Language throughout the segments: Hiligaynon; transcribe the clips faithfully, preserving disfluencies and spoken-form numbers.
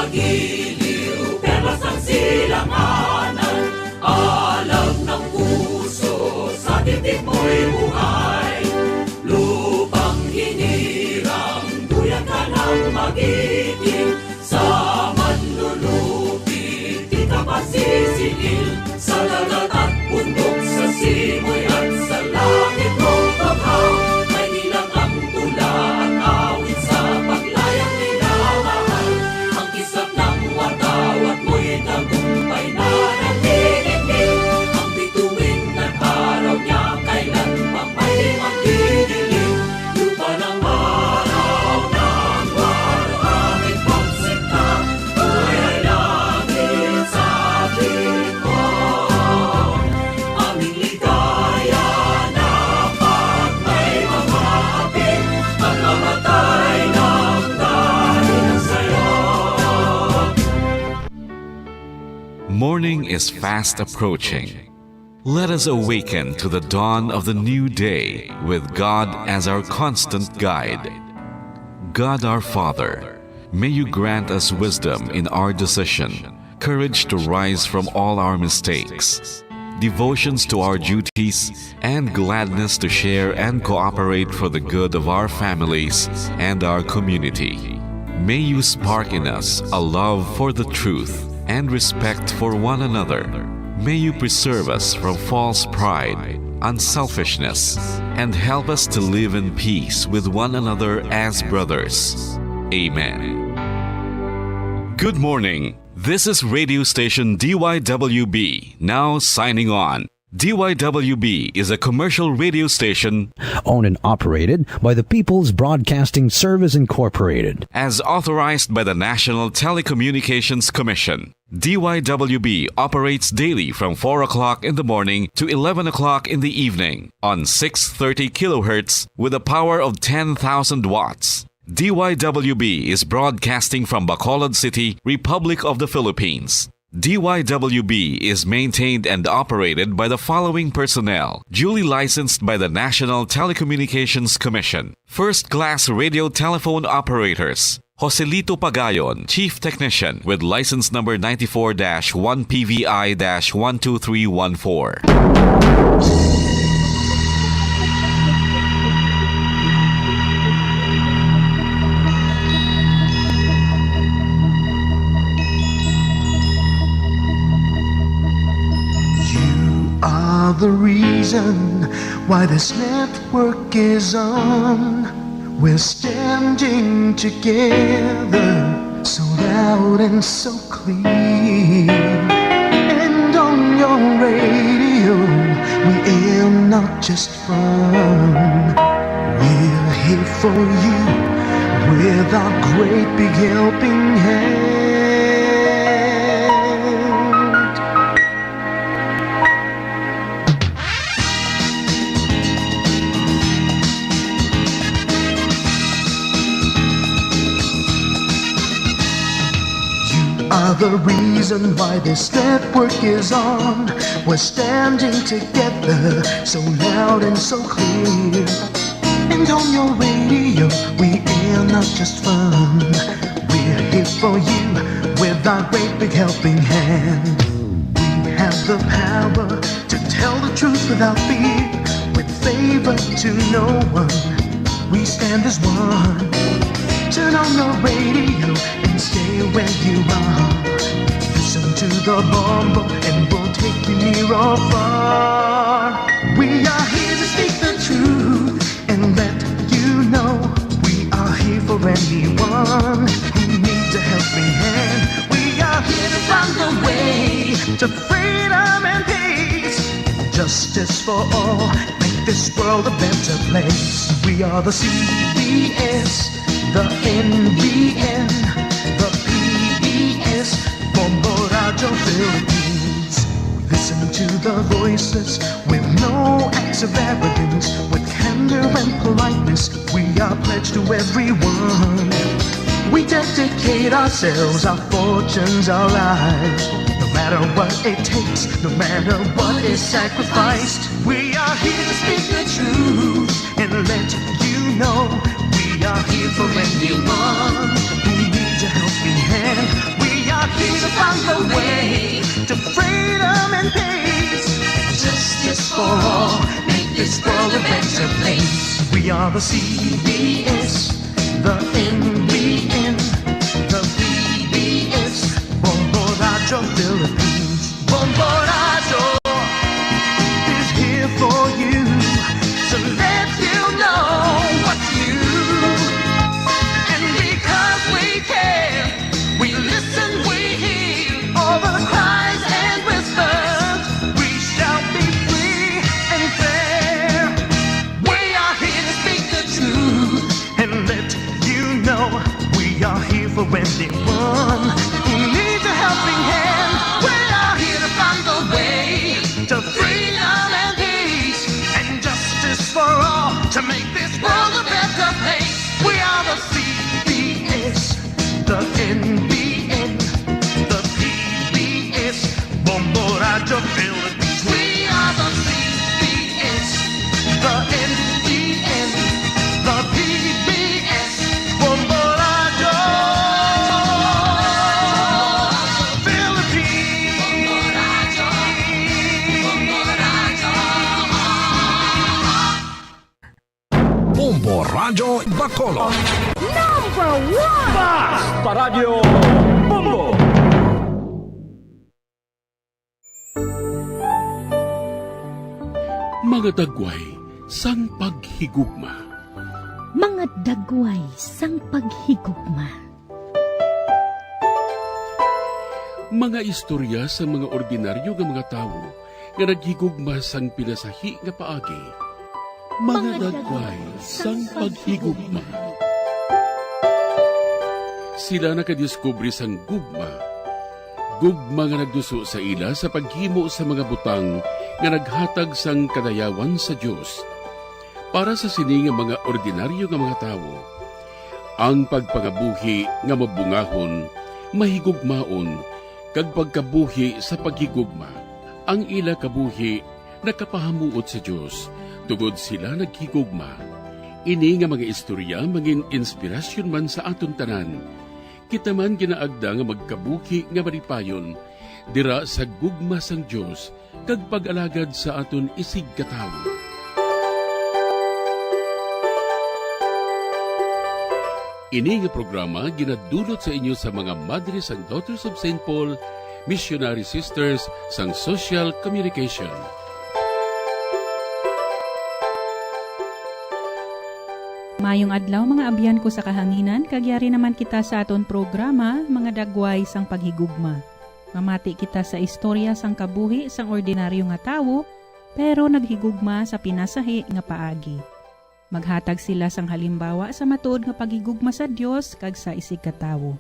Giliw, perlas ang silanganan, alam ng puso, sa dibdib mo'y buhay. Lupang hinirang, duyan ka ng magiting, sa manlulupi, di ka pasisiil, sa dagat at bundok, sa simoy at sa langit mong bughaw. May ilang ang tula at awit sa paglayang minamahal. Ang kisap ng watawat mo'y tagumpay na nanginginig. Ang bituin ng araw niya kailan pang may magdidilim. Lupa ng araw ng waluhangin pagsinta, buhay ay langit sa ating Aming ligaya na pag may mga hapit, pagmamatay ng dahil sa'yo. Morning is fast approaching. Let us awaken to the dawn of the new day with God as our constant guide. God our Father, may you grant us wisdom in our decision, courage to rise from all our mistakes, devotions to our duties, and gladness to share and cooperate for the good of our families and our community. May you spark in us a love for the truth and respect for one another. May you preserve us from false pride, unselfishness, and help us to live in peace with one another as brothers. Amen. Good morning. This is radio station D Y W B, now signing on. D Y W B is a commercial radio station owned and operated by the People's Broadcasting Service Incorporated. As authorized by the National Telecommunications Commission. D Y W B operates daily from four o'clock in the morning to eleven o'clock in the evening on six thirty kilohertz with a power of ten thousand watts. D Y W B is broadcasting from Bacolod City, Republic of the Philippines. D Y W B is maintained and operated by the following personnel, duly licensed by the National Telecommunications Commission. First class radio telephone operators, Joselito Pagayon, Chief Technician, with license number ninety-four dash one P V I dash one two three one four. You are the reason why this network is on. We're standing together, so loud and so clear. And on your radio, we aim not just fun. We're here for you with our great big helping hand. You are the reason why this network is on. We're standing together, so loud and so clear. And on your radio, we air not just fun. We're here for you with our great big helping hand. We have the power to tell the truth without fear, with favor to no one. We stand as one. Turn on your radio and stay where you are. Listen to the bombo and we'll take you near or far. We are here to speak the truth and let you know we are here for anyone who needs a helping hand. We are here to find the way to freedom and peace, justice for all, make this world a better place. We are the C B S, the N B N, the P B S, Bombo Radyo Philippines. Listen to the voices with no acts of arrogance, with candor and politeness. We are pledged to everyone. We dedicate ourselves, our fortunes, our lives. No matter what it takes, no matter what is sacrificed, we are here to speak the truth and let you know we are here for anyone who needs a helping hand. Found the way to freedom and peace. Justice for all, make this world a better place. We are the C B S, the N B N, the P B S, Bombo Radyo Philippines. Bombo Radyo is here for you to let you know what's new. And because we care, we listen, we hear all the cries and whispers. We shall be free and fair. We are here to speak the truth and let you know we are here for anyone who needs a helping hand. We are here to find the way to freedom and peace and justice for all to make this world a better place. We are the C B S, the N B N, the P B S, Bombo Radyo Philippines. We are the C B S, the N B N, the P B S, Bombo Radyo Philippines. Bombo Radyo Bacolod. Number one! Basta Radyo Bombo! Mga dagway sang paghigugma. Mga dagway sang paghigugma. Mga istorya sang mga ordinaryo nga mga tawo nga naghigugma sang pinasahi nga paagi. Mga dagway sang paghigugma. Sila nakadiskubre sang gugma. Gugma nga nagduso sa ila sa paghimo sa mga butang nga naghatag sang kadayawan sa Dios. Para sa sini nga mga ordinaryo nga mga tawo, ang pagpangabuhi nga mabungahon, mahigugmaon, kag pagkabuhi sa paghigugma, ang ila kabuhi nakapahamuot sa Dios, tungod sila naghigugma. Ini nga mga istorya mangin-inspirasyon man sa aton tanan. Kita man ginaagda nga magkabuhi nga malipayon dira sa gugma sang Dios kag pag-alagad sa aton isigkatawo. Ini nga programa ginadulot sa inyo sa mga madre sang Daughters of Saint Paul, Missionary Sisters sang Social Communication. Mayong adlaw, mga abyan ko sa kahanginan, kag yari naman kita sa aton programa, Mga Dagway sang Paghigugma. Mamati kita sa istorya sang kabuhi sang ordinaryo nga tawo, pero naghigugma sa pinasahi nga paagi. Maghatag sila sang halimbawa sa matuod nga paghigugma sa Dios kag sa isigkatawo.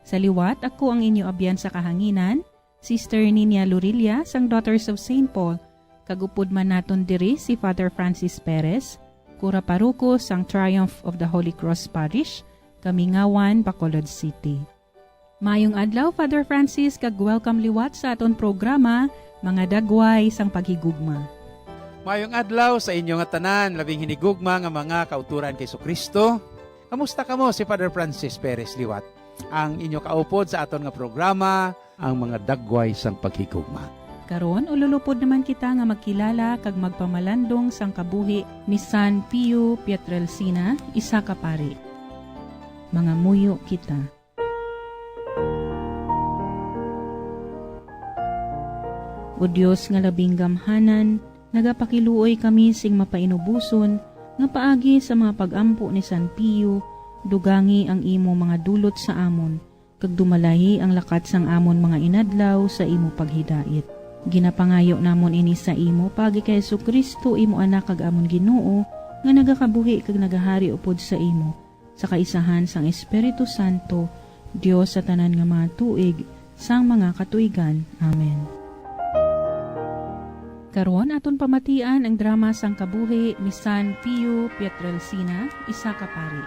Sa liwat, ako ang inyo abyan sa kahanginan, Sister Ninia Lorilla sang Daughters of Saint Paul, kag upod man naton diri si Father Francis Perez, kura paroko sang Triumph of the Holy Cross Parish, Kamingawan, Bacolod City. Mayong adlaw, Father Francis, kag welcome liwat sa aton programa, Mga Dagway sang Paghigugma. Mayong adlaw sa inyo nga tanan, labing hinigugma nga mga kauturan kay Jesucristo. Kamusta kamo, si Father Francis Perez liwat, ang inyo kaupod sa aton nga programa, Ang Mga Dagway sang Paghigugma. Karon, ululupod naman kita nga magkilala kag magpamalandong sang kabuhi ni San Pio Pietrelcina, isa ka pari. Mangamuyo kita. O Dios nga labing gamhanan, nagapakiluoy kami sing mapainuboson nga paagi sa mga pag-ampo ni San Pio, dugangi ang imo mga dulot sa amon, kag dumalahi ang lakat sang amon mga inadlaw sa imo paghidait. Ginapangayo namon ini sa imo paagi kay Jesu-Cristo, imo Anak kag amon Ginoo, nga nagakabuhi kag nagahari upod sa imo, sa kaisahan sang Espiritu Santo, Dios sa tanan nga mga tuig, sang mga katuigan. Amen. Karon, aton pamatian ang drama sang kabuhi ni San Pio Pietrelcina, isa ka pari.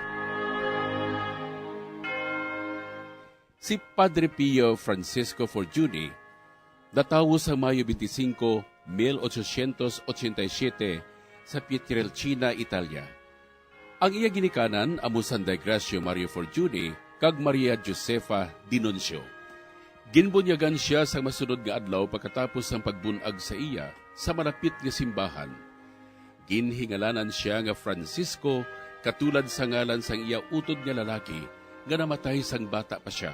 Si Padre Pio Francisco Forgione natawo sa Mayo twenty-five, mil ochocientos ochenta y siete, sa Pietrelcina, Italia. Ang iya ginikanan amo sanday Gracio Mario Forgione kag Maria Josefa Dinuncio. Ginbunyagan sia sa masunod nga adlaw pagkatapos sang pagbun-ag sa iya sa malapit nga simbahan. Ginhingalanan sia nga Francisco, katulad sa ngalan sang iya utod nga lalaki nga namatay sang bata pa sia.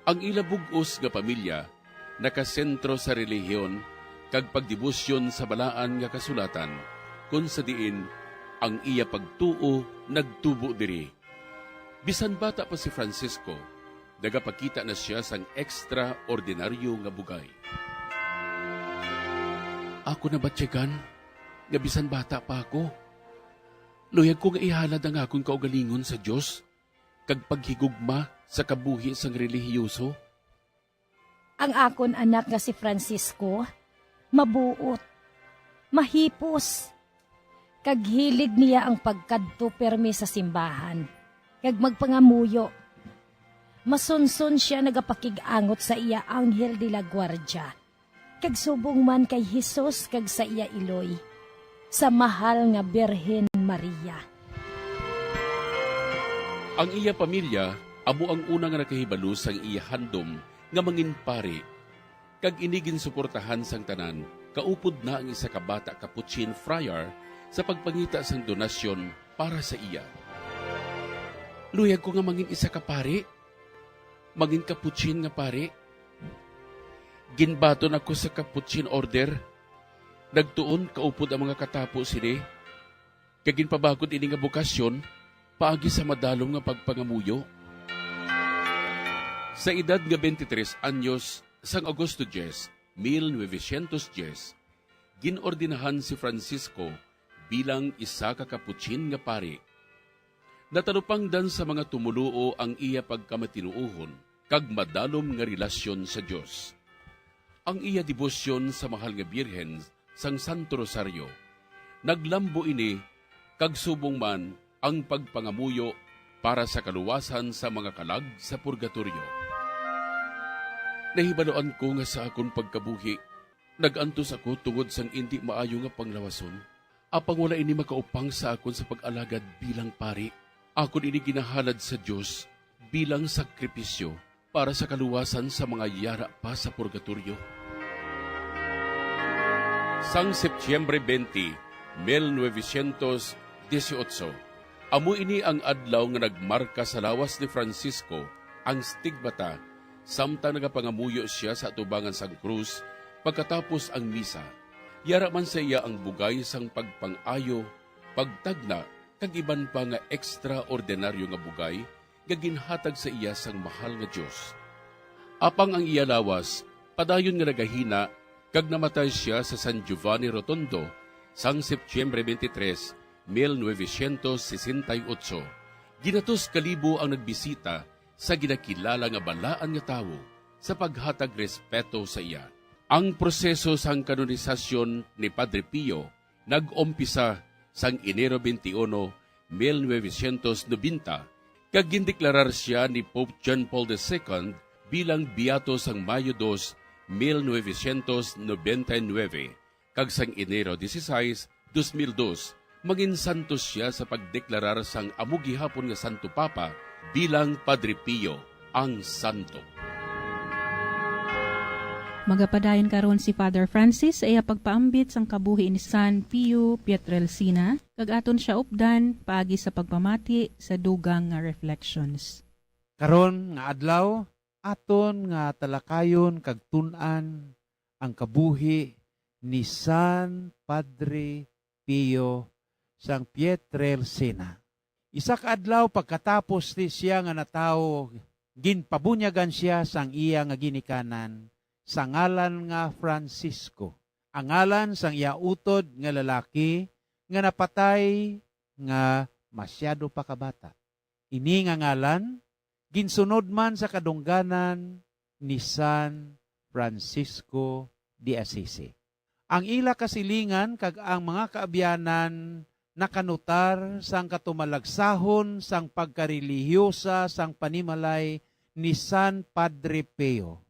Ang ila bug-os nga pamilya nakasentro sa relihiyon kag pagdebosyon sa Balaan nga Kasulatan, kon sa diin ang iya pagtuo nagtubo diri. Bisan bata pa si Francisco, nagapakita na sia sang ekstraordinaryo nga bugay. Ako nabatyagan nga bisan bata pa ako, luyag ko nga ihalad ang akon kaugalingon sa Dios kag paghigugma sa kabuhi sang relihiyoso. Ang akon anak nga si Francisco, mabuot, mahipos, kag hilig niya ang pagkadto pirme sa simbahan kag magpangamuyo. Masunson sia nagapakig-angot sa iya anghel de la guardia, kag subong man kay Jesus kag sa iya iloy, sa mahal nga Birhen Maria. Ang iya pamilya amo ang una nga nakahibalo sang iya handom nga mangin pari, kag ini ginsuportahan sang tanan, kaupod na ang isa ka bata Capuchin friar sa pagpangita sang donasyon para sa iya. Luyag ko nga mangin isa ka pari, mangin Capuchin nga pari. Ginbaton ako sa Capuchin Order. Nagtuon kaupod ang mga katapo sini, kag ginpabakod ini nga bokasyon paagi sa madalom nga pagpangamuyo. Sa edad nga twenty-three anyos, sang Agosto diyes, mil novecientos diyes, gin-ordinahan si Francisco bilang isa ka Capuchin nga pari. Natalupangdan sa mga tumoluo ang iya pagkamatinuohon kag madalom nga relasyon sa Dios. Ang iya debosyon sa Mahal nga Birhen sang Santo Rosario, naglambo ini kag subong man ang pagpangamuyo para sa kaluwasan sa mga kalag sa purgatorio. Nahibaluan ko nga sa akon pagkabuhi, nag-antos ako tungod sang indi maayo nga panglawason. Apang wala ini makaupang sa akon sa pag-alagad bilang pari. Akon ini ginahalad sa Dios bilang sakripisyo para sa kaluwasan sa mga yara pa sa purgatorio. Sang Setyembre twenty, mil novecientos dieciocho, amo ini ang adlaw nga nagmarka sa lawas ni Francisco, ang stigmata, samtang nagapangamuyo sia sa atubangan sang krus pagkatapos ang misa. Yara man sa iya ang bugay sang pagpang-ayo, pagtagna, kag iban pa nga ekstraordinaryo nga bugay nga ginhatag sa iya sang Mahal nga Dios. Apang ang iya lawas padayon nga nagahina, kag namatay sia sa San Giovanni Rotondo sang Setyembre twenty-three, mil novecientos sesenta y ocho. Ginatos ka libo ang nagbisita sa ginakilala nga balaan nga tawo sa paghatag respeto sa iya. Ang proseso sang kanonisasyon ni Padre Pio nag-umpisa sang Enero twenty-uno, mil novecientos noventa, kag gindeklarar sia ni Pope John Paul the Second bilang beato sang Mayo dos, mil novecientos noventa y nuebe, kag sang Enero dieciséis, dos mil dos, mangin santo sia sa pagdeklarar sang amo gihapon nga Santo Papa bilang Padre Pio ang Santo. Magapadayon karon si Father Francis sa iya pagpaambit sang kabuhi ni San Pio Pietrelcina, kag aton sia updan paagi sa pagpamati sa dugang nga reflections. Karon nga adlaw, aton nga talakayon kag tun-an ang kabuhi ni San Padre Pio sang Pietrelcina. Isa ka adlaw pagkatapos ni siya nga natawo, ginpabunyagan sia sang iya nga ginikanan sa ngalan nga Francisco, ang ngalan sang iya utod nga lalaki nga napatay nga masyado pa kabata. Ini nga ngalan ginsunod man sa kadungganan ni San Francisco de Assisi. Ang ila kasilingan kag ang mga kaabyanan nakanutar sang katumalagsahon sang pagkarelihiyosa sang panimalay ni San Padre Pio.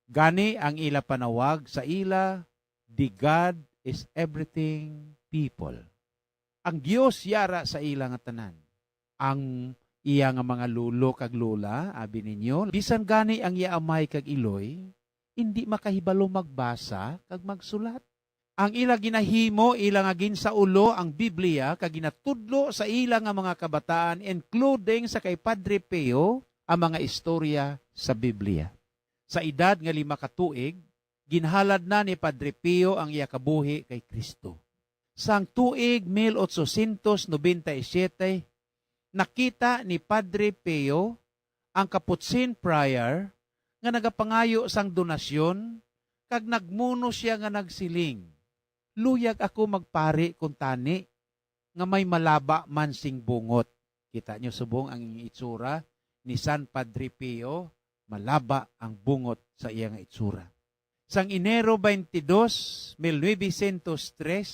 Gani ang ila panawag sa ila, "The God is everything people." Ang Dios yara sa ila nga tanan. Ang Iya nga mga lolo kag lola, abi ninyo, bisan gani ang iya amay kag iloy, indi makahibalo magbasa kag magsulat. Ang ila ginahimo, ila nga ginsaulo ang Biblia kag ginatudlo sa ila nga mga kabataan, including sa kay Padre Pio, ang mga istorya sa Biblia. Sa edad nga lima ka tuig, ginhalad na ni Padre Pio ang iya kabuhi kay Cristo. Sang tuig mil otsosyentos nobenta y siyete, nakita ni Padre Pio ang Capuchin Friar nga nagapangayo sang donasyon, kag nagmuno sia nga nagsiling, "Luyag ako magpari kuntani nga may malaba man sing bungot." Kita niyo subong ang itsura ni San Padre Pio, malaba ang bungot sa iya nga itsura. Sang Enero twenty-dos, mil novecientos tres,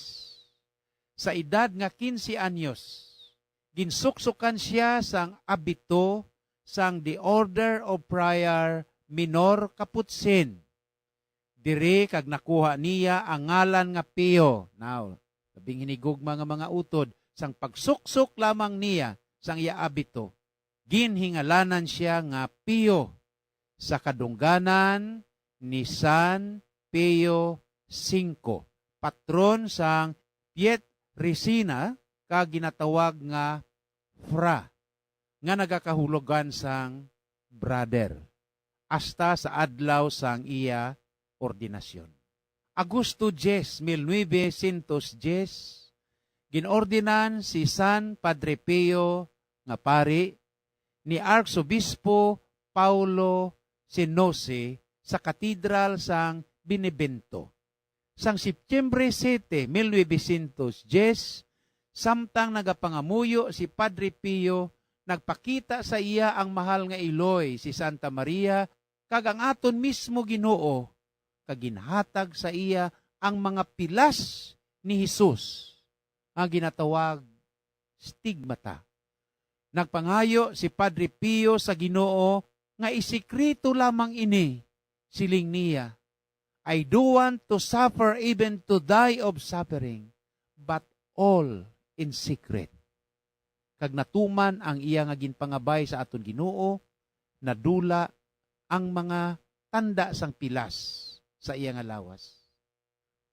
sa edad nga quince anyos, ginsuksukan sia sang abito sang The Order of Friar Minor Capuchin. Diri kag nakuha niya ang ngalan nga Pio. Now, labing hinigugma nga mga utod, sang pagsuksok lamang niya sang iya abito, ginhingalanan sia nga Pio sa kadungganan ni San Pio Singko, patron sang Pietrelcina, kag ginatawag nga Fra, nga nagakahulugan sang brother, hasta sa adlaw sang iya ordinasyon. Agosto diyes, mil novecientos diyes, ginordinan si San Padre Pio nga pari ni Arsobispo Paulo Senosi sa Katedral sang Benevento. Sang Setyembre siyete, mil novecientos diyes, samtang nagapangamuyo si Padre Pio, nagpakita sa iya ang mahal nga iloy, si Santa Maria, kag ang aton mismo Ginoo, kag ginhatag sa iya ang mga pilas ni Jesus nga ginatawag stigmata. Nagpangayo si Padre Pio sa Ginoo nga isikreto lamang ini. Siling niya, "I do want to suffer, even to die of suffering, but all in secret." Kag natuman ang iya nga ginpangabay sa aton Ginoo, nadula ang mga tanda sang pilas sa iya nga lawas.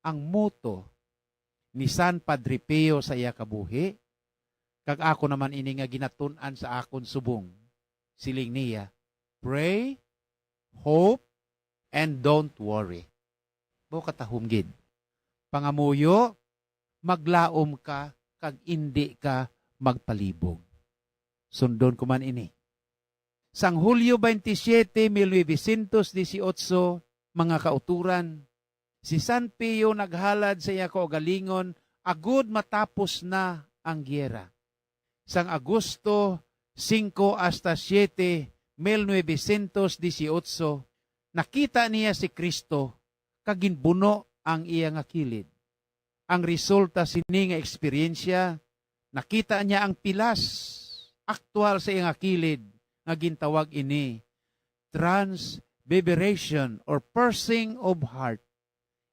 Ang motto ni San Padre Pio sa iya kabuhi, kag ako naman ini nga ginatun-an sa akon subong. Siling niya, "Pray, hope, and don't worry." Mao katahom gid. Pangamuyo, maglaom ka, kag indi ka magpalibog. Sundon ko man ini. Sang Hulyo twenty-seven, mil novecientos dieciocho, mga kauturan, si San Pio naghalad sa iya kaugalingon agud matapos na ang giyera. Sang Agosto singko hasta siyete, mil novecientos dieciocho, nakita niya si Cristo kag ginbuno ang iya nga kilid. Ang resulta sini nga eksperyensya, nakita niya ang pilas aktual sa iya nga kilid, nga gintawag ini transfiguration or piercing of heart,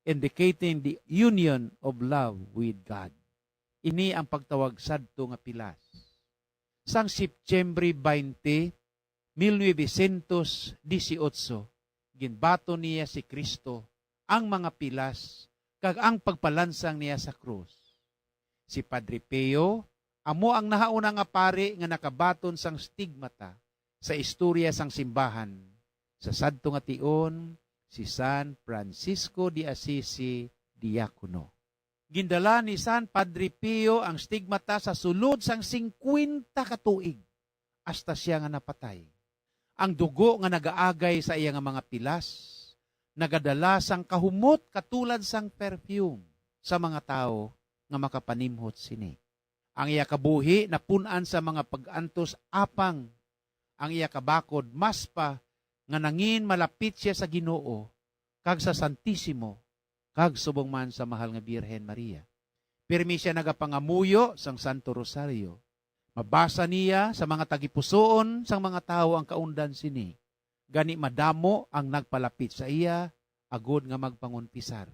indicating the union of love with God. Ini ang pagtawag sadto nga pilas. Sang Setyembre twenty, mil novecientos dieciocho, ginbaton niya si Cristo, ang mga pilas, kag ang pagpalansang niya sa krus. Si Padre Pio amo ang nahauna nga pari nga nakabaton sang stigmata sa istorya sang simbahan. Sa sadto nga tion, si San Francisco de Assisi, diakono. Gindala ni San Padre Pio ang stigmata sa sulod sang singkwenta ka tuig, hasta sia nga napatay. Ang dugo nga nagaagay sa iya nga mga pilas nagadala sang kahumot katulad sang perfume sa mga tawo nga makapanimhot sini. Ang iya kabuhi napun-an sa mga pag-antos, apang ang iya kabakod mas pa nga nangin malapit sia sa Ginoo kag sa Santisimo, kag subong man sa Mahal nga Birhen Maria. Pirmi sia nagapangamuyo sang Santo Rosario. Mabasa niya sa mga tagipusoon sang mga tawo ang kaundan sini. Gani madamo ang nagpalapit sa iya agod nga magpangonpisar.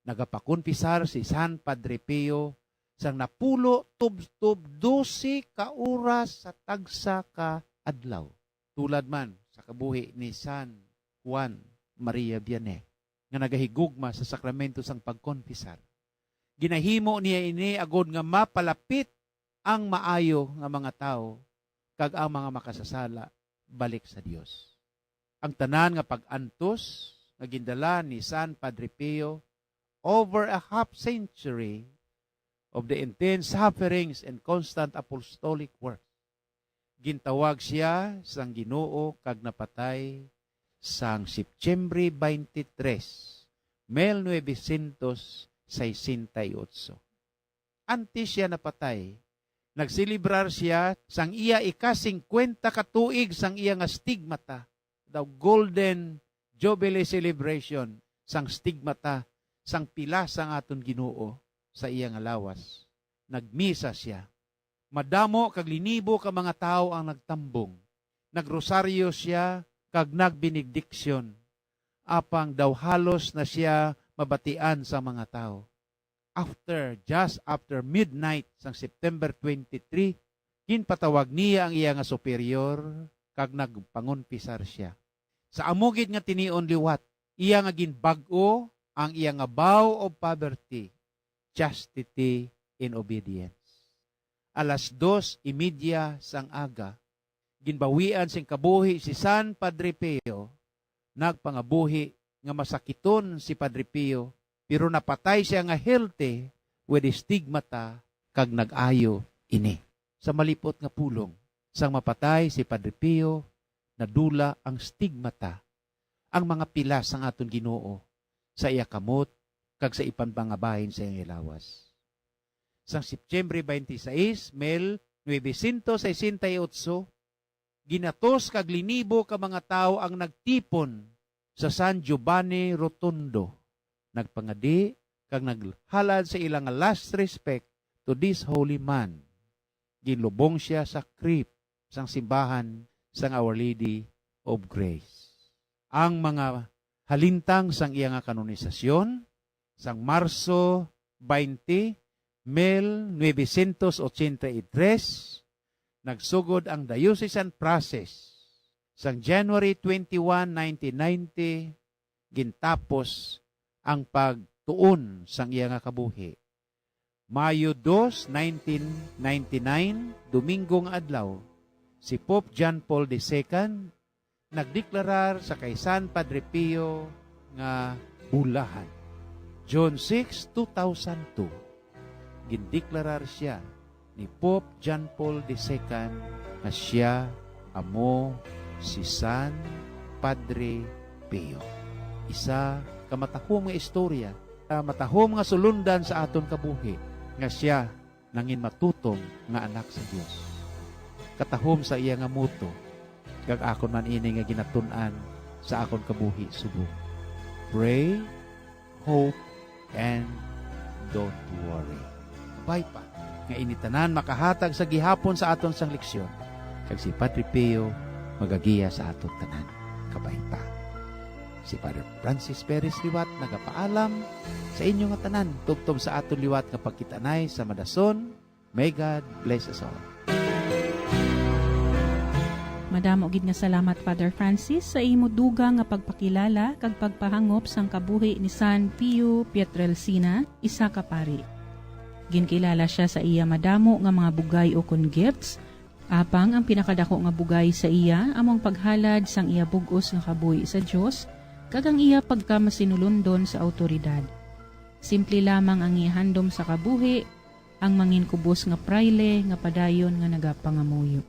Nagapakonpisar si San Padre Pio sang napulo tubtob dose ka oras sa tagsa ka adlaw, tulad man sa kabuhi ni San Juan Maria Vianney nga nagahigugma sa sakramento sang pagkonfesar. Ginahimo niya ini agod nga mapalapit ang maayo nga mga tawo kag ang mga makasasala balik sa Dios. Ang tanan nga pag-antos nga gindala ni San Padre Pio over a half century of the intense sufferings and constant apostolic work. Gintawag sia sang Ginoo kag napatay sang September twenty-three, mil novecientos sesenta y ocho. Antes sia napatay, nagselebrar sia sang iya ika-singkwenta ka tuig sang iya nga stigmata, daw Golden Jubilee Celebration sang stigmata sang pila sang aton Ginoo sa iya nga lawas. Nagmisa sia. Madamo kag linibo ka mga tawo ang nagtambong. Nagrosaryo sia kag nagbenediksyon. Apang daw halos na sia mabatian sa mga tawo. After, just after midnight sang September twenty-three, ginpatawag niya ang iya nga superior kag nagpangonfesar sia. Sa amo gid nga tinion liwat, iya nga ginbag-o ang iya nga vow of poverty, chastity, and obedience. Alas dos y media sang aga, ginbawian sing kabuhi si San Padre Pio. Nagpangabuhi nga masakiton si Padre Pio, pero napatay sia nga healthy with stigmata kag nag-ayo ini. Sa malipot nga pulong, sang mapatay si Padre Pio, nadula ang stigmata, ang mga pilas sang aton Ginoo, sa iya kamot kag sa iban pa nga bahin sa iyang lawas. Sang September twenty-six, mil novecientos sesenta y ocho, ginatos kag linibo ka mga tawo ang nagtipon sa San Giovanni Rotondo, nagpangadi kag naghalad sa ila nga last respect to this holy man. Ginlubong sia sa crypt sang simbahan sang Our Lady of Grace. Ang mga halintang sang iya nga kanonisasyon, sang Marso twenty, mil novecientos ochenta y tres, nagsugod ang diocesan process. Sang January twenty-one, nineteen ninety, gintapos ang pagtuon sang iya nga kabuhi. Mayo dos, nineteen ninety-nine, Domingo nga adlaw, si Pope John Paul the Second nagdeklarar sa kay San Padre Pio nga bulahan. June six, two thousand two, gindeklarar sia ni Pope John Paul the Second nga sia amo si San Padre Pio. Isa ka matahom nga istorya, ah, matahom nga sulundan sa aton kabuhi, nga sia nangin matutom nga anak sa Dios. Katahom sa iya nga motto, kag akon man ini nga ginatun-an sa akon kabuhi subong: Pray, hope, and don't worry. Kabay pa nga ini tanan makahatag sa gihapon sa aton sang leksyon, kag si Padre Pio magagiya sa aton tanan. Kabay pa. Si Father Francis Perez liwat nagapaalam sa inyo nga tanan, tubtob sa aton liwat nga pagkita-anay sa madason. May God bless us all. Madamo gid nga salamat, Father Francis, sa imo dugang nga pagpakilala kag pagpahangop sang kabuhi ni San Pio Pietrelcina, isa ka pari. Ginkilala sia sa iya madamo nga mga bugay ukon gifts, apang ang pinakadako nga bugay sa iya amo ang paghalad sang iya bug-os nga kabuhi sa Dios kag ang iya pagkamasinulundon sa awtoridad. Simple lamang ang iya handom sa kabuhi, ang manginkubos nga prayle nga padayon nga nagapangamuyo.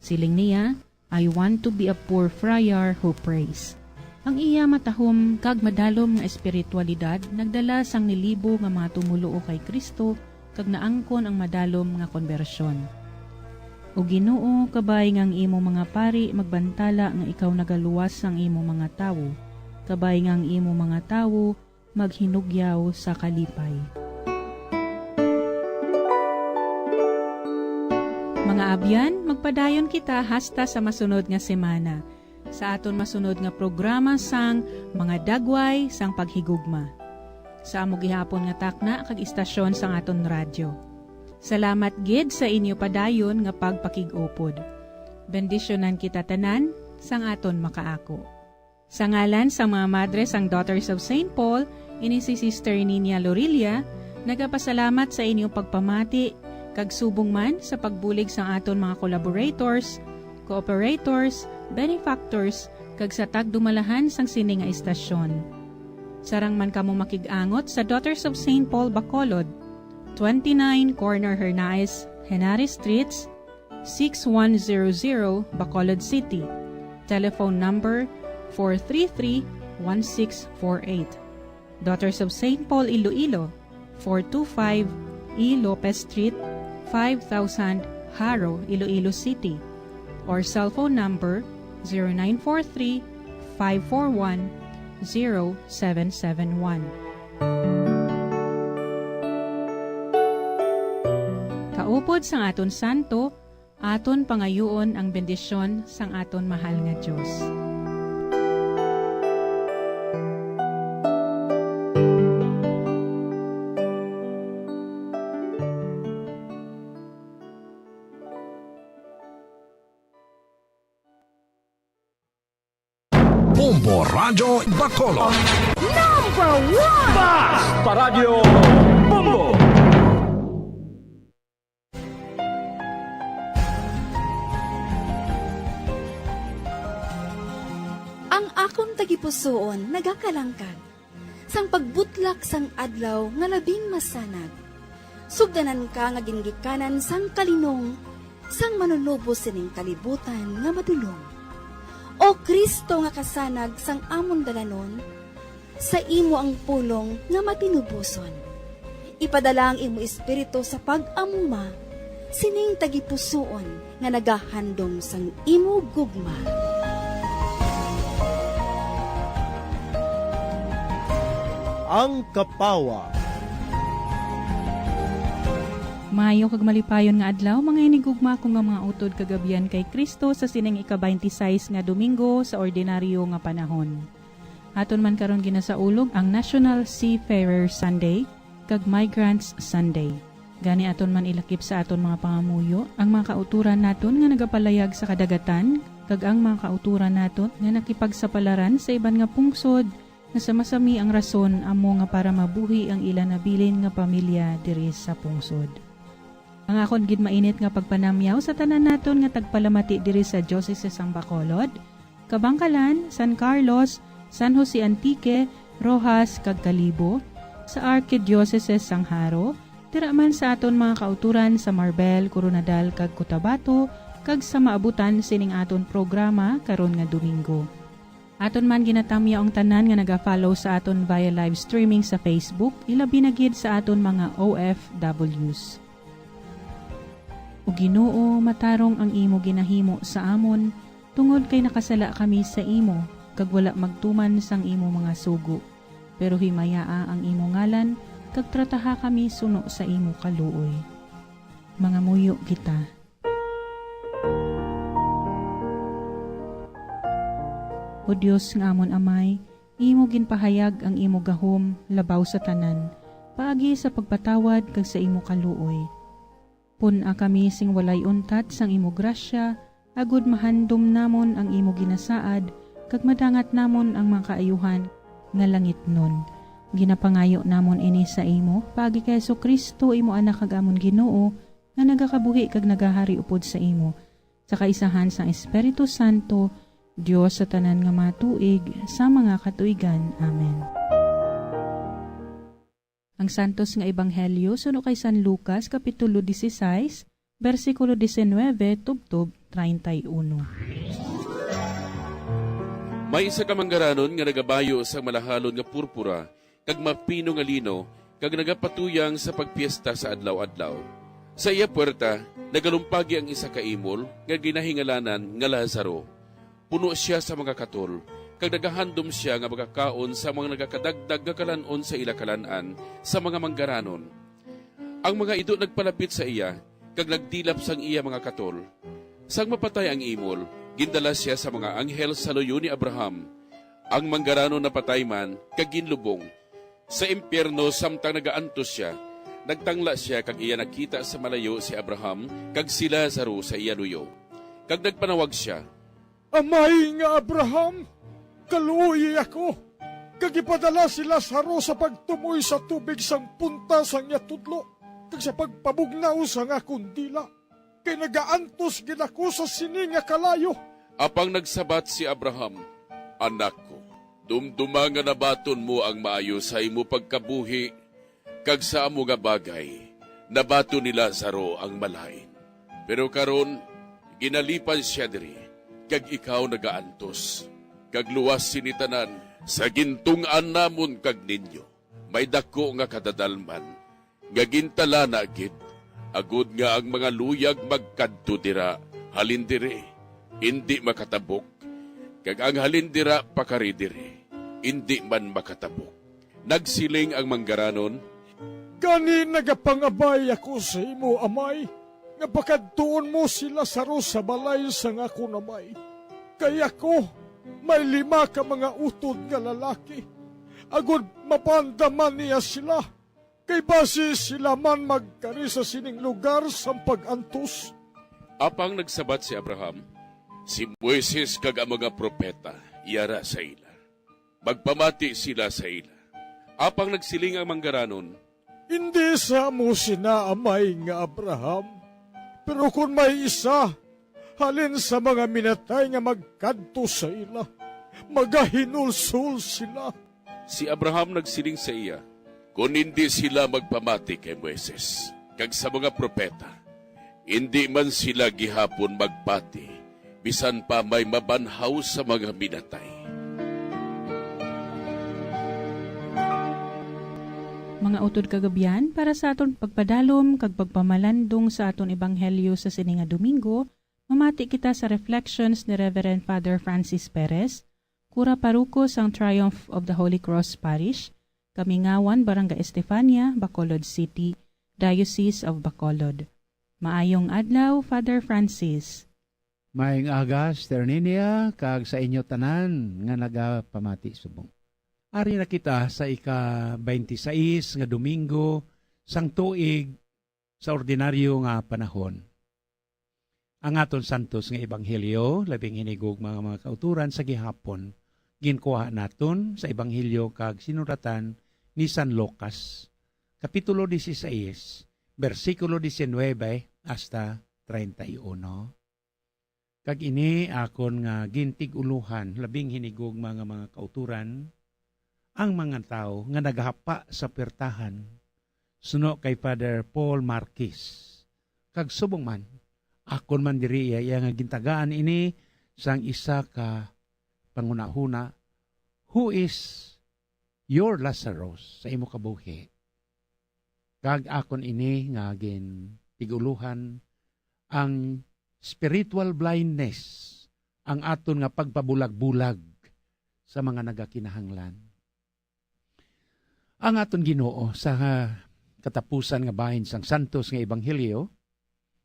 Siling niya, "I want to be a poor friar who prays." Ang iya matahom kag madalom nga espiritualidad nagdala sang nilibo nga mga tumoluo kay Cristo kag naangkon ang madalom nga konbersyon. O Ginoo, kabay nga ang imo mga pari magbantala nga ikaw nagaluwas sang imo mga tawo, kabay nga ang imo mga tawo maghinugyaw sa kalipay. Mga abyan, magpadayon kita hasta sa masunod nga semana, sa aton masunod nga programa sang Mga Dagway sang Paghigugma. sa amo gihapon nga takna kag istasyon sang aton radyo. Salamat gid sa inyo padayon nga pagpakig-upod. Bendisyonan kita tanan sang aton makaako. Sa ngalan sang mga madre sang Daughters of Saint Paul, ini si Sister Ninia Lorilla, nagapasalamat sa inyong pagpamati, kag subong man sa pagbulig sang aton mga collaborators, cooperators, benefactors, kag sa tagdumalahan sang sini nga istasyon. Sarang man kamo makig-angot sa Daughters of Saint Paul Bacolod, twenty-nine Corner Hernaez, Henares Streets, six one zero zero, Bacolod City. Telephone number four three three, one six four eight. Daughters of Saint Paul Iloilo, four two five E Lopez Street, five thousand, Jaro, Iloilo City, or cell phone number zero nine four three, five four one, zero seven seven one. Kaupod sang aton santo, aton pangayuon ang bendisyon sang aton mahal nga Dios. Bombo Radyo Bacolod. Number one! Basta Radyo Bombo! Ang akon tagipusoon nagakalangkag sang pagbutlak sang adlaw nga labing masanag. Sugdanan ka nga gingikanan sang kalinong sang Manunubos sining kalibutan nga madulom. O Cristo nga kasanag sang amon dalanon, sa imo ang pulong nga matinuboson. Ipadala ang imo Espiritu sa pag-amuma sining tagipusoon nga nagahandom sang imo gugma. Ang Kapawa. Maayo kag malipayon nga adlaw, mga hinigugma ko nga mga utod kag abyan kay Cristo, sa sining ika-twenty-six nga Domingo sa ordinaryo nga panahon. Aton man karon ginasaulog ang National Seafarer Sunday kag Migrants Sunday. Gani, aton man ilakip sa aton mga pangamuyo ang mga kauturan naton nga nagapalayag sa kadagatan, kag ang mga kauturan naton nga nakipagsapalaran sa iban nga pungsod, nga sa masami ang rason amo nga para mabuhi ang ila nabilin nga pamilya diri sa pungsod. Ang akon gid mainit nga pagpanamyaw sa tanan naton nga tagpalamati diri sa Diocese sang Bacolod, Kabangkalan, San Carlos, San Jose Antique, Roxas, kag Kalibo, sa Archdiocese sang Jaro, dira man sa aton mga kauturan sa Marbel, Koronadal, kag Cotabato, kag sa maabutan sining aton programa karon nga Domingo. Aton man ginatamyaw ang tanan nga naga-follow sa aton via live streaming sa Facebook, ilabi na gid sa aton mga O F Ws. O Ginoo, matarong ang imo ginahimo sa amon, tungod kay nakasala kami sa imo, kag wala magtuman sang imo mga sugo. Pero himayaa ang imo ngalan, kag trataha kami suno sa imo kaluoy. Mangamuyo kita. O Dios nga amon Amay, imo ginpahayag ang imo gahom labaw sa tanan, paagi sa pagpatawad kag sa imo kaluoy. Pun-a kami sing walay untat sang imo grasya, agod mahandom namon ang imo ginasaad, kag madangat namon ang mga kaayuhan nga langitnon. Ginapangayo namon ini sa imo, paagi kay Jesu-Cristo, imo Anak kag amon Ginoo, nga nagakabuhi kag nagahari upod sa imo, sa kaisahan sang Espiritu Santo, Dios sa tanan nga mga tuig, sa mga katuigan. Amen. Ang Santos nga Ebanghelyo suno kay San Lucas, Kapitulo dieciséis, bersikulo diecinuebe tubtob treinta y uno. May isa ka manggaranon nga nagabayo sang malahalon nga purpura kag mapino nga lino, kag nagapatuyang sa pagpiesta sa adlaw-adlaw. Sa iya puwerta nagalumpagi ang isa ka imol nga ginahingalanan nga Lazaro. Puno sia sa mga katol, kag nagahandom sia nga magakaon sa mga nagakadagdag nga kalan-on sa ila kalan-an sa mga manggaranon. Ang mga ido nagpalapit sa iya, kag nagdilap sang iya mga katol. Sang mapatay ang imol, gindala sia sa mga anghel sa luyo ni Abraham. Ang manggaranon napatay man, kag ginlubong. Sa impyerno, samtang nagaantos sia, nagtangla sia kag iya nakita sa malayo si Abraham kag si Lazaro sa iya luyo. Kag nagpanawag sia, "Amay nga Abraham, kaluoyi ako, kag ipadala si Lazaro sa pagtumoy sa tubig sang punta sang iya tudlo, kag sa pagpabugnaw sang akon dila, kay nagaantos gid ako sa sini nga kalayo." Apang nagsabat si Abraham, "Anak ko, dumduma nga nabaton mo ang maayo sa imo pagkabuhi, kag sa amo nga bagay nabaton ni Lazaro ang malain. Pero karon, ginalipan sia diri, kag ikaw nagaantos, kag luwas sini tanan. Sa gintun-an namon kag ninyo, may daku nga kadadalman nga gintalana gid, agod nga ang mga luyag magkadto dira halin diri, indi makatabok, kag ang halin dira pakari diri, indi man makatabok." Nagsiling ang manggaranon, "Gani nagapangabay ako sa imo, amay, nga pakadtuon mo si Lazaro sa balay sang akon amay. Kay ako may lima ka mga utod nga lalaki, agod mapaandaman niya sila, kay basi sila man magkari sa sining lugar sang pag-antos." Apang nagsabat si Abraham, "Si Moises kag ang mga propeta yara sa ila. Magpamati sila sa ila." Apang nagsiling ang manggaranon, "Indi sa amo sina, amay nga Abraham, pero kon may isa halin sa mga minatay nga magkadto sa ila, magahinulsol sila." Si Abraham nagsiling sa iya, "Kon indi sila magpamati kay Moises kag sa mga propeta, indi man sila gihapon magpati, bisan pa may mabanhaw sa mga minatay." Mga utod kag abyan, para sa aton pagpadalom kag pagpamalandong sa aton ebanghelyo sa sini nga Domingo, mamati kita sa reflections ni Reverend Father Francis Perez, kura paruko sang Triumph of the Holy Cross Parish, Kamingawan, Barangay Estefania, Bacolod City, Diocese of Bacolod. Maayong adlaw, Father Francis. Maayong aga, Sister Ninia, kag sa inyo tanan nga nagapamati subong. Ari na kita sa ika-twenty-six nga Domingo sang tuig sa ordinaryo nga panahon. Ang aton santos nga ebanghelyo, labing hinigugma nga mga kauturan sa gihapon, ginkuha naton sa ebanghelyo kag sinulatan ni San Lucas, kapitulo dieciséis, bersikulo diecinuebe hasta treinta y uno. Kag ini akon nga gintig-ulohan, labing hinigugma nga mga kauturan, ang mga tawo nga nagahapa sa puwertahan, suno kay Father Paul Marquez. Kag subong man, akon man diri iya, iya nga gintagaan ini sang isa ka panghunahuna, "Who is your Lazarus sa imo kabuhi?" Kag akon ini nga gintig-ulohan, ang spiritual blindness, ang aton nga pagpabulag-bulag sa mga nagakinahanglan. Ang aton Ginoo sa katapusan nga bahin sang santos nga ebanghelyo,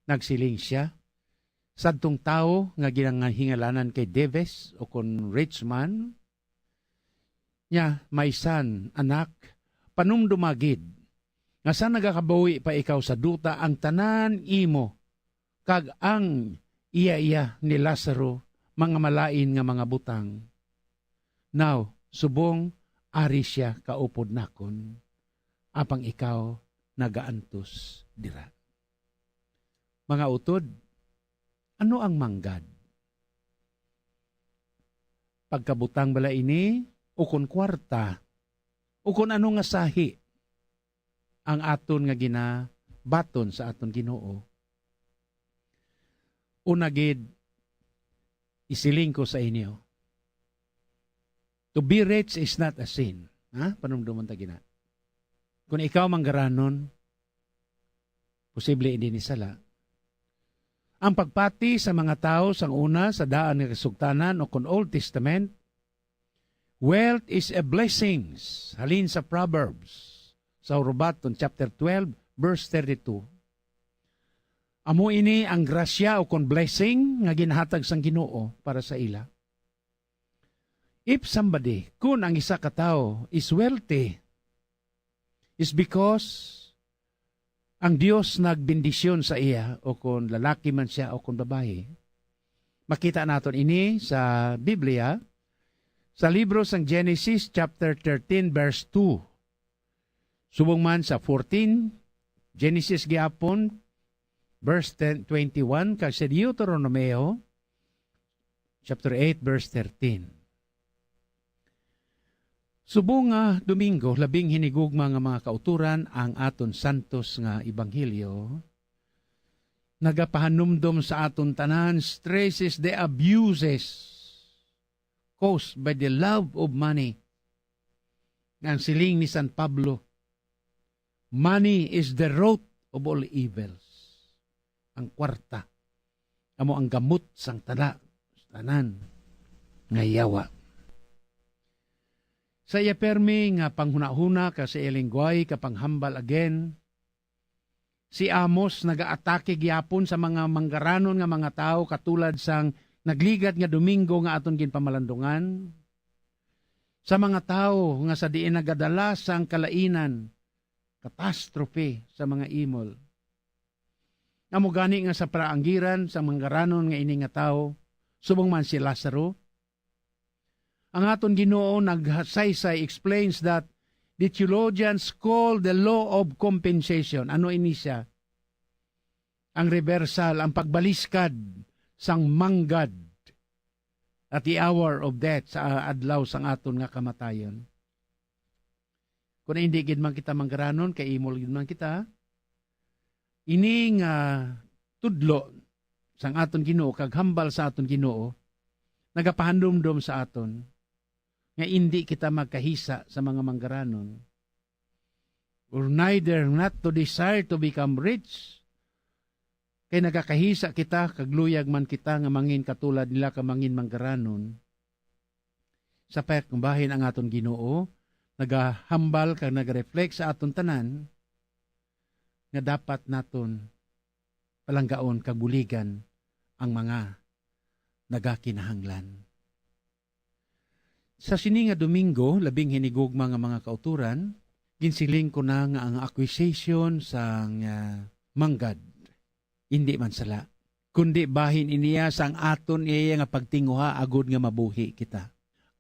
nagsiling sia, sadtong tawo nga ginahingalanan kay Dives o kon rich man, niya, "Maysan, anak, panumduma gid nga sa nagakabuhi pa ikaw sa duta, ang tanan imo kag ang iya-iya ni Lazaro mga malain nga mga butang. Now, subong ari sia kaupod nakon, apang ikaw nagaantos dira." Mga utod, ano ang manggad? Pagkabutang bala ini, ukon kwarta, ukon ano nga sahi ang aton nga ginabaton sa aton Ginoo? Una gid, isiling ko sa inyo, to be rich is not a sin. Ha? Panumdomon ta gina. Kung ikaw manggaranon, posible hindi ni sala. Ang pagpati sa mga tawo sang una sa daan nga kasugtanan o kon Old Testament, "Wealth is a blessing," halin sa Proverbs, sa Urubaton, chapter twelve, verse thirty-two. Amo ini ang grasya o kon blessing nga ginhatag sang Ginoo para sa ila. If somebody, kun ang isa ka tawo is wealthy, is because ang Dios nagbendisyon sa iya, o kon lalaki man sia o kon babayi. Makita naton ini sa Biblia, sa libro sang Genesis chapter thirteen, verse two. Subong man sa fourteen, Genesis gihapon, verse ten, twenty-one, kag sa Deuteronomio chapter eight, verse thirteen. Subong nga Domingo, labing hinigugma nga mga kauturan ang aton santos nga ebanghelyo, nagapahanumdom sa aton tanan, stresses the abuses caused by the love of money. Nga ang siling ni San Pablo, "Money is the root of all evils." Ang kwarta amo ang gamot sang tana-, tanan nga yawa. Sa iya permi nga panghunahuna kag sa iya linggway ka panghambal again, si Amos nagaatake gyapon sa mga manggaranon nga mga tawo, katulad sang nagligad nga Domingo nga aton ginpamalandungan, sa mga tawo nga sa diin nagadala sang kalainan, catastrophe sa mga imol. Amo gani nga sa paraanggiran sang manggaranon nga ini nga tawo, subong man si Lazaro, ang aton Ginoo nagsaysay explains that the theologians call the law of compensation. Ano ini sia? Ang reversal, ang pagbaliskad sang manggad at the hour of death, sa adlaw sang aton nga kamatayon. Kung hindi gid man kita manggaranon, kay imol gid man kita. Ini nga tudlo sang aton Ginoo kag hambal sa aton Ginoo nagapahandumdom sa aton nga indi kita magkahisa sa mga manggaranon, or neither not to desire to become rich, kay nagakahisa kita kag luyag man kita nga mangin katulad nila ka mangin manggaranon. Sa pahikmong bahin ang aton Ginoo nagahambal kag nagareflect sa aton tanan nga dapat naton palanggaon kag buligan ang mga nagakinahanglan. Sa sini nga Domingo, labing hinigugma nga mga kauturan, ginsiling ko na nga ang accusation sang, ah, manggad indi man sala, kundi bahin iniya sang aton iya nga pagtinguha agod nga mabuhi kita.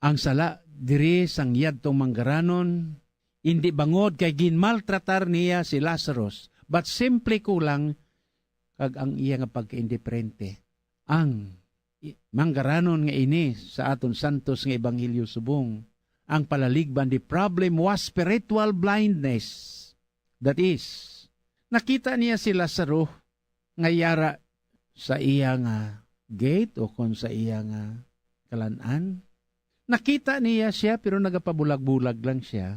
Ang sala diri sang yadtong manggaranon indi bangod kay ginmaltratar niya si Lazarus, but simply kulang kag ang iya nga pagkaindiferente. Ang i-, manggaranon nga ini sa aton santos nga ebanghelyo subong ang palaligban, the problem was spiritual blindness. That is, nakita niya si Lazaro nga yara sa iya nga gate o kon sa iya nga kalan-an. Nakita niya sia, pero nagapabulag-bulag lang sia.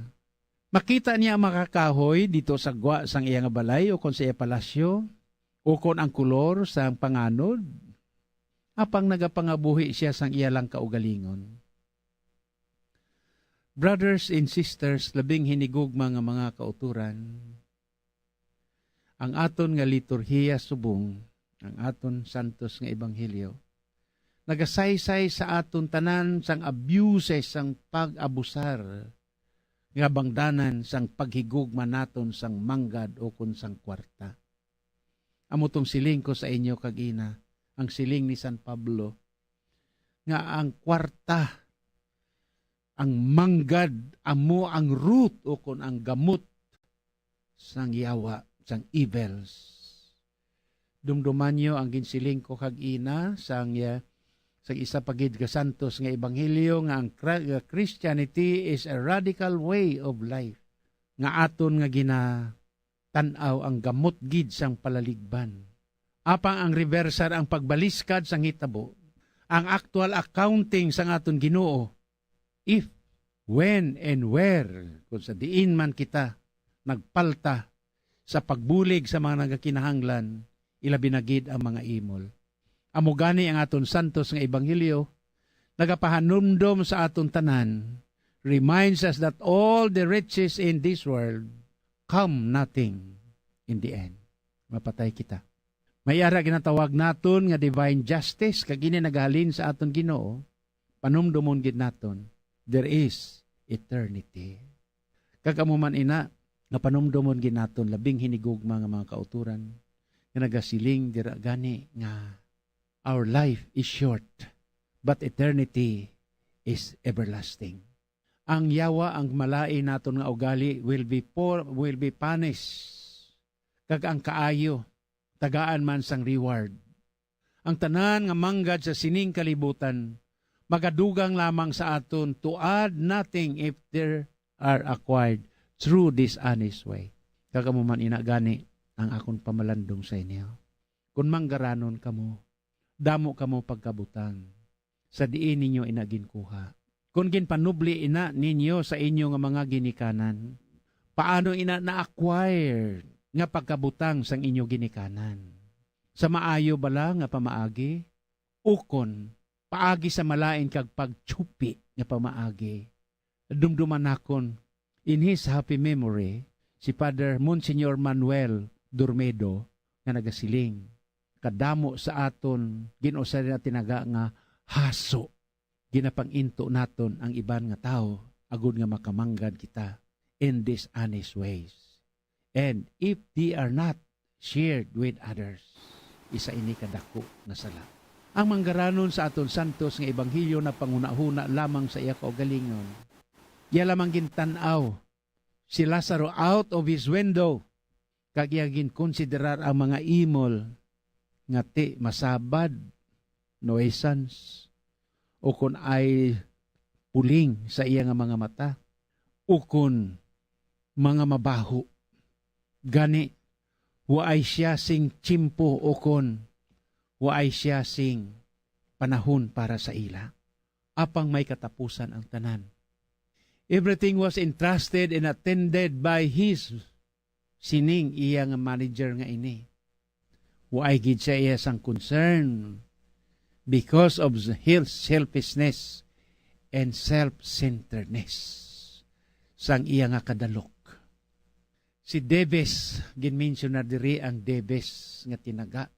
Makita niya ang mga kahoy dito sa gwa sang iya nga balay o kon sa iya palasyo, o kon ang kulor sang panganod, apang nagapangabuhi sia sang iya lang kaugalingon. Brothers and sisters, labing hinigugma nga mga kauturan, ang aton nga liturhiya subong ang aton santos nga ebanghelyo nagasaysay sa aton tanan sang abuses, sang pag-abusar, nga bangdanan sang paghigugma naton sang manggad ukon sang kwarta. Amo tong siling ko sa inyo kag ina, ang siling ni San Pablo, nga ang kwarta, ang manggad, amo ang root ukon ang gamot sang yawa, sang evils. Dumduman niyo ang ginsiling ko kag ina sang, ah, sang isa pa gid ka santos nga ebanghelyo nga ang Kra-, nga Christianity is a radical way of life, nga aton nga ginatan-aw ang gamot gid sang palaligban. Apang ang reversal, ang pagbaliskad sang hitabo, ang actual accounting sang aton Ginoo, if, when, and where, kung sa diin man kita nagpalta sa pagbulig sa mga nagakinahanglan, ilabi na gid ang mga imol. Amo gani ang aton santos nga ebanghelyo, nagapahanumdom sa aton tanan, reminds us that all the riches in this world come nothing in the end. Mapatay kita. May ara ginatawag naton nga divine justice, kag ini nagahalin sa aton Ginoo. Panumdomon gid naton, there is eternity. Kag amo man ina, nga panumdomon gid naton labing hinigugma nga mga kautoran nga nagasiling dira gani nga, "Our life is short, but eternity is everlasting." Ang yawa, ang malain naton nga ugali will be poor, will be punished, kag ang kaayo tagaan man sang reward. Ang tanan nga manggad sa sining kalibutan magadugang lamang sa aton to add nothing if they are acquired through dishonest way. Kag amo man ina gani ang akon pamalandong sa inyo. Kon manggaranon kamo, damo kamo pagkabutang sa diin ninyo ina ginkuha. Kon ginpanubli ina ninyo sa inyo nga mga ginikanan, paano ina na-acquire nga pagkabutang sang inyo ginikanan? Sa maayo bala nga pamaagi, ukon paagi sa malain kag pagtsupi nga pamaagi? Dumduman nakon, in his happy memory, si Father Monsignor Manuel Dormedo nga nagasiling, "Kadamo sa aton gin-usa na tinaga nga haso ginapang-into naton ang iban nga tawo agod nga makamanggad kita in dishonest ways. And if they are not shared with others," isa ini ka dako nga sala. Ang manggaranon sa aton santos nga ebanghelyo napanghunahuna lamang sa iya kaugalingon. Iya lamang gintan-aw si Lazaro out of his window, kag iya ginkonsiderar ang mga imol nga ti masabad, nuisance, o kon ay puling sa iya nga mga mata, o kon mga mabaho. Gani, waay siya sing tiyempo o kon waay siya sing panahon para sa ila. Apang may katapusan ang tanan. Everything was entrusted and attended by his, sining iya nga manager nga ini. Waay gid siya iya sang concern because of his selfishness and self-centeredness sang iya nga kadalok. Si Debes, ginmensyonar diri ang Debes nga tinaga.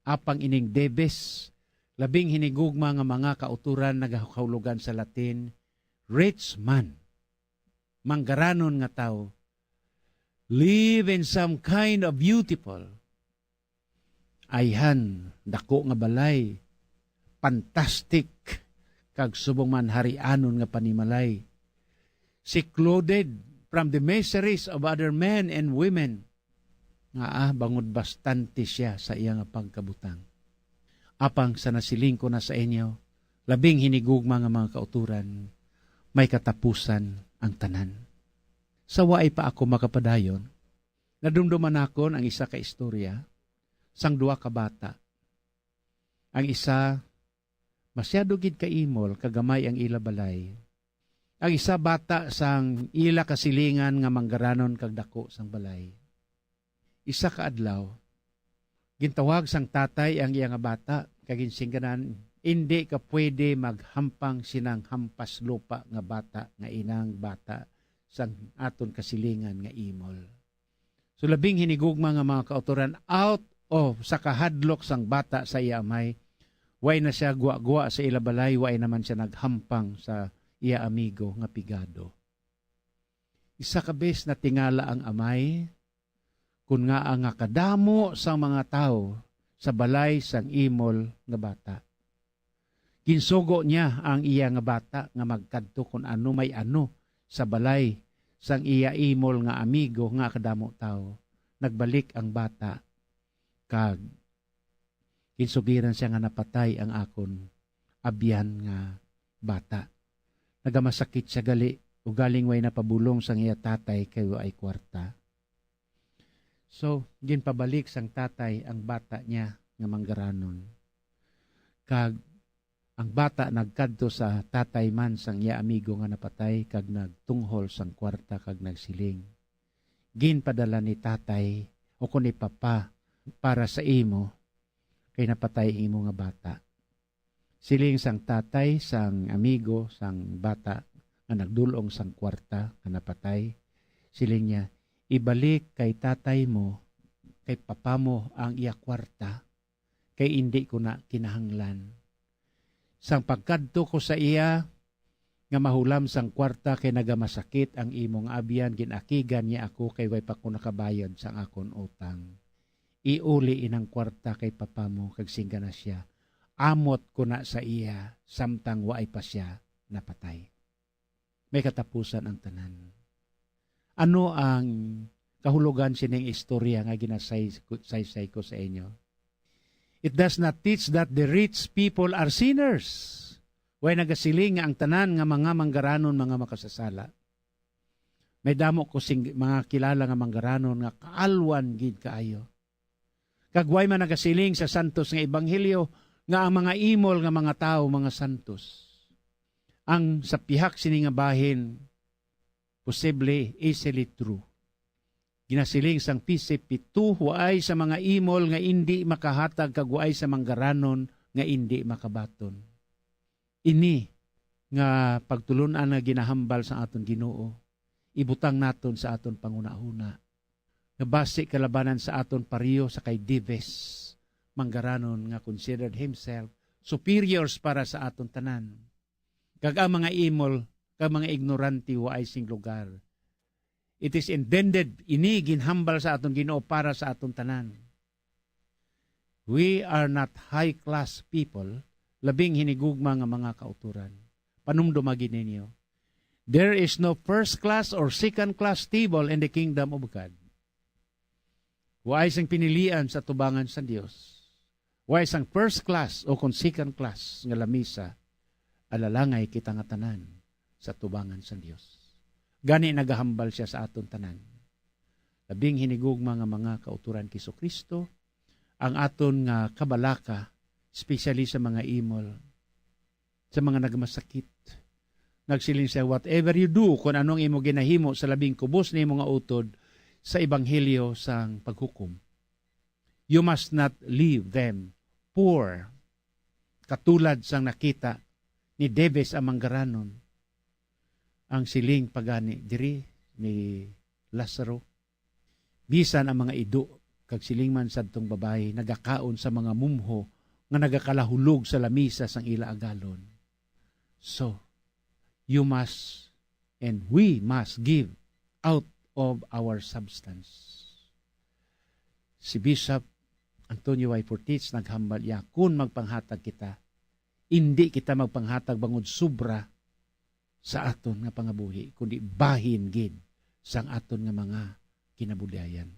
Apang ining Debes, labing hinigugma nga mga kautoran nagakahulugan sa Latin, rich man, manggaranon nga tawo, live in some kind of beautiful, ayhan, dako nga balay, fantastic, kag subong man harianon nga panimalay, secluded from the miseries of other men and women, nga, ah, bangod bastante siya sa iya nga pagkabutang. Apang sa nasiling ko na sa inyo, labing hinigugma nga mga kautoran, may katapusan ang tanan. Sa waay pa ako makapadayon, nadumduman nakon ang isa ka istorya sang duha ka bata. Ang isa, masyado gid ka imol, kagamay ang ila balay. Ang isa, bata sang ila kasilingan nga manggaranon kag dako sang balay. Isa ka adlaw, gintawag sang tatay ang iya nga bata, kag ginsingganan, "Indi ka pwede maghampang sinang hampas lupa nga bata nga inang bata sang aton kasilingan nga imol." So, labing hinigugma nga mga kautoran, out of sa kahadlok sang bata sa iya amay, way na siya gwa-gwa sa ila balay, way naman siya naghampang sa iya amigo nga pigado. Isa ka bes natingala ang amay, kun ngaa nga kadamo sang mga tawo sa balay sang imol nga bata. Ginsugo niya ang iya nga bata nga magkadto kun ano may ano sa balay sang iya imol nga amigo nga kadamo tawo. Nagbalik ang bata kag ginsugiran siya nga napatay ang akon abyan nga bata. Nagamasakit siya gali, ugaling way napabulong sang iya tatay kay waay kwarta. So, ginpabalik sang tatay ang bata niya nga manggaranon. Kag ang bata nagkadto sa tatay man sang iya amigo nga napatay kag nagtunghol sang kwarta kag nagsiling, "Ginpadala ni tatay o kon ni papa para sa imo kay napatay imo nga bata." Siling sang tatay sang amigo sang bata nga nagdul-ong sang kwarta nga napatay, siling niya, "Ibalik kay tatay mo, kay papa mo ang iya kwarta, kay indi ko na kinahanglan." Sang pagkadto ko sa iya, nga mahulam sang kwarta, kay nagamasakit ang imong abyan, gin-akigan niya ako, kay way pa ko nakabayad sang akon utang. Iuli inang kwarta kay papa mo, kag singgana siya, amot ko na sa iya, samtang waay pa sia napatay. May katapusan ang tanan. Ano ang kahulogan sining istorya nga ginasay-, saysay ko sa inyo? It does not teach that the rich people are sinners. Way nagasiling nga ang tanan nga mga manggaranon mga makasasala. May damo ko sing mga kilala nga manggaranon nga kaalwan gid kaayo. Kag way man nagasiling sa santos nga ebanghelyo nga ang mga imol nga mga tawo mga santos. Ang sa pihak sini nga bahin, posible, easily true. Ginasiling sang P C P two, waay sa mga imol nga indi makahatag kag waay sa manggaranon nga indi makabaton. Ini nga pagtulon-an nga ginahambal sa aton Ginoo, ibutang naton sa aton panghunahuna nga basi kalabanan sa aton pareho sa kay Dives, manggaranon nga considered himself superiors para sa aton tanan. Kag ang mga imol kag mga ignorante waay sing lugar. It is intended, ini ginhambal sa aton Ginoo para sa aton tanan. We are not high-class people, labing hinigugma nga mga kautoran. Panumdoma gid ninyo, there is no first class or second class table in the kingdom of God. Waay sing pinilian sa tubangan sa Dios. Waay sang first class o kon second class nga lamisa. Alalangay kita nga tanan sa tubangan sa Dios. Gani nagahambal sia sa aton tanan. Labing hinigugma nga mga kautoran kay Jesu-Cristo, ang aton nga kabalaka, especially sa mga imol, sa mga nagmasakit. Nagsiling siya, "Whatever you do, kung anong imo ginahimo sa labing kubos nimo nga utod sa ebanghelyo sang paghukom, you must not leave them poor." Katulad sang nakita ni Dives ang manggaranon, ang siling pa gani diri ni Lazaro. Bisan ang mga ido kag siling man sadtong babayi nagakaon sa mga mumho nga nagakalahulog sa lamisa sang ila agalon. So, you must and we must give out of our substance. Si Bishop Antonio Y. Fortich naghambal iya, kun magpanghatag kita, indi kita magpanghatag bangod sobra sa aton nga pangabuhi, kundi bahin gid sang aton nga mga kinabuliayan.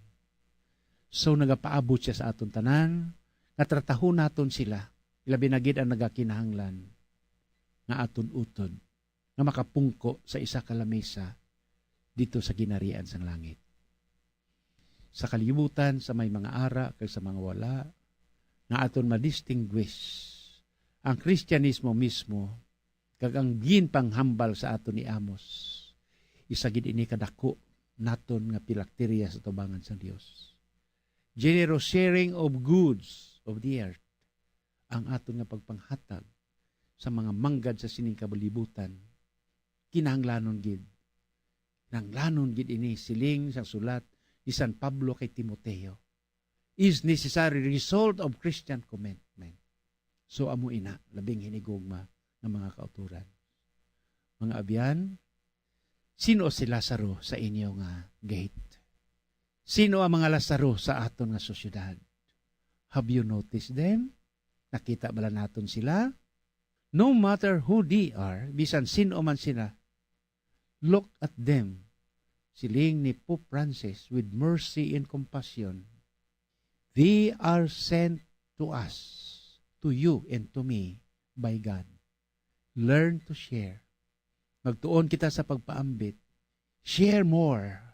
So, nagapaabot siya sa aton tanan nga tratahon naton sila, ilabi na gid ang nagakinahanglan nga aton utod nga makapungko sa isa ka lamisa dito sa ginharian sang langit. Sa kalibutan, sa may mga ara kag sa mga wala, nga aton ma-distinguish ang Kristiyanismo mismo kag ang ginpanghambal sa aton ni Amos. Isa gid ini kadako naton nga pilakterya sa tubangan sang Dios. Generous sharing of goods of the earth, ang aton nga pagpanghatag sa mga manggad sa sining kabalibutan. Kinahanglanon gid. Kinahanglanon gid ini, siling sang sulat ni San Pablo kay Timoteo, is necessary result of Christian commitment. So, amo ina, labing hinigugma nga mga kautoran. Mga abyan, sino si Lazaro sa inyo nga gate? Sino ang mga Lazaro sa aton nga sosyedad? Have you noticed them? Nakita bala naton sila? No matter who they are, bisan sin-o man sila, look at them, siling ni Pope Francis with mercy and compassion. They are sent to us, to you and to me, by God. Learn to share. Magtuon kita sa pagpaambit. Share more.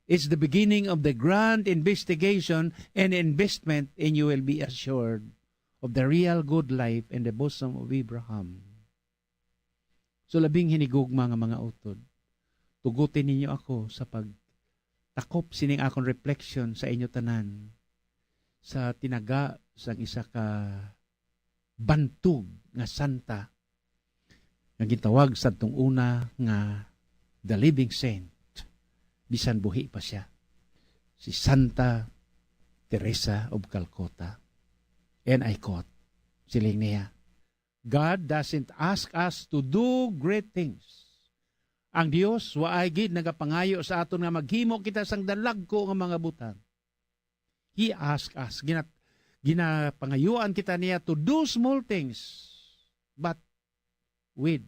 It's the beginning of the grand investigation and investment, and you will be assured of the real good life in the bosom of Abraham. So, labing hinigugma nga mga utod, tugutin ninyo ako sa pagtakop sining akon reflection sa inyo tanan, sa tinaga sang isa ka bantog nga santa nga gintawag sadtong una nga the living saint, bisan buhi pa sia, si Santa Teresa of Calcutta. And I quote, siling niya, God doesn't ask us to do great things. Ang Dios waay gid nagapangayo sa aton nga maghimo kita sang dalagko nga mga butang. He asked us, gina-, ginapangayuan kita niya to do small things, but with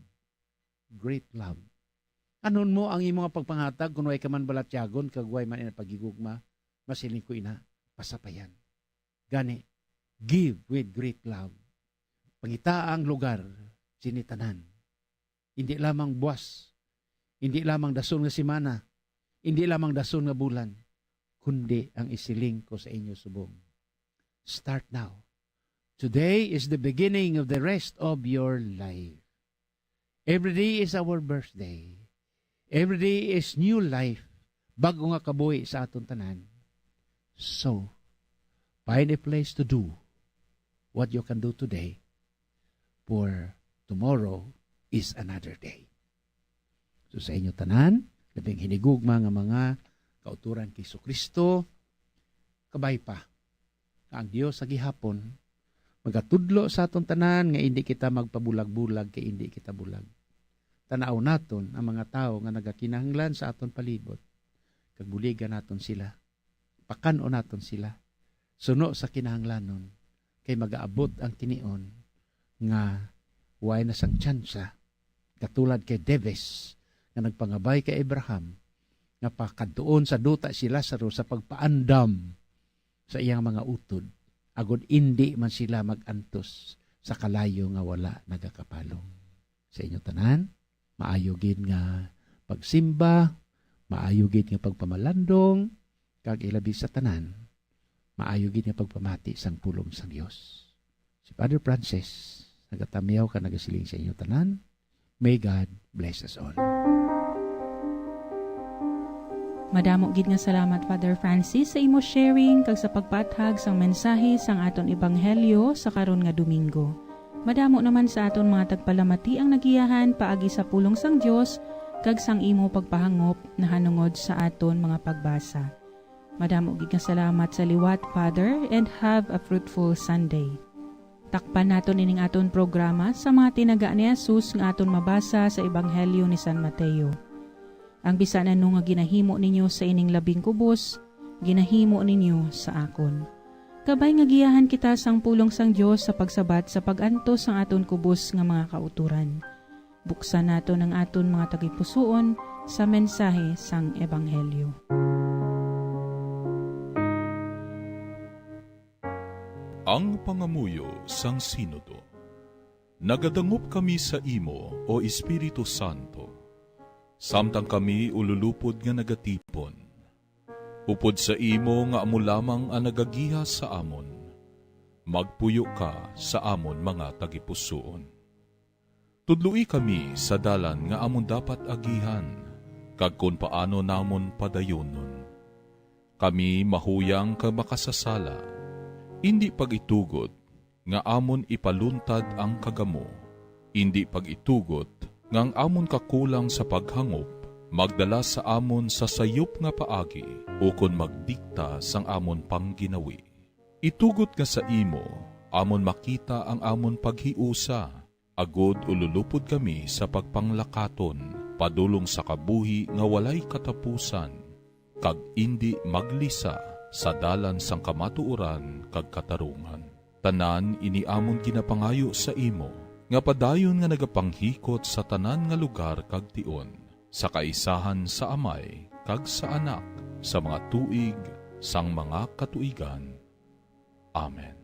great love. Anon mo ang imo nga pagpangatag kun way ka man balatyagon kag way man ina paghigugma, masiling ko ina, pasapayan. Gani, give with great love. Pangitaa ang lugar sini tanan. Indi lamang buwas, indi lamang dason nga semana, indi lamang dason nga bulan, kundi ang isiling ko sa inyo subong. Start now. Today is the beginning of the rest of your life. Every day is our birthday. Every day is new life. Bag-o nga kabuhi sa aton tanan. So, find a place to do what you can do today, for tomorrow is another day. So, sa inyo tanan, labing hinigugma nga mga kauturan kay Jesu-Cristo, kabay pa nga ang Dios sa gihapon magatudlo sa aton tanan nga indi kita magpabulag-bulag kay indi kita bulag. Tan-aw naton ang mga tawo nga nagakinahanglan sa aton palibot, kag buligan naton sila, pakan-on naton sila suno sa kinahanglanon, kay magaabot ang tinion nga way na sang tsansa, katulad kay Jabez nga nagpangabay kay Abraham, nga pakadtuon sa duta si Lazaro sa pagpaandam sa iyang mga utod, agod indi man sila mag-antos sa kalayo nga wala nagakapalong. Sa inyo tanan, maayo gid nga pagsimba, maayo gid nga pagpamalandong, kag ilabi sa tanan, maayo gid nga pagpamati sang pulong sang Dios. Si Father Francis nagatamyaw kag nagasiling sa inyo tanan, may God bless us all. Madamo gid nga salamat, Father Francis, sa imo sharing kag sa pagpaathag sang mensahe sang aton ebanghelyo sa karon nga Domingo. Madamo naman sa aton mga tagpalamati ang nagiyahan paagi sa pulong sang Dios kag sang imo pagpahangop nahanungod sa aton mga pagbasa. Madamo gid nga salamat sa liwat, Father, and have a fruitful Sunday. Takpan naton ining aton programa sa mga tinaga ni Jesus nga aton mabasa sa Ebanghelyo ni San Mateo. Ang bisan ano nga ginahimo ninyo sa ining labing kubos, ginahimo ninyo sa akon. Kabay nga giyahan kita sang pulong sang Dios sa pagsabat sa pag-antos sang aton kubos nga mga kautoran. Buksan naton ang aton mga tagipusoon sa mensahe sang Ebanghelyo. Ang pangamuyo sang Sinodo. Nagadangop kami sa imo, O Espiritu Santo, samtang kami ululupod nga nagatipon. Upod sa imo nga amo lamang ang nagagiya sa amon, magpuyo ka sa amon mga tagipusoon. Tudloi kami sa dalan nga amon dapat agihan, kag kon paano namon padayonon. Kami mahuyang kag makasasala, indi pag-itugot nga amon ipaluntad ang kagamo, indi pag-itugot nga ang amon kakulang sa paghangop magdala sa amon sa sayop nga paagi ukon magdikta sang amon pangginawi. Itugot nga sa imo amon makita ang amon paghiusa, agod ululupod kami sa pagpanglakaton padulong sa kabuhi nga walay katapusan, kag indi maglisa sa dalan sang kamatuoran kag katarungan. Tanan ini amon ginapangayo sa imo, nga padayon nga nagapanghikot sa tanan nga lugar kag tion, sa kaisahan sa Amay kag sa Anak, sa mga tuig sang mga katuigan. Amen.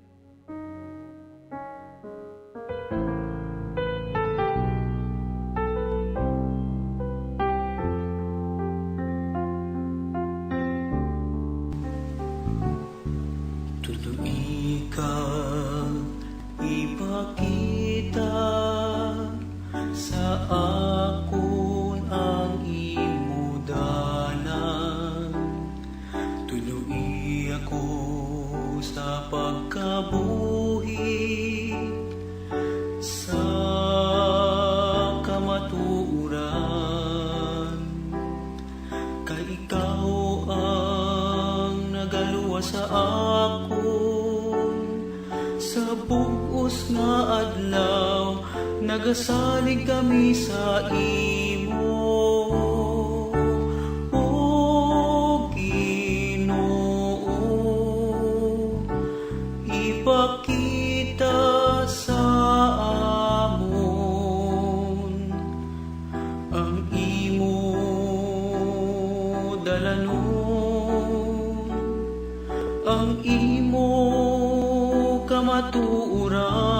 Tudloi ka, ipakita sa akon ang imo dalan. Tudloi ako sa pagka Nagasalig kami sa imo, O Ginoo, ipakita sa amon ang imo dalanon, ang imo kamatuoran,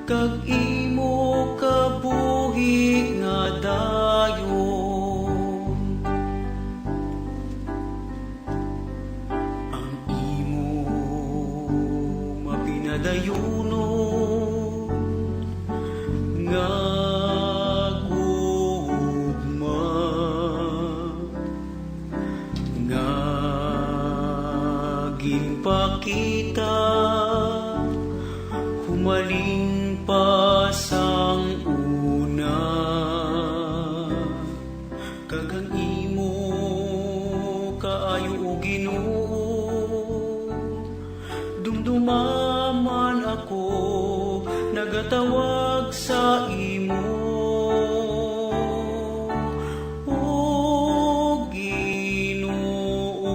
kag imo kabuhi nga dayon. Ang imo mapinadayunon nga gugma nga ginpakita humalin pa sang una, kag ang imo kaayo, O Ginoo, dumduma man ako nagatawag sa imo, O Ginoo,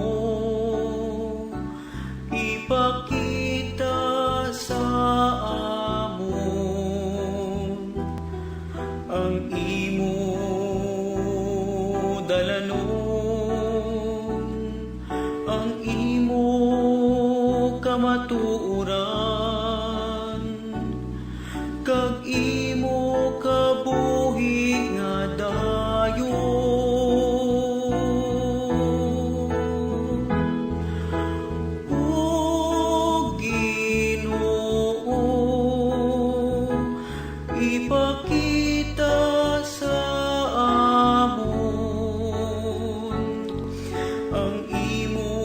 ipakita sa amon ang imo dalanon, ang imo kamatuoran, kag imo kabuhi nga dayon. O Ginoo, ipakita sa amon ang imo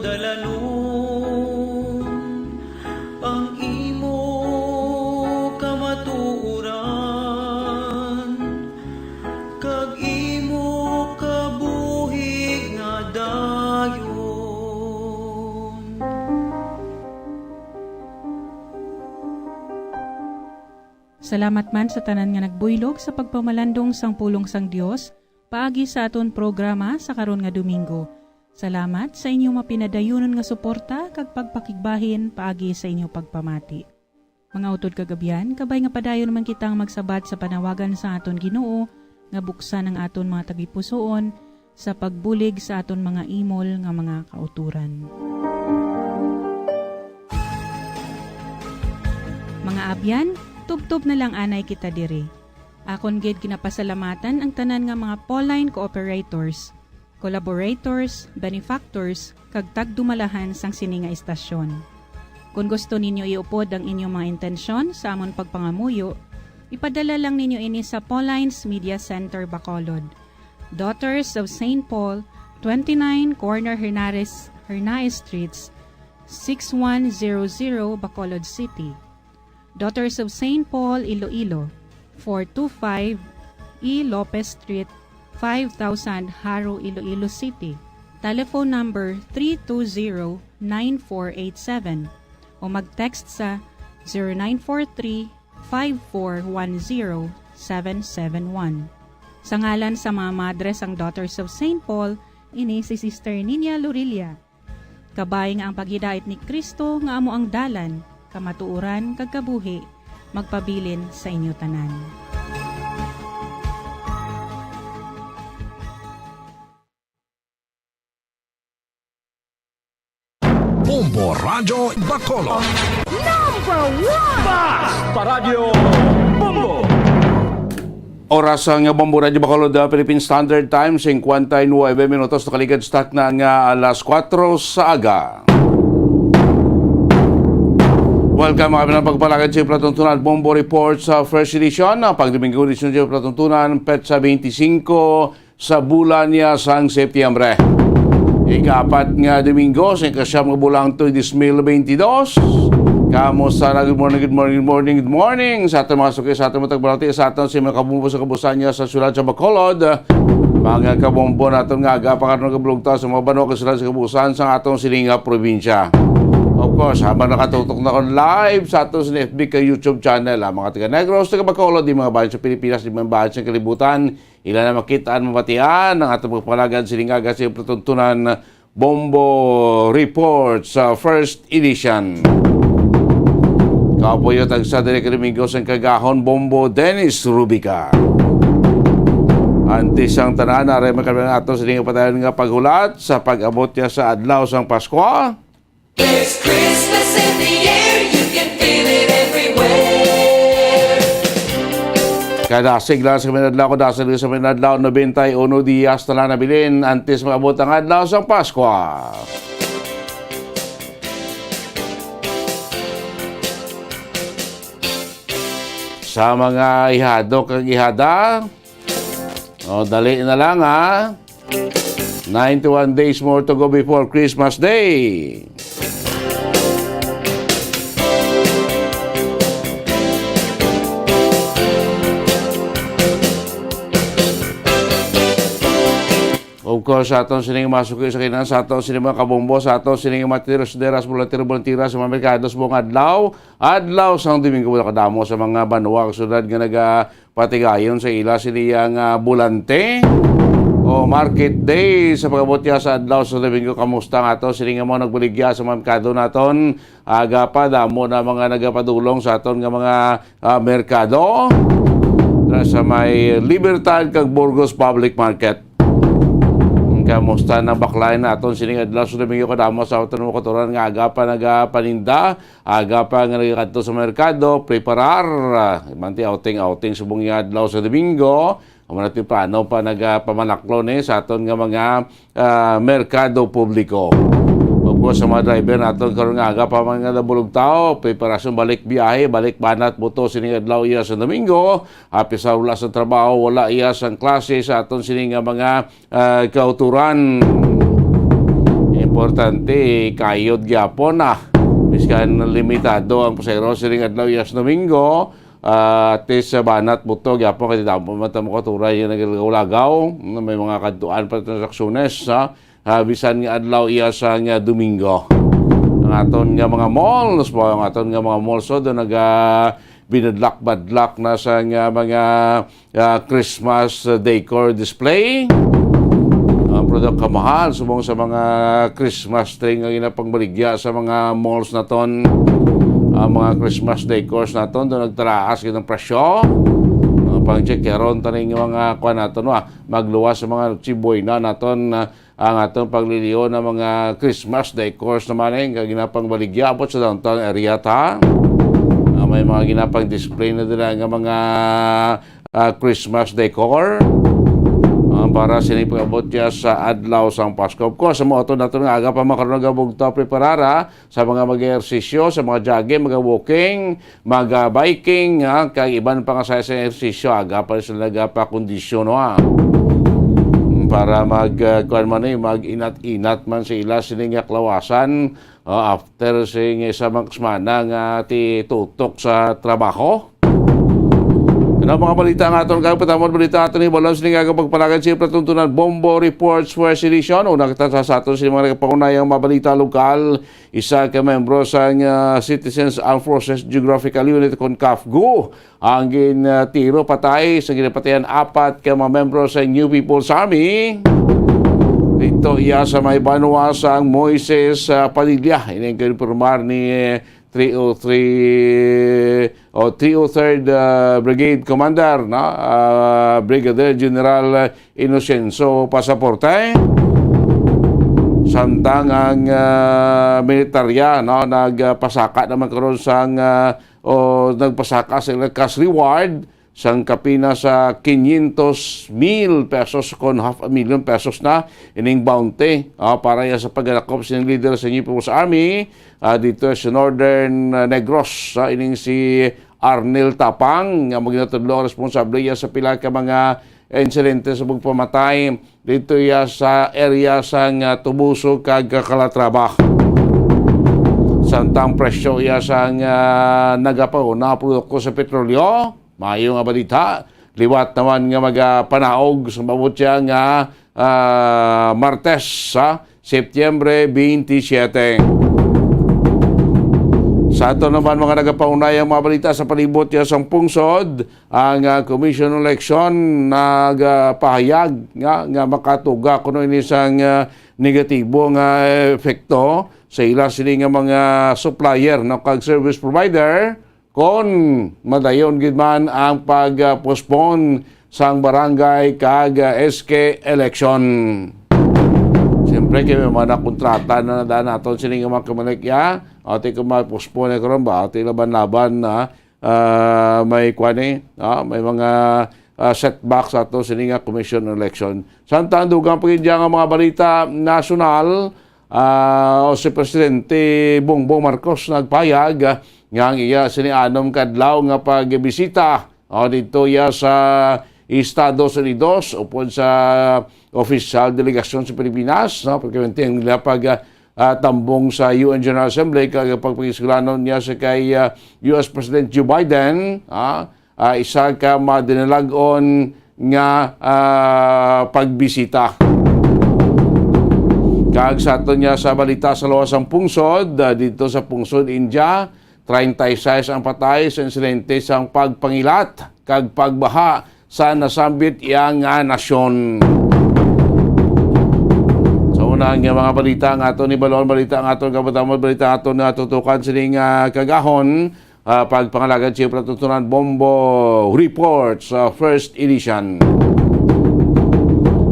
dalanon, ang imo kamatuoran, kag imo kabuhi nga dayon. Salamat man sa tanan nga nagbuylog sa pagpamalandong sang pulong sang Dios paagi sa aton programa sa karon nga Domingo. Salamat sa inyo mapinadayunon nga suporta kag pagpakigbahin paagi sa inyo pagpamati. Mga utod kag abyan, kabay nga padayon man kitang magsabat sa panawagan sang aton Ginoo nga buksan ang aton mga tagipusoon sa pagbulig sa aton mga imol nga mga kautoran. Mga abyan, tubtob na lang anay kita diri. Akon gid ginapasalamatan ang tanan nga mga Pauline cooperators, collaborators, benefactors, kag tagdumalahan sang sini nga istasyon. Kon gusto ninyo iupod ang inyong mga intensyon sa amon pagpangamuyo, ipadala lang ninyo ini sa Pauline's Media Center, Bacolod, Daughters of Saint Paul, twenty-nine Corner Hernares, Hernaez Streets, six one zero zero, Bacolod City. Daughters of Saint Paul, Iloilo, four two five E Lopez Street, five thousand, Jaro, Iloilo City. Telephone number three two zero, nine four eight seven o mag-text sa zero nine four three, five four one zero, seven seven one. Sa ngalan sa mga madre sang Daughters of Saint Paul, ini si Sister Ninia Lorilla. Kabay nga ang paghidait ni Cristo nga amo ang dalan, kamatuoran, kag kabuhi, magpabilin sa inyo tanan. Bombo Radyo Bacolod. Number one! Basta Radyo Bombo! Oras nga Bombo Radyo Bacolod, ah, Philippine Standard Time, singkwenta y nuebe minutos, nakaligad sa takna nga alas kuwatro sa aga. Welcome, mga pinapagpalagad sa Platuntunan Bombo Report sa First Edition, ah, pagdomingo, edisyon sa Platuntunan, petsa twenty-five sa bulan niya sang Setyembre. Ika-apat nga Domingo sa ika-siyam nga bulan tuig dos mil bentidós. Kamusta na? Good morning, good morning, good morning, good morning sa aton mga suki, sa aton mga tagbalati, sa aton sa mga kabumbo sa kabuusan niya sa siyudad sa Bacolod. Mga kabumbo naton nga aga pa karon nga bulugtaw sa mga banwa kag siyudad sa kabuusan sa aton sining nga probinsya. Ug Of course, habang nakatutok na kon live sa aton sa F B ka YouTube channel, ang mga taga Negros, taga Bacolod, di mga bayan sa Pilipinas, di mga bayan sa kalibutan, ila na makita ang mabatian ang atong pagpalagad sining aga sa inyong patuntunan, Bombo Report sa first edition. Kapuyo tagsa diri ka Domingo sang kagahon, Bombo Dennis Rubica. Antes ang tanan, aray man kami ato sa inyong padayon nga paghulat sa pag-abot niya sa adlaw sang Paskwa. There's Christmas in the air, you can feel it everywhere. Kadasig lang sa Minadlaw, kadasig lang sa Minadlaw, nobenta y uno dias na lang nabilin antes maabot ang adlaw sang Paskwa. Sa mga ihado kag ihada, o, dali na lang, ha. Ninety-one days more to go before Christmas Day. Of course, sa aton sining masuki sa kinan, sa aton sining mga kabombo, sa aton sining mga tiros, deras, volunteer, volunteera sa mga merkado sa buong adlaw, adlaw sang Domingo, wala kadamo sa mga banwa, syudad nga naga patigayon sa ila sini ang, ah, bulante o market day sa pag-abot niya sa adlaw sa Domingo. Kamusta nga to? Sini nga mga nagbaligya sa mga merkado naton, aga pa, damo na mga nagapadulong sa aton nga mga, ah, merkado. Sa may Libertad kag Burgos Public Market. Kamusta na baklay naton sini nga adlaw sa Domingo? Kadamo sa aton mga kauturan nga aga pa nagapaninda. Aga pa nga nagakadto sa merkado, preparar. Ah, manti outing-outing subong nga adlaw sa Domingo. Amo na temprano pa nagapamanaklon, eh, sa aton nga mga, ah, merkado publiko. Pagbuhat sa mga driver naton karon nga aga pa, mga nabulog tao, preparasyon balik biyahe, balik banat buto sining adlaw iya sa Domingo. Apisar wala sa trabaho, wala iya sang klase sa aton sini nga mga, ah, kauturan. Importante, kayod gyapon, ah. Biskan limitado ang pasahero sining adlaw, yes, Domingo. Ah, at least, sa banat buto gyapon, kay damo man ta makaturay nga nagalagaw-lagaw. May mga kadtuan pa transaksyones, ha? Ah, bisan nga adlaw iya sa nga Domingo. Ang aton nga mga malls, po, ang aton nga mga malls, so, doon naga binadlak-badlak na sa nga mga, ah, Christmas, ah, decor display. Ang product kamahal, subong sa mga Christmas tree nga ginapangbaligya sa mga malls naton. Ang mga Christmas decors naton, doon nagtaraas gid ang presyo. Ang pang-check karon taning mga kuan naton, wa, magluwas sa mga chiboy na naton, ah, ang atong pagliliyo ng mga Christmas decors naman, eh, nga ginapangbaligya abot sa downtown area ta. Ah, may mga ginapang display na dira nga mga, ah, Christmas decor, ah, para sini pag-abot niya sa adlaw sang Pasko. Of course, sa mga auto nato nga aga pa makaroon nga bugtaw preparara, sa mga mag-ehersisyo, sa mga jogging, mga walking, mag-biking, ha, kag iban pa nga sa, sa ehersisyo, aga pa sila nagapakondisyon, ha. Para mag, ah, kuwan man, eh, mag-inat-inat man sa ila sini nga kalawasan, ah, after sing isa mga semana nga ti tutok sa trabaho. Ano mga balita nga aton kag patamon balita aton ibalon sini nga pagpalagad sa patuntunan Bombo Reports First Edition. Una kita sa, sa aton sa mga nagpaunayang mga balita lokal. Isa ka membro sang, ah, Citizens Armed Forces Geographical Unit kon CAFGU ang gin, ah, tiro patay sa ginapatayan apat ka mga membro sa New People's Army. Dito iya sa may banwa sang Moises, ah, Padilla. Ini ang kinpormar ni three oh three o three oh third, ah, Brigade Commander, no? Ah, Brigadier General Inocencio Pasaporte. Samtang ang, ah, militarya, no, nagpasaka naman karon sang, ah, o nagpasaka sa ilang cash reward sang kapina sa quinientos mil pesos kon half a million pesos na ining bounty, ah, para ya sa pagdakop sa leader sa New People's Army, ah, dito sa Northern, ah, Negros, ah, ining si Arnel Tapang, nga maginatudlo ang responsable iya sa pila ka mga insidente sa pagpamatay dito iya sa area sang, ah, Tubuso kag Calatrava. Samtang presyo iya sang, ah, nagapauna produkto sa petrolyo, maayo nga balita, liwat naman nga magapanaog sa maabot siya nga, ah, Martes, ha, Setyembre twenty-seven. Sa ato naman, mga nagapaunay ang mga balita sa palibot ya sang pungsod, ang, ah, Commission on Election nagapahayag nga, nga makatuga kuno ini sang, ah, negatibo nga epekto sa ila sini nga mga supplier, no, kag service provider kon madayon gid man ang pag-postpone sang barangay kag, ah, S K election. Siyempre, kay may mga nakontrata na nadaan naton sini nga mga kamalikya. Ati ko ma-postpone na karon ba? Ati laban-laban na, ah, may kuwan eh, ah, may mga, ah, setback sa ato sini nga commission election. Samtang dugang pa gid nga mga balita nasyonal, ah, o si Presidente Bongbong Marcos nagpahayag, ah, nga ang iya sini anom ka adlaw nga pagbisita, oh, didto iya sa Estados Unidos upod sa opisyal delegasyon sa Pilipinas, no? Pagkamanti ang nila pag, ah, ah, tambong sa U N General Assembly kag pagpakisuglanon niya sa kay, ah, U S President Joe Biden, ah, ah, isa ka madinalag-on nga, ah, pagbisita. Kag sa aton niya sa balita sa luwas sang pungsod, ah, didto sa pungsod India, treinta y seis ang patay sa insidente sang pagpangilat kag pagbaha sa nasambit iya nga nasyon. Sa una nga mga balita nga aton ni Balon, balita nga aton kabatamon, balita nga aton nga tutukan sining, ah, kagahon, ah, pagpangalagad sa patutunan Bombo Report sa first edition.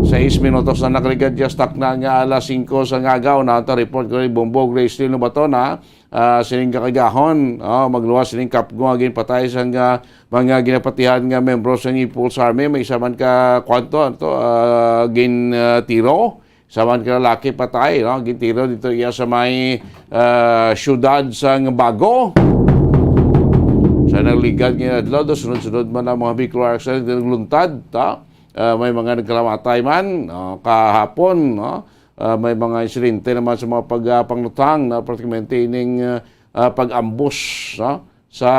Sais minutos na nakaligad ya sa takna nga alas singko sa ngagaw, na ang report ko ni Bombo Grace Lino Batona, ah, sining kakagahon, oh, magluwas sining kapgo nga ginpatay sang, ah, mga ginapatihan nga membro sa People's Army. May isa man ka, kwanto, ano to, ah, gin, ah, tiro. Isa man ka lalaki patay, no? Gintiro dito iya sa may, ah, siyudad sang Bago. Sa nagligad nga adlaw, do sunod-sunod man ang mga vehicular accident nga nagluntad, ta? Ah, may mga nagkalamatay man, no? Kahapon, no? Ah, may mga insidente naman sa mga pagpanglutang na pratikamente ining, ah, ah, pag-ambus, no, sa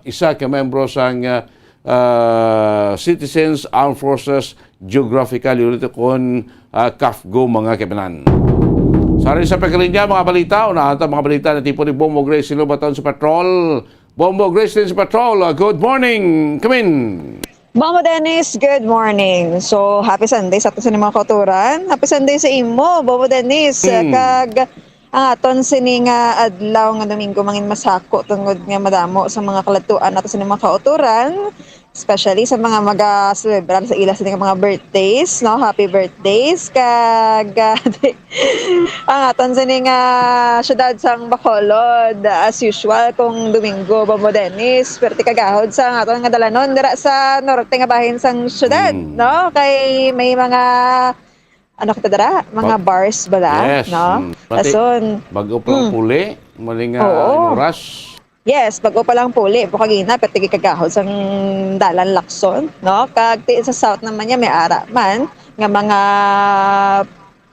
isa ka membro sang, ah, ah, Citizens Armed Forces Geographical Unit, kon, ah, CAFGU, mga kaibigan. Sa rin sa pagkalinya, mga balita, unahan ta mga balita na tipo ni Bombo Grace Silobatan sa Patrol. Bombo Grace din sa Patrol, ah, good morning. Come in. Mama Dennis, good morning. So, happy Sunday sa aton sa mga kauturan. Happy Sunday sa imo, Bobo Dennis. Hmm. Kag ang aton sini nga adlaw nga Domingo mangin masako tungod nga madamo sa mga kaladtuan nato sa mga kauturan, especially sa mga maga-celebrar sa ila sini nga mga birthdays, no? Happy birthdays. Kag, ah, ang aton sini nga syudad sang Bacolod, as usual, kung Domingo, Bombo Dennis, perti kagahod sa aton nga dalanon dira sa norte nga bahin sang syudad, Mm. no? Kay may mga, ano kita dira? Mga Bag-, bars bala, yes, no? Mm. Pati Dason. Bag-o pa ang Mm. puli, mali nga Oo. oras. Yes, bag-o pa lang puli, bukag ina, perti kagahod sang dalan Lacson, no? Kag ti-, sa south naman niya, may ara man nga mga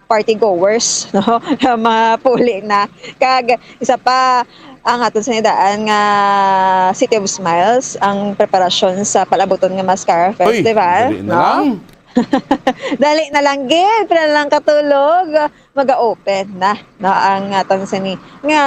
party goers, no? Nga mga puli na. Kag isa pa, ang aton sinidaan nga City of Smiles, ang preparasyon sa palabuton nga Mascara Uy, Festival, dali na no? lang. Dali na lang gid, pila na lang katulog, maga-open na, no, ang aton sini nga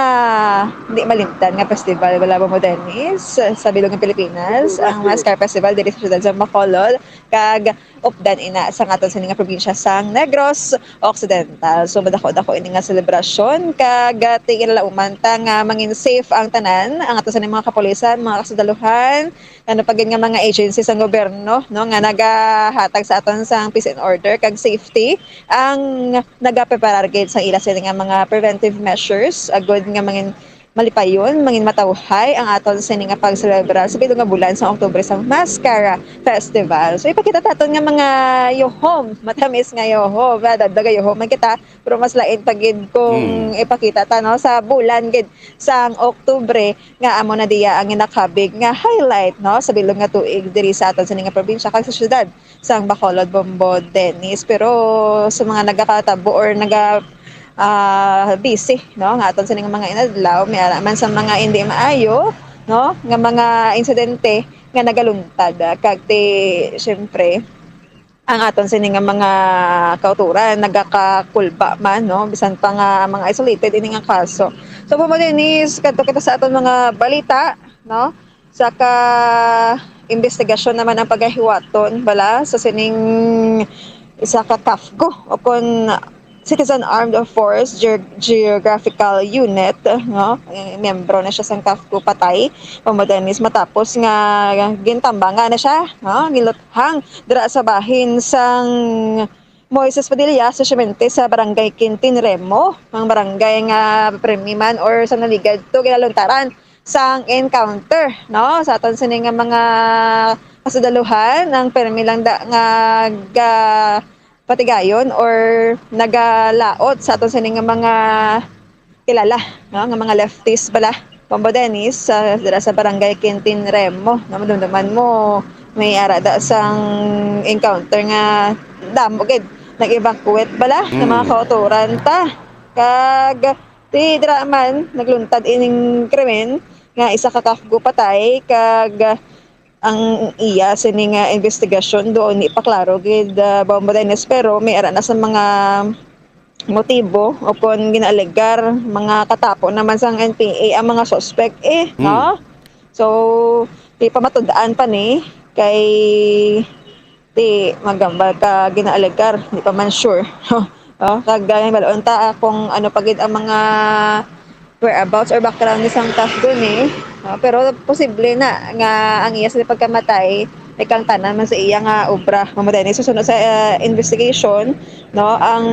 di malimtan nga festival, wala ba mo, Dennis? Sa bilog ng Pilipinas, ang Mascara Festival diri sa siyudad sa Bacolod, kag updan ina sa aton sini nga probinsya sang Negros Occidental. So, madako-dako ini nga selebrasyon, kag, ah, ti kinalauman ta nga mangin safe ang tanan, ang aton sini mga kapulisan, mga kasundaluhan, ano pa gid nga mga agencies sang gobyerno, no, nga nagahatag sa aton sang peace and order kag safety, ang nagapreparar gid sa ila sini nga mga preventive measures, agud nga mangin malipayon, mangin matawhay ang aton sini nga pagselebrar sa pito nga bulan sa Oktubre sa Mascara Festival. So, ipakita ta aton nga mga yuhom, matamis nga yuhom, ah, dagdag nga yuhom man kita, pero mas lain pa gid kung Hmm. ipakita ta, no, sa bulan gid sang Oktubre, nga amo na diya ang ginakabig nga highlight, no, sa bilog nga tuig diri sa aton sini nga probinsya kag sa syudad sang Bacolod, Bombo, Dennis. Pero sa mga nagakatabo or naga, ah, busy, no, nga aton sini nga mga inadlaw, may ara man sa mga hindi maayo, no, nga mga insidente nga nagaluntad, ah, kag ti, siyempre, ang aton sini nga mga kauturan nagakakulba man, no? Bisan pa nga mga isolated ini nga kaso. So, Bombo Dennis, kadto kita sa aton mga balita, no? Sa ka investigasyon naman ang pagahiwaton bala sa sining isa ka CAFGU o kon Citizen Armed Force Ge-, Geographical Unit, no? Eh, miyembro na siya sang CAFGU patay, Bombo Dennis, matapos nga gintambangan na siya, no? Giluthang dira sa bahin sang Moises Padilla sa Simente sa Barangay Quintin Remo, ang barangay nga pirmi man or sa naligad to ginaluntaran sang encounter, no? Sa aton sini nga mga kasadaluhan, ang pirmi lang da, nga ga-, patigayon or nagalaot sa aton sini nga mga kilala, no, nga mga leftist bala. Bombo Dennis, sa, dira sa Barangay Quintin Remo, no, madumduman mo, may ara da sang encounter nga damo gid nag-evacuate bala ng mga Mm. kautoran ta. Kag ti dira man nagluntad ining krimen nga isa ka CAFGU patay kag ang iya sini nga investigasyon doon di pa klaro gid, ah, Bombo Dennis, pero may ara na sa mga motibo o kon ginaalegar mga katapo naman sang N P A ang mga suspect eh, Hmm. no? So, di pa matud-an pa ni kay di magambal ka ginaalegar, di pa man sure. Oh, kag, ah, hibaluon ta, ah, kung ano pa gid ang mga whereabouts or background ni sang CAFGU ni, ah, pero posible na nga ang iya sa pagkamatay may kangtanan man sa iya nga obra. Mamo din, susunod sa, ah, investigation, no, ang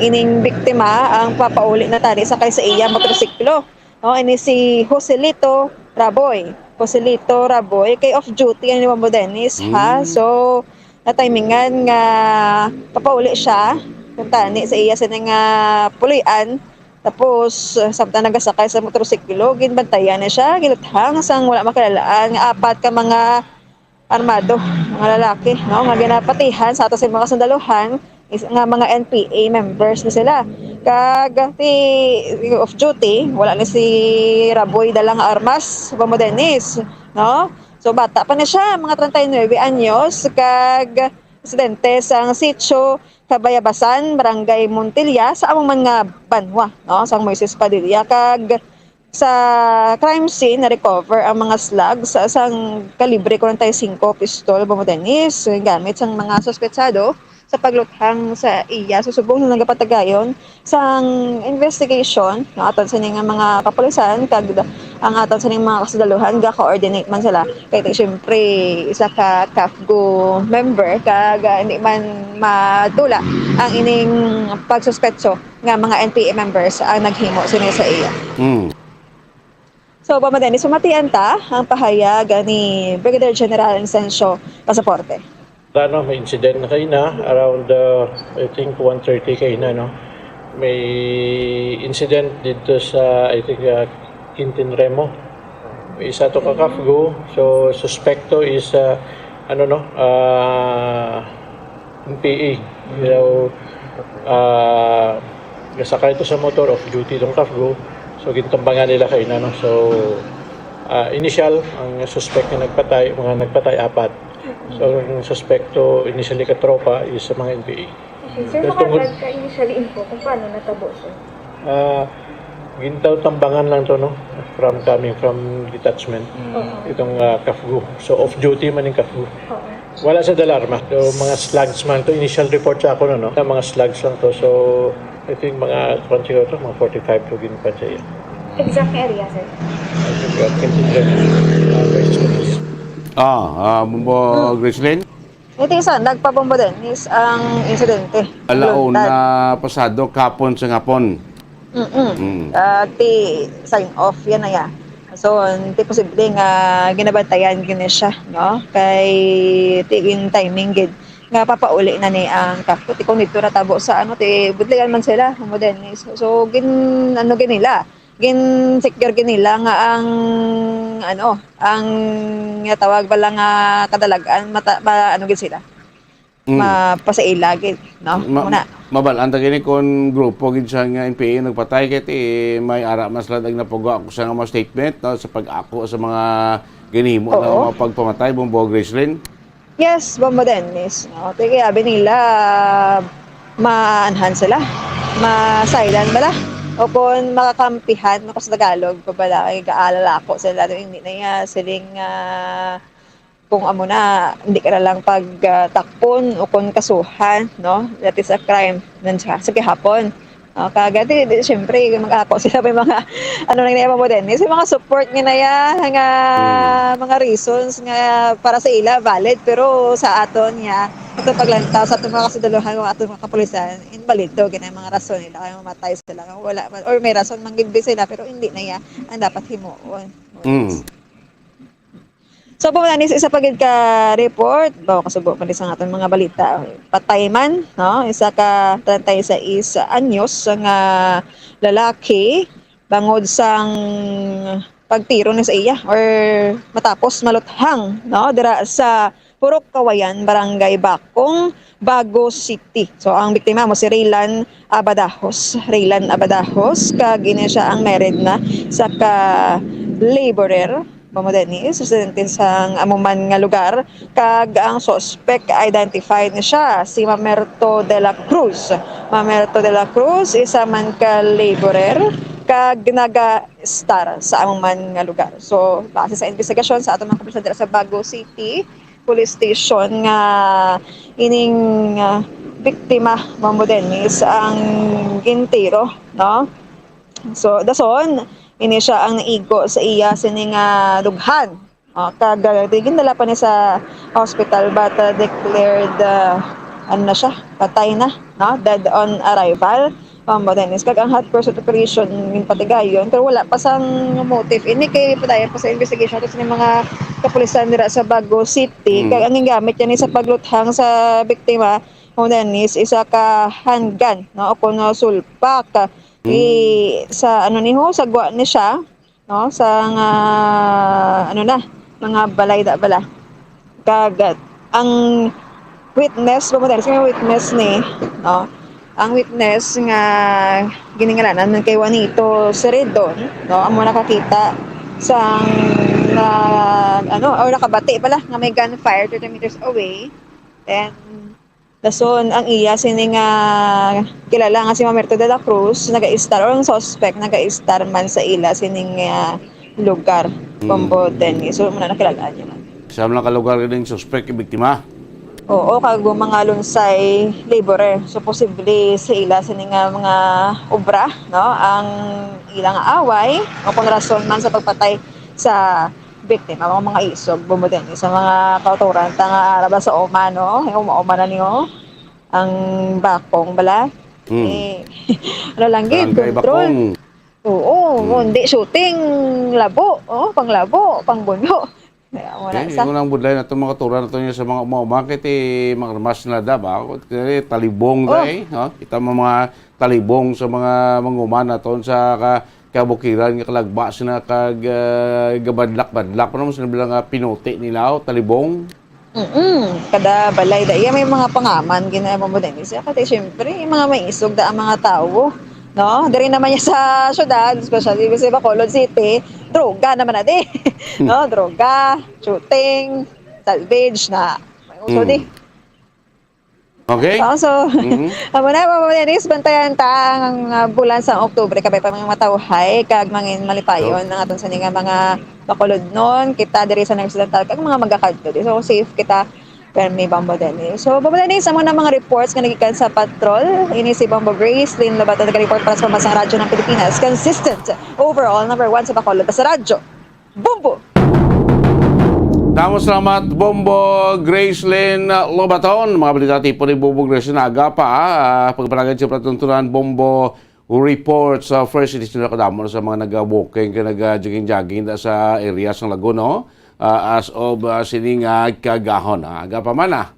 ining biktima, ang papauli na tani sakay sa iya motorsiklo. No, ini si Joselito Raboy. Joselito Raboy, kay off duty yan ni Bombo Dennis, ha? Mm. So, natimingan nga papauli siya, kung tani sa iya sa nga puloy-an. Tapos, uh, samtang nagasakay sa motorsiklo, ginbantayan na siya, giluthang sang wala makilalaan nga apat ka mga armado, mga lalaki, no, nga ginapatihan sa ato sa mga kasundaluhan, is, nga mga N P A members na sila. Kag ti off duty, wala ni si Raboy dala nga armas, Bombo Dennis, no? So, bata pa na siya, mga treinta y nueve anyos, kag residente sa Sitio Kabayabasan, Barangay Montilla, sa among man nga banwa, no, sang Moises Padilla. Kag sa crime scene, na-recover ang mga slugs sa sang kalibre forty-five pistol, Bombo Dennis, gamit sang mga suspetsado sa pagluthang sa iya. So, subong na nagapatagayon sang investigation, no, aton sini nga mga kapulisan, kag ang aton sini mga kasadaluhan, ga-coordinate man sila. Kay, siyempre, isa ka CAFGU member, kag, ah, hindi man matula ang ining pagsuspetso nga mga N P A members ang naghimo sini sa iya. Mm. So, Bombo Dennis, sumatian ta ang pahayag ni Brigadier General Inocencio Pasaporte. Ano, may incident na kaina, around, uh, I think, one thirty kaina, no? May incident dito sa, I think, uh, Quintin Remo. May isa to ka CAFGU. So, suspekto is, uh, ano, no, uh, N P A. You know, uh, gasakay to sa motor, off duty tong CAFGU. So, gintambangan nila kaina, no? So, uh, initial, ang suspect nga nagpatay, mga nagpatay, apat. So, ang suspekto initially katropa is sa mga N P A. Okay, sir, Pero tungod makatag ka initially info kung paano natabo, sir? Ah, gintaw tambangan lang to, no? From, coming from detachment. Oo. Itong, ah, CAFGU. So, off duty man yung CAFGU. Oo. Wala sa dala arma. So, mga slugs man to. Initial report sa ako, no, no? Na mga slugs lang to. So, I think mga, kwan siguro to, mga forty-five to ginpan sa iya. Exact area, sir? I think, uh, Quintin Remo. Ah, Gracelyn. Ah, ah, Bombo Gracelyn? Iti sa nagpabombo din is ang insidente. Alauna pasado, kapon sa ngapon. Mm-mm. Mm. Ah, ti sign off yan na ya. So, ti posible nga ginabantayan gini siya, no? Kay ti in timing gid nga papauli na ni ang CAFGU. Ti kung dito natabo sa ano, ti budlian man sila, mo din. So, so, gin, ano gid nila, gin-secure gid nila nga ang, ano, ang nga tawag bala nga kadalagan, mata-, ma-, ano gid sila, Mm. mapasaila gid, no? Ma-, Muna. Mabal-an ta gini kung grupo gid siya nga N P A nagpatay, kay ti may ara man sila nagnapugo ako sa nga mga statement, no, sa pag-ako sa mga ginhimo na Oo. mga pagpamatay, Bombo Gracelyn. Yes, Bombo Dennis, no? Ti kay abi nila, maanhan sila, masaylan bala, o kon makakampihan, no, kung sa Tagalog pa bala, kay gaalalako sila, no? Hindi na iya siling, ah, kung amo na, hindi ka na lang pag, ah, takpon o kon kasuhan, no? That is a crime, nan siya, sa gihapon. O, kag, di, di, siyempre, mag-ako sila may mga, ano lang na yung mga Dennis, yung mga support nga na ya, nga Hmm. mga reasons nga para sa ila, valid, pero sa aton niya, ato paglantaw, sa atong mga kasundalohan, mga atong mga kapulisan, invalid to, ganang mga rason nila, kaya mamatay sila, nga wala man, or may rason, manggigbi sila, pero hindi na ya ang dapat himuon. Mm. So, po na ni sa isa pa gid ka report, bawo kasubo pa ni sa aton mga balita. Patay man, no? Isa ka treinta y seis anyos nga lalaki bangod sang pagtiro ni sa iya or matapos maluthang, no? Dira sa Purok Kawayan, Barangay Bakong, Bago City. So, ang biktima mo si Raylan Abadajos. Raylan Abadajos, kag ini siya ang married na sa ka laborer. Bamo Dennis, residente sang amo man nga lugar, kag ang suspect identified ni siya si Mamerto de la Cruz. Mamerto de la Cruz, isa man ka laborer, kag naga-star sa amo man nga lugar. So, base sa investigasyon sa aton mga kapulisan dira sa Bago City Police Station nga ining, ah, biktima, Mambo Dennis, ang gintiro, no? So, dason, ini siya ang naigo sa iya sini nga dughan. Ah, kag, ah, di, gindala pa ni sa hospital, but, ah, declared, ah, ano na siya, patay na, no? Dead on arrival. Mambo Dennis, kag ang hot pursuit operation ginpatigayon, pero wala pa sang motive. Ini kay padayon pa sa investigation sa mga kapulisan dira sa Bago City. Mm. Kag ang gingamit niya ni sa pagluthang sa biktima, Mambo Dennis, isa ka handgun, no? O kuno sulpak. Mm. I, sa ano ni ho, sa gwa ni siya, no, sa nga, ano na, mga balay da bala. Kag, uh, ang witness, Mambo Dennis, may witness ni, no? Ang witness nga giningalanan man kay Juanito Seredon, no, amo nakakita sang na, ano, or nakabati pala nga may gunfire thirty meters away. And dason ang iya sini nga kilala nga si Mamerto de la Cruz, naga-istar, or ang suspect naga-istar man sa ila sining, ah, lugar, mm, Bombo Dennis. So, muna nakilala niya man. Sa mga kalugar ganing suspect, yung biktima? Oo, kag mga lunsay laborer. So, posible sa ila sini nga mga obra, no? Ang ilang away, o kung rason man sa pagpatay sa biktima, mga, mga isog, Bombo Dennis, sa mga kauturan, ta nga ara ba sa uma, no? Yung uma-uma na niyo, ang Bakong bala. Hmm. Eh, ano lang gid, Barangay control. Bakong. Oo, hmm, hindi shooting, labo, oh, panglabo, pangbuno. Kaya wala. Okay, sa yung unang budlay na itong mga kauturan na ito niya sa mga uma-uma, kay ti mga armas na da ba? Kay talibong, oh, day, no? Kita mo mga talibong sa mga manguma naton sa ka-, kabukiran nga kalagba sina kag, ah, gabadlak-badlak pa naman sila bilang, ah, pinuti nila, oh, talibong. Mm-mm. Kada balay da iya may mga pangaman, ginaya mo din siya. Kasi syempre, yung mga may isog da ang mga tawo, no? Diri naman niya sa syudad, especially sa Bacolod City, droga naman na di. No? Droga, shooting, salvage na. May uso di. Mm. Okay. Oo, so, mm-hmm, amo na, Mama Denise, bantayan ta ang, ah, bulan sa Oktubre, kabay pa mga matawhay, kag mangin malipayon ang aton sa nga mga Bacolodnon, kita diri sa Occidental, kag mga magakadto. So, safe kita, permi, Bombo Denise. So, Bombo Denise, amo na mga reports nga nagikan sa patrol. Ini si Bombo Grace Lynn Lobato, nag-report para sa Pambansang Radyo ng Pilipinas. Consistent, overall, number one sa Bacolod, sa radyo. Bombo! Damo salamat, Bombo Gracelyn Lobaton. Mga balita tipo ni Bombo Gracelyn, aga pa, ah, pagpanagad sa palatuntunan, Bombo Report sa First Edition. Kadamo sa mga nag-walking, kag nag-jogging-jogging da sa area sang Lagono, ah, as of, ah, sining, ah, kagahon, ah. Aga pa man, ah.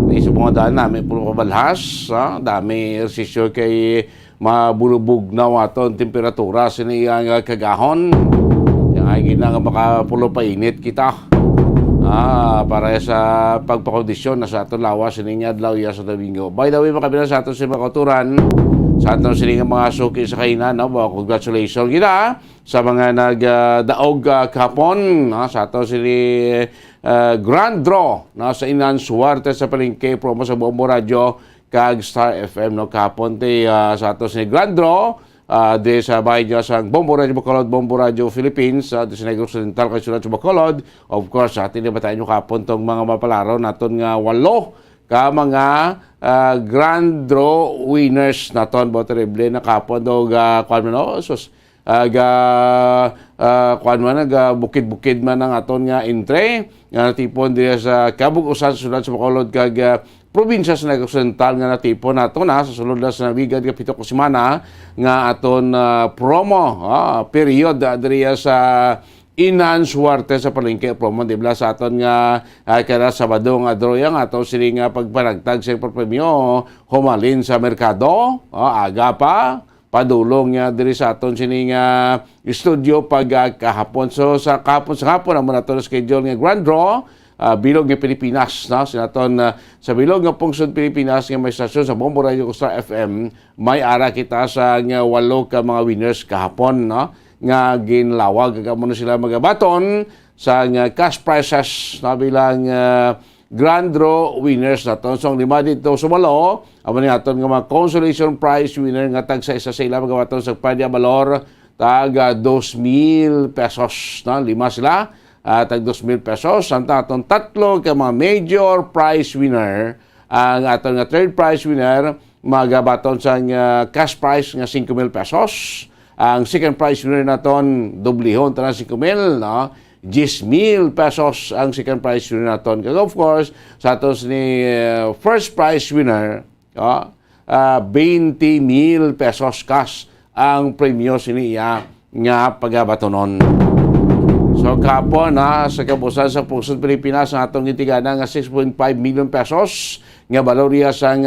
Di sa mga daan namin, puro pabalhas, ah. Dami ersisyo kay mabulubog na aton temperatura sini nga kagahon. Kaya nga gina nga makapulo pa init kita. Ah, para sa pagpakondisyon na sa aton lawas sini nga adlaw ya sa Domingo. By the way, mga kabilang sa aton sa mga kauturan, sa aton sini nga mga suki sa kaina, no? Well, congratulations kita sa mga nagdaog, ah, kahapon, no? Sa aton sini, ah, grand draw, no? Sa Inang Suwerte sa Palengke promo sa Bombo Radio kag Star F M, no? Kahapon ti, ah, sa aton sini grand draw, ah, di sa bahay niya sa Bombo Radio Bacolod, Bombo Radio Philippines, ah, di sa Negros Occidental kag Siyudad sa Bacolod. Of course, atin di ba tayo kahapon tong mga mapalaro naton nga walo ka mga, ah, grand draw winners naton, ba, terrible na kahapon do ga, kuwan man, oh, sus, ah, ga, ah, kuwan man, ga bukid-bukid man ang aton nga entry nga natipon diri sa kabug-usan sa siyudad sa Bacolod kag, ah, probinsya sa Negros Occidental nga natipon nato na sa sulod na sa nagligad nga pito ka semana nga aton, ah, promo, ah, period, ah, diri sa Inang Suwerte sa Palengke promo, di ba, sa aton nga, ah, kada Sabado nga draw, ang ato sini nga pagpanagtag sa papremyo humalin sa merkado, ah, aga pa, padulong niya diri sa aton sini nga studio pag, ah, kahapon. So, sa kahapon, sa kahapon, amo na to na schedule nga grand draw, ah, bilog nga Pilipinas, no? Sa aton, ah, sa bilog nga pungsod Pilipinas nga may stasyon sa Bombo Radio Costa F M, may ara kita sa nga walo ka mga winners kahapon, no? Nga ginlawag, kag amo na sila magabaton sa nga cash prizes na bilang, ah, grand draw winners naton. So, ang lima dito sumalo, amo ni aton nga mga consolation prize winner nga tagsa isa sa ila magabaton sa pwede balor tag, ah, dos mil pesos, no? Lima sila, ah, tag dos mil pesos. Samtang aton tatlo ka mga major prize winner, ang aton nga third prize winner, magabaton sang, ah, cash prize nga singko mil pesos. Ang second prize winner naton, dublihon tanan singko mil, no? Diyes mil pesos ang second prize winner naton. Kag of course, sa aton ni, ah, first prize winner, ah, ah, twenty mil pesos cash ang premyo sini iya nga pagabatonon. So, kahapon, ha, sa kabusan sa Pungsod Pilipinas, ang atong gintigana nga six point five million pesos nga balor iya sang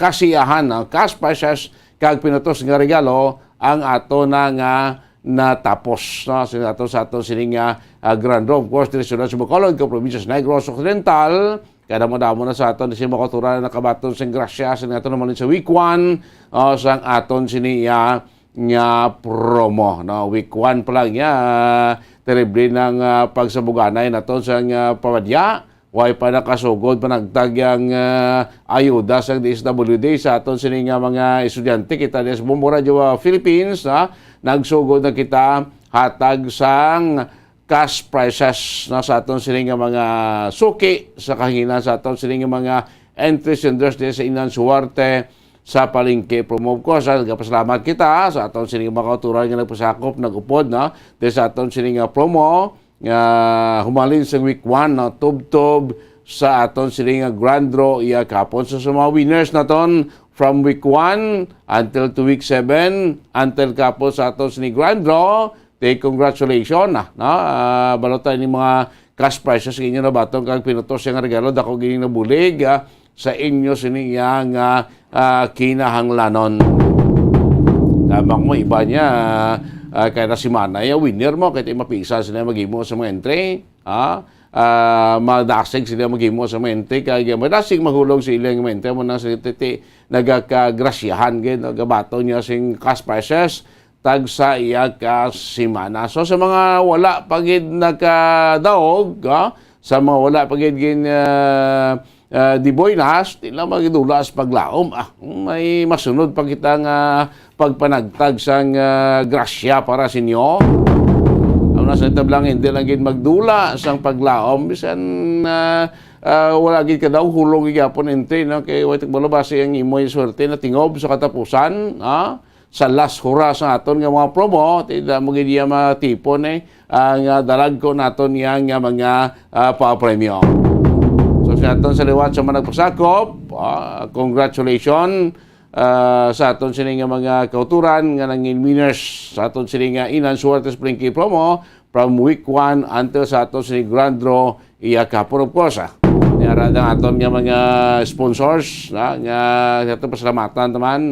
kasiyahan, ang cash prizes kag pinutos nga regalo ang ato na nga natapos, no? Sa ato, sa ato sini nga, ah, grand draw, of course, diri sa Siyudad sa Bacolod, kag probinsya sa Negros Occidental, kada mo damo na sa aton, si mga kauturan na nakabaton sing grasya sa aton naman sa week one, ah, sang aton sini, ah, nga promo, no? Week one pa lang niya, ah, terrible nang, ah, pagsabuganay naton sa nga pabadya. Way pa nakasugod panagtag yang, ah, ayuda sang D S W D sa aton sini nga mga estudyante. Kita din sa Bombo Radio, ah, Philippines, ha? Nagsugod na kita hatag sang cash prizes na sa aton sini nga mga suki sa kahanginan sa aton sini nga mga entry senders din sa Inang Suwerte sa palengke promo. Of course, ah, nagapasalamat kita sa aton sini nga mga kauturan nga nagpasakop, nag-upod, no? Din sa aton sini nga promo nga humalin sa week one, no, tubtob sa aton sini nga grand draw iya kapon. So, sa mga winners naton from week one until to week seven, until kapon sa aton sini grand draw, take congratulations, ah, no? Ah, balota ni mga cash prizes nga inyo nabaton kag pinutos nga regalo, dako gini nabulig, ah, sa inyo sini iya nga, ah, kinahanglanon. Tama mo, iba niya, ah, kada semana, ya, winner mo, kaya mapisa sila maghimo sa mga entry, ah, ah, madasig sila maghimo sa mga entry, kaya madasig mahulog sa ilang mga entry, mo na sa titi, nagakagrasyahan, gid, nagabato niya sing cash prizes, tagsa iya ka semana. So, sa mga wala pa gid nakadaog, ah, sa mga wala pa gid gin, ah, ah, diboy na, di lang magidula sa paglaom. Ah, may masunod pa kita nga pagpanagtag sang, ah, grasya para sa inyo. Ang nasa tablang hindi lang gid magdula sang paglaom, bisan, ah, ah, wala gid ka daw, hulog gid gyapon entry, no? Kay wala basi ang imoy swerte na tingob sa katapusan, ah? Sa last horas sa aton nga mga promo, ti-, da mo gid iya matipon, eh, ang, ah, dalagko naton iya nga mga, ah, papremyo. So, sa aton sa liwat sa mga nagpasakop, ah, congratulations, ah, sa aton sini nga mga kauturan nga nangin winners sa aton sini nga Inang Suertes Palengke promo from week one until sa aton sini grand draw iya kapon, of course, ah. Niara ang aton nga mga sponsors, na, nga aton pasalamatan taman,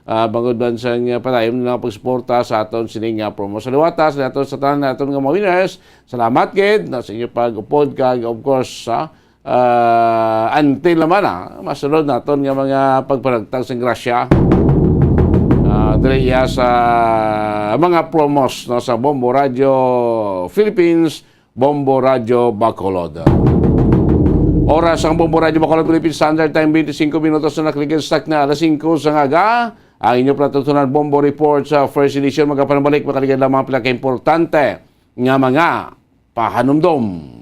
ah, bangod man sa nga padayon nga pagsuporta sa aton sini nga promo. Sa liwat, ah, sa aton, sa tanan naton nga mga winners, salamat gid na sa inyo pag-upod kag, of course, ah, ah, until naman, ah, masunod naton nga mga pagpanagtag sa grasya. Iya sa mga promos, no, sa Bombo Radio Philippines, Bombo Radio Bacolod. Oras ang Bombo Radio Bacolod Philippines Standard Time, twenty-five minutos na nakaligid sa takna alas singko sa aga. Ang inyo palatuntunan, Bombo Report sa first edition, magapanabalik, makaligid lamang pila ka importante nga mga pahanumdom.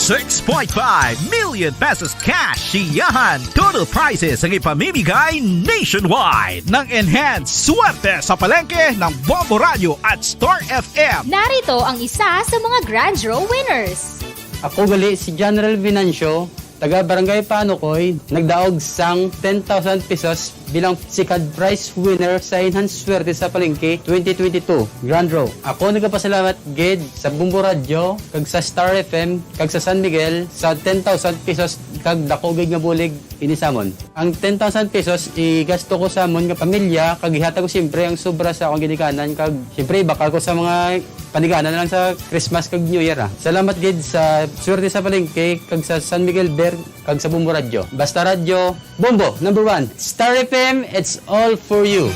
Six point five million pesos cash siyahan total prizes ang ipamimigay nationwide ng Enhanced Swerte sa Palengke ng Bombo Radio at Star F M. Narito ang isa sa mga Grand Draw winners. Ako gali si General Venancio, taga Barangay Panukoy, nagdaog sang ten thousand pesos bilang second prize winner sa Enhanced Swerte sa Palengke twenty twenty-two Grand Draw. Ako nagapasalamat gid sa Bombo Radyo kag sa Star F M kag sa San Miguel sa ten thousand pesos kag dako gid nga bulig ini samon. Ang ten thousand pesos igasto ko sa amon nga pamilya kag ihatag ko siyempre ang sobra sa akong ginikanan kag siyempre ibakal ko sa mga panigana na lang sa Christmas kag New Year, ah. Salamat gid sa Swerte sa Palengke kag sa San Miguel Beer kag sa Bombo Radyo. Basta Radyo, Bombo, number one. Star F M, it's all for you.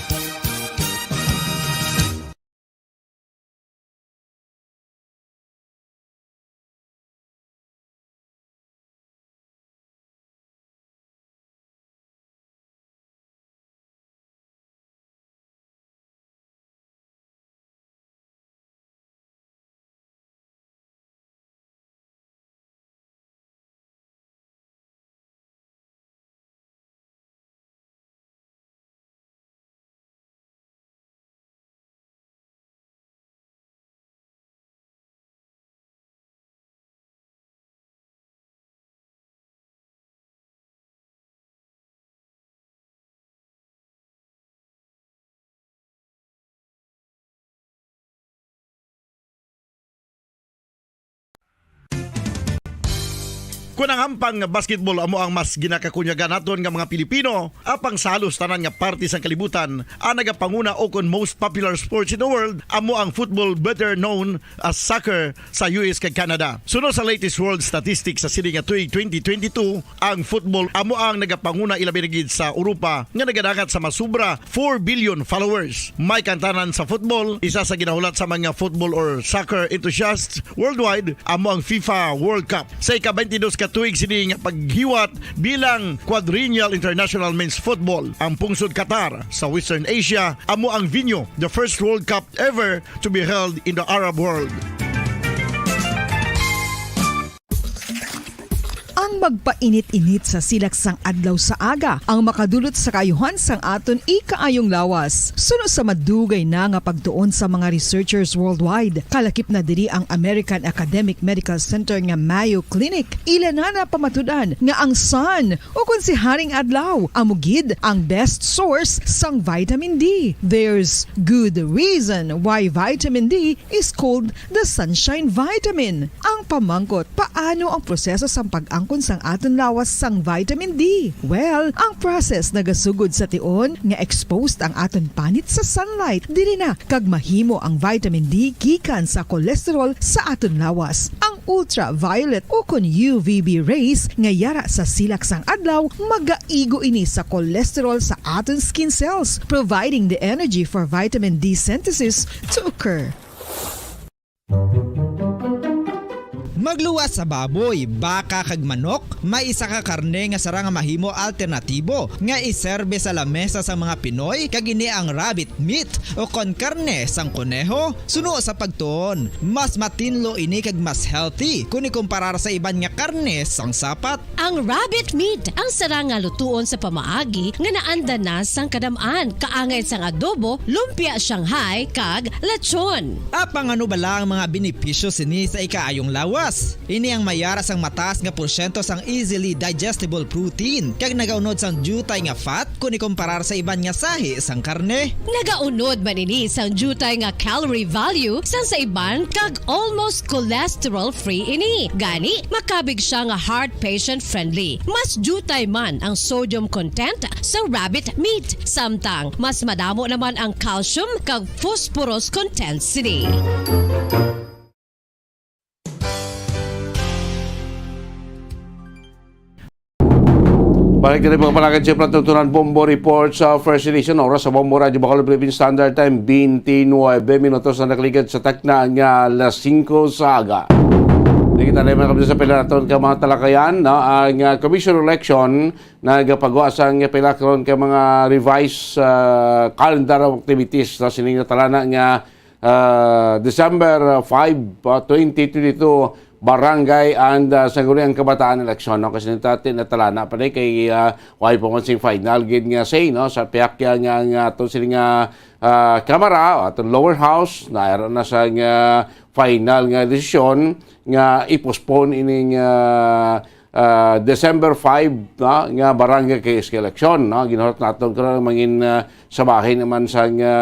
Kon ang hampang nga basketball amo ang mas ginakakunyagan naton nga mga Pilipino, apang sa halos tanan nga parte sang kalibutan, ang nagapanguna ukon most popular sports in the world amo ang football, better known as soccer, sa U S kag Canada. Suno sa latest world statistics sa sini nga tuig twenty twenty-two, ang football amo ang nagapanguna ilabi na gid sa Europa nga nagadangat sa masubra four billion followers. May kantanan sa football, isa sa ginahulat sa mga football or soccer enthusiasts worldwide amo ang FIFA World Cup. Sa ika-twenty-dos ka tuig sini nga paghiwat bilang Quadrennial International Men's Football, ang pungsod Qatar sa Western Asia amo ang venue. The first World Cup ever to be held in the Arab world. Ang magpainit-init sa silak sang adlaw sa aga ang makadulot sa kaayuhan sang aton ikaayong lawas. Suno sa madugay na nga pagtuon sa mga researchers worldwide, kalakip na diri ang American Academic Medical Center nga Mayo Clinic. Ila na napamatud-an nga ang sun, ukon si Haring Adlaw, amo gid ang best source sang vitamin D. There's good reason why vitamin D is called the sunshine vitamin. Ang pamangkot, paano ang proseso sang pag-angkon sang aton lawas sang vitamin D? Well, ang process nagasugod sa tion nga exposed ang aton panit sa sunlight. Diri na kag mahimo ang vitamin D gikan sa cholesterol sa aton lawas. Ang ultraviolet ukon U V B rays nga yara sa silak sang adlaw magaigo ini sa cholesterol sa aton skin cells, providing the energy for vitamin D synthesis to occur. Magluwas sa baboy, baka kag manok, may isa ka karne nga sara nga mahimo alternatibo nga iserbe sa lamesa sang mga Pinoy, kag ini ang rabbit meat ukon karne sang koneho. Suno sa pagtuon, mas matinlo ini kag mas healthy kon ikumparar sa iban nga karne sang sapat. Ang rabbit meat ang sara nga lutuon sa pamaagi nga naanda na sang kadam-an, kaangay sang adobo, lumpia Shanghai, kag lechon. Apang ano bala ang mga benepisyo sini sa ikaayong lawas? Ini ang mayara sang mataas nga porsyento sang easily digestible protein kag nagaunod sang diutay nga fat kon ikumparar sa iban nga sahi sang karne. Nagaunod man ini sang diutay nga calorie value sang sa iban kag almost cholesterol-free ini. Gani, makabig sia nga heart patient-friendly. Mas diutay man ang sodium content sa rabbit meat, samtang mas madamo naman ang calcium kag phosphorus content sini. Okay, kini po palagad sa Pagtutunan Bombo Report sa First Edition. Oras sa Bombo Radyo Bacolod Philippine Standard Time, twenty-nine minutos na nakaligad sa takna nga alas singko sa aga. Di kita na mga sa pila naton ka mga talakayan, no? Ang ah, commission election nagapagawa sang pila karon ka mga revised ah, calendar of activities, no? Sining natalana nga ah, December five, ah, twenty twenty-two, barangay and ah, Sangguniang Kabataan election, no? Kasi nitati natalana pa ni kay ah, why pa man sing final gid nga say, no? Sa pihak ya nga, nga ato sila nga ah, kamara, ato lower house, na na sa nga final nga desisyon nga i-postpone ining ah, ah, December five, no, nga barangay kay S K election, no? Ginahulat naton karon mangin ah, sa bahin naman sa nga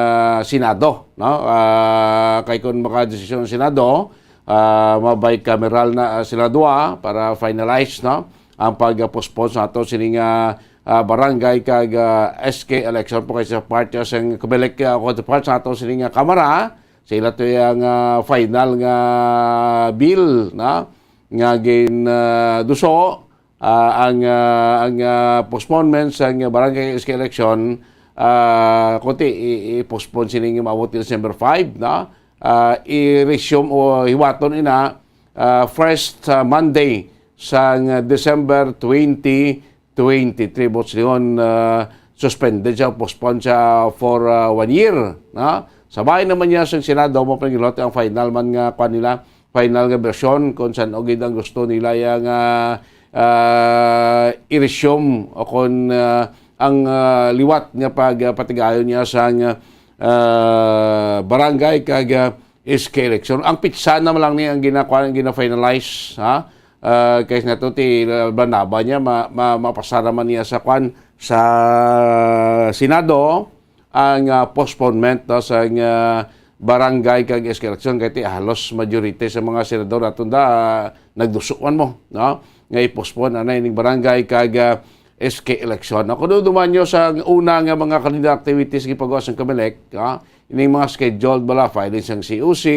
Senado, no? Ah, kay kung makadesisyon ang Senado, ah, ma-bicameral na ah, sila duha para finalize, no, ang pag-postpone sa ato sini nga ah, barangay kag ah, S K election po kay sa part sa Comelec, ah, o part sa ato sini nga kamara, sa ila to ang ah, final nga bill, no, nga gin ah, duso ah, ang ah, ang ah, postponement sa barangay S K election, ah, kunti i- i-postpone sini nga maabot ni December five, no? Ah, i-resume o hiwaton ina ah, first ah, Monday sa December twenty twenty-three. Buot silingon, ah, suspended siya, postpone siya for ah, one year, no? Sa bahin naman niya sa Senado, mo pa ang final man nga kwan nila, final nga version kung saan o gid ang gusto nila ya nga ah, i-resume o kung ah, ang ah, liwat nga pagpatigayon niya sa ah, barangay kag ah, S K election. Ang pitsa na lang ni ang ginakuha, ang gina-finalize, ha? Ah, kay nga to ti Barnaba niya ma, ma, mapasara man niya sa kwan sa Senado ang ah, postponement, no, sa ah, barangay kag S K election kay ti halos majority sa mga senador naton da ah, nagdusuan mo, no, nga i-postpone anay ning barangay kag ah, S K election. Ako do dumanyo sa una nga mga kandidato activities gipagawa sa Comelec, ha? Ining mga scheduled bala, filing sang C O C,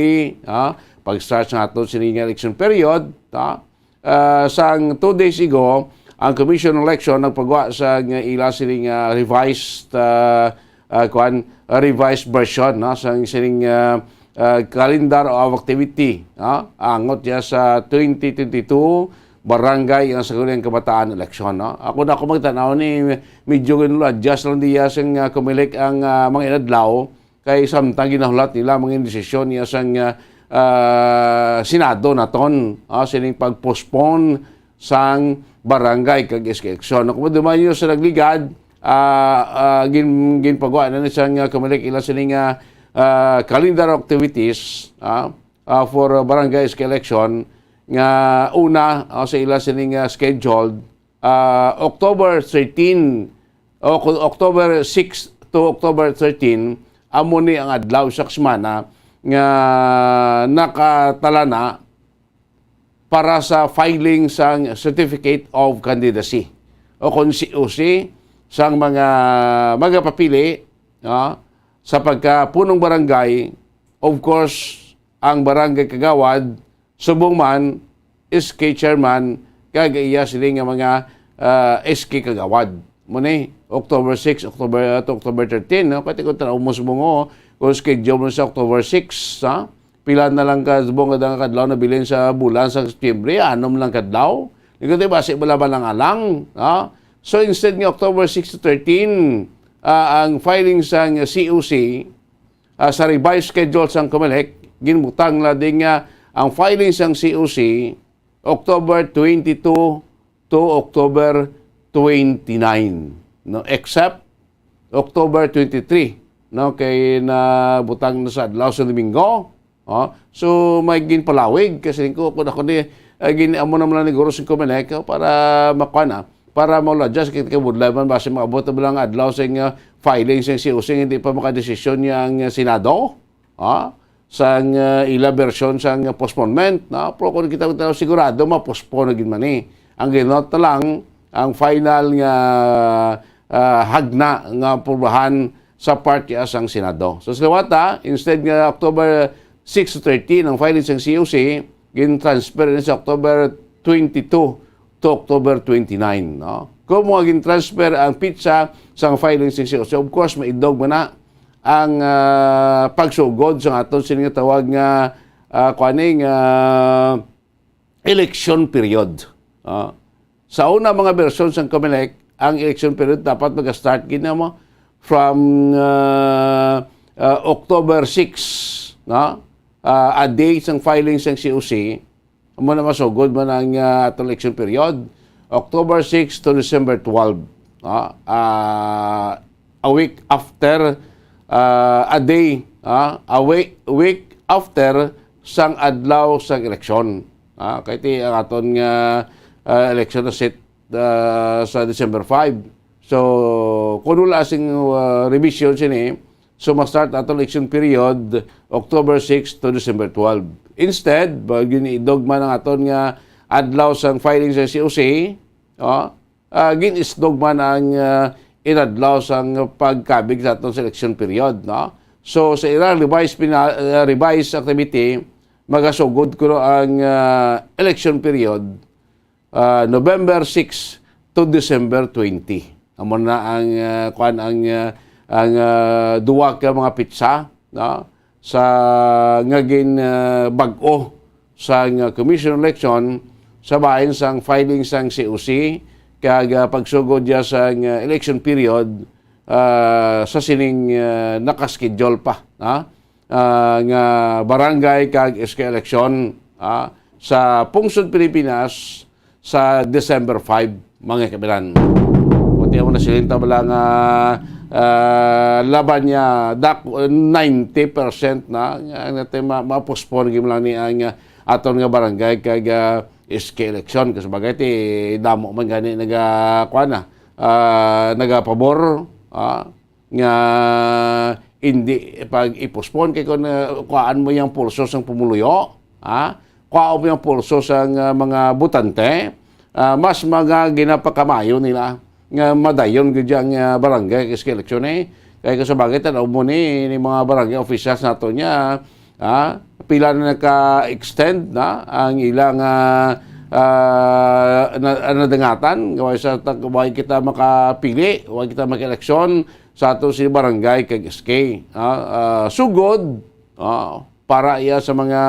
ha? Pag-start sa aton sini nga election period, ha? Ah, sang two days ago, ang Commission on Election nagpagawa sa nga ila sini nga revised, ah, ah, kuan, ah, revised version, no, sang sining ah, ah, calendar of activity, no? Angot ya sa twenty twenty-two barangay ang Sangguniang Kabataan election, no? Ako na ako magtanaw ni medyo ginlo-adjust lang diya sing ah, Comelec ang ah, mga inadlaw kay samtang ginahulat nila mga desisyon niya sang ah, ah, Senado naton, ah, sining pag-postpone sang barangay kag S K election. Kung dumayo sa nagligad, ah, ah, gin, ginpagawa na ni sang ah, Comelec ila sining ah, ah, calendar of activities, ah, ah, for ah, barangay S K election nga una ah, sa ila sining ah, scheduled ah, October thirteen o ku- October six to October thirteen, amo ni ang adlaw sa semana nga nakatalana para sa filing sang Certificate of Candidacy o kon C O C sang mga magapapili, no, sa pagkapunong barangay. Of course, ang barangay kagawad subong man S K chairman kag iya sini nga mga ah, S K kagawad. Mo ni October six, October uh, to October thirteen, no? Pati kung tanaw mo subong, oh, kung schedule mo sa October six, ha? Pila na lang ka subong nga kadlaw na bilin sa bulan sa September, anom lang kadlaw. Ikaw tayo basi bala ba lang alang, ha? So instead nga October six to thirteen, ah, ang filing sa C O C, ah, sa revised schedule sang Comelec, ginbutang na din nga ang filing sang C O C October twenty-two to October twenty-nine, no, except October twenty-three, no, kay nabutang na sa adlaw sa Domingo. Oh, so may ginpalawig kasi ko kung ako ni uh, gin amo naman ni Guru sing Comelec, oh, para makuha na para mauladya sa kita kabudlay man basi maabot na lang adlaw sa nga filing sa C O C, hindi pa makadesisyon niya ang Senado, ha? Sang uh, ila version sang postponement, no? Pero kung kita, kita sigurado ma-postpone na gid man ni. Ang ginot na lang ang final nga uh, hagna nga aprubahan sa part ya sang Senado. So sa liwata, instead nga October six to thirteen ang filing sang C O C, gin-transfer ni sa October twenty-two to October twenty-nine, no? Kung mga gin-transfer ang petsa sang filing sing C O C, of course, maidog man na ang, ah, pagsugod sa aton sini nga tawag nga, ah, kuan ni, nga election period. Ah, sa una mga version sang Comelec, ang election period dapat mag-start gid na mo from, ah, ah, October six, no? Ah, a day sang filing sang C O C, amo na masugod man ang, ah, atong election period, October six to December twelve, no? Ah, a week after, ah, a day, ah, a week, week after sang adlaw sang eleksyon. Ah, kay ti ang aton nga, ah, eleksyon na set, ah, sa December five. So, kung wala sing, ah, revision sini, so mag-start aton election period October six to December twelve. Instead, ba, giniidog man ang aton nga adlaw sang filing sa C O C, oh, ah, gin-isdog man ang, ah, inadlaw sang pagkabig sa aton sa election period, no? So, sa ira revised pina-, ah, revised activity, magasugod kuno ang, ah, election period, ah, November six to December twenty. Amo na ang, ah, kuan, ang, ah, ang, ah, duwa ka mga petsa, no? Sa nga gin, ah, bag-o sang, ah, Commission on Election sa bahin sang filing sang C O C kag, ah, pagsugod niya sang, ah, election period, ah, sa sining, ah, nakaschedule pa, ha? Ah, nga barangay kag S K election, ah, sa pungsod Pilipinas sa December five, mga kabilan. Puti mo na siling tabla nga, ah, laban niya, dak-, ninety percent na, nga, nga te ma-, ma-postpone gyud lang ni ang, ah, aton nga barangay kag, ah, S K election. Kasi bagay, ti damo man gani naga-, kuwan na, ah, nagapabor, ah, nga hindi pag i-postpone kay kung, uh, kuhaan mo yung pulso sang pumuluyo, ha? Kuhaan mo yung pulso sang, uh, mga botante, ah, mas mga ginapakamayo nila nga madayon gid ang, uh, barangay kag S K eleksyon, eh. Kay kung sa bagay, tanaw mo ni, ni mga barangay officials nato niya, ha? Pila na naka-extend na ang ilang, ah, ah, na, nadangatan, nga way sa tag-, way kita makapili, way kita maka-eleksyon, sa ato si barangay kag S K, ah, ah, sugod, ah, para iya sa mga,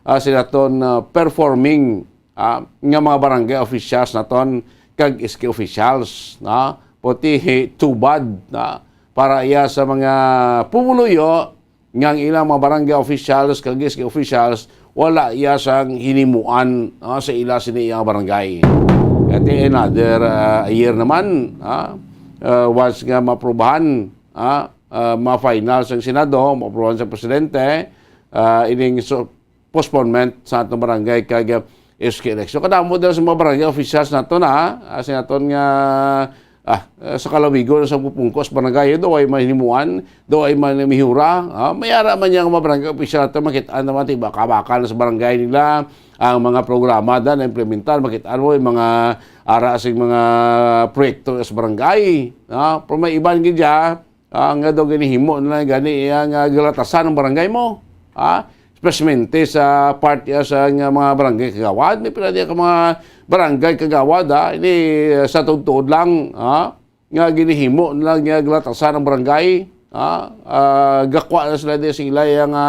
ah, sinaton, ah, performing, ah, nga mga barangay officials naton kag S K officials, na puti tubad, na para iya sa mga pumuluyo nga ang ilang mga barangay officials kag S K officials wala iya sang hinimuan, ah, sa ila sini iyang barangay. Kati another, ah, year naman, ah, ah, once nga maaprubahan, ah, ah, ma-final sang Senado, maaprubahan sa Presidente, ah, ining so-, postponement sa atong barangay kag, ah, S K election. Kadamo dira sa mga barangay officials nato na, ah, sa aton nga, ah, eh, sa kalawigon sa pupungkos barangay, do ay mahimuan, do ay man mihura, ah, may ara man yang mga barangay official nato, makit-an naman ti baka-baka na sa barangay nila ang mga programa da na implementar, makit-an mo yung mga ara sing mga proyekto sa barangay, ah, pero may iban gid dya, ah, nga daw ginihimo na lang gani iya nga galatasan ang barangay mo. Ah, especialmente sa part iya sa nga mga barangay kagawad, may pila diya ka mga barangay kagawad, ah, ini, eh, sa tuod-tuod lang, ah, nga ginihimo na lang nga galatasan ang barangay, ah, ah, gakwa na sila di sa ila iya nga,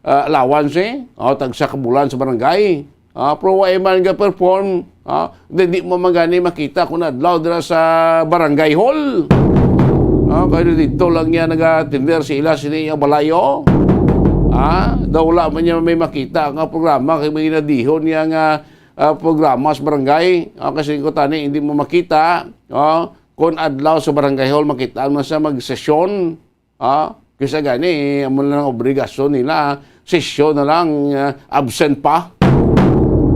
ah, allowance, eh, o tagsa ka bulan sa barangay. Ah, pero wa man ga-perform, ah, di, di mo man gani makita kung adlaw dira sa barangay hall. Ah, kaya dito lang niya nagatender sa ila sini ang balayo. Ah, daw wala man niya may makita nga programa kay may nadihon niya nga, ah, programa sa barangay. Ah, kasi ko tani hindi mo makita, ah, kung adlaw sa barangay hall makita mo sa magsesyon. Ah, kisa gani, amo na lang obligasyon nila, sesyon na lang, ah, absent pa.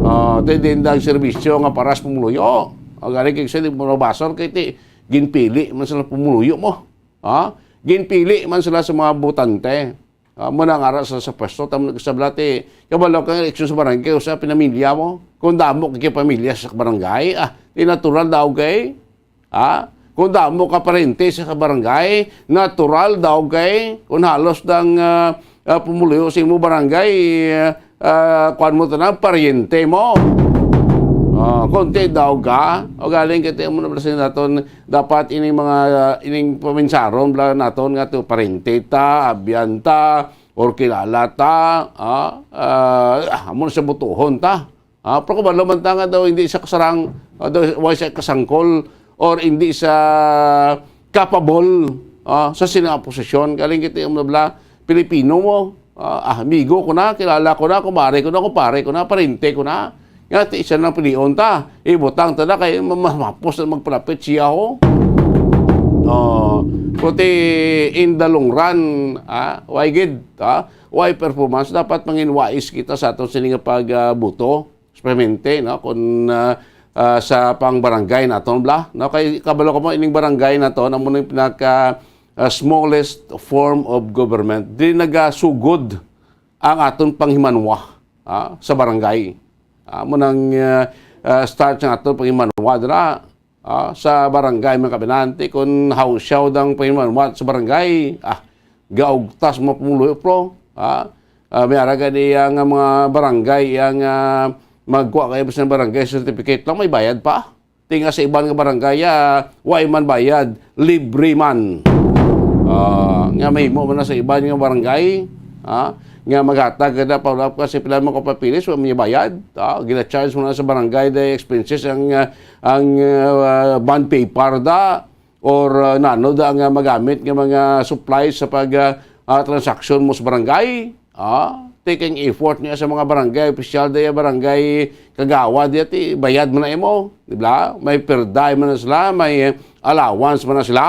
Ah, di din dag serbisyo nga para sa pumuluyo. Ah, gani kay sa di mo nabasol kay ti, ginpili man sila pumuluyo mo. Ah, ginpili man sila sa mga botante. Ah, mo na nga ara sa, sa pwesto, tamo nagsablati. Kabalo ka nga eleksyon sa barangay, usa pinamilya mo. Kung damo kay pamilya sa barangay, ah, di natural daw kay Ha? Kung damo ka parente sa kabarangay, natural daw kay kung halos dang, ah, ah, pumuluyo sa imo barangay, ah, kuan mo tanan, paryente mo. Oh, konti daw ka. O galing kay amo na bala sa naton, dapat ining mga, ah, ining paminsaron bala naton nga to, parente ta, abyan ta, or kilala ta, ah, ah, ah, amo na sa butuhon ta. Ah, pero kung man ta nga daw hindi sa kasarang, ah, daw, wa sa kasangkol or hindi sa capable, ah, sa sina posisyon, galing kita yung bla Pilipino mo, ah, ah, amigo ko na, kilala ko na, kumare ko na, kumpare ko na, parente ko na. Nga, ti isa nang pilion ta. Ibutang ta na kay ma-, ma-, mapos na magpalapit siya ho. Oh, kuti in the long run, ah, why gid, ah, why performance? Dapat mangin wais kita sa aton sini nga pag, ah, buto. Especialmente, no, kung, ah, ah, sa pang barangay naton bla, no, kay kabalo ko mo ining barangay naton amo nang pinaka, ah, smallest form of government. Di nagasugod ang aton panghimanwa, ah, sa barangay. Amo nang, ah, ah, start sa aton panghimanwa dira. Ah, sa barangay, mga kabinante, kung hawsyaw dang pahimanwat sa barangay, ah, gaugtas mo pumuluyo, pro. Ah, ah, may araga di ang mga barangay, ang, ah, magkuha kayo sa barangay certificate lang, may bayad pa. Tinga sa iban nga barangay, ah, way man bayad, libre man. Ah, nga mahimo man na sa iban nga barangay, ah, nga maghatag ka na, pa kasi pila mo kapapilis, wa may bayad. Ah, gina-charge mo na sa barangay the expenses ang, ah, ang, ah, bond paper da or, ah, nano da nga magamit nga mga supplies sa pag, ah, ah, transaksyon mo sa barangay. Ah, taking effort niya sa mga barangay opisyal, daya barangay kagawad, daya ti bayad man na imo, di ba? May perday man na sila, may allowance man na sila.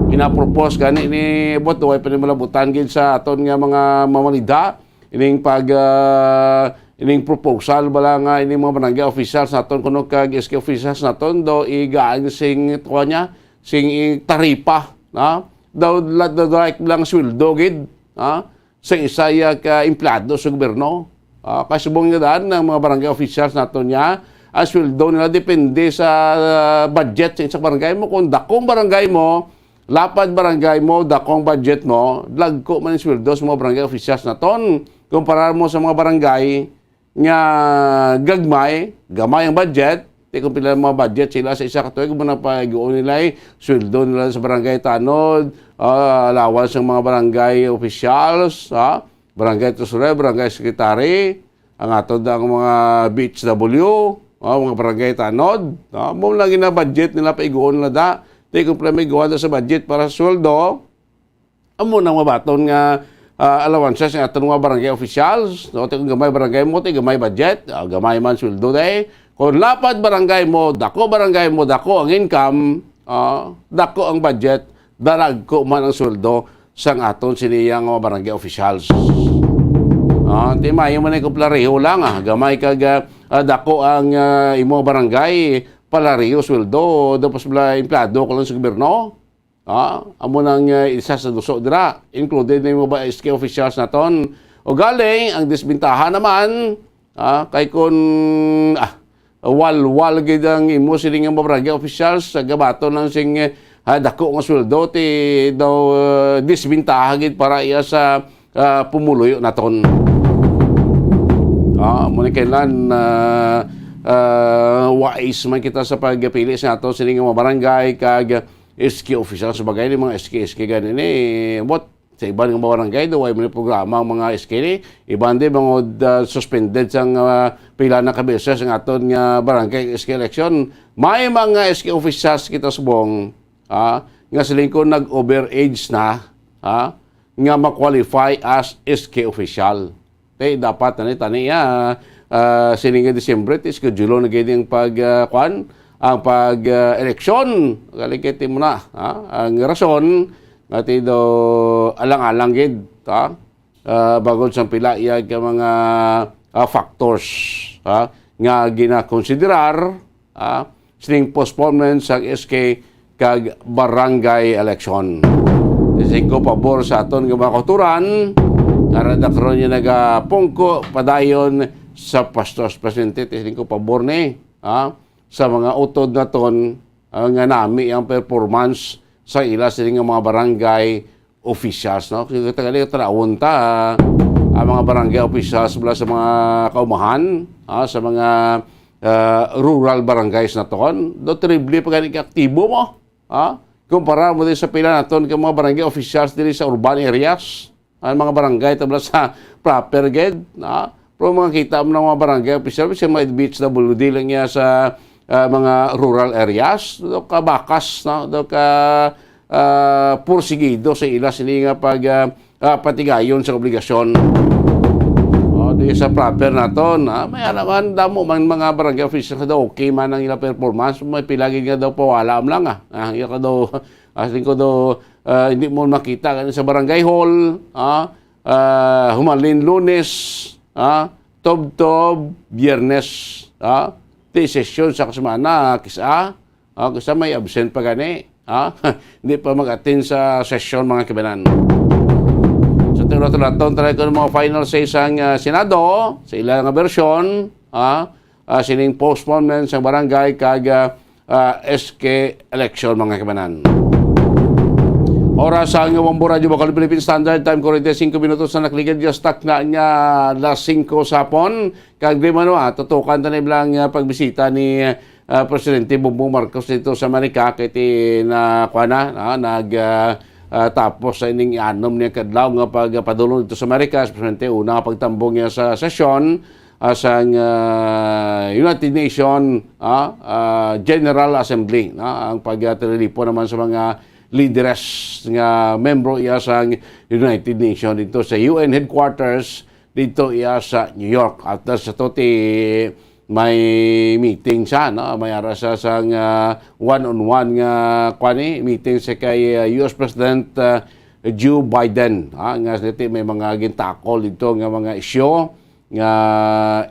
Ginapropose gani ni, but way pa ni malabutan gid sa aton nga mga mamanida. Ining pag, ah, ining proposal bala nga ining mga barangay officials naton kuno kag S K officials naton do igaan sing tuwa niya sing taripa, na daw la-, daw like lang sweldo gid, ha, sa isa ya ka empleyado sa gobyerno. Ah, kay subong nga daan ang mga barangay officials naton niya, ang sweldo nila depende sa, ah, budget sa isa barangay mo. Kung dakong barangay mo, lapad barangay mo, dakong budget mo, dagko man ang sweldo sa mga barangay officials naton. Kumpara mo sa mga barangay nga gagmay, gamay ang budget, ti kung pila ang mga budget sila sa isa ka tuig, mo na paiguon nila, eh, sweldo nila sa barangay tanod, ah, allowance ng mga barangay officials, ha? Barangay treasurer, barangay secretary, ang ato ang mga B H W, ah, mga barangay tanod, ah, mo lang gina-budget nila, paiguon nila da. Ti kung pila may guwan sa budget para sa sweldo, amo nang mabaton nga, ah, allowances sa aton mga barangay officials, no? Ti kung gamay barangay mo, ti gamay budget, ah, gamay man sweldo day. Kung lapad barangay mo, dako barangay mo, dako ang income, ah, dako ang budget, daragko man ang sweldo sang aton sini nga mga barangay officials. Ah, ti mayo man ay kung palareho lang, ah, gamay kag, ah, ah, dako ang, ah, imo barangay, palareho sweldo, tapos bala empleyado ko lang sa gobyerno. Ah, amo nang, eh, isa sa duso dira, included na yung mga S K officials naton. O galing, ang disbentaha naman, ah, kay kun, ah, walwal gid ang imo sining mga barangay officials sa gabaton lang sing, eh, ah, dako nga sweldo, ti daw, eh, disbentaha gid para iya sa, ah, pumuluyo naton. Ah, amo ni kailan, ah, ah, wais man kita sa pagpili sa ato sining mga barangay kag S K official sa bagay ni mga S K, S K gani ni, what, sa iban nga mga barangay, do, way man ni programa ang mga S K ni, iban di, mga, uh, suspended sang, uh, pila na ka beses ang aton nga barangay S K election. May mga S K officials kita subong, ah, nga siling ko nag-overage na, ah, nga ma-qualify as S K official. Te, dapat na ni tani, ah, ah, sining nga Disyembre, ti schedule na gid ang pag, ah, kwan, ang pag, ah, eleksyon. Galing kay ti mo na, ha? Ang rason, nga ti do alang-alang gid, ha? Ah, bangod sang pila iya ka mga, ah, factors, ha? Nga ginakonsiderar, ah, sining postponement sa S K kag barangay election. Singko pabor sa aton nga mga kauturan, nga dakron niya nagapungko padayon sa pastor presidente, singko pabor ni, ah, sa mga utod naton, ah, nga nami ang performance sa ila sini nga mga barangay officials, no? Kaya tagali, tanawon ta, ang mga barangay officials mula sa mga kaumahan, ah, sa mga, ah, rural barangays naton, daw terrible pa gani ka aktibo mo. Ha? Kumpara mo din sa pila naton ka mga barangay officials diri sa urban areas. Ang mga barangay tabla sa proper gid, ha? Pero mga kita mo ng mga barangay official, sa mga B H W D lang niya sa, ah, mga rural areas, daw ka bakas, no? Daw ka, ah, pursigido sa ila sini nga pag, ah, ah, patigayon sa obligasyon. O, di sa proper naton, ah, may ara man, damo man mga barangay officials daw okay man ang ilang performance, may pila gid nga daw pawala man lang, ah. Ah, iya ka daw, ah, tingko daw, ah, hindi mo makita gani sa barangay hall, ah, ah, humalin Lunes, ah, tubtob Biyernes, ah, di sesyon sa semana, kisa, ah, kisa may absent pa gani, ah, hindi pa mag-attend sa sesyon, mga kabanan. Sa tinulat-tulaton, try ko ng mga final say sang, ah, Senado, sa ilang nga bersyon, ah, ah, sining postponement sa barangay kag, ah, ah, S K election, mga kabanan. Oras sa Wambo Radyo Bacol Philippine Standard Time, forty-five minutos na nakligid, just tak na nga alas singko sa hapon. Kag di man, ah, tutukan ta na lang, ah, pagbisita ni, ah, Presidente Bongbong Marcos dito sa Amerika, kay ti na, kuwan na, ah, nag, ah, ah, tapos sa ining anom niya kadlaw nga pagpadulong dito sa Amerika, especially una nga pagtambong niya sa sesyon, ah, sang, ah, United Nation, ah, ah, General Assembly, no? Ang pagtilipon naman sa mga lideres nga membro iya sang United Nation dito sa U N headquarters dito iya sa New York. After sa to, ti may meeting siya, no? May ara siya sang, ah, one-on-one nga, kuwan ni, meeting siya kay, ah, U S President, ah, Joe Biden, ah, nga sa ti may mga gintakol dito nga mga isyu nga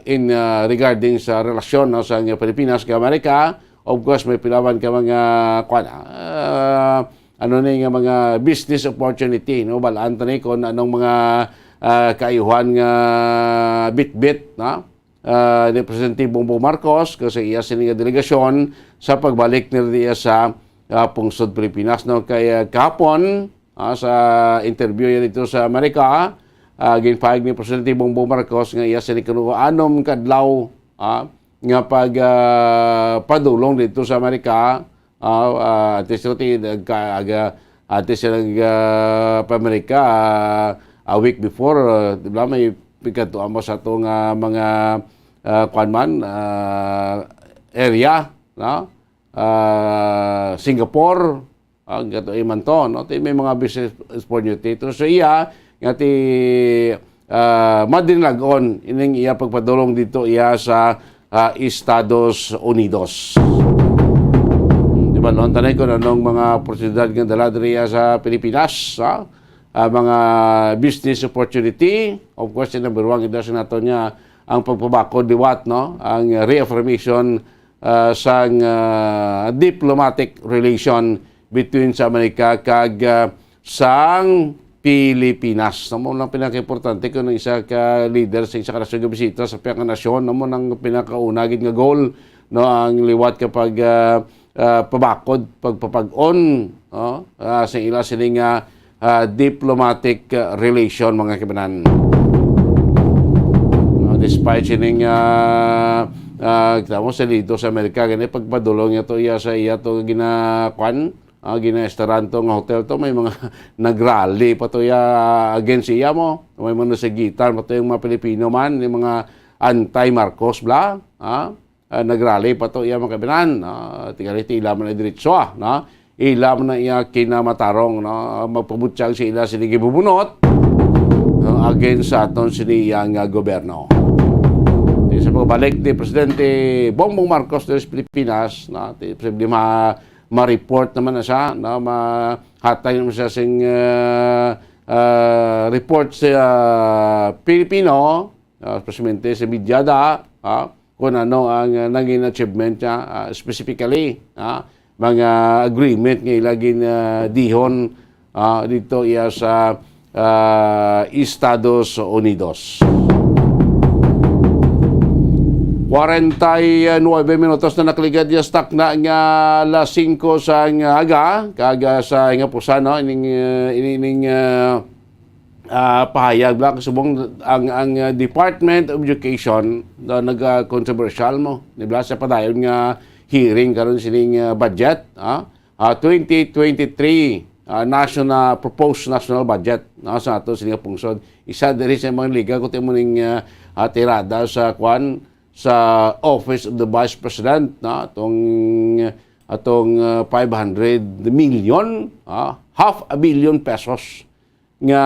in, ah, regarding sa relasyon, no, sa Pilipinas kag Amerika. Of course, may pilawan ka mga, kuwan, ah, ano ni nga mga business opportunity, no? Balaan ta ni kung anong mga, ah, kaayuhan nga bitbit, no? Ah, ni Presidente Bongbong Marcos kag sa iya sini nga delegasyon sa pagbalik nila diya sa, ah, pungsod Pilipinas, no? Kay, ah, kahapon, ah, sa interview niya dito sa Amerika, ah, ginpahayag ni Presidente Bongbong Marcos nga iya sini kuno anom kadlaw, ah, nga pag, ah, padulong dito sa Amerika, ah, ah, at least, ti, nagka-, aga, at least, nag, ah, pa-Amerika, ah, a week before, ah, di ba, may pagkatuan mo sa ato nga mga, ah, kuwan man, ah, area, no? Ah, Singapore, ah, gato iman to, no? Ti may mga business opportunity. Ito sa iya, nga ti, ah, madinagon ining iya pagpadulong dito iya sa, ah, Estados Unidos. Di ba, no? Tanay ko na nung mga oportunidad nga dala diri iya sa Pilipinas, ha? Ah, mga business opportunity. Of course, yung number one, ito sa nato niya, ang pagpabakod liwat, no? Ang reaffirmation, ah, sang, ah, diplomatic relation between sa Amerika kag, ah, sang Pilipinas. Amo lang pinakaimportante kung ang isa ka leader sa isa ka nasyon nga bisita sa pihak nga nasyon, amo nang pinakauna gid nga goal, no, ang liwat ka pag, ah, ah, pabakod, pagpapag-on, no, ah, sa ila sini nga, ah, diplomatic, ah, relation, mga kabanan. No, despite sining, ah, ah, kita mo sa dito sa Amerika, gani pagpadulong niya to iya sa iya to gina-, kwan, ah, gina-estaran to nga hotel to, may mga nagrally pa to iya against iya mo, may mga nasigitan pa to yung mga Pilipino man, yung mga anti-Marcos bla, ah, ah, nagrally pa to iya mga kabanan, ah, tingali ti ila man na diretso, ah, no? Ila man na iya kinamatarong, no? Magpabutyag sa ila sini gibubunot, no? Against sa aton sini iya nga gobyerno. Ti sa pagbalik ni Presidente Bongbong Marcos diri sa Pilipinas, no? Ti posible ma-, ma-report naman na siya, no? Mahatag naman siya sing, ah, ah, report sa, ah, Pilipino, ah, especially sa media da, ah, kung ano ang, ah, nangin achievement niya, ah, specifically, ah, mga agreement nga ila gin, ah, dihon, ah, dito iya sa, ah, Estados Unidos. Kwarenta y nuebe minutos na nakaligad ya stock na nga alas singko sa aga, kag, ah, sa nga pusa, no, ining, ah, ini-, ining, ah, ah, pahayag bala, subong ang, ang, ah, Department of Education, na nag-, ah, controversial mo, di ba, sa padayon nga hearing karon sining, ah, budget, ah, ah, twenty twenty-three, ah, national, proposed national budget, no, sa ato sining pungsod. Isa diri sa mga liga ko timo ning, ah, ah, tirada sa kwan, sa Office of the Vice President, no, atong, atong, ah, five hundred million, ah, half a billion pesos nga,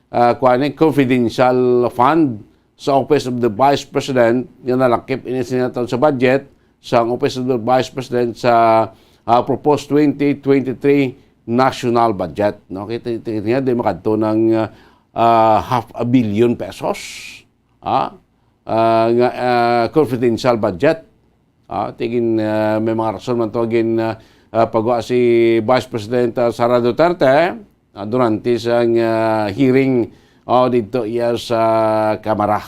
ah, kuwan ni, confidential fund sa Office of the Vice President nga nalakip ini sa naton sa budget sa Office of the Vice President sa, ah, proposed twenty twenty-three national budget, no? Kita, kita niya, di makadto ng, ah, half a billion pesos, ah, ah, nga, ah, confidential budget. Ah, tigin, ah, may mga rason man to gin, ah, ah, pagwa si Vice President, ah, Sara Duterte, ah, durante sang, ah, hearing, oh, dito iya sa Kamara.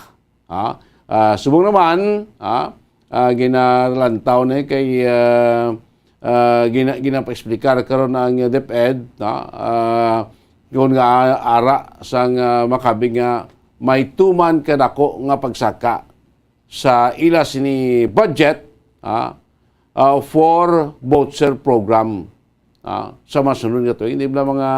Ah, ah, subong naman, ah, ah, ginalantaw na kay, ah, ah, gina-, ginapa-explicar karon ang DepEd, no? Ah, kung nga ara sang, ah, makabig nga may tuman kadako nga pagsaka sa ila sini budget, ah, ah, for voucher program, ah, sa masunod nga tuig. Hindi ba mga,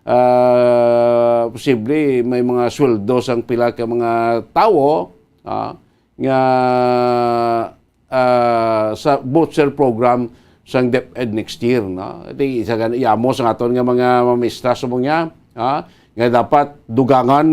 ah, posible may mga sweldo sang pila ka mga tawo, ah, nga, ah, sa voucher program sang DepEd next year, no? Di isa gani, yamo sa aton nga mga mamista sa mga, ah, nga dapat dugangan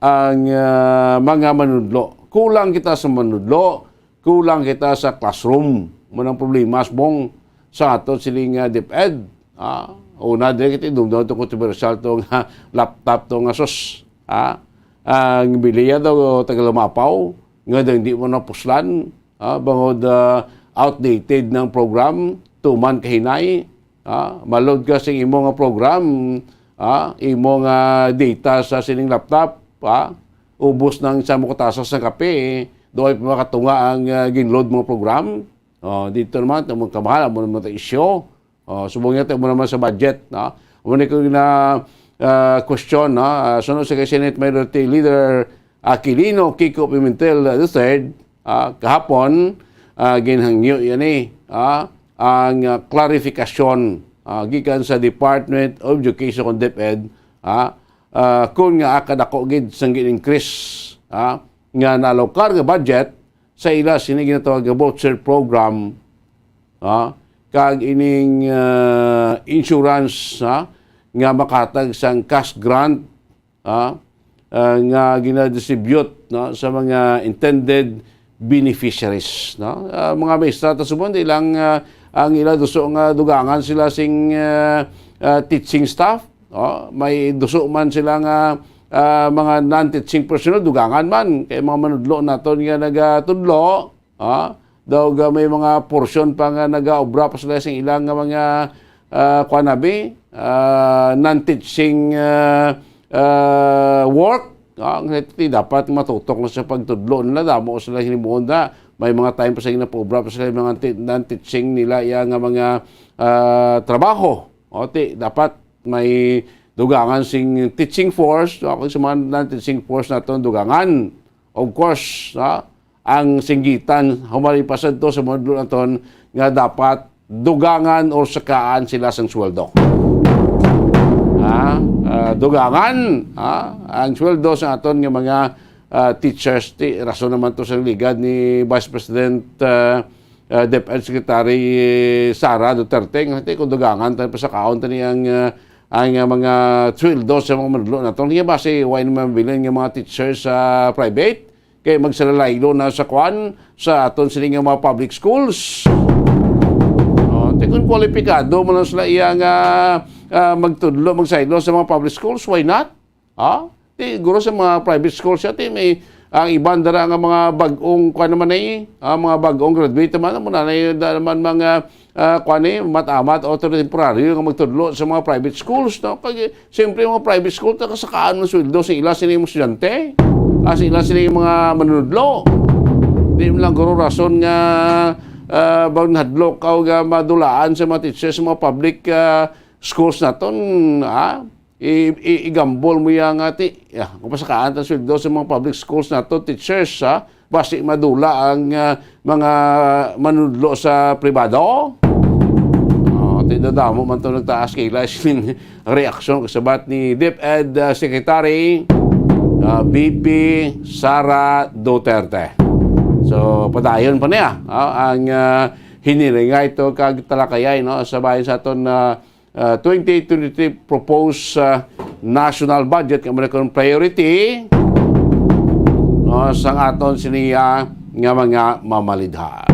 ang, ah, mga manudlo. Kulang kita sa manudlo, kulang kita sa classroom. Mo nang problema, subong sa aton siling, ah, DepEd. Ah, una, dili kita dumdaw to kontrobersyal to nga laptop to nga sus. Ah, ang biliya daw taga Lumapaw, nga daw hindi mo napuslan. Ah, bangod, ah, outdated ng program, tuman kahinay. Ah, ma-load ka sing imo nga program, ah, imo nga data sa sining laptop, ah, ubos nang sa mukutasa sa kape, doon pa makatunga ang, ah, gin-load mga program. Oh, dito naman, tamang kamahal, amo naman ta isyu. Oh, subong niya, amo naman sa budget, no? Amo ni ko na, ah, question, no? Ah, sunod sa kay Senate Minority Leader Aquilino Kiko Pimentel the third, ah, kahapon, ah, ginhangyo yan eh, ah, ang, ah, klarifikasyon, ah, gikan sa Department of Education kung DepEd, ah, ah, kung nga kadako gid sang gin-increase, ah, nga nalokar nga budget sa ila sini ginatawag nga voucher program, ah, kag ining, ah, insurance, ah, nga makahatag sang cash grant, ah, ah, nga ginadistribute, no, sa mga intended beneficiaries, no? Ah, mga maestra ta subong, di lang, ah, ang ila duso nga dugangan sila sing, ah, ah, teaching staff, oh, may duso man sila nga, ah, mga non-teaching personnel, dugangan man kay mga manudlo naton nga nagatudlo, ah, daw ga may mga porsyon pa nga nagaobra pa sila sa ilang nga mga, ah, kuan abi, ah, non-teaching, ah, ah, work. Ah, ang ti dapat matutok na sa pagtudlo nila, damo sila hinimuon na. May mga time pa sa ginapaobra pa sila, mga ti-, non-teaching nila, iya nga mga, ah, trabaho. O, ti, dapat may dugangan sing teaching force, no? Kung sa mga non-teaching force naton, dugangan. Of course, no? Ang singgitan, humali pa sadto sa mga naton nga dapat dugangan or sakaan sila sang sweldo. Ha? Ah, dugangan, ha? Ang sweldo sa aton nga mga, ah, teachers, ti, rason naman to sa ligad ni Vice President, ah, ah, DepEd Secretary Sara Duterte, nga ti, kung dugangan tayo pa sa kaon tani ang, ah, ang, ah, mga sweldo sa mga manudlo naton. Kaya ba si why naman bilin nga mga teachers sa private? Kay magsalaylo na sa kwan, sa aton sini nga mga public schools. Oh, ti kung kwalipikado man lang sila iya nga, ah, magtudlo, magsaylo sa mga public schools, why not? Ha? Ti, guro sa mga private schools siya, ti may, ang iban dara nga mga bag-ong, kwan naman eh, ah, mga bag-ong graduate naman, muna na yun, da-, naman mga, ah, kwan eh, mat-amat o temporaryo nga magtudlo sa mga private schools, no? Kag, eh, siyempre, mga private school, ta kasakaan ng sweldo sa ila sila yung estudyante, ah, sa ila sila yung mga manunudlo. Di mo lang guro rason nga, ah, bang hadlok ka o nga madulaan sa mga teachers sa mga public, ah, schools naton, ah? I, i, igambol mo ya nga ti, ya, kung pasakaan ta sweldo sa mga public schools nato, teachers, ha? Basi madula ang, ah, mga manudlo sa pribado. Oh, ti dadamo man to nagtaas kay ila sining reaksyon kasabat ni DepEd, ah, Secretary, ah, V P Sara Duterte. So, padayon pa niya, ah, ang, ah, hiniringay to kag talakayay, no, sa bahin sa aton, ah, ah, twenty twenty-three proposed, ah, national budget nga American priority, no, sang aton siniya nga mga mamalidha.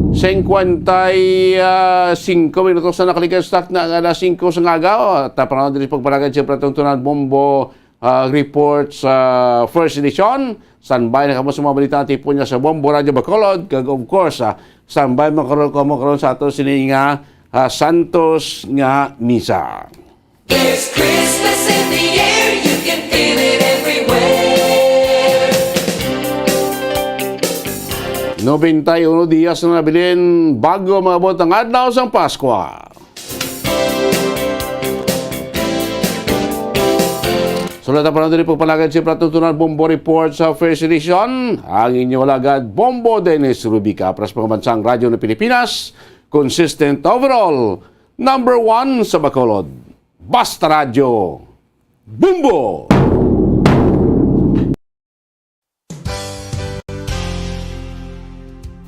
Singkwenta y singko minutos na nakaligad sa takna nga alas singko sa ngagaw. Tapanawon diri pagpalagad siyempre atong Tunan Bombo, ah, report sa first edition. Standby na kamo sa mga balita nga tipon niya sa Bombo Radyo Bacolod. Kag of course, ah, standby mo karon, kamo karon sa ato sini nga, ah, Santos nga Misa. There's Christmas in the air, you can feel it everywhere. Nobenta y uno dias na nabilin bago maabot ang adlaw sang Paskwa. Sulat ang panahon diri pagpalagad si Pratong Tunan Bombo Report sa first edition. Ang inyo alagad, Bombo Dennis Rubica, para sa pambansang radyo ng Pilipinas, consistent overall, number one sa Bacolod. Basta Radyo, Bombo!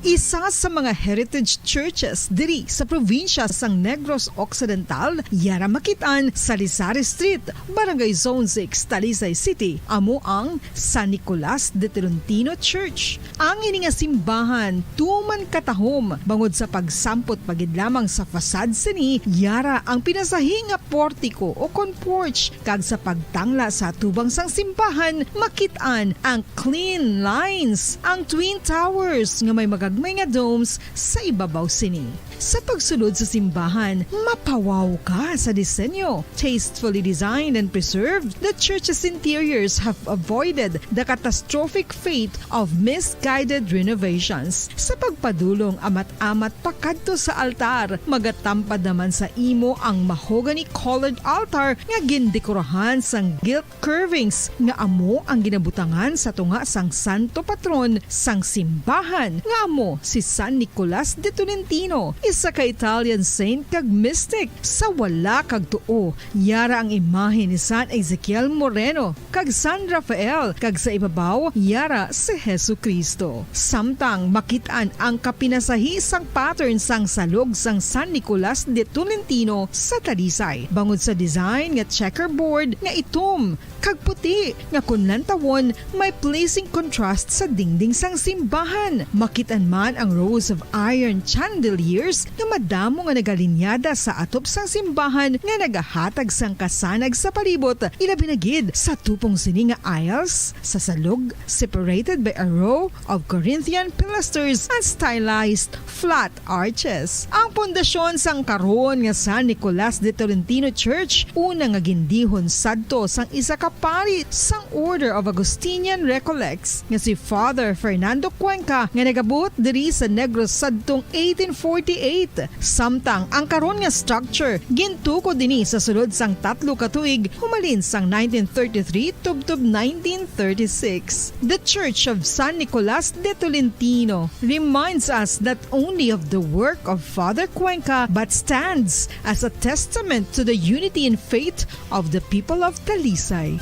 Isa sa mga heritage churches diri sa probinsya sang Negros Occidental, yara makit-an sa Lisari Street, Barangay Zone six, Talisay City, amo ang San Nicolas de Tolentino Church. Ang ini nga simbahan tuman katahom bangod sa pagsampot pa gid lamang sa facade sini, yara ang pinasahi nga portiko o kon porch, kag sa pagtangla sa atubang sang simbahan, makit-an ang clean lines, ang twin towers nga may magagmay nga domes sa ibabaw sini. Sa pagsulod sa simbahan, mapawaw ka sa disenyo. Tastefully designed and preserved, the church's interiors have avoided the catastrophic fate of misguided renovations. Sa pagpadulong amat-amat pakadto sa altar, magatampad naman sa imo ang mahogany-colored altar nga gindekorahan sang gilt curvings nga amo ang ginabutangan sa tunga sang santo patron sang simbahan, nga amo si San Nicolas de Tolentino, isa ka Italian saint kag mystic. Sa wala kag tuo, yara ang imahe ni San Ezekiel Moreno kag San Rafael, kag sa ibabaw, yara si Jesu-Cristo. Samtang makit-an ang kapinasahi sang pattern sang salog sang San Nicolas de Tolentino sa Talisay, bangod sa design nga checkerboard nga itom kag puti, nga kon lantawon, may pleasing contrast sa dingding sang simbahan. Makit-an man ang rows of iron chandeliers nga madamo nga nagalinyada sa atop sang simbahan nga nagahatag sang kasanag sa palibot, ilabi na gid sa tupong sini nga aisles sa salog, separated by a row of Corinthian pilasters and stylized flat arches. Ang pundasyon sang karon nga San Nicolas de Tolentino Church, una nga gindihon sadto sang isa ka pari sang Order of Augustinian Recollects nga si Father Fernando Cuenca, nga nagabot diri sa Negros sadtong eighteen forty-eight. Samtang ang karon nga structure gintukod dinhi sa sulod sang tatlo ka tuig, humalin sang nineteen thirty-three tubtob nineteen thirty-six. The Church of San Nicolas de Tolentino reminds us not only of the work of Father Cuenca, but stands as a testament to the unity in faith of the people of Talisay.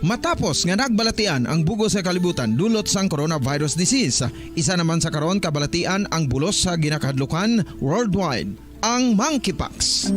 Matapos nga nagbalatian ang bug-os nga kalibutan dulot sang coronavirus disease, isa naman sa karon kabalatian ang bulos sa ginakahadlukan worldwide, ang monkeypox.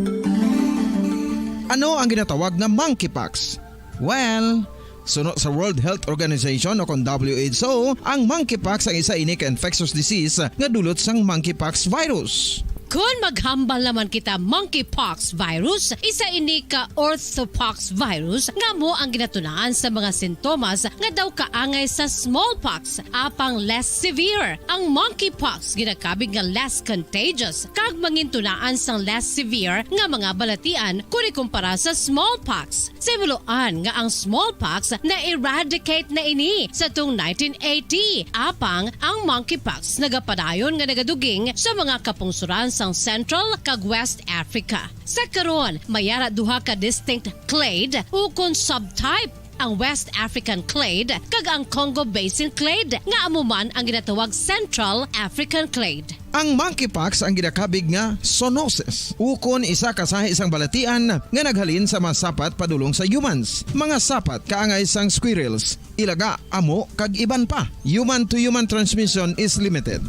Ano ang ginatawag na monkeypox? Well, suno sa World Health Organization o kon W H O, ang monkeypox ang isa ini ka infectious disease nga dulot sang monkeypox virus. Kon maghambal naman kita monkeypox virus, isa ini ka orthopox virus nga amo ang ginatunaan sa mga sintomas nga daw kaangay sa smallpox, apang less severe. Ang monkeypox ginakabig nga less contagious kag mangintunaan sang less severe nga mga balatian kon ikumpara sa smallpox. Simuloan nga ang smallpox na-eradicate na ini sa tuong nineteen eighty, apang ang monkeypox nagapadayon nga nagaduging sa mga kapungsuran sang Central kag West Africa. Sa karon, may ara duha ka distinct clade ukon subtype, ang West African clade kag ang Congo Basin clade, nga amo man ang ginatawag Central African clade. Ang monkeypox ang ginakabig nga zoonosis, ukon isa ka sahi sang balatian nga naghalin sa mga sapat padulong sa humans, mga sapat kaangay sang squirrels, ilaga, amo, kag iban pa. Human-to-human transmission is limited.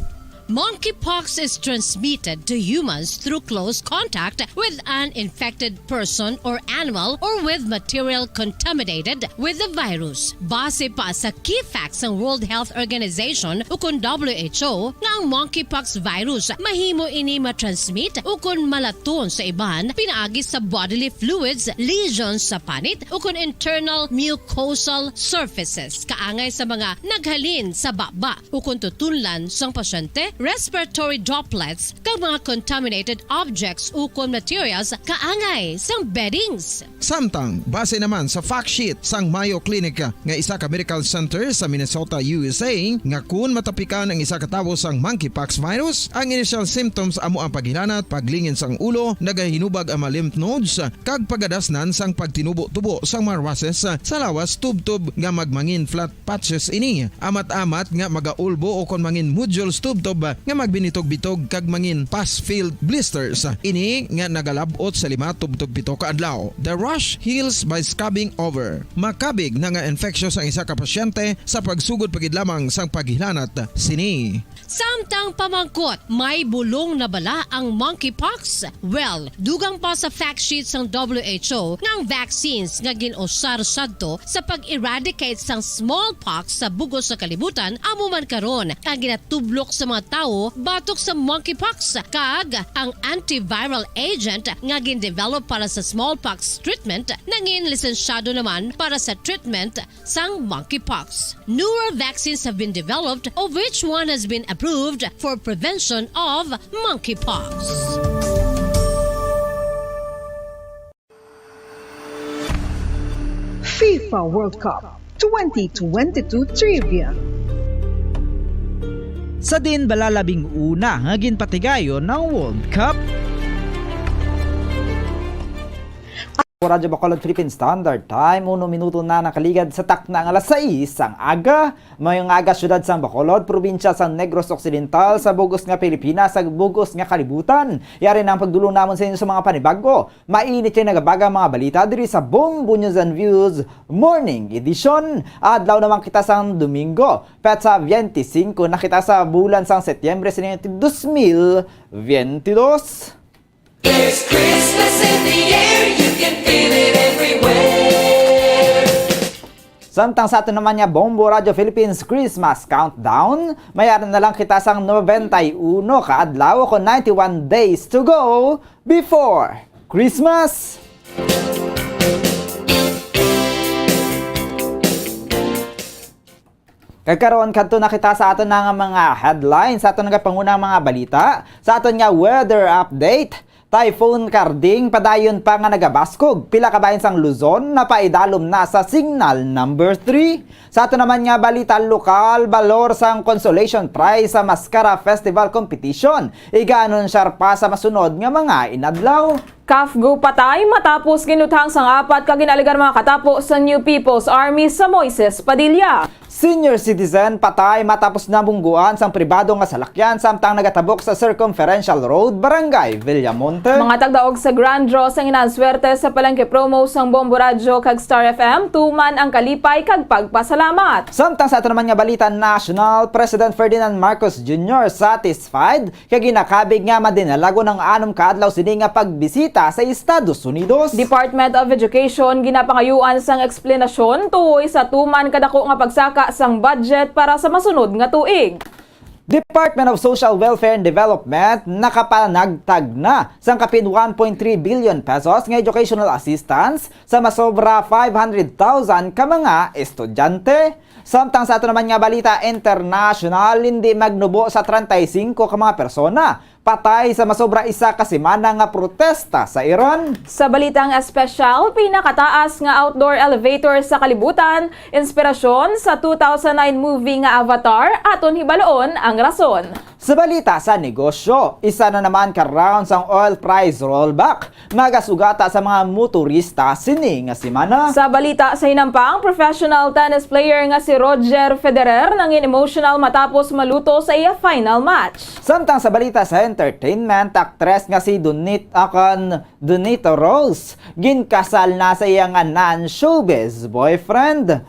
Monkeypox is transmitted to humans through close contact with an infected person or animal or with material contaminated with the virus. Base pa sa key facts sang World Health Organization ukon W H O, nga ang monkeypox virus mahimo ini matransmit ukon malaton sa iban pinaagi sa bodily fluids, lesions sa panit, ukon internal mucosal surfaces, kaangay sa mga naghalin sa baba ukon tutunlan sang pasyente, respiratory droplets, kag mga contaminated objects ukon materials kaangay sang beddings. Samtang, base naman sa fact sheet sang Mayo Clinic nga isa ka medical center sa Minnesota, U S A, nga kun matapikan ang isa ka tawo sang monkeypox virus, ang initial symptoms amo ang paghilanat, paglingin sang ulo, nagahinubag ang mga lymph nodes, kag pagadasnan sang pagtinubo-tubo sang mga rushes sa lawas, tubtob nga magmangin flat patches ini, amat-amat nga magaulbo ukon mangin nodules tubtob nga magbinitog-bitog kag mangin pus-filled blisters. Ini nga nagalab-ot sa lima tubtob pito ka adlaw. The rash heals by scabbing over. Makabig na nga infectious ang isa ka pasyente sa pagsugod pa gid lamang sang paghilanat sini. Samtang pamangkot, may bulong na bala ang monkeypox? Well, dugang pa sa fact sheet sang W H O nga ang vaccines nga gin-usar sadto sa pag-eradicate sang smallpox sa bug-os nga kalibutan amo man karon ang ginatublok sa mga tawo batok sa monkeypox, kag ang antiviral agent nga gin-develop para sa smallpox treatment nangin lisensyado naman para sa treatment sang monkeypox. Newer vaccines have been developed, of which one has been approved for prevention of monkeypox. FIFA World Cup twenty twenty-two Trivia. Sa diin bala labing una nga ginpatigayon ang World Cup? Radyo Bacolod Philippine Standard Time, uno minuto na nakaligad sa takna nga alas sais sang aga. Mayong aga, siyudad sang Bacolod, probinsya sang Negros Occidental, sa bug-os nga Pilipinas, sa bug-os nga kalibutan. Yari na ang pagdulong namon sa inyo sa mga panibago, mainit kag nagabagang mga balita diri sa Bombo News and Views Morning Edition. Adlaw naman kita sang Domingo, petsa twenty-five na kita sa bulan sang Setyembre sa dos mil twenty-two. There's Christmas in the air, you can feel it everywhere. Samtang sa aton naman nga Bombo Radyo Philippines Christmas Countdown, may ara na lang kita sang nobenta y uno ka adlaw o ninety-one days to go before Christmas. Kag karon, kadto na kita sa aton na nga mga headlines, sa aton nga pangunang mga balita, sa aton nga weather update. Typhoon Karding padayon pa nga nagabaskog. Pila ka bahin sang Luzon napaidalom na sa signal number three. Sa aton naman nga balita lokal, balor sang consolation prize sa Mascara Festival Competition iga-anunsyar pa sa masunod nga mga inadlaw. CAFGU patay matapos ginuthang sang apat ka ginaligar mga katapo sa New People's Army sa Moises Padilla. Senior citizen patay matapos nabungguan sang pribado nga salakyan samtang nagatabok sa Circumferential Road, Barangay Villamonte. Mga tagdaog sa Grand Draw sang Inahan Swerte sa Palengke Promo sang Bombo Radyo kag Star F M, tuman ang kalipay kag pagpasalamat. Samtang sa ato naman nga balita national, President Ferdinand Marcos Junior satisfied kag ginakabig nga madinalagon ang anom ka adlaw sini nga pagbisita sa Estados Unidos. Department of Education ginapangayuan sang eksplanasyon tuhoy sa tuman kadako nga pagsaka sang budget para sa masunod nga tuig. Department of Social Welfare and Development nakapanagtag na sang kapin one point three billion pesos nga educational assistance sa masobra five hundred thousand ka mga estudyante. Samtang sa ato naman nga balita international, hindi magnubo sa treinta y cinco ka mga persona patay sa masobra isa ka semana nga protesta sa Iran. Sa balitang espesyal, pinakataas nga outdoor elevator sa kalibutan, inspirasyon sa two thousand nine movie nga Avatar, aton hibaluon ang rason. Sa balita sa negosyo, isa na naman ka round sang oil price rollback nagasugata sa mga motorista sini nga semana. Sa balita sa hinampang, professional tennis player nga si Roger Federer nangin emotional matapos maluto sa iya final match. Samtang sa balita sa entertainment, aktres nga si Donit Akan Donita Rose ginkasal na sa iya nga non-showbiz boyfriend.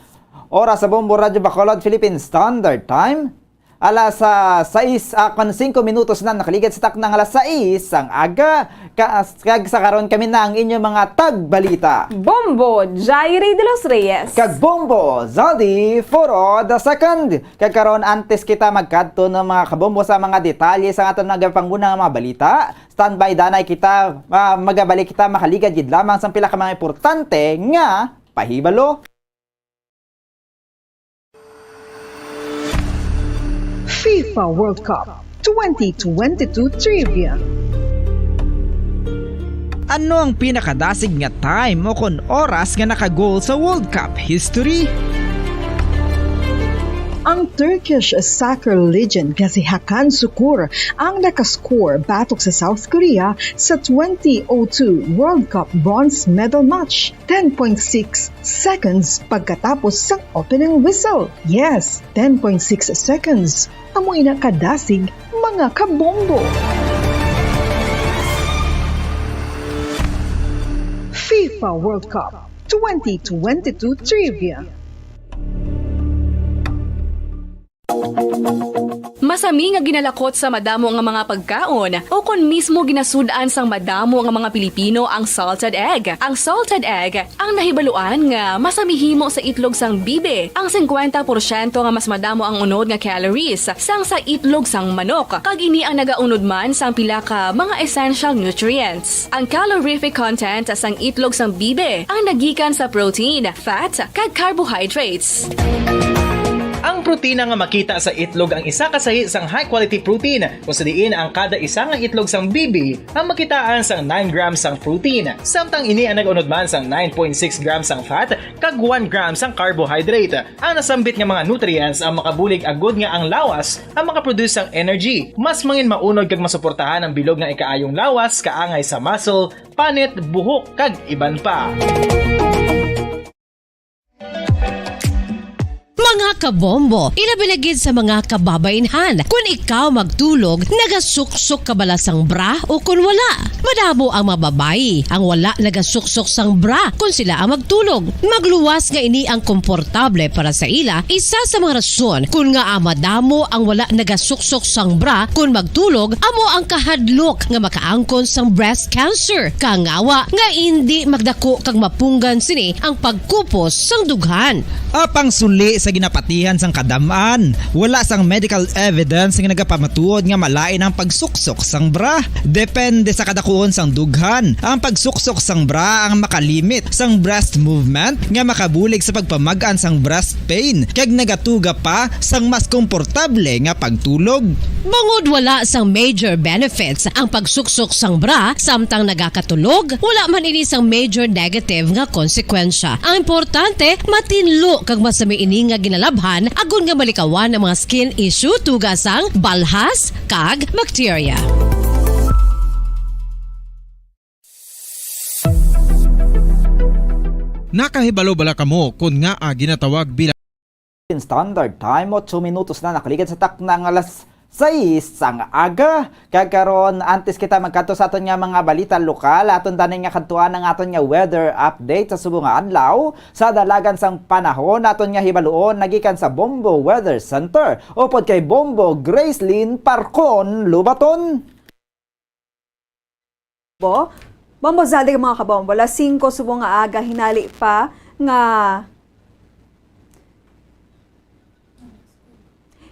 Oras sa Bombo Radyo Bacolod, Philippine Standard Time. Alas, ah, sais, ah, kon singko minutos na nakaligad sa takna nga alas sais sang aga. Ka-, kag sa karon kami na ang inyo mga tagbalita. Bombo, Jairi de los Reyes. Kag Bombo, Zaldi Foro the second. Kag karon, antes kita magkadto ng mga kabombo sa mga detalye sa aton nagapanguna nga mga balita, standby danay kita, ah, magabalik kita makaligad gid lamang sa pila ka mga importante nga pahibalo. FIFA World Cup twenty twenty-two Trivia. Ano ang pinakadasig nga time o kon oras nga naka-goal sa World Cup history? Ang Turkish soccer legend nga si Hakan Sukur ang nakascore batok sa South Korea sa twenty oh two World Cup bronze medal match, ten point six seconds pagkatapos sang opening whistle. Yes, ten point six seconds. Amo ina kadasig, mga kabombo. FIFA World Cup twenty twenty-two Trivia. Masami nga ginalakot sa madamo nga mga pagkaon, o kon mismo ginasud-an sang madamo nga mga Pilipino ang salted egg. Ang salted egg ang nahibaluan nga masami himo sa itlog sang bibi. Ang singkwenta porsyento nga mas madamo ang unod nga calories sang sa itlog sang manok, kag ini ang nagaunod man sang pila ka mga essential nutrients. Ang calorific content sang itlog sang bibi ang nagikan sa protein, fat, kag carbohydrates. Ang protina nga makita sa itlog ang isa ka sahi sang high-quality protein, kung sa diin ang kada isa nga itlog sang bibi ang makitaan sang nine grams sang protein, samtang ini ang nag-unod man sang nine point six grams sang fat kag one gram sang carbohydrate. Ang nasambit nga mga nutrients ang makabulig agud nga ang lawas ang makaproduce sang energy. Mas mangin maunod kag masuportahan ang bilog nga ikaayong lawas, kaangay sa muscle, panit, buhok, kag iban pa. Mga kabombo, ilabi na gid sa mga kababainhan, kun ikaw magtulog, nagasuksok ka bala sang bra o kun wala? Madamo ang mga babayi ang wala nagasuksok sang bra kun sila ang magtulog. Magluwas nga ini ang komportable para sa ila. Isa sa mga rason kun ngaa madamo ang wala nagasuksok sang bra kun magtulog amo ang kahadlok nga makaangkon sang breast cancer. Kangawa nga indi magdako kag mapunggan sini ang pagkupos sang dughan. Apang suli sa ginapatihan sang kadam-an, wala sang medical evidence nga nagapamatuod nga malain ang pagsuksok sang bra. Depende sa kadakuon sang dughan, ang pagsuksok sang bra ang makalimit sang breast movement nga makabulig sa pagpamag-an sang breast pain kag nagatuga pa sang mas komportable nga pagtulog. Bangod wala sang major benefits ang pagsuksok sang bra samtang nagakatulog, wala man ini sang major negative nga konsekwensya. Ang importante, matinlo kag masami ini nga ginalabhan agod nga malikawan ang mga skin issue tuga sang balhas kag bacteria. Nakahibalo bala kamo kon ngaa ginatawag bilang Standard Time, otso minutos na nakaligad sa takna nga alas sais sang aga. Kag karon, antes kita magkadto sa aton nga mga balita lokal, aton tani nga kadtuan ang aton nga weather update sa subong nga adlaw. Sa dalagan sang panahon, aton nga hibaluon nagikan sa Bombo Weather Center upod kay Bombo Gracelyn Parcon Lubaton. Bo-, Bombo Zaldi, mga kabombo, alas singko subong nga aga, hinali pa nga,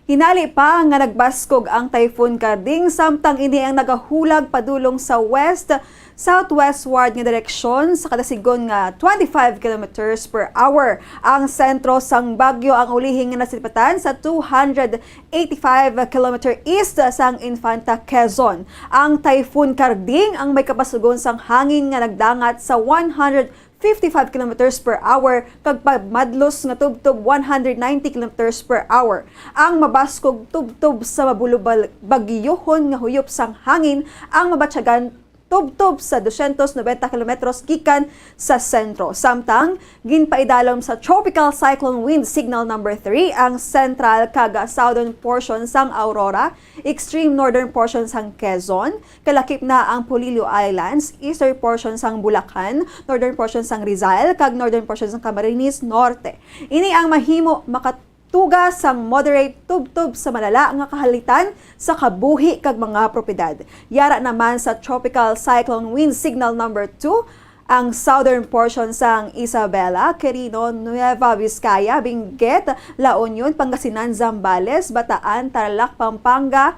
Hinali pa nga nagbaskog ang Typhoon Karding, samtang ini ang nagahulag padulong sa west-southwestward nga direksyon sa kada sigon nga twenty-five kilometers per hour. Ang sentro sang bagyo ang ulihi nga nasilipatan sa two hundred eighty-five kilometer east sang Infanta, Quezon. Ang Typhoon Karding ang may kabasugon sang hangin nga nagdangat sa one hundred fifty-five kilometers per hour kag pamadlos nga tubtob one hundred ninety kilometers per hour. Ang mabaskog tubtob sa mabulubal-, bagyohon nga huyop sang hangin ang mabatyagan tubtob sa dosyentos nobenta kilometros gikan sa sentro. Samtang, ginpaidalom sa Tropical Cyclone Wind Signal Number Three ang central kag southern portion sang Aurora, extreme northern portion sang Quezon, kalakip na ang Polillo Islands, eastern portion sang Bulacan, northern portion sang Rizal, kag northern portion sang Camarines Norte. Ini ang mahimo makatuga sang moderate tubtob sa malala nga kahalitan sa kabuhi kag mga propiedad. Yara naman sa Tropical Cyclone Wind Signal Number Two ang southern portion sang Isabela, Quirino, Nueva Vizcaya, Benguet, La Union, Pangasinan, Zambales, Bataan, Tarlac, Pampanga,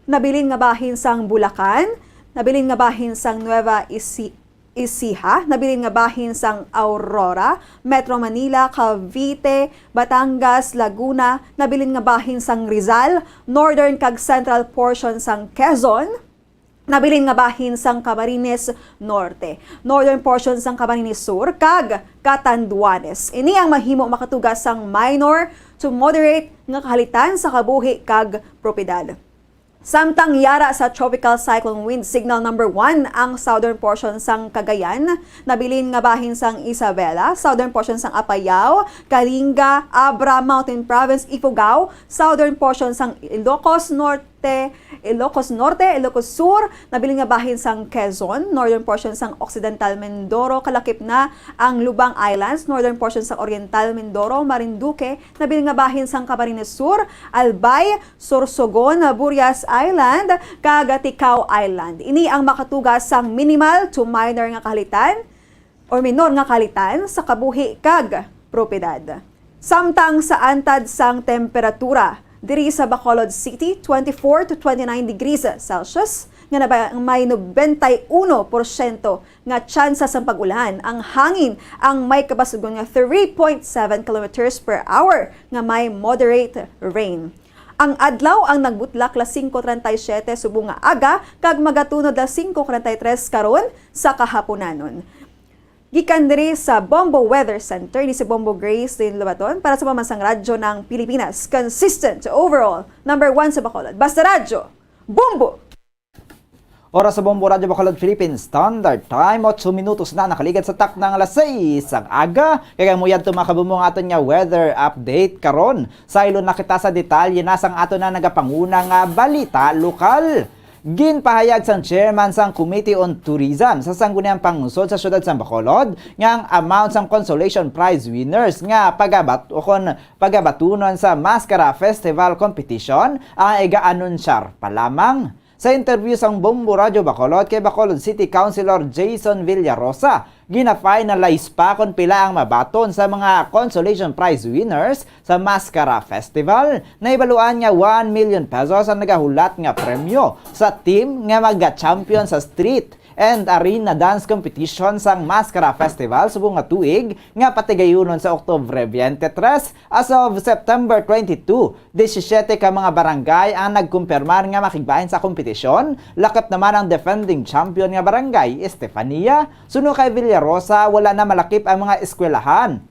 nabilin nga bahin sang Bulacan, nabilin nga bahin sang Nueva Eci-, Ecija, nabilin nga bahin sang Aurora, Metro Manila, Cavite, Batangas, Laguna, nabilin nga bahin sang Rizal, northern kag central portion sang Quezon, nabilin nga bahin sang Camarines Norte, northern portion sang Camarines Sur, kag Catanduanes. Ini ang mahimo makatuga sang minor to moderate nga kahalitan sa kabuhi kag propiedad. Samtang yara sa Tropical Cyclone Wind Signal Number One ang southern portion sang Cagayan, nabilin nga bahin sang Isabela, southern portion sang Apayao, Kalinga, Abra, Mountain Province, Ifugao, southern portion sang Ilocos Norte, Ilocos Norte, Ilocos Sur, nabilin nga bahin sang Quezon, northern portion sang Occidental Mindoro, kalakip na ang Lubang Islands, northern portion sang Oriental Mindoro, Marinduque, nabilin nga bahin sang Camarines Sur, Albay, Sorsogon, Burias Island, kag Ticao Island. Ini ang makatuga sang minimal to minor nga kahalitan or minor nga kahalitan sa kabuhi kag propiedad. Samtang sa antad sang temperatura, diri sa Bacolod City, twenty-four to twenty-nine degrees Celsius, nga naba-, may nobenta y uno porsyento nga tsansa sang pag-ulan. Ang hangin ang may kabasugon nga three point seven kilometers per hour nga may moderate rain. Ang adlaw ang nagbutlak las singko treinta y siete subong nga aga kag magatunod las singko treinta y tres karon sa kahaponanon. Gikan diri sa Bombo Weather Center, ni si Bombo Grace Lynn Lobaton para sa Pamansang Radyo ng Pilipinas. Consistent to overall number one sa Bacolod. Basta Radyo, Bombo! Oras sa Bombo Radyo Bacolod Philippine Standard Time, otso minutos na nakaligad sa takna nga alas sais sang aga. Kag amo yadto, mga kabumbo, ang aton nga weather update karon. Saylo na kita sa detalye na sang aton na nagapanguna nga balita lokal. Ginpahayag sang chairman sang Committee on Tourism sa Sangguniang Pangunsod sa Siyudad sang Bacolod nga ang amount sang consolation prize winners nga pagabat-, o kon pagabatunon sa Mascara Festival Competition ang iga-anunsyar pa lamang. Sa interview sang Bombo Radyo Bacolod kay Bacolod City Councilor Jason Villarosa, gina-finalize pa kon pila ang mabaton sa mga consolation prize winners sa Mascara Festival. Nahibaluan nga one million pesos ang nagahulat nga premyo sa team nga maga-champion sa street and arena dance competition sang Mascara Festival subong nga tuig nga patigayunon sa Oktubre twenty-three as of September twenty-two. Disisyete ka mga barangay ang nagkumpirmar nga makigbahin sa kompetisyon, lakip naman ang defending champion nga barangay, Estefania. Suno kay Villarosa, wala na malakip ang mga eskwelahan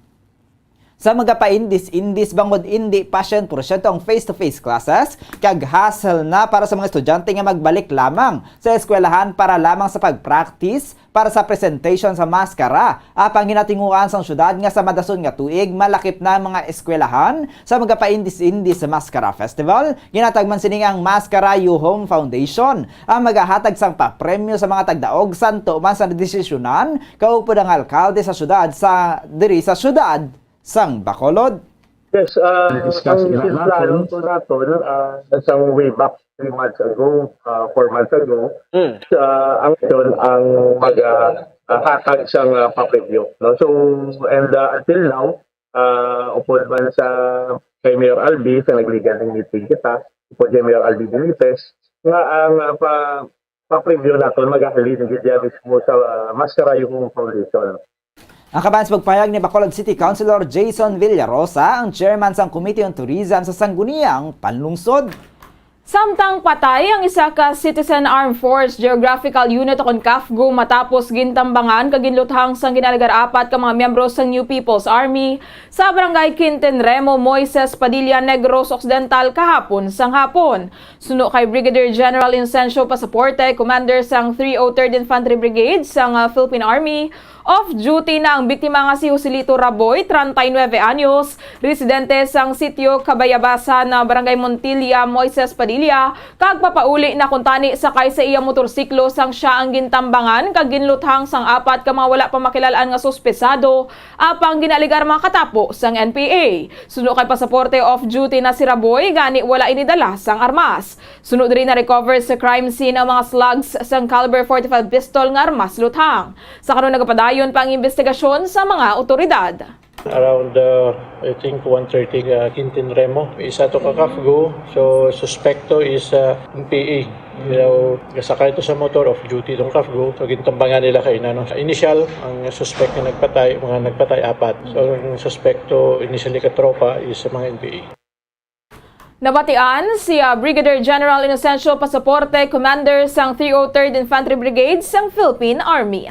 sa magapaindis-indis bangod indi pa siyento porsyento ang face-to-face classes, kag hassle na para sa mga estudyante nga magbalik lamang sa eskwelahan para lamang sa pag-practice para sa presentation sa maskara. Apang ginatinguhaan sang syudad nga sa madason nga tuig, malakip na ang mga eskwelahan sa magapaindis-indis sa Maskara Festival. Ginatag man sining ang Maskara You Home Foundation, ang magahatag sang papremyo sa mga tagdaog santo man sa desisyonan kaupod ang alkalde sa syudad sa diri sa syudad sang Bacolod. Yes, ah, Discuss ang ira naton. Plano to naton, ah, sa way back three months ago, ah, four months ago, Mm. ah, ang action ang mag, ah, ah, hatag sang, ah, papremyo, no? So, and, ah, until now, ah, upod man sa kay Mayor Albi, sa nagligan ng meeting kita, upod kay Mayor Albi Benitez, nga ang, ah, pa, pa-preview naton magahalin gid yan mismo sa, ah, mas karayong foundation. Ang kabahin sa pagpahayag ni Bacolod City Councilor Jason Villarosa, ang chairman sang Committee on Tourism sa Sangguniang Panlungsod. Samtang patay ang isa ka Citizen Armed Force Geographical Unit o kon CAFGU matapos gintambangan kag ginluthang sang ginaalegar apat ka mga miyembro sang New People's Army sa Barangay Quintin Remo, Moises Padilla, Negros Occidental kahapon sang hapon. Suno kay Brigadier General Inocencio Pasaporte, commander sang three oh third Infantry Brigade sang, ah, Philippine Army, off duty na ang biktima nga si Joselito Raboy, treinta y nueve anyos, residente sang Sitio Kabayabasan, ah, Barangay Montilla, Moises Padilla, kag papauli na kuntani sakay sa iya motorsiklo sang sia ang gintambangan kag ginluthang sang apat ka mga wala pa makilal-an nga suspesado, apang ginaalegar mga katapo sang N P A. Suno kay Pasaporte, off duty na si Raboy, gani wala ini dala sang armas. Suno diri, na-recover sa crime scene ang mga slugs sang caliber forty-five pistol nga armas luthang. Sa karon, nagapadayon pa ang imbestigasyon sa mga awtoridad. Around, uh, I think, one thirty ka Quintin Remo. Isa to ka CAFGU. So, suspekto is, uh, N P A. You know, gasakay to sa motor, off duty tong CAFGU. So, gintambangan nila kay inano. Initial, ang suspect nga nagpatay, mga nagpatay apat. So, ang suspekto initially ka tropa is sa mga N P A. Nabatian si, ah, Brigadier General Inocencio Pasaporte, commander sang three oh third Infantry Brigade sang Philippine Army.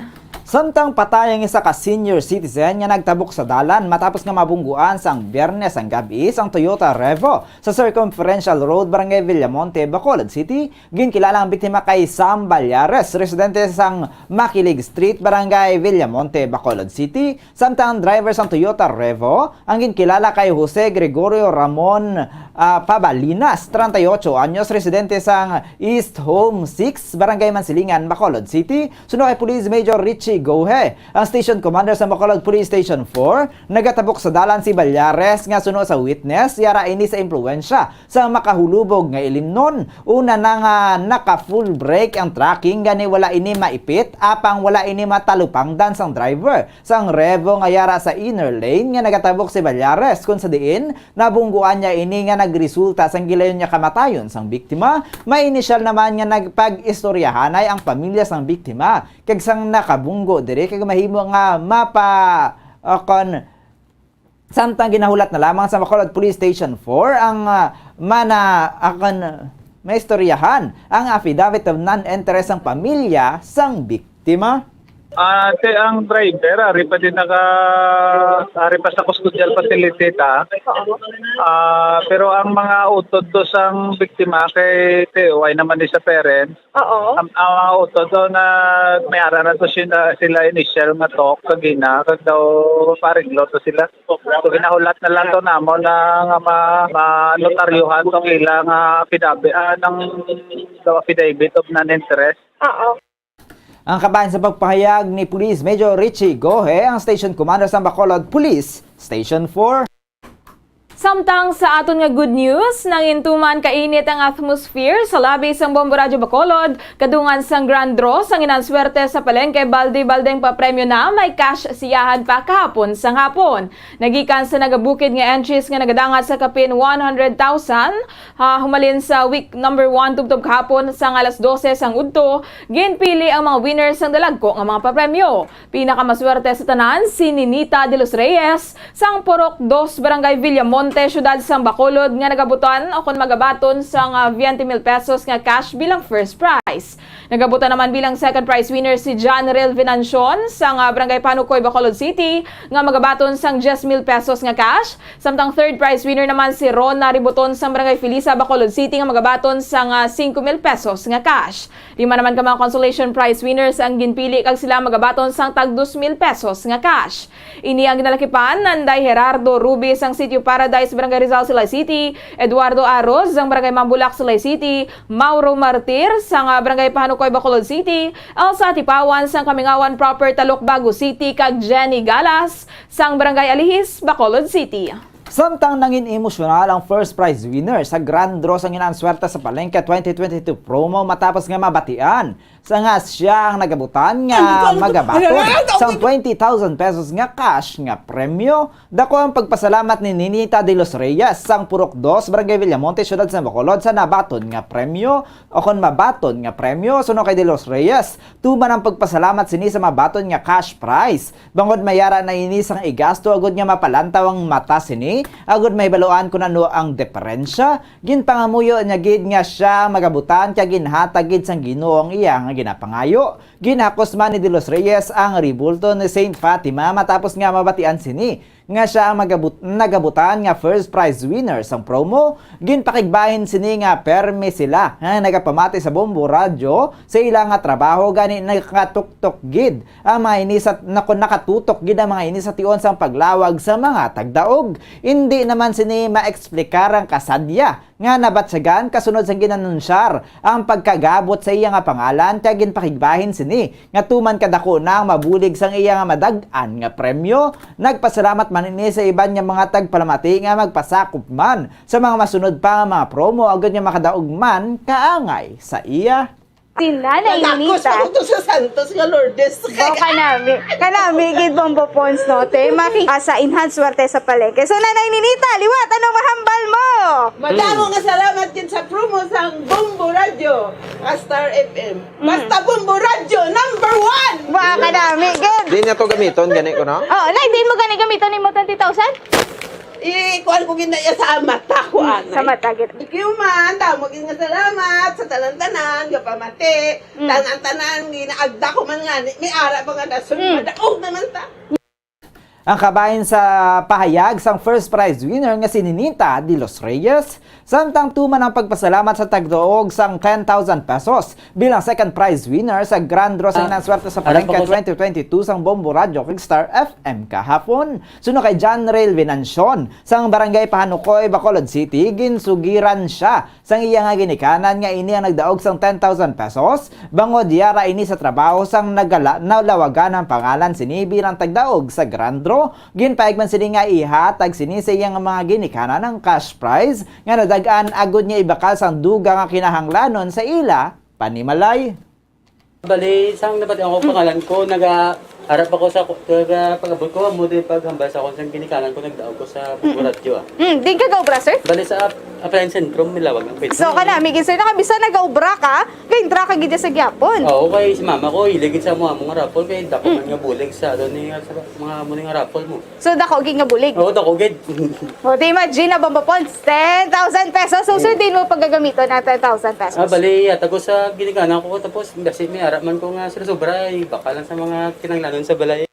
Samtang patay ang isa ka senior citizen nga nagtabok sa dalan matapos nga mabungguan sang Biyernes ang gab-i sang Toyota Revo sa Circumferential Road, Barangay Villamonte, Bacolod City, ginkilala ang biktima kay Sam Ballares, residente sang Makilig Street, Barangay Villamonte, Bacolod City, samtang ang driver sang Toyota Revo ang ginkilala kay Jose Gregorio Ramon, ah, Pabalinas, treinta y ocho anyos, residente sang East Home six, Barangay Mansilingan, Bacolod City. Suno kay Police Major Richie Gohe, ang Station Commander sa Bacolod Police Station four, nagatabok sa dalan si Ballares nga suno sa witness, yara ini sa impluwensya sa makahulubog nga ilimnon. Una na nga naka-full brake ang tracking, gani wala ini maipit, apang wala ini matalupangdan sang driver sang Revo nga yara sa inner lane nga nagatabok si Ballares, kung sa diin nabungguan niya ini nga nagresulta sang gilayon niya kamatayon sang biktima. May inisyal naman nga nagpag-istoryahanay ang pamilya sang biktima, kag sang nakabunggo diri kag mahimo nga mapa-, o kon Samtang ginahulat na lamang sa Bacolod Police Station four ang, ah, mana-, akon, maistoryahan ang affidavit of non-interest sang pamilya sang biktima. Ah, te, ang driver, ari pa din naka-, ari pa sa custodial facility ta. Oo. Ah, pero ang mga utod to sang biktima kay te, way naman ni sa parents. Oo. Ang, ang mga utod to na may ara na to sila, sila initial nga talk kagina, kag daw pariglo to sila. So, ginahulat na lang to namo na nga ma-, ma-notaryuhan tong ilang, ah, affidavit, ah, ng, the affidavit of non-interest. Oo. Ang kabahin sa pagpahayag ni Police Major Richie Gohe, ang Station Commander sa Bacolod Police Station four. Samtang sa aton nga good news, nangintuman kainit ang atmosphere sa lobby sang Bombo Radyo Bacolod, kadungan sang grand draw sang Ginanswerte sa Palengke. Balde-baldeng papremyo na, may cash siyahan pa kahapon sang hapon. Nagikan sa nagabukid nga entries nga nagadangat sa kapin one hundred thousand, ha, humalin sa week number one tubtob kahapon sang alas dose sang udto, ginpili ang mga winners sang dalagko nga mga papremyo. Pinakamaswerte sa tanan si Ninita de los Reyes sang Purok dos, Barangay Villamonte, Siyudad sang Bacolod, nga nagabutan o kon magabaton sang, ah, veinte mil pesos nga cash bilang first prize. Nagabutan naman bilang second prize winner si John Ril Venancion sang, ah, Barangay Panukoy, Bacolod City, nga magabaton sang diyes mil pesos nga cash. Samtang third prize winner naman si Rona Ributon sang Barangay Felisa, Bacolod City, nga magabaton sang, ah, singko mil pesos nga cash. Lima naman ka mga consolation prize winners ang ginpili, kag sila magabaton sang tag dos mil pesos nga cash. Ini ang ginalakipan nanday Gerardo Rubi sang Sitio Paradise, Barangay Rizal, Silay City, Eduardo Aros sang Barangay Mambulak, Silay City, Mauro Martir sang, ah, Barangay Pahanukoy, Bacolod City, Elsa Tipawan sang Kamingawan Proper, Talukbago City, kag Jenny Galas sang Barangay Alihis, Bacolod City. Samtang nangin emosyonal ang first prize winner sa grand draw sang Ginanswerte sa Palengke twenty twenty-two promo matapos nga mabatian Sa nga siya ang nagabutan nga magabaton sang twenty thousand pesos nga cash nga premyo. Dako ang pagpasalamat ni Ninita de los Reyes sang Purok Dos, Barangay Villamonte, Siyudad sa Bacolod, sa nabaton nga premyo o kon mabaton nga premyo. Suno kay de los Reyes, tuman ang pagpasalamat sini sa mabaton nga cash prize. Bangod may ara na ini sang igasto agud nga mapalantaw ang mata sini, agud mahibaluan kon ano ang diferensya. Ginpangamuyo niya gid nga sia magabutan kay ginhatag gid sang Ginoo ang iya nga ginapangayo. Ginhakos man ni De Los Reyes ang rebulto ni Saint Fatima matapos nga mabatian sini nga sia ang magabut-, nagabutan nga first prize winner sang promo. Ginpakigbahin sini nga permi sila nga nagapamati sa Bombo Radyo sa ila nga trabaho, gani nakatuktok gid ang mga ini sa, nako, nakatutok gid ang mga ini sa tion sang paglawag sa mga tagdaog. Indi naman sini maeksplikar ang kasadya nga nabatyagan kasunod sang ginanunsyar ang pagkagabot sa iya nga pangalan, kay ginpakigbahin sini nga tuman kadako na ang mabulig sang iya nga madag-an nga premyo. Nagpasalamat man ini sa iban nga mga tagpalamati nga magpasakop man sa mga masunod pa nga mga promo agud nga makadaog man kaangay sa iya. Si Nanay Nalakos Ninita. Ako to sa Santos nga Lourdes. Bo, kanami. Kanami, gid, Bombo Pons, no? Te, maki-, ah, sa Enhance Swerte sa Palengke. So, Nanay Ninita, liwat, anong mahambal mo? Madamo nga salamat gid sa promo sang Bombo Radyo, ah, Star F M. Mm. Basta Bombo Radyo, number one! Wow, kanami, gid. Di niya to gamiton, gani ko, no? Oo, Nay, di mo gani gamiton ni mo twenty thousand? I-kuan ko gid na iya sa mata ko, anay. Sa mata gid. Thank you man, damo gid nga salamat sa tanan-tanan nga pamati. Mm. Tanan-tanan ginaagda ko man nga ni, may ara pa nga dason, mm, madaog naman ta. Ang kabahin sa pahayag sang first prize winner nga si Ninita de los Reyes, samtang tuman ang pagpasalamat sa tagdaog sang ten thousand pesos bilang second prize winner sa Grand Draw sa, ah, Ginang Swerte sa, ano pa Palengke ko sa twenty twenty-two sang Bombo Radyo kag Star F M kahapon. Suno kay John Rail Venancion, sang Barangay Pahanukoy, Bacolod City, ginsugiran siya sang iya nga ginikanan nga ini ang nagdaog sang ten thousand pesos, bangod yara ini sa trabaho sang nagala-, nalawagan ang pangalan sini bilang tagdaog sa Grand Draw. Ginpahayag man sini nga ihatag sini sa iya nga mga ginikanan ang cash prize nga nadag-an agud nga ibakal sang dugang nga kinahanglanon sa ila panimalay. Bali, sang nabatian ko, mm, pangalan ko, naga-, harap ako sa ku-, naga-, pag-abot ko, amo din paghambal sa akon sang ginikanan ko, nagdaog ko sa, mm, radyo, ah. Mm, din ka gaobra, sir? Bali, sa ap-, Appliance Centrum, Milawag ang pwede. So, kanami gid, sir, nakabisa nagaobra ka, kay entra ka gid sa gyapon. Oo, kay si mama ko, hilig gid sa amo, amo nga raffle, kay dako, mm, man nga bulig sa, ano, ni, sa mga amo ni nga raffle mo. So, dako gid nga bulig. Oo, dako gid. O, di imagine na, Bombo Pons, ten thousand pesos. So, sir, mm, din mo pagagamiton ang ten thousand pesos? Ah, bali, yata ko sa ginikanan ko, tapos, kasi may ara man ko nga sila sobra, eh, baka lang sa mga kinanglanon sa balay.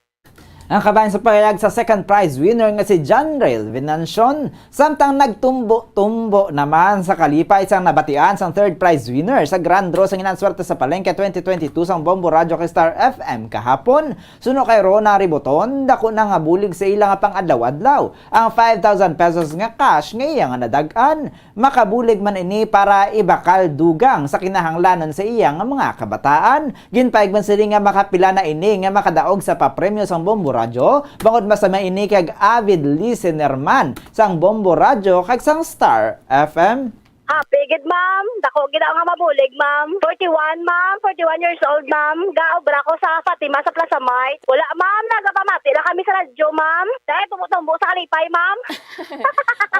Ang kabahin sa pahayag sa second prize winner nga si John Rail Venancion, samtang nagtumbo-tumbo naman sa kalipay sang nabatian sang third prize winner sa Grand Draw sa Ginang Swerte sa Palengke twenty twenty-two sang Bombo Radyo kay Star F M kahapon. Suno kay Rona Riboton, dako na nga bulig sa ila nga pang-adlaw-adlaw ang five thousand pesos nga cash nga iya nga nadag-an. Makabulig man ini para ibakal dugang sa kinahanglanon sa iya nga mga kabataan. Ginpahayag man sini nga makapila na ini nga makadaog sa papremyo sang Bombo Radyo, bangod masama ini kag avid listener man sang Bombo Radyo kag sang Star F M. Happy gid, ma'am. Dako gid ako nga mabulig, ma'am. Forty-one, ma'am. Forty-one years old, ma'am. Gaobra ko sa Fatima sa Plaza Mart. Wala, ma'am. Nagapamati lang kami sa radyo, ma'am. Dahil tumbo-tumbo sa kalipay, ma'am.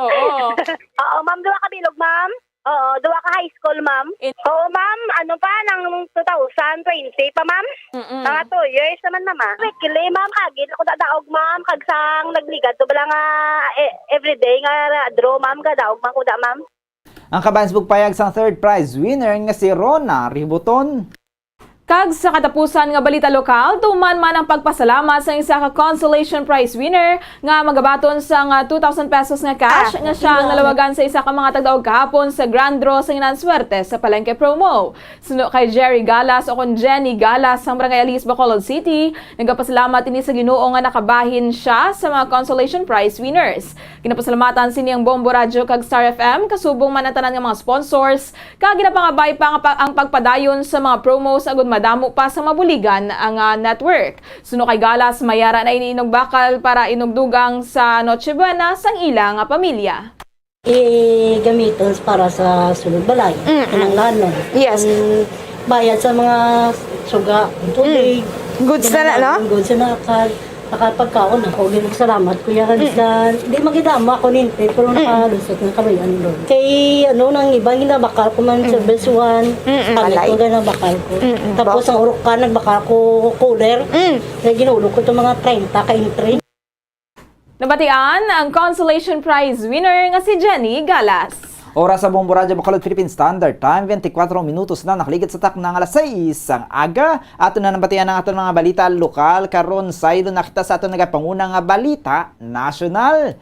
Oo. Oo, ma'am. Duha ka bilog, ma'am. Oo, duha ka high school, ma'am. In- Oo, ma'am. Ano pa, nang two thousand twenty pa, ma'am. Mm-mm. Mga two years naman, ma'am, ah. Weekly, ma'am. Agid ako dadaog, ma'am. Kag sang nagligad to bala nga, eh, everyday nga draw, ma'am. Gadaog man ko da, ma'am. Ang kabahin sa pagpahayag sang third prize winner nga si Rona Ributon. Kag sa katapusan nga balita lokal, tuman man ang pagpasalamat sa isa ka consolation prize winner nga magabaton sang, ah, two thousand pesos nga cash, ah, nga siya ang nalawagan sa isa ka mga tagdaog kahapon sa Grand Draw sa Ginang Swerte sa Palengke Promo. Suno kay Jerry Galas o kon Jenny Galas sang Barangay Alis, Bacolod City, nagapasalamat ini sa Ginoo nga nakabahin siya sa mga consolation prize winners. Ginapasalamatan sini ang Bombo Radyo kag Star F M, kasubong man ang tanan nga mga sponsors, kag ginapangabay pa ang pa-, ang pagpadayon sa mga promos agud madamo pa sa mabuligan ang, ah, network. Suno kay Galas, mayara na ini inugbakal para inugdugang sa Noche Buena sang ila nga pamilya. Igamiton para sa sulod balay. Mm-mm. Kinahanglanon. Yes. Ang Bayad sa mga suga, tubig. Mm. Goods na na, no? Goods na na, kag nakapagkaon ako. Di, salamat, kuya. Mm. Sa, di magidama ako ninti, pero nakalusot na kami, ano, doon. Kay, ano, nang iba, ginabakal ko man, mm, service one. Mm, kami ko, ginabakal ko. Mm, tapos, ang urukan, nagbakal ko cooler. Mm. Kaya ginulo ko itong mga treinta ka entry. Nabatian ang consolation prize winner nga si Jenny Galas. Oras sa Bombo Radyo Bacolod, Philippine Standard Time, twenty-four minutos na nakaligid sa takna nga alas sais sang aga. Ato na nabatian ang aton mga balita lokal. Karon, saylo na kita sa aton nagapanguna nga balita nasyonal.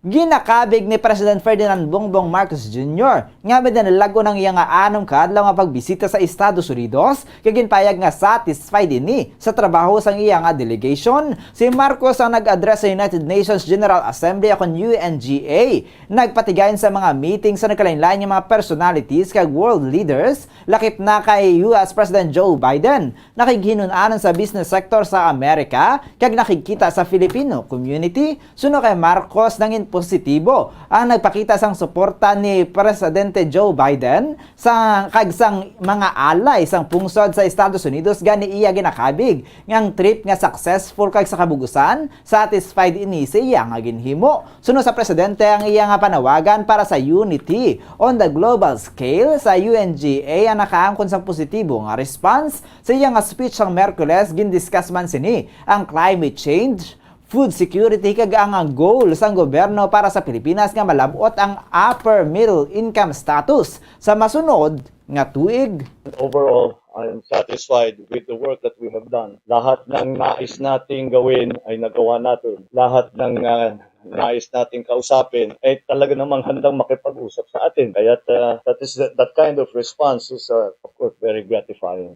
Ginakabig ni President Ferdinand Bongbong Marcos Junior nga madinalagon ang iya nga anom ka adlaw nga pagbisita sa Estados Unidos, kay ginpayag nga satisfied ini sa trabaho sang iya nga delegation. Si Marcos ang nag-address sa United Nations General Assembly, akon U N G A, nagpatigayon sa mga meeting sa nagkalain-lain nga mga personalities kag world leaders, lakip na kay U S President Joe Biden. Nakighinun-anan sa business sector sa Amerika kag nakigkita sa Filipino community. Suno kay Marcos, nangin positibo ang nagpakita sang suporta ni Presidente Joe Biden sa, kag sang mga alay sang pungsod sa Estados Unidos, gani iya ginakabig nga ang trip nga successful kag sa kabug-usan, satisfied ini sa iya nga ginhimo. Suno sa presidente, ang iya nga panawagan para sa unity on the global scale sa U N G A ang nakaangkon sang positibo nga response. Sa iya nga speech sang Miyerkules, gindiscuss man sini ang climate change, food security, kag ang goal sang gobyerno para sa Pilipinas nga malab-ot ang upper middle income status sa masunod nga tuig. Overall, I am satisfied with the work that we have done. Lahat ng nais nating gawin ay nagawa natin. Lahat ng, ah, nais nating kausapin ay talaga namang handang makipag-usap sa atin. Kaya, ah, that is, that kind of response is, ah, of course, very gratifying.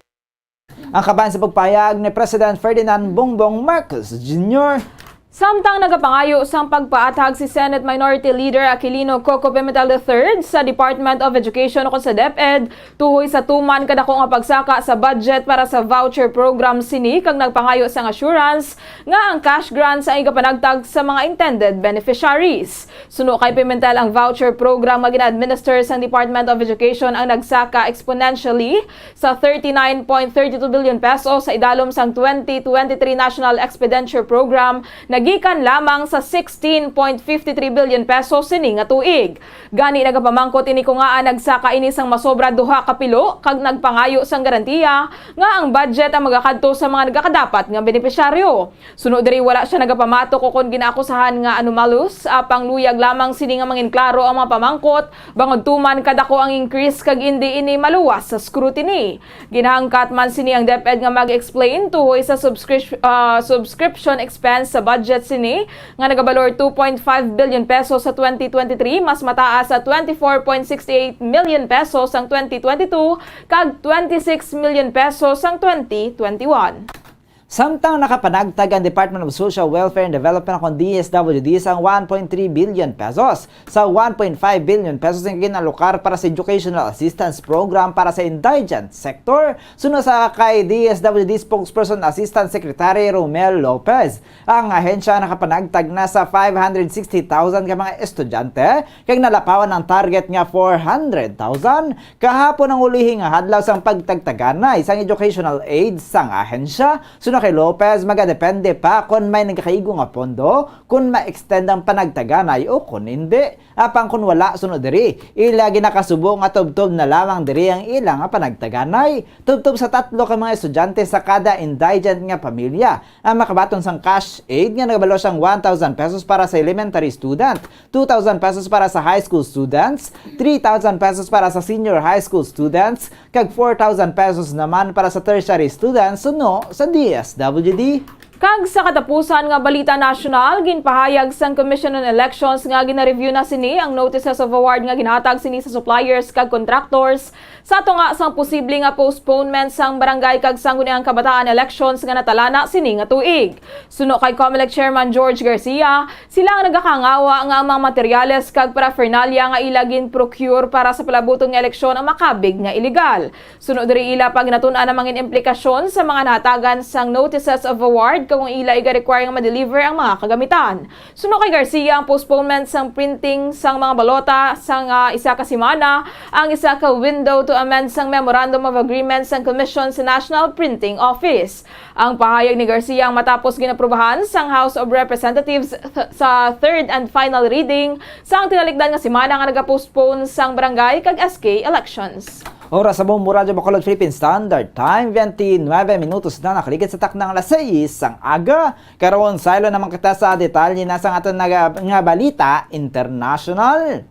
Ang kaban sa pagpahayag ni President Ferdinand Bongbong Marcos Junior. Samtang nagapangayo sang pagpaathag si Senate Minority Leader Aquilino Coco Pimentel the third sa Department of Education o sa DepEd tuhoy sa tuman kadako nga pagsaka sa budget para sa voucher program sini, kag nagpangayo sang assurance nga ang cash grants ang igapanagtag sa mga intended beneficiaries. Suno kay Pimentel, ang voucher program nga gina-administer sang Department of Education ang nagsaka exponentially sa thirty-nine point thirty-two billion pesos sa idalom sang twenty twenty-three National Expenditure Program, nagikan lamang sa sixteen point fifty-three billion pesos sini nga tuig. Gani, nagapamangkot ini kon ngaa nagsaka ini sang masobra duha ka pilo, kag nagpangayo sang garantiya nga ang budget ang magakadto sa mga nagakadapat nga benepisyaryo. Suno diri, wala sia nagapamatok ukon ginaakusahan nga anomalous, apang luyag lamang sini nga manginklaro ang mga pamangkot, bangod tuman kadako ang increase kag indi ini maluwas sa scrutiny. Ginahangkat man sini ang DepEd nga mag-explain tuhoy sa subscrip-, ah, subscription expense sa budget sini nga nagabalor two point five billion pesos sa twenty twenty-three, mas mataas sa twenty-four point six eight million pesos sang twenty twenty-two kag twenty-six million pesos sang twenty twenty-one. Samtang nakapanagtag ang Department of Social Welfare and Development o ang D S W D sang one point three billion pesos sa one point five billion pesos nga ginalokar para sa educational assistance program para sa indigent sector, suno sa kay D S W D Spokesperson Assistant Secretary Romel Lopez. Ang ahensya nakapanagtag na sa five hundred sixty thousand ka mga estudyante kag nalapawan ang target nga four hundred thousand. Kahapon ang ulihi nga hadlaw sang pagtagtaganay sang educational aid sang ahensya. Suno kay Lopez, magadepende pa kon may nagakaigo nga pondo, kon ma-extend ang panagtaganay o kon indi. Apang kon wala, suno diri, ila ginakasubo nga tubtob na lamang diri ang ila nga panagtaganay. Tubtob sa tatlo ka mga estudyante sa kada indigent nga pamilya ang makabaton sang cash aid nga nagabalor sang one thousand pesos para sa elementary student, two thousand pesos para sa high school students, three thousand pesos para sa senior high school students, kag four thousand pesos naman para sa tertiary students suno sa D S W D. Kag sa katapusan nga balita nasyonal, ginpahayag sang Commission on Elections nga gina-review na sini ang notices of award nga ginhatag sini sa suppliers kag contractors sa tunga sang posible nga postponement sang barangay kag sangguniang kabataan elections nga natalana sini nga tuig. Suno kay Comelec Chairman George Garcia, sila ang nagakangawa nga ang mga materyales kag paraphernalia nga ila gin-procure para sa palabuton nga eleksyon ang makabig nga iligal. Suno diri, ila pa ginatun-an ang mga implikasyon sa mga nahatagan sang notices of award kung ila iga-require nga ma-deliver ang mga kagamitan. Suno kay Garcia, ang postponement sang printing sang mga balota sang, ah, isa ka semana ang isa ka window to amend sang Memorandum of Agreement sang Commission sa National Printing Office. Ang pahayag ni Garcia ang matapos ginaprubahan sang House of Representatives th- sa third and final reading sang tinalikdan nga semana nga nagapostpone sang barangay kag S K elections. Oras sa Bombo Radyo Bacolod Philippine Standard Time, twenty-nine minutos na nakaligid sa takna nga alas sais sang aga. Karon, saylo naman kita sa detalye na sang aton naga-, nga balita international.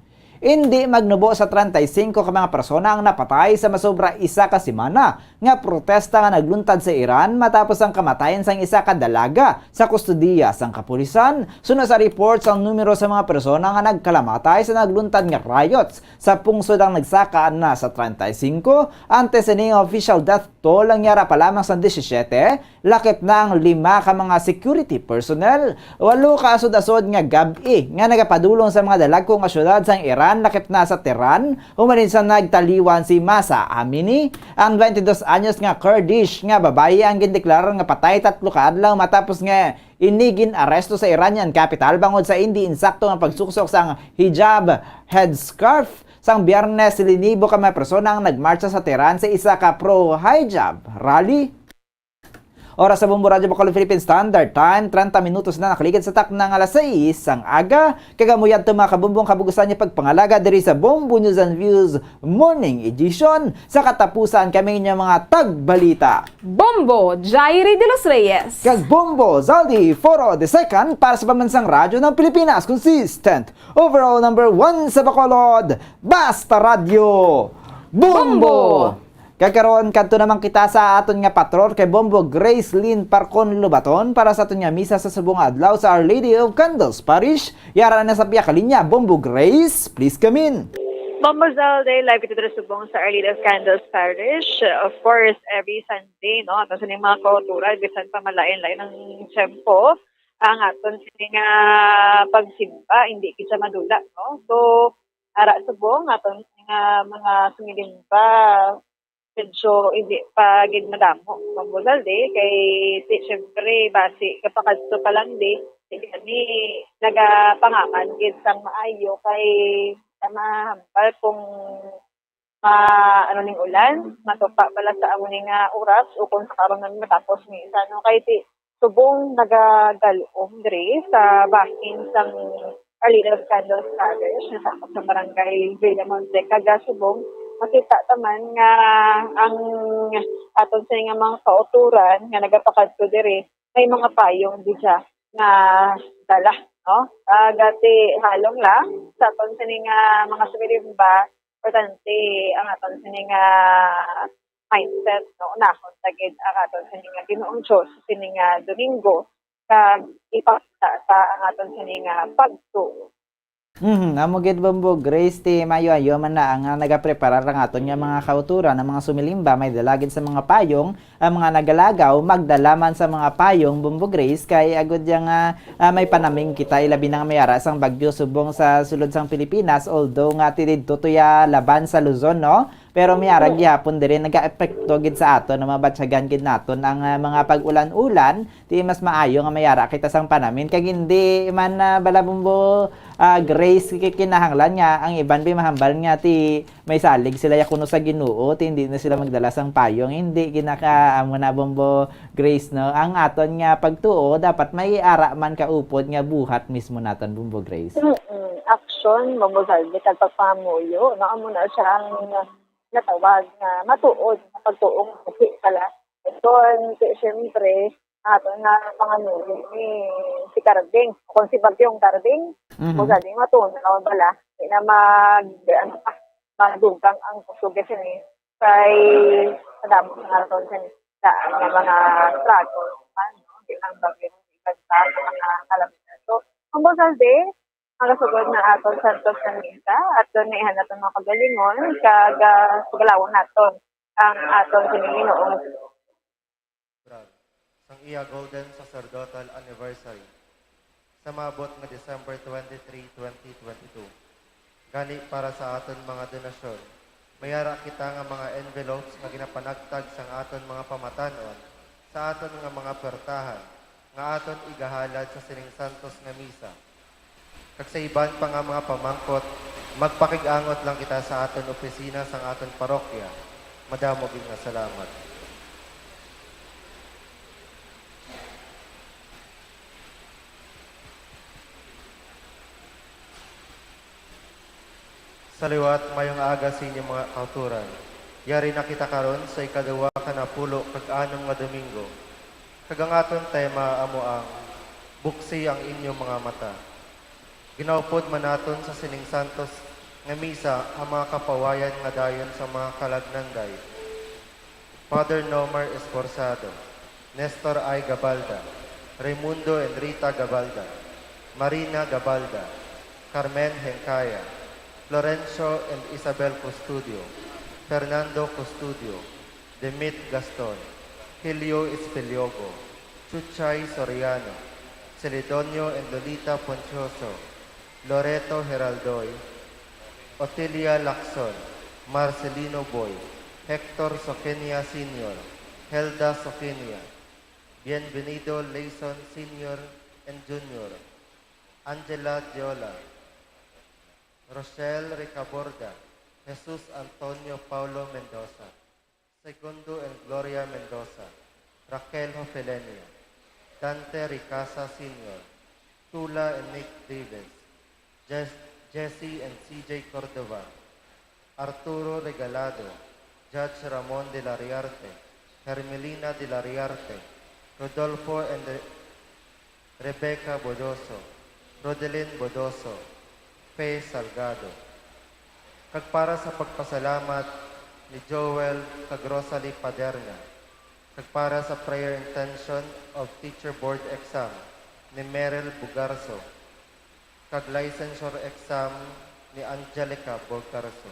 Indi magnubo sa treinta y cinco ka mga persona ang napatay sa masobra isa ka semana nga protesta nga nagluntad sa Iran matapos ang kamatayan sang isa ka dalaga sa kustodiya sang kapulisan. Suno sa reports, ang numero sa mga persona nga nagkalamatay sa nagluntad nga riots sa pungsod ang nagsaka na sa treinta y cinco, antes sini nga official death toll ang yara pa lamang sa disisiete, lakip na ang lima ka mga security personnel. Walo ka asod-asod nga gab-i nga nagapadulong sa mga dalagko nga syudad sang Iran, lakip na sa Tehran, human sa nagtaliwan si Mahsa Amini. Ang twenty-dos anyos nga Kurdish nga babayi ang gindeklarar nga patay tatlo ka adlaw matapos nga ini gin-aresto sa Iranian capital bangod sa indi insakto nga pagsuksok sang hijab headscarf. Sang Biyernes, linibo ka mga persona ang nagmartsa sa Tehran sa isa ka pro-hijab rally. Oras sa Bombo Radyo Bacolod Philippine Standard Time, treinta minutos na nakaligid sa takna nga alas sais sang aga. Kag amo yadto, mga kabumbong, kabugusan niya pagpangalaga diri sa Bombo News and Views Morning Edition. Sa katapusan, kami inyong mga tagbalita, Bombo Jairi de los Reyes kag Bombo Zaldi Foro the Second para sa Pambansang Radyo ng Pilipinas. Consistent overall number one sa Bacolod, Basta Radyo, Bombo! Bombo! Kag karon, kadto naman kita sa aton nga patrol kay Bombo Grace Lynn Parcon Lobaton para sa aton nga misa sa subong nga adlaw sa Our Lady of Candles Parish. Yara na sa pihak linya, Bombo Grace, please come in. Bombo Zaldi, live kita diri subong sa Our Lady of Candles Parish. Of course, every Sunday, no, ato sa mga kauturan, bisan pa malain-lain ang tiyempo, ang aton sini nga pagsimba, hindi kita madula, no? So, ara subong, aton sini nga mga sumilimba, medyo hindi pa gid madamo, Bombo Zaldi, kay ti-, syempre, basi kapakadto pa lang di, di kami nagapangakan gid sang maayo, kay mahambal kung ma-, ano ning ulan, matupa pala sa amo ni nga oras o kung sa karon na matapos ni isa, no? Kay ti-, subong nagagalom diri sa bahin sang Our Lady of Candles Parish, nga sa, sa barangay Villamonte, kag subong makita ta man nga ang aton sa nga mga kauturan nga nagapakadto diri may mga payong di siya nga dala, no? Ah, gati halong lang sa aton sini nga mga sumilimba, importante ang aton sini nga mindset, no? Unahon ta gid ang aton sini nga Ginoong Dios sini nga Domingo, kag ipakita ta ang aton sini nga pagtuo. Mhm, amo gid, Bombo Grace, ti maayo-ayo man na ang, ah, nagapreparar ang aton nga mga kauturan, ang mga sumilimba may dala gid sa mga payong, ang mga nagalagaw magdala man sa mga payong, Bombo Grace, kay agud ya nga, ah, may panaming kita, ilabi na nga may ara sang bagyo subong sa sulod sang Pilipinas, although nga ti didto to ya laban sa Luzon, no? Pero may ara gihapon diri nagaepekto gid sa aton, no? Mabatyagan gid naton ang, ah, mga pag-ulan-ulan, ti mas maayo nga may ara kita sang panamin, kag hindi man, ah, bala, Bombo, ah, Grace, ki-, kinahanglan nga ang iban bi mahambal nga ti may salig sila ya kuno sa Ginoo, ti hindi na sila magdala sang payong. Hindi, ginaka-, amo na, Bombo Grace, no? Ang aton nga pagtuo dapat may ara man kaupod nga buhat mismo naton, Bombo Grace. Mm-mm. Action, Bombo Zaldi, kag pagpangamuyo, no? Amo na siya ang natawag nga matuod nga pagtuo nga buhi pala. Ito, ang, siyempre, ato nga pangamuyo ni si Carding. Kung si Bagyong Carding, Mhm. Kung sa di matunaw bala, di na mag-, ano pa, madugang ang kusog sini. Kay sa damo nga aton sini, sa, ang mga struggle, ano, di lang bagay ng iban pa, mga kalamidad. So, ang Bombo Zaldi, ang kasugod na aton Santos na Misa, at doon na ihan naton mga kagalingon, kag, ah, pagalawon naton ang aton sini Ginoong Brad, sang iya Golden Sacerdotal Anniversary sa maabot nga December twenty-three, twenty twenty-two. Gani, para sa aton mga donasyon, may ara kita nga mga envelopes nga ginapanagtag sang aton mga pamatan-on sa aton nga mga puwertahan. nga aton igahalad sa sining santos nga misa. Kag sa iban pa nga mga pamangkot, magpakig-angot lang kita sa aton opisina sang aton parokya. Madamo gid nga salamat. Sa liwat, mayong aga sa inyo mga kauturan. Yari na kita karon sa ikaduha ka napulo kag anom nga Domingo, kag ang aton tema amo ang Buksi ang Inyong Mga Mata. Ginaupod man naton sa sining santos nga misa ang mga kapawayan nga dayon sa mga kalagnanday. Father Nomar Esforzado, Nestor I. Gabalda, Raimundo and Rita Gabalda, Marina Gabalda, Carmen Hencaya, Florencio and Isabel Custodio, Fernando Custodio, Demit Gaston, Helio Espeliogo, Chuchay Soriano, Celedonio and Lolita Poncioso, Loreto Heraldoy, Otilia Lacson, Marcelino Boy, Hector Soquenia Senior, Helda Soquenia, Bienvenido Layson Senior and Junior, Angela Diola, Rochelle Ricaborda, Jesus Antonio Paulo Mendoza, Segundo and Gloria Mendoza, Raquel Hofelenia, Dante Ricasa Senior, Tula and Nick Davis, Jes-, Jesse and C J Cordova, Arturo Regalado, Judge Ramon de la Riarte, Hermelina de la Riarte, Rodolfo and Re-, Rebecca Bodoso, Rodelin Bodoso, Fe Salgado. Kag para sa pagpasalamat ni Joel kag Rosalie Paderna, kag para sa prayer intention of teacher board exam ni Meryl Bugarso, kag licensure exam ni Angelica Bugarso.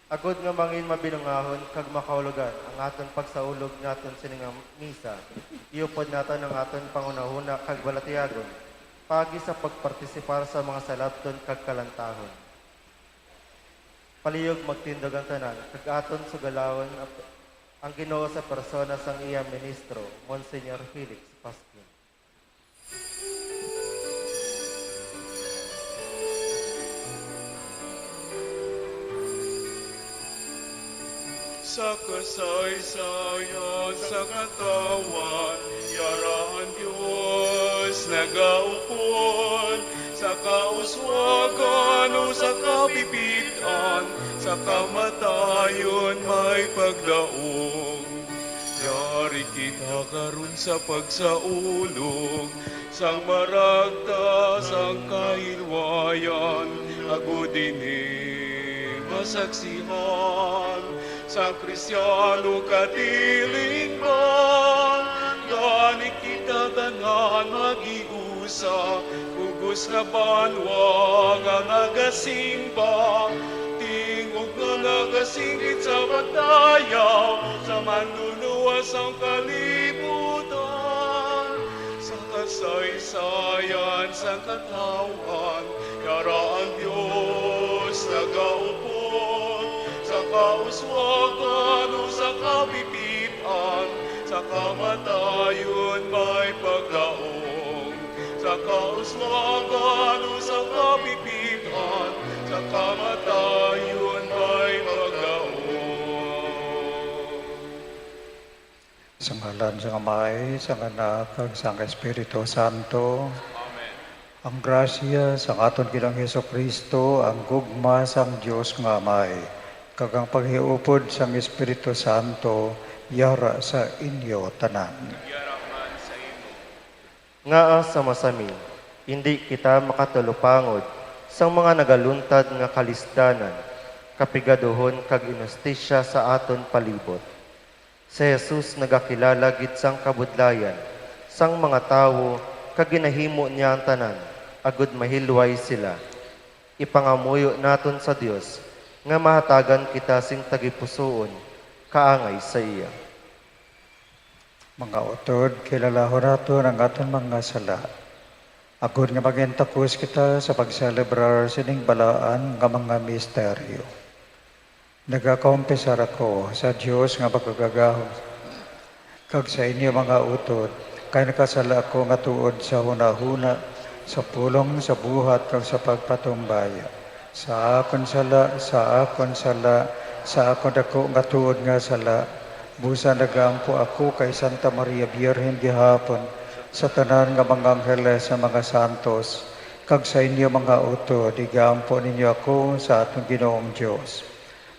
Agod nga mangin mabinungahon kag makahulugan ang aton pagsaulog naton sini nga misa, iupod naton ang aton panghunahuna kag balatyagon paagi sa pagpartisipar sa mga salabton kag kalantahon. Palihog magtindog ang tanan, kag aton sugalahon ang, ang Ginoo sa persona sang iya ministro, Monsignor Felix Pasquin. Sa kasaysayan sa katawhan, yara ang Dios nagaupod, sa kauswagan o sa kapipit-an, sa kamatayon may pagdaog. Yari kita karon sa pagsaulog sang maragta sang kahilwayan, agod ini masaksihan sang Kristiyano katilingban. Gani kita tanan maghiusa, bug-os nga banwa nga nagasimba, tingog nga nagasinggit sa pagdayaw sa Manluluwas sang kalibutan. Sa kasaysayan sang katawhan, yara ang Dios nagaupod, sa kauswagan o sa kapipit-an, sa kamatayon may pagdaog, sa kauswagan o sa kapipit-an, sa kamatayon may pagdaog. Sa ngalan sang Amay, sang Anak, kag sang Espiritu Santo. Amen. Ang grasya sang aton Ginoong Jesu-Cristo, ang gugma sang Dios nga Amay, kag ang paghiupod sang Espiritu Santo yara sa inyo tanan. Yara man sa imo. Ngaa sa masami, indi kita makatalupangod sang mga nagaluntad nga kalisdanan, kapigaduhon kag inustisya sa aton palibot. Si Jesus nagakilala gid sang kabudlayan sang mga tawo kag ginahimo niya ang tanan agud mahilway sila. Ipangamuyo naton sa Dios nga mahatagan kita sing tagipusoon kaangay sa iya. Mga utod, kilalahon naton ang aton mga sala, agod nga magin takos kita sa pagselebrar sining balaan nga mga misteryo. Nagakompisar ako sa Dios nga Makagagahom kag sa inyo mga utod, kay nakasala ako nga tuod sa hunahuna, sa pulong, sa buhat, kag sa pagpatumbaya. Sa akon sala, sa akon sala, sa akon dako nga tuod nga sala, busa nagaampo ako kay Santa Maria Birhen gihapon, sa tanan nga mga angheles, sa mga santos, kag sa inyo mga utod, igaampo ninyo ako sa aton Ginoong Dios.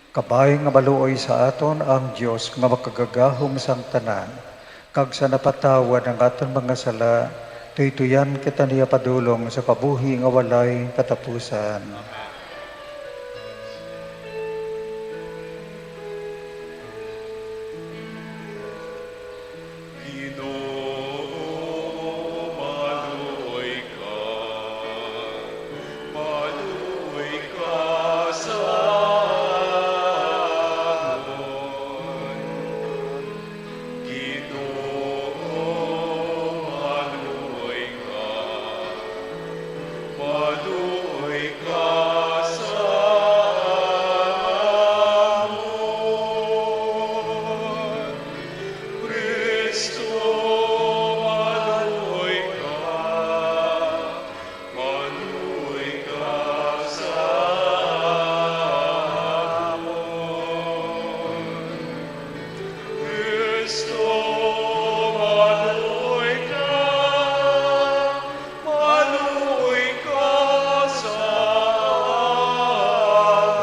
Kabay nga maluoy sa aton ang Dios nga Makagagahom sang tanan, kag sa napatawad ang aton mga sala, tuytuyan kita niya padulong sa kabuhi nga walay katapusan. Ginoo, maluoy ka, maluoy ka sa amon. Ginoo, maluoy ka, maluoy ka sa amon. Cristo, maluoy ka, maluoy ka sa amon. Cristo, maluoy ka, maluoy ka sa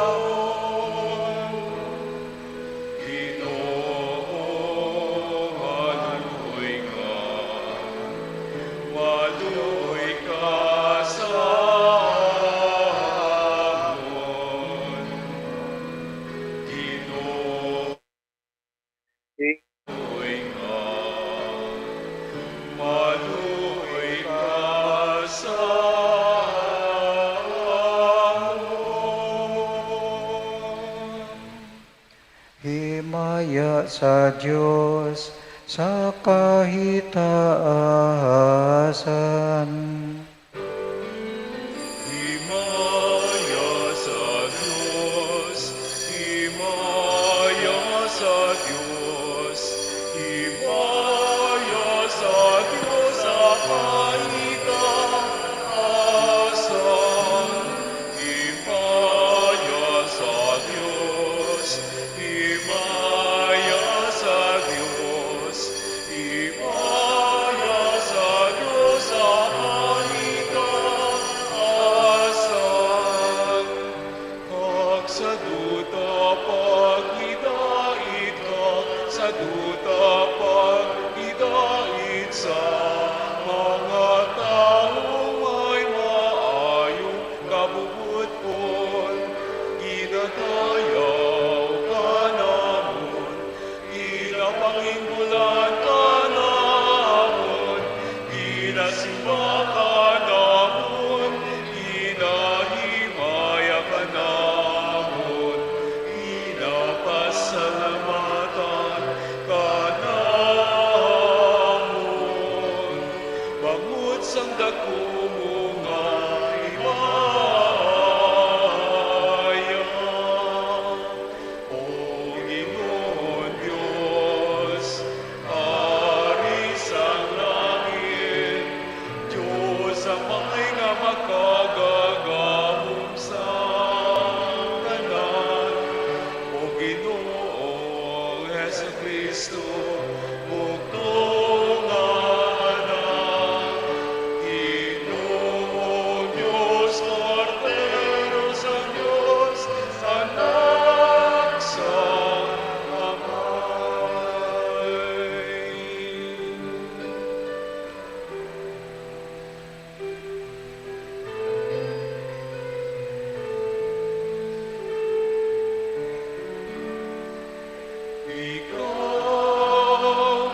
amon. Ginoo, maluoy ka, maluoy ka sa amon. Ginoo, maluoy ka, maluoy ka sa amon. Himaya sa Dios sa kahitaasan. Himaya sa Dios, himaya sa Dios, himaya sa Dios sa kahitaasan. Himaya sa Dios, himaya sa Dios, himaya sa Dios sa kahitaasan. Kag sa duta paghidait ka, sa duta paghidait sa mga tawo may maayo kabubut-on. Ginadayaw ka namon, ginapanginggulan ka namon, ginasimba ka namon, ginahimaya ka namon, ginapasalamatan ka namon, bangod sang daku mo nga himaya. O Ginoon Dios, Ari sang langit, Dios sa may nga makagagahom sa tanan, o Ginoong Jesu-Cristo, bugtong nga Anak, Ginoong Dios, Kordero sang Dios, Anak sang Amay. Ikaw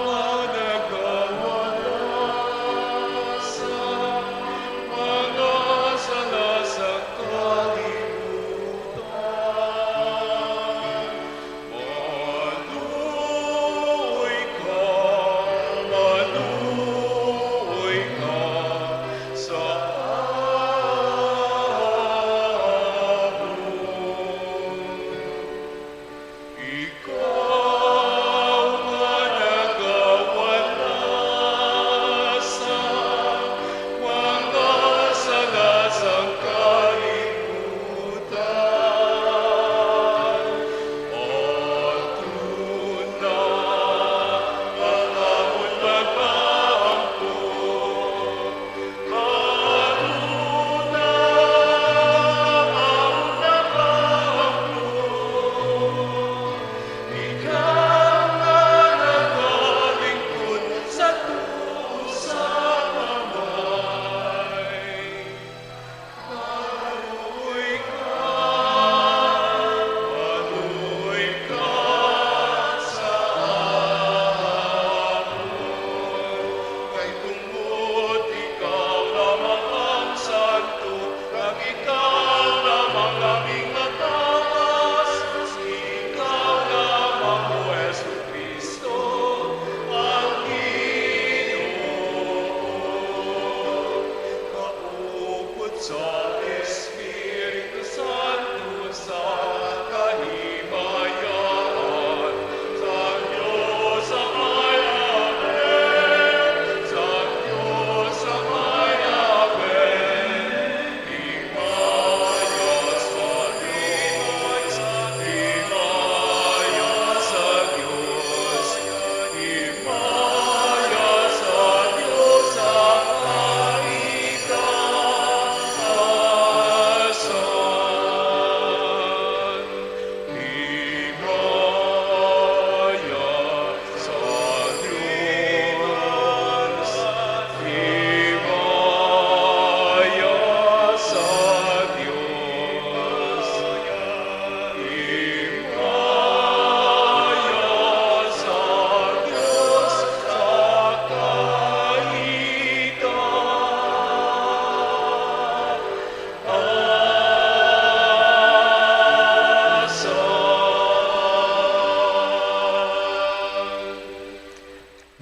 nga nagawala sa mga sala sa kalibutan, maluoy ka, maluoy ka sa amon.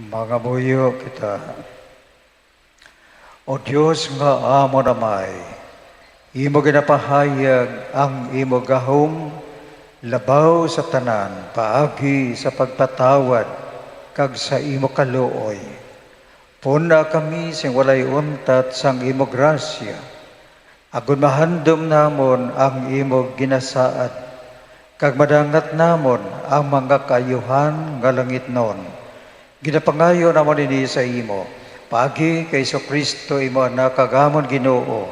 Mangamuyo kita. O Dios nga amon Amay, imo ginapahayag ang imo gahom labaw sa tanan paagi sa pagpatawad kag sa imo kaluoy. Puna kami sing walay untat sang imo grasya, agod mahandom namon ang imo ginasaad, kag madangat namon ang mga kaayuhan nga langitnon. Ginapangayo namon ini sa imo, paagi kay Jesu-Cristo, imo Anak, kag amon Ginoo,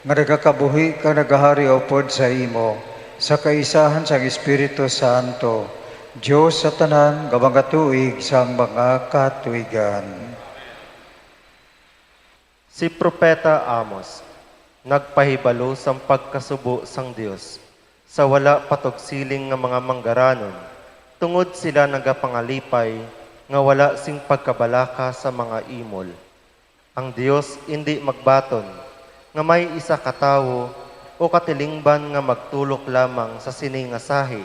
nga nagakabuhi kag nagahari upod sa imo, sa kaisahan sang Espiritu Santo, Dios sa tanan nga mga tuig sang mga katuigan. Si Propeta Amos nagpahibalo sang pagkasubo sang Dios sa wala patugsiling nga mga manggaranon, tungod sila nagapangalipay nga wala sing pagkabalaka sa mga imol. Ang Dios indi magbaton nga may isa ka tawo o katilingban nga magtulok lamang sa sini nga sahi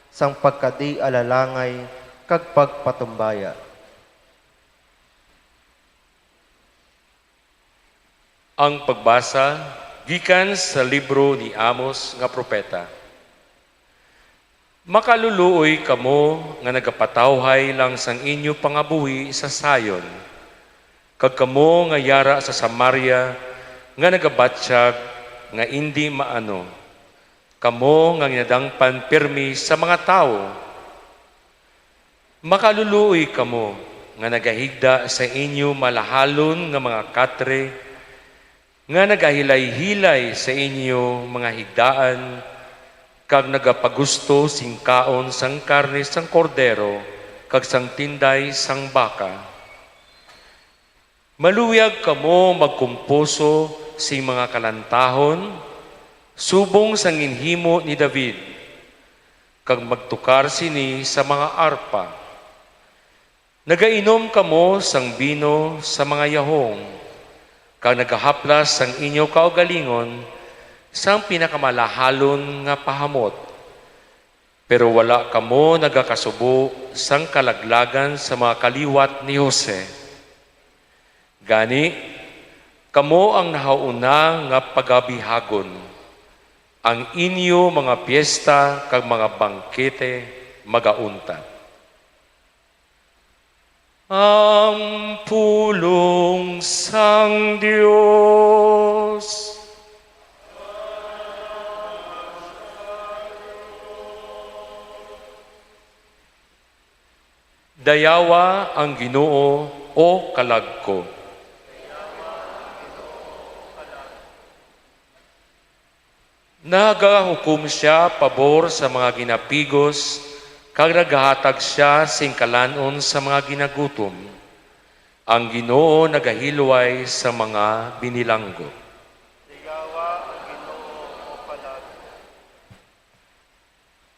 sang pagkadialalangay kag pagpatumbaya. Ang pagbasa gikan sa libro ni Amos nga propeta. Makaluluoy kamo nga nagapatawhay lang sang inyo pangabuhi sa Sion, kag kamo nga yara sa Samaria nga nagabatyag nga indi maano, kamo nga ginadangpan pirmi sa mga tawo. Makaluluoy kamo nga nagahigda sa inyo malahalon nga mga katre, nga nagahilay-hilay sa inyo mga higdaan, kag nagapagusto sing kaon sang karne sang kordero kag sang tinday sang baka. Maluyag kamo magkumpuso sing mga kalantahon subong sang ginhimo ni David, kag magtukar sini sa mga arpa. Nagainom kamo sang bino sa mga yahong, kag nagahaplas sang inyo kaugalingon sang pinakamalahalon nga pahamot. Pero wala kamo nagakasubo sang kalaglagan sa mga kaliwat ni Jose. Gani, kamo ang nahauna nga pagabihagon, ang inyo mga piesta kag mga bangkete magauntat. Ang pulong sang Dios. Dayawa ang Ginoo, o kalag ko. Nagahukom sia pabor sa mga ginapigos, kag nagahatag sia sing kalan-on sa mga ginagutom. Ang Ginoo nagahilway sa mga binilanggo.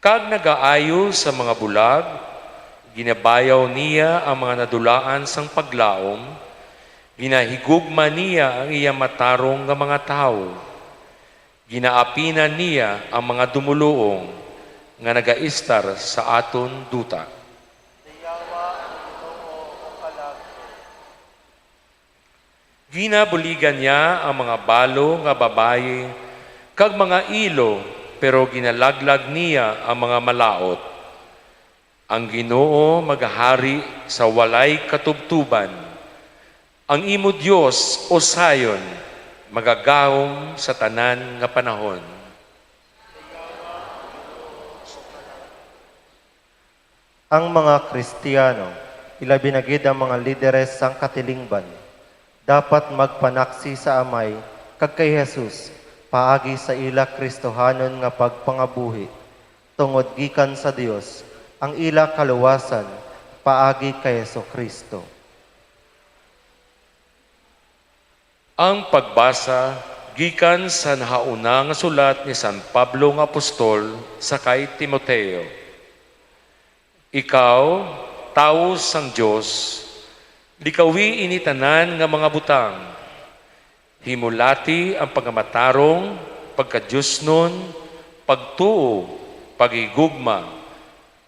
Kag nagaayo sa mga bulag. Ginabayaw niya ang mga nadulaan sang paglaom, ginahigugma niya ang iya matarong nga mga tawo. Ginaapinan niya ang mga dumoluong nga nagaistar sa aton duta. Ginabuligan niya ang mga balo nga babayi kag mga ilo, pero ginalaglag niya ang mga malaut. Ang Ginoo magahari sa walay katubtoban. Ang imo Dios, O Sion, magagahom sa tanan nga panahon. Ang mga Kristiano, ilabi na gid ang mga lideres sang katilingban, dapat magpanaksi sa Amay kag kay Jesus paagi sa ila Kristohanon nga pagpangabuhi, tungod gikan sa Dios ang ila kaluwasan paagi kay Jesu-Cristo. Ang pagbasa gikan sa nahauna nga sulat ni San Pablo nga apostol sa kay Timoteo. Ikaw, tawo sang Dios, likawi ini tanan nga mga butang. Himulati ang pagkamatarong, pagkadiosnon, pagtuo, paghigugma,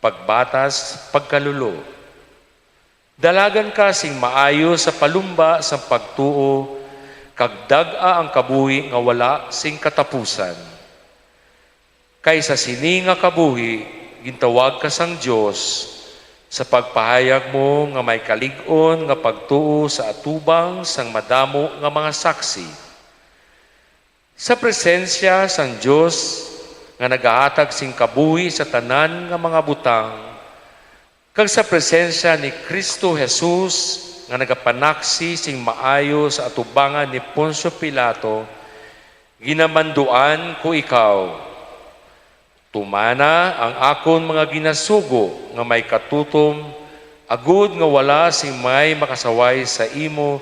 pagbatas, pagkalulo. Dalagan ka sing maayo sa palumba sang pagtuo, kag dag-a ang kabuhi nga wala sing katapusan. Kay sa sini nga kabuhi, gintawag ka sang Dios, sa pagpahayag mo nga may kalig-on nga pagtuo sa atubang sang madamo nga mga saksi. Sa presensya sang Dios nga nagahatag sing kabuhi sa tanan nga mga butang, kag sa presensya ni Cristo Jesus nga nagapanaksi sing maayo sa atubangan ni Poncio Pilato, ginamanduan ko ikaw. Tumana ang akon mga ginasugo nga may katutom, agud nga wala sing may makasaway sa imo,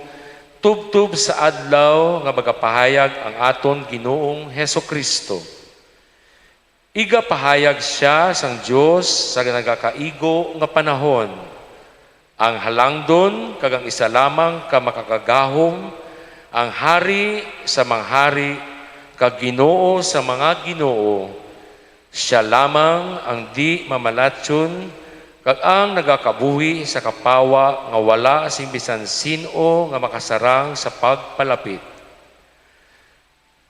tubtob sa adlaw nga magapahayag ang aton Ginoong Jesu-Cristo. Igapahayag sia sang Dios sa nagakaigo nga panahon. Ang halangdon kag ang isa lamang ka makakagahom, ang Hari sa mga hari kag Ginoo sa mga ginoo. Sia lamang ang di mamalatyon kag ang nagakabuhi sa kapawa nga wala sing bisan sin-o nga makasarang sa pagpalapit.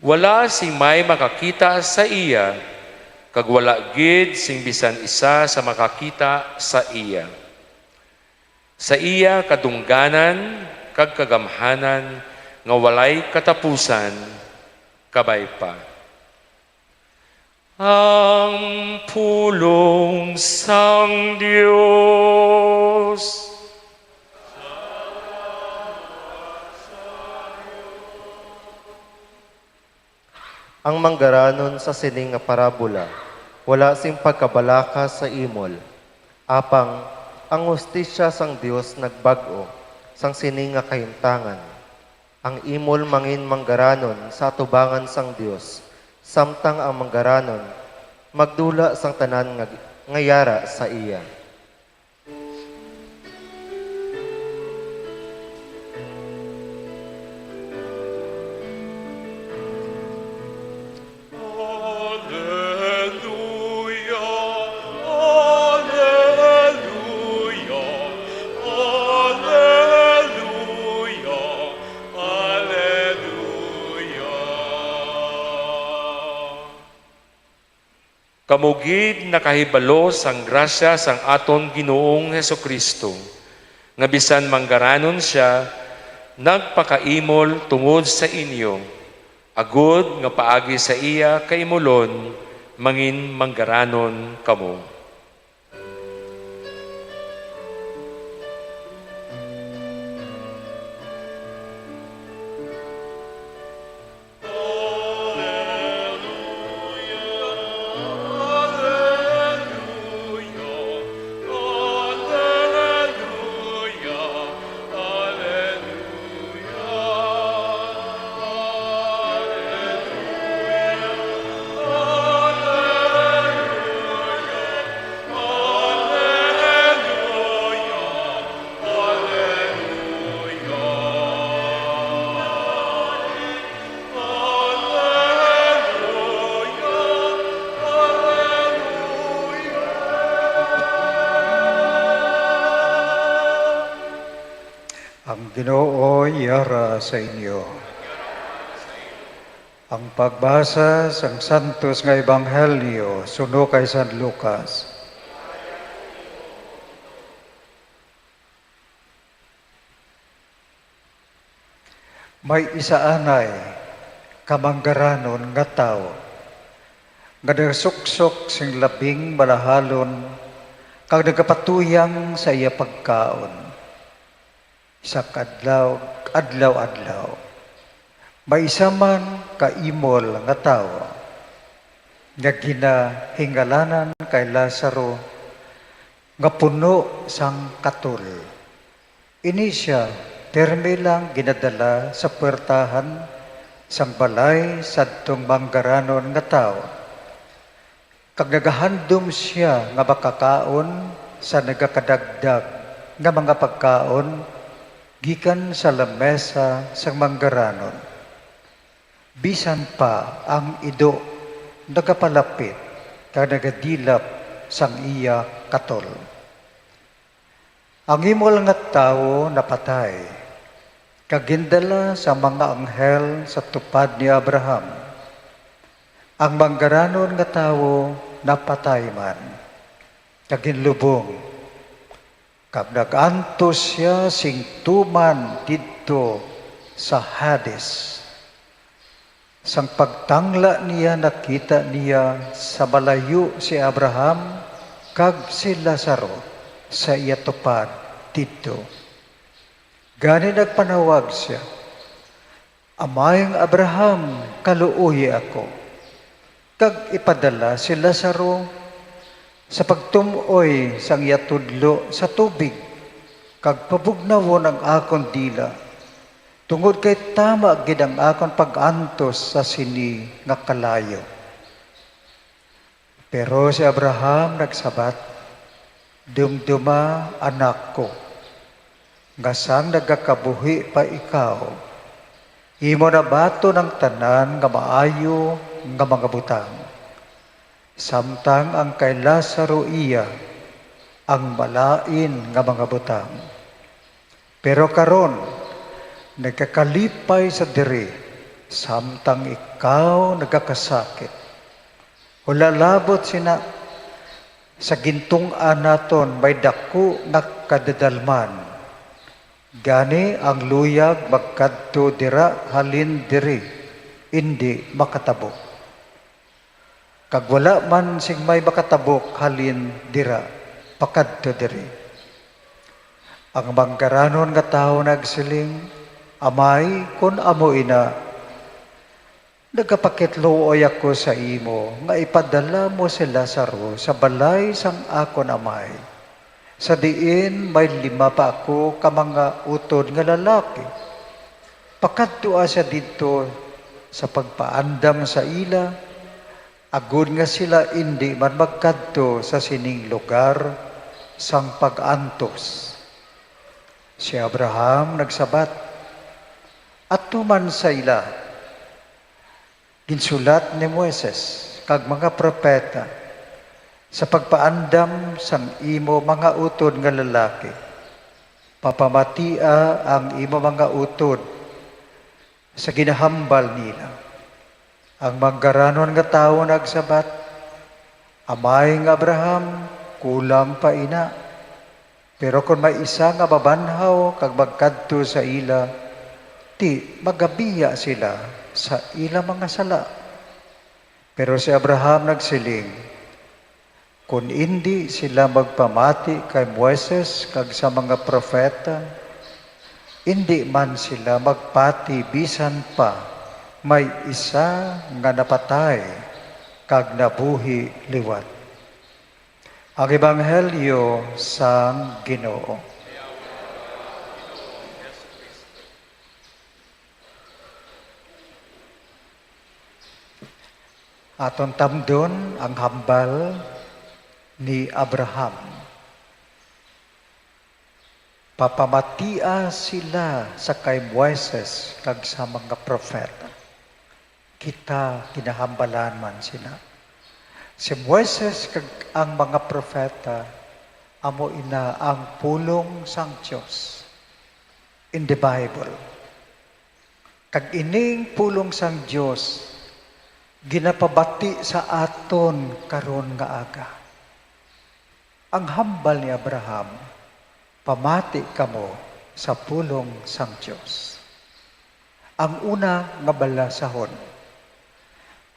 Wala sing may makakita sa iya, kag wala gid sing bisan isa sa makakita sa iya. Sa iya kadungganan kag kagamhanan nga walay katapusan, kabay pa. Ang pulong sang Dios. Ang manggaranon sa sini nga parabola wala sing pagkabalaka sa imol, apang ang hustisya sang Dios nagbag-o sang sini nga kahimtangan. Ang imol mangin manggaranon sa atubangan sang Dios, samtang ang manggaranon magdula sang tanan nga, nga yara sa iya. Alleluia, alleluia, alleluia, alleluia. Kamo gid nakahibalo sang grasya sang aton Ginoong Jesu-Cristo, nga bisan manggaranon sia, nagpakaimol tungod sa inyo, agud nga paagi sa iya kaimulon mangin manggaranon kamo. Ang Ginoo yara sa inyo. Ang pagbasa sang santos nga ebanghelyo suno kay San Lucas. May isa anay ka manggaranon nga tawo nga nagasuksok sing labing malahalon kag nagapatuyang sa iya pagkaon. Sa kadlaw, adlaw-adlaw, may isa man ka imol nga tawo nga ginahingalanan kay Lazaro nga puno sang katol. Ini sia pirme lang ginadala sa puwertahan sang balay sadtong manggaranon nga tawo, kag nagahandom sia nga makakaon sa nagakadagdag nga mga pagkaon gikan sa lamesa sang manggaranon. Bisan pa ang ido nagapalapit kag nagadilap sang iya katol. Ang imol nga tawo napatay, kag gindala sa mga anghel sa tupad ni Abraham. Ang manggaranon nga tawo napatay man, kag ginlubong, kag nag-antos sia sing tuman didto sa Hades. Sang pagtangla niya, nakita niya sa malayo si Abraham kag si Lazaro sa iya tupad didto. Gani nagpanawag sia, "Amayng Abraham, kaluoyi ako, kag ipadala si Lazaro sa pagtum-oy sang iya tudlo sa tubig, kag pabugnawon ang akon dila, tungod kay tama gid ang akon pag-antos sa sini nga kalayo." Pero si Abraham nagsabat, "Dumduma, anak ko, nga sang nagakabuhi pa ikaw, imo nabaton ang tanan nga maayo nga mga butang, samtang ang kay Lazaro iya ang malain nga mga butang. Pero karon, nagkakalipay sa diri, samtang ikaw nagakasakit. Hulalabot sina, sa gintun-an naton may daku nga kadadalman. Gani ang luyag magkadto dira halin diri indi makatabok, kag wala man sing may makatabok halin dira pakadto diri." Ang manggaranon nga tawo nagsiling, "Amay, kon amo ina, nagapakitluoy ako sa imo nga ipadala mo si Lazaro sa balay sang akon amay, sa diin may lima pa ako ka mga utod nga lalaki. Pakadtoa sia didto sa pagpaandam sa ila, agod nga sila indi man magkadto sa sining lugar sang pag-antos." Si Abraham nagsabat, "Adto man sa ila. Ginsulat ni Moises kag mga propeta sa pagpaandam sang imo mga utod nga lalaki. Papamatia ang imo mga utod sa ginahambal nila." Ang manggaranon nga tawo nagsabat, "Amay nga Abraham, kulang pa ina. Pero kon may isa nga mabanhaw kag magkadto sa ila, ti magabiya sila sa ila mga sala." Pero si Abraham nagsiling, "Kon indi sila magpamati kay Moises kag sa mga propeta, indi man sila magpati bisan pa may isa nga napatay kag nabuhi liwat." Ang Ebanghelyo sang Ginoo. Aton tamdon ang hambal ni Abraham. Papamatia sila sa kay Moises kag sa mga propeta. Kita ginahambalan man sina. Si Moises kag ang mga propeta amo ina ang pulong sang Dios in the Bible. Kag ining pulong sang Dios ginapabati sa aton karon nga aga. Ang hambal ni Abraham, "Pamati kamo sa pulong sang Dios." Ang una nga balasahon,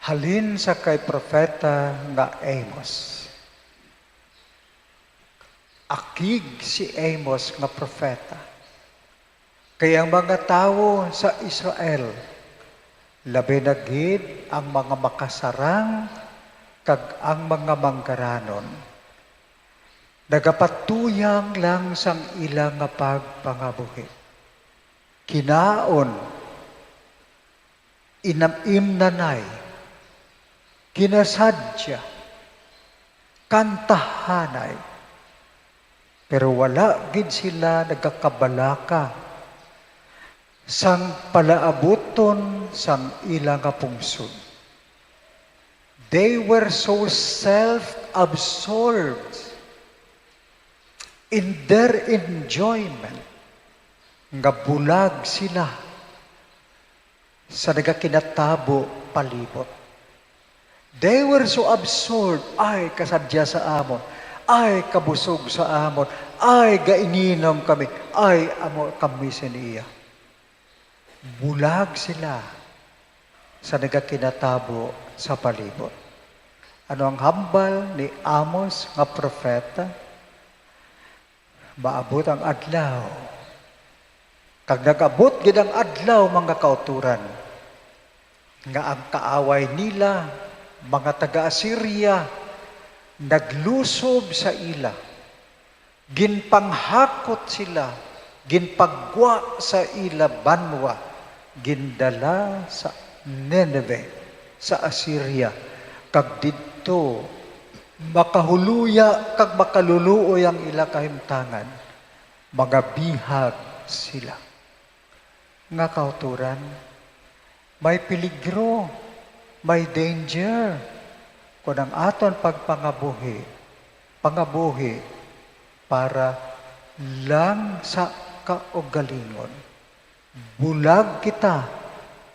halin sa kay propeta nga Amos. Akig si Amos nga propeta, kay ang mga tawo sa Israel, labi na gid ang mga makasarang kag ang mga manggaranon, nagapatuyang lang sang ila nga pagpangabuhi. Kinaon, inam-, imnanay, kinasadya, kantahanay, pero wala gid sila nagakabalaka sang palaabuton sang ila nga pungsod. They were so self-absorbed In their enjoyment, nga bulag sila sa nagakinatabo palibot. They were so absorbed, "Ay, kasadya sa amon. Ay, kabusog sa amon. Ay, gaininam kami. Ay, amo kami siniya." Bulag sila sa nagakinatabo sa palibot. Ano ang hambal ni Amos nga propeta? Maabot ang adlaw, kag nag-abot gid ang adlaw, mga kauturan, nga ang kaaway nila, mga taga-Asiria, naglusob sa ila. Ginpanghakot sila, ginpagwa sa ila banwa, gindala sa Nineveh, sa Asiria, kag didto makahuluya kag makaluluoy ang ila kahimtangan, magabihag sila. Nga kauturan, may peligro, may danger kon ang aton pagpangabuhi, pangabuhi para lang sa kaugalingon. Bulag kita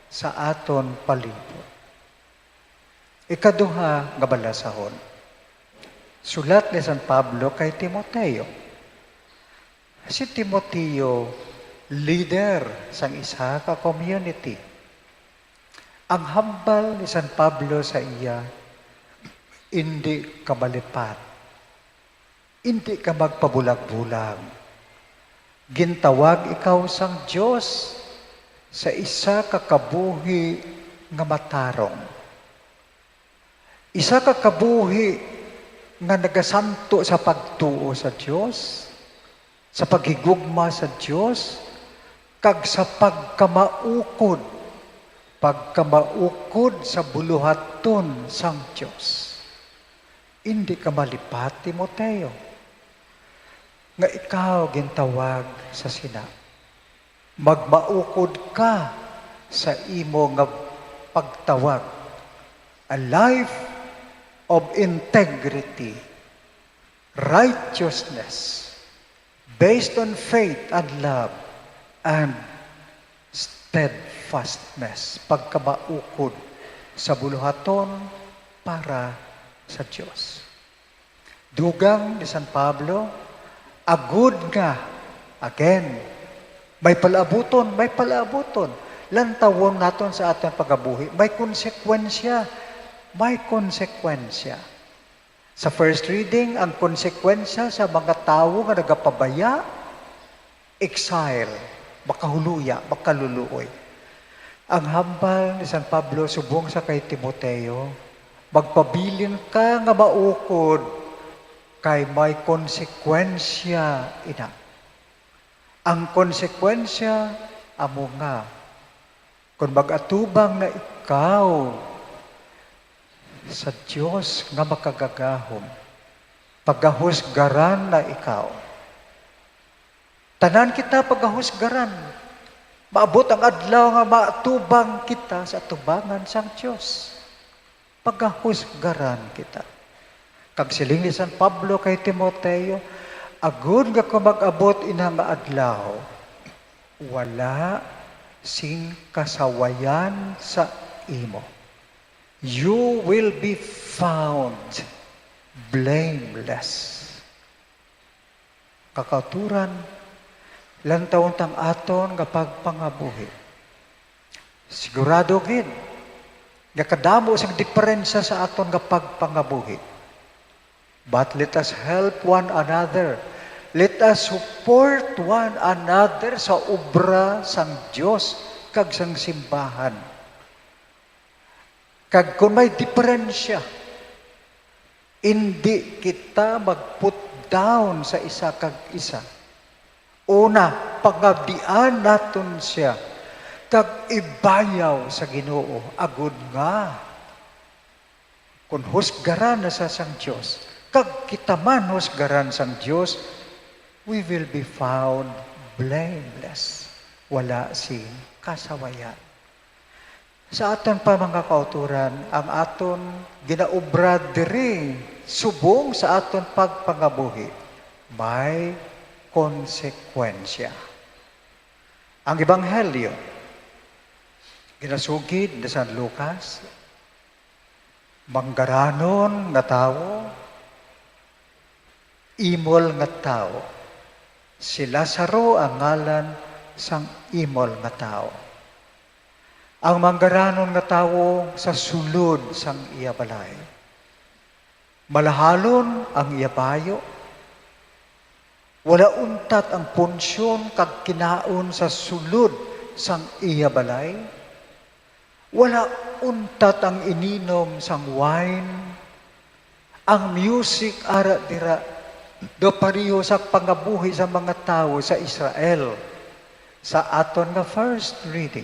sa aton palibot. Ikaduha nga balasahon, sulat ni San Pablo kay Timoteo. Si Timoteo, leader sang isa ka community. Ang hambal ni San Pablo sa iya, "Indi ka malipat. Indi ka magpabulag-bulag. Gintawag ikaw sang Dios sa isa ka kabuhi nga matarong. Isa ka kabuhi nga nagasanto sa pagtuo sa Dios, sa paghigugma sa Dios, kag sa pagkamaukod, pagkamaukod sa buluhaton sang Dios." Indi ka malipat, Timoteo, nga ikaw gintawag sa sina. Magmaukod ka sa imo nga pagtawag, a life of integrity, righteousness, based on faith and love, and steadfastness, pagkamaukod sa buluhaton para sa Dios. Dugang ni San Pablo, agud nga, again, may palaabuton, may palaabuton. Lantawon naton sa aton pagabuhi, may konsekwensya, may konsekwensya. Sa first reading, ang konsekwensya sa mga tawo nga nagapabaya, exile, makahuluya, makaluluoy. Ang hambal ni San Pablo subong sa kay Timoteo, "Magpabilin ka nga maukod, kay may konsekwensya ina." Ang konsekwensya amo nga, kon mag-atubang na ikaw sa Dios nga Makagagahom, pagahusgaran na ikaw. Tanan kita pagahusgaran. Maabot ang adlaw nga maatubang kita sa atubangan sang Dios. Pagahusgaran kita. Kag siling ni San Pablo kay Timoteo, "Agud nga kon mag-abot ina nga adlaw, wala sing kasawayan sa imo. You will be found blameless." Kakauturan, lantawon tang aton nga pagpangabuhi. Sigurado gid nga kadamo sing diperensya sa aton nga pagpangabuhi. But let us help one another. Let us support one another sa obra sang Dios kag sang simbahan. Kag kon may diperensya, indi kita mag-put down sa isa kag isa. Una, pangabdian naton sia kag ibayaw sa Ginoo, agud nga kon husgaran na sa sang Dios, kag kita man husgaran sang Dios, we will be found blameless, wala sing kasawayan. Sa aton pa, mga kauturan, ang aton ginaobra diri subong sa aton pagpangabuhi, may konsekwensya. Ang Ebanghelyo ginasugid ni San Lucas, manggaranon nga tawo, imol nga tawo. Si Lazaro ang ngalan sang imol nga tawo. Ang manggaranon nga tawo sa sulod sang iya balay. Malahalon ang iya bayo. Wala untat ang punsyon kag kinaon sa sulod sang iya balay. Wala untat ang ininom sang wine. Ang music ara dira daw pareho sa pangabuhi sa mga tawo sa Israel. Sa aton nga first reading,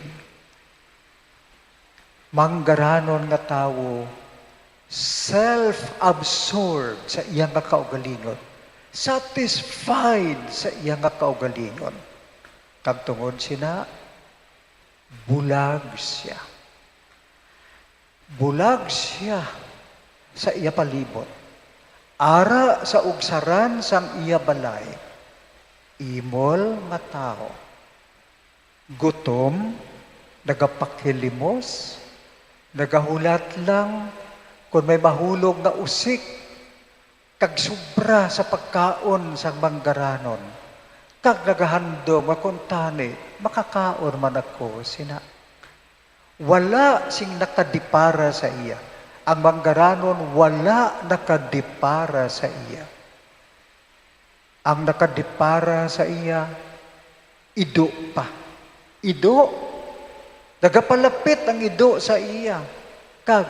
manggaranon nga tawo, self-absorbed sa iya nga kaugalingon, satisfied sa iya nga kaugalingon. Kag tungod sina, bulag sia. Bulag sia sa iya palibot. Ara sa ugsaran sang iya balay, imol nga tawo. Gutom, nagapakilimos, nagahulat lang kon may mahulog nga usik, kag sobra sa pagkaon sang manggaranon, kag nagahandom nga kuntani makakaon man ako sina. Wala sing nakadipara sa iya. Ang manggaranon wala nakadipara sa iya. Ang nakadipara sa iya, ido pa. Ido. Nagapalapit ang ido sa iya, kag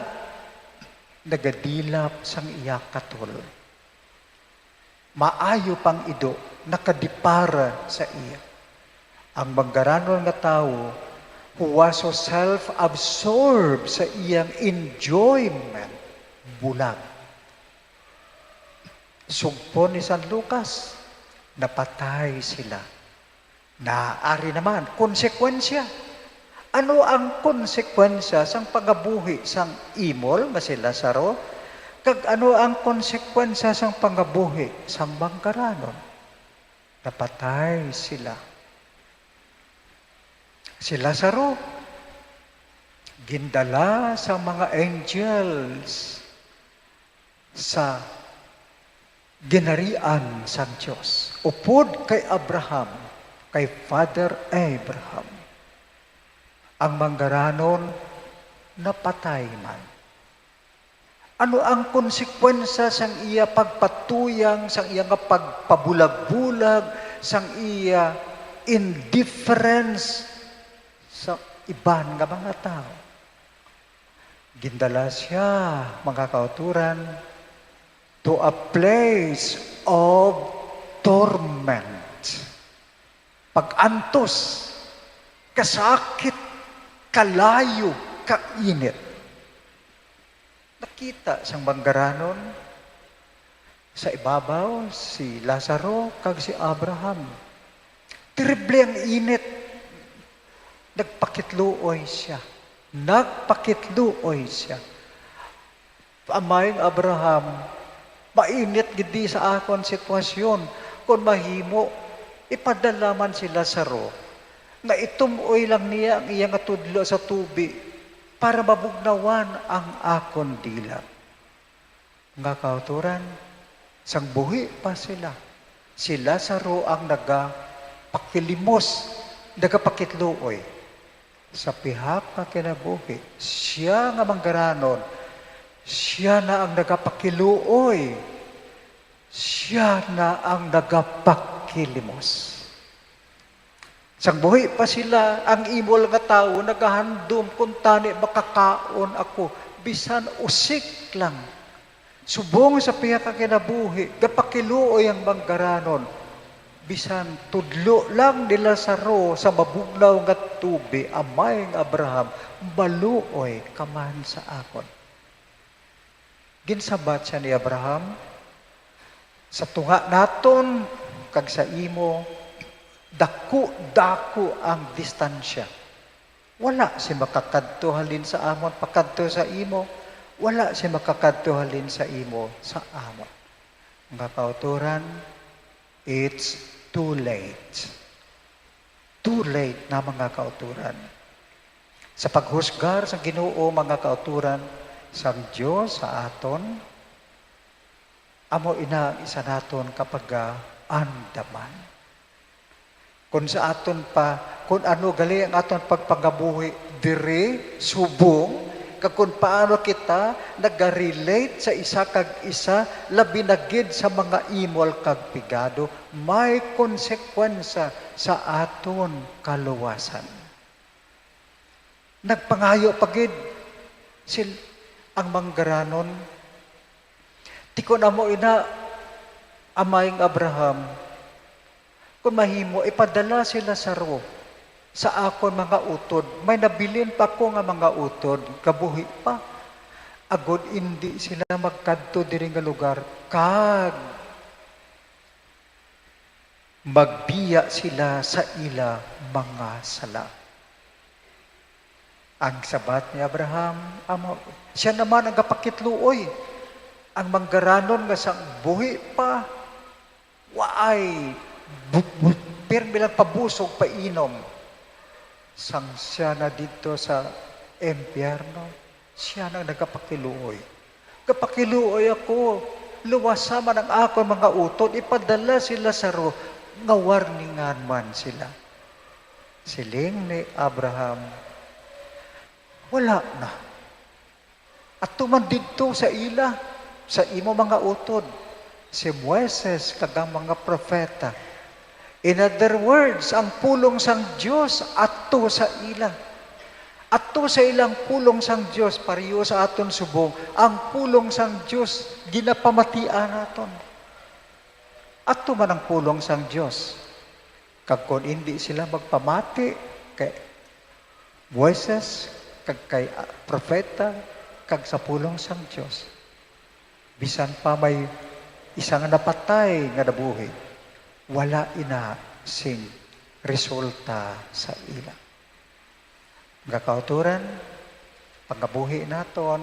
nagadilap sang iya katol. Maayo pang ido, nakadipara sa iya. Ang manggaranon nga tawo, who was so self-absorbed sa iyang enjoyment, bulag. Sugpon ni San Lucas, napatay sila. Naari naman, konsekwensya. Ano ang konsekwensya sang pangabuhi sang imol nga si Lazaro? Kag ano ang konsekwensya sang pangabuhi sang manggaranon? Napatay sila. Si Lazaro, gindala sa mga angels sa ginharian sang Dios, upod kay Abraham, kay Father Abraham. Ang manggaranon napatay man. Ano ang konsekwensya sang iya pagpatuyang, sang iya nga pagpabulag-bulag, sang iya indifference sa iban nga mga tawo? Gindala sia, mga kauturan, to a place of torment. Pag-antos, kasakit, kalayo, kainit. Nakita sang manggaranon sa ibabaw si Lazaro kag si Abraham. Terrible ang init. Nagpakitluoy sia. Nagpakitluoy sia. Amayng Abraham, mainit gid di sa akon sitwasyon. Kon mahimo, ipadala man si Lazaro, nga itum-oy lang niya ang iya nga tudlo sa tubi, para mabugnawan ang akon dila. Nga kauturan, sang buhi pa sila, si Lazaro ang nagapakilimos, nagapakitluoy. Sa pihak nga kinabuhi, sia nga manggaranon, sia na ang nagapakiluoy, sia na ang nagapakilimos. Sang buhi pa sila, ang imol nga tawo nagahandom, kuntani makakaon ako, bisan usik lang. Subong sa pihak nga kinabuhi, gapakiluoy ang manggaranon, bisan tudlo lang ni Lazaro sa mabugnaw nga tubi, Amayng Abraham, maluoy ka man sa akon. Ginsabat sia ni Abraham, "Sa tunga naton kag sa imo, daku-daku ang distansya. Wala si makakadto halin sa amon pakadto sa imo, wala si makakadto halin sa imo sa amon." Mga kauturan, it's too late. Too late na, mga kauturan. Sa paghusgar sa Ginoo, mga kauturan, sang Dios sa aton, amo ina ang isa naton ka pagaandaman. Kung sa aton pa, kung ano gali ang aton pagpangabuhi diri subong, kag kung paano kita naga-relate sa isa kag isa, labi na gid sa mga imol kag pigado, may konsekwensya sa aton kaluwasan. Nagpangayo pa gid sil-, ang manggaranon, "Tikon amo ina, Amayng Abraham, kon mahimo, ipadala si Lazaro sa akon mga utod. May nabilin pa ko nga mga utod, kabuhi pa, agod indi sila magkadto diri nga lugar kag magbiya sila sa ila mga sala." Ang sabat ni Abraham, amo, siya naman ang gapakitluoy. Ang manggaranon nga sang buhi pa, waay bu-, bu-, pirmi lang pabusog, painom. Sang siya na didto sa impyerno, siya nang nagapakiluoy. Gapakiluoy ako, luwasa man ang akon mga utod, ipadala si Lazaro nga warningan man sila. Siling ni Abraham, "Wala na. Ato man didto sa ila, sa imo mga utod, si Moises kag ang mga propeta." In other words, ang pulong sang Dios ato sa ila. Ato sa ilang pulong sang Dios, pareho sa aton subong, ang pulong sang Dios ginapamatian naton. Ato man ang pulong sang Dios. Kag kon indi sila magpamati kay Moises, kag kay, ah, propeta, kag sa pulong sang Dios, bisan pa may isa nga napatay nga nabuhi, wala ina sing resulta sa ila. Mga kauturan, pangabuhi naton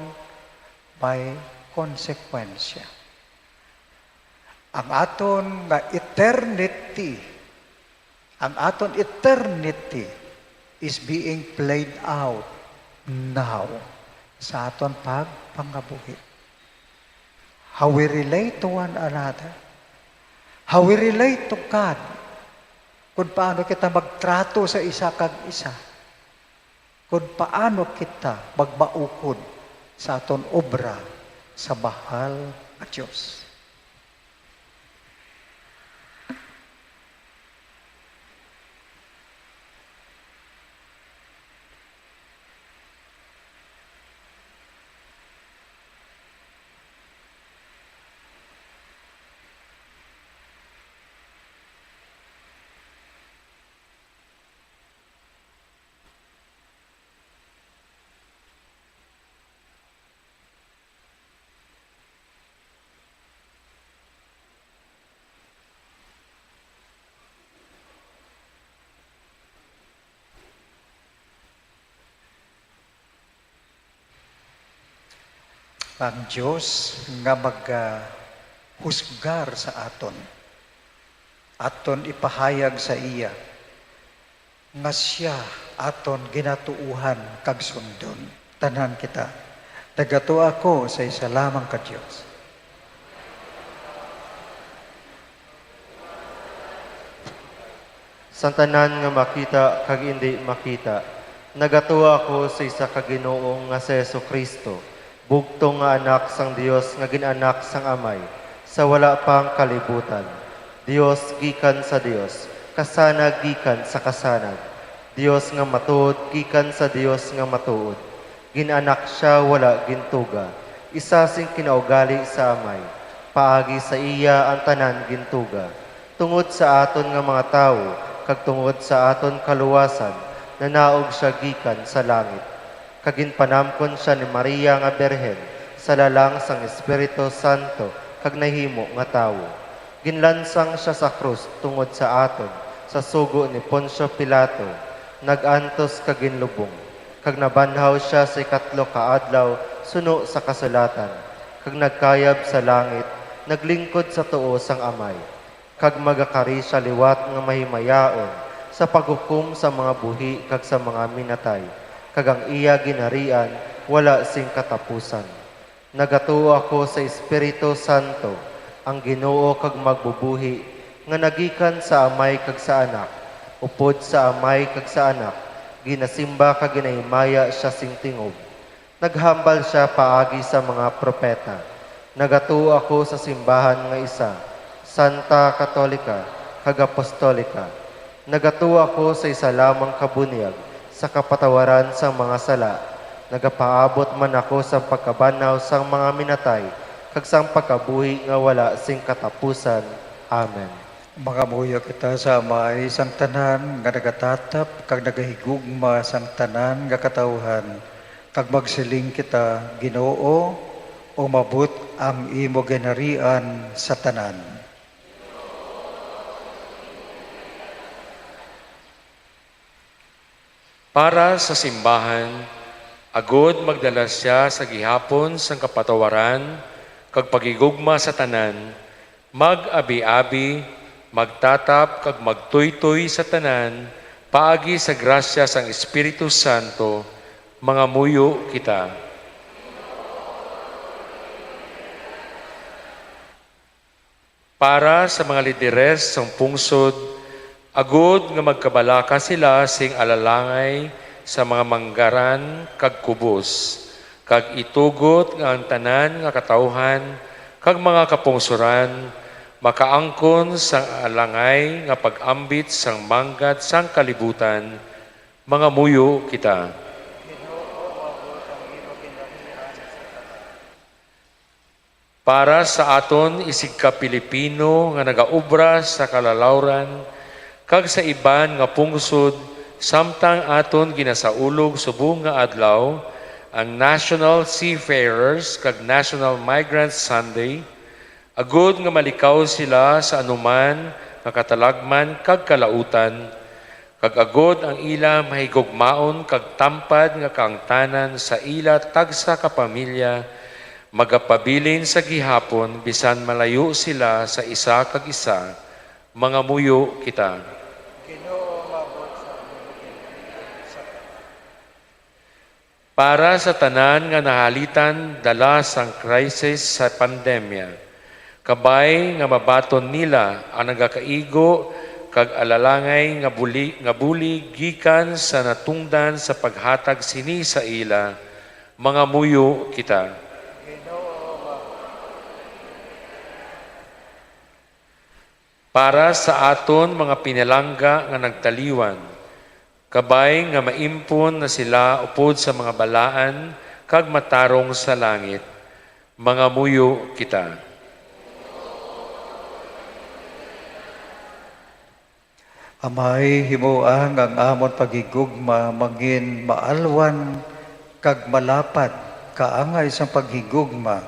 may konsekwensya. Ang aton nga eternity, ang aton eternity is being played out now sa aton pagpangabuhi. How we relate to one another, how we relate to God, kung paano kita magtrato sa isa kag isa, kung paano kita magmaukod sa aton obra sa mahal nga Dios. Ang Dios nga mag, ah, husgar sa aton, aton ipahayag sa iya nga sia aton ginatuohan kag sundon. Tanan kita, nagatua ako sa isa lamang ka Dios. Sang tanan nga makita kag indi makita, nagatua ako sa isa ka Ginoo nga si Jesu-Cristo, bugtong nga Anak sang Dios nga gin-anak sang Amay sa wala pa ang kalibutan. Dios gikan sa Dios, kasanag gikan sa kasanag, Dios nga matuod gikan sa Dios nga matuod. Gin-anak sia, wala gintuga, isa sing kinaugali sa Amay. Paagi sa iya ang tanan gintuga. Tungod sa aton nga mga tawo kag tungod sa aton kaluwasan, nanaog sia gikan sa langit. Kag ginpanamkon sia ni Maria nga birhen sa lalang sang Espiritu Santo kag nahimo nga tawo. Ginlansang sia sa krus tungod sa aton sa sugo ni Poncio Pilato, nag-antos kag ginlubong, kag nabanhaw sia sa ikatlo ka adlaw suno sa kasulatan, kag nagkayab sa langit, naglingkod sa tuo sang Amay. kag magakari sia liwat nga mahimayaon sa paghukom sa mga buhi kag sa mga minatay, kag ang iya ginharian wala sing katapusan. Nagatuo ako sa Espiritu Santo, ang Ginoo kag magbubuhi, nga nagikan sa Amay kag sa Anak, upod sa Amay kag sa Anak, ginasimba kag ginahimaya sia sing tingob. Naghambal sia paagi sa mga propeta. Nagatuo ako sa simbahan nga isa, santa, katolika, kag apostolika. Nagatuo ako sa isa lamang ka bunyag sa kapatawaran sang mga sala. Nagapaabot man ako sang pagkabanhaw sang mga minatay kag sang pagkabuhi nga wala sing katapusan. Amen. Mangamuyo kita sa Amay sang tanan nga nagatatap kag nagahigugma sang tanan nga katawuhan, kag magsiling kita, Ginoo, umabot ang imo ginharian sa tanan. Para sa simbahan, agod magdala sia sa gihapon sang kapatawaran kag paghigugma sa tanan, mag-abi-abi, magtatap, kag magtuytoy sa tanan paagi sa grasya sang Espiritu Santo, mangamuyo kita. Para sa mga lideres sang pungsod, agod nga magkabalaka sila sing alalangay sa mga manggaran kag kubos, kag itugot nga ang tanan nga katawuhan kag mga kapungsoran makaangkon sang alangay nga pag-ambit sang manggad sang kalibutan, mangamuyo kita. Para sa aton isigka Pilipino nga nagaobra sa kalalawran kag sa iban nga pungsod, samtang aton ginasaulog subong nga adlaw ang National Seafarers kag National Migrants Sunday, agod nga malikaw sila sa anuman nga katalagman kag kalautan, kag agod ang ila mahigugmaon kag tampad nga kaangtanan sa ila tagsa ka pamilya, magapabilin sa gihapon bisan malayo sila sa isa kag isa. Mangamuyo kita. Ginoo, umabot sa amon ang ginharian sa tanan. Para sa tanan nga nahalitan dala sang krisis sa pandemya, kabay nga mabaton nila ang nagakaigo kag alalangay nga buli, nga bulig gikan sa natungdan sa paghatag sini sa ila, mangamuyo kita. Para sa aton mga pinalangga nga nagtaliwan, kabay nga maimpon na sila upod sa mga balaan kag matarong sa langit, mangamuyo kita. Amay, himoa nga ang amon paghigugma mangin maalwan kag malapad, kaangay sang paghigugma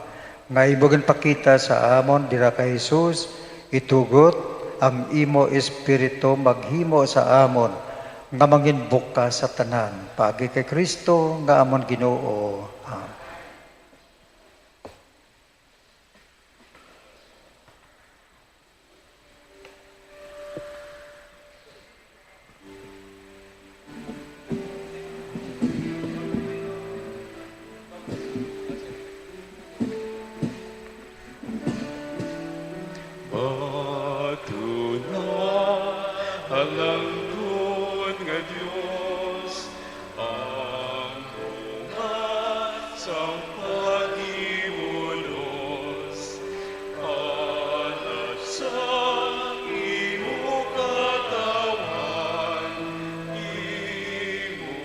nga imo ginpakita sa amon dira kay Jesus. Itugot ang imo Espiritu maghimo sa amon nga mangin bukas sa tanan, paagi kay Cristo nga amon Ginoo. Amen. Bato na halangdon nga Dios, ang bunga sang paghimulos, anak sang imo katawhan, imo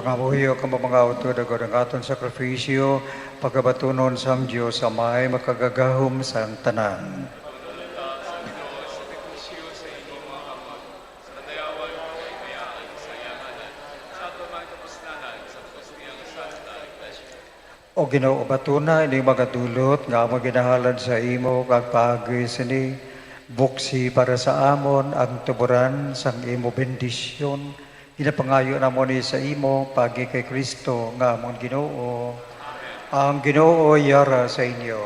Mga buhiyok, ang mga utod, agod ang aton sakrifisyo, pagabatunon sang Dios Amay makagagahom sang tanan. O Ginoo, batuna ining mga dulot nga amon ginahalad sa imo, kag paagi sini, buksi para sa amon ang tuboran sang imo bendisyon. Ginapangayo namon ni sa imo paagi kay Cristo nga amon Ginoo. Ang Ginoo yara sa inyo.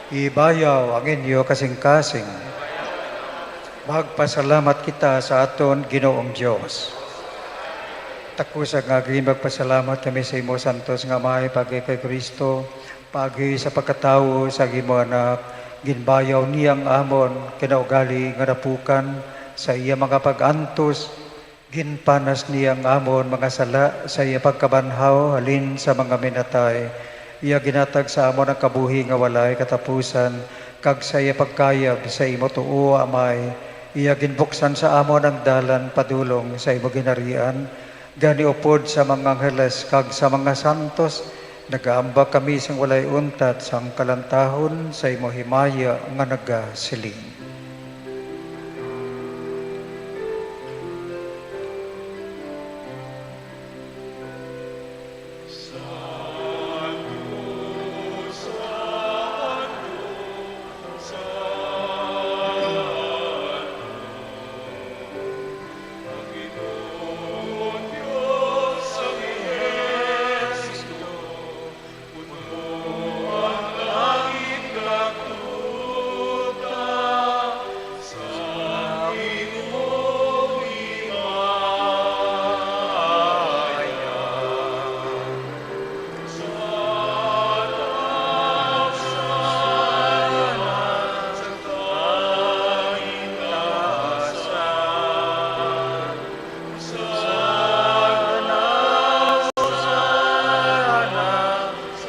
Ibayaw ang inyo kasing-kasing. Magpasalamat kita sa aton Ginoong Dios. Takusa nga ginmagpasalamat kami sa imo, santos nga Amay, paagi kay Cristo, paagi sa pagkatawo sa imo Anak. Ginbayaw niya ang amon kinaugali nga napukan sa iya mga pag-antos. Ginpanas niya ang amon mga sala sa iya pagkabanhaw halin sa mga minatay. Iya ginhatag sa amon ang kabuhi nga walay katapusan, kag sa iya pagkayab sa imo tuo, Amay, iya ginbuksan sa amon ang dalan padulong sa imo ginharian. Gani, upod sa mga angheles kag sa mga santos, nagaambak kami sing walay untat sang kalantahon sa imo himaya nga nagasiling.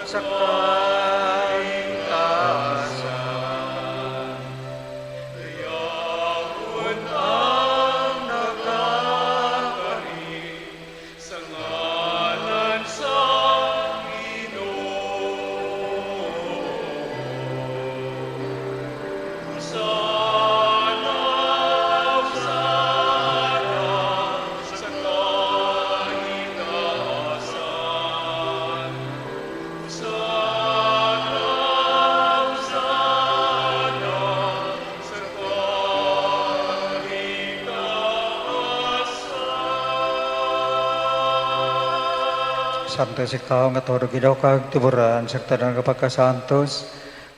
Sa kaitaasan, dayawon ang nagakari sa ngalan sang Ginoo. Hosanna, Hosanna sa kaitaasan. Santos ikaw nga tuod, Ginoo, kag tuboran sa tanan nga pagkasantos.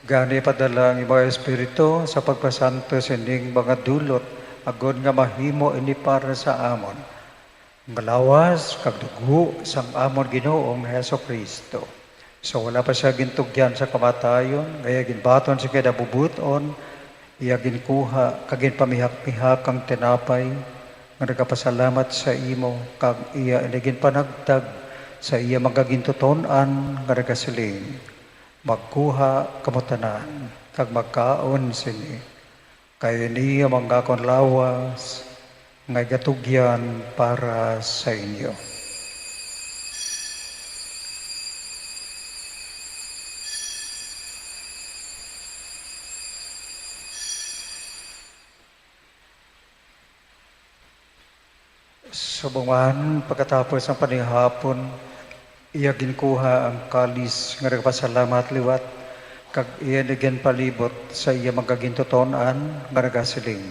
Gani, padala ang imong Espiritu sa pagpasantos sining mga dulot, agod nga mahimo ini para sa amon nga lawas kag dugo sang amon Ginoong Jesu-Cristo. Sa wala pa sia gintugyan sa kamatayon, nga iya ginbaton sa kinabubuton, iya ginkuha kag ginpamihak-mihak ang tinapay, nga nagapasalamat sa imo, kag iya ini ginpanagtag sa iya mga gintuton-an, nga nagasiling, "Magkuha kamo tanan kag magkaon sini." Kay ini ang akon lawas nga igatugyan para sa inyo. Subong man, pagkatapos sang panihapon, iya ginkuha ang kalis nga nagapasalamat liwat, kag iya ini ginpalibot sa iya mga gintuton-an nga nagasiling,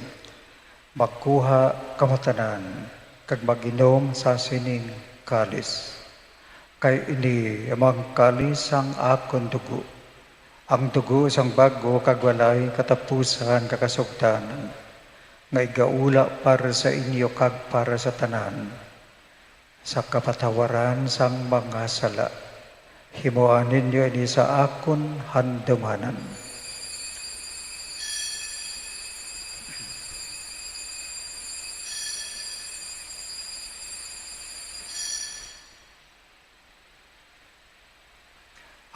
"Magkuha kamo tanan, kag mag-inom sa sining kalis. Kay ini amo ang kalis sang akon dugo, ang dugo sang bag-o kag walay katapusan nga kasugtanan, nga igaula para sa inyo kag para sa tanan, sa kapatawaran sang mga sala. Himoa ninyo ini sa akon handumanan."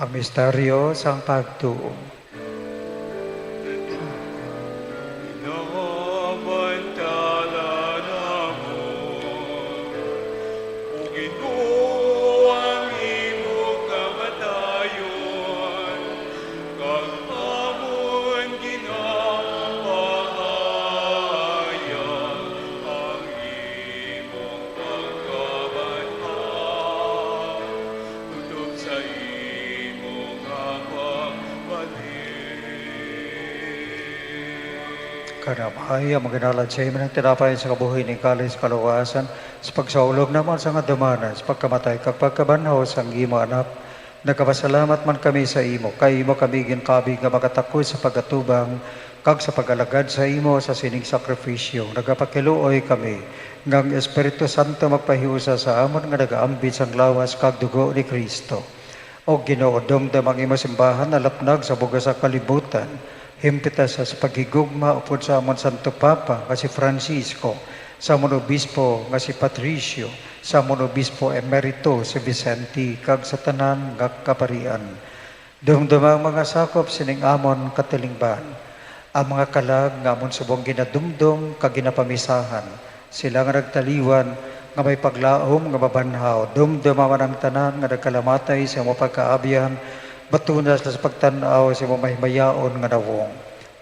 Ang misteryo sang pagtuo. Binabantala namon, O Ginoo, Kanamay ang maginalad sa imo ng tinapay sa kabuhi ning kalis kaluwasan, sa pagsaulog naman sa nga dumanan, sa pagkamatay kag pagkabanhaw sang imo anak. Nagapasalamat man kami sa imo, kay imo kami ginkabig nga magatakos sa pagatubang kag sa pag-alagad sa imo sa sining sakrifisyo. Nagapakiluoy kami nga ang Espiritu Santo magpahiusa sa amon nga nagaambit sang lawas kag dugo ni Cristo. O Ginoo, dumdom ang imo simbahan nalapnag sa bug-os sa kalibutan. Himpita sa paghigugma upod sa amon Santo Papa nga si Francisco, sa amon Obispo nga si Patricio, sa amon Obispo Emerito si Vicente, kag sa tanan nga kaparian. Dumduma ang mga sakop sining amon katilingban, ang mga kalag nga amon subong ginadumdom kag ginapamisahan, sila nga nagtaliwan nga may paglaom nga mabanhaw. Dumduma man ang tanan nga nagkalamatay sa imo pagkaabyan, batuna sila sa pagtan-aw sa imo mahimayaon nga nawong.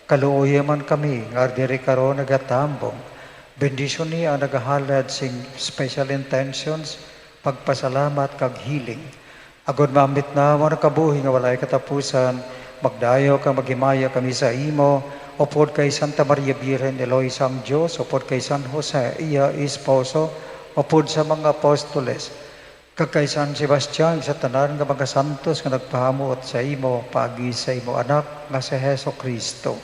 Kaluoyi man kami nga diri karon nagatambong. Bendisyoni ang nagahalad sing special intentions, pagpasalamat kag healing. Agod maambit namon ang kabuhi nga walay katapusan, magdayaw kag maghimaya kami sa imo, upod kay Santa Maria Birhen, Iloy sang Dios, upod kay San Jose, iya esposo, upod sa mga apostoles, kag kay San Sebastian, sa tanan nga mga santos nga nagpahamuot sa imo paagi sa imo Anak nga si Jesu-Cristo.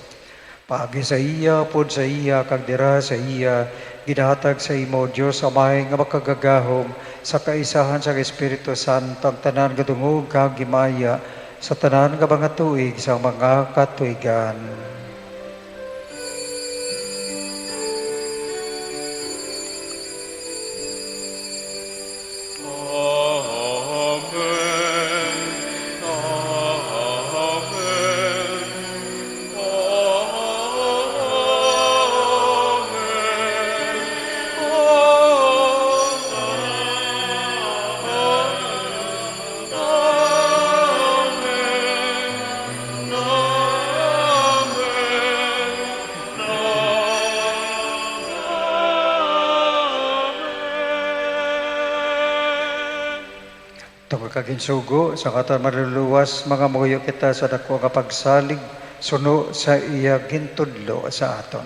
Paagi sa iya, upod sa iya, kag dira sa iya, ginahatag sa imo, Dios Amay nga makagagahom, sa kaisahan sang Espiritu Santo, ang tanan nga dungog kag himaya sa tanan nga mga tuig sang mga katuigan. Amen. Amen. Tungod kag ginsugo sa aton Manluluwas, mangamuyo kita sa dako nga pagsalig suno sa iya gintudlo sa aton.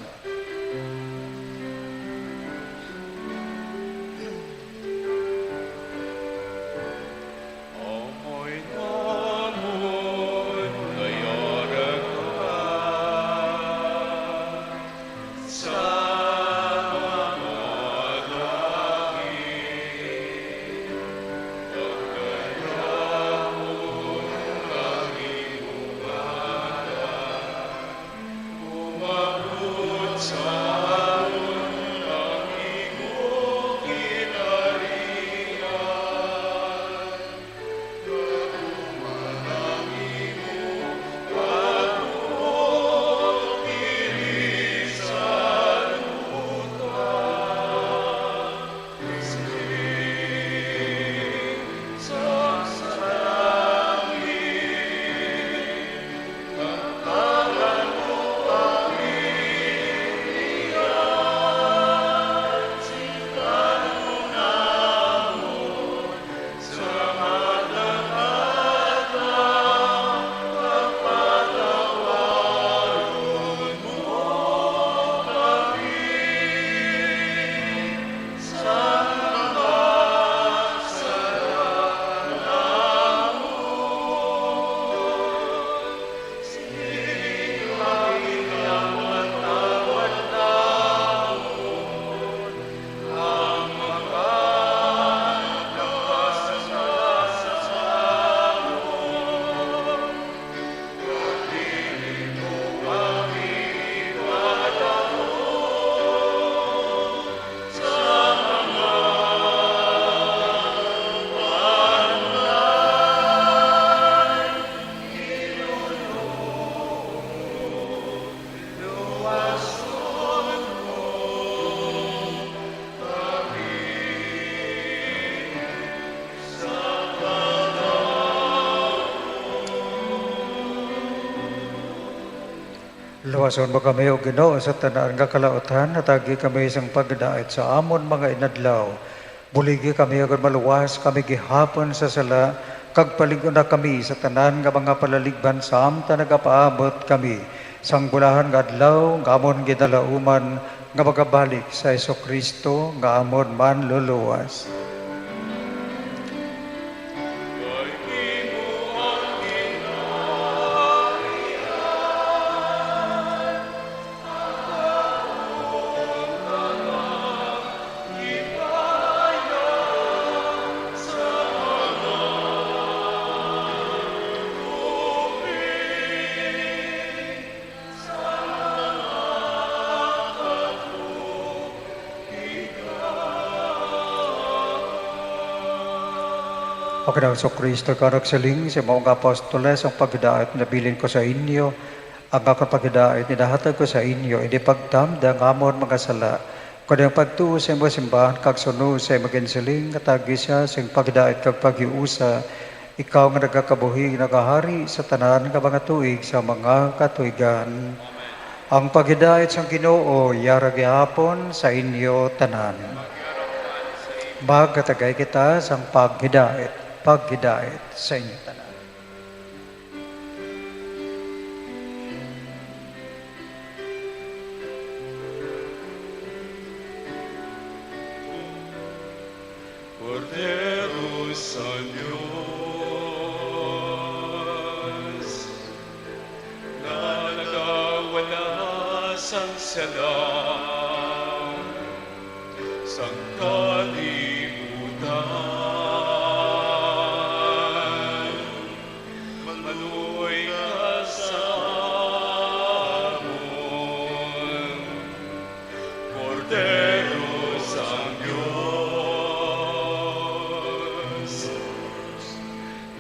Luwason mo kami, O Ginoo, sa tanan nga kalautan, hatagi kami sang pagdait sa amon mga inadlaw. Buligi kami, agod maluwas kami gihapon sa sala, kag palig-una kami sa tanan nga mga palaligban, samtang nagapaabot kami Sang bulahan nga adlaw nga amon ginalauman nga magabalik sa Jesu-Cristo nga amon Manluluwas. Ang Ginoong Jesu-Cristo, ikaw nagsiling sa imo nga apostoles, "Ang paghidait nabilin ko sa inyo, ang akon paghidait inahatag ko sa inyo, indi pagtamda ang amon mga sala, kundi ang pagtuo sa imo simbahan kag sunod sa imo ginsiling nga taagi sia sing paghidait kag paghiusa, ikaw nga nagakabuhi, nagahari sa tanan nga mga tuig sa mga katuigan." Ang paghidait sang Ginoo yara gihapon sa inyo tanan. Magkatagay kita sang paghidait, paghidait sa inyo tanan. Kordero sang Dios, nga nagawala sang sala sang kalibutan, maluoy ka sa amon. Kordero sang Dios,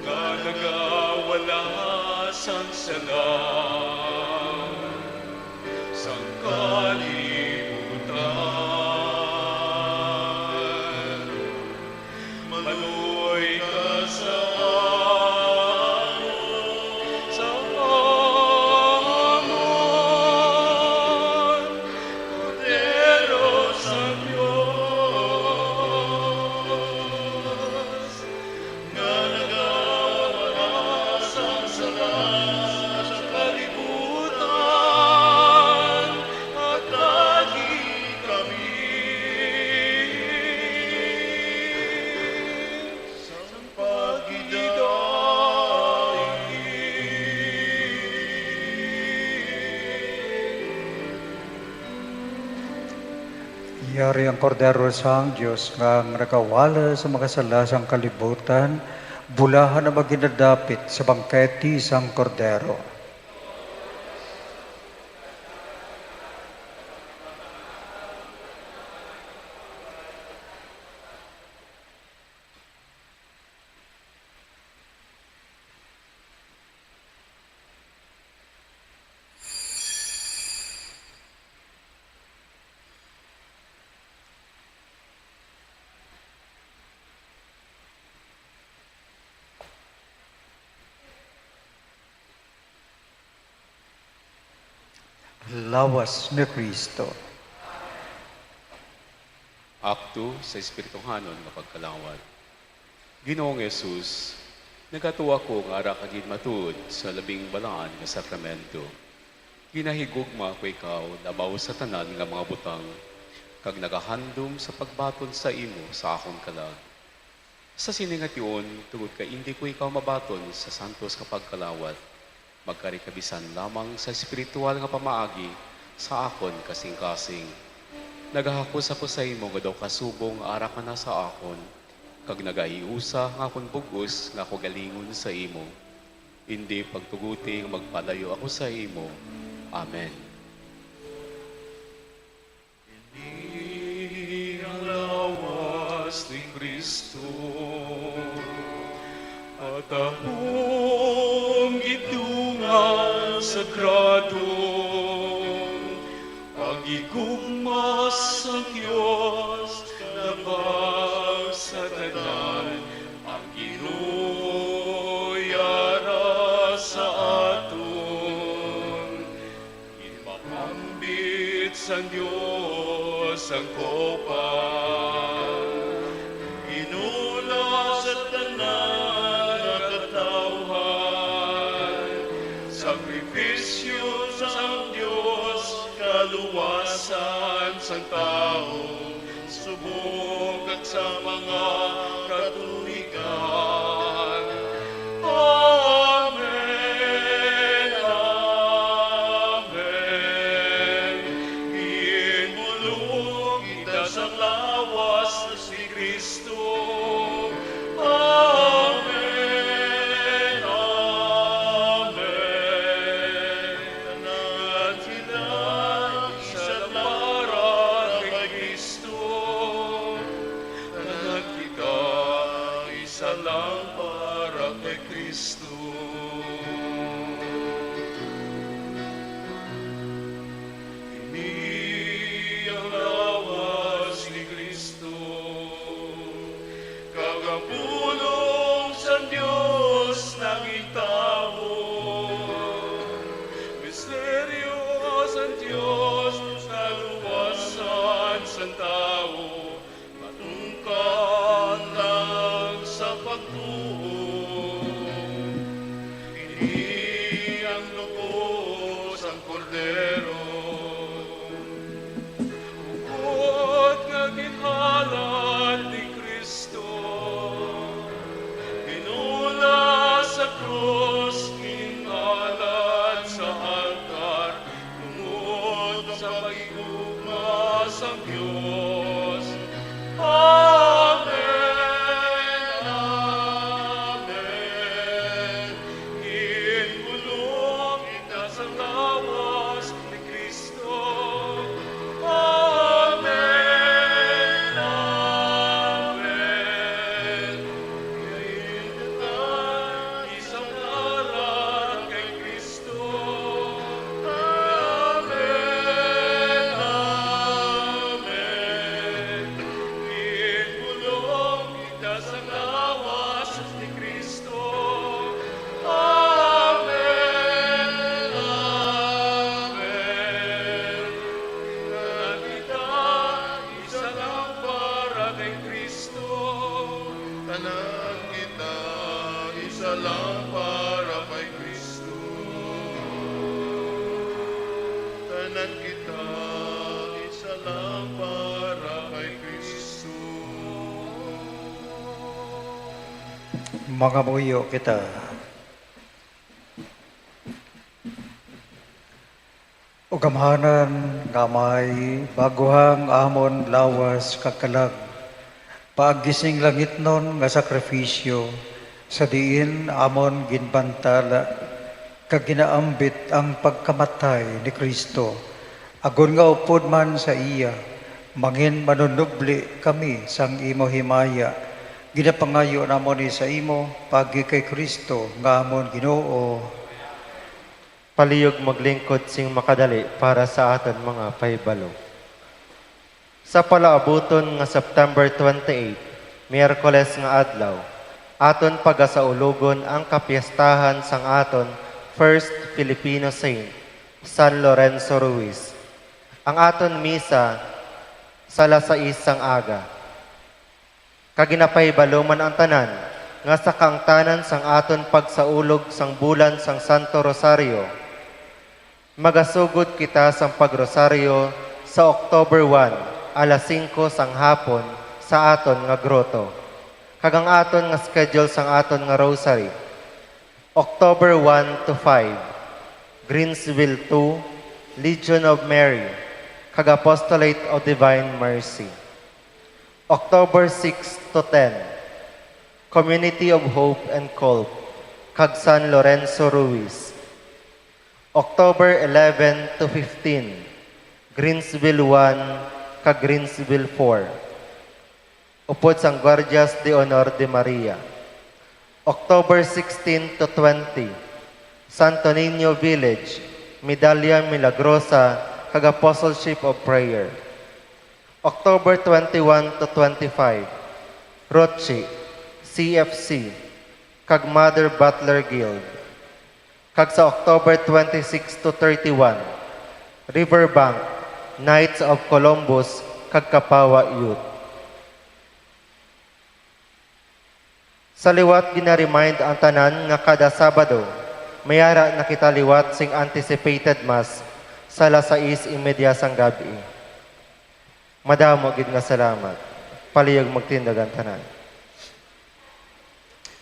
nga nagawala sang sala sang kalibutan. Maluoy ka sa amon, sa amon, Kordero sang Dios, nga nagawala sang sala sa kalibutan, hatagi kami sang paghidait. Yari ang Kordero sang Dios nga nagawala sa mga sala sang kalibutan, bulahan ang mga ginadapit sa bangkete sang Kordero. Lawas ni Cristo. Akto sa espirituhanon nga pagkalawat. Ginoong Jesus, nagatuo ako nga ara ka gid matuod sa labing balaan nga sakramento. Ginahigugma ko ikaw labaw sa tanan nga mga butang, kag nagahandom sa pagbaton sa imo sa akon kalag. Sa sini nga tion, tungod kay indi ko ikaw mabaton sa santos nga pagkalawat, magkari ka bisan lamang sa espiritual nga pamaagi sa akon kasingkasing. Nagahakos ako sa imo nga daw ka subong nga ara ka na sa akon, kag nagahiusa nga akon bug-os nga ako galingon sa imo. Indi pagtuguti nga magpalayo ako sa imo. Amen. Ini ang lawas ni Cristo, patapon gid nga sagrado, paghigugma sang Dios, labaw sa tanan, ang Ginoo yara sa aton. Ginpakambit sang Dios ang kopa, ginula sa tanan nga katawuhan, sakripisyo sang kaluwasan sang tawo, subong kag sa mga katuigan. Amen, amen. Ginbulong kita sang lawas ni Cristo. Amen, amen. Tanan kita isa lang para kay Cristo. Tanan kita isa lang para kay Cristo. Ini ang lawas ni Cristo, kag ang pulong sang Dios naging tawo. Misteryo sang Dios, kaluwasan sang tawo, matungkad lang sa pagtuo. Ini ang dugo sang Kordero, ukod nga ginhalad ni Cristo, ginula sa krus, ginhalad sa altar, tungod sa paghigugma sang Dios. Amen, amen. Ginbulong kita sa lawas ni Cristo. Amen, amen. Ginbulong kita sa lawas ni Cristo. Amen, amen. Ginbulong kita sa lawas ni Cristo. Amen, amen. Tanan kita isa lang para kay Cristo. Tanan kita isa lang para kay Cristo. Tanan kita isa lang para kay Cristo. Mangamuyo kita. O gamhanan nga Amay, baguhang amon lawas kag kalag, paagi sing langitnon nga sakrifisyo, sa diin amon ginbantala kag ginaambit ang pagkamatay ni Cristo, agod nga upod man sa iya, mangin manunubli kami sang imo himaya. Ginapangayo namon ni sa imo paagi kay Cristo nga amon Ginoo. Palihog maglingkod sing makadali para sa aton mga pahibalo. Sa palaabuton nga September twenty-eight, Miyerkules nga adlaw, aton pagasaulogon ang kapiestahan sang aton first Filipino saint, San Lorenzo Ruiz. Ang aton misa sa alas sais sang aga. Kag ginapahibalo man ang tanan nga sa kaangtanan sang aton pagsaulog sang bulan sang Santo Rosario, magasugod kita sang pagrosaryo sa October one, alas singko sang hapon sa aton nga groto. Kag ang aton nga schedule sang aton nga rosary, October one to five, Greensville two, Legion of Mary, kag Apostolate of Divine Mercy. October six to ten, Community of Hope and Cult, kag San Lorenzo Ruiz. October eleven to fifteen, Greensville one kag Greensville four, upod sang Guardias de Honor de Maria. October sixteen to twenty, Santo Niño Village, Medalla Milagrosa, kag Apostleship of Prayer. October twenty-one to twenty-five, Rochi, C F C, kag Mother Butler Guild. Kag sa October twenty-six to thirty-one, Riverbank, Knights of Columbus, kag Kapawa Youth. Sa liwat, gina-remind ang tanan nga kada Sabado, may ara na kita liwat sing anticipated Mass Sa alas sais y media sang gab-i. Madamo gid nga salamat. Palihog magtindog ang tanan.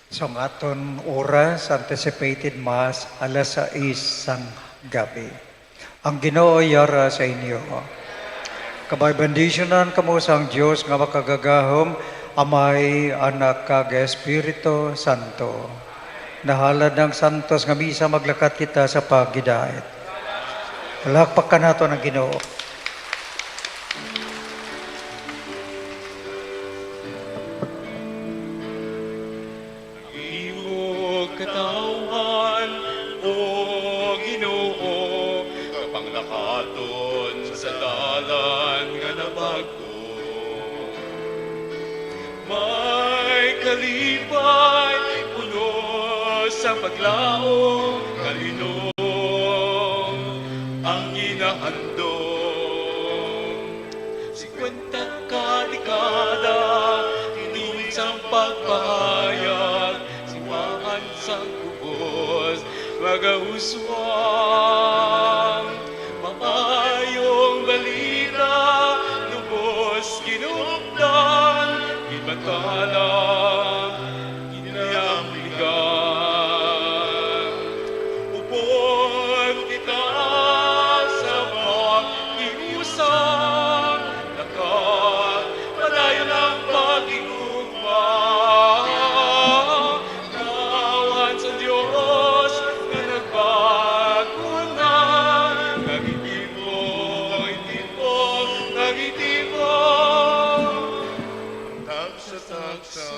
Sa aton oras, anticipated Mass, alas sais sang gabi. Ang Ginoo yara sa inyo. Kabay bendisyonan kamo sang Dios nga makagagahom, Amay, Anak, kag Espiritu Santo. Nahalad ang santos nga misa, maglakat kita sa paghidait. Palakpakan naton ang Ginoo. Ang imo katawhan, O Ginoo, kapanglakaton sa dalan nga nabag-o. May kalipay, puno sa paglaom, kalinom ang ginahandom. Singkwenta ka dekada, tinuod sang pagpahayag, siwaan sang kubos, magahuswang. Maayong balita, lubos kinupdan, ginbantala, ginamligan. Upod kita sa paghiusa, lakat, padayon ang paghigugma. Tawhan sa Dios nga nagbago na, nagitibo, itibo, nagitibo. Tagsa-tagsa.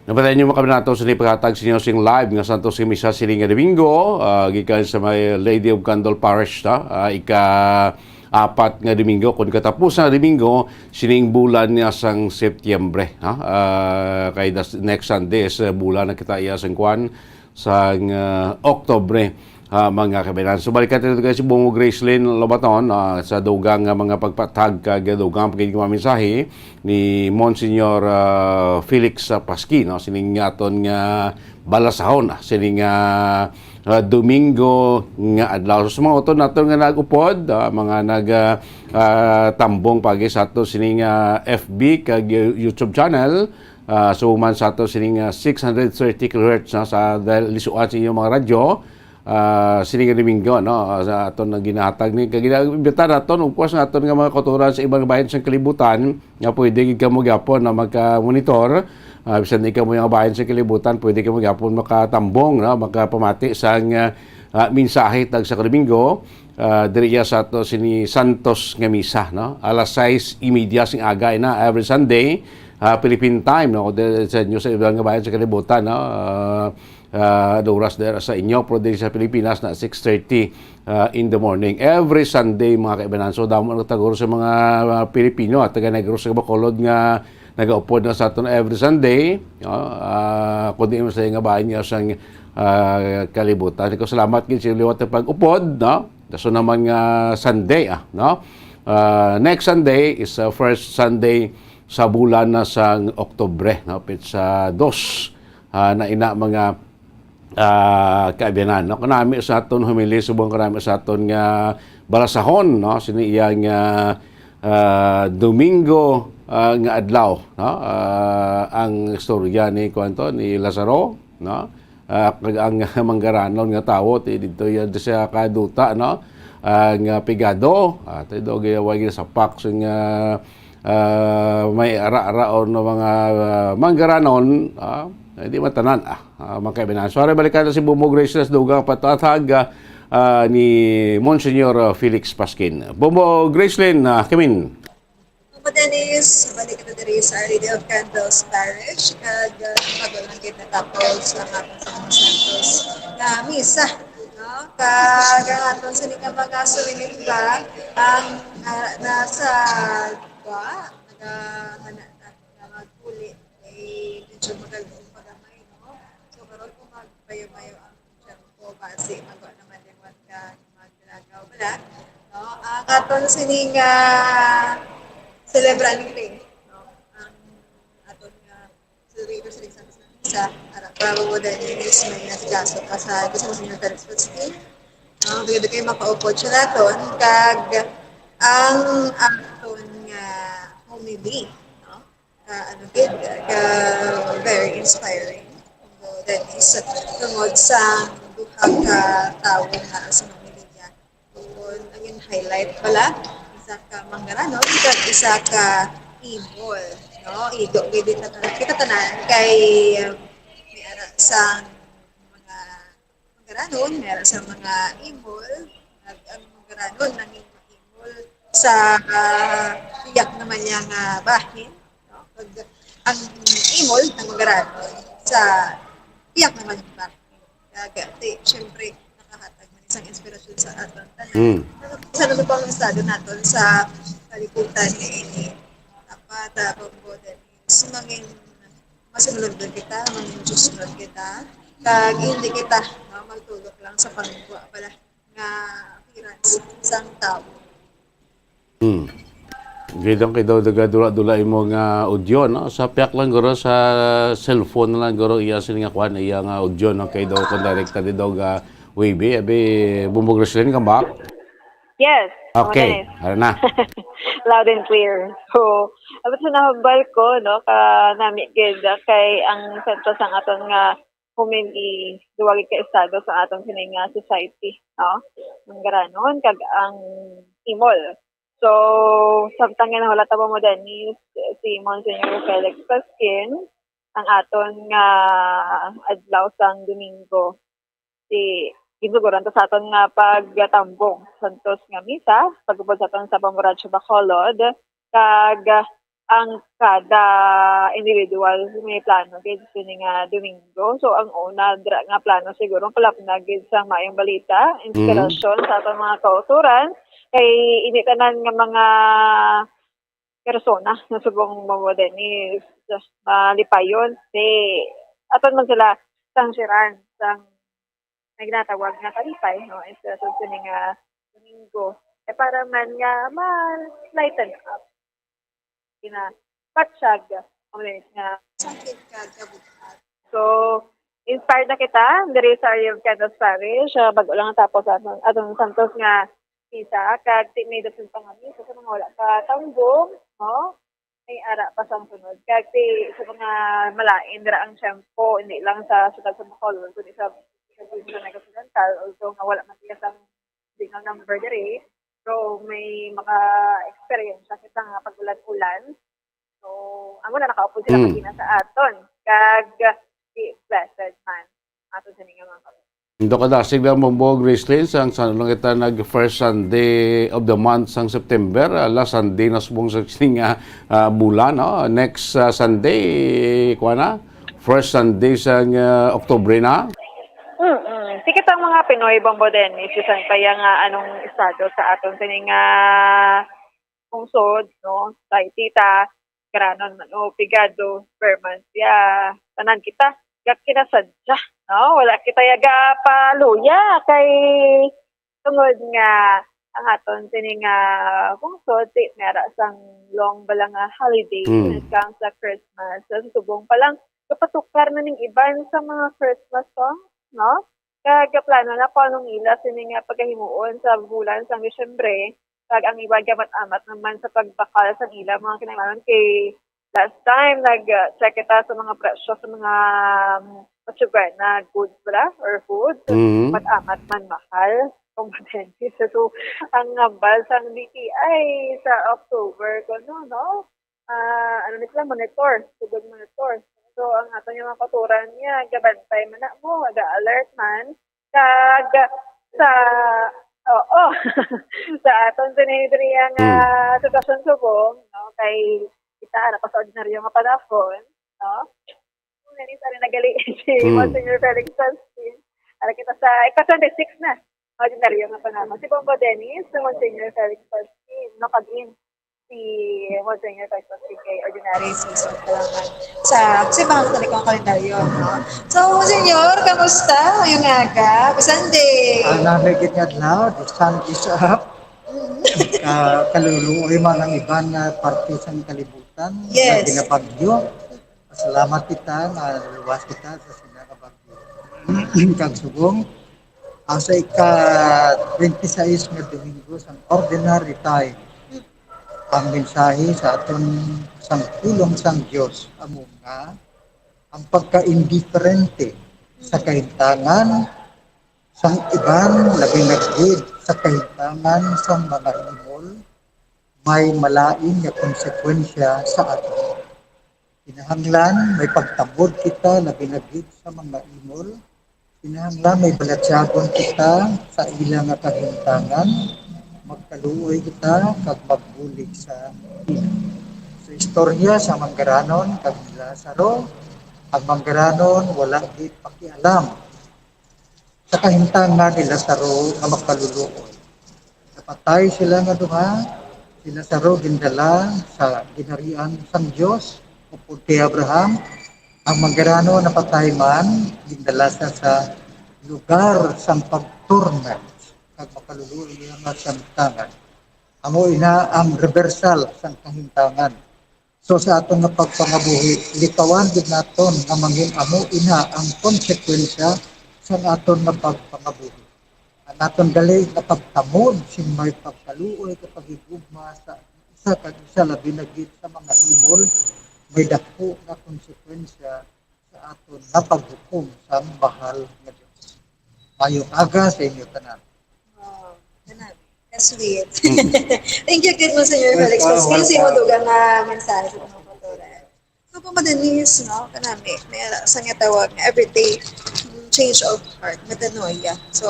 Napatayon niyo, mga kaminato, sa ipaghatag sa inyo sing live nga Santos nga Misa sini nga Domingo, ah, gikan sa may Lady of Candle Parish, no? Ah, ika-apat nga Domingo, kun katapusan nga Domingo, sining bulan nga sang Setyembre, no? Ah, kay das-, next Sunday is, ah, bulan na kita iya sang kwan, sang, ah, Oktubre, ah, mga kabayan. So, balikan nato kay si Bungo Gracelyn Lobaton, ah, sa dugang nga mga pagpatag kag dugang pagiging mga mensahe ni Monsignor, ah, Felix, ah, Pasquin, no? Sining aton nga balasahon, ah, sining, ah, ah, Domingo nga adlaw. So, sa mga utod naton nga nag-upod, ah, mga nag, ah, ah, tambong pagi sa ato sining, ah, F B kag You-, YouTube channel, ah, so man sa ato sining, ah, six hundred thirty kilohertz, no, sa dahil lisuan sa inyong mga radyo, ah, sini nga Domingo, no, ah, sa aton nga ginahatag ni, kag gina-, imbitahan naton, of course, nga aton nga mga kauturan sa ibang bahin sa kalibutan, nga pwede gid kamo gyapon na magka-monitor, ah, bisan di kamo yung bahin sa kalibutan, pwede kamo gyapon makatambong, no, makapamati sa nga, ah, mensahe tag sa Domingo, ah, diri iya sa ato sini Santos nga Misa, no, alas sais y media sing aga na every Sunday, ah, Philippine time, no, o di, sa inyo sa ibang bahin sa kalibutan, no, ah, ah, ang oras dira sa inyo, pero diri sa Pilipinas na six thirty, ah, in the morning. Every Sunday, mga kaibanan. So, damo na taguro sa mga, ah, Pilipino at taga Negros sa Bacolod nga nagaupod na sa aton every Sunday, no? Ah, kundi mo sa nga bahin nga sang, ah, kalibutan. Ko salamat gid sa liwat nga pag-upod, no? Dason naman nga Sunday, ah, no? Ah, next Sunday is, ah, first Sunday sa bulan na sang Oktubre, no? Petsa dos, ah, na ina, mga, ah, kaabyanan, no? Kanami sa aton homily, subong kanami sa aton nga balasahon, no? Sini iya nga, ah, Domingo, ah, nga adlaw, no? Ah, ang istorya ni, kuwan to, ni Lazaro, no? Ah, kag ang manggaranon nga tawo, ti didto iya sa kaduta, no? Ang, ah, pigado, ah, ti do ginawa ginasapak sa nga, ah, may ara-ara o no mga, ah, manggaranon, ah, hindi man tanan, ah, ah, mga kaibanan. So, ari, balikan na si Bumbo Gracelyn sa dugang pagpatag, ah, ah, ni Monsignor, ah, Felix Pasquin. Bumbo Gracelyn, ah, kamin. Papa Dennis, balik kita diri sa Our Lady of Candles Parish, kag, ah, bago lang kita tapos ang aton sa mga santos nga misa, no? Kag ang aton sini nga mga suminit ba, ang, ah, nasa ba, naga-, ana, na, na magpuli, kay medyo magal-on pa gamay, no? So, karon kung magbayo-bayo ang tiempo, basi magwa naman liwat ka magkalagaw bala, no? Ang aton sining, ah, celebrant ni, no? Ang aton nga celebrator sa Santos nga Misa, para, para mo dahil ni Miss may nasigaso ka sa gusto mo sa Santos Pasquin. no? Dugay-dugay makaupod siya naton, kag ang aton nga homily, no? Ka, ano gid, ka very inspiring. So, that is tungod sa duha ka tawo nga sa pamilya. Kung ang in highlight pala, isa ka manggaranon, kag isa ka imol, no? Igo gid ta tanan. Kita tanan kay, um, may ara sang mga manggaranon, may ara sang mga imol, kag ang manggaranon nangin maimol sa, ah, tiyak naman niya nga bahin, no? Kag ang imol nang manggaranon sa tiyak naman niya bahin. Kag, ti, syempre, nakahatag man sang inspirasyon sa aton tanan. Mm. Sa ano pang estado naton sa kalibutan nga ini. Dapat, ah, Bombo Dennis, mangin masunod kita, mangin Diyos kita, kag hindi kita, no, magtulok lang sa pangwa bala nga appearance sang tawo. Hmm. Gidong kay daw daga dula-dula imo nga audio, no? Sa piyak lang guro sa cellphone na lang guro iya sini nga kwan, iya nga audio, no? Kay daw kung direkta di daw ga wavy, abi, Bumbog Roslyn, come back? Yes. Okay, ano na? Loud and clear. So, abot sa nahambal ko, no, ka nami gid, ah, kay ang sentro sang aton nga homily, duwa gid ka estado sa aton sini nga society, no? Ang garanon, kag ang imol. So, samtang nga nahulat mo, Dennis, si Monsignor Felix Pasquin, ang aton nga adlaw sang Domingo, si ginsuguran ta sa aton nga pagtambong Santos nga Misa, pagubod sa aton sa Pamuracho Bacolod, kag ang kada individual may plano gid sini nga Domingo. So, ang una dira nga plano siguro palapna gid sa maayong balita, inspirasyon sa aton mga kauturan, kay ini tanan nga mga persona nga subong mo, Dennis, malipayon, si aton man sila sang siran, sang nga ginatawag nga kalipay, no? Inspirasyon sini nga Domingo. Eh, para man nga ma-lighten up. Kina patsyag, nga sakit ka, kabughat. So, inspired na kita diri sa Area of Candles Parish. Ah, bago lang tapos aton, aton Santos nga Misa, kag ti may dason pa nga misa sa mga wala pa tambong, no? May ara pa sang sunod. Kag ti sa mga malain dira ang tiyempo, hindi lang sa siyudad sa Bacolod, kundi sa, sa Negros Occidental, although nga wala man siya sang signal number diri, pero may maka-experience kita nga pag-ulan-ulan. So, amo na nakaupod sila Mm. kagina sa aton. Kag, di blessed man. Ato sa ninyo mga kapatid. Indo ka dasig lang, Bumbog Rislin, sang sa lang kita nag first Sunday of the month sang September, ah, last Sunday na subong sa sini nga, ah, bulan, no? Next, ah, Sunday, kuha na? First Sunday sang, ah, October na? Mm-mm. Sige, ang mga Pinoy, Bombo Dennis, bisan pa ya nga anong estado sa aton sini nga pungsod, no? Society ta, garanon man o pigado, Berman siya, tanan kita, gag kinasadya, no? Wala kita yaga paluya kay tungod nga ang aton sini nga pungsod, ti, mera sang long bala nga holiday Hmm. when it comes sa Christmas. So, subong pa lang, kapatukar na ning iban sa mga Christmas songs, no? Kag plano na ko anong ila sini nga pagahimuon sa bulan sang Disyembre, kag ang iban gamat-amat naman sa pagbakal sa ila mga kinahanglanon, kay last time nag-check kita sa mga presyo sa mga, um, Noche Buena goods bala or food. Mhm. Gamat-amat man mahal kung matenti. So, ang hambal sang D T I sa October kuno, no? Ah, ano ni sila, monitor, sugod monitor. So, ang aton nga mga kauturan niya, gabantay man na mo, ga-alert man. Kag sa, oo, sa aton sini diri nga, ah, sitwasyon subong, no, kay kita ara pa sa ordinaryo nga panahon, no? Nani sa rin nagali si Hmm. Monsignor Felix Pasquin. Ara kita sa, ika twenty-six na. Ordinaryo nga panahon. Si Bombo Dennis, si Monsignor Felix Pasquin, no, kag in si Monsignor Felix Pasquin kay ordinary season pa lang man sa, sa mga katolikong kalendaryo, no? So, Monsignor, kamusta ngayong aga? Happy Sunday! Ang namigit nga adlaw, the sun is up. Ka, kaluluoy man ang iban nga parte sang kalibutan Yes. nga ginabagyo. Salamat kita nga luwas kita sa sina nga bagyo. Kag subong, Ah, sa ika-twenty-six nga Domingo sang Ordinary Time, ang mensahe sa aton sang pulong sang Dios amo nga ang pagka-indiferente sa kahintangan sang iban, labi na gid sa kahintangan sang mga imol, may malain nga konsekwensya sa aton. Kinahanglan may pagtamod kita, labi na gid sa mga imol. Kinahanglan may balatyagon kita sa ila nga kahintangan. Magkaluoy kita kag magbulig sa ila. Sa istorya sa manggaranon kag ni Lazaro, ang manggaranon wala gid pakialam sa kahintangan ni Lazaro nga magkaluluoy. Napatay sila nga duha, si Lazaro gindala sa ginharian sang Dios upod kay Abraham. Ang manggaranon napatay man, gindala sa, sa lugar sang pagtorment kag makaluluoy nga samtangan. Amo ina ang reversal sang kahintangan. So, sa aton nga pagpangabuhi, likawan gid naton nga mangin-amo ina ang konsekwensya sa aton nga pagpangabuhi. Ang aton gali nga pagtamod sing may pagkaluoy kag paghigugma sa isa kag isa, labi na gid sa mga imol, may dako nga konsekwensya sa aton nga paghukom sang mahal nga Dios. Mayong aga sa inyo tanan. Wow, kanami. Ka-sweet. Thank you gid, Monsignor Yes, Felix wow, Pasquel, sa imo welcome. Dugang nga mensahe sa mga kultura. So, Papa Denise, no, kanami, may ara sa nga tawag nga everyday, mm, change of heart, metanoia. So,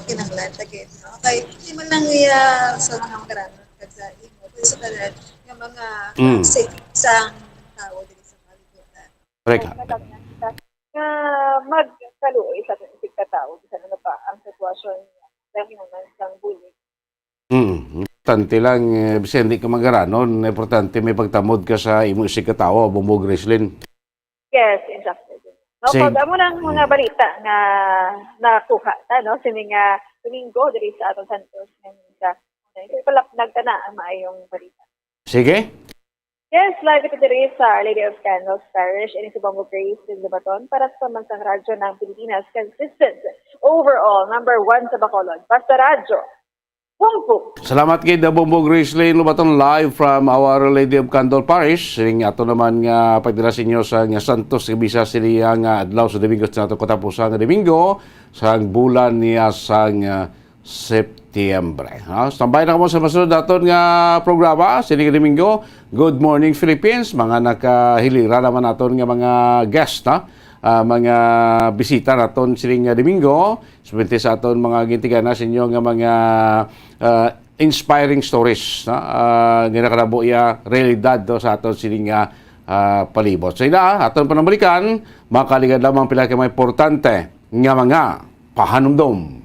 kinahanglan ta gid, no? Kay hindi man lang iya sa mga manggaranon kag sa imo, kundi sa tanan nga mga Mm. classic sang tawo diri sa kalibutan. Correct. Nga magkaluoy sa aton isig katawo, bisan ano pa ang sitwasyon, kinahanglan sang bulig. Mm. Importante lang, eh, bisan di ka manggaranon, importante may pagtamod ka sa imo isig katawo, Bumbog Gracelyn. Yes, exactly. No, Same. Pag amo nang mga Mm. balita nga nakuha ta, no, sini nga Domingo diri sa aton Santos nga misa, palapnag ta na ang maayong balita. Sige. Yes, live ito diri sa Our Lady of Candles Parish in Subongo Grace in Lubaton para sa pamansang radyo ng Pilipinas. Consistent, overall, number one sa Bacolod. Basta Radyo, Bumbog. Salamat gid, Bumbog Gracelyn Lubaton, live from Our Lady of Candle Parish. Sing ato naman nga pagdala sa inyo sa nga santos nga misa sini nga adlaw sa Domingo sa ato katapusan nga Domingo sa bulan niya sang, ah, September. Ha? Standby na kamo sa masunod naton nga programa sini nga Domingo, Good Morning Philippines. Mga nakahilira naman naton nga mga guest, ha? Ah, mga bisita naton sini nga Domingo. Subente sa aton mga gintigana sa inyo nga mga, ah, inspiring stories, no? Ah, nga nakalabo iya realidad, no, sa aton sini nga, ah, palibot. Sa ila, aton panambalikan, makaligad lamang pila ka mga importante nga mga pahanumdom.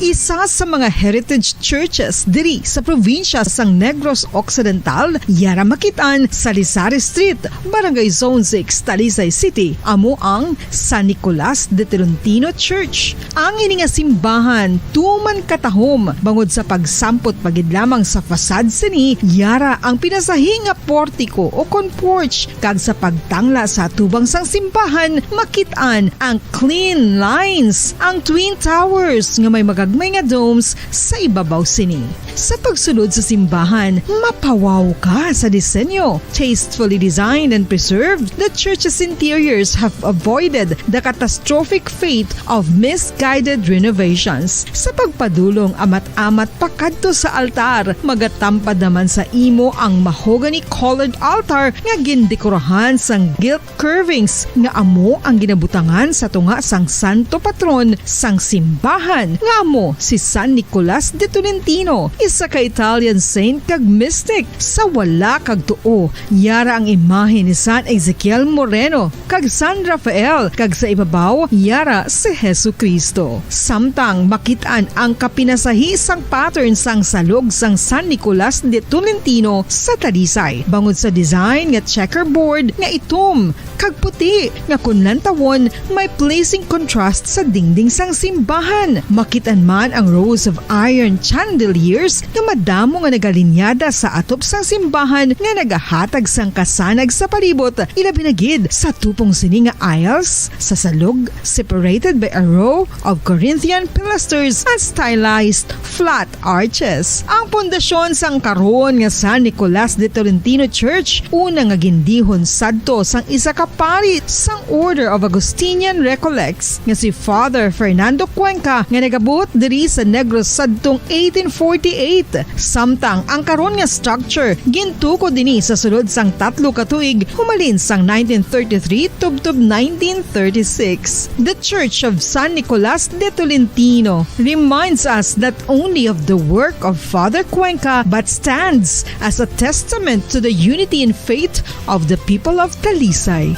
Isa sa mga heritage churches diri sa probinsya sang Negros Occidental, yara makit-an sa Lizares Street, Barangay Zone six, Talisay City, amo ang San Nicolas de Tolentino Church. Ang ini nga simbahan tuman katahom bangod sa pagsampot pa gid lamang sa facade sini, yara ang pinasahi nga portiko o kon porch, kag sa pagtangla sa atubang sang simbahan, makit-an ang clean lines, ang twin towers nga may magagmay nga domes sa ibabaw sini. Sa pagsulod sa simbahan, mapawaw ka sa disenyo. Tastefully designed and preserved, the church's interiors have avoided the catastrophic fate of misguided renovations. Sa pagpadulong amat-amat pakadto sa altar, magatampad naman sa imo ang mahogany-colored altar nga gindekorahan sang gilt curvings nga amo ang ginabutangan sa tunga sang santo patron sang simbahan, nga amo si San Nicolas de Tolentino, isa ka Italian saint kag mystic. Sa wala kag tuo, yara ang imahe ni San Ezekiel Moreno kag San Rafael, kag sa ibabaw, yara si Jesu-Cristo. Samtang makit-an ang kapinasahi sang pattern sang salog sang San Nicolas de Tolentino sa Talisay, bangod sa design nga checkerboard nga itom kag puti nga kon lantawon may pleasing contrast sa dingding sang simbahan. Makit-an Man ang rows of iron chandeliers nga madamo nga nagalinyada sa atop sang simbahan nga nagahatag sang kasanag sa palibot, ilabi na gid sa tupong sini nga aisles sa salog, separated by a row of Corinthian pilasters and stylized flat arches. Ang pundasyon sang karon nga San Nicolas de Tolentino Church, una nga gindihon sadto sang isa ka pari sang Order of Augustinian Recollects nga si Father Fernando Cuenca, nga nagabuot diri sa Negros sadtong eighteen forty-eight. Samtang ang karon nga structure gintukod dinhi sa sulod sang tatlo ka tuig, humalin sang nineteen thirty-three tubtob nineteen thirty-six. The Church of San Nicolas de Tolentino reminds us not only of the work of Father Cuenca, but stands as a testament to the unity in faith of the people of Talisay.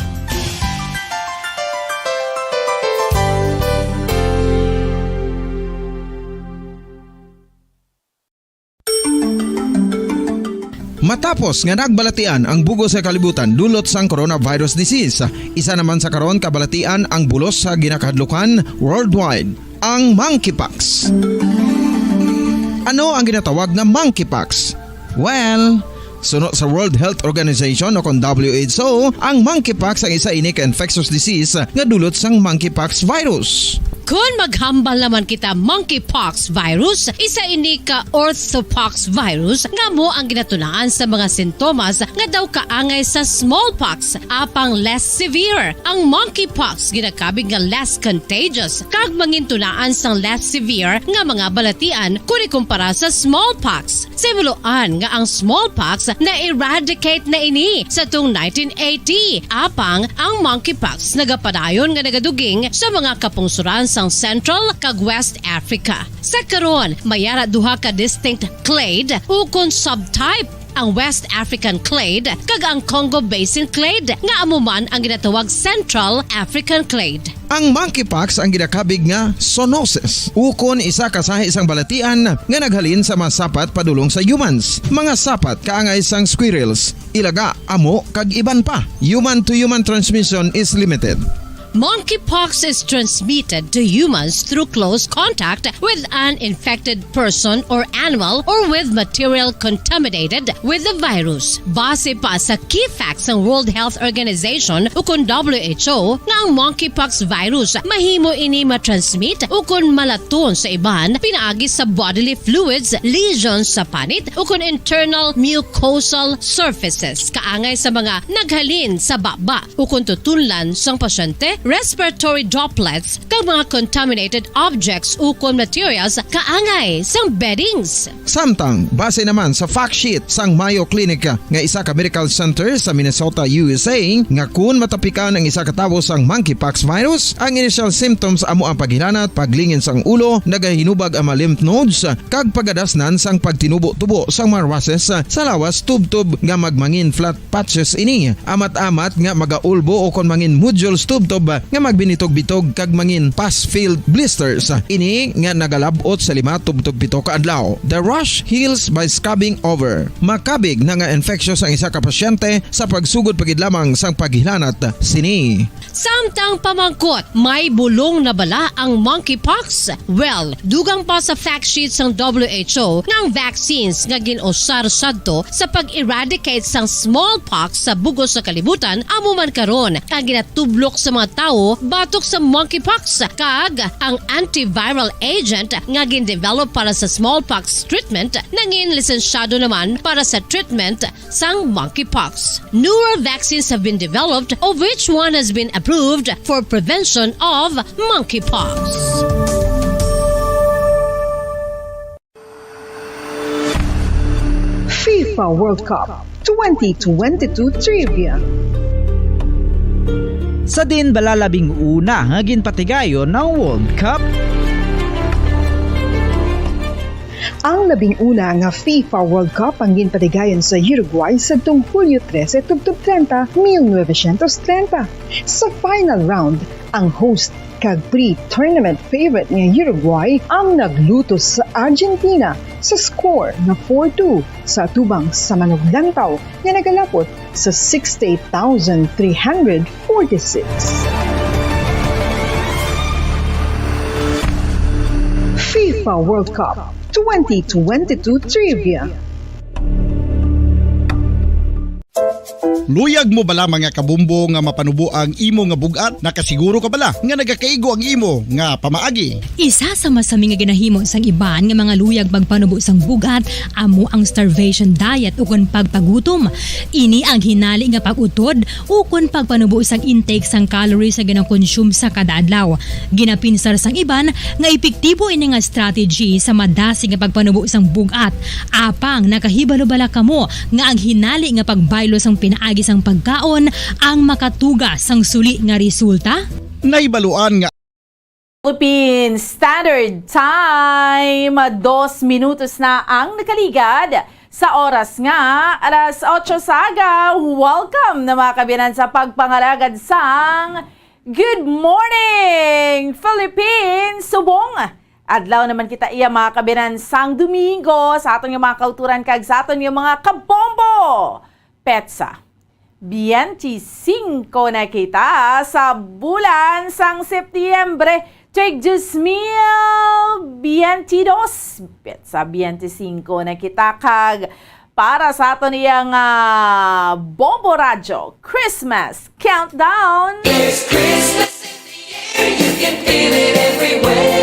Matapos nga nagbalatian ang bug-os nga kalibutan dulot sang coronavirus disease, isa naman sa karon kabalatian ang bulos sa ginakahadlukan worldwide, ang monkeypox. Ano ang ginatawag nga monkeypox? Well, suno sa World Health Organization o kon W H O, ang monkeypox ang isa ini ka infectious disease nga dulot sang monkeypox virus. Kon maghambal naman kita monkeypox virus, isa ini ka orthopox virus nga amo ang ginatunaan sa mga sintomas nga daw kaangay sa smallpox, apang less severe. Ang monkeypox ginakabig nga less contagious kag mangintunaan sang less severe nga mga balatian kon ikumpara sa smallpox. Sa himuloan nga ang smallpox na-eradicate na ini sa tung nineteen eighty, apang ang monkeypox nagapadayon nga nagaduging sa mga kapungsoran sang Central kag West Africa. Sa karon, may ara duha ka distinct clade ukon subtype, ang West African clade kag ang Congo Basin clade, nga amo man ang ginatawag Central African clade. Ang monkeypox ang ginakabig nga zoonosis, ukon isa ka sahi sang balatian nga naghalin sa mga sapat padulong sa humans. Mga sapat kaangay sang squirrels, ilaga, amo, kag iban pa. Human-to-human transmission is limited. Monkeypox is transmitted to humans through close contact with an infected person or animal or with material contaminated with the virus. Base pa sa key facts sang World Health Organization ukon W H O nga ang monkeypox virus mahimo ini matransmit ukon malaton sa iban pinaagi sa bodily fluids, lesions sa panit ukon internal mucosal surfaces kaangay sa mga naghalin sa baba ukon tutunlan sang pasyente, respiratory droplets, kag mga contaminated objects ukon materials kaangay sang beddings. Samtang, base naman sa fact sheet sang Mayo Clinic nga isa ka medical center sa Minnesota, U S A, nga kun matapikan ang isa ka tawo sang monkeypox virus, ang initial symptoms amo ang paghilanat, paglingin sang ulo, nagahinubag ang mga lymph nodes, kag pagadasnan sang pagtinubo-tubo sang mga rushes sa lawas tubtob nga magmangin flat patches ini, amat-amat nga magaulbo ukon mangin nodules tubtob nga magbinitog-bitog kag mangin pus-filled blisters. Ini nga nagalab-ot sa lima tubtob pito ka adlaw. The rash heals by scabbing over. Makabig na nga infectious ang isa ka pasyente sa pagsugod pa gid lamang sang paghilanat sini. Samtang pamangkot, may bulong na bala ang monkeypox? Well, dugang pa sa fact sheet sang W H O nga ang vaccines nga gin-usar sadto sa pag-eradicate sang smallpox sa bug-os nga kalibutan amo man karon ang ginatublok sa mga tawo batok sa monkeypox, kag ang antiviral agent nga gin-develop para sa smallpox treatment nangin lisensyado naman para sa treatment sang monkeypox. Newer vaccines have been developed, of which one has been approved for prevention of monkeypox. FIFA World Cup twenty twenty-two Trivia. Sa diin bala labing una nga ginpatigayon ang World Cup? Ang labing una nga FIFA World Cup ang ginpatigayon sa Uruguay sadtong Hulyo trese tubtob trenta, mil novecientos trenta. Sa final round, ang host kag pre-tournament favorite nga Uruguay ang naglutos sa Argentina sa score nga four two sa atubang sa manuglantaw nga nagalapot sa sixty-eight thousand three hundred forty-six. FIFA World Cup twenty twenty-two Trivia. Luyag mo bala, mga kabombo, nga mapanubo ang imo nga bug-at? Nakasiguro ka bala nga nagakaigo ang imo nga pamaagi? Isa sa masami nga ginahimo sang iban nga mga luyag magpanubo sang bug-at amo ang starvation diet ukon pagpagutom. Ini ang hinali nga pag-utod ukon pagpanubo sang intake sang calories nga ginakonsume sa kada adlaw. Ginapinsar sang iban nga epektibo ini nga strategy sa madasig nga pagpanubo sang bug-at. Apang nakahibalo bala kamo nga ang hinali nga pagbaylo sang pinaagi sang pagkaon ang makatuga sang suli nga resulta? Nahibaluan nga Philippine Standard Time. Dos minutos na ang nakaligad sa oras nga alas otso sa aga. Welcome na, mga kabiyanan, sa pagpangalagad sang Good Morning Philippines. Subong adlaw naman kita iya, mga kabiyanan, sang Domingo sa aton nga mga kauturan kag sa aton nga mga kabombo. Petsa, biyente singko na kita sa bulan sang Setyembre, tuig dos mil biyente dos. Petsa biyente singko na kita, kag para sa aton iya nga Bombo Radyo Christmas Countdown. There's Christmas in the air, you can feel it everywhere.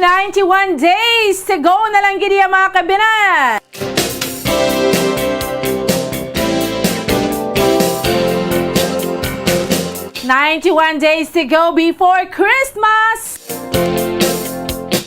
Ninety-one days to go na lang gid iya, mga kabiyanan. Ninety-one days to go before Christmas.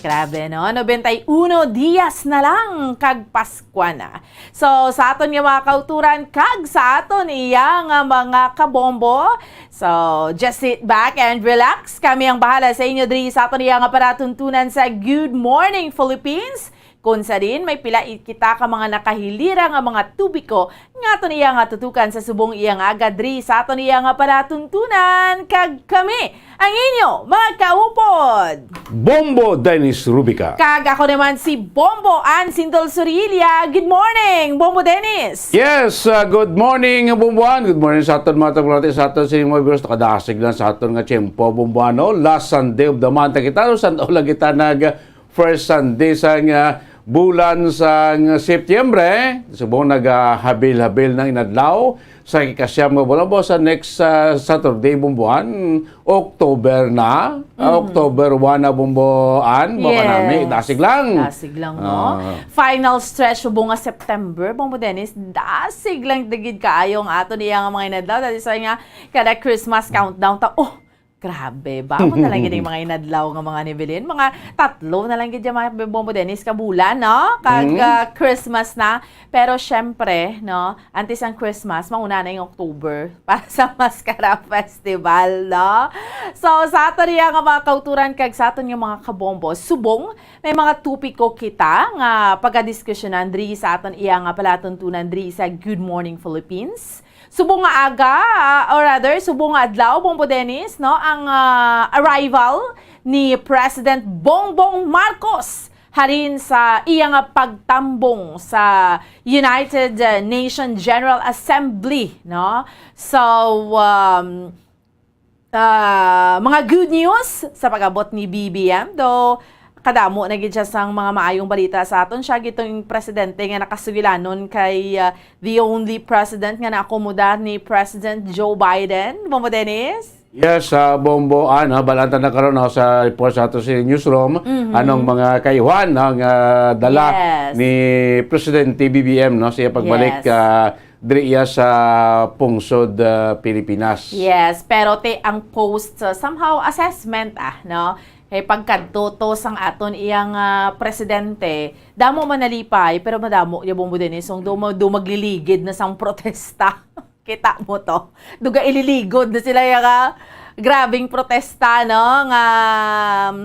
Grabe, no? Noventa y uno dias na lang kag Paskwa na. So, sa aton nga mga kauturan kag sa aton iya nga mga kabombo, so, just sit back and relax. Kami ang bahala sa inyo diri sa aton iya nga palatuntunan sa Good Morning Philippines. Kung sa din, may pila i-, kita ka mga nakahilira nga mga topiko nga aton iya nga tutukan sa subong iya nga aga diri sa aton iya nga palatuntunan. Kag kami, ang inyo mga kaupod, Bombo Dennis Rubica. Kag ako naman si Bombo Ann Sindol Surilia. Good morning, Bombo Dennis. Yes, uh, good morning, Bombo Ann. Good morning sa aton mga tagpulati, sa aton sa mga viewers. Nakadasig lang sa aton nga tiyempo, Bombo Ann, no? Last Sunday of the month na kita, no? San-, o lang kita nag first Sunday sang, ah, bulan sang Setyembre, subong nagahabil-habil nang inadlaw sa ikasyam nga bulan, bo, sa next, ah, Saturday, Bombo Ann, October na. Ah, Mm. October one na, Bombo Ann, baka Yes. nami, dasig lang. Dasig lang, no? Ah. Final stretch, subong nga September, Bombo Dennis, dasig lang digid kaayo ang aton iya nga mga inadlaw. Dati sa nga, kada Christmas countdown ta, oh, grabe, ba? Amo na lang gid ang mga inadlaw nga mga nibilin. Mga tatlo na lang gid yung mga Bombo Dennis ka bulan, no? Kag, Mm. ah, Christmas na. Pero syempre, no, antes ang Christmas, mauna na yung October para sa Mascara Festival, no? So, sa aton iya nga mga kauturan kag sa aton nga mga kabombo, subong may mga topiko kita nga pagadiskusyonan diri sa aton iya nga palatuntunan diri sa Good Morning Philippines. Subong nga aga, ah, or rather, subong nga adlaw, Bombo Dennis, no, ang, ah, arrival ni President Bongbong Marcos halin sa iya nga pagtambong sa United, ah, Nations General Assembly, no? So, um, ah, mga good news sa pag-abot ni B B M, though kadamo na gid siya sang mga maayong balita sa aton. Siya gid tong presidente nga nakasugilanon kay, ah, the only president nga naakomoda ni President Joe Biden. Bombo Dennis? Yes, ah, Bombo Ann, no? Balanta na karon, no, sa report sa ato sa newsroom, Mhm. anong mga kayuhan, no, nga dala Yes. ni Presidente B B M, no, sa iya pagbalik, Yes. ah, diri iya sa pungsod, ah, Pilipinas. Yes, pero te, ang post, uh, somehow assessment, ah, no? Kay pagkadto to sang aton iyang, ah, presidente, damo man nalipay, pero madamo ya, Bombo Dennis, kung do, do magliligid na sang protesta. Kita mo to. Duga ililigod na sila ya nga grabing protesta, no? Nga, um,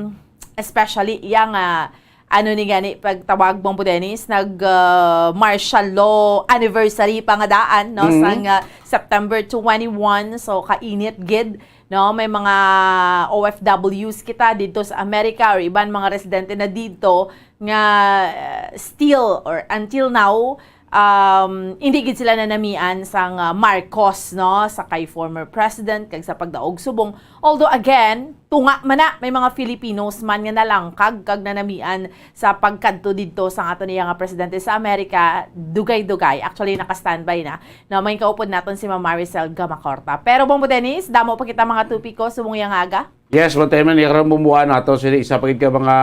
especially iya nga ano ni gani pagtawag, Bombo Dennis, nag, ah, martial law anniversary pa nga daan, no, Mhm. sang, ah, September twenty-one. So, kainit gid, no? May mga O F Ws kita dito sa Amerika or iban mga residente na dito nga, ah, still or until now, um, hindi gid sila nanamian sang, ah, Marcos, no, sa kay former president kag sa pagdaog subong. Although again, tunga man na, may mga Filipinos man nga nalangkag kag nanamian sa pagkadto didto sa aton iya nga presidente sa Amerika, dugay-dugay. Actually, naka-standby na. No, may kaupod naton si Ma'am Maricel Gamacorta. Pero, Bombo Dennis, damo pa kita mga topiko subong iya nga aga. Yes, matay man, iya karon bumbuan nato sila isa pa gid ka mga,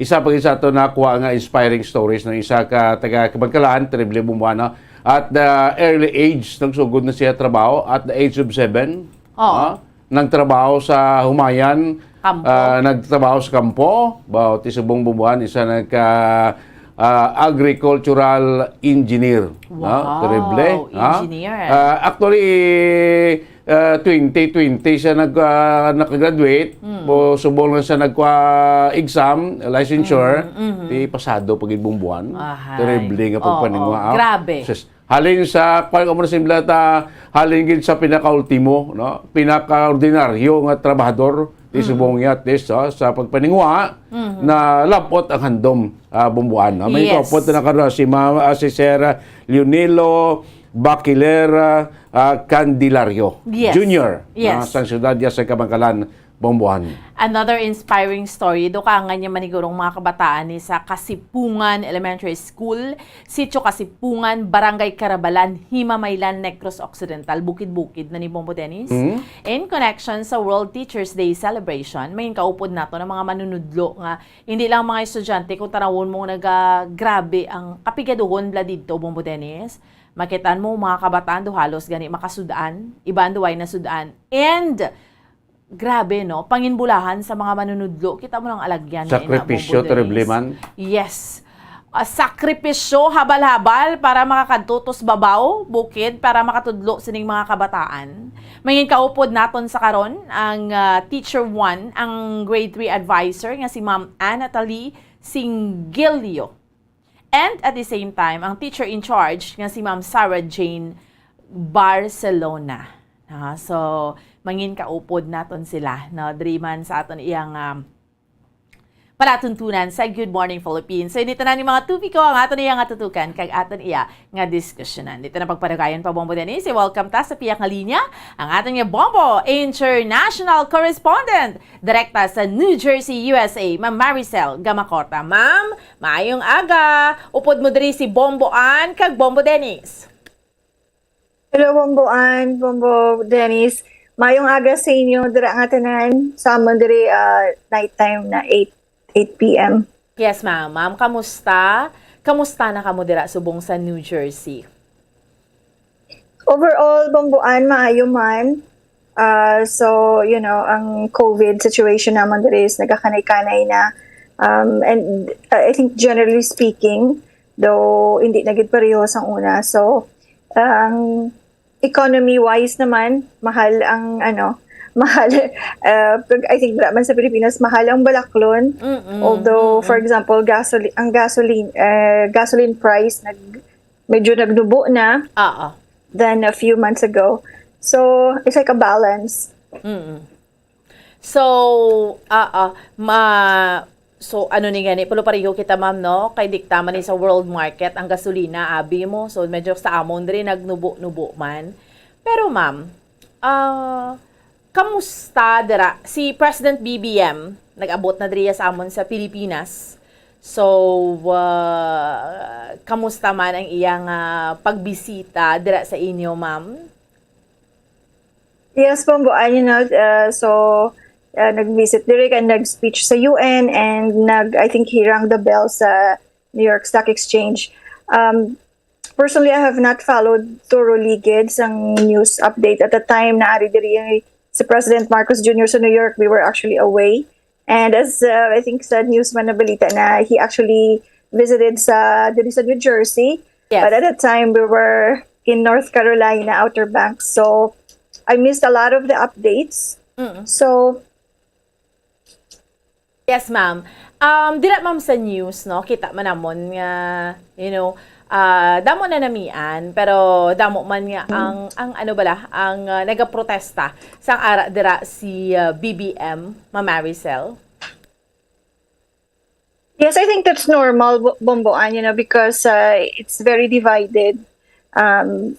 isa pa gid sa ato nakuha nga inspiring stories ng isa ka taga Kabankalan, terrible bumbuan, no? At the early age, nagsugod na siya trabaho at the age of seven. Oo. Ah, nagtrabaho sa Humayan, Kampo. Ah, nagtrabaho sa kampo, ba, ti subong bumbuan, isa nagka, ah, agricultural engineer, no? Wow, terrible, ha? Engineer. Ah, actually, ah, twenty twenty siya nag, ah, nakagraduate. Mm. O, subong lang siya nagkuha exam, licensure, Mm, mhm. Di pasado pa gid bumbuan. Ahay. Terrible nga Oo, pagpaninguha, oo. Ah. Grabe. Sus, halin sa, kuwan ka mo na simpleta, halin gid sa pinakaultimo, no? Pinakaordinaryo nga trabahador, di Mm. subong niya, at least, oh, sa pagpaninguha, Mhm. na labot ang handom, ah, bumbuan, no? May Yes. kaupod na karon si Ma-, ah, si Sir Leonelo Baquilera, ah, Candelario Yes. Junior, Yes. ah, sang siyudad niya sa Kabankalan, Bomboan. Another inspiring story. Dukangan niya manigurong mga kabataan ni sa Kasipungan Elementary School, Sitio Kasipungan, Barangay Carabalan, Himamaylan, Negros Occidental, Bukid-Bukid na ni Bombo Dennis. Mm. In connection sa World Teachers Day celebration, may kaupod nato ng mga manunudlo nga hindi lang mga estudyante, kung tanawon mo, nagagrabe ang kapigaduhon bla didto, Bombo Dennis. Makitaan mo, mga kabataan do halos gani makasudan, iban do way nasudan. And grabe, no? Panginbulahan sa mga manunudlo. Kita mo lang alagyan na ina, Sakripisyo, Bombo Dennis. Terrible man. Yes. Ah, sakripisyo, habal-habal para makakadto tos babaw, bukid, para makatudlo sining mga kabataan. Mangin kaupod naton sa karon ang, ah, Teacher one, ang Grade three advisor nga si Ma'am Anatalie Singilio. And at the same time, ang teacher in charge nga si Ma'am Sarah Jane Barcelona. Ah, so, mangin kaupod naton sila, no? Diri man sa aton iyang, um, palatuntunan sa Good Morning Philippines. So, ini tanan ni mga tupiko ang aton iya nga tutukan kag aton iya nga diskusyonan. Dito na pagpadugayon pa, Bombo Dennis, i-welcome ta sa piyak nga linya ang aton nga Bombo International Correspondent, direkta sa New Jersey, U S A, Ma'am Maricel Gamacorta. Ma'am, maayong aga. Upod mo diri si Bombo Ann kag Bombo Dennis. Hello, Bombo Ann, Bombo Dennis. Mayong aga sa inyo, dira nga tanan. Sa amon diri, ah, night time na eight, eight P M. Yes, ma'am. Ma'am, kamusta? Kamusta na kamo dira subong sa New Jersey? Overall, Bombo Ann, maayo man. Ah, so, you know, ang COVID situation naman diri is nagkakanay-kanay na. Um, and, uh, I think, generally speaking, though hindi na gid pareho sang una. So, ang economy-wise naman, mahal ang, ano, mahal, uh, pag, I think, wala man sa Pilipinas, mahal ang balaklon. Mm-mm, Although, for mm-mm. example, gasoli-, ang gasoline, uh, gasoline price, nag-, medyo nagnubo na Oo. than a few months ago. So, it's like a balance. Mm-mm. So, ah, ah, ma-, so, ano ni gani, pero pareho kita, ma'am, no? Kay dikta man ni sa world market ang gasolina, abi mo. So, medyo sa amon diri nagnubo-nubo man. Pero, ma'am, ah, kamusta dira? Si President B B M, nag-abot na diri sa amon sa Pilipinas. So, ah, kamusta man ang iyang, ah, pagbisita dira sa inyo, ma'am? Yes, Bombo Ann, you know, uh, so, uh, nag-visit diri kag nag-speech sa U N and nag, I think, he rang the bell sa New York Stock Exchange. Um, personally, I have not followed thoroughly gid sang news update at the time na ari diri si President Marcos Junior sa New York. We were actually away. And as, uh, I think sa news man nabalita na he actually visited sa, diri sa New Jersey. Yes. But at that time, we were in North Carolina, Outer Banks. So, I missed a lot of the updates. Mm. So, Yes, ma'am. Um, dira, ma'am, sa news, no, kita man namon nga, you know, ah, damo na namian, pero damo man nga ang, ang ano bala, ang, ah, nagaprotesta sang ara dira si, ah, B B M, Ma'am Maricel. Yes, I think that's normal, Bo- Bomboan, you know, because uh, it's very divided. Um,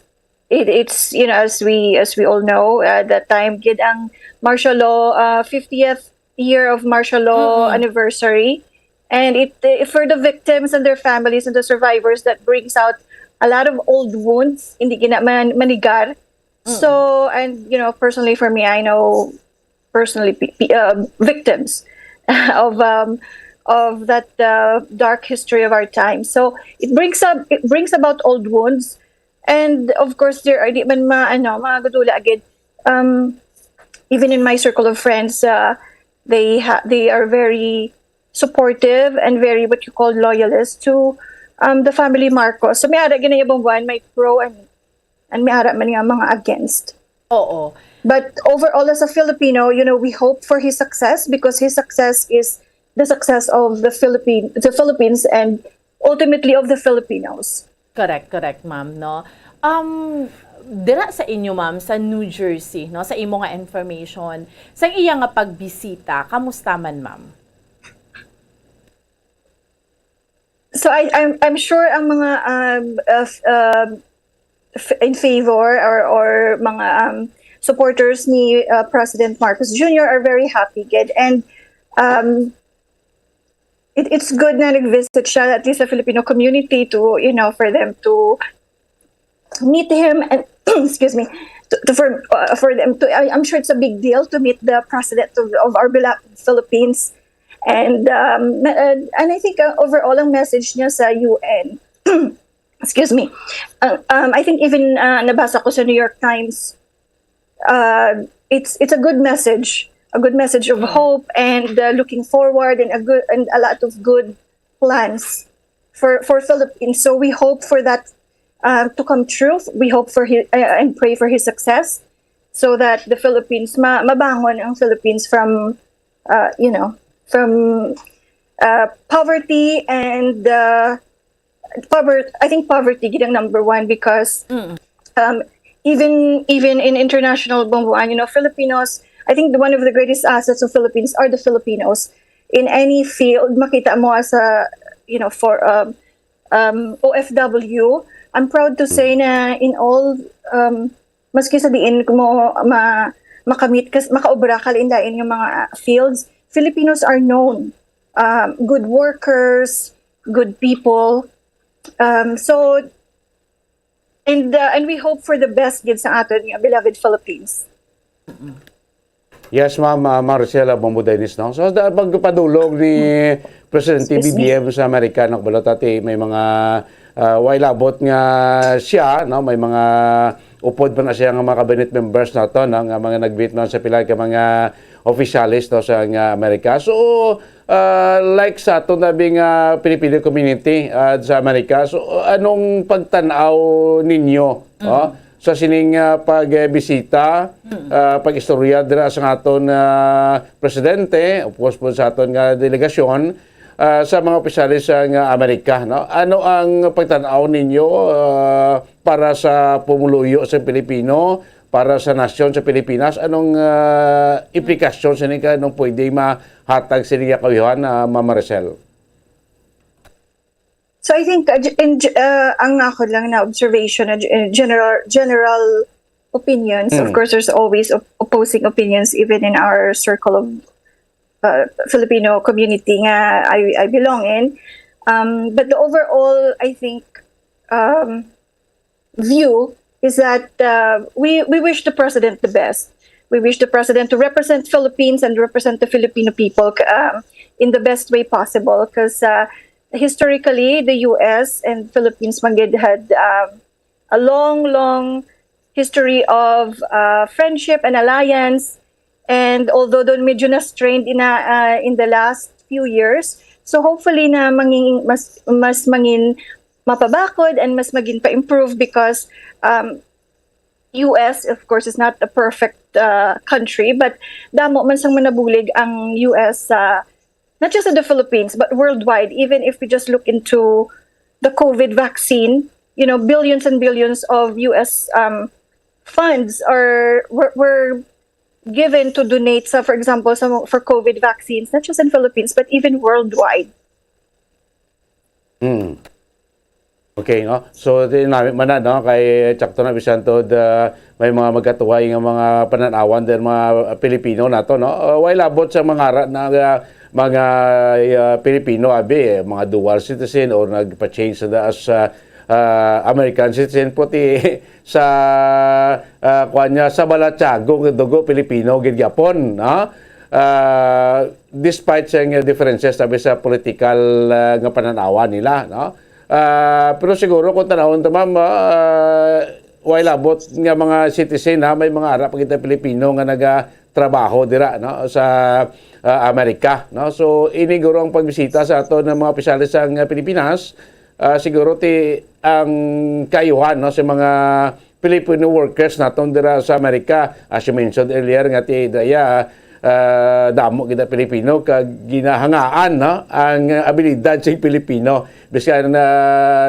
it, it's, you know, as we as we all know, uh, that time gid ang martial law, uh, fiftieth year of martial law Mm-mm. anniversary, and it, uh, for the victims and their families and the survivors, that brings out a lot of old wounds, hindi gina man manigar. So, and you know, personally for me, I know personally pe- pe- uh, victims of um, of that uh, dark history of our time. So it brings up it brings about old wounds, and of course there are di man ma ano, mga gadula agad. Um, even in my circle of friends, uh, they ha- they are very supportive and very what you call loyalist to um, the family Marcos. So may ara ginayabang one, may pro and and may ara man nga mga against. Oo. But overall, as a Filipino, you know, we hope for his success because his success is the success of the Philippine, the Philippines, and ultimately of the Filipinos. Correct, correct, ma'am, no? Um, dira sa inyo, ma'am, sa New Jersey, no, sa imo nga information, sa iya nga pagbisita, kamusta man, ma'am? So I, I'm, I'm sure ang mga um, uh, f- um, f- in favor or, or mga um, supporters ni uh, President Marcos Junior are very happy, gid. And um, it, it's good na nag-visit siya, at least the Filipino community, to, you know, for them to meet him and excuse me, to, to for uh, for them to I, I'm sure it's a big deal to meet the president of, of our beloved Philippines. And um, and, and I think uh, overall ang message niya sa U N, excuse me, uh, um, I think even uh, nabasa ko sa New York Times, uh, it's it's a good message, a good message of hope and uh, looking forward, and a good and a lot of good plans for for Philippines. So we hope for that uh, to come true. We hope for his uh, and pray for his success, so that the Philippines ma mabangon ang Philippines from uh, you know, from uh, poverty and uh, poverty. I think poverty gid ang number one because um, even even in international, Bomboan, you know, Filipinos, I think the, one of the greatest assets of Philippines are the Filipinos. In any field, makita mo as a, you know, for um, um, O F W, I'm proud to say na in all um, maski sa diin mo ma makamit kas makaobra ka lain-lain nga mga fields, Filipinos are known um, good workers, good people. Um, so and uh, and we hope for the best gid sa aton nga beloved Philippines. Yes, ma'am, uh, Marcela Bombo Dennis, no? So, da, pagpadulong ni Presidente B B M sa Amerika, no, balot ati may mga uh, way labot nga siya, no, may mga upod pa na siya nga mga cabinet members nato, no, nga mga nag-meet man sa pila ka mga opisyalis, no, sa nga Amerika. So, uh, like sa aton tabi nga Filipino community uh, sa Amerika, so anong pagtan-aw ninyo, oh, sa sining uh, pagbisita, uh, pag-istorya dira sa aton uh, presidente, of course po sa aton nga delegasyon, uh, sa mga opisyalis sa nga Amerika, no? Ano ang pagtan-aw ninyo uh, para sa pumuluyo sa Pilipino, para sa nasyon sa Pilipinas? Anong uh, implikasyon sini ka anong pwede mahatag sini nga kauyuhan, uh, Ma'am Maricel? So I think uh, in, uh, ang ako lang na observation, uh, general general opinions. Of course, there's always op- opposing opinions even in our circle of uh, Filipino community nga I, I belong in. Um, but the overall, I think, um, view is that uh, we we wish the president the best. We wish the president to represent Philippines and represent the Filipino people um, in the best way possible because uh, historically the U S and Philippines man gid had um, a long, long history of uh, friendship and alliance. And although doon medyo na-strained in, uh, in the last few years, so hopefully na mangin, mas, mas mangin mapabakod and mas magin pa-improve because um, U S, of course, is not a perfect uh, country, but damo man sang manabulig ang U S sa, not just in the Philippines, but worldwide. Even if we just look into the COVID vaccine, you know, billions and billions of U S um, funds are were, were given to donate sa, for example, sa, for COVID vaccines, not just in Philippines, but even worldwide. Hmm. Okay, no? So, di namin man na, no? Kay tsakto na, bisan to, the, may mga magkatuway nga mga panan-awan din, mga Pilipino nato, no? Uh, way labot sa mga ra-, na, uh, mga, uh, Pilipino, abi, eh, mga dual citizen or nagpa-change na as, uh, uh, American citizen, puti sa, uh, kuwan niya, sa balatyago, dugo Pilipino, gid gyapon, no? Uh, despite sa nga differences, sabi, sa political, uh, nga panan-awan nila, no? Ah, pero siguro kung tanawon ta, ma'am, ah, way labot nga mga citizen, ha, may mga ara pa kita Pilipino nga nagatrabaho dira, no, sa, ah, Amerika, no. So, ini guro ang pagbisita sa ato ng mga opisyales sa, ah, Pilipinas, ah, siguro ti ang kaayuhan, no, sa mga Filipino workers naton dira sa Amerika. As you mentioned earlier, nga ti daya, ah, damo kita Pilipino kag ginahangaan, no, ang abilidad sa Pilipino. Bisan na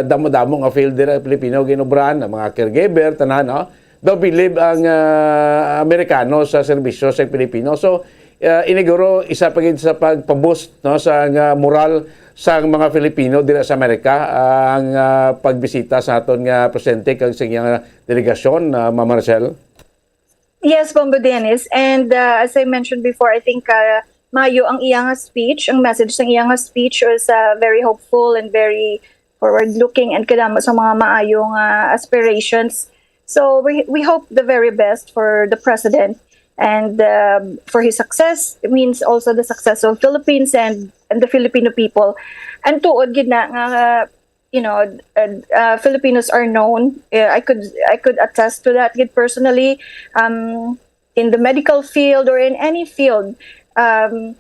damo-damo nga field dira Pilipino ginubrahan, ang mga caregiver, tanan, no? Daw bilib ang, ah, Amerikano sa serbisyo sa Pilipino. So, ah, ini guro isa pa gid sa pagpa-boost, no, sa nga moral sa mga Filipino dira sa Amerika, ah, ang, ah, pagbisita sa aton nga presidente kag sa iyang delegasyon, ah, Ma'am Maricel? Yes, Bombo Dennis. And, uh, as I mentioned before, I think, uh, maayo ang iyang speech, ang message sa iyang speech was, uh, very hopeful and very forward-looking and kadamo sa mga maayo nga aspirations. So we, we hope the very best for the president and, um, for his success. It means also the success of Philippines and, and the Filipino people. And tuod gid na nga, you know, uh, uh, Filipinos are known. Uh, I could, I could attest to that gid personally. Um, in the medical field or in any field, um,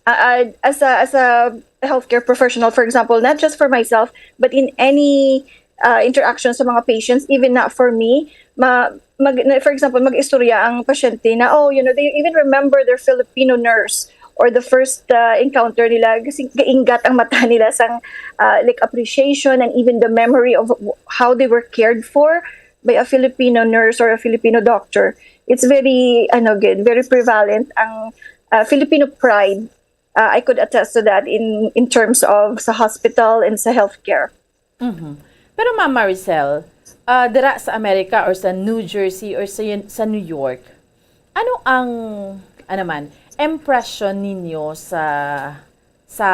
uh, uh, as a, as a healthcare professional, for example, not just for myself, but in any, uh, interaction sa mga patients, even not for me, ma-, mag-, na, for example, mag-istorya ang pasyente na, oh, you know, they even remember their Filipino nurse or the first, uh, encounter nila, kasi gainggat ang mata nila sang, uh, like, appreciation and even the memory of w-, how they were cared for by a Filipino nurse or a Filipino doctor. It's very, ano, good, very prevalent ang, uh, Filipino pride. Uh, I could attest to that in, in terms of sa hospital and sa healthcare. Mhm. Pero, Ma'am Maricel, ah, dira sa Amerika or sa New Jersey or sa, sa New York, ano ang, ano man, impression ninyo sa, sa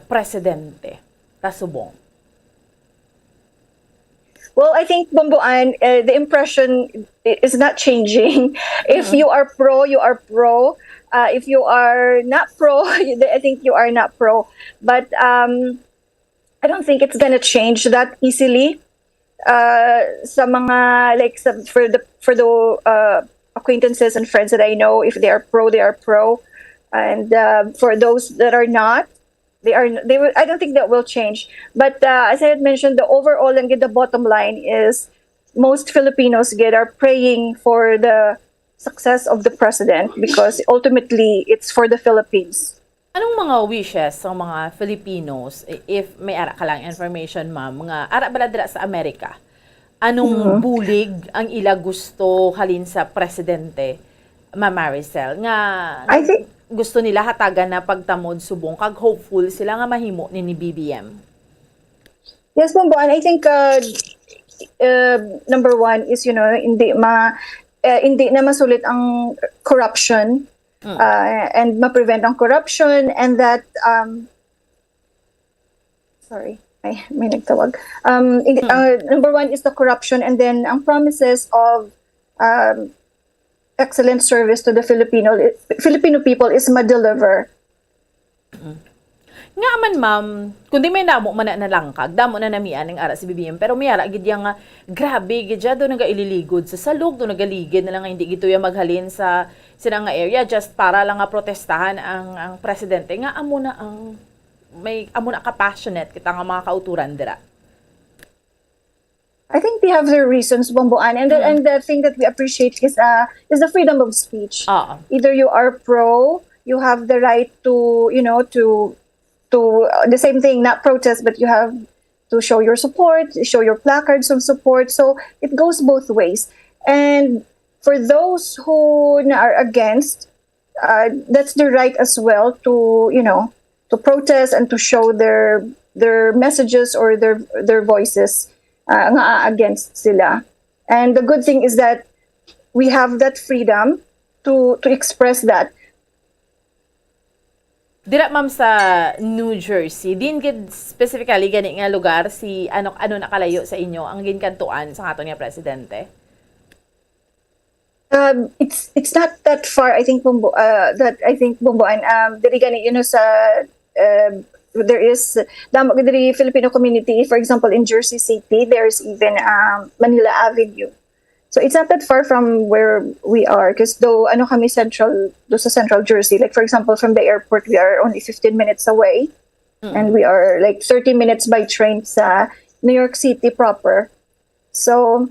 presidente ta subong? Well, I think, Bomboan, uh, the impression i-, is not changing. If Mm. you are pro, you are pro. Uh, if you are not pro, I think you are not pro. But, um, I don't think it's gonna change that easily. Uh, sa mga, like, sa, for the, for the, uh, acquaintances and friends that I know, if they are pro, they are pro. And, uh, for those that are not, they are, they will, I don't think that will change. But, uh, as I had mentioned, the overall and the bottom line is most Filipinos, gid, are praying for the success of the president because ultimately it's for the Philippines. Anong mga wishes sa mga Filipinos, i-, if may ara ka lang information, ma'am, nga ara bala dira sa Amerika? Anong Mhm. bulig ang ila gusto halin sa presidente, Ma'am Maricel, nga I think gusto nila hatagan na pagtamod subong kag hopeful sila nga mahimo ni, ni B B M? Yes, Bomboan. I think, uh, uh, number one is, you know, hindi ma-, uh, hindi na masulit ang corruption, Mm. uh, and ma-prevent ang corruption, and that, um, sorry, may, may nagtawag. Um, hindi, Mm. uh, number one is the corruption, and then ang promises of, um, excellent service to the Filipino, Filipino people is ma-deliver. Mm. Nga man, ma'am, kundi may damo man na nalangkag, damo na namian ang ara sa B B M, pero may ara gid yang nga, grabe gid siya, do nagaililigod sa salog, do nagaligid na lang nga hindi gid tuya maghalin sa sila nga area just para lang nga protestahan ang, ang presidente. Nga amo na ang, may, amo na ka-passionate kita nga mga kauturan dira. I think they have their reasons, Bomboan, and the, Mm. and the thing that we appreciate is, uh, is the freedom of speech. Oo. Either you are pro, you have the right to, you know, to, to, uh, the same thing, not protest, but you have to show your support, show your placards of support. So it goes both ways. And for those who na are against, uh, that's their right as well to, you know, to protest and to show their, their messages or their their voices, uh, nga against sila. And the good thing is that we have that freedom to to express that. Dira, ma'am, sa New Jersey, din gid specifically gani nga lugar si ano, ano na kalayo sa inyo ang ginkantuan sa aton nga presidente? Um, it's it's not that far, I think, Bumbu, uh, that I think Bumbuan, um, diri gani, you know, sa, uh, there is damo gid diri Filipino community. For example, in Jersey City, there's even, um, Manila Avenue. So it's not that far from where we are, because though ano kami central, do sa Central Jersey, like, for example, from the airport, we are only fifteen minutes away, and we are like thirty minutes by train sa New York City proper. So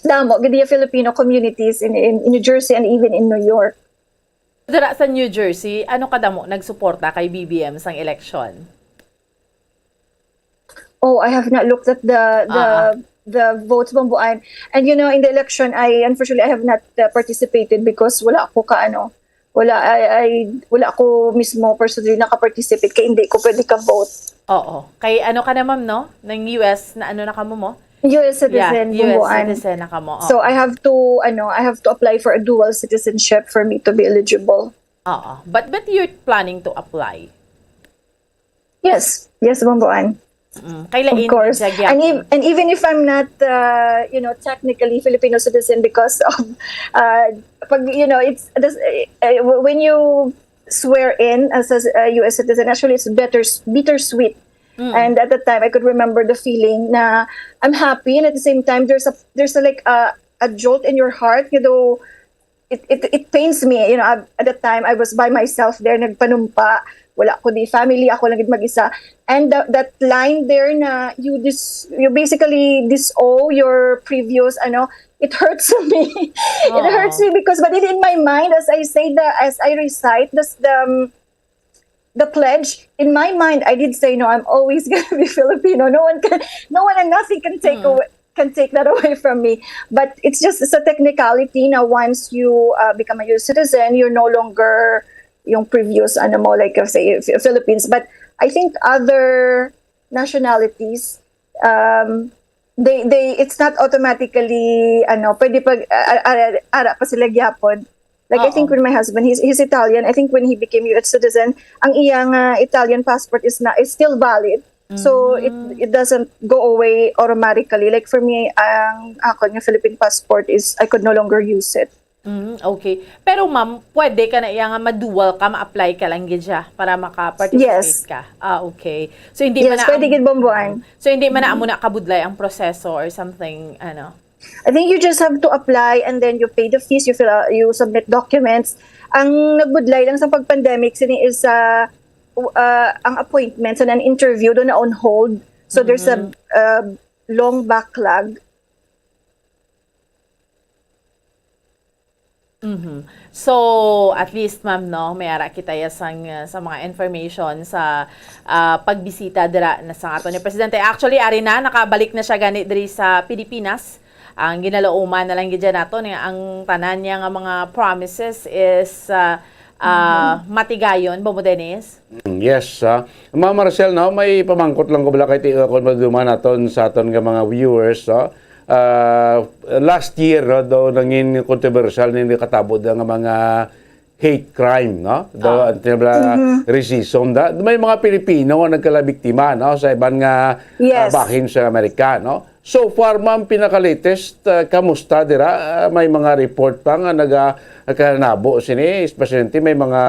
damo gid yung Filipino communities in, in, in New Jersey and even in New York. Dira sa New Jersey, ano kadamo nagsuporta kay B B M sang eleksyon? Oh, I have not looked at the the Ah. the votes, Bumbuan. And, you know, in the election, I unfortunately I have not, uh, participated because wala ako ka ano, wala I, I wala ako mismo personally nakaparticipate kay hindi ko pwede ka vote. Oo. Kay ano ka na, ma'am, no? Nang U S na ano na kamo mo? U S citizen, yeah, U S Bumbuan. Citizen na kamo. Oo. So I have to, ano, I have to apply for a dual citizenship for me to be eligible. Oo. But but you're planning to apply? Yes, yes, Bumbuan. Mm. Kay lain, of course. And, ev- and even if I'm not, uh, you know, technically Filipino citizen because of, uh, pag, you know, it's this, uh, when you swear in as a, uh, U S citizen, actually it's better, bittersweet. Mm. And at that time, I could remember the feeling na I'm happy, and at the same time, there's a there's a, like, a, a jolt in your heart, you know, it, it, it pains me. You know, I, at that time, I was by myself there, nagpanumpa. Wala ko di family, ako lang gid mag-isa. And that, that line there na you dis, you basically disown your previous, ano, it hurts me. It hurts me because, but in, in my mind, as I say the, as I recite this, the, um, the pledge, in my mind, I did say, "No, I'm always gonna be Filipino. No one can, no one and nothing can take away, can take that away from me." But it's just, it's a technicality na once you, uh, become a U S citizen, you're no longer yung previous, ano mo, like, uh, say, Philippines. But I think other nationalities, um, they, they, it's not automatically, ano, pwede pag, uh, ara, ara pa sila gyapon. Like, I think with my husband, he's, he's Italian. I think when he became U S citizen, ang iyang, uh, Italian passport is na, is still valid. So it, it doesn't go away automatically. Like, for me, ang ako nga Philippine passport is I could no longer use it. Mm, okay. Pero, ma'am, pwede ka na iya nga ma-dual ka, ma-apply ka lang gid siya para maka-participate Yes. ka. Ah, okay. So hindi man Yes, na pwede amo- gid, Bomboan. So hindi man na amo na kabudlay ang proseso or something, ano? I think you just have to apply and then you pay the fees, you fill out, you submit documents. Ang nagbudlay lang sa pag-pandemic sini is, uh, uh, ang appointments and an interview do na on hold. So there's a, uh, long backlog. Mhm. So, at least, ma'am, no, may ara kita ya sang, uh, sa mga information sa, uh, pagbisita dira na sa ato ni Presidente. Actually, ari na, nakabalik na siya gani diri sa Pilipinas. Ang ginalauman na lang gid dyan nato ni ang tanan niya nga mga promises is, uh, uh, matigayon, Bobo Dennis. Mm, yes, ah. Ma'am Marcel, no, may pamangkot lang ko bala kay ti-, kung maduma naton sa aton nga mga viewers, no? Ah, last year, no, daw nangin kontrobersyal ni katabo da nga mga hate crime, no? Daw ang tinabla racism da. May mga Pilipino nga nagkalabiktima, no, sa iban nga, ah, Yes. bahin sa Amerika, no? So far, ma'am, pinaka-latest, ah, kamusta dira? Ah, may mga report pa nga naga-, nagkakanabo sini, especially may mga,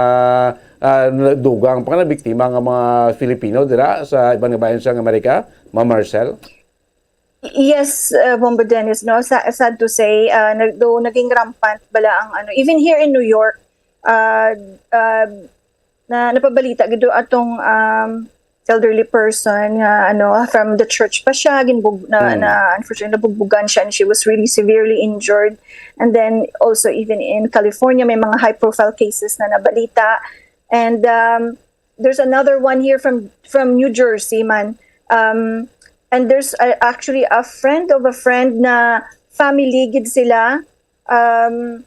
ah, dugang pa nga nabiktima nga mga Filipino dira sa iban nga bahin sa Amerika, Ma'am Marcel? Yes, uh, Bombo Dennis, no? Sa, sad to say, uh, nag-, though naging rampant bala ang ano, even here in New York, uh, uh, na napabalita gid atong, um, elderly person nga, ano, from the church pa siya, ginbug-, na, Mm. na unfortunately nabugbugan siya and she was really severely injured. And then also even in California, may mga high profile cases na nabalita. And, um, there's another one here from, from New Jersey man. Um, and there's a, actually a friend of a friend na family gid sila. Um,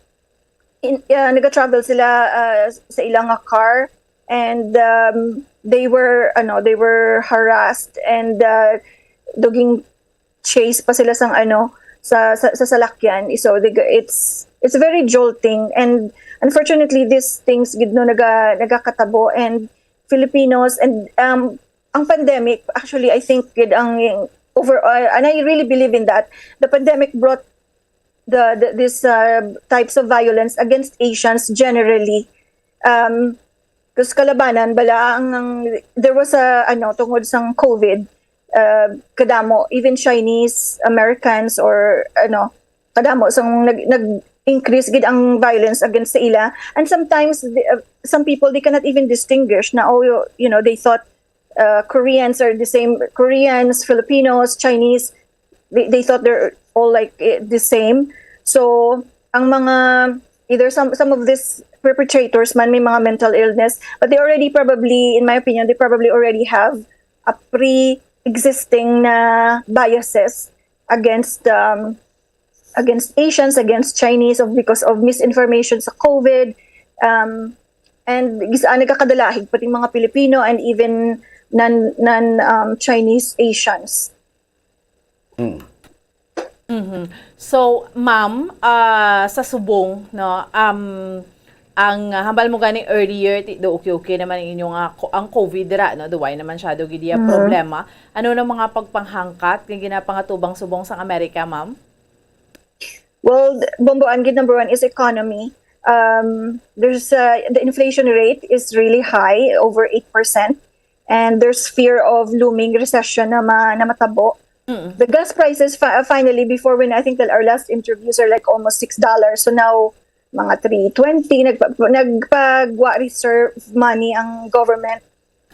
in, uh, nag-travel sila, uh, sa ilang nga car. And, um, they were, ano, they were harassed and, uh, duging chase pa sila sang, ano, sa, sa, sa salakyan. So they, it's, it's very jolting, and unfortunately these things gid, no, naga, nagakatabo, and Filipinos and, um, ang pandemic, actually, I think gid ang overall, and I really believe in that, the pandemic brought the, the these, uh, types of violence against Asians generally. Um, 'cause kalabanan bala ang, ang, there was a, ano, tungod sang COVID, uh, kadamo, even Chinese Americans or, ano, kadamo sang nag, nag-increase gid ang violence against sa ila. And sometimes the, uh, some people, they cannot even distinguish na, oh, you, you know, they thought, uh, Koreans are the same, Koreans, Filipinos, Chinese, they, they thought they're all, like, eh, the same. So ang mga, either some, some of these perpetrators man may mga mental illness, but they already probably, in my opinion, they probably already have a pre-existing na biases against, um, against Asians, against Chinese, of, because of misinformation sa COVID. Um, and gis-, ah, nagkakadalahig pati mga Pilipino and even non, non, um, Chinese Asians. Mhm. So, ma'am, ah, sa subong, no, um, ang, ah, hambal mo gani earlier, ti, do okay-okay naman ang inyong, ah, ko, ang COVID dira, no? Duway naman siya do gid iya problema. Ano na mga pagpanghangkat nga ginapangatubang subong sang Amerika, ma'am? Well, bomboan gid, number one is economy. Um, there's, uh, the inflation rate is really high, over eight percent. And there's fear of looming recession na, ma, na matabo. The gas prices, fi, finally, before, when I think that our last interviews are, like, almost six dollars. So now, mga three twenty, nagpa, nagpagwa reserve money ang government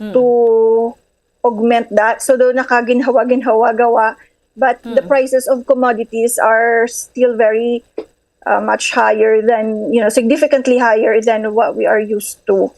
to augment that. So doon nakaginhawa-ginhawa gawa. But the prices of commodities are still very, uh, much higher than, you know, significantly higher than what we are used to.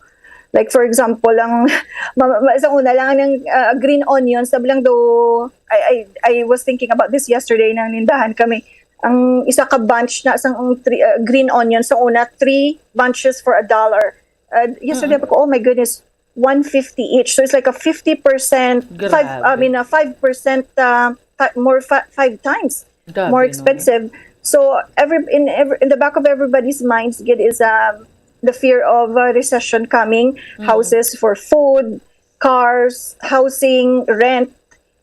Like, for example, ang ma, ma, sa una lang, ang, uh, green onions, sabi lang do, I, I, I was thinking about this yesterday nang nindahan kami. Ang isa ka bunch na sang, ang three, uh, green onions, sa una, three bunches for a dollar. Uh, yesterday, ako, oh my goodness, one fifty each. So it's like a fifty percent, five, I Grabe. mean, a five percent, uh, fi, more, fi, five times Grabe, more no? Expensive. So every, in every, in the back of everybody's minds, it is, um, the fear of a recession coming. Houses for food, cars, housing, rent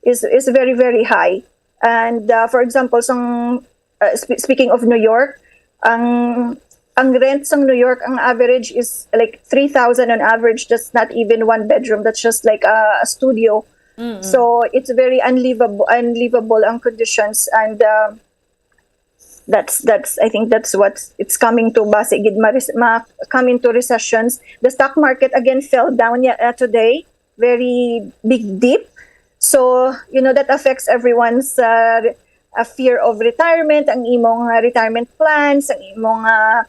is, is very, very high. And, uh, for example, sang, uh, sp, speaking of New York, ang, ang rent sang New York, ang average is like three thousand on average. That's not even one bedroom. That's just like a, a studio. So it's very unlivable, unlivable ang conditions, and, uh, that's, that's, I think that's what it's coming to. Basi gid ma, ma, come into recessions. The stock market again fell down, uh, today, very big dip. So, you know, that affects everyone's, uh, a fear of retirement, ang imong, uh, retirement plans, ang imong, uh,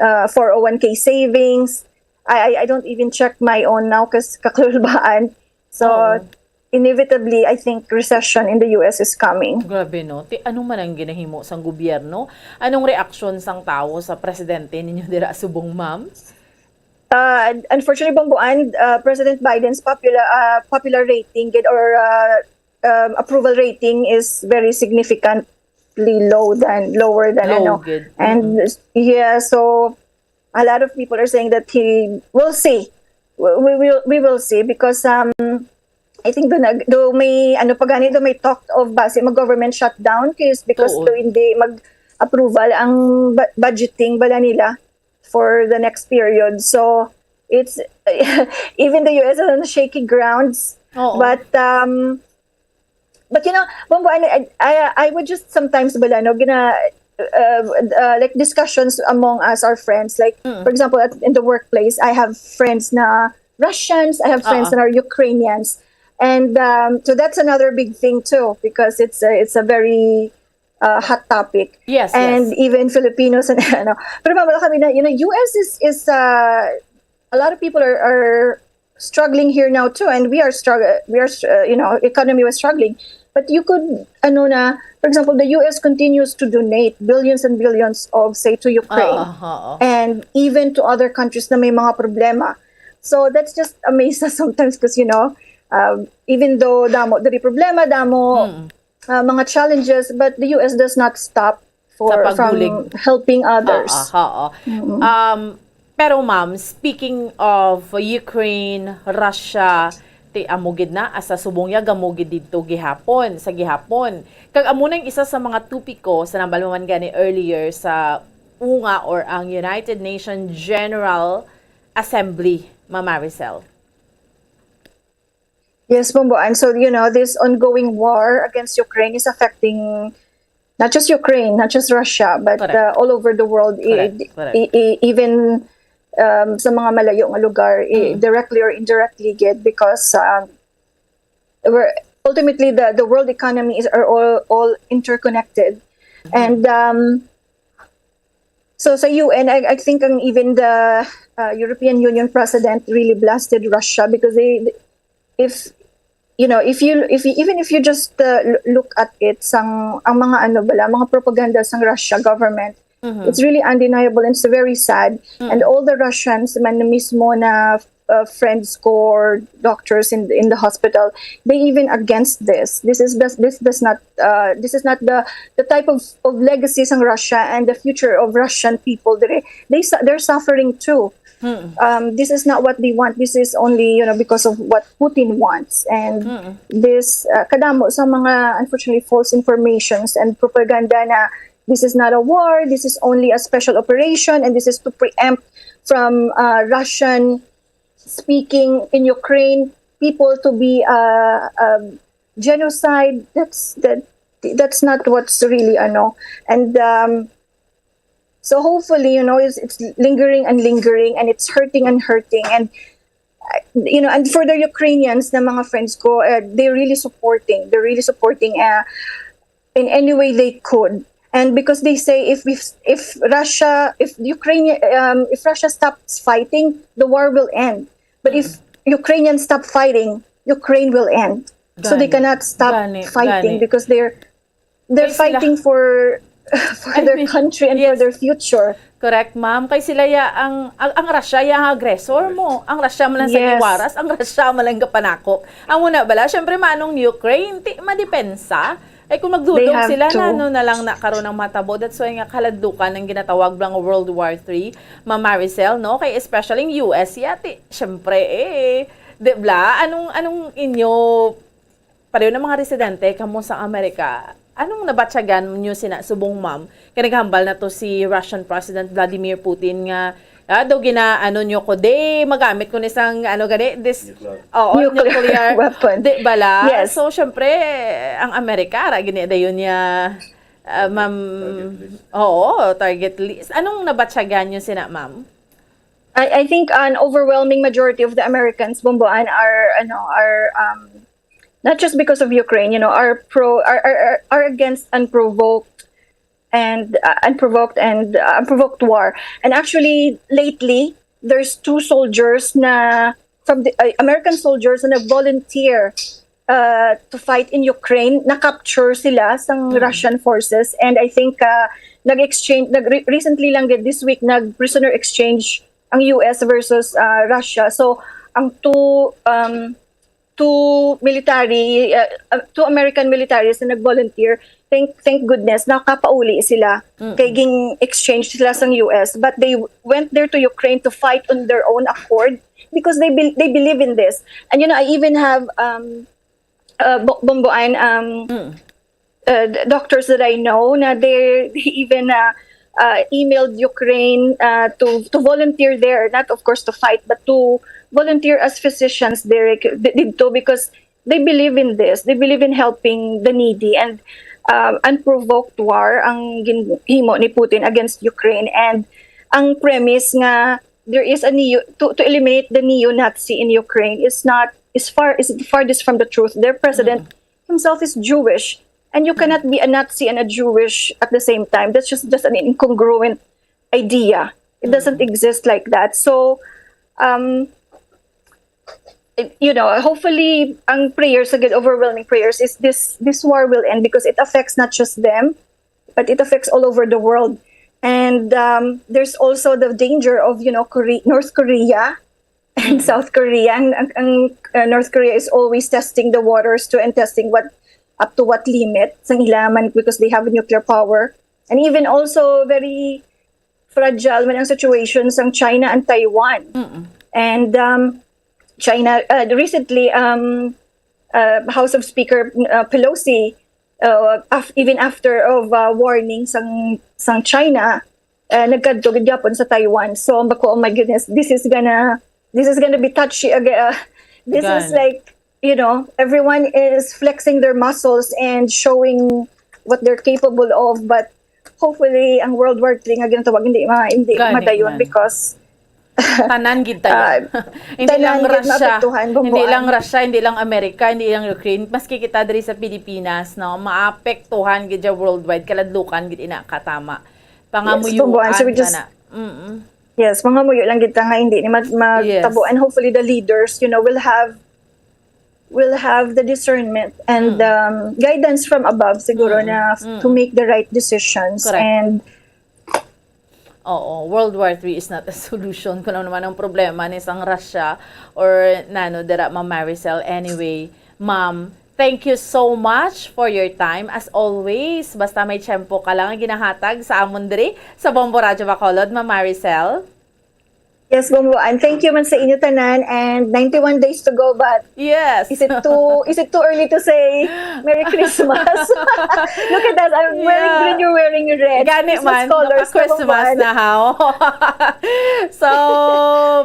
uh, four oh one k savings. I, I, I don't even check my own now 'cause kakulbaan. So, Oo. Inevitably, I think recession in the U S is coming. Grabe, no? Ti, ano man ang ginahimo sang gobyerno? Anong reaksyon sang tawo sa presidente ninyo dira subong, ma'am? Uh, unfortunately, Bomboan, uh, President Biden's popular, uh, popular rating gid, or, uh, um, approval rating is very significantly low than, lower than, Low ano. Gid. And yeah, so a lot of people are saying that he, we'll see. We, we will, we will see because, um, I think do, nag, do may, ano pa gani, do may talk of basi mag government shutdown, 'cause because Oo. Do hindi mag approval ang bu, budgeting bala nila for the next period. So it's even the U S is on shaky grounds. Oo. But, um, but you know, Bombo, I, I, I would just sometimes bala, no, gina, uh, uh, like, discussions among us, our friends. Like, for example, at, in the workplace, I have friends na Russians, I have friends Oo. That are Ukrainians. And, um, so that's another big thing too, because it's a, it's a very, uh, hot topic. Yes, And yes. Even Filipinos and ano. Pero mabala kami na, you know, U S is, is, uh, a lot of people are, are struggling here now too, and we are struggle, we are, uh, you know, economy was struggling. But you could, ano na, for example, the U S continues to donate billions and billions of, say, to Ukraine Oo, oo. and even to other countries na may mga problema. So that's just amazes us sometimes because, you know, um, even though damo diri problema, damo Mm. uh, mga challenges, but the U S does not stop for Sa pagbulig. From helping others. Ah, ah, oo. Um, pero ma'am, speaking of Ukraine, Russia, ti amo gid na, asa subong ya gamugid didto gihapon, sa gihapon. Kag amo nang isa sa mga topiko sa nambal mo man gani earlier sa unga or ang United Nations General Assembly, Ma'am Maricel. Yes, Bombo. And so, you know, this ongoing war against Ukraine is affecting not just Ukraine, not just Russia, but Correct. Uh, all over the world, i- Correct, correct. i- i- even um, sa mga malayo nga lugar, i- Mm. directly or indirectly, gid, because um, we're ultimately the, the world economies are all all interconnected, Mm-hmm. and um, so sa U N, I, I think ang even the uh, European Union president really blasted Russia because they, if you know, if you if you, even if you just uh, l- look at it, sang ang mga ano bala, mga propaganda sang Russia government, Mhm. it's really undeniable and it's very sad. Mm. And all the Russians man mismo na uh, friends ko or doctors in in the hospital, they even against this. This is this, this does not uh, this is not the the type of, of legacy sang Russia and the future of Russian people. They they su- they're suffering too. Mm. Um, this is not what they want. This is only, you know, because of what Putin wants. And Mm. this uh, kadamo sa mga, unfortunately, false informations and propaganda na this is not a war, this is only a special operation, and this is to preempt from uh, Russian speaking in Ukraine people to be uh, um, genocide. That's that that's not what's really, ano. And um, so hopefully, you know, it's, it's lingering and lingering, and it's hurting and hurting, and uh, you know, and for the Ukrainians na mga friends ko, uh, they're really supporting. They're really supporting uh, in any way they could. And because they say if if, if Russia, if Ukraine, um, if Russia stops fighting, the war will end. But if Ukrainians stop fighting, Ukraine will end. So they Gani. Cannot stop Gani, fighting gani. Because they're they're Kay sila fighting for for I their mean, country and for yes. Their future. Correct, ma'am. Kay sila ya ang ang, ang Russia ya ang aggressor mo. Ang Russia man lang sa Yes. Giwaras, ang Russia man lang gapanakop. Ang una bala, syempre manong Ukraine, ti madepensa. Ay kung magdudog They have sila to. Na ano na lang na karon ang matabo. That's why nga kaladlukan ang ginatawag lang World War Three, Ma'am Maricel, no? Kay especially ang U S ya, ti syempre eh, di bla? Anong anong inyo pareho na mga residente kamo sa Amerika, anong nabatyagan nyo sina subong ma'am? Kay naghambal na to si Russian President Vladimir Putin nga ah, daw ginaano nyo ko, di magamit ko ni sang ano gani this Nuclear. Oo, Nuclear nuclear, weapon. Di bala? Yes. So syempre ang Amerika ra gini dayon niya ah, ma'am Target list. Oo, target list. Anong nabatyagan nyo sina ma'am? I, I think an overwhelming majority of the Americans, Bomboan, are ano are um, not just because of Ukraine, you know, are pro are are, are- are against unprovoked and uh, unprovoked and uh, unprovoked war. And actually, lately, there's two soldiers na from the uh, American soldiers na volunteer uh, to fight in Ukraine. Na-capture sila sang Russian forces, and I think uh, nag-exchange nag recently lang gid this week nag prisoner exchange ang U S versus uh, Russia. So ang two um, two military uh, uh, two American militaries na nag-volunteer, thank thank goodness nakapauli sila. Kay ging exchange sila sa U S, but they went there to Ukraine to fight on their own accord because they be- they believe in this. And you know, I even have um uh, Bo- Bomboan um uh, d- doctors that I know na they they even uh, uh, emailed Ukraine uh, to to volunteer there, not of course to fight, but to volunteer as physicians there k- di- dito because they believe in this. They believe in helping the needy, and uh, unprovoked war ang ginhimo ni Putin against Ukraine, and ang premise nga there is a neo to, to eliminate the neo-Nazi in Ukraine is not is far is farthest from the truth. Their president himself is Jewish, and you cannot be a Nazi and a Jewish at the same time. That's just just an incongruent idea. It doesn't exist like that. So, um, it- you know, hopefully, ang prayers again, overwhelming prayers is this this war will end because it affects not just them, but it affects all over the world. And um, there's also the danger of you know Korea, North Korea and South Korea. Ang, ang, ang, uh, North Korea is always testing the waters to and testing what, up to what limit sang ila man, because they have nuclear power. And even also very fragile man ang situation sang China and Taiwan. And um, China, uh, recently, um, uh, House of Speaker uh, Pelosi, uh, af- even after of uh, warning sang sang China, uh, nagkadto gid gyapon sa Taiwan. So, bako, oh my goodness, this is gonna this is gonna be touchy again. Uh, this is Gani. Like, you know, everyone is flexing their muscles and showing what they're capable of, but hopefully ang World War three nga ginatawag hindi ma hindi Gani madayon man. Because Tanan gid tayo. Ah, Hindi lang tanan gid Russia, maapektuhan, hindi Bambuan. Lang Russia, hindi lang America, hindi lang Ukraine, maski kita diri sa Pilipinas, no, maapektuhan gid siya worldwide, kaladlukan gid ina katama. Yes, Bambuan. So we Pangamuyuan just- na. Mm-mm. Yes, mga muyo lang kita nga hindi ni mag magtabo, Yes. And hopefully the leaders, you know, will have will have the discernment and um, guidance from above siguro na f- to make the right decisions. Correct. And Oo, World War Three is not a solution. Kung ano naman ang problema ni sang Russia or nano dira, Ma'am Maricel. Anyway, Ma'am, thank you so much for your time. As always, basta may tiyempo ka lang ang ginahatag sa amon diri sa Bombo Radyo Bacolod, Ma'am Maricel. Yes, Bombo, and thank you man sa inyo tanan, and ninety-one days to go, but Yes. Is it too is it too early to say Merry Christmas? Look at that. I'm wearing Yeah. green, you're wearing red. Gani Christmas man, colors naka-Christmas Bombo. Na haw. So,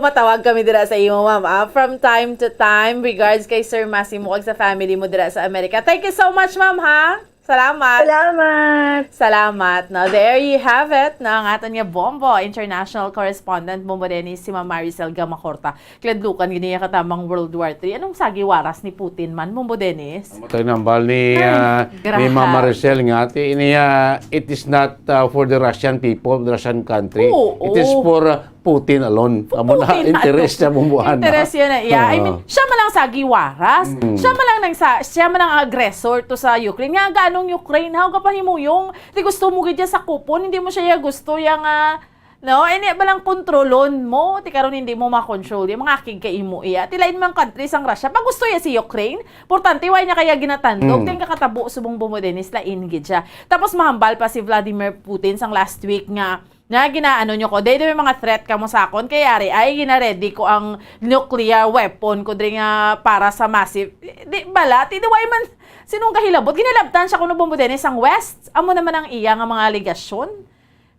matawag kami dira sa imo, ma'am. Ah, from time to time, regards kay Sir Massimo ug sa family mo dira sa Amerika. Thank you so much, ma'am, ha? Salamat. Salamat. Salamat. No? There you have it. No? Ang aton nga Bombo, international correspondent, Bombo Dennis, si Ma'am Maricel Gamacorta. Kladlukan gid niya katamang World War Three. Anong sagi waras ni Putin man, Bombo Dennis? Matay nambal ni, Ay, ah, ni grabe. Ma'am Maricel nga, ti, ini, ah, it is not, ah, for the Russian people, the Russian country. Oo. It is for, ah, Putin alone. Amo na, Putin interest alone. Siya bumbuhan. Interest yun na iya. I mean, Oo. Siya man lang sagi waras. Siya man lang nagsa, siya man lang aggressor to sa Ukraine. Nga ganong Ukraine, how ka pahimuyong? Ti gusto mo gid sa kupon, hindi mo siya gusto yang, ah, no? Ini ba lang kontrolon mo? Ti karon hindi mo ma-control. Di mga akig kay imo iya. Ti lain man country sang Russia. Pag gusto iya si Ukraine, importante wala niya kaya ginatandog. Mm. Ti ang kakatabo subong Bombo Dennis, lain gid siya. Tapos mahambal pa si Vladimir Putin sang last week nga na ginaano nyo ko, dahil may mga threat ka mo sa akon, kay ari ay gina-ready ko ang nuclear weapon ko diri nga para sa massive, di bala, ti di why man, sinong kahilabot, ginalabtan siya kuno Bombo Dennis ang West, amo naman ang iya nga mga alegasyon,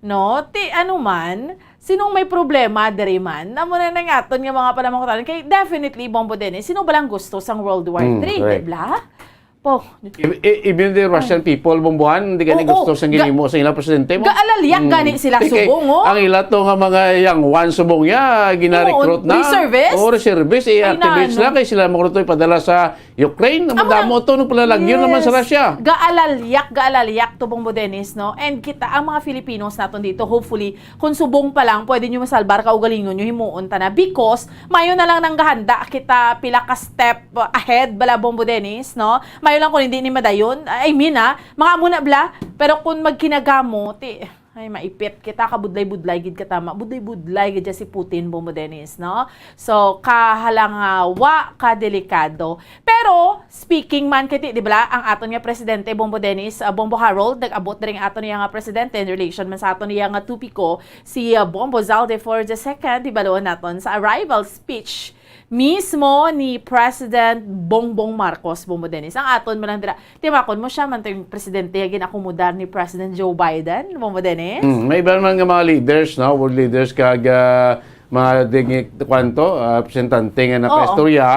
no? Ti ano man, sinong may problema diri man, amo na nang aton nga mga panamangutan, kay definitely Bombo Dennis, sino ba lang gusto sang World War Mm, Three, correct. Di bala? Po, E- e- Even the Russian people, bumbuhan, hindi gani Oo, gusto sa ga- ginimo sa ila presidente mo. Gaalaliak Mm. gani sila Kay- kay subong, oh. Ang ila to nga mga young ones subong niya, gina-recruit Oo, na. reservist? Oo, reservist. Eh, Ay, activities nano. Na kay sila mo to ipadala sa Ukraine. Ang Amo damo na. To, nung pala lagyo naman sa Yes. Russia. Gaalaliak, gaalaliak, Tubong Bo Dennis, no? And kita, ang mga Filipinos naton dito, hopefully, kung subong pa lang, pwede nyo masalbar kaugalingon nyo, himuon ta na. Because, mayo na lang nang gahanda kita pila ka step ahead, bala, Bombo Dennis, no? Mayo lang kung hindi ni madayon. I mean, ah, mga amo na, bla. Pero kung magkinagamo, ti, ay, maipit kita, kabudlay-budlay gid katama. Budlay-budlay gid si Putin, Bombo Dennis, no? So, kahalangawa, kadelikado. Pero, speaking man kay, di ba, ang aton nga presidente, Bombo Dennis, ah, Bombo Harold, nag-abot diri ang aton nga presidente in relation man sa aton nga topiko, si, ah, Bombo Zaldifor the second, di ba, naton sa arrival speech mismo ni President Bongbong Marcos, Bombo Dennis. Ang aton man lang dira, timakon mo siya man to yung presidente nga ginakomodar ni President Joe Biden, Bombo Dennis. Mm, may iba naman nga mga leaders, no? World leaders, kag ah, mga digni-, kwanto, ah, representante nga nakaistorya,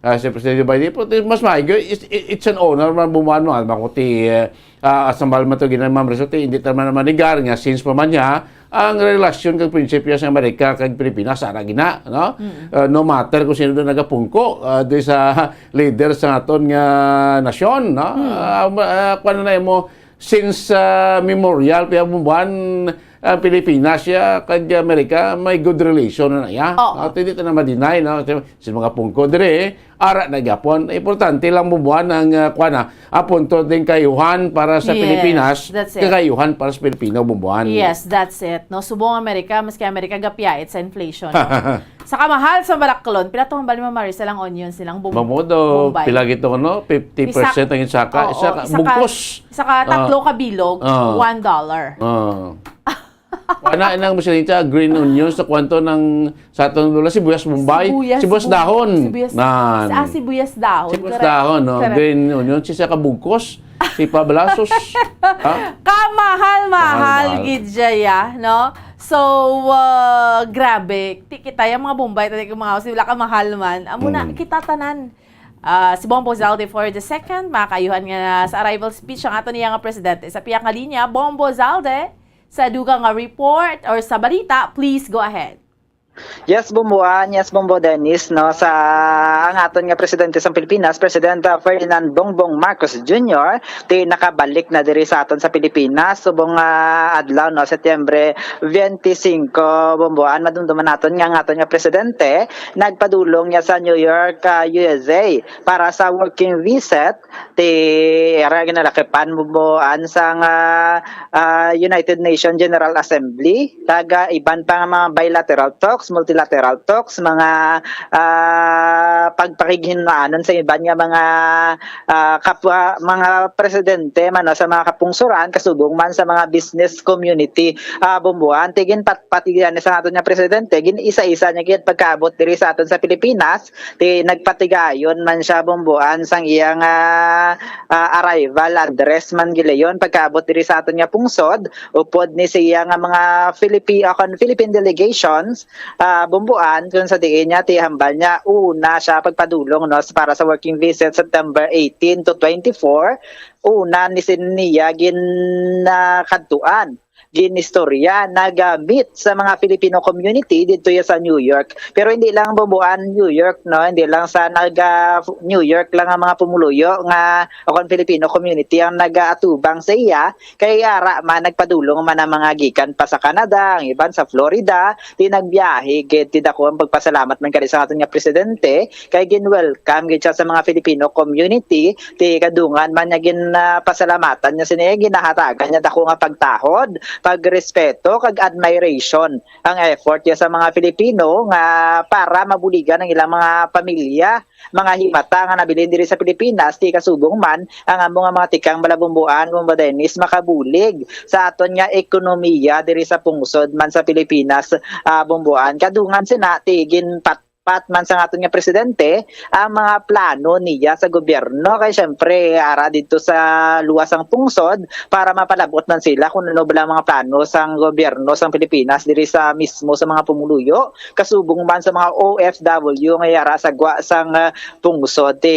ah, si Presidente Biden. Pero mas maayo, it's, it's an honor man bumuan mo, ah, makuti, eh, ah, asambal man to, ginang Ma'am Rizal, hindi ta man manigar nga since pa man niya, ang relasyon kag prinsipyo sa Amerika kag Pilipinas, ara gina, no? Ah, no matter kung sino doon nagapungko, ah, di sa leader sa aton nga nasyon, no? Ah, ma- ah, kuwan na mo, since ah, memorial, kaya buwan, ang Pilipinas, siya kag Amerika may good relation na, ya. Oo. At hindi ta na ma-deny, no? Sa, sa mga pungko dire, ara na gyapon. Importante lang, Bumbuan, ang, ah, kuwan na, apunto din kayuhan para sa Yes, Pilipinas, that's it. Kagayuhan para sa Pilipino, Bumbuan. Yes, that's it. No, subong Amerika, maski Amerika gapiyait sa inflation. Sa kamahal sa baraklon, pila to hambal ni Mama Maricel ang onions nilang Bum-, Mamudo, Bombay? Pila gito, no? Fifty percent Isa, ang isaka. Oo, Isa ka, isa ka, bugkos. Isa ka tatlo Ah. ka bilog, Ah. one dollar. Ah. Wala nang masinita, green onions, sa kwanto ng, sa atong lula, sibuyas Bombay, Sibuyas sibuyas Bom-, dahon. Sibuyas, Nan. Ah, sibuyas dahon. Sibuyas Correct. Dahon, no? Correct. Green onions, isa ka bugkos, si pablasos. Ha? Kamahal-mahal Mahal-mahal. Gid siya, ya, no? So, uh, grabe. Ti kita yung mga Bombay, tadi kung mga house, wala ka mahal man. Amo na, Mm. kita tanan. Ah, si Bombo Zalde for the second, makakayuhan nga sa arrival speech ang ato niya nga presidente. Sa piyang linya, Bombo Zalde, sa dugang nga report or sa balita, please go ahead. Yes, Bomboan. Yes, Bombo Dennis, no? Sa ang aton nga presidente sa Pilipinas, President, uh, Ferdinand Bongbong Marcos Junior, ti nakabalik na diri sa aton sa Pilipinas. Subong nga adlaw, no, Setyembre twenty-five, Bomboan, madumduman naton nga ang aton nga presidente nagpadulong niya sa New York, uh, U S A para sa working visit ti ara ginalakipan, Bomboan, sang, ah, ah, United Nations General Assembly, kag, ah, iban pa nga mga bilateral talks, multilateral talks, mga, ah, pagpakighinaanon sa iban nga mga, ah, kapwa, mga presidente man o sa mga kapungsoran, kasubong man sa mga business community, ah, Bomboan. Ti ginpatpat gid sa aton nga presidente, gin-isa-isa niya gid pagkaabot diri sa aton sa Pilipinas, ti nagpatigayon man siya, Bomboan, sang iyang, ah, ah, arrival address man gilayon pagkaabot diri sa aton nga pungsod, upod ni siya nga mga Philippi-, ah, kon Philippine delegations, ah, Bomboan, kung sa diin niya, ti hambal niya, una siya pagpadulong, no, para sa working visit September eighteen to twenty-four, una ni sin-, niya gin-, ah, kadtuan ginistorya, nagamit sa mga Filipino community didto ya sa New York. Pero hindi lang Bomboan, New York, no? Hindi lang sa naga New York lang ang mga pumuluyo nga o kon Filipino community ang nagaatubang sa iya, kay ara man nagpadulong man ang mga gikan pa sa Canada, ang iban sa Florida, ti nagbiyahe gid. Ti dako ang pagpasalamat man kani sa aton nga presidente, kay gin-welcome gid siya sa mga Filipino community, ti kadungan man niya gin, ah, pasalamatan niya sini, ginahatagan niya dako nga pagtahod, pagrespeto, kag admiration ang effort niya sa mga Filipino nga para mabuligan ang ilang mga pamilya, mga himata nga nabilin diri sa Pilipinas, ti kasubong man ang amo nga mga tikang bala Bomboan, Bombo Dennis, makabulig sa aton nga ekonomiya diri sa pungsod man sa Pilipinas, ah, Bomboan. Kadungan sina, ti ginpat pat man sang aton nga presidente ang mga plano niya sa gobyerno. Kay siyempre, ara didto sa luwas sang pungsod para mapalab-ot man sila kung ano bala ang mga plano sang gobyerno sang Pilipinas diri sa mismo sa mga pumuluyo, kasubong man sa mga O F W nga yara sa gwa sang, ah, pungsod. Ti,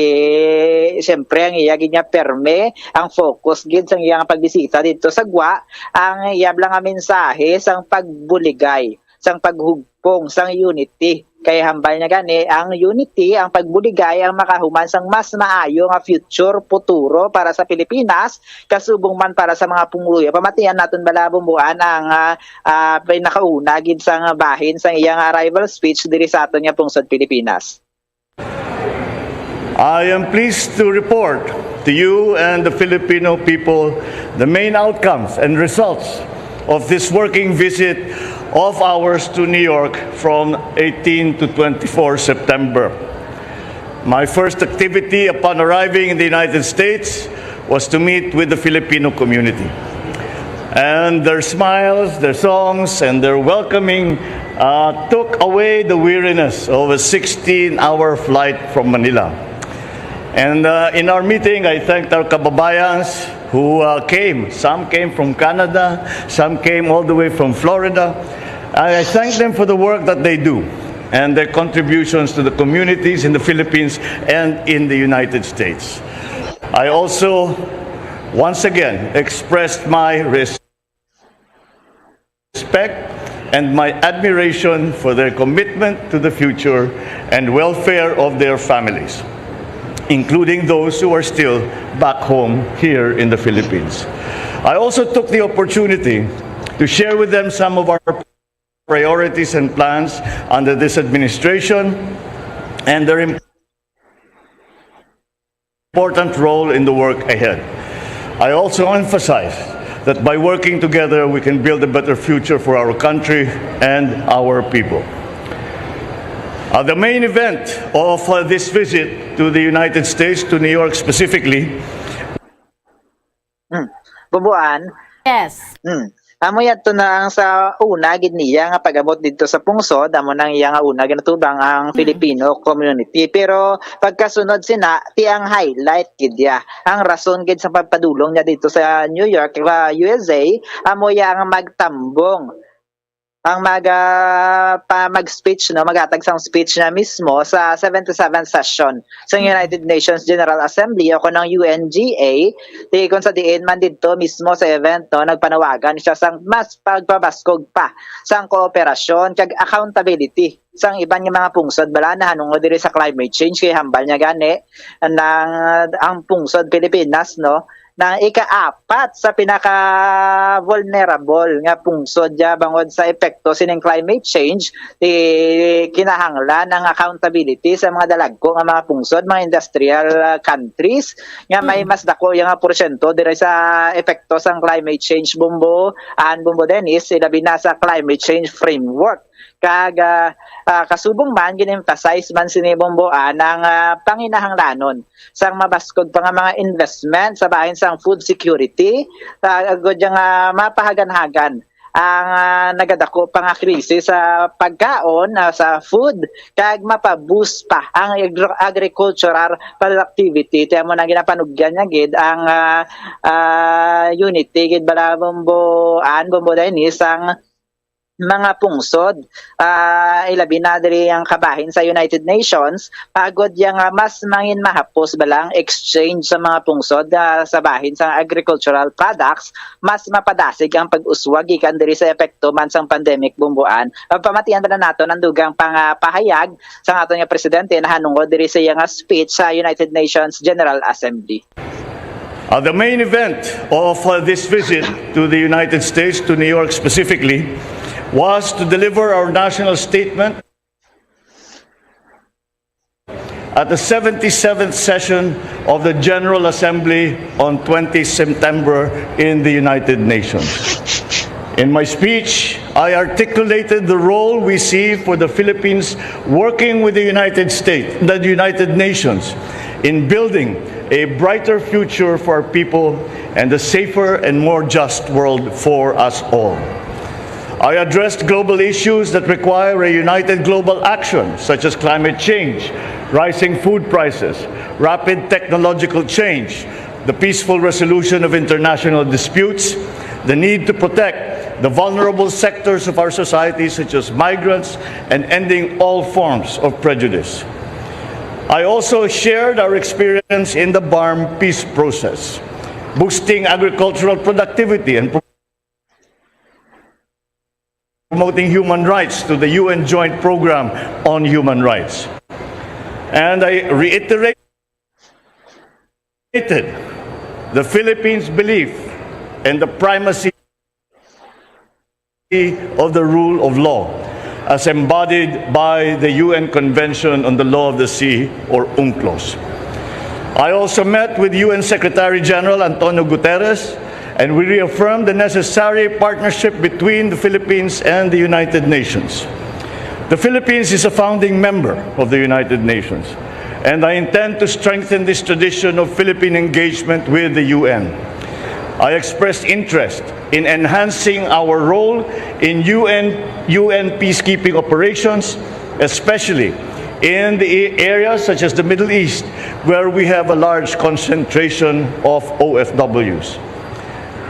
siyempre, ang iya gid nga perme, ang focus gid sang iyang pagbisita didto sa gwa, ang iya bala nga mensahe sang pagbuligay, sang paghug-, pong sang unity. Kay hambal niya gani, ang unity, ang pagbuligay, ang makahuman sang mas maayo nga future, futuro para sa Pilipinas, kasubong man para sa mga pumuluyo. Pamatian naton bala, Bomboan, ang, ah, ah, pinakauna gid sang bahin sang iyang arrival speech diri sa aton nga pungsod Pilipinas. I am pleased to report to you and the Filipino people the main outcomes and results of this working visit of ours to New York from eighteen to twenty-four September. My first activity upon arriving in the United States was to meet with the Filipino community. And their smiles, their songs, and their welcoming, uh, took away the weariness of a sixteen-hour flight from Manila. And, uh, in our meeting, I thanked our kababayans who, uh, came. Some came from Canada, some came all the way from Florida. I thank them for the work that they do and their contributions to the communities in the Philippines and in the United States. I also, once again, expressed my res-, respect and my admiration for their commitment to the future and welfare of their families, including those who are still back home here in the Philippines. I also took the opportunity to share with them some of our priorities and plans under this administration and their important role in the work ahead. I also emphasize that by working together, we can build a better future for our country and our people. Uh, the main event of uh, this visit to the United States, to New York specifically, Hmm. Bumbuan. Yes. Hmm. Amo yadto na ang sa una gid niya nga pag-abot didto sa pungsod, amo nang iya nga una ginatubang ang Filipino community. Pero pagkasunod sina, ti ang highlight gid ya. Ang rason gid sa pagpadulong niya didto sa New York, sa U S A, amo ya ang magtambong, ang mag ah, pa mag-speech, no, maghatag sang speech niya mismo sa seventy-seventh session sa United Nations General Assembly o kunong U N G A, ti kung sa diin man didto mismo sa event, no, nagpanawagan siya sang mas pagpabaskog pa sang kooperasyon kag accountability sang iban nga mga pungsod bala nahanungod diri sa climate change, kay hambal niya gani nang ang pungsod Pilipinas, no, nang ikaapat sa pinaka vulnerable nga pungsod ya bangod sa epekto sining climate change, ti kinahanglan ang accountability sa mga dalagko nga mga pungsod, mga industrial ah, countries nga may mas dako ya nga porsyento diri sa epekto sang climate change, Bombo and Bombo Dennis, ilabi na sa climate change framework. Kag ah, ah, kasubong man gin-emphasize man sini, Bombo, ah, nang ah, panginahanglanon sang mabaskog pa nga mga investment sa bahin sang food security, ah, agud ya nga mapahaganhagan ang ah, nagadako pa nga krisis sa pagkaon, ah, sa food, kag mapa-boost pa ang agri- agricultural productivity. Ti amo na ginapanugyan niya gid ang ah, ah, unity gid bala, Bombo Ann, Bombo Dennis, ang mga pungsod, ah, ilabi na diri ang kabahin sa United Nations, agud ya nga mas mangin mahapos bala ang exchange sa mga pungsod ah, sa bahin sa agricultural products, mas mapadasig ang pag-uswag gikan diri sa epekto man sang pandemic, Bombo Ann. Pamatian bala naton ang dugang pang ah, pahayag sang aton nga presidente nahanungod diri sa iya nga speech sa United Nations General Assembly. Uh, the main event of uh, this visit to the United States, to New York specifically, was to deliver our national statement at the seventy-seventh session of the General Assembly on twenty September in the United Nations. In my speech, I articulated the role we see for the Philippines working with the United States, the United Nations, in building a brighter future for our people and a safer and more just world for us all. I addressed global issues that require a united global action, such as climate change, rising food prices, rapid technological change, the peaceful resolution of international disputes, the need to protect the vulnerable sectors of our society, such as migrants, and ending all forms of prejudice. I also shared our experience in the BARMM peace process, boosting agricultural productivity and promoting human rights to the U N Joint Program on Human Rights. And I reiterate the Philippines' belief in the primacy of the rule of law as embodied by the U N Convention on the Law of the Sea, or UNCLOS. I also met with U N Secretary General Antonio Guterres, and we reaffirmed the necessary partnership between the Philippines and the United Nations. The Philippines is a founding member of the United Nations, and I intend to strengthen this tradition of Philippine engagement with the U N. I expressed interest in enhancing our role in U N, U N peacekeeping operations, especially in the areas such as the Middle East, where we have a large concentration of O F Ws.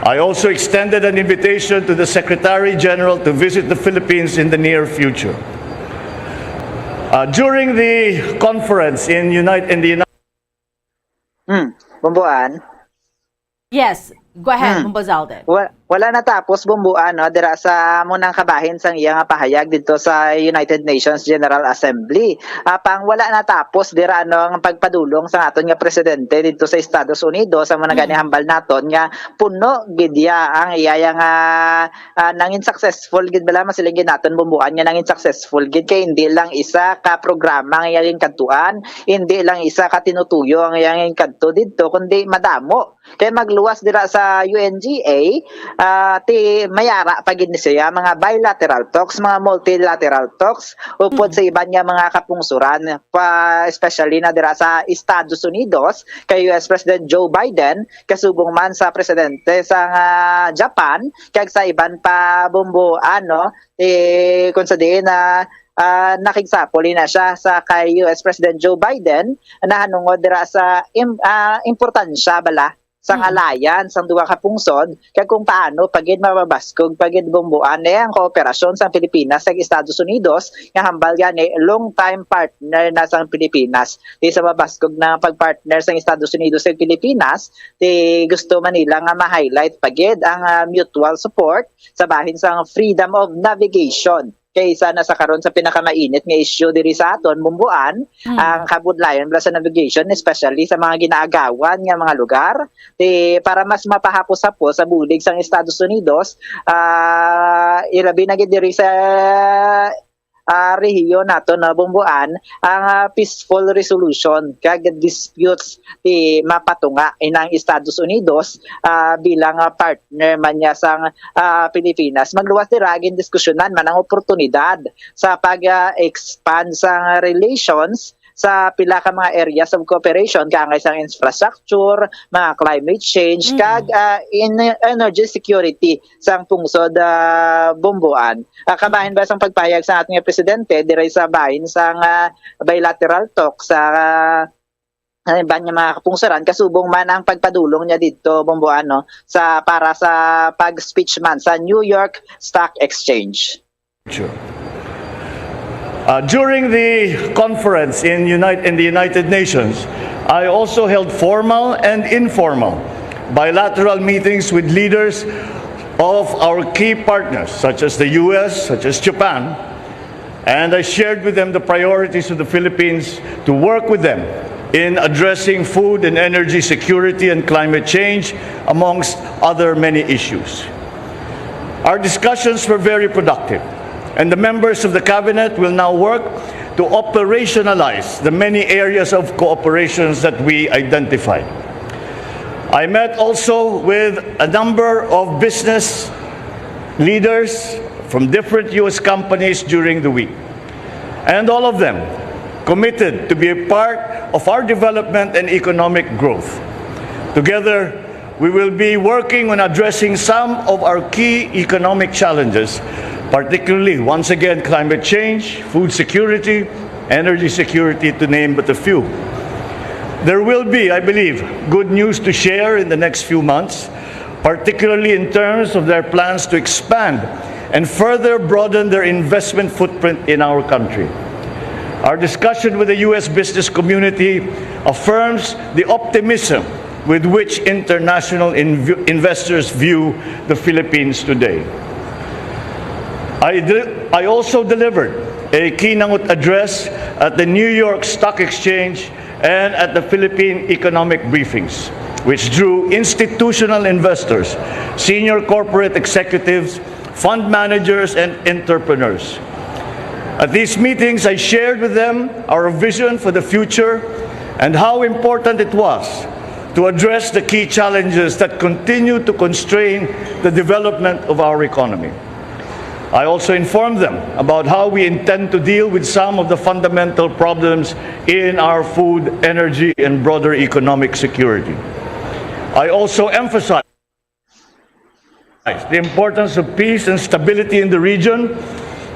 I also extended an invitation to the Secretary General to visit the Philippines in the near future. Uh, during the conference in, United, in the United Hmm. Bombo Ann. Yes. Go ahead, Hmm. Bombo Zalden. Wa- wala natapos, Bomboan, no, dira sa munang kabahin sang iya nga pahayag didto sa United Nations General Assembly. Apang wala natapos dira, no, ang pagpadulong sa aton nga presidente didto sa Estados Unidos, ang muna gani Mm. hambal naton nga puno gid iya ang iya nga, ah, nangin successful gid bala, masiling gid naton, Bomboan, nga nangin successful gid kay hindi lang isa ka programa ang iya ginkadtuan, hindi lang isa ka tinutuyo ang iya ginkadto didto, kundi madamo. Kay magluwas dira sa U N G A, ah, ti mayara pa gid ni siya mga bilateral talks, mga multilateral talks, upod Mm. sa iban nga mga kapungsuran, pa, especially na dira sa Estados Unidos, kay U S President Joe Biden, kasubong man sa presidente sa, ah, Japan, kag sa iban pa, Bomboan, no, eh, kung sa diin na, ah, nakigsapol na siya sa kay U S President Joe Biden, nahanungod dira sa im-, ah, importansya bala sang Mm. alliance sang duha ka pungsod, kag kung paano pa gid mababaskog pa gid, Bomboan, eh, ang kooperasyon sang Pilipinas kag Estados Unidos, nga hambal gani long time partner na sang Pilipinas. Di sa mabaskog na pagpartner sang Estados Unidos kag Pilipinas, di gusto man nila nga ma-highlight pa gid ang, ah, mutual support sa bahin sang freedom of navigation. Kaysa na sa karon sa pinakamainit nga issue diri sa aton, Bomboan, Mm. ang kabudlayan bala sa navigation, especially sa mga ginaagawan nga mga lugar. Ti, para mas mapahapos-hapos sa bulig sang Estados Unidos, ah, ilabi na gid diri sa, ah, rehiyon nato, no, Bomboan, ang, ah, peaceful resolution kag disputes ti mapatunga inang Estados Unidos, ah, bilang, ah, partner man niya sang, ah, Pilipinas. Magluwas dira, gindiskusyonan man ang oportunidad sa pag, ah, expand sang relations sa pila ka mga areas of cooperation, kaangay sang infrastructure, mga climate change, Mm. kag, ah, in-, energy security sang pungsod, ah, Bomboan. Ah, kabahin ba sang pagpahayag sa ating presidente diri sa bahin sang, ah, bilateral talk sa, ah, iban nga mga kapungsuran, kasubong man ang pagpadulong niya didto, Bomboan, no, sa, para sa pag-speech man sa New York Stock Exchange. Sure. Uh, during the conference in, Unite, in the United Nations, I also held formal and informal bilateral meetings with leaders of our key partners, such as the U S, such as Japan, and I shared with them the priorities of the Philippines to work with them in addressing food and energy security and climate change, amongst other many issues. Our discussions were very productive, and the members of the cabinet will now work to operationalize the many areas of cooperations that we identified. I met also with a number of business leaders from different U S companies during the week, and all of them committed to be a part of our development and economic growth. Together, we will be working on addressing some of our key economic challenges, particularly, once again, climate change, food security, energy security, to name but a few. There will be, I believe, good news to share in the next few months, particularly in terms of their plans to expand and further broaden their investment footprint in our country. Our discussion with the U S business community affirms the optimism with which international inv-, investors view the Philippines today. I, de-, I also delivered a keynote address at the New York Stock Exchange and at the Philippine economic briefings, which drew institutional investors, senior corporate executives, fund managers, and entrepreneurs. At these meetings, I shared with them our vision for the future and how important it was to address the key challenges that continue to constrain the development of our economy. I also informed them about how we intend to deal with some of the fundamental problems in our food, energy, and broader economic security. I also emphasized the importance of peace and stability in the region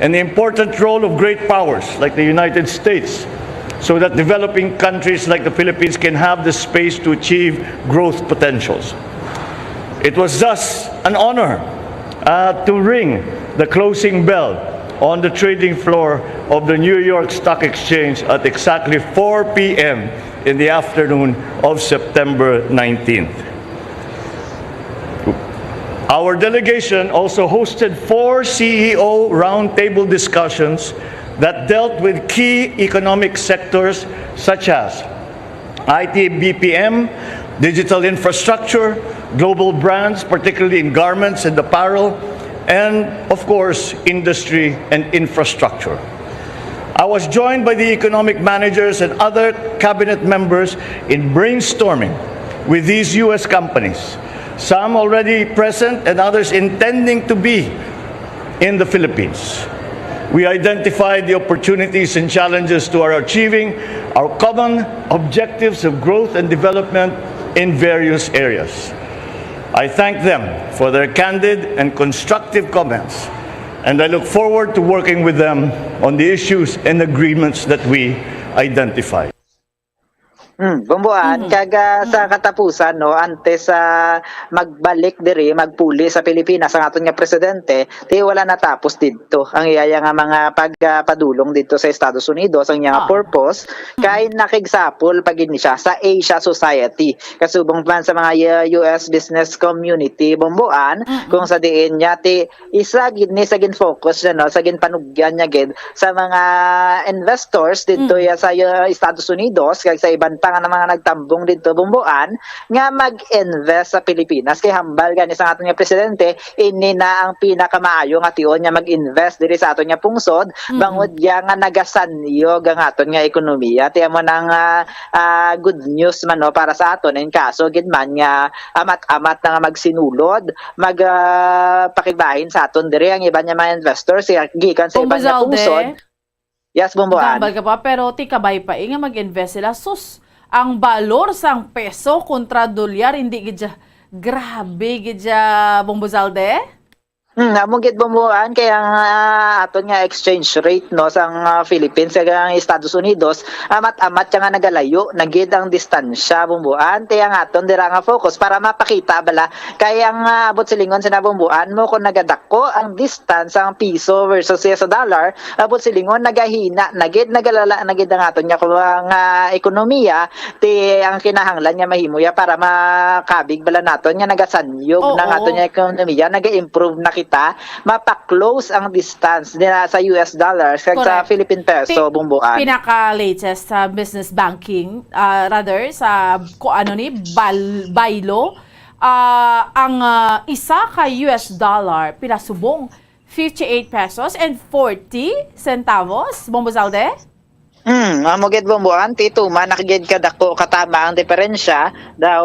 and the important role of great powers like the United States, so that developing countries like the Philippines can have the space to achieve growth potentials. It was thus an honor, uh, to ring the closing bell on the trading floor of the New York Stock Exchange at exactly four p.m. in the afternoon of September nineteenth. Our delegation also hosted four C E O roundtable discussions that dealt with key economic sectors such as I T B P M, digital infrastructure, global brands, particularly in garments and apparel, and, of course, industry and infrastructure. I was joined by the economic managers and other cabinet members in brainstorming with these U S companies, some already present and others intending to be in the Philippines. We identified the opportunities and challenges to our achieving our common objectives of growth and development in various areas. I thank them for their candid and constructive comments, and I look forward to working with them on the issues and agreements that we identify. Hmm, Bumbuan, Mm. kag ah, sa katapusan, no, antes sa magbalik diri, magpuli sa Pilipinas ang aton nga presidente, ti wala natapos didto ang iya nga mga pagpadulong didto sa Estados Unidos, ang iya nga Ah. purpose, kay nakigsapol pa gid ni siya sa Asia Society. Kasubong man sa mga U S business community, Bumbuan, Mm-mm. kung sa diin niya ti isa gid ni sa gin-focus niya, no, sa ginpanugyan niya gid sa mga investors didto Mm. ya sa uh, Estados Unidos kag sa iban pa nga mga nagtambong didto, Bumbuan, nga mag-invest sa Pilipinas. Kay hambal gani sa aton nga presidente, ini na ang pinakamaayo nga tion nga mag-invest diri sa aton nga pungsod, Mm-mm. bangod ya nga nagasanyog ang aton nga ekonomiya. Ti amo nang ah, ah, good news man, no, para sa aton in kaso gid man nga amat-amat na nga magsinulod, mag ah, pakigbahin sa aton diri ang iban nga mga investors, siya gikan sa iban nga Kumbuzalde, pungsod. Yes, Bumbuan. Gambal ka pa, pero ti kabay pa eh, nga mag-invest sila. Sus, ang balor sang peso kontra dolyar, hindi gid siya, grabe gid siya, Bumbuzalde. Hmm, amo gid, Bumbuan, kay ang ah, aton nga exchange rate, no, sang ah, Philippines kag ang Estados Unidos, amat-amat siya nga nagalayo na gid ang distansya, Bumbuan. Ti ang aton dira nga focus para mapakita bala kay ang ah, abot silingon sina, Bumbuan, mo kung nagadako ang distance sang piso versus sa dollar, abot silingon nagahina na gid, nagalala na gid ang aton nga, nga ekonomiya. Ti ang kinahanglan nga mahimo ya para makabig bala naton nga nagasanyog Oo. na ang aton nga ekonomiya, naga-improve na kita, mapa-close ang distance nila sa U S dollars kag sa Correct. Philippine peso, Ti- Bumbuan. Pinaka-latest sa business banking, ah, rather, sa ku-, ano ni, bal, baylo, ah, ang ah, isa ka U S dollar, pila subong? Fifty-eight pesos and forty centavos, Bumbuzalde? Hmm, amo gid, Bumbuan, ti tuman na gid kadako katama ang diferensya, daw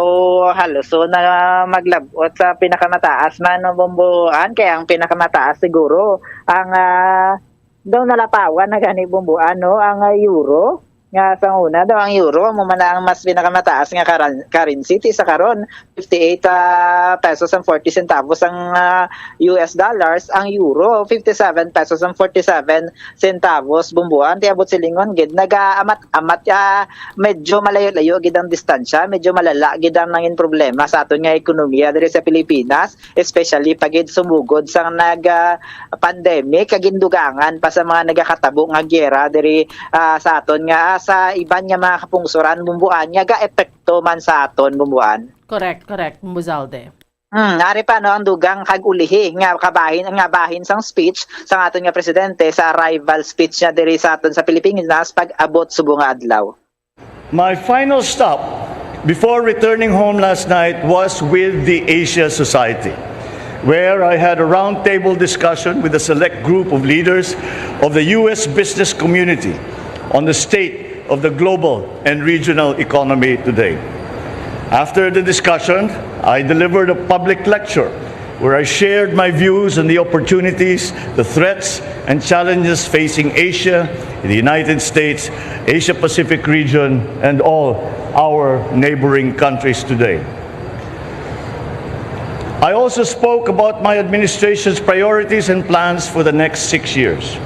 halos so na maglab-ot sa pinakamataas man, no, Bumbuan, kay ang pinakamataas siguro ang ah, daw nalapawan na gani, Bumbuan, no, ang ah, euro. Nga sa una daw ang euro amo man ang mas pinakamataas nga karan- currency, ti sa karon fifty-eight ah, pesos and forty centavos ang ah, U S dollars, ang euro fifty-seven pesos and forty-seven centavos, Bumbuan. Ti abot silingon gid, nagaamat-amat, ah, medyo malayo-layo gid ang distansya, medyo malala gid ang nangin problema sa aton nga ekonomiya diri sa Pilipinas, especially pa gid sumugod sang nag ah, pandemic kag gindugangan pa sa mga nagakatabo nga giyera diri ah, sa aton nga ah, sa iban nga mga kapungsoran, Bumbuan, nga ga-epekto man sa aton, Bumbuan. Correct, correct, Bumbuzalde. Hmm, ari pa, no, ang dugang kag ulihi nga kabahin, nga bahin sang speech sang aton nga presidente sa arrival speech niya diri sa aton sa Pilipinas pag-abot subong nga adlaw. My final stop before returning home last night was with the Asia Society, where I had a roundtable discussion with a select group of leaders of the U S business community on the state of the global and regional economy today. After the discussion, I delivered a public lecture where I shared my views on the opportunities, the threats, and challenges facing Asia, the United States, Asia Pacific region, and all our neighboring countries today. I also spoke about my administration's priorities and plans for the next six years.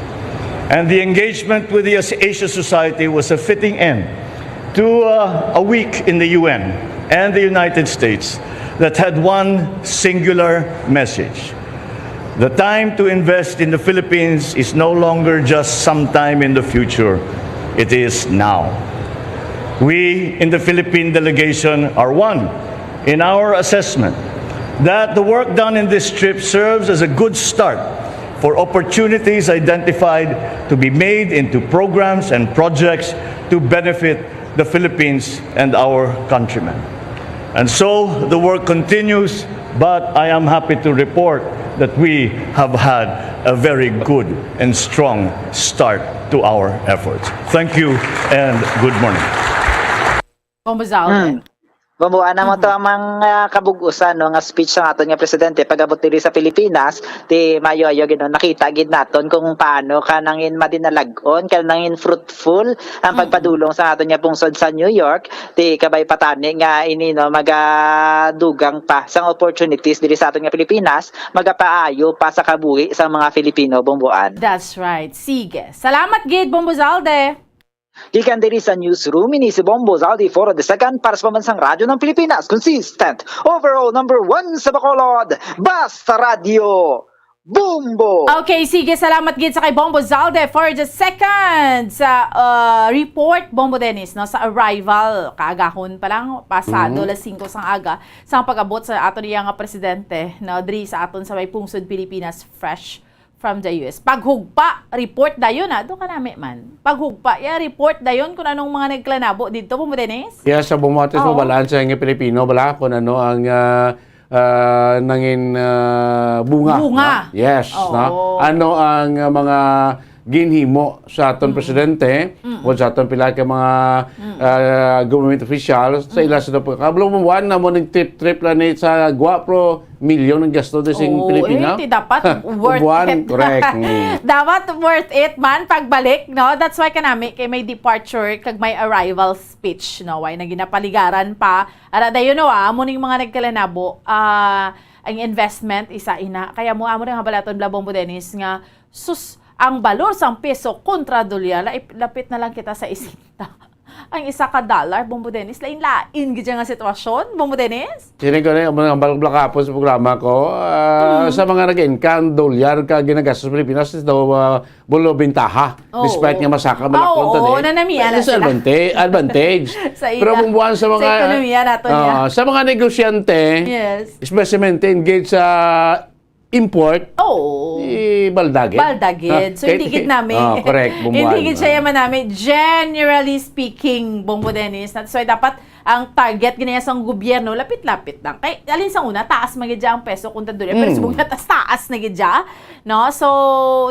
And the engagement with the Asia Society was a fitting end to uh, a week in the U N and the United States that had one singular message. The time to invest in the Philippines is no longer just sometime in the future. It is now. We in the Philippine delegation are one in our assessment That the work done in this trip serves as a good start for opportunities identified to be made into programs and projects to benefit the Philippines and our countrymen. And so the work continues, but I am happy to report that we have had a very good and strong start to our efforts. Thank you and good morning. Kung Bazalde. Hmm. Mabuana mo to ang mga kabug-usan, no, nga speech sa aton nga presidente pag-abot diri sa Pilipinas. Ti mayo-ayo gid, no, nakita gid naton kung paano ka nangin madinalag-on, ka nangin fruitful ang pagpadulong sa aton nga pungsod sa New York. Ti kabay pa tani nga ini, no, magadugang pa sang opportunities diri sa aton nga Pilipinas, magapaayo pa sa kabuhi sa mga Filipino, Bomboan. That's right. Sige. Salamat gid, Bombo Zalde. Gikan diri sa newsroom, ini si Bombo Zaldi for the second para sa Pambansang Radyo ng Pilipinas. Consistent, overall number one sa Bacolod. Basta Radyo, Bombo! Okay, sige, salamat gid sa kay Bombo Zalde for the second sa uh, report, Bombo Dennis, no, sa arrival, kaagahon pa lang, pasado Mhm. las singko sang aga, sa pag-abot sa aton iya nga presidente, no, diri sa aton sa may pungsod Pilipinas, fresh from the U S. Paghugpa, report dayon, ah, do ka nami man. Paghugpa, ya, report dayon kung anong mga nagklanabo dito, Bombo Dennis? Yes, sa bumuhatos Oo. mo balanse ang Pilipino, bala, kung ano ang ah, ah, nangin ah, bunga. Bunga. No? Yes. Oo. No? Ano ang ah, mga ginhimo sa aton presidente o sa aton pila ka mga ah, government officials sa ila sa pagkablo mo buwan na mo ning trip-trip lang ni sa gwa pro milyon ang gasto di sing Oo, Pilipina. eh, ti dapat worth Buwan, it. Correct. Mm. Dapat worth it man pagbalik, no? That's why kanami kay may departure kag may arrival speech, no? Why na ginapaligaran pa? Ara dayon, no, ah, amo ning mga nagkalanabo, ah, ang investment isa ina. Kaya mo amo ning habalaton bla Bombo Dennis nga sus ang balor sang peso kontra dolyar, lai- lapit na lang kita sa isinta. Ang isa ka dollar, Bombo Dennis, lain-lain gid nga sitwasyon, Bombo Dennis. Siling ko na yung mga balak-balak hapon sa programa ko, ah, sa mga nag-income, dolyar ka ginagastos sa Pilipinas, is daw uh, bulo bintaha. Oo. Despite nga masaka, Ah, malakon oo, to, eh. nanamian na Disadvantage, advantage. Sa ila. Pero kung buwan sa Sa mga, ekonomiya nato niya. Ah, sa mga negosyante, Yes. especially engaged sa import, Oo. eh, baldagid. Baldagid. So, Ah, hindi gid nami. Ah, correct. Bumuan. Hindi gid siya yaman nami. Generally speaking, Bombo Dennis, that's why dapat ang target gid niya sa gobyerno, lapit-lapit lang. Kay, alin sa una, taas man gid siya ang peso kontra dolyar, pero Mm. subong na taas-taas na gid siya. No? So,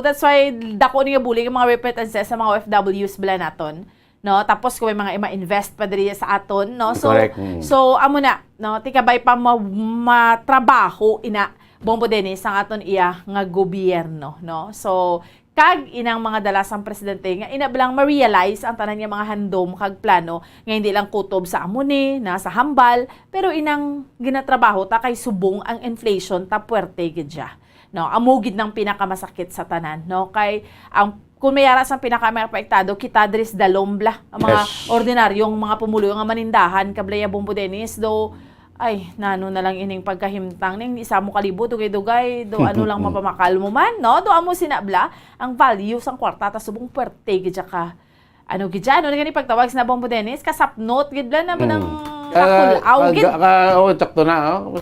that's why dako niya bulig ang mga remittances sa mga O F Ws bala naton. No? Tapos kung may mga ma-invest pa diri sa aton, no? So, Correct. Mm. so amo na, no? Tikabay pa ma- matrabaho ina Bombo Dennis ang aton iya nga gobyerno, no? So, kag inang mga dala sang presidente nga ina bilang ma-realize ang tanan nga mga handom kag plano nga hindi lang kutob sa amo ni, na sa hambal, pero inang ginatrabaho ta kay subong ang inflation ta puwerte gid siya. No, amo gid nang pinakamasakit sa tanan, no? Kay ang kung may ara sang pinakamaepektado, kita diri sa dalom bla, ang mga Yes. ordinaryong mga pumuluyo nga manindahan, kablaya Bombo Dennis, do ay, nano na lang ining pagkahimtang ning isa mo kalibo, dugay-dugay, do ano lang mapamakal mo man, no? Do amo sina bla, ang value sang kwarta ta subong puwerte gid siya ka, ano gid siya, ano na gani pagtawag sa Bombo Dennis, kasapnot gid bla naman ang Ah, kakulaw gid. ah, ah, oh, sakto na, oh.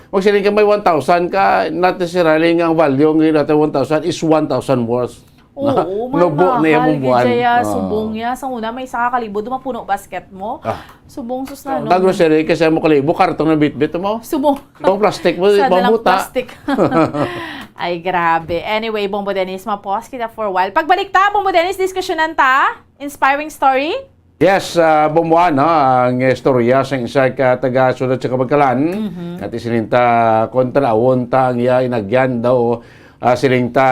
Magsiling ka may one thousand ka, not necessarily nga ang value ng natin one thousand is one thousand worth. Oo, Nubo na mahal yung gid buwan. siya, Ah. Subong niya. Sa una, may isa ka kalibo, dumapuno basket mo. Ah. Subong, sus na, no? Ang grocery kasi mo kalibo, karton na bitbit mo. Subong. Itong plastic mo, Sa dalang mabuta. plastic. Ay, grabe. Anyway, Bombo Dennis, ma-pause kita for a while. Pagbalik ta, Bombo Dennis, diskusyonan ta. Inspiring story. Yes, uh, Bomboan, no? Ang istorya sa isa ka taga-sulod sa Kabagkalan, Mhm. at isininta kontra awon ta ang iya inagyan daw, ah, siling ta,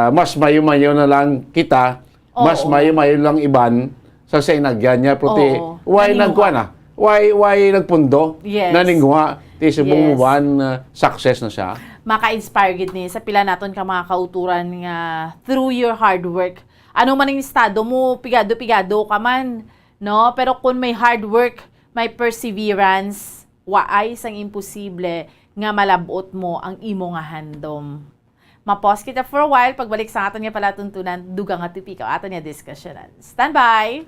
mas mayo-mayo na lang kita, mas Oo. mayo-mayo lang iban sa sa inagyan niya. Pero ti, Oo. why Naninguha. nagkuha na? Why, why nagpundo? Yes. Naninguha, ti si Yes. Bomboan, ah, success na siya. Maka-inspire gid ni sa pila naton ka mga kauturan nga through your hard work. Ano man ang estado mo, pigado-pigado ka man, no? Pero kung may hard work, may perseverance, waay sang imposible nga malab-ot mo ang imo nga handom. Ma-pause kita for a while, pagbalik sa aton nga palatuntunan, dugang nga topiko aton nga diskusyonan. Standby!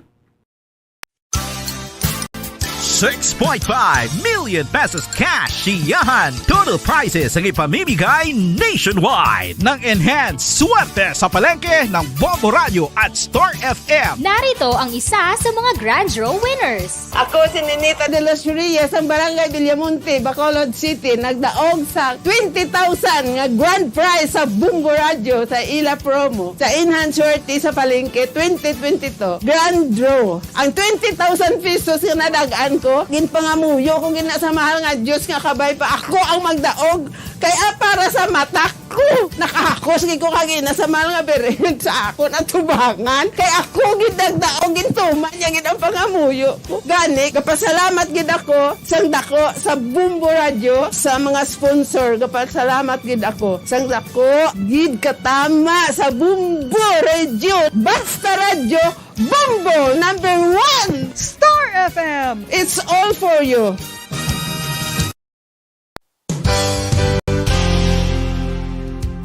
Six point five million pesos cash siyahan. Total prizes ang ipamimigay nationwide ng Enhance Swerte sa Palengke ng Bombo Radio at Star F M. Narito ang isa sa mga Grand Draw winners. Ako si Ninita de los Reyes, ang Barangay Villamonte, Bacolod City, nagdaog sa twenty thousand nga grand prize sa Bombo Radio sa ila promo sa Enhance Swerte sa Palengke twenty twenty-two Grand Draw. Ang twenty thousand pesos nga nadag-an ko, ginpangamuyo ko gina sa mahal nga Dios nga kabay pa ako ang magdaog. Kay, ah, para sa mata ko, nakahakos gid ko kagina sa mahal nga Birhen sa akon atubangan. Kay ako gid nagdaog, gintuman niya gid ang pangamuyo ko. Gani, gapasalamat gid ako sang dako sa Bombo Radio, sa mga sponsor. Gapasalamat gid ako sang dako gid katama sa Bombo Radio. Basta Radio, Bombo number one! Star F M. It's all for you.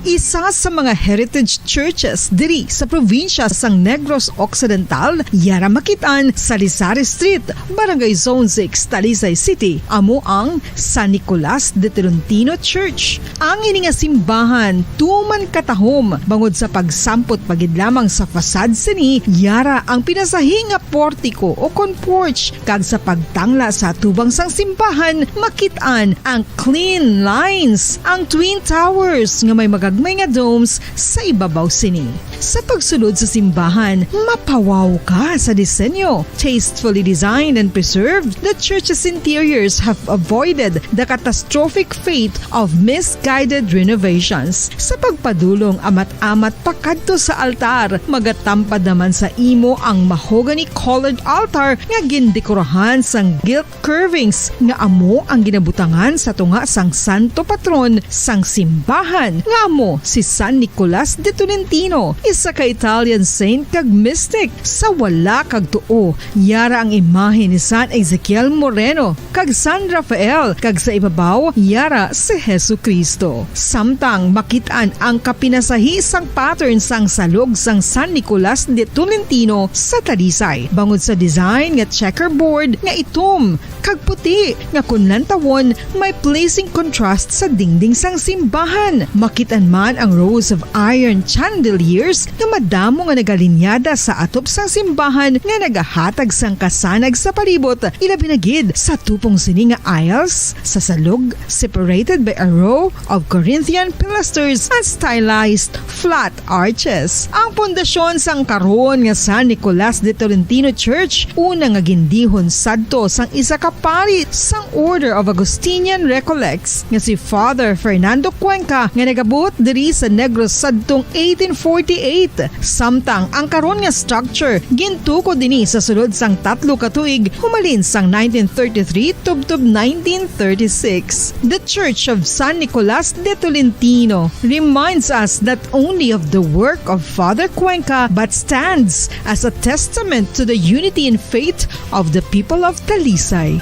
Isa sa mga heritage churches diri sa probinsya sang Negros Occidental, yara makit-an sa Lisari Street, Barangay Zone six, Talisay City, amo ang San Nicolas de Tolentino Church. Ang ini nga simbahan tuman katahom bangod sa pagsampot pa gid lamang sa facade sini, yara ang pinasahi nga portiko o kon porch, kag sa pagtangla sa atubang sang simbahan makit-an ang clean lines, ang twin towers nga may magagmay nga domes sa ibabaw sini. Sa pagsulod sa simbahan, mapawaw ka sa disenyo. Tastefully designed and preserved, the church's interiors have avoided the catastrophic fate of misguided renovations. Sa pagpadulong amat-amat pakadto sa altar, magatampad naman sa imo ang mahogany-colored altar nga gindekorahan sang gilt curvings nga amo ang ginabutangan sa tunga sang santo patron sang simbahan, nga amo si San Nicolas de Tolentino, isa ka Italian saint kag mystic. Sa wala kag tuo, yara ang imahe ni San Ezekiel Moreno kag San Rafael, kag sa ibabaw, yara si Jesu-Cristo. Samtang makit-an ang kapinasahi sang pattern sang salog sang San Nicolas de Tolentino sa Talisay, bangod sa design nga checkerboard nga itom kag puti, nga kon lantawon, may pleasing contrast sa dingding sang simbahan. Makit-an man ang rows of iron chandeliers nga madamo nga nagalinyada sa atop sang simbahan nga nagahatag sang kasanag sa palibot, ilabi na gid sa tupong sini nga aisles sa salog, separated by a row of Corinthian pilasters and stylized flat arches. Ang pundasyon sang karon nga San Nicolas de Tolentino Church, una nga gindihon sadto sang isa ka pari sang Order of Augustinian Recollects nga si Father Fernando Cuenca, nga nagabot diri sa Negros sadtong eighteen forty-eight. Samtang ang karon nga structure gintukod ini sa sulod sang tatlo ka tuig, humalin sang nineteen thirty-three tubtob nineteen thirty-six. The Church of San Nicolas de Tolentino reminds us not only of the work of Father Cuenca, but stands as a testament to the unity in faith of the people of Talisay.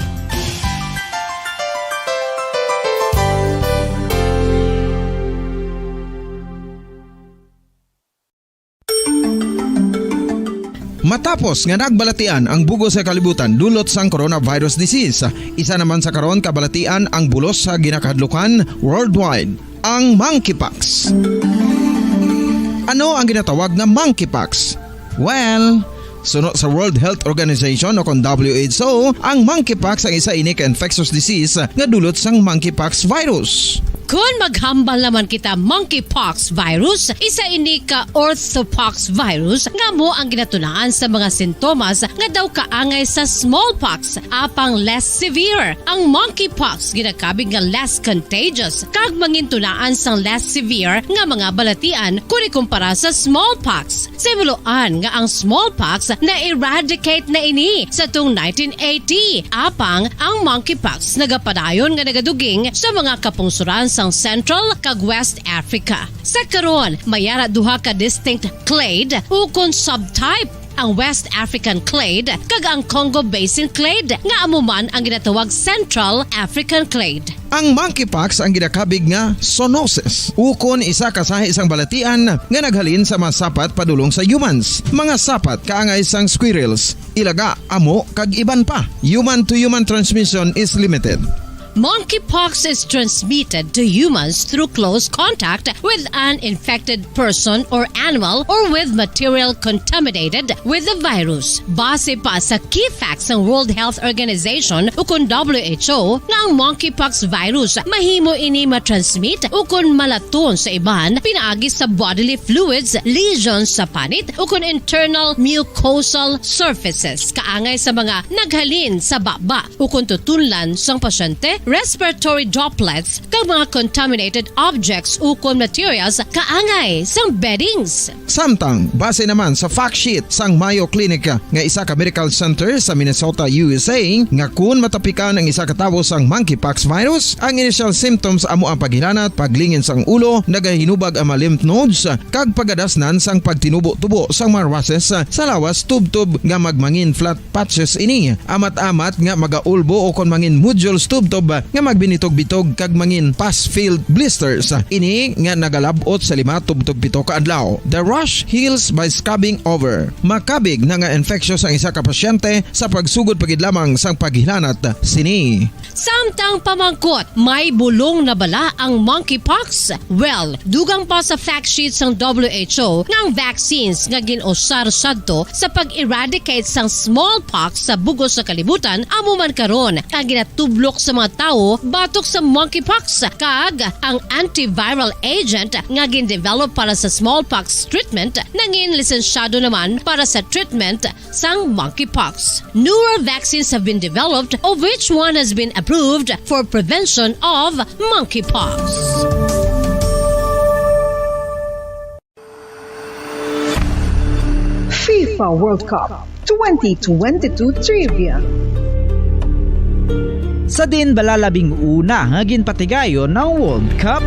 Matapos nga nagbalatian ang bug-os nga kalibutan dulot sang coronavirus disease, isa naman sa karon kabalatian ang bulos sa ginakahadlukan worldwide, ang monkeypox. Ano ang ginatawag nga monkeypox? Well, suno sa World Health Organization o kon W H O, ang monkeypox ang isa ini ka infectious disease nga dulot sang monkeypox virus. Kon maghambal naman kita monkeypox virus, isa ini ka orthopox virus nga amo ang ginatunaan sa mga sintomas nga daw kaangay sa smallpox, apang less severe. Ang monkeypox ginakabig nga less contagious kag mangintunaan sang less severe nga mga balatian kon ikumpara sa smallpox. Sa ibuloan nga ang smallpox na-eradicate na ini sa tung nineteen eighty, apang ang monkeypox nagapadayon nga nagaduging sa mga kapungsoran sang Central kag West Africa. Sa karon, may ara duha ka distinct clade ukon subtype ang West African clade, kag ang Congo Basin clade, nga amo man ang ginatawag Central African clade. Ang monkeypox ang ginakabig nga zoonosis, ukon isa ka sahi sang balatian nga naghalin sa mga sapat padulong sa humans, mga sapat kaangay sang squirrels, ilaga, amo, kag iban pa. Human to human transmission is limited. Monkeypox is transmitted to humans through close contact with an infected person or animal or with material contaminated with the virus. Base pa sa key facts sang World Health Organization ukon W H O nga ang monkeypox virus mahimo ini matransmit ukon malaton sa iban pinaagi sa bodily fluids, lesions sa panit ukon internal mucosal surfaces kaangay sa mga naghalin sa baba ukon tutunlan sang pasyente, respiratory droplets, kag mga contaminated objects ukon materials kaangay sang beddings. Samtang, base naman sa fact sheet sang Mayo Clinic nga isa ka medical center sa Minnesota, U S A, nga kun matapikan ang isa ka tawo sang monkeypox virus, ang initial symptoms amo ang paghilanat, paglingin sang ulo, nagahinubag ang mga lymph nodes, kag pagadasnan sang pagtinubo-tubo sang mga rushes sa lawas tubtob nga magmangin flat patches ini, amat-amat nga magaulbo ukon mangin nodules tubtob nga magbinitog-bitog kag mangin pus-filled blisters ini nga nagalab-ot sa lima tubtob pito ka adlaw. The rash heals by scabbing over. Makabig na nga infectious ang isa ka pasyente sa pagsugod pa gid lamang sang paghilanat sini. Samtang pamangkot, may bulong na bala ang monkeypox? Well, dugang pa sa fact sheet sang W H O nga ang vaccines nga gin-usar sadto sa pag-eradicate sang smallpox sa bug-os nga kalibutan amo man karon ang ginatublok sa mga tawo batok sa monkeypox, kag ang antiviral agent nga gin-develop para sa smallpox treatment nangin lisensyado naman para sa treatment sang monkeypox. Newer vaccines have been developed, of which one has been approved for prevention of monkeypox. FIFA World Cup twenty twenty-two Trivia. Sa diin bala labing una nga ginpatigayon ang World Cup?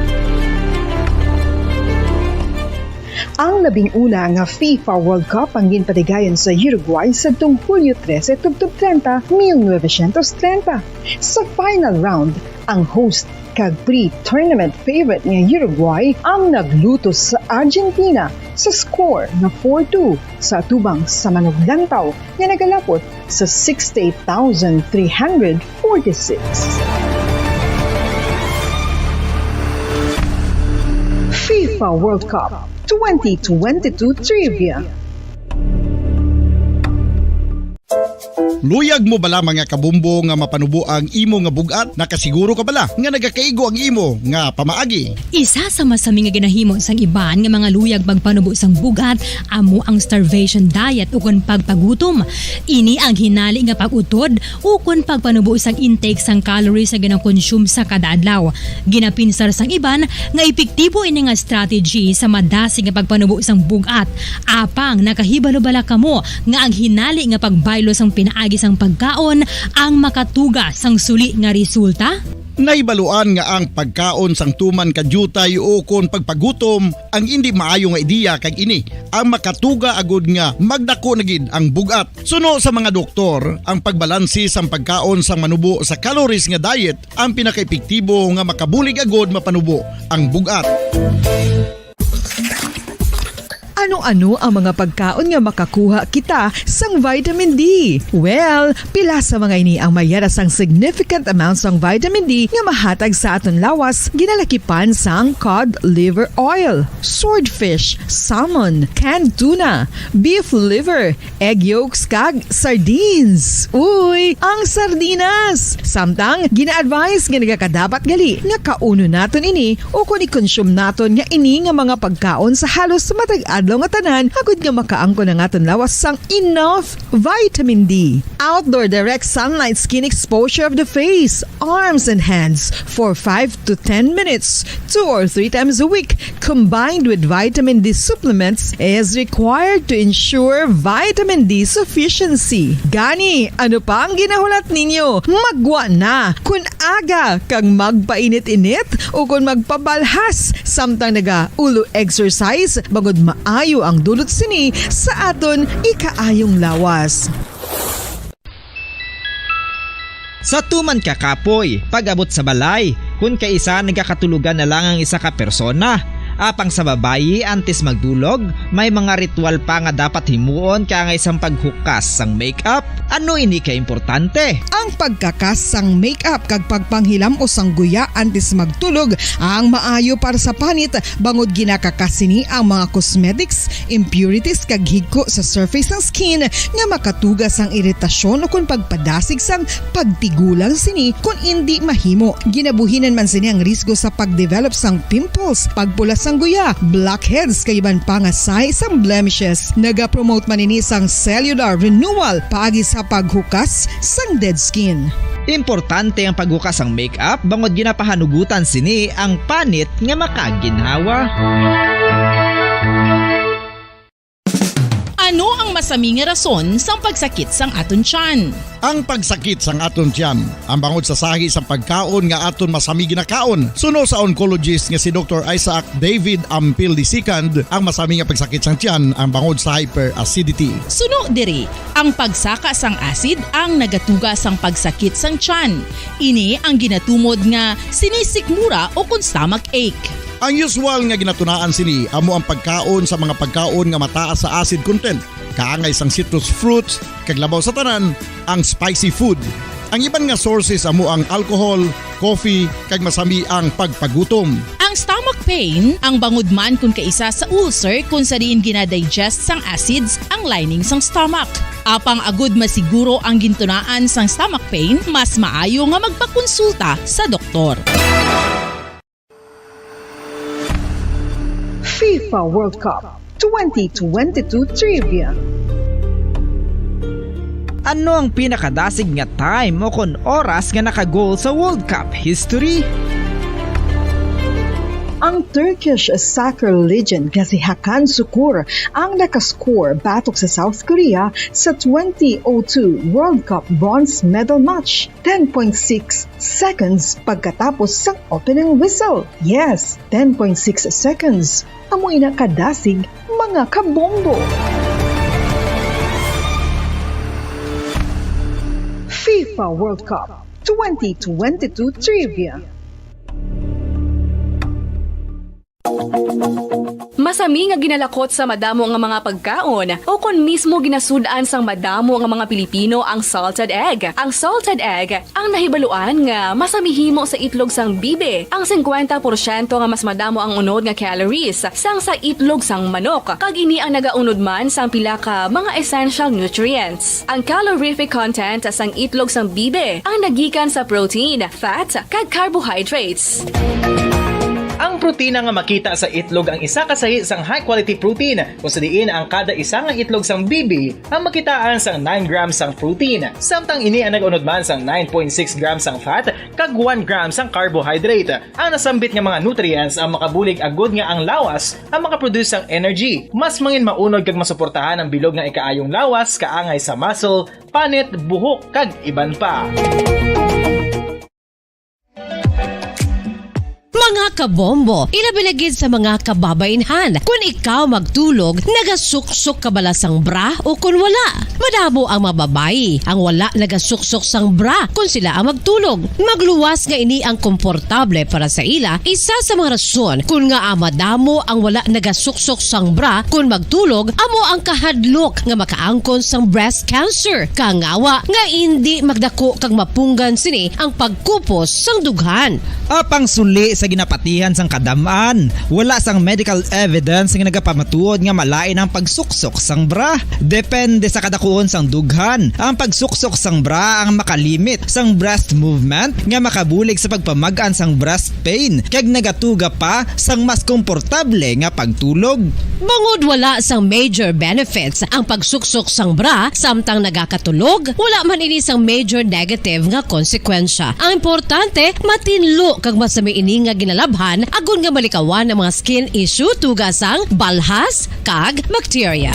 Ang labing una nga FIFA World Cup ang ginpatigayon sa Uruguay sadtong Hulyo trese tubtob treinta, mil novecientos treinta. Sa final round, ang host kag pre-tournament favorite nga Uruguay ang naglutos sa Argentina sa score nga four two sa atubang sa manuglantaw nga nagalapot sa sixty-eight thousand three hundred forty-six. FIFA World Cup twenty twenty-two Trivia. Luyag mo bala, mga kabombo, nga mapanubo ang imo nga bug-at? Nakasiguro ka bala nga nagakaigo ang imo nga pamaagi? Isa sa masami nga ginahimo sang iban nga mga luyag pagpanubo sang bug-at amo ang starvation diet ukon pagpagutom. Ini ang hinali nga pag-utod ukon pagpanubo sang intake sang calories nga ginakonsume sa kada adlaw. Ginapinsar sang iban nga epektibo ini nga strategy sa madasig nga pagpanubo sang bug-at. Apang nakahibalo bala kamo nga ang hinali nga pagbaylo sang pinaagi sang pagkaon ang makatuga sang suli nga resulta? Nahibaluan nga ang pagkaon sang tuman ka diutay ukon pagpagutom ang indi maayo nga ideya, kag ini ang makatuga agud nga magdako na gid ang bug-at. Suno sa mga doktor, ang pagbalansi sang pagkaon sang manubo sa calories nga diet ang pinakaepektibo nga makabulig agud mapanubo ang bug-at. Ano-ano ang mga pagkaon nga makakuha kita sang vitamin D? Well, pila sa mga ini ang mayara sang significant amount sang vitamin D nga mahatag sa aton lawas, ginalakipan sang cod liver oil, swordfish, salmon, canned tuna, beef liver, egg yolks, kag sardines. Uy, ang sardinas! Samtang, gina-advise nga nagakadapat gali nga kaunon naton ini ukon i-consume naton nga ini nga mga pagkaon sa halos matag adlaw nga tanan, agud nga makaangkon ang aton lawas sang enough vitamin D. Outdoor direct sunlight skin exposure of the face, arms, and hands for five to ten minutes, two or three times a week, combined with vitamin D supplements, is required to ensure vitamin D sufficiency. Gani, ano pa ang ginahulat ninyo? Maggwa na! Kun mag-aga kag magpainit-init ukon magpabalhas samtang naga-ulo exercise, bangod maayo ang dulot sini sa aton ikaayong lawas. Sa tuman ka kapoy, pag-abot sa balay, kun kaisa nagakatulogan na lang ang isa ka persona. Apang sa babayi, antes magdulog, may mga ritual pa nga dapat himuon kaangay sang paghukas sang makeup. Ano ini ka importante? Ang pagkakas sang makeup kag pagpanghilam-os sang guya antes magtulog ang maayo para sa panit, bangod ginakakas sini ang mga cosmetics, impurities kag higko sa surface sang skin nga makatuga sang iritasyon ukon pagpadasig sang pagtigulang sini kon indi mahimo. Ginabuhinan man sini ang risgo sa pagdevelop sang pimples, pagpula sang guya, blackheads, kag iban pa nga sahi sang blemishes. Nagapromote man ini sang cellular renewal paagi sa paghukas sang dead skin. Importante ang paghukas sang makeup bangod ginapahanugutan sini ang panit nga makaginhawa. Ano ang masami nga rason sang pagsakit sang aton tiyan? Ang pagsakit sang aton tiyan, ang bangod sa sahi sang pagkaon nga aton masami ginakaon. Suno sa oncologist nga si Doktor Isaac David Ampil the second, ang masami nga pagsakit sang tiyan ang bangod sa hyperacidity. Suno diri, ang pagsaka sang acid ang nagatuga sang pagsakit sang tiyan. Ini ang ginatumod nga sinisikmura ukon stomach ache. Ang usual nga ginatunaan sini amo ang pagkaon sa mga pagkaon nga mataas sa acid content, kaangay sang citrus fruits, kag labaw sa tanan, ang spicy food. Ang iban nga sources amo ang alcohol, coffee, kag masami ang pagpagutom. Ang stomach pain, ang bangod man kun kaisa sa ulcer kun sa diin ginadigest sang acids ang lining sang stomach. Apang agud masiguro ang gintunaan sang stomach pain, mas maayo nga magpakonsulta sa doktor. FIFA World Cup twenty twenty-two Trivia. Ano ang pinakadasig nga time o kon oras nga naka-goal sa World Cup history? Ang Turkish soccer legend nga si Hakan Sukur ang nakascore batok sa South Korea sa twenty oh two World Cup bronze medal match. Ten point six seconds pagkatapos sang opening whistle. Yes, ten point six seconds. Amo ina kadasig, mga kabombo. FIFA World Cup twenty twenty-two Trivia. Masami nga ginalakot sa madamo nga mga pagkaon, o kon mismo ginasud-an sang madamo nga mga Pilipino ang salted egg. Ang salted egg ang nahibaluan nga masami himo sa itlog sang bibi. Ang singkwenta porsyento nga mas madamo ang unod nga calories sang sa itlog sang manok, kag ini ang nagaunod man sang pila ka mga essential nutrients. Ang calorific content sang itlog sang bibi ang nagikan sa protein, fat, kag carbohydrates. Ang protina nga makita sa itlog ang isa ka sahi sang high-quality protein, kung sa diin ang kada isa nga itlog sang bibi ang makitaan sang nine grams sang protein, samtang ini ang nag-unod man sang nine point six grams sang fat kag one gram sang carbohydrate. Ang nasambit nga mga nutrients ang makabulig agud nga ang lawas ang makaproduce sang energy. Mas mangin maunod kag masuportahan ang bilog nga ikaayong lawas kaangay sa muscle, panit, buhok, kag iban pa. Mga kabombo, ilabi na gid sa mga kababaynhan, kun ikaw magtulog, nagasuksok ka bala sang bra o kun wala? Madamo ang mga babayi ang wala nagasuksok sang bra kun sila ang magtulog. Magluwas nga ini ang komportable para sa ila. Isa sa mga rason kun ngaa madamo ang wala nagasuksok sang bra kun magtulog amo ang kahadlok nga makaangkon sang breast cancer, kangawa nga indi magdako kag mapunggan sini ang pagkupos sang dughan. Apang suli sa ginapatihan sang kadam-an, wala sang medical evidence nga nagapamatuod nga malain ang pagsuksok sang bra. Depende sa kadakuon sang dughan, ang pagsuksok sang bra ang makalimit sang breast movement nga makabulig sa pagpamag-an sang breast pain, kag nagatuga pa sang mas komportable nga pagtulog. Bangod wala sang major benefits ang pagsuksok sang bra samtang nagakatulog, wala man ini sang major negative nga konsekwensya. Ang importante, matinlo kag masami ini nga ginalabhan agod nga malikawan ang mga skin issue tuga sang balhas kag bakterya.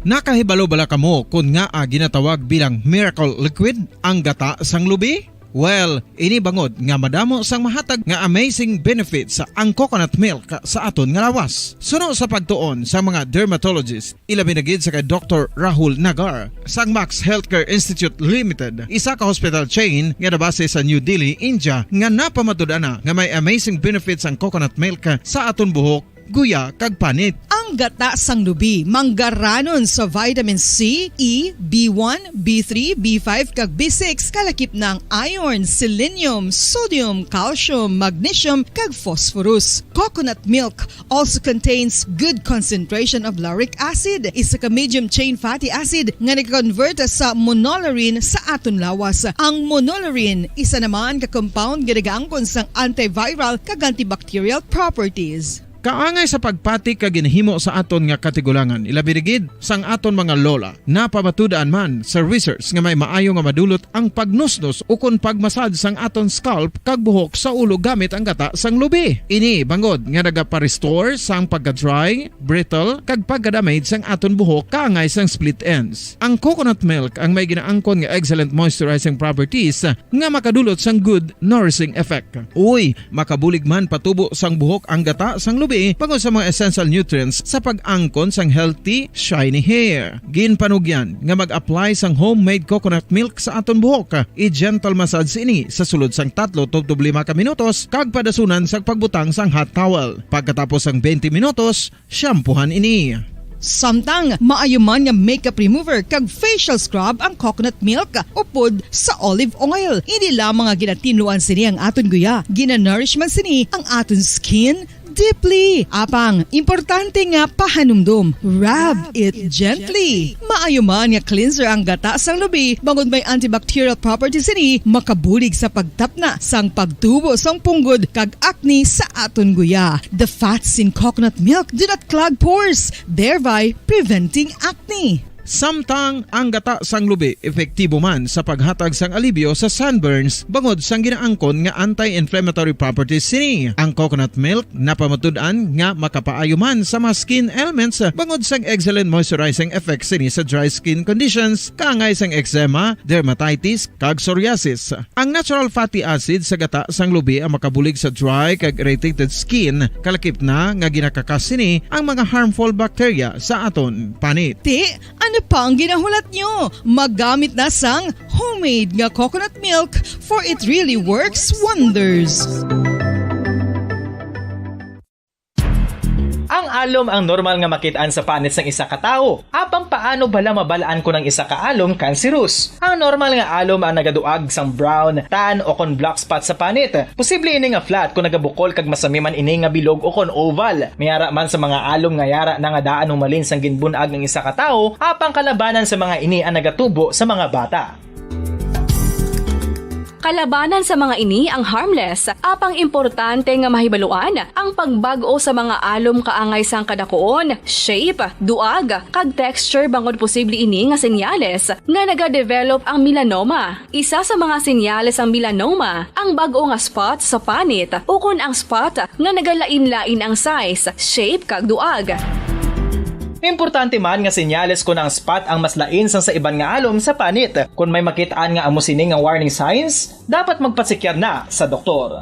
Nakahibalo bala kamo kon ngaa ginatawag bilang miracle liquid ang gata sang lubi? Well, ini bangod nga madamo sang mahatag nga amazing benefits ang coconut milk sa aton nga lawas. Suno sa pagtuon sa mga dermatologist, ilabi na gid sa kay Doktor Rahul Nagar sang Max Healthcare Institute Limited, isa ka hospital chain nga nabase sa New Delhi, India, nga napamatud-an na nga may amazing benefits ang coconut milk sa aton buhok, guya, kag panit. Ang gata sang lubi manggaranon sa vitamin C, E, B one, B three, B five, kag B six, kalakip na ang iron, selenium, sodium, calcium, magnesium, kag phosphorus. Coconut milk also contains good concentration of lauric acid, isa ka medium chain fatty acid nga nag-convert sa monolaurin sa aton lawas. Ang monolaurin isa naman ka compound nga nagaangkon sang antiviral kag antibacterial properties. Kaangay sa pagpati kag ginhimo sa aton nga katigulangan, ilabi na gid sang aton mga lola. Napamatud-an man sa research nga may maayo nga madulot ang pagnusnos ukon pagmasad sang aton scalp kag buhok sa ulo gamit ang gata sang lubi. Ini bangod nga nagapa-restore sang pagka-dry, brittle, kag pagka-damage sang aton buhok kaangay sang split ends. Ang coconut milk ang may ginaangkon nga excellent moisturizing properties nga makadulot sang good nourishing effect. Uy, makabulig man patubo sang buhok ang gata sang lubi bangod sa mga essential nutrients sa pag-angkon sang healthy, shiny hair. Ginpanugyan nga mag-apply sang homemade coconut milk sa aton buhok. I-gentle massage ini sa sulod sang tatlo tubtob lima ka minutos kag padasunan sang pagbutang sang hot towel. Pagkatapos sang twenty minutos, shampoohan ini. Samtang maayo man nga makeup remover kag facial scrub ang coconut milk upod sa olive oil. Hindi lamang nga ginatinluan sini ang aton guya, ginanourish man sini ang aton skin deeply. Apang, importante nga pahanumdom, rub it gently. Maayo man nga cleanser ang gata sang lubi, bangod may antibacterial properties sini, makabulig sa pagtapna sang pagtubo sang punggod kag acne sa aton guya. The fats in coconut milk do not clog pores, thereby preventing acne. Samtang ang gata sang lubi epektibo man sa paghatag sang alibyo sa sunburns bangod sang ginaangkon nga anti-inflammatory properties sini. Ang coconut milk napamatud-an nga makapaayo man sa mga skin ailments bangod sang excellent moisturizing effects sini sa dry skin conditions, kaangay sang eczema, dermatitis, kag psoriasis. Ang natural fatty acid sa gata sang lubi ang makabulig sa dry kag irritated skin, kalakip na nga ginakakas sini ang mga harmful bacteria sa aton panit. Ti, ano pa ang ginahulat nyo? Magamit na sang homemade nga coconut milk, for it really works wonders. Ang alom ang normal nga makit-an sa panit sang isa ka tawo. Apang paano bala mabal-an kon ang isa ka alom kanserus? Ang normal nga alom ang nagaduag sang brown, tan, o kon black spot sa panit. Posible ini nga flat kon nagabukol kag masami man ini nga bilog o kon oval. May ara man sa mga alom nga yara na nga daan humalin sang ginbun-ag ang isa ka tawo, apang kalabanan sa mga ini ang nagatubo sa mga bata. Kalabanan sa mga ini ang harmless, apang importante nga mahibaluan ang pagbag-o sa mga alom kaangay sang kadakuon, shape, duag, kag texture, bangod posible ini nga senyales nga nagadevelop ang melanoma. Isa sa mga senyales sang melanoma ang bag-o nga spot sa panit ukon ang spot nga nagalain-lain ang size, shape, kag duag. Importante man nga senyales kon ang spot ang mas lain sang sa iban nga alom sa panit. Kon may makit-an nga amo sini nga warning signs, dapat magpasekyar na sa doktor.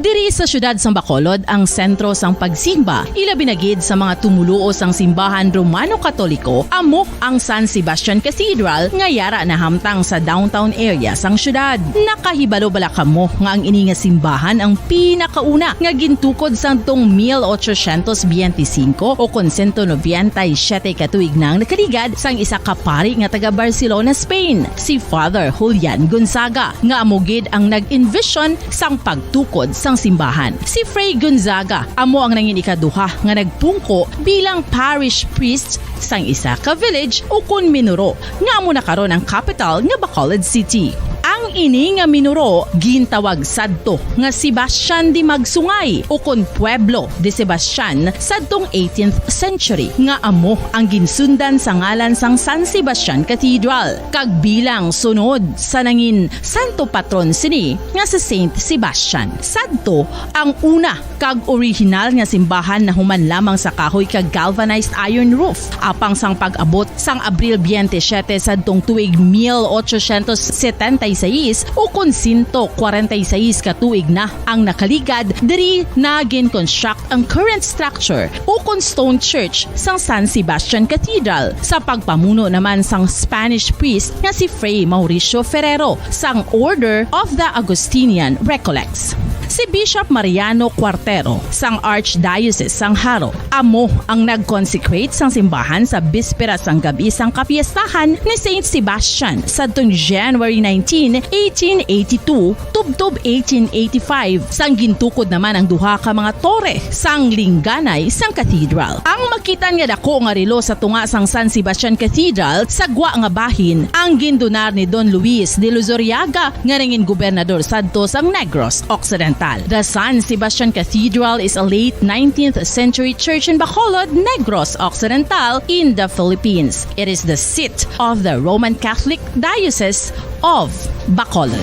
Diri sa siyudad sang Bacolod ang sentro sang pagsimba, ilabi na gid sa mga tumoluo sang simbahan Romano Katoliko, amo ang San Sebastian Cathedral nga yara nahamtang sa downtown area sang siyudad. Nakahibalo bala kamo nga ang ini nga simbahan ang pinakauna nga gintukod sadtong mil ochocientos biyente singko o kon sento nobenta y siyete ka tuig na ang nakaligad sang isa ka pari nga taga Barcelona, Spain, si Father Julian Gonzaga, nga amo gid ang nag-envision sang pagtukod sang simbahan. Si Fray Gonzaga amo ang nangin ikaduha nga nagpungko bilang parish priest sang isa ka village ukon minuro nga amo na karon ang capital nga Bacolod City. Ang Ini nga minuro gintawag sadto nga Sebastian de Magsungay, ukon Pueblo de Sebastian, sadtong eighteenth century, nga amo ang ginsundan sa ngalan sang San Sebastian Cathedral, kag bilang sunod sa nangin santo patron sini nga si Saint Sebastian. Sadto ang una kag orihinal nga simbahan nahuman lamang sa kahoy kag galvanized iron roof. Apang sang pag-abot sang Abril twenty-seven sadtong tuig mil ochocientos setenta y seis, ukon sento kwarenta y seis ka tuig na ang nakaligad, diri na gin-construct ang current structure ukon stone church sang San Sebastian Cathedral, sa pagpamuno naman sang Spanish priest nga si Fray Mauricio Ferrero sang Order of the Augustinian Recollects. Si Bishop Mariano Cuartero sang Archdiocese sang Jaro amo ang nag-consecrate sang simbahan sa bispera sang gab-i sang kapiestahan ni Saint Sebastian sadtong January nineteen, eighteen eighty-two, tubtob eighteen eighty-five, sang gintukod naman ang duha ka mga tore sang lingganay sang cathedral. Ang makitan nga dako nga relo sa tunga sang San Sebastian Cathedral sa gwa nga bahin ang gindunar ni Don Luis de Luzuriaga, nga nangin gobernador sadto sang Negros Occidental. The San Sebastian Cathedral is a late nineteenth century church in Bacolod, Negros Occidental, in the Philippines. It is the seat of the Roman Catholic Diocese of Bacolod.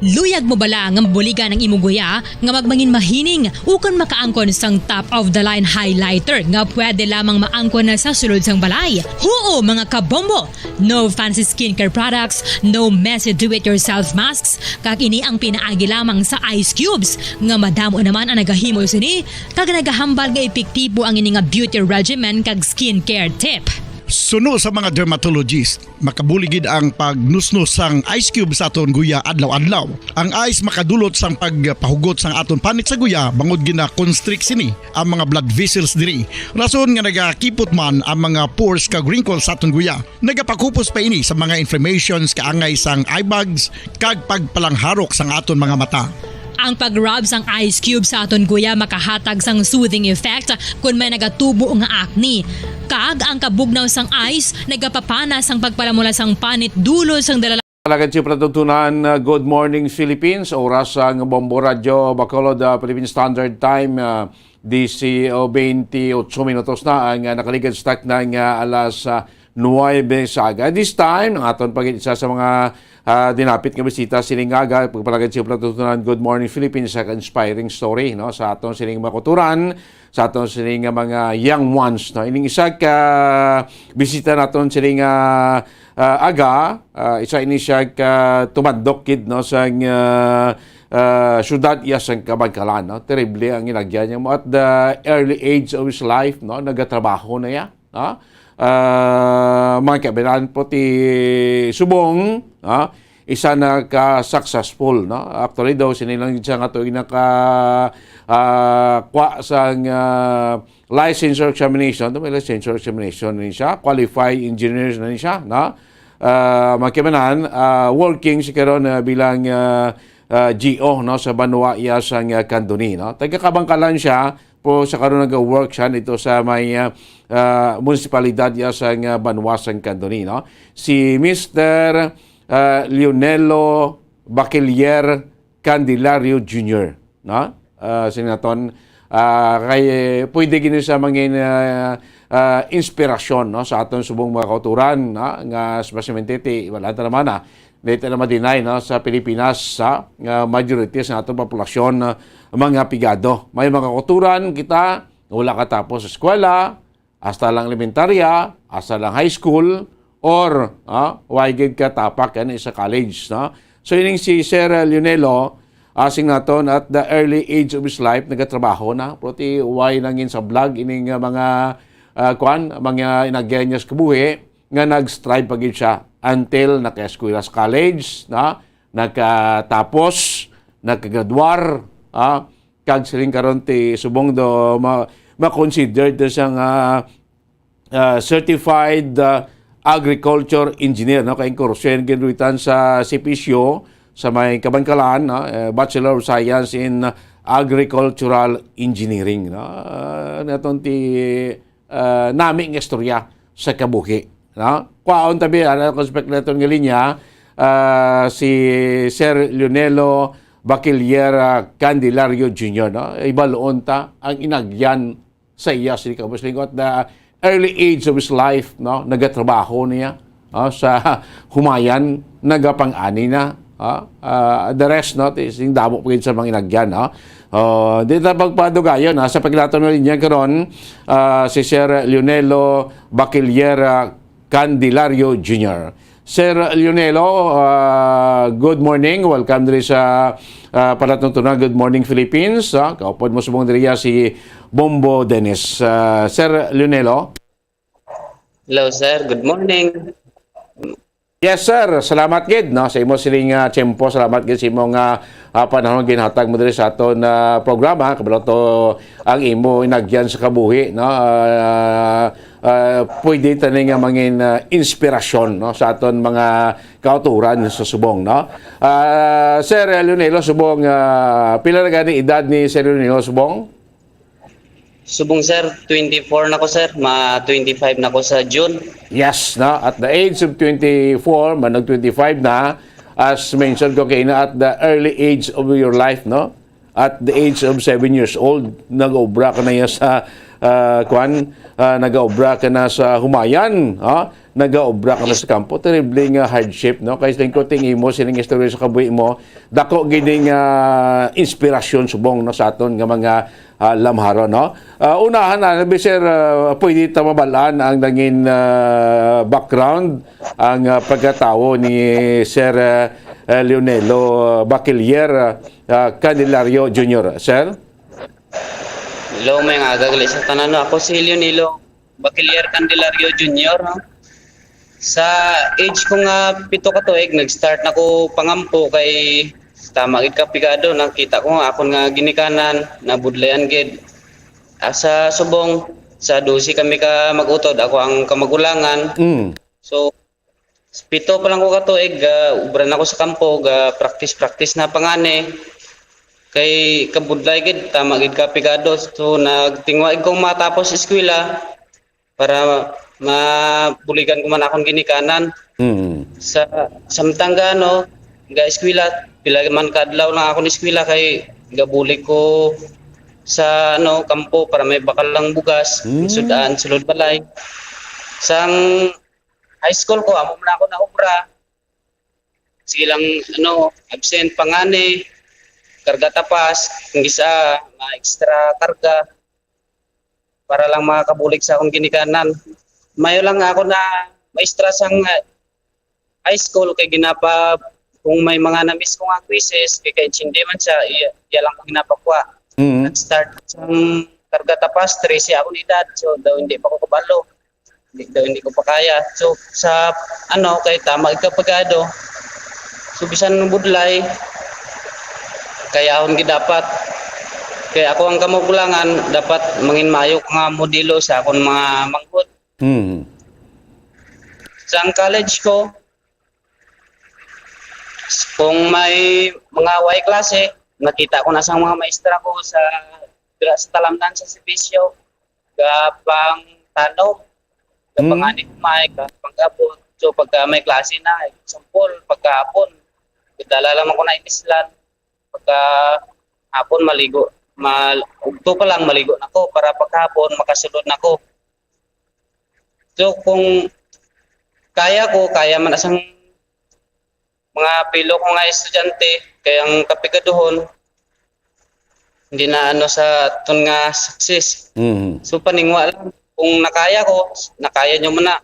Luyag mo bala nga mabuligan ang imong guya nga magmangin mahining ukon makaangkon sang top of the line highlighter nga pwede lamang maangkon na sa sulod sang balay? Huo, mga kabombo! No fancy skincare products, no messy do-it-yourself masks, kag ini ang pinaagi lamang sa ice cubes nga madamo naman ang nagahimo sini kag nagahambal nga epektibo ang ini nga beauty regimen kag skincare tip. Suno sa mga dermatologist, makabulig gid ang pagnusnos sang ice cube sa aton guya adlaw-adlaw. Ang ice makadulot sang pagpahugot sang aton panit sa guya bangod gina-constrict sini ang mga blood vessels diri. Rason nga nagakipot man ang mga pores kag wrinkles sa aton guya. Nagapakupos pa ini sa mga inflammations, kaangay sang eye bags, kag pagpalangharok sang aton mga mata. Ang pag-rub sang ice cube sa aton guya makahatag sang soothing effect kon may nagatubo nga acne. Kag ang kabugnaw sang ice nagapapana sang pagpalamula sang panit dulot sang dala. Palagad sa patutunan, uh, Good Morning Philippines, oras sang Bombo Radyo Bacolod, uh, Philippine Standard Time, uh, dise o twenty-ocho minutos na ang, uh, nakaligad sa takna nga alas, uh, nuwebe sa aga. This time, ang aton pag isa sa mga, ah, dinapit nga bisita sining aga, pagpalagad sa patutunan, Good Morning Philippines, sa inspiring story, no, sa aton sining mga kauturan, sa aton sining nga mga young ones, no. Ining isa ka bisita naton sining, ah, ah, aga, ah, isa ini siya ka tumandok gid, no, sa, ah, ah, syudad iya sang Kabankalan, no. Terrible ang inagyan niya mo at the early age of his life, no, nagatrabaho na iya. No? Ah, mga kababayan, po ti subong, no? Isa na ka successful, no? Actually daw, sini lang siya nga tuig naka, ah, kwa sang, ah, licensure examination. Ito may licensure examination na siya. Qualified engineers na siya, no? Ah, mga kababayan, ah, working si karon, ah, bilang, ah, ah, G O, no, sa banwa iya sang, ah, Candoni, no? Taga Kabankalan siya, po sa karon naga-work siya dito sa may, ah, ah, munisipalidad iya sang, ah, banwa sang Candoni, no? Si Mister, ah, Leonelo Bachiller Candelario Junior, no? Ah, sinaton, ah, kay pwede gini sa mangin, ah, ah, inspirasyon, no, sa aton subong mga kauturan, no, nga especialmente ti, wala ta naman, ah, dito na ma-deny, no, sa Pilipinas, sa, nga majority sa atong populasyon, ah, mga pigado. May mga kauturan kita, wala katapos sa eskwela, hasta lang elementarya, hasta lang high school, or, ah, way gid ka tapak yan sa college, no? So, ining si Sir Leonelo, asing naton at the early age of his life, nagatrabaho na, pero ti way nangin sa vlog, ining, ah, mga, ah, kwan, mga inagyan niya sa kabuhi, nga nag-strive pa gid siya until nakaeskwela sa college, no? Nakatapos, nakagraduar, ah, kag siling karon ti subong do ma-, ma-considered do siyang, ah, ah, certified, ah, agriculture engineer, no? Kay kurso yan ginruitan sa C P S U, sa may Kabankalan, no? Eh, Bachelor of Science in agricultural engineering, no? Ah, naton ti, ah, nami nga istorya sa kabuhi, no? Kwaon tabi, ano, ang suspek naton nga linya, ah, si Sir Leonelo Baciliera Candelario Junior, no? Ibaluon ta ang inagyan sa iya sini ka Muslim at the early age of his life, no? Nagatrabaho niya, ah, sa humayan, nagapang-ani na, ah, ah, the rest, no? Ti-, sing damo pa gid sa mga inagyan, no? Oh, di ta pagpadugayon, ha? Sa paglato na linya karon, ah, si Sir Leonelo Baciliera Candelario Junior. Sir Leonelo, ah, good morning. Welcome diri sa, ah, Palatuntunan. Good morning, Philippines. Ah, kaupod mo subong diri si Bombo Dennis. Ah, Sir Leonelo. Hello, sir. Good morning. Yes, sir. Salamat gid, no, sa imo sining, ah, tiyempo. Salamat gid sa imo nga, ah, panahon ginhatag mo diri sa aton, ah, programa. Kabalo to ang imo inagyan sa kabuhi, no? Ah, ah, pwede tani nga mangin, ah, inspirasyon, no, sa aton mga kauturan sa subong, no? Ah, Sir Leonelo, subong, ah, pila na gani edad ni Sir Leonelo subong? Subong, sir, twenty-four na ko, sir. Ma twenty-five na ko sa June. Yes, no? At the age of twenty-four, man nag twenty-five na, as mentioned ko kaina, at the early age of your life, no? At the age of seven years old, nag-obra ka na ya sa, ah, kwan, ah, nag-obra ka na sa humayan, ha? Nag-obra ka na sa kampo. Terrible nga hardship, no? Kay lingkod ting imo sining istorya sa kabuhi mo, dako gid ning, ah, inspirasyon subong, no, sa aton nga mga, ah, lamharon, no? Ah, unahan na, nabi, sir, ah, pwede ta mabalaan ang nangin, ah, background, ang, ah, pagkatawo ni Sir, ah, ah, Leonelo Bacilier, ah, ah, Candelario Junior, sir? Hello, may nga agagali sa tanan, no? Ako si Leonelo Bacilier Candelario Junior, no? Sa age ko nga pito ka tuig, nag-start na ko pangampo kay tama gid ka pigado. Nakita ko nga akon nga ginikanan, nabudlayan gid. Ah, sa subong, sa dose kami ka mag-utod, ako ang kamagulangan. Mm. So, pito pa lang ko ka tuig, ga-obra na ko sa kampo, ga-practice-practice na pangani. Kay kabudlay gid, tama gid ka pigado. So, nagtingwa gid kong matapos eskwela para mabuligan ko man akong ginikanan. Mm. Sa, samtang ga, ano, ga eskwela, pila man ka adlaw lang akong eskwela kay gabulig ko sa, ano, kampo para may bakal lang bugas, Mm. sud-an, sulod balay. Sang high school ko, amo man ako na obra. Sige lang, ano, absent pangani, karga tapas, kung gisa, mga extra karga, para lang makabulig sa akong ginikanan. Mayo lang ako na maestra sang, ah, high school kay ginapa, kung may mga na-miss ko nga quizzes, kay, kay hindi man siya, iya, iya lang ko ginapakuha. Mm. Nag-start sang karga tapas, trese akong edad, so daw hindi pa ko kabalo. Hindi daw, hindi ko pa kaya. So, sa, ano, kay tama ikaw pagado. So, bisan budlay, kayahon gid dapat. Kay ako ang kamukulangan, dapat mangin maayo ko nga modelo sa akon mga manghod. Hmm. Sa ang college ko, kung may mga way klase, nakita ko na sa mga maestra ko sa, sa talamnan sa Sibisyo, gapang tanom, gapang Hmm. ani kumay, gapang gabon. So, pagka may klase na, example, pagkahapon, gidala lang ako na inislan. Pagka hapon, maligo. Mal-, ugto pa lang, maligo na ko para pagkahapon, makasulod na ko. So, kung kaya ko, kaya man asang mga pilo ko nga estudyante, kay ang kapigaduhon, hindi na ano sa aton nga success. Mhm. So, paningwa lang. Kung nakaya ko, nakaya nyo man na.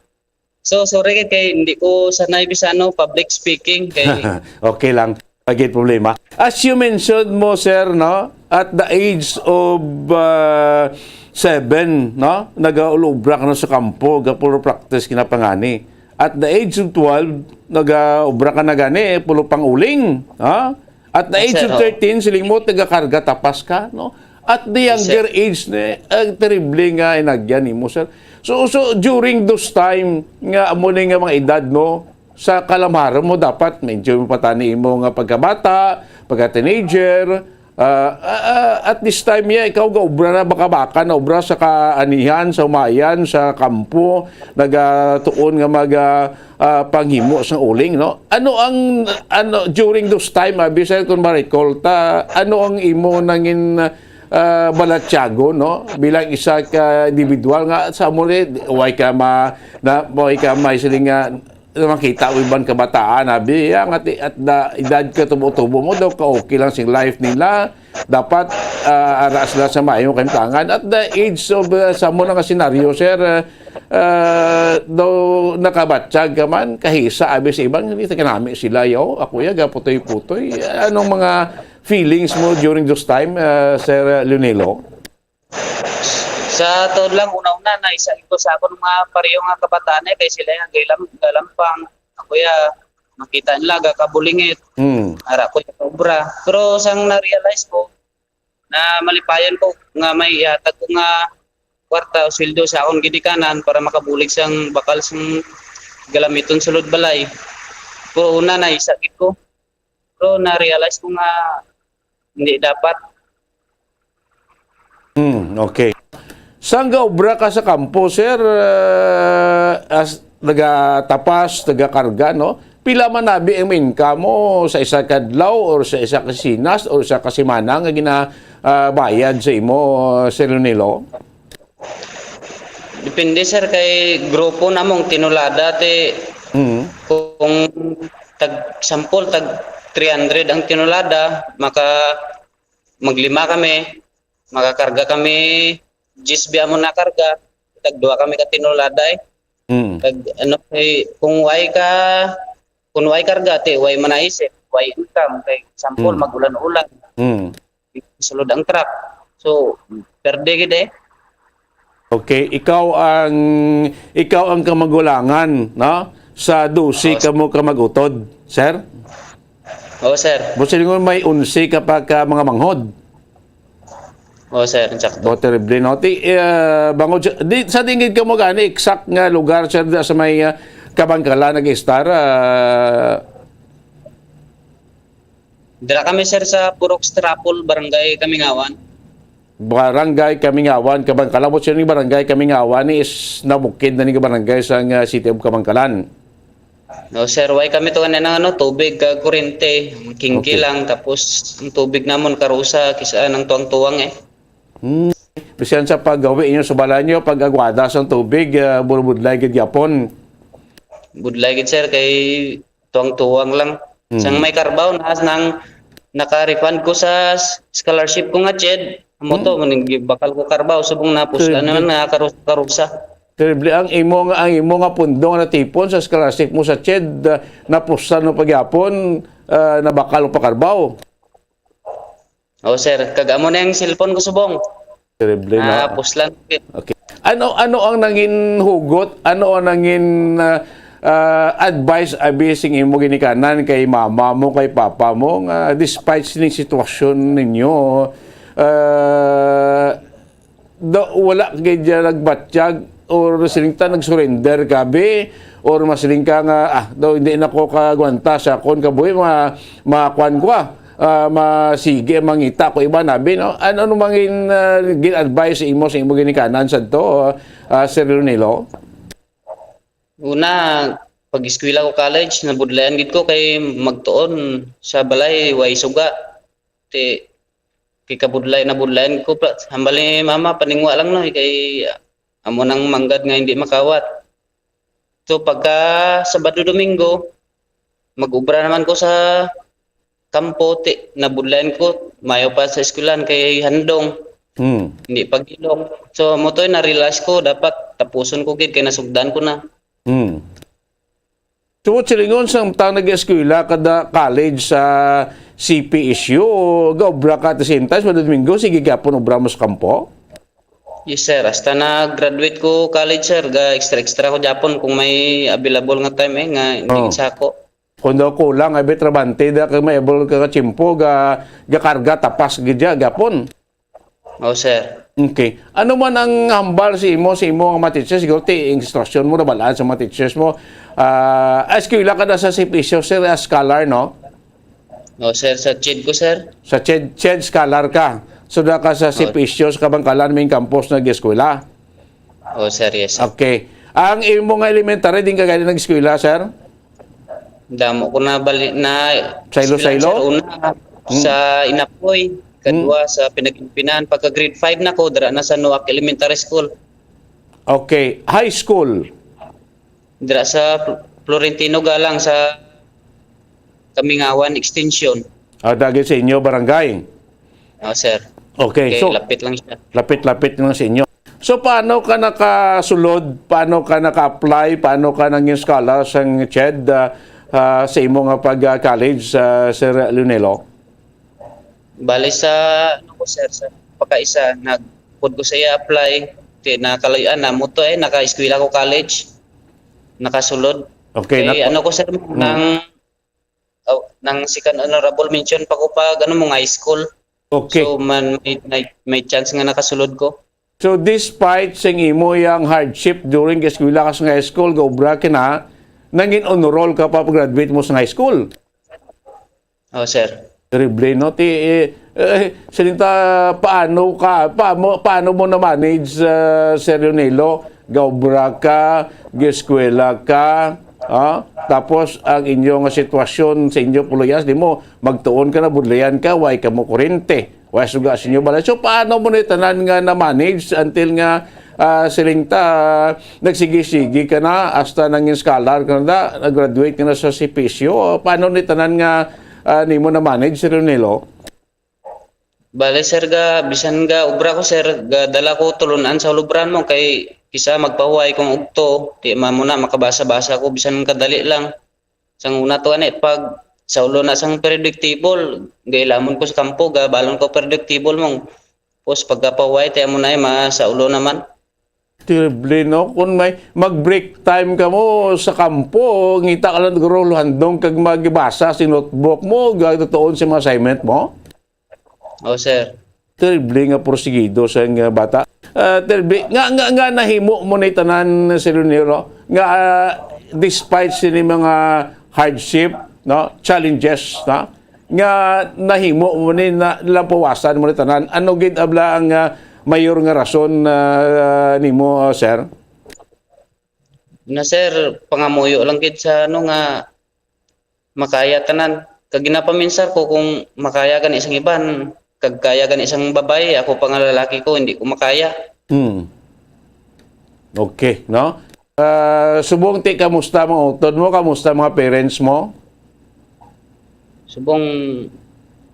So, sorry kay, kay hindi ko sanay bisano public speaking. Kay Okay lang. Agit problema. As you mentioned mo, sir, no? At the age of, uh, seven, no? Nagaulobra ka na sa kampo, gapulo practice kinapangani. At the age of twelve, nagaobra ka na gani, eh, pulo pang uling, ha? At the Yes, age sir, of oo. thirteen, siling mo, taga-karga tapas ka, no? At the Yes, sir. younger age, ne, ang terrible nga inagyan nimo, sir. So, so, during those time, nga amo ni nga mga edad mo, sa kalamharon mo, dapat ma-enjoy mo pa tani imo nga pagkabata, pagka-teenager, Ah, ah, ah, at this time, ya, ikaw gaobra na, baka-baka na obra sa kaanihan, sa umayan, sa kampo, nagatuon nga mag, ah, ah, panghimo sang uling, no? Ano ang, ano, during those time, abi, sir, kung ma-recall ta, ano ang imo nangin, ah, balatyago, no? Bilang isa ka individual nga sa amo ni, way ka ma-, na, way ka may siling nga makita ang iban kabataan, abi, ya, nga ti-, at da, edad ka tubo-tubo mo daw, ka-okay lang sing life nila. Dapat, ah, ara sila sa maayong kahimtangan. At the age of, ah, sa mo na nga senaryo, sir, ah, ah, daw nakabatyag ka man, kahisa, abi, sa iban, hindi, kanami sila, yo. Ako, ya, gaputoy-putoy. Anong mga feelings mo during those time, ah, Sir Leonelo? Sa tuod lang, una-una, na isa ko sa akon mga pareho nga kabataan, eh, kay sila yung galam-, galampang. Ako, ya, makita nila, gakabulingit. Mm. Ara ko yung obra. Pero sang na-realize ko, na malipayan ko nga may ihatag ko nga kwarta o sweldo sa akong ginikanan para makabulig sang bakal sang galamiton sulod balay. Pero una, naisa gid ko. Pero na-realize ko nga hindi dapat. Hmm, okay. Sang gaobra ka sa kampo, sir, uh, as nagatapas, nagakarga, no? Pila man abi ang income mo sa isa ka adlaw or sa isa ka sinas or sa ka semana nga gina, ah, bayad sa imo, Sir Leonelo? Depende, sir, kay grupo namong tinulada, ti Mm. kung tag, sampol, tag three hundred ang tinulada, maka, maglima kami, makakarga kami, diyes biya mo na karga, tag duha kami ka tinulada, eh. Mm. Tag, ano, eh, kung way ka, kung way karga, ti, way manaisip, way income, kay sampol, Mm. mag-ulan-ulan. Mm. Sulod ang truck. So, perde gid, eh. Okay, ikaw ang, ikaw ang kamagulangan, no? Sa dose Oo, sir. Kamo ka mag-utod, sir? Oo, sir. Busa ningon may onse ka pa ka mga manghod. Oo, sir. Insakto. Oh, terrible, no? Ti, eh, bangod sa, di, sa tingin ka mo gani, exact nga lugar, sir, da sa may, ah, Kabangkalan nag-istar, ah, Dira kami, sir, sa Purok Strapol, Barangay Kamingawan. Barangay Kamingawan, Kabangkalan. What's yung Barangay Kamingawan ni is nabukid na ni barangay sa, ah, City of Kabangkalan? No, sir, way kami to nga nang, ano, tubig, ah, kurente, kingki Okay. lang, tapos ang tubig namon karusa, kisa nang tuwang-tuwang, eh. Hmm. Bisan sa paggawi inyo sa balay nyo, pag agwada sa tubig, ah, bulbudlay gid gyapon. Budlay gid, sir, kay tuwang-tuwang lang. Mm. Sang may karbaw na, nang naka-refund ko sa s-, scholarship ko nga ched, amo to, Mm. maning gibakal ko karbaw, subong na pusla Sir, naman di- nga karu-, karusa. Terrible. Ang imo nga, ang imo nga pundo nga natipon sa scholarship mo sa ched, ah, napuslan mo pagyapon, ah, nabakal mo pa karbaw. Oh, sir, kag amo na yung cellphone ko, subong. Terrible, no? Ah, puslan. Okay. Ano, ano ang nangin hugot? Ano ang nangin, ah, ah, advice abi sing imo ginikanan kay mama mo, kay papa mo, nga despite sining sitwasyon ninyo, ah, da-, wala gid siya nagbatyag or siling ta nag-surrender ka, be? Or masiling ka nga, "Ah, daw hindi na ko kagwanta sa akon kabuhi, ma-, makuan ko, ah, ah, masige, mangita ko iba, nabi, no?" Ano, ano mangin, ah, gin-advise sa imo, sa imo ginikanan sadto, ah, Sir Leonelo? Una, pag-eskwela ko college, nabudlayan gid ko kay magtuon sa balay, way suga. Ti, kay kabudlay, nabudlayan ko pa. Hambal ni mama, paningwa lang, no, kay, ah, amo nang manggad nga hindi makawat. So, pagka Sabado, Domingo, mag-ubra naman ko sa kampo, ti, nabudlayan ko, mayo pa sa eskwelahan kay handong. Hmm. Hindi pag-ilong. So, mo to, na-realize ko, dapat tapuson ko gid kay nasugdan ko na. Hmm. So, silingon sa tang nag-eskwela kada college sa C P S U, gaobra ka at the same time, Sabado, Domingo, sige gyapon obra mo sa kampo? Yes, sir. Hasta na-graduate ko college, sir, ga extra-extra ko gyapon kung may available nga time, eh, nga hindi Oh. sa ako. Kung daw kulang, abi, trabante da kay may able ka nga tiyempo, ga, gakarga, tapas gid ya, gyapon. Oh, sir. Okay. Ano man ang hambal sa imo, sa imo nga mga teachers? Siguro ti instruction mo, nabalaan sa mga teachers mo. Ah, eskwela ka na sa C P S U, sir, as scholar, no? No, sir, sa CHED ko, sir. Sa CHED, CHED scholar ka. So, da ka sa Oh. C P S U sa Kabangkalan, main campus nag-eskwela. Oh, sir, yes, sir. Okay. Ang imo nga elementary, din ka gani nag-eskwela, sir? Damo ko na bali na Sa Iloilo? Sir, una sa Inapoy, kadua sa Pinaginpinan. Pagka grade five na ko, dira na sa Noac Elementary School. Okay. High school? Dira sa Fl- Florentino Galang sa Kamingawan Extension. Ah, dagit sa inyo barangay? Oh, sir. Okay. Okay, So, lapit lang siya. lapit-lapit lang sa inyo. So, paano ka nakasulod? Paano ka naka-apply? Paano ka nangin scholar sa CHED, ah, ah, sa imo nga pag-college, ah, Sir Leonelo? Bali sa, ano ko, sir, sa pagkaisa, nagpud ko sa iya apply. Kay nakalayan na mo to eh, naka-eskwela ko college. Nakasulod. Okay, Kay nap- ano ko, sir, nang, oh, nang second honorable mention pa ko pag, ano mo, nga high school. Okay. So, man, may, may, may chance nga nakasulod ko. So, despite sing imo yang hardship during eskwela ka sa high school, gaobra ka na, nangin honor roll ka pa pag-graduate mo sa high school. Oh, sir. Terrible, no? Ti, eh, eh, siling ta, paano ka, paano, paano mo na-manage, ah, Sir Leonelo? Gaobra ka, gieskwela ka, ah? Tapos, ang inyo nga sitwasyon sa inyo puluyan, di mo, magtuon ka na, budlayan ka, way ka mo kurente, way suga sa inyo balay. So, paano mo ni tanan nga na-manage until nga, ah, siling ta, nagsigi-sigi ka na, hasta nangin scholar ka na, nag-graduate ka na sa C P S U? Paano ni tanan nga, ah, nimo na-manage, Sir Leonelo? Bale, sir, ga, bisan ga obra ko, sir, ga dala ko tulun-an sa hulubran mo kay kisa magpahuway kong ugto, di man mo na makabasa-basa ko bisan kadali lang. Sang una to, ani, pag sa ulo na sang periodic table, gailamon ko sa kampo, ga balon ko periodic table mo. Pos pagkapahuway, ti amo na, eh, ma, sa ulo naman. Terrible, no? Kung may mag-break time ka mo sa kampo, ngita ka lang guro handong kag magbasa si notebook mo, gatutuon si mga assignment mo. Oh, sir. Terrible nga porsigido sa nga bata. Ah, terrible. Nga, nga, nga nahimo mo ni tanan, Sir Leonelo, nga, ah, despite sini mga hardship, no, challenges, no, nga nahimo mo ni na, lampawasan mo ni tanan. Ano gid abla ang, ah, mayor nga rason, ah, nimo, ah, sir? Na, sir, pangamuyo lang gid sa ano nga makaya tanan. Kag ginapaminsar ko kung makaya gani sang iban, kag kaya gani sang babayi, ako pa nga lalaki ko, hindi ko makaya. Hmm. Okay, no? Ah, subong ti, kamusta mga utod mo? Kamusta mga parents mo? Subong,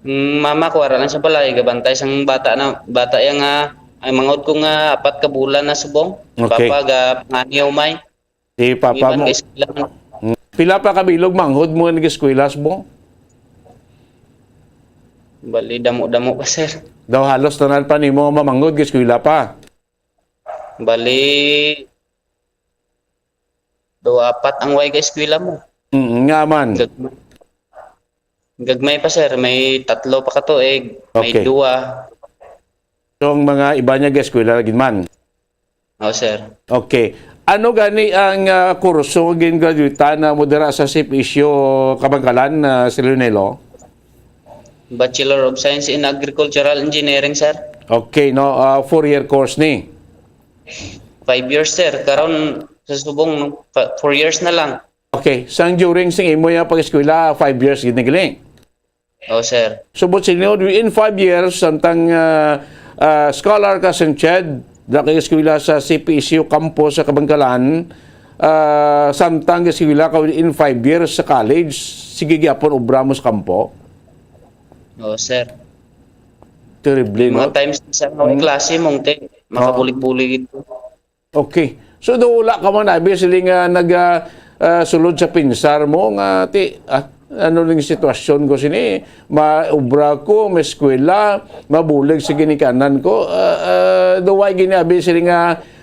mm, mama ko, ara lang sa balay, gabantay sang bata na, bata yang, ah, ay, manghod ko nga apat ka bulan na subong. Okay. Papa, ga panganiw may. Si papa Iban mo. Kay sila, Hmm. Pila pa ka bilog manghod mo nag-eskwela, subong? Bali, damo-damo pa, sir. Daw halos tanan pa nimo mamangod kay eskwela pa. Bali, do apat ang way ka eskwela mo. Mm, nga man. Gagmay, gagmay pa, sir. May tatlo pa ka tuig. May Okay. Duwa. So, ang mga iba niya ga-eskwela gid man. Oh, sir. Okay. Ano gani ang, ah, kurso nga gin-graduatean na mo dira sa C P S U Kabangkalan, ah, Sir Leonelo? Bachelor of Science in Agricultural Engineering, sir. Okay, no. Ah, four-year course ni. Five years, sir. Karon sa subong, no? Pa- four years na lang. Okay. Sang during sing imo yung pag-eskwela, five years gid ni gali? Oh, sir. So, but sinod, within five years, samtang, ah, ah, scholar ka sa CHED, da kay eskwela sa C P S U campus sa Kabangkalan, ah, samtang eskwela ka within five years sa college, sige gyapon obra mo sa kampo? Oh, sir. Terrible, no? Mga times sa mga Hmm. klase mong te, makabulig-bulig ito. Okay. So, do wala ka man abi sila nga nag, ah, ah, sulod sa pinsar mo nga, ti, ah, ano ning sitwasyon ko sini? Maobra ko, may eskwela, mabulig sa ginikanan ko. Ah, ah, do way gini abi sila nga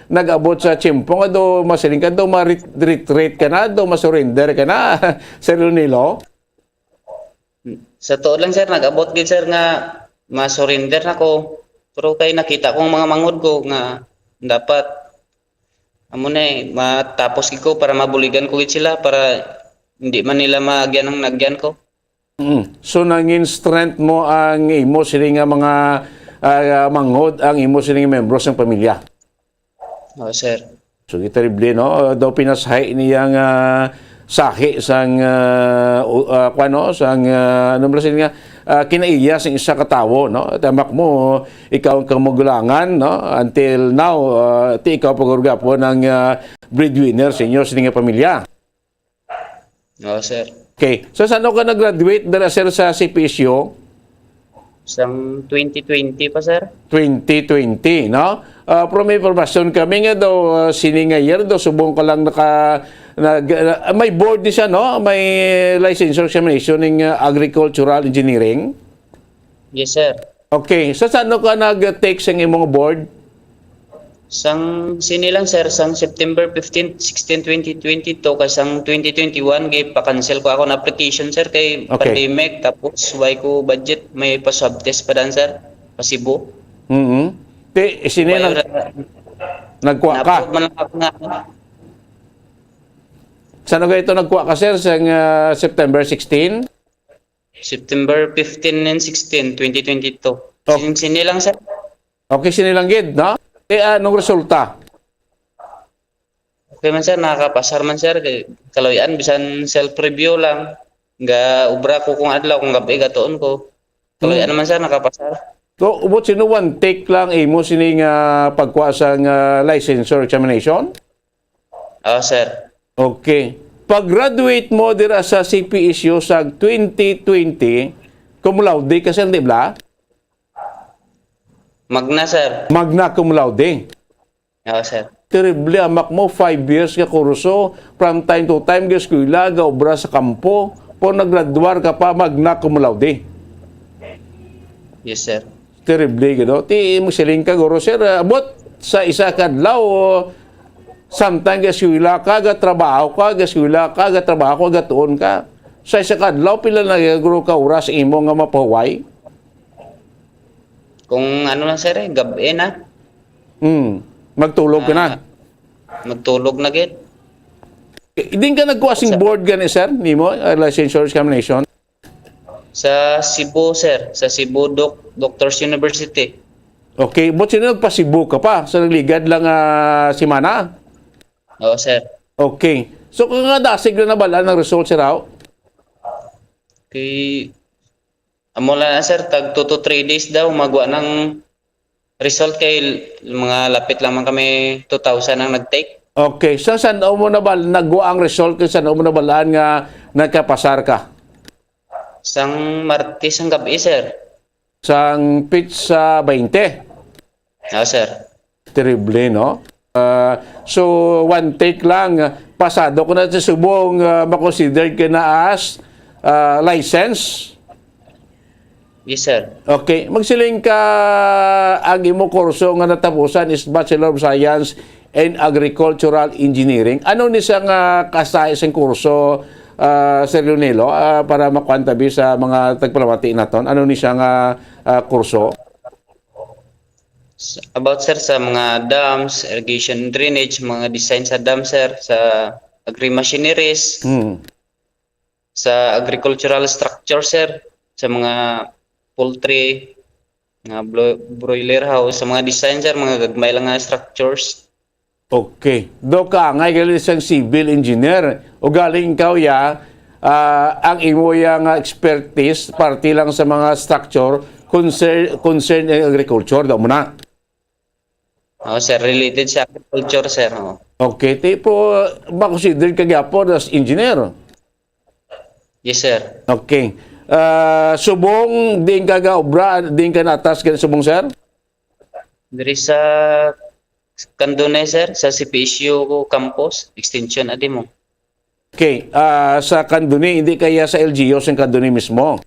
nag-abot sa tiyempo nga do masiling ka, do ma-retreat ka na, do ma-surrender ka na, Sir Leonelo? Sa tuod lang, sir, nag-abot gid, sir, nga ma-surrender na ko. Pero kay nakita kong mga manghod ko nga dapat amo na eh, matapos gid ko para mabuligan ko gid sila para hindi man nila maagyan ang nagyan ko. Mm. So, nangin strength mo ang imo sini nga mga, ah, manghod, ang imo sini nga membro sang pamilya. Oo, sir. So, terrible, no? Daw pinashay niya nga sahi sang, ah, u-, ah, kwan, no? Sang, ah, ano ba sila nga, ah, kinaiya sang isa ka tawo, no? Tamak mo, ikaw ang kamugulangan, no? Until now, ah, ti ikaw pagurgapo ng, ah, breadwinner sa inyo, sa inyong pamilya. Oo, sir. Okay. So, saan ka nag-graduate dira, sir, sa C P S U? Sang twenty twenty pa, sir. Twenty twenty, no? Ah, pero may impormasyon kami nga daw, ah, sini nga year daw subong ka lang naka, nag, ah, may board ni siya, no? May licensure examination ning, ah, agricultural engineering. Yes, sir. Okay. So, saan ka nag-take sa imong board? Sang sini lang, sir, sang September fifteen, sixteen, twenty twenty-two, kay sang twenty twenty-one, gipa-cancel ko ako na application, sir, kay Okay. pandemic, tapos why ko budget, may pa-swab test pa dan, sir, pa Cebu. Mm-hmm. Ti, sini Why nag-, ra-, nagkuha ka? na-approve man lang ako nga, ano. Saan ka ito nagkuha ka, sir, sa, uh, September sixteen? September fifteen and sixteen, twenty twenty-two. Oh. Sin-, sini lang, sir. Okay, sini lang gid, no? Eh, anong resulta? Okay man, sir, nakakapasar man, sir. Kay kaluy-an, bisan self-review lang. Ga obra ko kung adlaw, kung gabi, gatuon ko. Kaluy-an Hmm. naman, sir, nakapasar. So, ubot sino one take lang imo sini nga pagkuha sa nga licensure examination? Oo, sir. Okay. Pag-graduate mo dira sa C P S U sa twenty twenty, cum laude ka, sir, di ba? Magna, sir. Magna cum laude. Oo, sir. Terrible, amak mo, five years nga kurso, from time to time, ga eskwela, ga obra sa kampo, pero naggraduar ka pa, magna cum laude. Yes, sir. Terrible, gid, no? Ti, mo siling ka, guro, sir, ah, abot sa isa ka adlaw, samtang ga eskwela ka, ga trabaho ka, ga eskwela ka, ga trabaho ka, ga tuon ka. Sa isa ka adlaw, pila na, guro, ka oras imo nga mapahuway? Kung ano lang, sir, eh, gab-i na. Hmm. Magtulog ka na. Ah, magtulog na gid. Eh, din ka nagkuha sing Sa board gani, sir, nimo, uh, licensure examination? Sa Cebu, sir. Sa Cebu Doc-, Doctors University. Okay, but sino nagpa-Cebu ka pa? Sa nagligad lang, ah, simana? Oo, sir. Okay. So, kung nga dasig na nabal-an ang result, sir, aw? Kay, amo lang na, sir, tag two to three days daw, magwa ng result kay mga lapit lamang kami two thousand ang nag-take. Okay. So, saan mo nabal-, nagwa ang result kay saan mo nabalaan nga nagkapasar ka? Sang Martes ang gabi, sir. Sang pitsa baynte? Oo, sir. Terrible, no? Ah, so, one take lang, pasado ko na sa subong, ah, makonsider ka na as, ah, license? Yes, sir. Okay. Magsiling ka, ang imo kurso nga natapusan is Bachelor of Science in Agricultural Engineering. Ano ni siya nga kasahi sing kurso, ah, Sir Leonelo, ah, para makuan tabi sa mga tagpalamati naton? Ano ni siya nga, ah, kurso? S-, about, sir, sa mga dams, irrigation, drainage, mga design sa dam, sir, sa agri-machineries, Hmm. sa agricultural structure, sir, sa mga poultry, mga blo-, broiler house, sa mga design, sir, mga gagmay lang nga structures. Okay. Do ka, ngay gali sang civil engineer. O galing ikaw, ya, ah, ang imo ya nga expertise, parte lang sa mga structure, concern, concern in agriculture, daw mo na. Oo, sir. Related sa agriculture, sir. Oo. Okay. Tipo, makonsider ka gyapon as engineer? Yes, sir. Okay. Ah, subong, diin ka ga obra, diin ka natas, gani subong, sir? Diri sa Candune, sir, sa C P S U ko campus, extension, adi mo. Okay, ah, sa Candune, hindi kaya sa L G U, sa Candune mismo?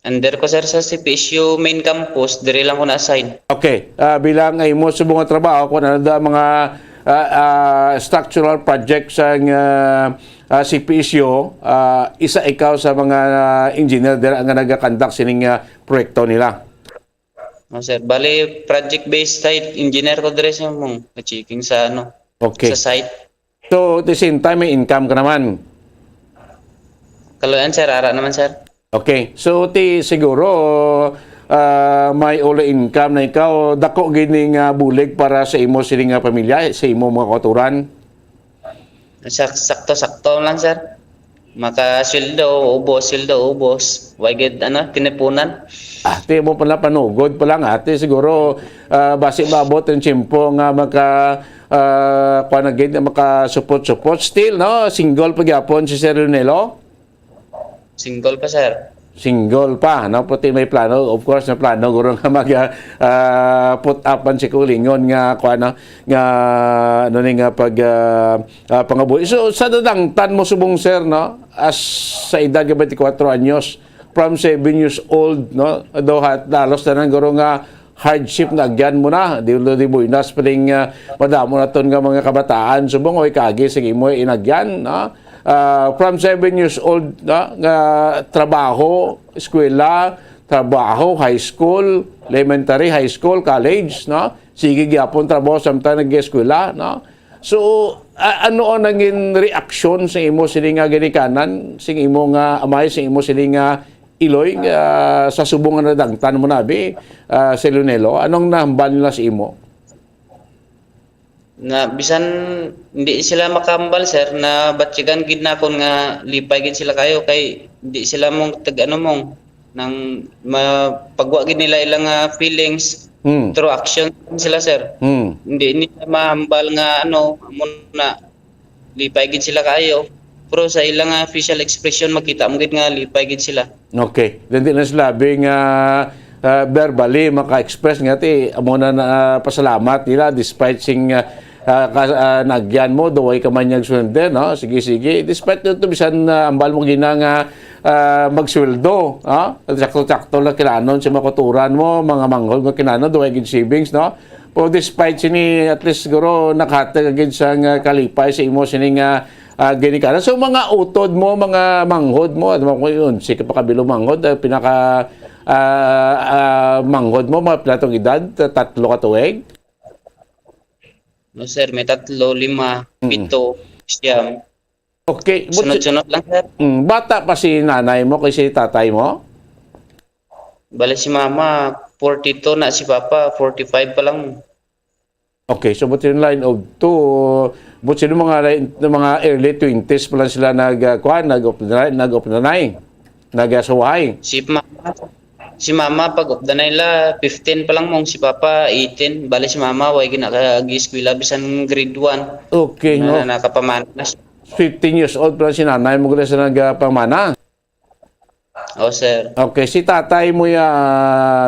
Under ko, sir, sa C P S U main campus, diri lang ko na-assign. Okay, ah, bilang ay mo subong nga trabaho, kung ano da mga, ah, ah, structural project sa, ah, ah, C P S U, ah, isa ikaw sa mga, ah, engineer dira nga nagakandak sining, ah, proyekto nila. Oh, sir. Bali, project-based site engineer ko diri sa mong checking sa, ano, Okay. sa site. So, at the same time, may income ka naman? Kaluyan, sir, ara naman, sir. Okay. So, ti siguro, ah, may uli income na ikaw, dako gid ni nga bulig para sa imo sini nga pamilya, sa imo mga kauturan? Sak- Sakto-sakto lang, sir. Makasweldo, ubos, sweldo, ubos. Way gid, ano, tinipunan. Ah, ti mo pala panugod pa lang, ate. Siguro, ah, basi maabot ang tiyempo nga maka, ah, kuwan na gid, makasupot-supot. Still, no? Single pa gyapon si Sir Leonelo? Single pa, sir. Single pa, no? Puti may plano. Of course, may plano, guro nga mag, ah, put up man si Kulingon nga, kuwan, no? Nga, ano ni nga pag, ah, ah, pangabuhi. So, sa dadangtan mo subong, sir, no? As sa edad nga twenty-four anyos, from seven years old, no? Daw hat, dalos na nang guro nga hardship na agyan mo na. Di, di buinas pa ning, ah, madamo na ton nga mga kabataan. Subong, oy, kagi, sige mo, inagyan, no? Ah, from seven years old, no? Nga trabaho, eskwela, trabaho, high school, elementary, high school, college, no? Sige gyapon trabaho samtang nag-eskwela, no? So, a- ano ang nangin reaksyon sa imo sini nga ginikanan, sing imo nga amay, sing imo sini nga iloy, ah, sa subong nga nadangtan mo nabi, ah, si Leonelo? Anong nahambal nila sa imo? Na bisan hindi sila makahambal, sir, na batyagan gid nakon nga lipay gid sila kayo kay di sila mong tag ano mong nang mapagwa gid nila ilang ah, feelings Hmm. through action sila, sir. Hmm. Hindi nila mahambal nga ano, amo na lipay gid sila kayo. Pero sa ilang ah, facial expression makita mo gid nga lipay gid sila. Okay. Then di na sila bing ah, ah, verbally maka-express nga ti amo na, na pasalamat nila despite sing ah, ah, ka, ah, nagyan mo, duway ka man niyang sweldo, no? Sige, sige. Despite nito, bisan ah, ambal mo gina nga ah, magsweldo, ha? Sakto-sakto lang kinanon si makuturan mo, mga manghod mo kinanon, duway gid savings, no? Pero despite sini, at least siguro nakahatag gid sang ah, kalipay sa imo sini nga ah, ginikanan. So, mga utod mo, mga manghod mo, ano mo kung yun, si kapakabilo manghod, ah, pinaka ah, ah, manghod mo, mga pinatong edad, tatlo ka tuig? No, sir, may tatlo, lima, Mm. pito, siyam. Okay. But, Sunod-sunod lang, sir. mm, bata pa si nanay mo kay si tatay mo? Bale si mama, forty-two na, si papa, forty-five pa lang. Okay, so but in line of two, but sino mga, mga early twenties pa lang sila nag, uh, kuan, nag-updanay, nag-updanay, nag-asuhay. Si mama, si mama pag updanay la, fifteen pa lang mong si papa, eighteen. Bale si mama, way ginag-eskwela bisan grade one. Okay, no? Na, nakapamana na siya. Fifteen years old pa lang si nanay mo gula sa nagpamana. Oh, sir. Okay, si tatay mo ya,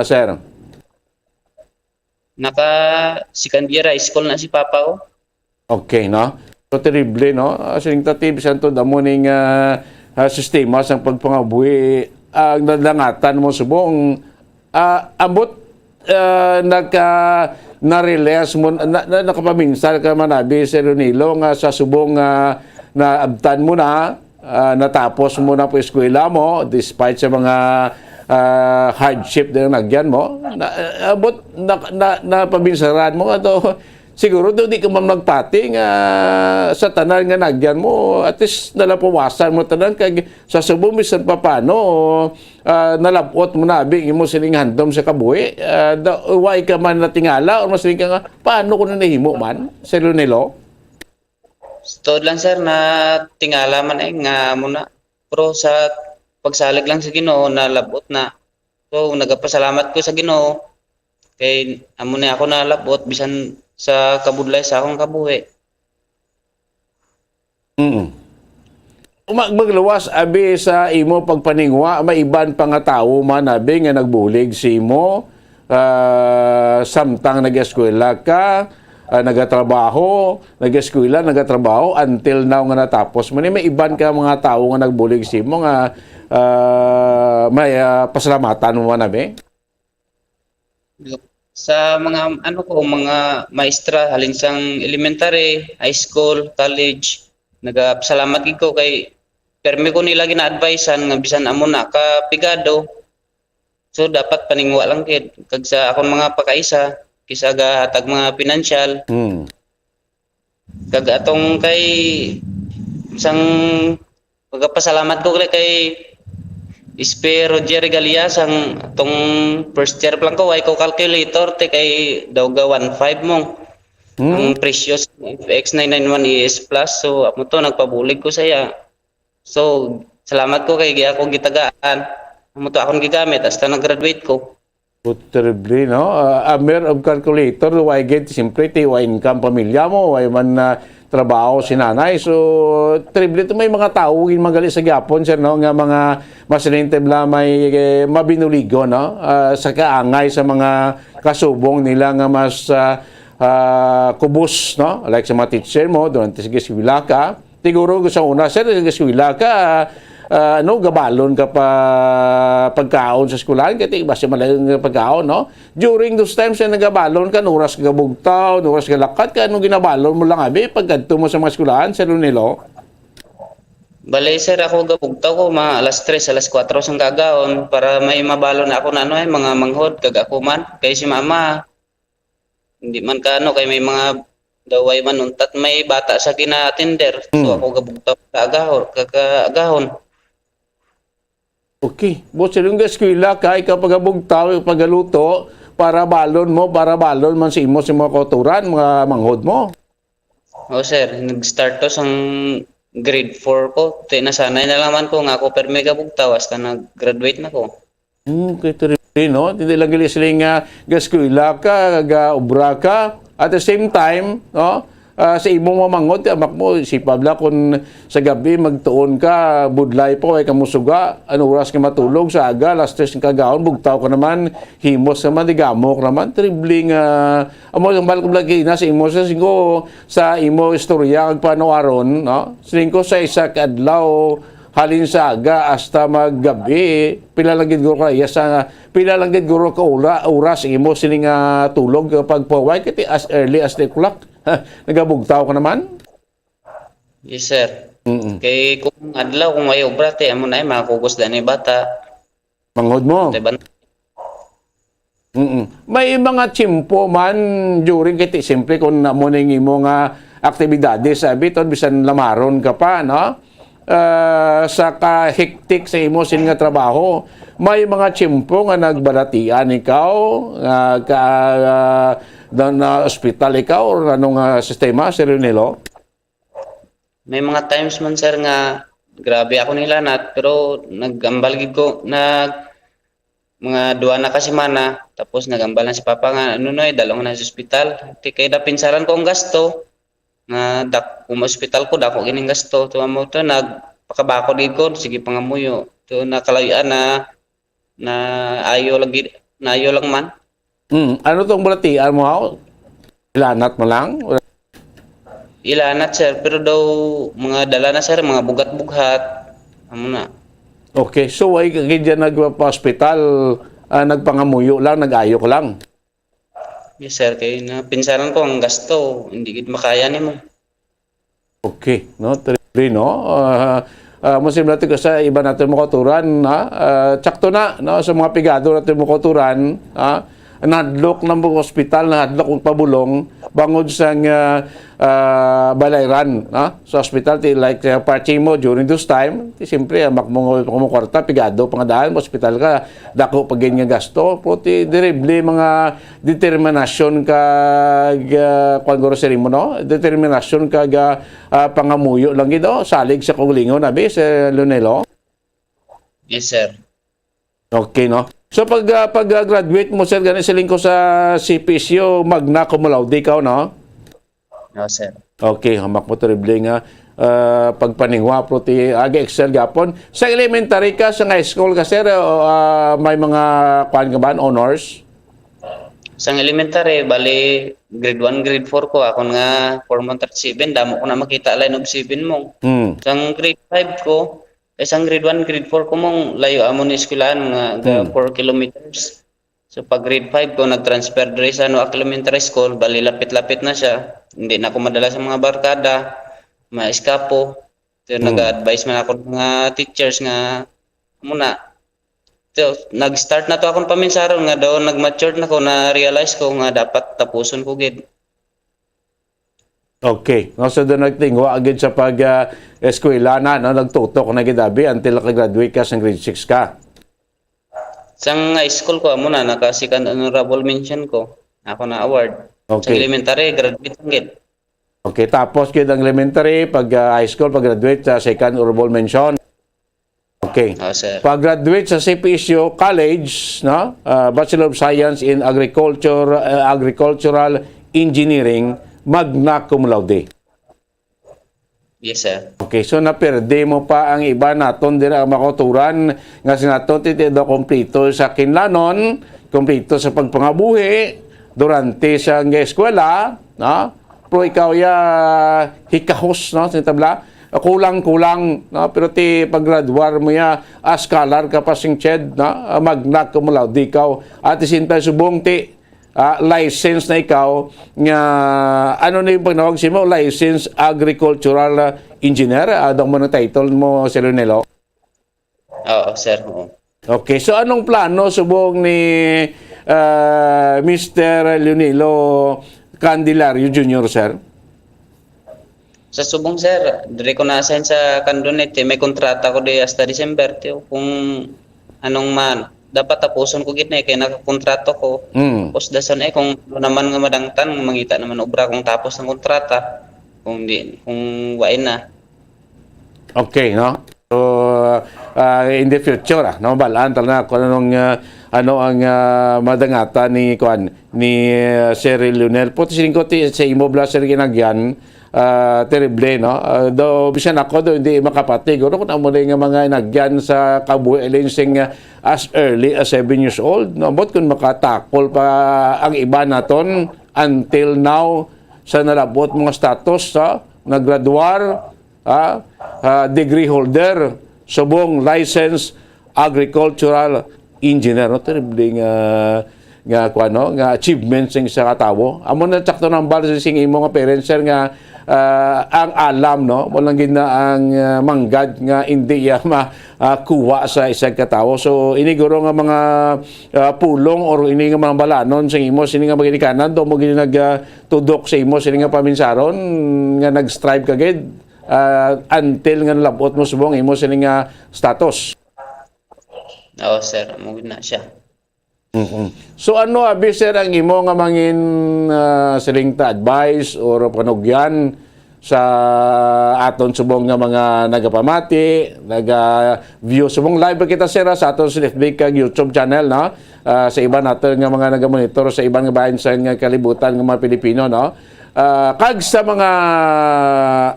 sir. Naka second year high school na si papa ko. Okay, no? So, terrible, no? Ah, sining tati, bisan to, damo ning ah, ah, sistema sang pagpangabuhi, ang nadangatan mo subong, ah, ambot ah, naka na-realize mo na, na, nakapaminsar ka man abi, Sir Leonilo, nga sa subong nga naabtan mo na, ah, natapos mo na po eskwela mo despite sa mga ah, hardship din ang nagyan mo, na, ah, but na, na, napaminsaran mo nga to, siguro do di ka man magpati nga sa tanan nga nagyan mo, at least nalapawasan mo tanan kag sa subong bisan pa paano ah, nalab-ot mo na abi imo sining handom sa kabuhi. Ah, da, way ka man natingala or mas ka nga, paano ko na nahimo man, Sir Leonilo? Sa tuod lang, sir, na tingala man eh, nga muna. Pero sa pagsalig lang sa Ginoo, nalab-ot na. So, nagapasalamat ko sa Ginoo. Kay amo ni ako nalab-ot bisan sa kabudlay sa akong kabuhi. Mm. Uma-, magluwas abi sa imo pagpaningwa, may iban pa nga tawo man abi nga nagbulig sa imo, ah, samtang nag-eskwela ka, ah, nagatrabaho, nag-eskwela, nagatrabaho, until now nga natapos mo ni, may iban ka mga tawo nga nagbulig sa imo nga ah, may ah, pasalamatan mo man abi? Sa mga, ano ko, mga maestra, halin sang elementary, high school, college, nagapasalamat gid ko kay permi ko nila gina-advisean nga bisan amo na ka pigado, so dapat paningwa lang gid. Kag sa akon mga pakaisa, kisa gahatag mga financial, Hmm. kag atong kay sang Magpasalamat ko kay, kay S P Roger Regalia sang tong first year pa lang ko, way ko calculator, te, kay daw ga one five mo. Ang presyo sa F X nine nine one E S Plus. So, amo to, nagpabulig ko sa iya. So, salamat ko kay gi ako gitagaan. Amo to akong gigamit hasta nag-graduate ko. Oh, terrible, no? Ah, a mere of calculator, way gid, siyempre, ti, way income pamilya mo, way man, ah, trabaho si nanay. So, terrible to, may mga tawo gid magali sa gyapon, sir, no, nga mga masilintib la may, eh, mabinuligo, no? Ah, sa kaangay sa mga kasubong nila nga mas, ah, ah, kubos, no? Like sa mga teacher mo, durante sige eskwela ka, siguro sa una, sir, nag-eskwela ka, ah, ano, gabalon ka pa pagkaon sa eskwelahan, kay basi malayo nga pagkaon, no? During those times, eh, nagabalon ka, nuras ka bugtaw, nuras ka lakat, ka, ano ginabalon mo lang, abi, pagkadto mo sa mga eskwelahan, Sir Lunelo? Bale, sir, ako gabugtaw ko, mga alas tres, alas kuwatro sang kagaon, para may mabalon ako na, ano, eh, mga manghod, kag ako man. Kay si mama, hindi man ka, ano, kay may mga daway man untat, may bata sa gina-attender. So, Mm. ako gabugtaw sa agahon, kakaagahon. Okay. Boss, yung eskwela ka, ikaw pagabugtaw, pagaluto, para balon mo, para balon man sa imo, sa mga kauturan, mga manghod mo. Oh, sir, nag-start to sang grade four ko. Ti, nasanay na lang man ko nga ako permi gabugtaw hasta nag-graduate na ko. Hmm, kay terrible, no? Hindi lang gali sila nga ga-eskwela ka, ga-obra ka. At the same time, no? Ah, sa imong mamanghod, ti, amak mo, isipab la kung sa gabi, magtuon ka, budlay pa, way ka musuga, ano oras ka matulog, sa aga, alas tres ng kagaon, bugtaw ka naman, himos naman, digamok naman, terrible nga, amo, ang balik ko lagi na sa imo, sa, sa imo istorya, ang panuaron, no? Siling ko sa isa ka adlaw, halin sa aga hasta maggabi, pila lang gid guro ka iya sa, pila lang gid guro ka ura-, oras imo sining, ah, tulog, ah, pagpaway, kay as early as three o'clock. Nagabugtaw ka naman? Yes, sir. Mm-mm. Kay kung adlaw, kung may obra, ti, amo na, eh, makakugos da ni bata. Manghod mo? Tay ban-, Mm. May mga tiyempo man during, kay ti, siyempre, kung amo ning imo nga aktibidades, sabi to, bisan lamaron ka pa, no? Ah, sa kahektik sa imo sin nga trabaho, may mga tiyempo nga nagbalatian ikaw, nga ka, ah, na, na ospital ikaw, or ano nga sistema, Sir Leonelo? May mga times man, sir, nga grabe ako nilanat, pero nag-ambal gid ko, nag-, mga duha na ka semana, tapos nag-ambal na si Papa nga, "Ano, Noy, dalong na sa ospital." Ti kay napinsaran ko ang gasto, nga dak-, kung ospital ko, dako gining gasto. Tuwa mo to, nagpakabakod gid ko, sige, pangamuyo. To, nakalayuan na, na ayo lagi, na ayo lang man. Hmm, ano tong balatian mo, haw? Ilanat mo lang? Ilanat, sir, pero daw mga dala na, sir, mga bugat-bughat. Amo na. Okay, so why ka gid dyan nagpa-hospital, ah, nagpangamuyo lang, nag-ayo ka lang? Yes, sir, kay napinsaran ko ang gasto, hindi gid makaya nimo. Okay, no? Terrible, no? Ah, ah, mo sila ko sa iba natin mo kauturan, ha? Ah, tsakto na, no? Sa mga pigado natin mo kauturan, ha? Nahadlok na mo ospital, nahadlok og pabulong, bangod sa nga, ah, balayran, ha? Sa ospital, ti, like, sa party mo, during those time, ti, siyempre, ah, mak-, mo, mo kwarta, pigado, pangadaan, ospital ka, dako pa gid nga gasto, pero ti, terrible mga determinasyon kag, ah, kuwan, guro, sir, mo, no? Determinasyon kag, ah, ah, pangamuyo lang gid, oh, salig sa kaugalingon, abi, Sir Leonelo? Yes, sir. Okay, no? So, pag, ah, pag, ah, graduate mo, sir, gani siling ko sa C P S U, magna cum laude ikaw, no? No, sir. Okay, hamak mo, terrible nga, ah, pagpaningwa, pero ti, aga excel gapon. Sa elementary ka, sa high school ka, sir, o, ah, may mga, kuwan ka ba, honors? Sang elementary, bali, grade one, grade four ko, akon nga form one thirty-seven, damo ko na makita line of seven mo. Hmm. Sang grade five ko, eh, sang grade one, grade four ko mong layo amo ni eskwelahan, mga ga Hmm. four kilometers. So, pag grade five ko, nag-transfer diri sa, ano, Akil Elementary School, bali, lapit-lapit na siya. Hindi na ako madala sa mga barkada, mga eskapo. So, Hmm. nag-advise man ako ng mga teachers nga, muna. So, nag-start na to akong paminsaron nga daw nag-mature na ko, na-realize ko nga dapat tapuson ko gid. Okay. No, so doon nagtingwa agad sa pag, ah, eskwela na, no? Nagtutok na gid, abi, until nakagraduate ka sa grade six ka. Sang high school ko, amo na, naka second honorable mention ko. Ako na award. Sa Okay. Elementary, graduate lang gid. Okay, tapos gid ang elementary, pag, ah, high school, pag graduate sa second honorable mention. Okay. Oh, sir. Pag graduate sa C P S U College, no? Ah, Bachelor of Science in Agriculture, ah, Agricultural Engineering, magna cum laude. Yes, sir. Okay, so naperde mo pa ang iba naton dira ang makuturan nga si naton titi daw kompleto sa kinlanon, kompleto sa pagpangabuhi durante sa nga eskwela, no? Pero ikaw ya hikahos, no, sa tabla, kulang-kulang, no? Pero ti paggraduar mo ya, ah, scholar ka pa sing ched, no? Ah, magna cum laude ikaw. At the same time, subong ti ah, license na ikaw nga, ano na yung panawag sa imo? Licensed Agricultural, ah, Engineer? Ah, daw mo ng title mo, Sir Leonelo? Oo, sir. Oo. Okay, so anong plano subong ni, ah, Mister Leonelo Candelario Junior, sir? Sa subong, sir, diri ko na-assign sa Candonete. May kontrata ko di hasta December, tiyo. Kung anong man, dapat tapuson ko gid na eh, kay nakakontrato ko. Mm. Tapos dason eh, kung ano naman nga madangtan, mangita naman obra kung tapos ang kontrata. Kung di, kung wain na. Okay, no? So, ah, in the future, ah, no, balaan talaga kung anong, ah, ano ang, ah, madangatan ni, kuan, ni, ah, Sir Leonel. Puti siling ko ti, sa imo bala, Sir, ginagyan, ah, terrible, no? Ah, do, bisan ako do, hindi makapatig. Ano kung amo na nga mga inagyan sa kabuhi, alin sing, ah, as early as seven years old, no? Ambot kung makatakol pa ang iba naton until now sa nalabot mga status, sa naggraduar, ah, ah, degree holder, subong licensed agricultural engineer, no? Terrible nga, nga, kuwan, no? Nga achievement sing isa ka tawo. Amo na sakto nang bal sing imo nga parents, sir, nga, ah, ang alam, no? Mo lang gid na ang, ah, manggad nga hindi iya ma, ah, kuha sa isa ka tawo. So, ini guro nga mga, ah, pulong or ini nga mga balanon sa imo, sini nga mga ginikanan, do mo gid nag, ah, tudok sa imo, sini nga paminsaron, nga nag-strive ka gid, ah, until nga nalabot mo subong imo sini nga status. Oo, sir. Amo gid na siya. Mm-mm. So ano, abi, sir, ang imo nga mangin, ah, siling ta advice or panugyan sa aton subong nga mga nagapamati, naga-view subong live pa kita, sir, ah, sa aton sa F B kag YouTube channel, no? Ah, sa iban naton nga mga nagamonitor sa iban nga bahin sa nga kalibutan nga mga Pilipino, no? Ah, kag sa mga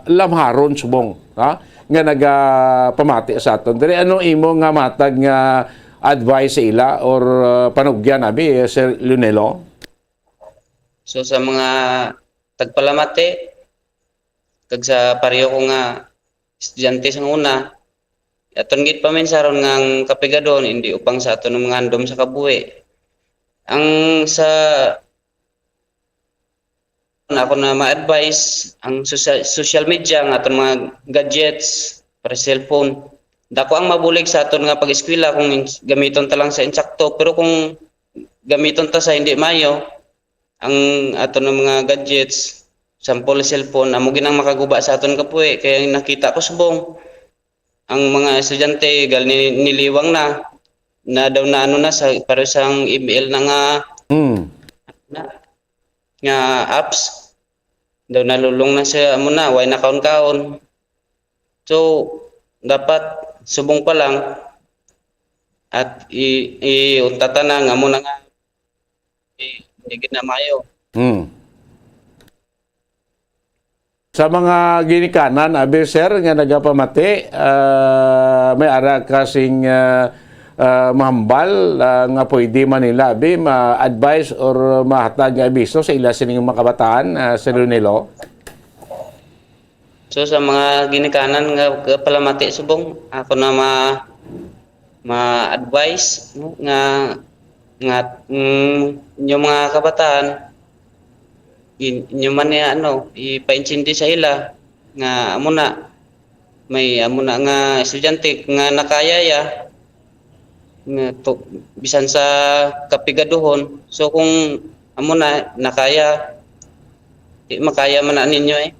lamharon subong, ha? Nga nagapamati sa aton. Diri, ano imo nga matag nga advice sa ila or, uh, panugyan, abi, eh, Sir Leonelo? So sa mga tagpalamati, kag sa pareho ko nga estudyante sa una, aton gid paminsaron nga ang kapigadon hindi upang sa aton nga mga handom sa kabuhi. Ang sa ako na ma-advise, ang social, social media, ang aton mga gadgets, para cellphone. Dako ang mabulig sa aton nga pag-eskwela kung ins-, gamiton ta lang sa insakto, pero kung gamiton ta sa hindi mayo, ang aton nga mga gadgets, sample cellphone, amo gid ang makaguba sa aton kabuhi. Kay nakita ko subong, ang mga estudyante gal ni, niliwang na, na daw na ano na sa, pareho sang M L na nga, Mm. na, nga apps. Daw nalulong na siya, amo na, way nakaon-kaon. So, dapat subong pa lang at i, iuntatan na nga amo na nga i, hindi gid na maayo. Mm. Sa mga ginikanan, abi, sir, nga nagapamati, ah, may ara ka sing, ah, ah, mahambal, ah, nga pwede man nila, abi, ma-advise or mahatag nga abiso sa ila sining mga kabataan, ah, Sir Leonelo? So sa mga ginikanan nga kapalamati subong, ako na ma, ma-advise, no, nga, nga, mm, yung mga kabataan, in, inyo man niya, ano, ipaintindi sa ila nga amo na, may amo na nga estudyante nga nakaya ya, nga to, bisan sa kapigaduhon. So kung amo na nakaya, Di makaya man na ninyo eh.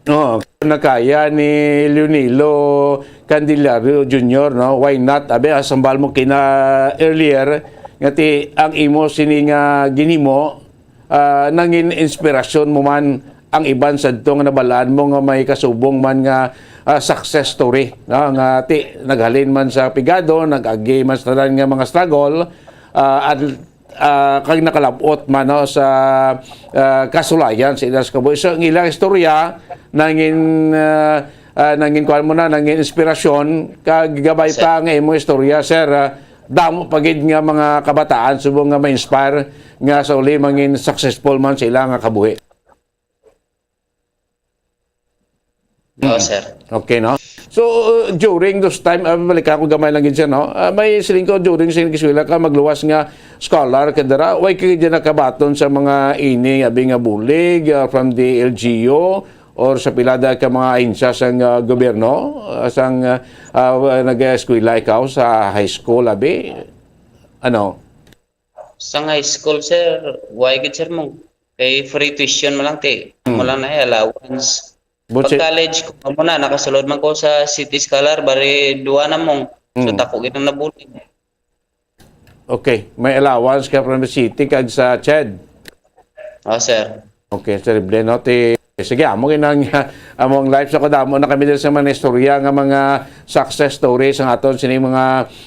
No, nakaya ni Leonilo Candelario Junior, no? Why not? Abi, asambal mo kina earlier, nga ti ang imo sini nga ginhimo, ah, nangin inspirasyon mo man ang iban sadto nga nabalaan mo nga may kasubong man nga, ah, success story, no? Nga ti naghalin man sa pigado, nag-agi man sa tanan nga mga struggle, ah, at, ah, kag nakalab-ot man, no, sa, ah, kasulayan sa ila sa kabuhi. So, ang ilang istorya nangin, ah, ah, nangin kuan mo na, nangin inspirasyon kag gabay pa nga imo istorya, sir. Ah, damo pa gid nga mga kabataan subong nga ma-inspire nga sa uli mangin successful man sa ila nga kabuhi. Oo, sir. Okay, no? So, uh, during those time, uh, balikan ko gamay lang gid siya, no? Uh, may siling ko, during sa eskwela ka, magluwas nga scholar ka dira, way ka gid nakabaton sa mga ini, abi nga bulig, uh, from the L G U or sa pila da ka mga ahensya sang, uh, gobyerno, uh, sang, uh, uh, nag-eskwela ikaw sa high school, abi? Ano? Sang high school, sir, why gid, sir, mo? Kay free tuition mo lang, ti. Mo lang na eh, allowance. But Pag si- college, kung amo na, nakasulod man ko sa City Scholar, bari duwa na mong. So, Mm. tako gid ang nabulig. Okay, may allowance ka from the city kag sa CHED. Oh, sir. Okay, terrible, no? Ti, sige, amo ginang among life sa kadamo na kami diri sa mga istorya nga mga success stories ang aton sini mga,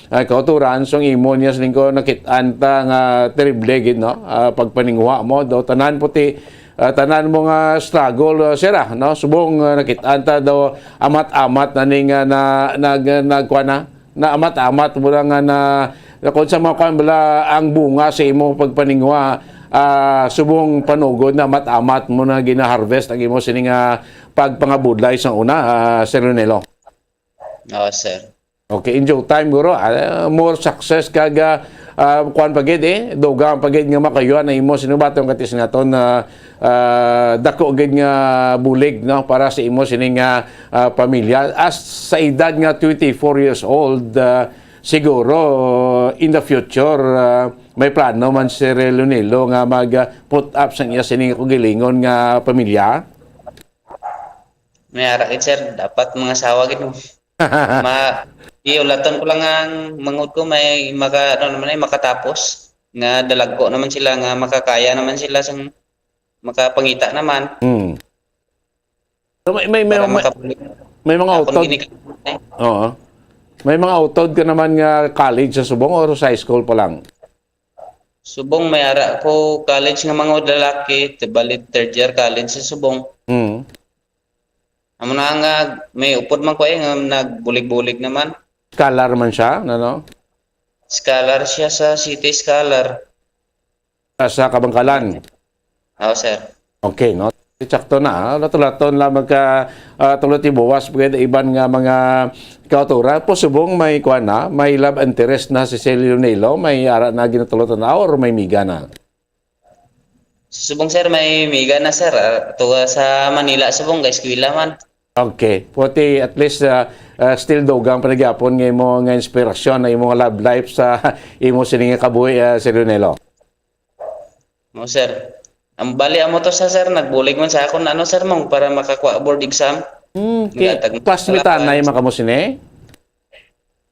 ah, kauturan. So, ang imo niya sining ko nakit-an ta nga terrible gid, no? Ah, pagpaninguha mo do tanan puti, ah, tanan mo nga struggle, ah, sira, no? Subong, ah, nakit-an ta do amat-amat na ning, ah, na nag nagkuan na naamat-amat mo lang nga na, na kung sa mga kuan bala ang bunga sa imo pagpaninguha, ah, subong panugod na amat-amat mo na gina-harvest ang imo sini nga pagpangabudlay sang una, ah, Sir Leonelo. Oo, sir. Okay, in due time guro, ah, more success kag, ah, ah, kuan pa gid eh, dugang pa gid nga makayuan ang imo sinubaton kati sa naton na, ah, dako gid nga bulig, no, para sa imo sini nga, ah, pamilya. As sa edad nga twenty-four years old, ah, siguro in the future, ah, may plano man si Sir Leonelo nga mag, ah, put up sang iya sini nga kaugalingon nga pamilya. May ara gid, sir, dapat mga asawa gid mo. Ma, iulaton ko lang ang manghod ko, may maka, ano naman eh, makatapos. Nga dalagko naman sila, nga makakaya naman sila sang makapangita naman. Hmm. So, may, may, may, Para may, makabulig. may mga Akong utod. ginig-, eh. Oo. May mga utod ka naman nga college sa subong or sa high school pa lang? Subong may ara ko college nga mga lalaki, tibalit third year college sa subong. Hmm. Amo na nga may upod man ko eh, nga nagbulig-bulig naman. Scholar man siya, ano? Scholar siya sa City Scholar. Ah, sa Kabangkalan. Oo, sir. Okay, no? Sakto na, ha? Lato-laton lang magka, ah, tulo ti buwas, pwede iban nga mga kauturan. Po subong may kuan na, may love interest na si Sir Leonelo, may ara na ginatulot na or may miga na. Subong, sir, may miga na, sir. Ah, tuwa sa Manila, subong, kay eskwela man. Okay. Puti, at least, ah, ah, still dugang pa na gyapon nga imo nga inspirasyon na imo nga love life sa imo sini nga kabuhi, ah, Sir Leonelo. No, sir. Ang bali amo to sa, sir, nagbulig man sa akon, ano, sir, mong para makakuha board exam. Hmm, okay. Gatag- Classmate anay man kamo sini?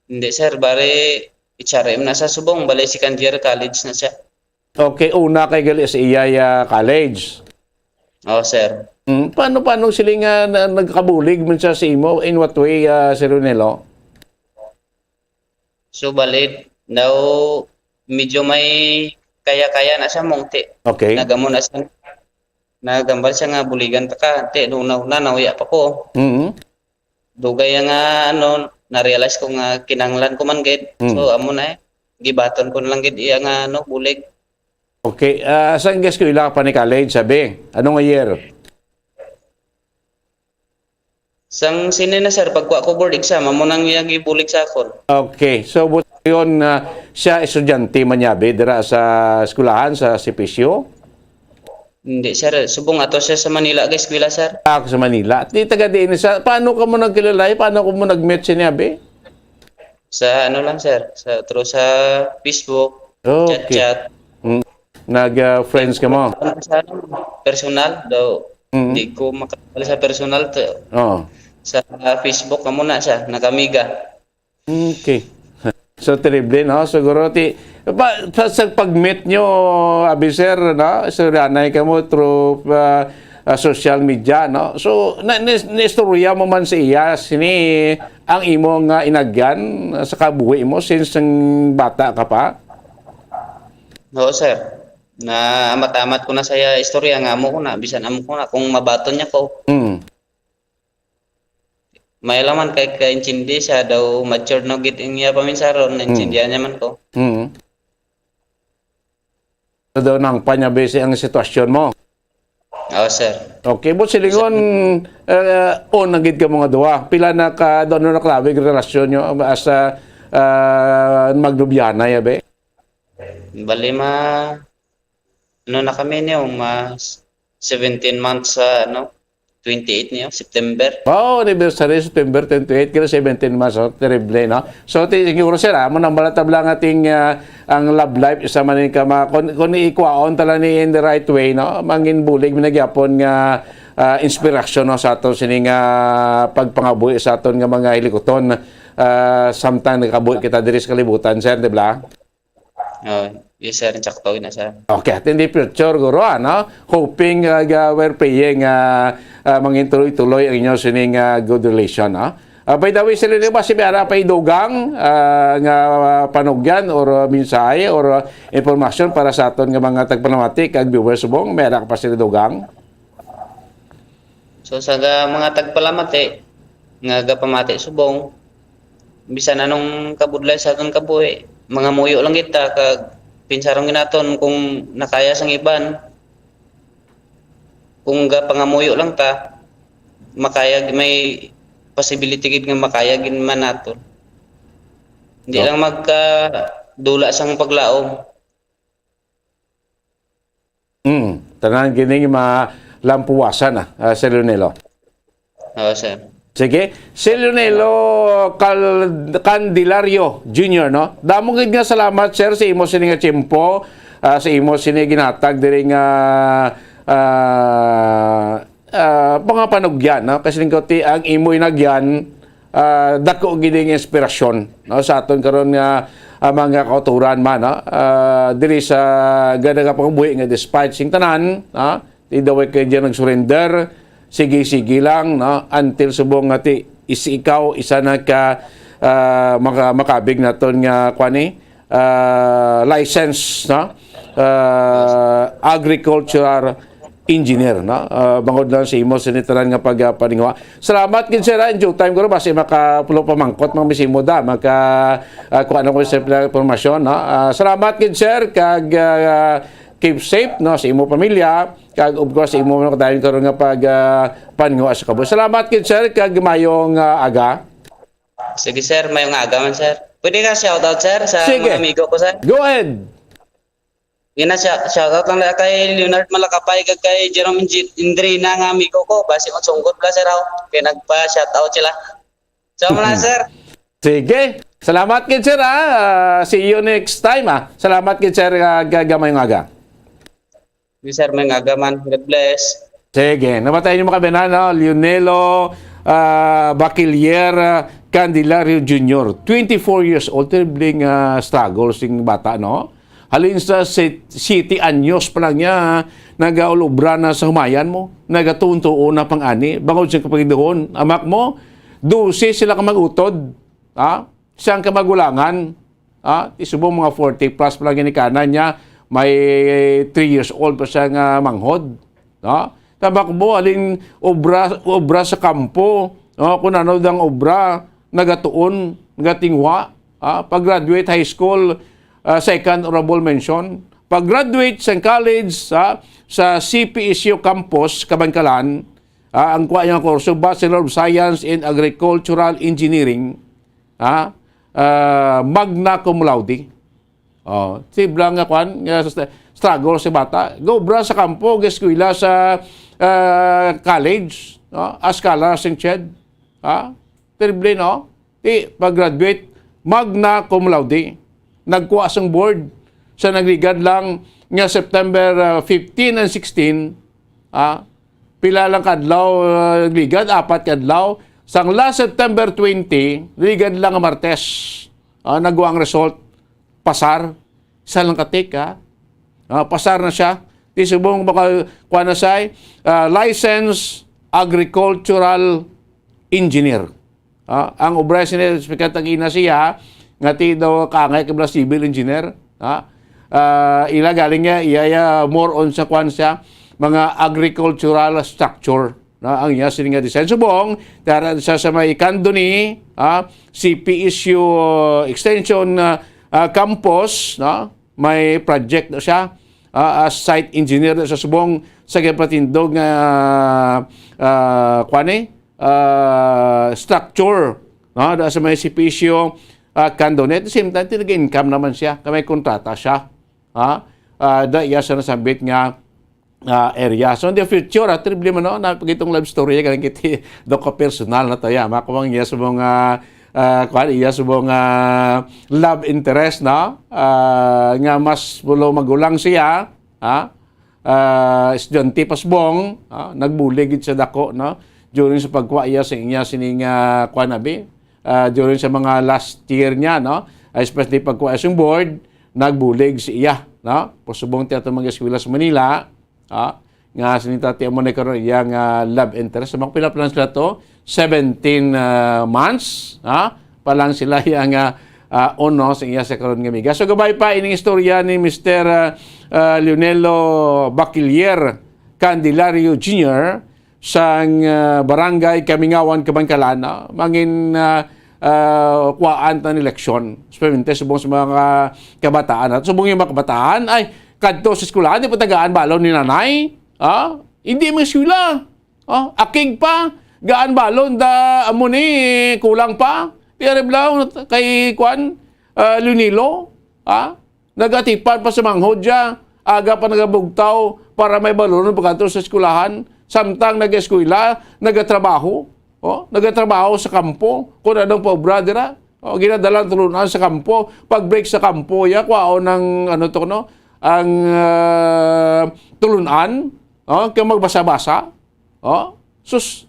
Hindi, sir, bali H R M na sa subong, bali second year college na siya. Okay, una kay gali sa iya, ah, college. Oo, sir. Hmm, paano, paano sila nga na, nagkabulig man siya sa imo? In what way, ah, Sir Leonelo? So, bali, daw medyo may kaya-kaya na siya, mong ti. Okay. Nagamo na siya. Nagambal siya nga buligan ta ka. Ti, nung una-una, nauya pa ko. Mm. Dugay nga, ano, na-realize ko nga kinahanglan ko man gid. Mm. So, amo na eh. Gibaton ko na lang gid iya nga, ano, bulig. Okay. Ah, saan ka eskwela pa ni college, sabi? Anong year? Sang sini na, sir, pagkuha ko board exam, amo nang iya gibulig sa akon. Okay. So, but yun, ah, siya estudyante man niya, be, dira sa eskwelahan, sa C P S U? Hindi, sir. Subong ato siya sa Manila, guys, eskwela, sir. Ah, sa Manila. Di taga diin sa, paano ka mo nagkilala? Paano ka mo nag-meet siya niya, be? Sa ano lang, sir. Sa, through sa Facebook, Okay. chat-chat. Mm. Nag, ah, friends ka mo? Ano sa, ano, personal daw. Mm. Di ko makakilala sa personal to. Oo. Sa Facebook, amo na siya, nag-amiga. Okay. So, terrible, no? Siguro, ti, pa, sa, sa pag-meet nyo, abi, sir, no? So, ranay ka mo through, ah, ah, social media, no? So, na, na, naistorya mo man sa iya, sini ang imo nga inagyan sa kabuhi mo since ang bata ka pa? Oo, sir. Na amat-amat ko na sa iya istorya nga amo ko na, bisan amo ko na, kung mabaton niya ko. Mm. May laman kay kaintindi siya daw, mature na gid ang iya paminsaron, Mm. naintindihan niya man ko. Mm. So, daw nang panyabisi ang sitwasyon mo. Oo, sir. Okay, but silingon, eh, on na gid ka mga duha. Pila na ka, daw na naklawig relasyon nyo as a, ah, magnubyana, yabe? Bali, ma-, ano na kami niyo, mas seventeen months sa, ano, twenty-eight niyo, September. Wow, anniversary, September twenty-eight, kaya seventeen months, oh, terrible, no? So, ti-, siguro, sir, ah, mo nang balatab lang ating, ah, ang love life, isa man yung kama, kung, kung ikwaon tala ni in the right way, no? Mangin bulig, minagyapon nga, ah, inspirasyon, no, sa aton sining, ah, pagpangabuhi sa aton nga mga hilikuton. Ah, samtang nakabuhi kita diri sa kalibutan, sir, di ba? Oh, yes, sir. Sakto na, sir. Okay, at in the future, guro, ano? Hoping, uh, uh, we're praying, uh, uh, mangin tuloy-tuloy ang inyo sining, uh, good relation, no? Uh, by the way, sir, di ba si Biara pa idugang, uh, nga, uh, panugyan or, uh, mensahe or, uh, impormasyon para sa aton nga mga tagpanamati kag viewers subong, may ara ka pa sila dugang? So, sa ga-, mga tagpalamati nga gapamati subong, bisan anong kabudlay sa aton kabuhi, mangamuyo lang kita kag pinsaron ginaton kung nakaya sang iban. Kung gapangamuyo lang ta, makaya, may possibility gid nga makaya gid man naton. Hindi Oh. lang magkadula sang paglaom. Mm, tanan kining malampuwasan na, ah, Sir Leonelo. Oo, sir. Sige. Sir Leonelo Cal-, Candelario Junior, no? Damo gid nga salamat, sir, sa imo sini nga tiyempo, ah, sa imo sini ginatag diri nga, ah, ah, mga panugyan, no? Kasi lingkod ti ang imo inagyan, ah, dako gid ang inspirasyon, no, sa aton karon nga, ah, mga kauturan man, no? Ah, diri sa gada nga pagbuhi nga despite sing tanan, no? Di daw kay diyan nag-surrender, sige-sige lang, no? Until subong nga ti is ikaw isa na ka, ah, maka-, makabig naton nga kuan ni, ah, license, no? Ah, agricultural engineer, no? Ah, bangod lang sa imo sa nitanan nga pag, ah, paninguha. Salamat gid, sir, ha? In due time, guro, basi makapulo pa mangkot, mga misimo da, maka, ah, kuha na ko sa pila impormasyon, no? Ah, salamat gid, sir, kag, ah, keep safe, no, sa imo pamilya, kag, of course, sa imo, no, kadayon karon nga pag, ah, paninguha sa kabuhi. Salamat gid, sir, kag mayong, ah, aga. Sige, sir, mayong aga man, sir. Pwede ka shout out, sir, sa Sige. mga amigo ko, sir? Go ahead. Ina, sya-, shout out lang na kay Leonard Malakapay kag kay Jerome Inji-, Indrina nga amigo ko. Basi magsunggot bala, sir, aw. Kay nagpa-shout out sila. So, wala, Mm-mm. sir. Sige. Salamat gid, sir, ah. Ah, see you next time, ah. Salamat gid, sir, ah, ga-, gamay nga aga. Yes, sir, may nga aga man. God bless. Sige. Namatay niyo mga kabanan, no? Leonelo, ah, Bachiller, ah, Candelario Junior, twenty-four years old. Terrible nga struggle sing bata, no? Halin sa si-, siyete anyos pa lang niya, nagaulobra na sa humayan mo, nagatuon-tuon na pang ani, bangod sa kapagiduhon, amak mo, dose sila ka mag-utod, ha? Siyang kamagulangan, ha? Isubong mga forty plus pa lang ginikanan niya, may three years old pa siya nga manghod, no? Tabak mo, halin obra, obra sa kampo, no? Kung ano dang obra, nagatuon, nagatinguha, ah, pag-graduate high school, ah, second honorable mention. Pag-graduate sa college, ah, sa C P S U campus, Kabankalan, ah, ang kuha niya kurso, Bachelor of Science in Agricultural Engineering, ah, ah, magna cum laude. Oh, si Blang nga kwan, nga sa struggle si bata. Gobra sa kampo, eskwela sa, ah, college, no? As scholar, sing ched. Ha? Terrible, no? Ti, pag-graduate, magna cum laude. Nagkuha sang board sa nagligad lang nga September, ah, fifteen and sixteen, ah, pila lang ka adlaw, ah, ligad, apat ka adlaw. Sang last September twenty, ligad lang nga Martes, ah, nagwa ang result. Pasar. Isa lang ka take, ha? Ah, pasar na siya. Di subong baka, kuha na siya, ah, licensed agricultural engineer. Ah, ang obra sini, sikat ang ina siya, nga ti daw kaangay kay mga civil engineer. Ha? Ah, ila galing niya, iya, iya, more on sa kwan siya, mga agricultural structure. Na ang iya sini nga design. Subong, tara sa, sa may Candoni, ah, C P S U Extension, ah, ah, Campus, no? May project na siya, ah, as site engineer na sa subong sa gipatindog nga, ah, kuwan eh, ah, structure, no? Da sa may C P S U, ah, Candoni. At the same time, tinaga-income naman siya. Kay may kontrata siya. Ha? Ah, da iya sa nasambit nga, ah, area. So, in the future, ah, terrible man, no? Na pag itong love story, ganun kiti, do ka personal na to, ya. Makuha iya sa mga, ah, kuwan, iya sa mga love interest, no? Ah, nga mas pulo magulang siya, ha? Ah, estudyante pa subong, ah, nagbulig gid sa dako, no? During sa pagkuha iya sa iya sining, ah, kuwan, abi, ah, during sa mga last year niya, no? Ah, especially pagkuha sa board, nagbulig si iya, no? Pasubong ti ato mga eskwela sa Manila, ah, nga sinita ti amo ni karon iya nga love interest. Sa mga pila pa lang sila to, seventeen, ah, months, ah, pa lang sila iya nga, ah, uno sa iya sa karon nga amiga. So, gabay pa ining istorya ni Mister, ah, ah, Leonelo Bachiller Candelario Junior sang, ah, Barangay Kamingawan, Kabankalan, no? Mangin, ah, ah, kuwaan ta ni leksyon. Especially subong sa mga kabataan. At subong yung mga kabataan, ay, kadto sa eskwelahan, di pa tagaan balon ni nanay. Ah, hindi mo eskwela. Ah, akig pa, gaan balon, da, amo ni, kulang pa. Di ariblaw, kay, kwan, ah, Lunilo. Ah, nagatipan pa sa manghod siya. Aga pa nagabugtaw para may balon pagkadto sa eskwelahan. Samtang nag-eskwela, nagatrabaho. Oh, nagatrabaho sa kampo. Kung anong paubra dira. Oh, ginadala ang tulunan sa kampo. Pag break sa kampo, ya, kwaon ng, ano to, no? Ang, ah, tulunan. Oh, kaya magbasa-basa. Oh, sus.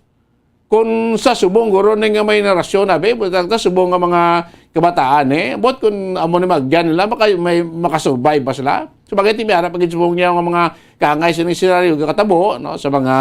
Kung sa subong, guro, ni nga may narasyon, abi, buta ta subong nga mga kabataan, eh. But kung amo ni magyan nila, maka-, may makasurvive ba sila? So, bagay, ti may ara pa gid subong niya nga mga kaangay sa senaryo, katabo, no? Sa mga,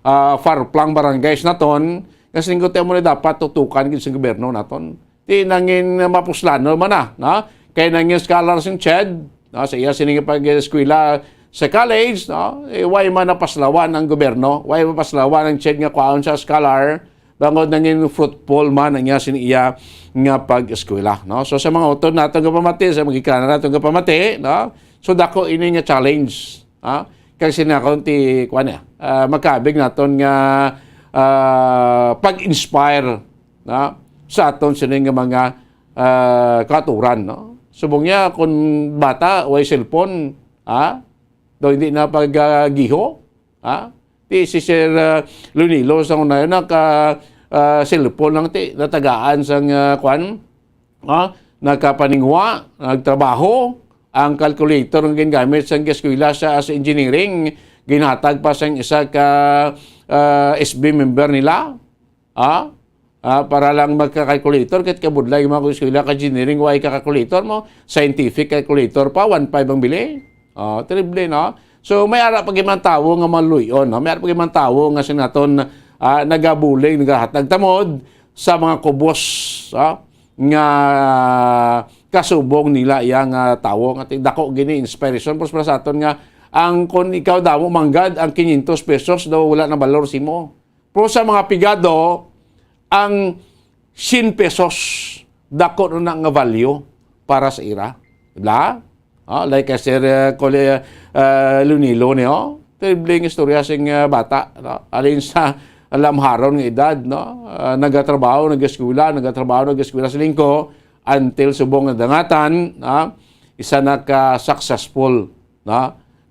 ah, far-flung barangays naton, kasi ningko ti amo ni dapat tutukan gid sa gobyerno naton. Ti nangin mapuslano man na, no? Kay nangin scholar sing Ched, no? Sa iya sining pag-eskwela sa college, no? Eh, why man napaslawan ang gobyerno? Why mapaslawan ang Ched nga kwaon sa scholar? Bangod nangin fruitful man ang iya sin iya nga pag-eskwela, no? So, sa mga utod nato nga pamati, sa mga gikanan nato nga pamati, no? So, dako ini nga challenge. Ha? Kag sinakon ti, kuwan niya, ah, makabig naton nga, ah, pag-inspire, ha, sa aton sini nga mga, ah, katuran, no? Subong niya, kung bata, way cellphone, ha? Daw hindi na pag, ah, giho, ha? Ti si Sir, ah, Lunilo sa una, naka, ah, cellphone lang ti, natagaan sang, ah, kuwan, ha? Nakapaningwa, nagtrabaho, ang calculator nga gingamit sang eskwela sa, sa engineering, ginhatag pa sang isa ka, ah, S B member nila. Ha? Ah, para lang magka-calculator, kahit kabudlay mga eskwela ka engineering, why ka calculator mo? Scientific calculator pa, one five ang bili. Oh, terrible, no? So, may ara pa gid man tawo nga maluy-on, no? May ara pa gid man tawo nga sinaton, ah, nagabulig, nagahatag tamod sa mga kubos, ah, nga kasubong nila iya nga tawo. Nga ti-, dako gini inspiration. Pero para sa aton nga, ang, kung ikaw damo manggad, ang quinientos pesos daw wala na balor simo. Pero sa mga pigado, ang sien pesos, dako na nga value para sa ira. Diba? Ah, like I said, uh, Kole-, uh, Lunilo niyo, terrible nga istorya sing, uh, bata, no? Alin sa lamharon nga edad, no? Uh, nagatrabaho, nag-eskwela, nagatrabaho, nag-eskwela sa lingko, until subong nga dangatan, no? Isa na ka successful, no?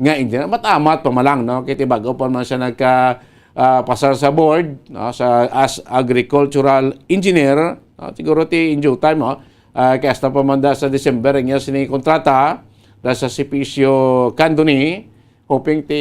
Nga engineer. Amat-amat pa man lang, no? Kay ti bag-o pa man siya nagka, ah, pasar sa board, no? Sa, as agricultural engineer, no? Siguro ti in due time, no? Ah, kay hasta pa man da sa December, ang iya sini kontrata, ta sa Sipisyo Candoni, hoping ti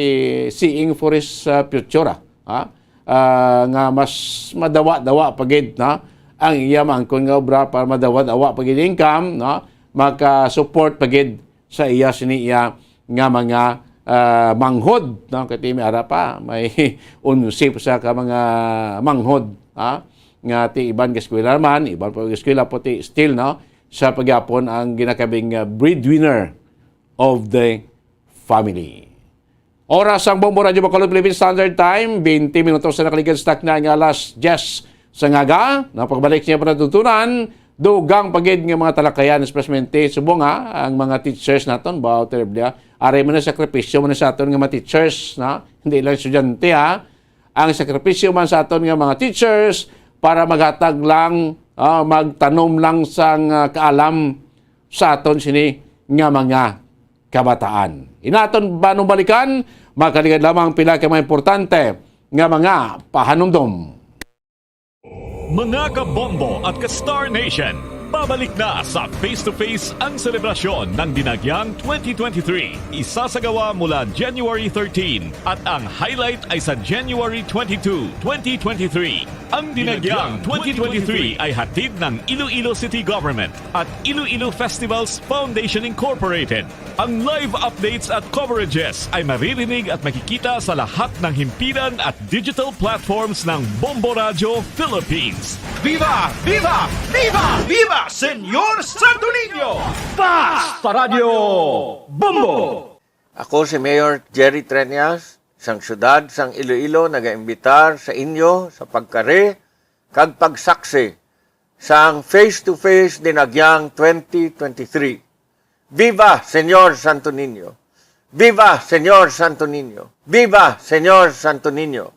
seeing for his, ah, future, ah, ha? Ah, nga mas madawa-dawa pa gid, no, ang iya maangkon nga obra para madawa-dawa pa gid income, no, maka-support pa gid sa iya sini iya nga mga, ah, manghod, no? Kay ti may ara pa, may onse pa sa ka mga manghod, ha? Nga ti iban ka eskwela man, iban pa eskwela po ti still, no? Sa pagyapon ang ginakabing, ah, breadwinner of the family. Oras ang Bombo Radyo Bacolod Philippine Standard Time, twenty minutos na nakaligad sa takna nga alas diyes sa ngaga. Napagbalik niya para tutunan, dugang pa gid nga mga talakayan, especially subong, ha, ang mga teachers naton, ba, terrible, ha. Aray man na sakripisyo man sa aton nga mga teachers, na hindi lang estudyante, ha. Ang sakripisyo man sa aton nga mga teachers para maghatag lang, ah, magtanom lang sang, ah, kaalam sa aton sini nga mga kabataan. Inaton ba nung balikan? Makaligad lamang pila ka mga importante nga mga pahanumdom. Mga kabombo at ka-Star Nation, pabalik na sa Face to Face ang selebrasyon ng Dinagyang twenty twenty-three. Isasagawa mula January thirteen at ang highlight ay sa January twenty-two, twenty twenty-three. Ang Dinagyang twenty twenty-three ay hatid ng Iloilo City Government at Iloilo Festivals Foundation Incorporated. Ang live updates at coverages ay maririnig at makikita sa lahat ng himpilan at digital platforms ng Bombo Radyo Philippines. Viva! Viva! Viva! Viva, Señor Santo Niño! Basta Radyo Bombo! Ako si Mayor Jerry Treñas, sang siyudad sang Iloilo, nagaimbitar sa inyo sa pagkari kag pagsaksi sang Face to Face Dinagyang twenty twenty-three. Viva Señor Santo Niño! Viva Señor Santo Niño! Viva Señor Santo Niño!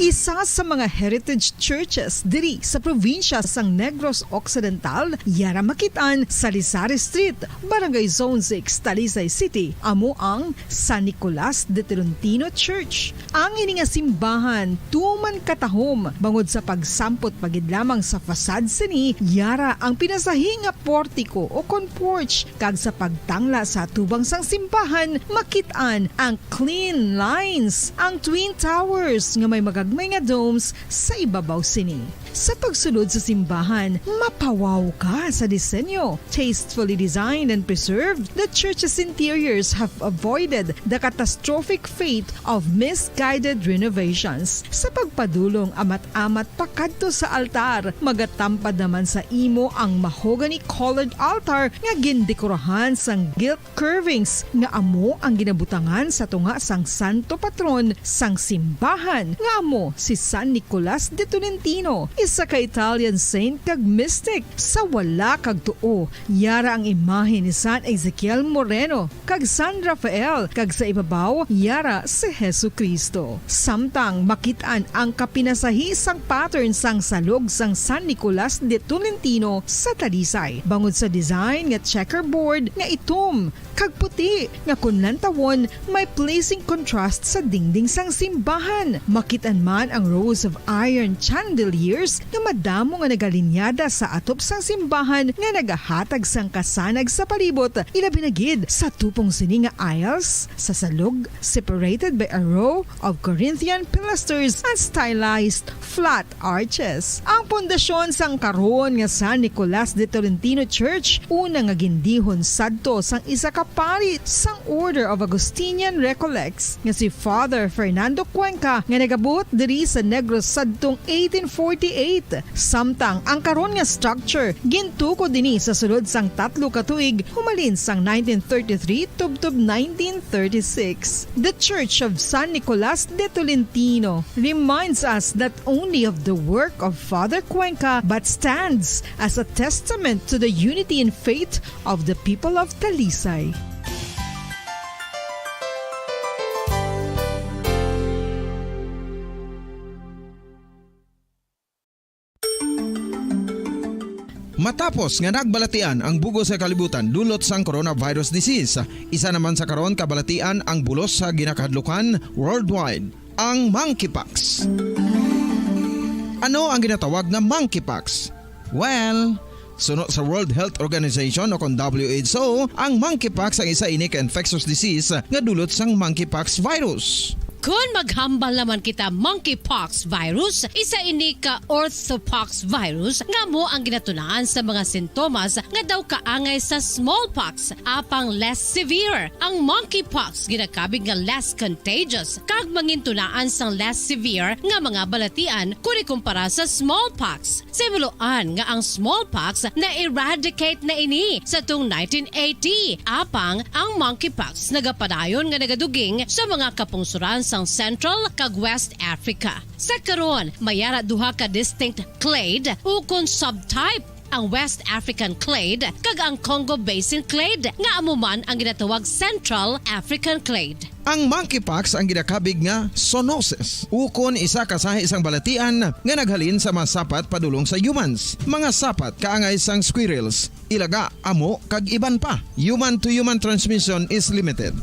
Isa sa mga heritage churches diri sa probinsya sang Negros Occidental, yara makit-an sa Salisari Street, Barangay Zone six, Talisay City, amo ang San Nicolas de Tolentino Church. Ang ini nga simbahan tuman katahom bangod sa pagsampot pa gid lamang sa facade sini, yara ang pinasahi nga portiko o kon porch, kag sa pagtangla sa atubang sang simbahan, makit-an ang clean lines, ang twin towers nga may magagmay nga domes sa ibabaw sini. Sa pagsulod sa simbahan, mapawaw ka sa disenyo. Tastefully designed and preserved, the church's interiors have avoided the catastrophic fate of misguided renovations. Sa pagpadulong amat-amat pakadto sa altar, magatampad naman sa imo ang mahogany-colored altar nga gindekorahan sang gilt curvings nga amo ang ginabutangan sa tunga sang santo patron sang simbahan, nga amo si San Nicolas de Tolentino, isa ka Italian saint kag mystic. Sa wala kag tuo, yara ang imahe ni San Ezekiel Moreno kag San Rafael, kag sa ibabaw, yara si Jesu-Cristo. Samtang makit-an ang kapinasahi sang pattern sang salog sang San Nicolas de Tolentino sa Talisay, bangod sa design nga checkerboard nga itom kag puti nga kon lantawon may pleasing contrast sa dingding sang simbahan. Makit-an man ang rows of iron chandeliers nga madamo nga nagalinyada sa atop sang simbahan nga nagahatag sang kasanag sa palibot, ilabi na gid sa tupong sini nga aisles sa salog, separated by a row of Corinthian pilasters and stylized flat arches. Ang pundasyon sang karon nga San Nicolas de Tolentino Church, una nga gindihon sadto sang isa ka pari sang Order of Augustinian Recollects nga si Father Fernando Cuenca, nga nagabuot diri sa Negros sadtong eighteen forty-eight. Samtang ang karon nga structure gintukod ini sa sulod sang tatlo ka tuig, humalin sang nineteen thirty-three tubtob nineteen thirty-six. The Church of San Nicolas de Tolentino reminds us not only of the work of Father Cuenca but stands as a testament to the unity in faith of the people of Talisay. Matapos nga nagbalatian ang bug-os nga kalibutan dulot sang coronavirus disease, isa naman sa karon kabalatian ang bulos sa ginakahadlukan worldwide, ang monkeypox. Ano ang ginatawag nga monkeypox? Well, suno sa World Health Organization o kon W H O, ang monkeypox ang isa ini ka infectious disease nga dulot sang monkeypox virus. Kon maghambal naman kita, monkeypox virus, isa ini ka orthopox virus nga amo ang ginatunaan sa mga sintomas nga daw kaangay sa smallpox, apang less severe. Ang monkeypox ginakabig nga less contagious kag mangintunaan sang less severe nga mga balatian kon ikumpara sa smallpox. Sa hibaluan nga ang smallpox na-eradicate na ini sa tung nineteen eighty, apang ang monkeypox nagapadayon nga nagaduging sa mga kapungsoran sang Central kag West Africa. Sa karon, may ara duha ka distinct clade ukon subtype, ang West African clade kag ang Congo Basin clade, nga amo man ang ginatawag Central African clade. Ang monkeypox ang ginakabig nga zoonosis, ukon isa ka sahi sang balatian nga naghalin sa mga sapat padulong sa humans, mga sapat kaangay sang squirrels, ilaga, amo, kag iban pa. Human-to-human transmission is limited.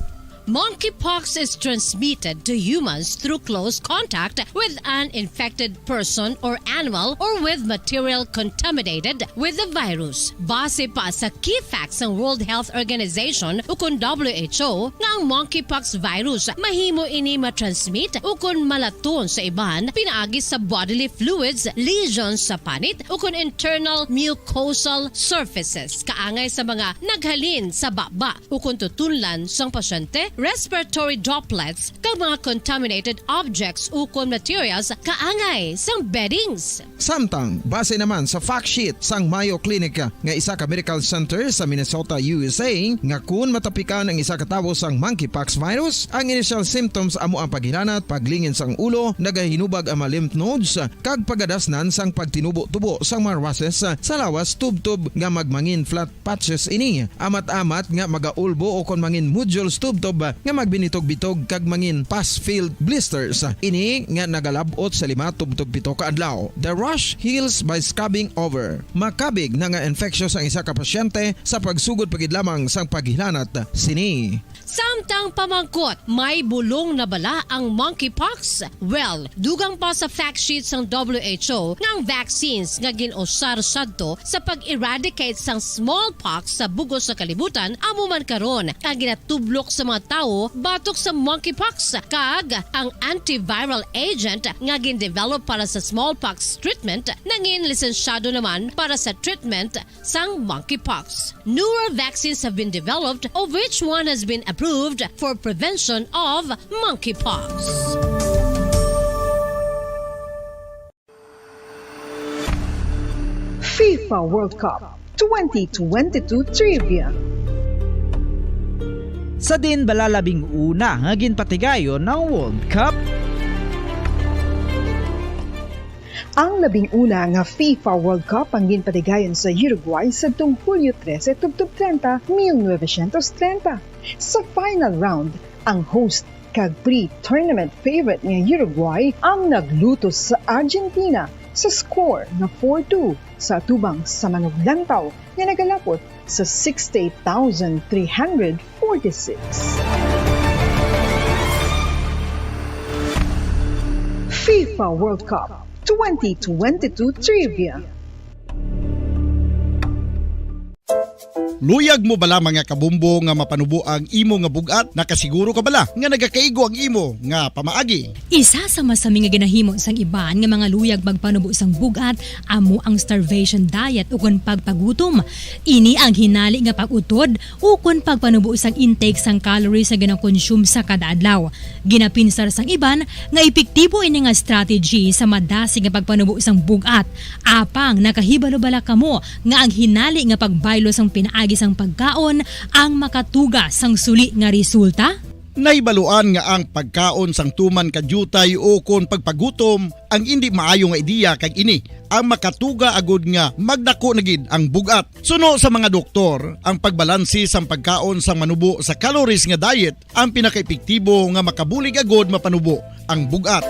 Monkeypox is transmitted to humans through close contact with an infected person or animal or with material contaminated with the virus. Base pa sa key facts sang World Health Organization ukon W H O, nga ang monkeypox virus mahimo ini matransmit ukon malaton sa iban pinaagi sa bodily fluids, lesions sa panit, ukon internal mucosal surfaces kaangay sa mga naghalin sa baba ukon tutunlan sang pasyente, respiratory droplets, kag mga contaminated objects ukon materials kaangay sang beddings. Samtang, base naman sa fact sheet sang Mayo Clinic nga isa ka medical center sa Minnesota, U S A, nga kun matapikan ang isa ka tawo sang monkeypox virus, ang initial symptoms amo ang paghilanat, paglingin sang ulo, nagahinubag ang mga lymph nodes, kag pagadasnan sang pagtinubo-tubo sang mga rushes sa lawas tubtob nga magmangin flat patches ini, amat-amat nga magaulbo ukon mangin nodules tubtob nga magbinitog-bitog kag mangin pus-filled blisters ini nga nagalab-ot sa lima tubtob pito ka adlaw. The rash heals by scabbing over. Makabig na nga infectious ang isa ka pasyente sa pagsugod pa gid lamang sang paghilanat sini. Samtang pamangkot, may bulong na bala ang monkeypox? Well, dugang pa sa fact sheet sang W H O nga ang vaccines nga gin-usar sadto sa pag-eradicate sang smallpox sa bug-os nga kalibutan amo man karon ang ginatublok sa mga tawo batok sa monkeypox, kag ang antiviral agent nga gin-develop para sa smallpox treatment nangin lisensyado naman para sa treatment sang monkeypox. Newer vaccines have been developed, of which one has been approved for prevention of monkeypox. FIFA World Cup twenty twenty-two Trivia. Sa din bala labing una nga ginpatigayon ang World Cup? Ang labing una nga FIFA World Cup ang ginpatigayon sa Uruguay sadtong Hulyo trese tubtob treinta, mil novecientos treinta. Sa final round, ang host kag pre-tournament favorite nga Uruguay ang naglutos sa Argentina sa score nga four two sa atubang sa manuglantaw nga nagalapot sa sixty-eight thousand three hundred forty-six. FIFA World Cup twenty twenty-two Trivia. Luyag mo bala, mga kabombo, nga mapanubo ang imo nga bug-at? Nakasiguro ka bala nga nagakaigo ang imo nga pamaagi? Isa sa masami nga ginahimo sang iban nga mga luyag magpanubo sang bug-at amo ang starvation diet ukon pagpagutom. Ini ang hinali nga pag-utod ukon pagpanubo sang intake sang calories nga ginakonsume sa kada adlaw. Ginapinsar sang iban nga epektibo ini nga strategy sa madasig nga pagpanubo sang bug-at. Apang nakahibalo bala kamo nga ang hinali nga pagbaylo sang pinaagi sang pagkaon ang makatuga sang suli nga resulta? Nahibaluan nga ang pagkaon sang tuman ka diutay ukon pagpagutom ang indi maayo nga ideya, kag ini ang makatuga agud nga magdako na gid ang bug-at. Suno sa mga doktor, ang pagbalanse sang pagkaon sang manubo sa calories nga diet ang pinakaepektibo nga makabulig agud mapanubo ang bug-at.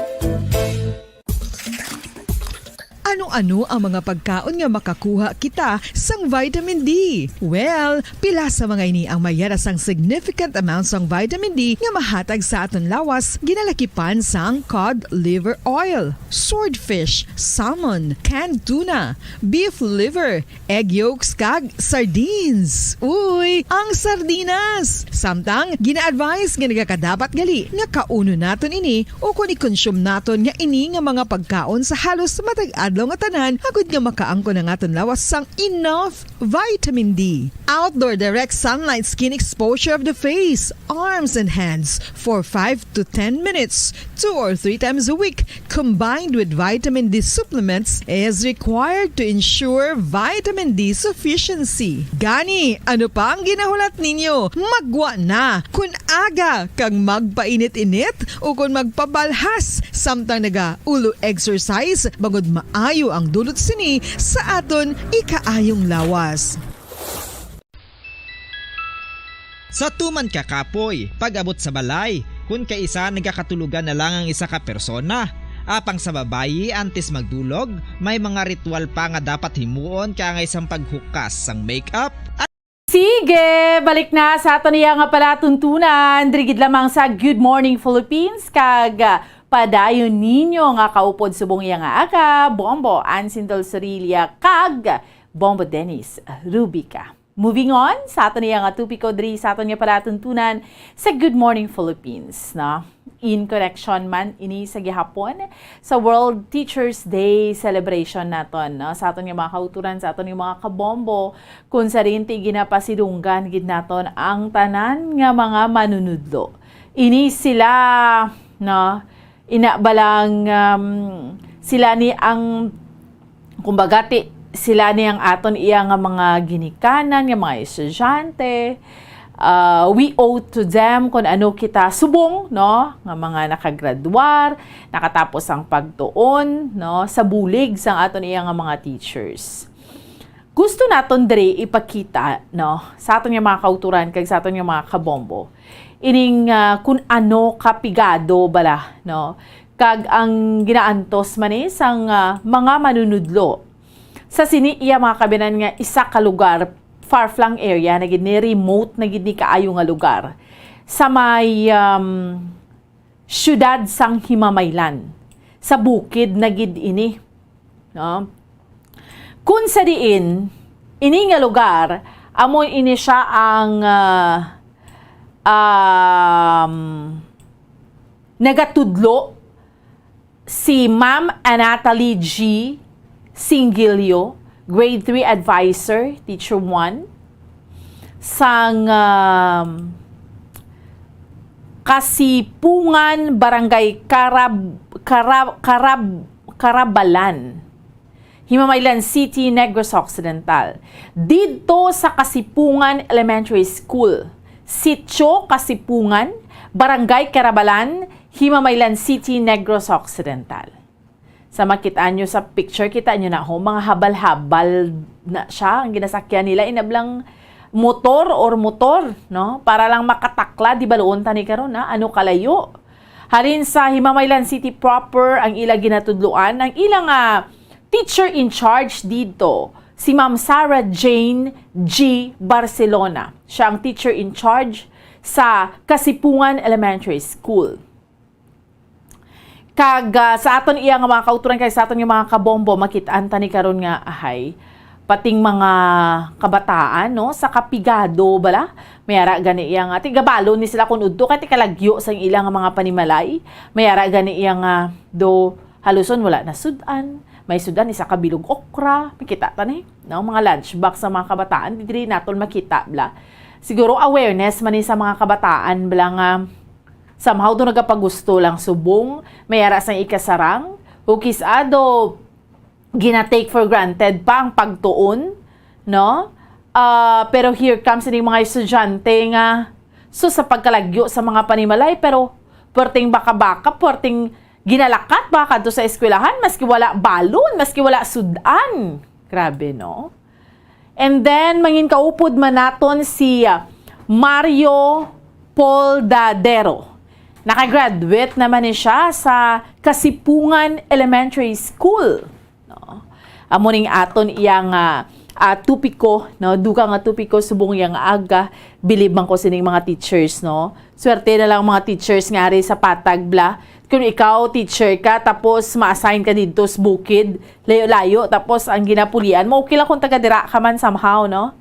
Ano-ano ang mga pagkaon nga makakuha kita sang vitamin D? Well, pila sa mga ini ang mayara sang significant amount sang vitamin D nga mahatag sa aton lawas, ginalakipan sang cod liver oil, swordfish, salmon, canned tuna, beef liver, egg yolks, kag sardines. Uy, ang sardinas! Samtang, gina-advise nga nagakadapat gali nga kaunon naton ini ukon i-consume naton nga ini nga mga pagkaon sa halos matag adlaw nga tanan, agod nga makaangkon ang aton lawas sang enough vitamin D. Outdoor direct sunlight skin exposure of the face, arms, and hands for five to ten minutes, two or three times a week, combined with vitamin D supplements, is required to ensure vitamin D sufficiency. Gani, ano pa ang ginahulat ninyo? Maggwa na! Kun aga kag magpainit-init ukon magpabalhas samtang naga-ulo exercise, bangod maayo ang dulot sini sa aton ikaayong lawas. Sa tuman ka kapoy, pag-abot sa balay, kun kaisa nagakatulogan na lang ang isa ka persona. Apang sa babayi, antes magdulog, may mga ritual pa nga dapat himuon, kaangay sang paghukas sang makeup. Sige, balik na sa aton iya nga palatuntunan, diri gid lamang sa Good Morning Philippines, kag ah, padayon ninyo nga kaupod subong iya nga aga, Bombo Ansindol Sorilla, kag Bombo Dennis Rubica. Moving on sa aton iya nga topiko diri sa aton nga palatuntunan sa Good Morning Philippines, no? In connection man ini sa gihapon sa World Teachers Day celebration naton, no? Sa aton nga mga kauturan, sa aton nga mga kabombo, kung sa rinti ginapasidunggan gid naton ang tanan nga mga manunudlo. Ini sila, no? Ina balang um, sila ni ang kumbaga, ti, sila ni ang aton iya nga mga ginikanan, nga mga estudyante. Uh, we owe to them kung ano kita subong, no? Nga mga nakagraduar, nakatapos ang pagtuon, no? Sa bulig sang aton iya nga mga teachers. Gusto naton diri ipakita, no? Sa aton nga mga kauturan kag sa aton nga mga kabombo. Ining uh, kung ano kapigado bala, no? Kag ang ginaantos man ni sang uh, mga manunudlo. Sa sini iya mga kabinan nga isa ka lugar, far-flung area na gid ni, remote na gid ni kaayo nga lugar. Sa may um, siyudad sang Himamaylan, sa bukid na gid ini. No? Kun sa diin, ini nga lugar, amo ini siya ang uh, um, nagatudlo si Ma'am Anatalie G. Singilio, Grade three Advisor, Teacher one, sang um, Kasipungan, Barangay Karab, Karab, Karab, Karabalan, Himamaylan City, Negros Occidental. Didto sa Kasipungan Elementary School, Sitio Kasipungan, Barangay Karabalan, Himamaylan City, Negros Occidental. Sa makita nyo sa picture, kita nyo na ho, mga habal-habal na siya. Ang ginasakyan nila, inablang motor or motor, no? Para lang makatakla, di baluon tani karon, ha? Ano kalayo? Halin sa Himamaylan City proper ang ila ginatudloan, ang ilang uh, teacher in charge dito, si Ma'am Sarah Jane G. Barcelona. Siya ang teacher in charge sa Kasipungan Elementary School. Kag uh, sa aton iya nga mga kauturan kay sa aton nga mga kabombo, makitaan tani karon nga ahay pating mga kabataan, no, sa kapigado bala. May ara gani iya nga tigabalo ni sila kun udto kay tikalagyo sa ila nga mga panimalay. May ara gani iya nga do haluson wala na sudan. May sudan isa ka bilog okra. Makita ta ni, no, mga lunchbox sa mga kabataan diri naton makita bla. Siguro awareness man ni sa mga kabataan bla nga somehow do nagapagusto lang subong may ara sang ikasarang, o kis-a do gina-take for granted pa ang pagtuon, no? Ah, pero here comes ining mga estudyante nga so sa pagkalagyo sa mga panimalay, pero perting baka-baka, perting ginalakat ba kadto sa eskwelahan maski wala balon, maski wala sudan. Grabe, no? And then, mangin kaupod man naton si ah, Mario Poldadero. Nakagraduate naman ni siya sa Kasipungan Elementary School. No? Amo ning aton iya nga, ah, topiko, no? Dugang nga topiko subong iya nga aga. Bilib man ko sining mga teachers, no? Swerte na lang ang mga teachers nga ari sa Patag bala. Kung ikaw, teacher ka, tapos ma-assign ka didto sa bukid, layo-layo, tapos ang ginapulian mo, okay lang kung taga dira ka man somehow, no?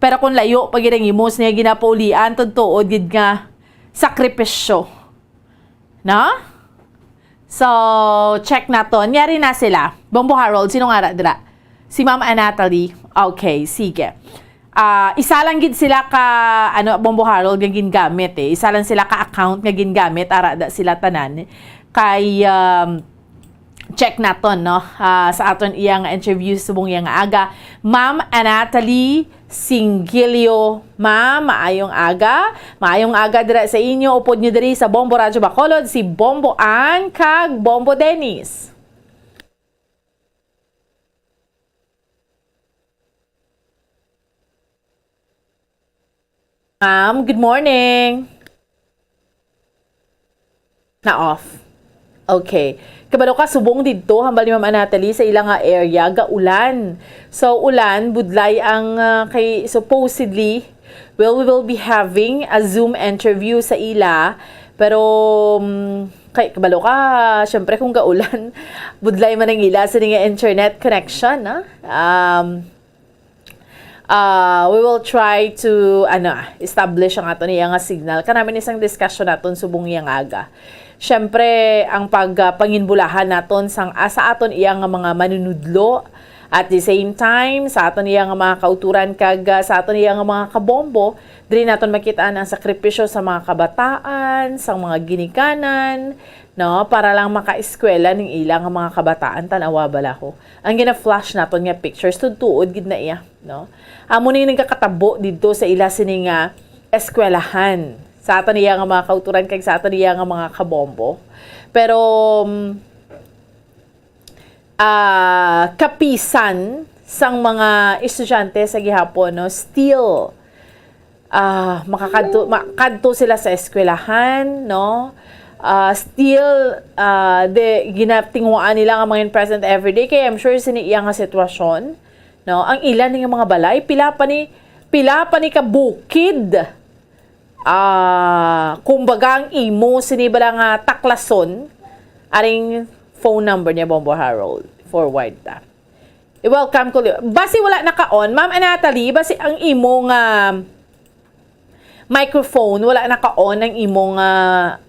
Pero kung layo pa gid ang imo sa niya ginapaulian, tuod-tuod gid nga sakripisyo. No? So, check naton. Yari na sila. Bombo Harold, sino nga ara dira? Si Ma'am Anatalie. Okay, sige. Ah, isa lang gid sila ka, ano, Bombo Harold nga gingamit eh. Isa lang sila ka account nga gingamit, ara da sila tanan. Kay, um, check naton, no? Ah, sa aton iya nga interview subong iya nga aga. Ma'am Anatalie Singilio, ma'am, maayong aga. Maayong aga dira sa inyo. Upod nyo diri sa Bombo Radyo Bacolod, si Bombo Ann kag Bombo Dennis. Ma'am, good morning. Na-off. Okay. Kabalo ka, subong didto, hambal ni Ma'am Anatalie, sa ila nga area, gaulan. So, ulan, budlay ang, ah, kay, supposedly, well, we will be having a Zoom interview sa ila. Pero, mm, kay, kabalo ka, syempre, kung gaulan, budlay man ang ila sa nga internet connection, ha? Um, Ah, we will try to, ano, establish ang aton iya nga signal. Kanami ni sang discussion naton subong iya nga aga. Siyempre, ang pag, ah, panginbulahan naton sang, ah, sa aton iya nga mga manunudlo, at the same time, sa aton iya nga mga kauturan kag, ah, sa aton iya nga mga kabombo, diri naton makita ang sakripisyo sa mga kabataan, sa mga ginikanan, no, para lang makaeskwela ning ila nga mga kabataan, tan-awa bala ko. Ang gina-flash naton nga pictures, tuod-tuod gid na iya, no? Amo ni nagakatabo didto sa ila sini nga eskwelahan, sa aton iya nga mga kauturan kag sa aton iya nga mga kabombo. Pero, mm, ah, kapisan sang mga estudyante sa gihapon, no, still, ah, makakadto, ma-, kadto sila sa eskwelahan, no? Ah, still, ah, de, ginatinguhaan nila nga mga in present everyday. Kaya I'm sure sini iya nga sitwasyon, no? Ang ilan nga mga balay, pila pa ni, pila pa ni kabukid. Ah, kumbaga ang imo sini bala nga taklason, aring phone number niya, Bombo Harold. Forward ta. I-welcome ko li-, basi wala naka-on. Ma'am Anatalie, basi ang imo nga microphone, wala naka-on ang imo nga,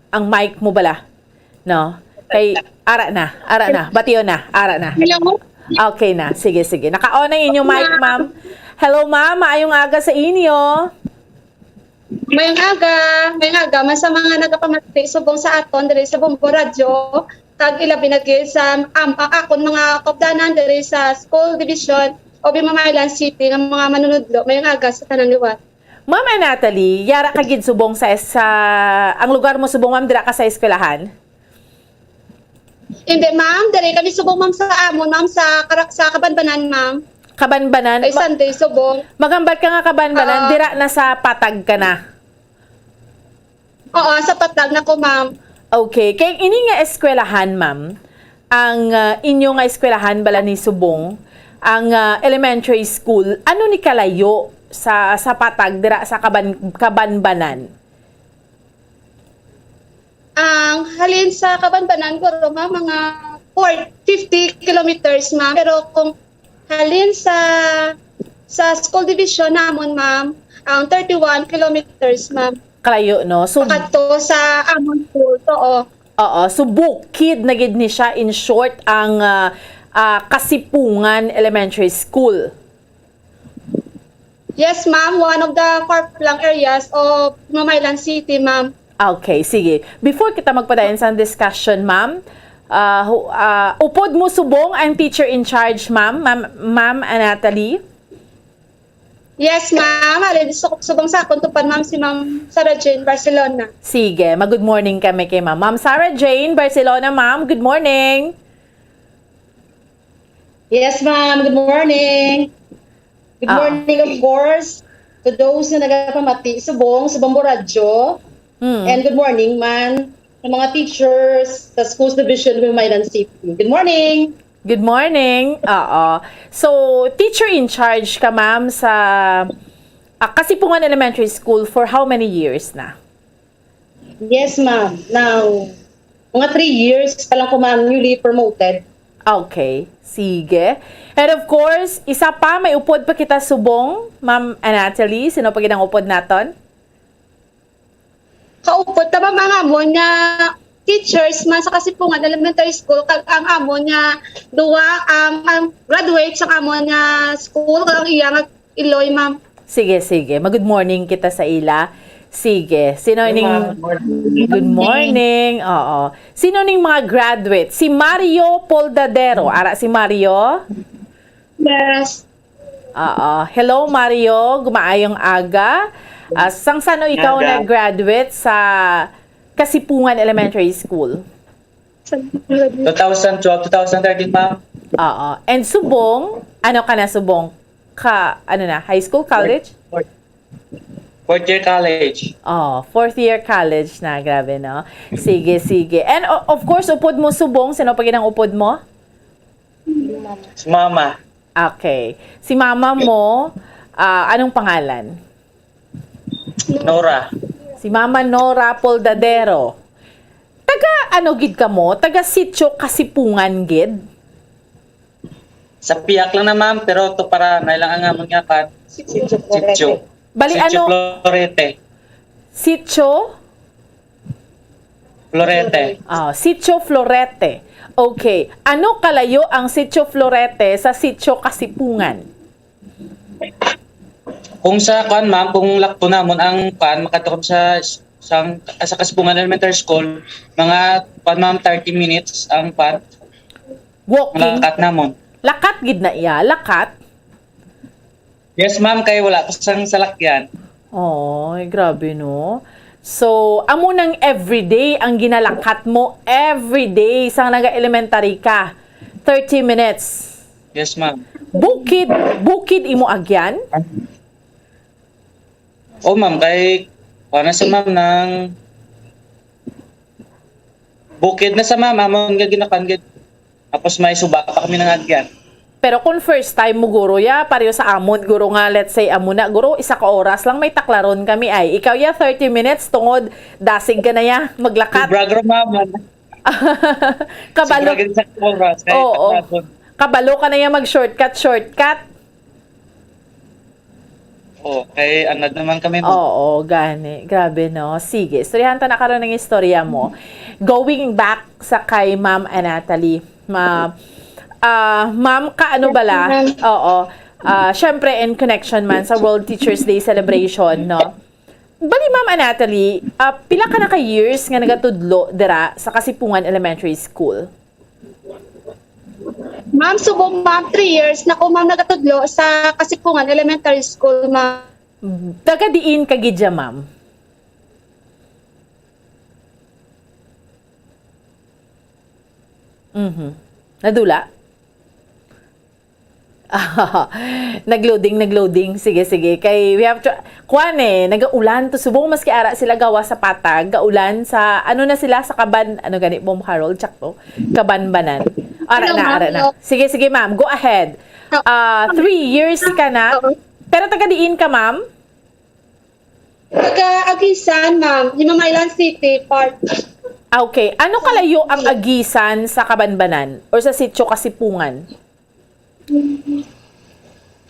ang mic mo bala. No? Kay, ara na, ara na, bation na, ara na. Hello? Okay na, sige, sige. Naka-on ang inyong mic, ma'am. Hello, ma'am. Maayong aga sa inyo. Mayong aga, mayong aga man sa mga nagapamati subong sa aton diri sa Bombo Radyo, kag ilabi na gid sa, um, ang akon mga kaupdanan diri sa School Division of Mamaylan City nga mga manunudlo. Mayong aga sa tanan liwat. Ma'am Anatalie, yara ka gid subong sa, sa, ang lugar mo subong, ma'am, dira ka sa eskwelahan? Hindi, ma'am. Diri kami subong, ma'am, sa amon, ma'am, sa Kara-, sa Kabanbanan, ma'am. Kabanbanan? Kay Ma-, Sunday, subong. Maghambal ka nga Kabanbanan, ah, dira na sa Patag ka na? Oo, sa Patag na ko, ma'am. Okay. Kay ini nga eskwelahan, ma'am, ang, ah, inyo nga eskwelahan bala ni subong, ang, ah, elementary school, ano ni kalayo sa, sa Patag, dira sa Kaban-, Kabanbanan? Ang halin sa Kabanbanan, guro, ma'am, mga four, fifty kilometers, ma'am. Pero kung halin sa, sa school division namon, ma'am, ang thirty-one kilometers, ma'am. Kalayo, no? So, pakadto sa amon school, oo. Oo, so bukid na gid ni siya, in short, ang, ah, ah, Kasipungan Elementary School. Yes, ma'am. One of the far-flung areas of Mamaylan City, ma'am. Okay, sige. Before kita magpadayon sa discussion, ma'am, ah, hu-, ah, upod mo subong ang teacher in charge, ma'am, ma'am, Ma'am Anatalie? Yes, ma'am. Ari, su-, subong sa akon tupad, ma'am, si Ma'am Sarah Jane Barcelona. Sige, mag-good morning kami kay ma'am. Ma'am Sarah Jane Barcelona, ma'am, good morning. Yes, ma'am. Good morning. Good, ah, morning, of course, to those na nagapamati subong sa Bombo Radyo. Mm. And good morning man sa mga teachers sa Schools Division of Mamaylan City. Good morning. Good morning. Oo. So, teacher in charge ka, ma'am, sa, ah, Kasipungan Elementary School for how many years na? Yes, ma'am. Now, mga three years pa lang ko, ma'am, newly promoted. Okay. Sige. And of course, isa pa, may upod pa kita subong, Ma'am Anatoly. Sino pa gid ang upod naton? Kaupod ta, ma'am, ang amon nga teachers man sa Kasipungan Elementary School, kag ang amon nga duwa, ang, ang graduate sa amon nga school, kag ang iya nga Iloy, ma'am. Sige, sige. Mag-good morning kita sa ila. Sige. Sino Good ining morning. Good morning. Oo. Sino ning mga graduate? Si Mario Poldadero. Ara si Mario? Yes. Oo. Hello, Mario. Gumaayong aga. Ah, sang sano ikaw Aga. nag-graduate sa Kasipungan Elementary School? Two thousand twelve, two thousand thirteen, ma'am. Oo. And subong, ano ka na subong? Ka, ano na, high school, college? Fourth, fourth year college. Oh, fourth year college na, grabe, no? Sige, sige. And o- of course, upod mo subong, sino pa gid ang upod mo? Si mama. Okay. Si mama mo, ah, anong pangalan? Nora. Si Mama Nora Poldadero. Taga ano gid kamo? Taga Sitio Kasipungan gid? Sa piyak lang na, ma'am, pero to para na lang ang amon nga kan. Sitio Sitio. Florete. Bali, Sitio ano? Florete. Sitio? Florete. Ah, Sitio Florete. Okay. Ano kalayo ang Sitio Florete sa Sitio Kasipungan? Kung sa kuan, ma'am, kung lakto namon ang kuan, makadto kami sa, sa, sa Kasipungan Elementary School, mga kuan, ma'am, thirty minutes ang kuan. Walking? Lakat namon. Lakat gid na iya, lakat? Yes, ma'am, kay wala pa sang salakyan. Oy, grabe, no? So, amo nang everyday ang ginalakat mo, everyday sang naga-elementary ka, thirty minutes. Yes, ma'am. Bukid, bukid imo agyan? Oh, ma'am, kay, kuha na sa ma'am ng bukid na sa ma'am, amon nga ginakan gid. Tapos may suba pa kami nangagyan. Pero kung first time mo, guro, ya, pareho sa amon, guro, nga, let's say, amo na, guro, isa ka oras lang may taklaron kami ay. Ikaw, ya, thirty minutes, tungod, dasig ka na, ya, maglakat. Sobra, guro, ma'am. Kabalo. Sobra gid sa oras, kay Oo. taklaron. Kabalo ka na, ya, mag-shortcut, shortcut. Oh, kay anad naman kami, ma'am. Oo, gani. Grabe, no? Sige, istoryahan ta na karon ang istorya mo. Going back sa kay Ma'am Anatoly. Ma, ah, ma'am, ka ano Yes, bala? ma'am. Oo. Ah, syempre, in connection man sa World Teachers Day celebration, no? Bali, Ma'am Anatoly, ah, pila ka na ka years nga nagatudlo dira sa Kasipungan Elementary School? Ma'am, subong, ma'am, three years na ko, ma'am, nagatudlo sa Kasipungan Elementary School, ma'am. Taga diin ka gid dya, ma'am? Mhm. Nadula? Nag-loading, nag-loading. Sige, sige. Kay we have to, kuan eh, nagaulan to subong, maski ara sila gawa sa patag, gaulan sa, ano na sila, sa Kaban, ano gani, Ma'am Harold, tsakto? Kabanbanan. Ara Hello, na, ma'am. ara na. Hello. Sige, sige, ma'am. Go ahead. Ah, three years ka na. Oo. Pero taga diin ka, ma'am? Taga Aguisan, ma'am. Limamaylan City, part. Ah, okay. Ano kalayo ang Aguisan sa Kabanbanan or sa Sitio Kasipungan?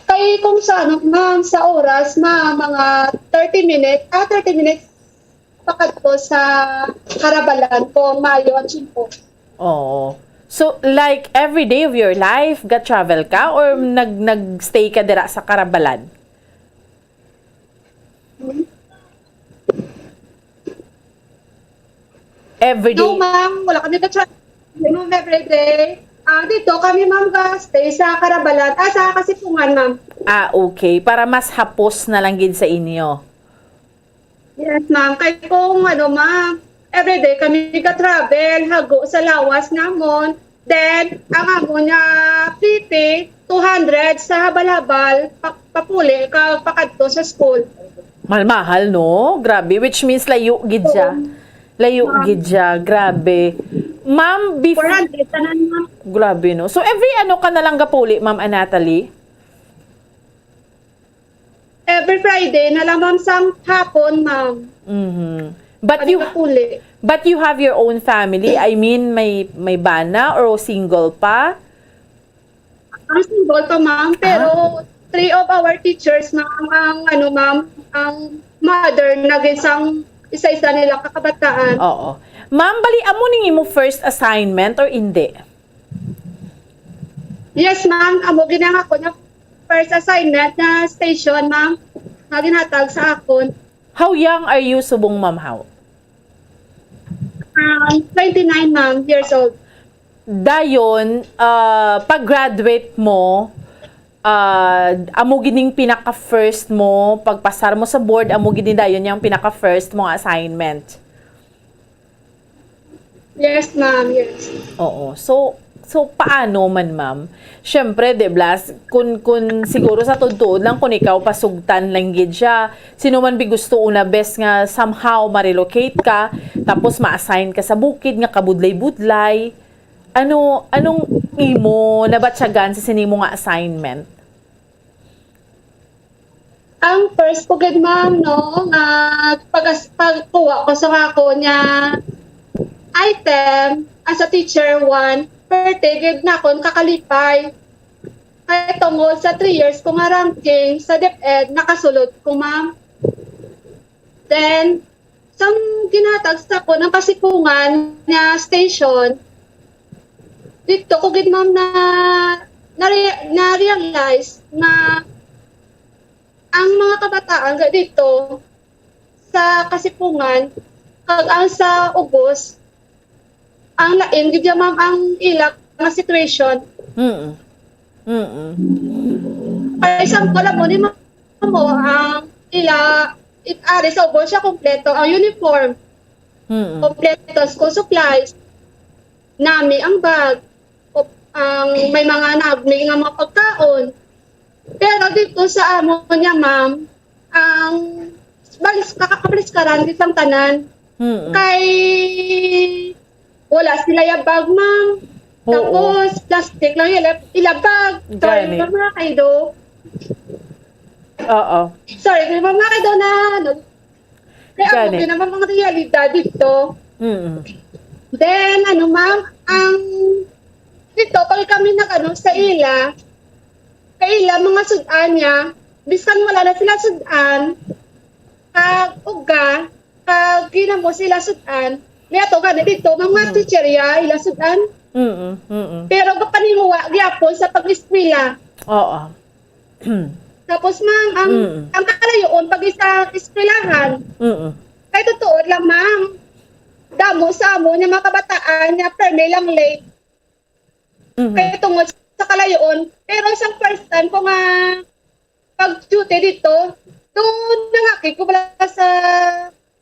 Kay kung sa ano, ma'am, sa oras, ma'am, mga thirty minutes, ah, thirty minutes pakadto sa Karabalan kung maayo ang tiyempo. Oo. So, like, every day of your life, ga-travel ka or nag-, nag-stay ka dira sa Karabalan? Every day? No, ma'am. Wala kami ka-travel, ma'am, every day. Ah, dito kami, ma'am, ga-stay sa Karabalan, ah, sa Kasipungan, ma'am. Ah, okay. Para mas hapos na lang gid sa inyo. Yes, ma'am. Kay kung ano, ma'am, everyday kami ka-travel, hago sa lawas namon. Then, ang amon nga fee, two hundred sa habal-habal, pa-, papuli ka pakadto sa school. Mahal-mahal, no? Grabe, which means layo gid siya. Oo. Layo Ma'am. gid siya, grabe. Ma'am, bef- Four hundred tanan, ma'am. Grabe, no? So, every ano ka na lang gapuli, Ma'am Anatali? Every Friday na lang, ma'am, sang hapon, ma'am. Mhm. But Kami you, kapuli. but you have your own family? I mean, may, may bana or single pa? Ang single pa, ma'am, pero Ah. three of our teachers, ma'am, ang, ano, ma'am, ang mother na gid sang isa-isa nila kakabataan. Oo. Ma'am, bali, amo ning imo first assignment or hindi? Yes, ma'am. Amo gid ang ako na first assignment na station, ma'am, nga ginhatag sa akon. How young are you subong, Ma'am Hao? Um, twenty-nine, ma'am, years old. Dayon, ah, pag-graduate mo, ah, amo gid ning pinaka-first mo, pagpasar mo sa board, amo gid ni dayon yang pinaka-first mo nga assignment. Yes, ma'am. Yes. Oo. So, so paano man, ma'am? Siyempre, di ba, s-, kun, kun siguro sa tuod-tuod lang, kun ikaw pasugtan lang gid siya, sino man bi gusto una bes nga somehow ma-relocate ka, tapos ma-assign ka sa bukid nga kabudlay-budlay? Ano, anong imo nabatyagan sa sini mo nga assignment? Ang first ko gid, ma'am, no, nga pag-, pagkuha ko sa ako niya item as a teacher one, perte gid na akon kakalipay. Kay tungod sa three years ko nga ranking sa DepEd, nakasulod ko, ma'am. Then, sang ginhatag sa ko ng Kasipungan nga station, dito ko gid, ma'am, na, na, na-realize nga ang mga kabataan nga dito sa Kasipungan kag ang sa ubos, ang lain gid ya, ma'am, ang ila nga situation. Mm. Mm. Kay example, amo ni, ma'am, mo, ang ila, it, ari sa ubos siya, kompleto ang uniform, Mm. kompleto school supplies, nami ang bag, o, ang may mga nami nga mga pagkaon. Pero dito sa amo niya, ma'am, ang balis, kakabaliskaran gid sang tanan. Mm. Kay wala sila ya bag, ma'am. Oo. Tapos, plastic lang ila, ila bag. Sorry, Gani. Ma'am, mga kaido. Oo. Sorry, Ma'am, mga kaido na, ano, kaya Gani. Ano, yun naman mga realidad dito. Mm. Then, ano, ma'am, ang, dito, pag kami nag, ano, sa ila, kay ila, mga sud-an niya, biskan wala na sila sud-an, kag uga, kag ginamo sila sud-an, may ato gani dito, mga Mm. teacher ya, ila sud-an. Mm, mm. Pero gapaninguha gyapon sa pag-eskwela. Oo. Tapos, ma'am, ang, Mm. ang kalayoon pag isa eskwelahan. Mm. Kay totoo lang, ma'am, damo sa amo nga mga kabataan nga permi lang late. Mhm. Kay tungod sa kalayoon, pero sa first time ko nga pag-duty dito, doon nangakig ko pala sa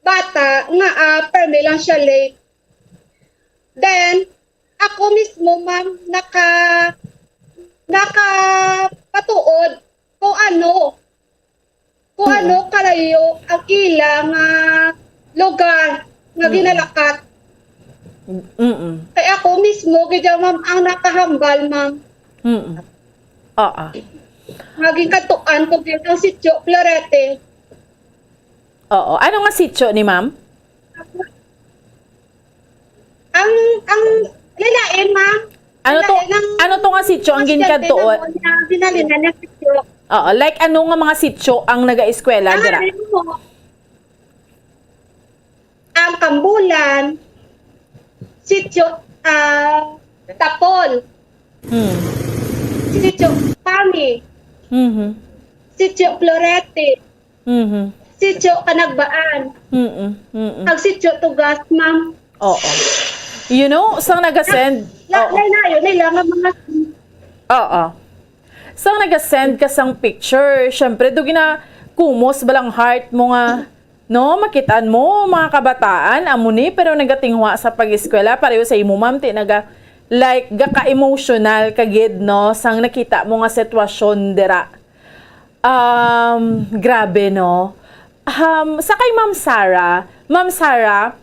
bata nga, ah, permi lang siya late. Then, ako mismo, ma'am, naka-, nakapatuod kung ano, kung Mm. ano kalayo ang ila nga lugar nga Mm. ginalakat. Mm-mm. Kay ako mismo, gid, ma'am, ang nakahambal, ma'am. Mm. Oo. Nga ginkadtuan ko gid ang Sitio Florete. Oo. Ano nga sitio ni ma'am? Ang, ang lalain, ma'am. Ano to, Lalain ang ano to nga sitio ang mas ganda ginkadtuon? Naman na binalinan ng sitio. Oo, like ano nga mga sitio ang nag-eskwela Ang dira? Ano mo? Ang Kambulan, Sitio, ah, Tapol, Hmm. Sitio Kami, Mhm. Sitio Florete, Mhm. Sitio Kanagbaan, Mm-mm. Mm-mm. Ang Sitio Tugas, ma'am. Oo. You know, sang nagasend, La-, oo. Layo nila nga mga Oo. Sang nagasend ka sang picture, syempre, do gina-kumos balang heart mo nga, no? Makitaan mo, mga kabataan, amo ni, pero nagatinguha sa pag-eskwela, pareho sa imo, ma'am, ti naga, like, gaka-emotional ka gid, no? Sang nakita mo nga sitwasyon dira. Um, grabe, no? Um, sa kay Ma'am Sarah, Ma'am Sarah,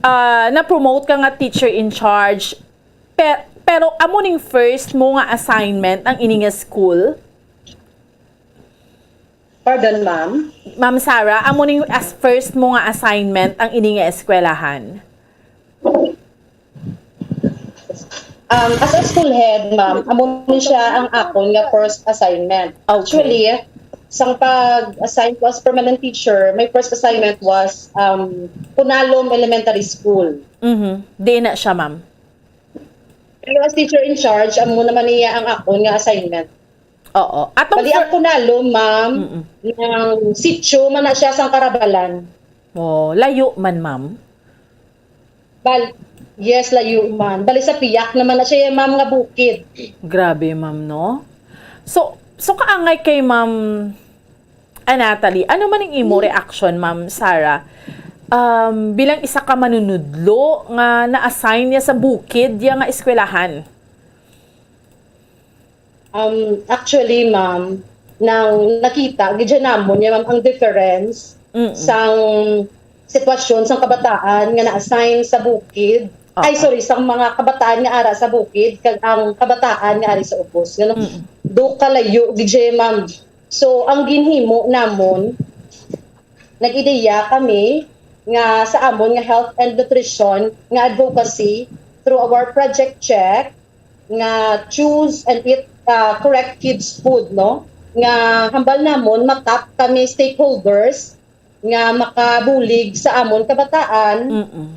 ah, na-promote ka nga teacher in charge, pe-, Pero amo ning first mo nga assignment ang ini nga school? Pardon, ma'am? Ma'am Sarah, amo ning as first mo nga assignment ang ini nga eskwelahan? Um, as a school head, ma'am, amo ni siya ang akon nga first assignment. Okay. Actually, sang pag-assign ko as permanent teacher, my first assignment was um, Punalom Elementary School. Mhm. Di na siya, ma'am. Pero as teacher in charge, amo naman niya ang akon nga assignment. Oo. Atong Bali, ang Punalom, ma'am, ng sitio man na siya sang Karabalan. Oh, layo man, ma'am. Bal yes, layo man. Bali sa piyak naman na siya, ma'am, nga bukid. Grabe, ma'am, no? So, so kaangay kay Ma'am ah, Natalie, ano man ang imo reaction, Ma'am Sarah? Um, bilang isa ka manunudlo nga na-assign niya sa bukid ya nga eskwelahan. Um, actually, ma'am, nang nakita gid siya namon niya, ma'am, ang difference Mm-mm. sang sitwasyon sang kabataan nga na-assign sa bukid. Oo. Ay, sorry, sang mga kabataan nga ara sa bukid kag ang kabataan nga ari sa ubos. Ngano, Mm. do kalayo gid siya, ma'am. So, ang ginhimo namon, nag-ideya kami nga sa amon nga health and nutrition nga advocacy through our project check nga choose and eat uh, correct kids food, no? Nga hambal namon matap kami stakeholders nga makabulig sa amon kabataan Mm-mm.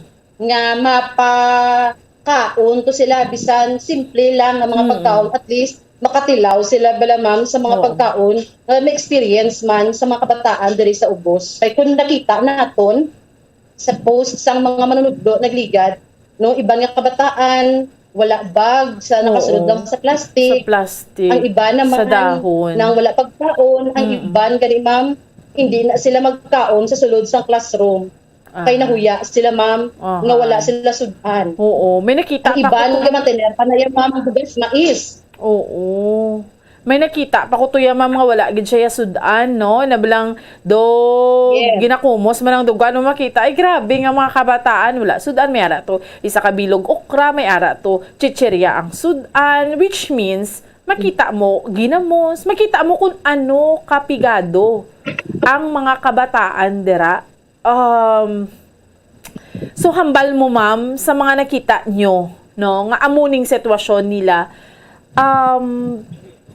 nga mapakaon to sila bisan simple lang nga mga Mm. pagkaon, at least makatilaw sila bala, ma'am, sa mga Oo. pagkaon nga may experience man sa mga kabataan diri sa ubos. Kay kung nakita naton sa post sang mga manunudlo nagligad, no, iban nga kabataan wala bag sa nakasulod Oo. lang sa plastic. Sa plastic, Ang iba naman sa dahon. Nang wala pagkaon, ang Mm. iban gani, ma'am, hindi na sila magkaon sa sulod sang classroom. Kay Aha. Nahuya sila, ma'am, Aha. Nga wala sila sud-an. Oo, may nakita Ang pa iban ko. Nga mantener pa na yung, ma'am, bugas mais. Oo. May nakita pa ko to ya, ma'am, nga wala gid siya sud-an, no? Nabalang do Yes. Ginakumos man ang dugo, ano makita? Ay, grabe nga mga kabataan, wala sud-an, may ara to isa ka bilog okra, may ara to chichirya ang sud-an, which means makita mo ginamos, makita mo kung ano kapigado ang mga kabataan dira. Um, so, hambal mo, ma'am, sa mga nakita nyo, no, nga amo ning sitwasyon nila, um,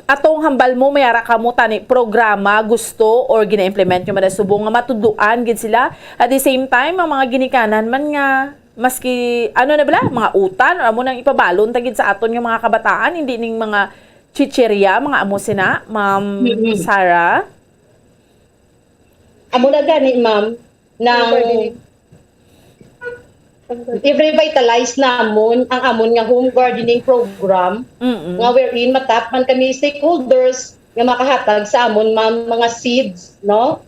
atong hambal mo, may ara kamo tani programa gusto or gina-implement nyo man subong nga matudloan gid sila. At the same time, ang mga ginikanan man nga, maski, ano na bala, mga utan, or amo nang ipabalon ta gid sa aton nga mga kabataan, hindi ning mga chichirya, mga amo sina, Ma'am Mm-mm. Sarah? Amo na gani, ma'am, nang i-revitalize namon ang amon nga home gardening program Mm-mm. nga wherein matap man kami stakeholders nga makahatag sa amon, ma'am, mga seeds, no?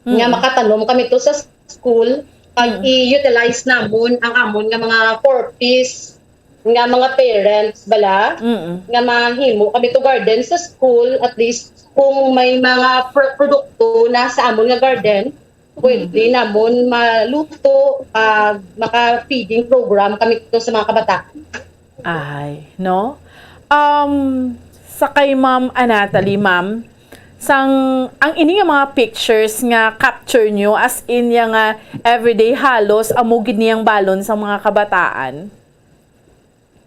Nga Mm. Makatanom kami to sa school pag Mm. i-utilize namon ang amon nga mga four Ps nga mga parents bala Mm-mm. nga mahimo kami to garden sa school, at least kung may mga pro- produkto na sa amon nga garden, pwede namon maluto, pag maka-feeding program kami to sa mga kabataan. Ay, no? Um, sa kay Ma'am Anatali, ma'am, sang, ang ini nga mga pictures nga capture nyo, as in, ya nga everyday halos, amo gid niyang balon sa mga kabataan?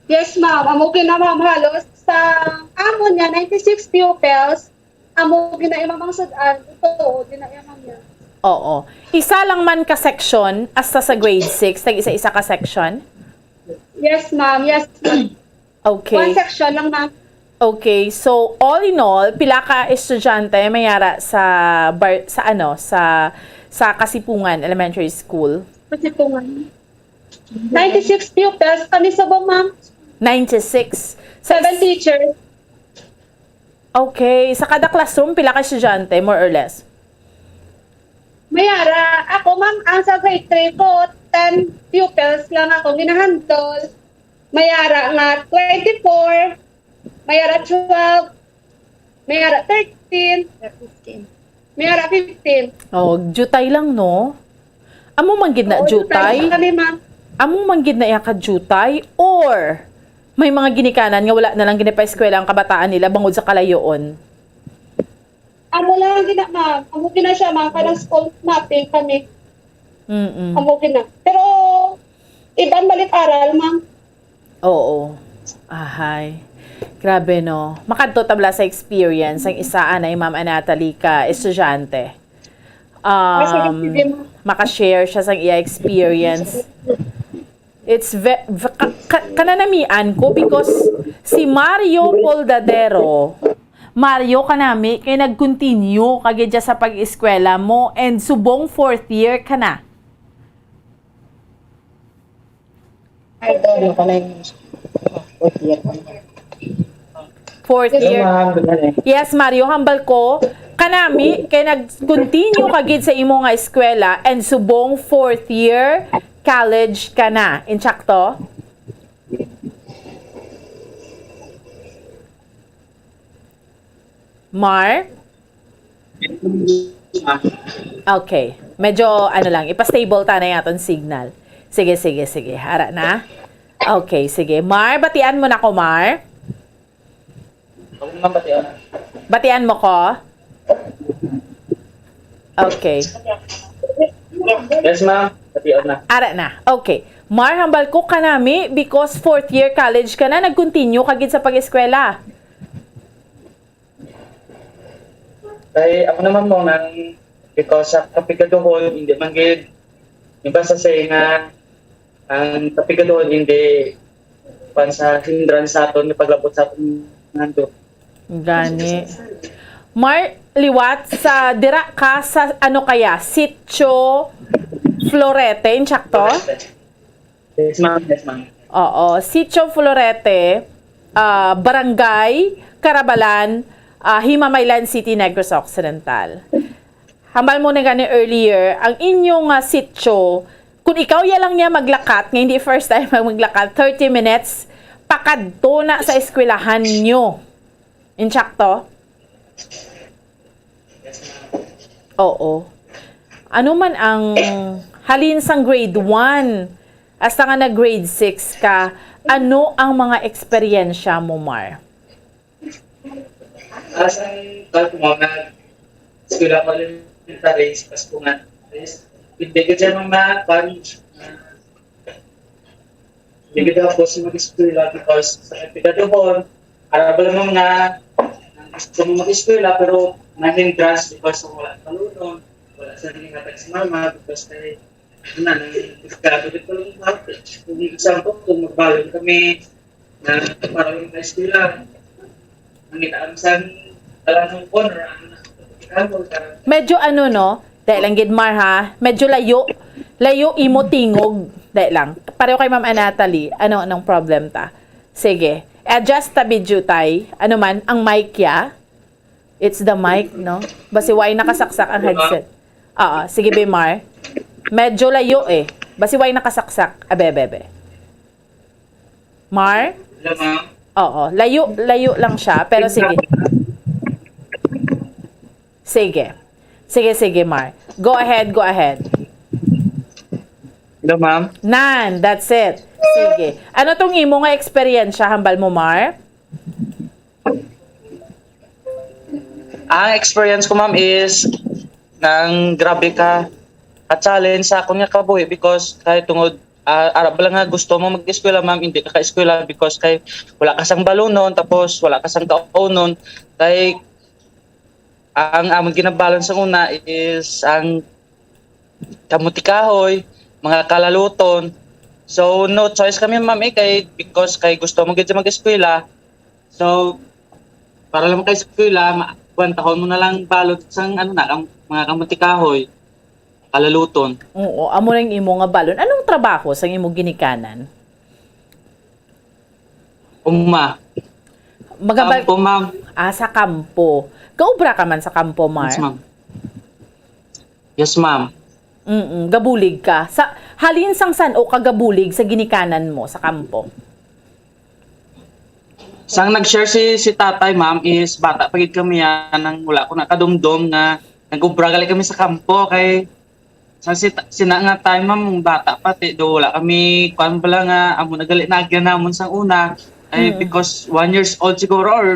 Yes, ma'am. Amo gid na, ma'am, halos sa amon nga ninety-six pupils, amo gid na imang mga sud-an, ito, gid na imang niya. Oo. Isa lang man ka section, hasta sa grade six, tag isa-isa ka section? Yes, ma'am. Yes, ma'am. Okay. One section lang, ma'am. Okay, so all in all, pila ka estudyante may ara sa bar, sa ano, sa sa Kasipungan Elementary School? Kasi po nga, ninety-six pupils kami sa buong, ma'am. Ninety-six. Sa Seven teachers. Okay, sa kada classroom pila ka estudyante, more or less? May ara, ako, ma'am, ang sa grade three ko, ten pupils lang ako ginahandle. May ara nga twenty-four, may ara twelve, may ara thirteen, may ara fifteen. Oh, jutay lang, no? Amo man gid na Oo, jutay. Kami, ma'am. Amo man gid na iya ka jutay, or May mga ginikanan nga wala na lang ginapaeskwela ang kabataan nila bangod sa kalayoon. Amo lang gina, ma'am. Amo gina siya, ma'am. Parang school mapping kami. Mm-mm. Amo gina. Pero, iban balik aral, ma'am. Oo. Ahay. Grabe, no? Makadto tabla sa experience ang isa, anay, Ma'am Anatali, ka estudyante. Ah, sige, Um, sige, ma'am. Makashare siya sang iya experience. It's ve-, ve-, ka-, ka-, kananamian ko because si Mario Poldadero, Mario, kanami kay nag-continue ka gid sa pag-eskwela mo and subong fourth year ka na. Ay, doon, ako na yung fourth year ko na. Fourth Hello, year. Ma'am. Good morning. Yes, Mario, hambal ko, kanami kay nag-continue ka gid sa imo nga eskwela and subong fourth year college ka na. Insakto? Mar? Okay. Medyo, ano lang, ipa-stable ta na yung aton signal. Sige, sige, sige. Ara na. Okay, sige. Mar, batian mo na ko, Mar? Ako naman, batian. Batian mo ko? Okay. Yes, ma'am. Batian na. Ara na. Okay. Mar, hambal ko kanami because fourth year college ka na, nag-continue ka gid sa pag-eskwela. Kay ako naman mo nang because sa kapigaduhon, hindi man gid, di ba sa say nga, ang kapigaduhon hindi pan sa hindrance sa aton nga paglabot sa aton nando. Gani. Mar, liwat sa dira ka sa ano kaya? Sitio Florete, insakto? Yes, ma'am. Yes, ma'am. Oo, Sitio Florete, ah, Barangay Carabalan, ah, Himamaylan City, Negros Occidental. Hambal mo na gani earlier, ang inyo nga sitio, kung ikaw ya lang niya maglakat, nga hindi first time mag-, maglakat, thirty minutes, pakadto na sa eskwelahan nyo. Insakto? Oo. Ano man ang halin sang grade one hasta nga nag grade six ka, ano ang mga eksperyensya mo, Mar? Asang kalpo mo na eskwela ko elementary sa Paskungan. Hindi ko siya mga pan-, hindi ko ako sa mag-eskwela because sa pagkatuhon, para ba naman nga gusto mo mag-eskwela pero na-hindrance because wala palunon, wala sa ginatag si mama because kay ano na, nang delikado dito lang ba? Kung example, kung magbalon kami na para yung high school lang, ang itaam sa talanong corner, ang Medyo ano, no? Dahil lang gid, Mar, ha? Medyo layo. Layo imo tingog. Dahil lang. Pareho kay Ma'am Anatali. Ano, anong problem ta? Sige. Adjust ta video, tay. Ano man, ang mic, ya? It's the mic, no? Basi way nakasaksak ang headset. Oo, sige, be, Mar. Medyo layo, eh. Basi way nakasaksak. Abe, abe, abe. Mar? Hello, ma'am. Oo, layo, layo lang siya, pero sige. Sige. Sige, sige, Mar. Go ahead, go ahead. Hello, ma'am. Nan, that's it. Sige. Ano tong imo nga eksperyensya, hambal mo, Mar? Ang experience ko, ma'am, is nang grabe ka, ka challenge sa akon nga kabuhi because kay tungod, ah, ara ba lang nga gusto mo mag-eskwela, ma'am, hindi ka ka-eskwela because kay wala ka sang balunon, tapos wala ka sang kaunon. Kay ang amon ginabalon sa una is ang kamuti kahoy, mga kalaluton. So, no choice kami, ma'am, eh, kay, because kay gusto mo gid siya mag-eskwela. So, para lang kay eskwela, ma-, kwantahon mo na lang balot sang, ano na, kam-, mga kamuti kahoy, kalaluton. Oo, amo na yung imo nga balon. Anong trabaho sang imo ginikanan? Uma. Magabal- Kampo, ma'am. Ah, sa kampo. Gaobra ka man sa kampo, Mar? Yes, ma'am. Yes, ma'am. Mm, gabulig ka. Sa, halin sang san-o ka gabulig sa ginikanan mo sa kampo? Sang nag-share si, si tatay, ma'am, is bata pa gid kami yan, nang wala ko nakadumdom nga nag-ubra gali kami sa kampo kay sa si, sina nga time, ma'am, bata pa, ti, do wala kami, kuan pala nga, amo na gali na agyan namon sang una. Eh, Mm. because one years old siguro or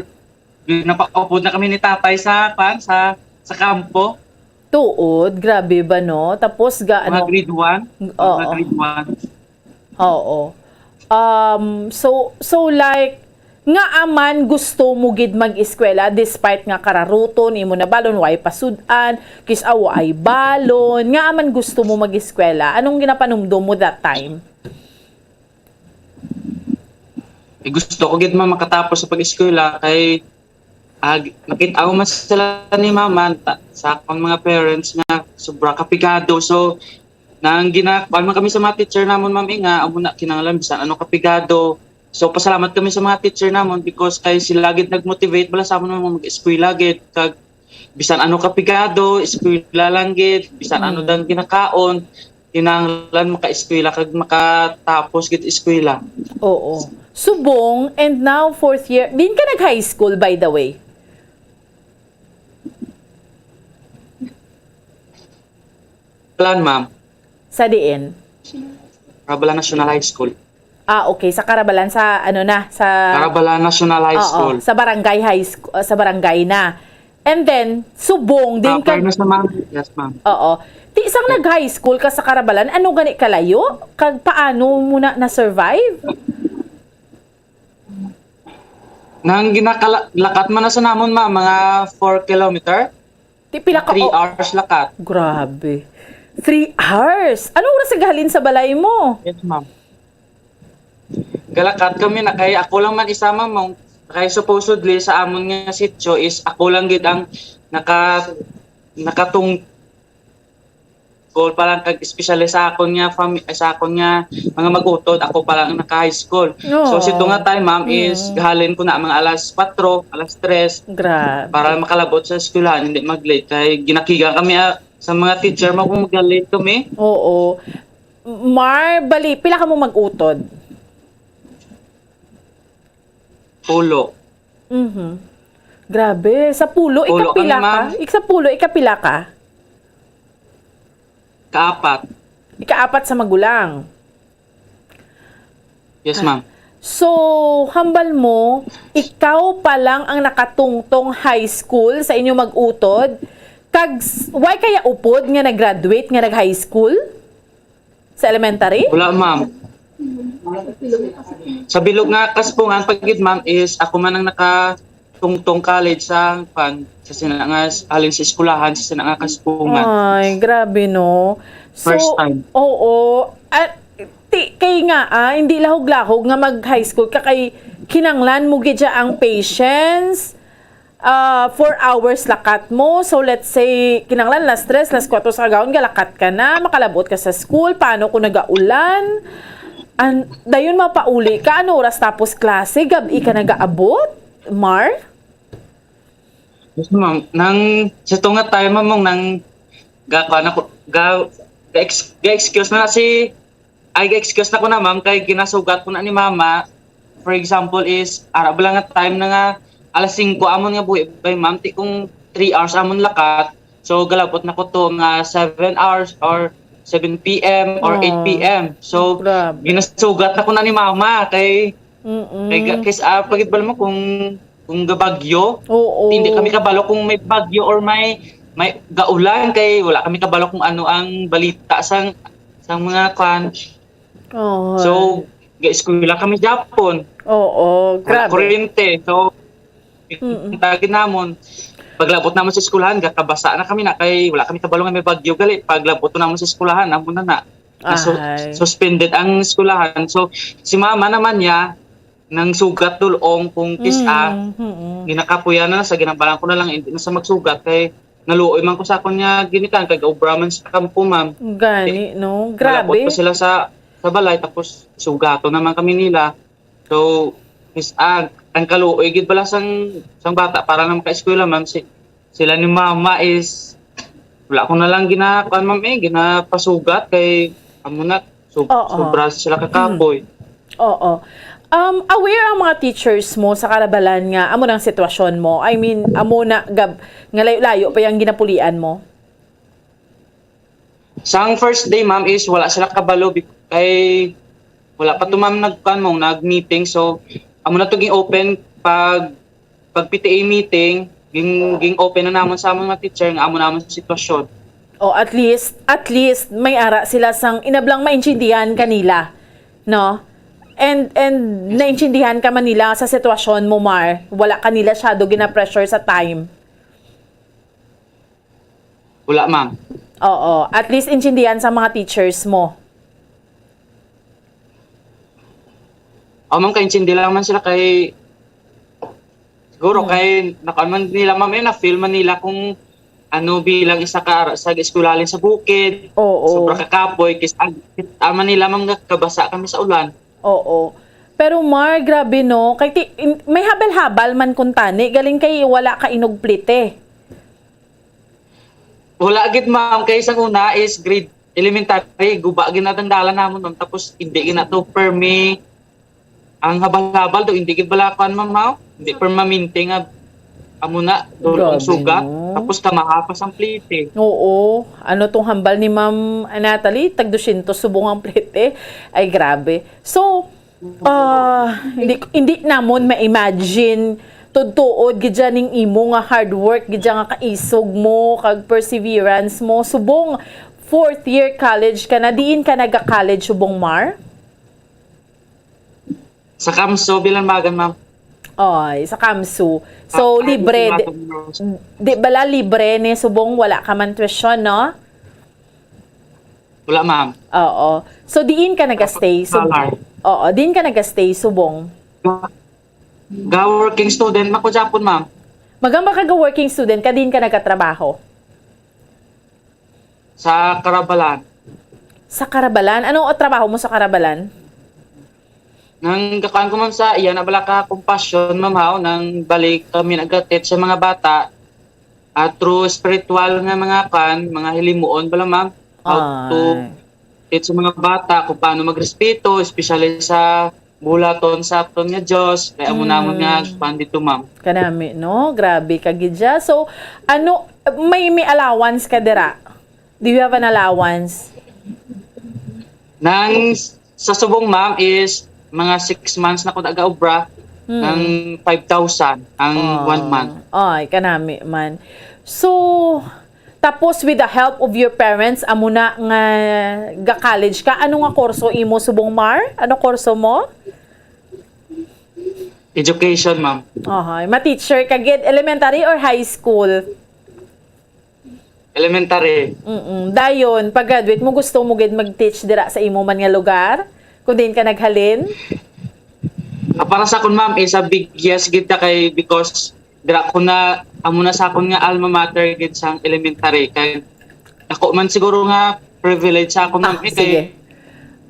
napaupod na kami ni tatay sa, kwan, sa, sa kampo. Tuod, grabe ba, no? Tapos ga, Mga ano, grade one. Oo. Mga grade one. Oo. Um, so, so, like, ngaa man gusto mo gid mag-eskwela despite nga kararuton, imo na balon, way pasud-an, kis-a way balon, ngaa man gusto mo mag-eskwela? Anong ginapanumdom mo that time? Eh, gusto ko gid, ma'am, makatapos sa pag-eskwela kay, ah, gi-, nakita ko man sila ni mama, ta-, sa akong mga parents nga sobra kapigado. So, nang gina-, kuwan man kami sa mga teacher namon, ma'am, eh, nga, amo na, kinahanglan, bisan ano kapigado. So, pasalamat kami sa mga teacher namon because kay sila gid nag-motivate bala sa amon nga mag-eskwela gid. Kag bisan ano kapigado, eskwela lang gid, bisan ano Mm. dang ginakaon, kinahanglan makaeskwela kag makatapos gid eskwela. Oo. Subong, and now fourth year. Din ka nag-high school, by the way? Plan, ma'am. Sa diin? Parabalan National High School. Ah, okay. Sa Karabalan, sa ano na, sa Karabalan National High Oo, School. sa barangay high school, sa barangay na. And then, subong din Ah, ka fairness naman. Yes, ma'am. Oo. Ti, sang nag-high school ka sa Karabalan, ano gani kalayo? Kag paano mo na na-survive? Nang ginakala-, lakat man na sa namon, ma'am, mga four kilometer. Ti, pila ka Three o-, hours lakat. Grabe. Three hours? Ano oras ang gahalin sa balay mo? Yes, ma'am. Galakat kami na kay ako lang man isa, ma'am, mong, kay supposedly sa amon nga sitio is ako lang gid ang naka-, nakatung-, school pa lang, kag especially sa akon nga fami-, sa akon nga mga mag-utod, ako pa lang ang naka-high school. So, Oo. Sito nga time, ma'am, is Mm. gahalin ko na mga alas kwatro, alas tres, Grabe. para makalabot sa eskwelahan, hindi mag-late. Kay ginakiga kami, ah, sa mga teacher mo kung mag-late kami. Oo. Mar, bali, pila ka mo mag-utod? Pulo. Mhm. Grabe, sa pulo, Pulo ikapila kami, ma'am. ka? Ik-, sa pulo, ikapila ka? Kaapat. Ikaapat sa magulang. Yes, Ah. ma'am. So, hambal mo, ikaw pa lang ang nakatungtong high school sa inyo mag-utod? Kag s-, way kaya upod nga nag-graduate nga nag-high school? Sa elementary? Wala, ma'am. Sa bilog nga Kasubungan pa gid, ma'am, is ako man ang nakatungtong college sa, kwan, sa sina nga s-, halin sa eskwelahan, sa sina nga Kasubungan. Ay, grabe, no? So, First time. Oo. Ah, ti-, kay nga, ah, hindi lahog-lahog nga mag-high school ka kay kinanglan mo gid siya ang patience, ah, four hours lakat mo. So, let's say, kinanglan las tres, las kuwatro sa kagahon, galakat ka na, makalabot ka sa school. Paano kung nagaulan? An-, dayon mapauli ka, ano oras tapos klase? Gabi ka nagaabot, Mar? Yes, ma'am. Nang, sa tunga tayo, ma'am, mong nang ga-, kuwan ako, ga-, ga-ex-, ga-excuse na si Ay, excuse na ko na, ma'am, kay ginasugat ko na ni mama. For example is, ara bala nga time na nga alas singko amon nga buhi bay, ma'am, ti kung three hours amon lakat. So, galabot na ko to nga seven hours or seven P M or Oh, eight P M. So, grabe. Ginasugat na ko na ni mama kay, Mm-mm. kay ga-, kay sa, ah, pagibal mo kung, kung gabagyo, Oo. hindi kami kabalo kung may bagyo or may, may gaulan kay wala kami kabalo kung ano ang balita sang, sang mga kwan. Oh, So, ay. ga-eskwela kami Japon. Oo, Wala grabe. kuryente. So, Mm-mm. ang target namon, paglabot namon sa eskwelahan, gakabasa na kami na kay wala kami kabalo nga may bagyo gali. Paglabot namon sa eskwelahan, amo na na. Nasu-, Ahay. suspended ang eskwelahan. So, si mama naman niya, nang sugat dulong kung kis-a, Mm, mm. ginakapuyan na sa ginambalan ko na lang, hindi na sa magsugat kay naluoy man ko sa akon nga ginikan kay gaobra man sa kampo, ma'am. Gani, Eh, no? malabot Grabe. pa sila sa, sa balay, tapos sugato naman kami nila. So, is, ah, ang kaluoy gid bala sang, sang bata para na makaeskwela, ma'am, si, sila ni mama is, wala ko na lang gina-, kuwan, ma'am, eh, ginapasugat kay amo na, so-, Oo. sobra sila kakapoy. Oo. Um, aware ang mga teachers mo sa Karabalan nga amo nang sitwasyon mo? I mean, amo na gab-, nga layo-layo pa yung ginapulian mo? Sang first day, ma'am, is wala sila kabalo bi-, kay wala pa to, ma'am, nagkuan mo, nag-meeting. So, amo na to ging open pag, pag P T A meeting, ging, ging open na namon sa amon mga teacher nga amo namon sitwasyon. O at least, at least may ara sila sang inablang maintindihan kanila, no? And and naintindihan ka man nila sa sitwasyon mo, Mar. Wala ka nila syado gina-pressure sa time. Wala, ma'am. Oo, at least intindihan sa mga teachers mo. O, ma'am, kaintindi lang man sila kay, siguro Hmm. kay nakuan man nila, ma'am, eh, na-feel man nila kung ano, bilang isa ka ara-, sa eskwelahan sa bukid, Oo. sobra ka kapoy, kis-, ang, kita man nila, ma'am, nga kabasa kami sa ulan. Oo. Pero Mar, grabe no, kay ti, in, may habal-habal man kuntani, galing kay wala ka inugplite. Wala gid, ma'am, kay sang una is grade elementary, guba gid na ang dalan namon, ma'am, tapos hindi gid na to permi. Ang habal-habal do, hindi gid bala kuan, ma'am, haw? Hindi permanente nga amo na, dulong Grabe, sugat, no? Tapos kamahapas ang plite. Oo. Ano tong hambal ni Ma'am Natalie? Tag dosyentos subong ang plete. Ay, grabe. So, ah, hindi, hindi namon ma-imagine tudtuod gid dyan ning imo nga hard work gid dyan nga kaisog mo kag perseverance mo. Subong fourth year college ka na, diin ka naga-college subong, Mar? Sa Kamso, Bilanmagan, ma'am. Oy, sa Kamsu. So, Ah, libre. ah, Di, di bala libre ni subong wala ka man tuition, no? Wala, ma'am. Oo. So, diin ka naga-stay? Sub- Dollar. Oo, diin ka naga-stay subong? Ga-, ga-working student man ko gyapon, ma'am. Magamba ka ga-working student ka, diin ka nagatrabaho? Sa Karabalan. Sa Karabalan? Ano ang trabaho mo sa Karabalan? Nang gakuan ko, ma'am, sa iya na bala ka compassion, ma'am, haw, nang balik kami nag-teach sa mga bata, ah, through spiritual nga mga kan, mga hilimuon bala, ma'am, how to Ay. teach sa mga bata kung paano magrespeto, especially sa bulaton sa aton nga Dios, kay amo namon nga kuan dito, ma'am. Kanami, no? Grabe ka gid siya. So, ano, may, may allowance ka dira? Do you have an allowance? Nang s-, sa subong, ma'am, is mga six months na ko nag-aobra, Hmm. ng five thousand ang Ah, one month. Ay, kanami man. So, tapos with the help of your parents, amo na nga ga-college ka. Ano nga kurso imo subong, Mar? Ano kurso mo? Education, ma'am. Ohoy, ma-teacher ka gid, elementary or high school? Elementary. Mm-mm. Dayon, pag-graduate mo, gusto mo gid mag-teach dira sa imo man nga lugar? Kung diin ka naghalin? Ah, para sa akon, ma'am, is a big yes gid ka kay, because dira ko na, amo na sa akon nga alma mater gid sang elementary, kay ako man siguro nga privilege sa akon, ma'am, Ah, eh, sige. kay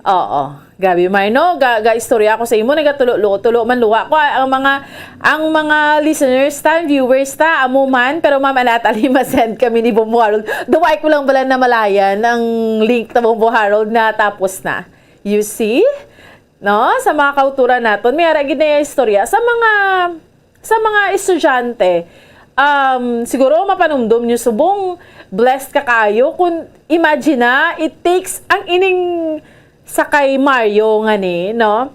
Oo. Grabe, Mar, no? Ga, ga-istorya ako sa imo, nagatulo-tulo man luwa ko. Ah, ang mga, ang mga listeners ta, viewers ta, amo man, pero Ma'am Natalie, ma-send kami ni Bombo Harold. Duway ko lang bala namalayan ang link ta, Bombo Harold, na tapos na. You see? No? Sa mga kauturan naton, may ara gid na istorya. Sa mga, sa mga estudyante, um, siguro mapanumdom nyo subong, blessed ka kaayo. Kung imagine na, it takes ang ining sa kay Mario nga ni, no?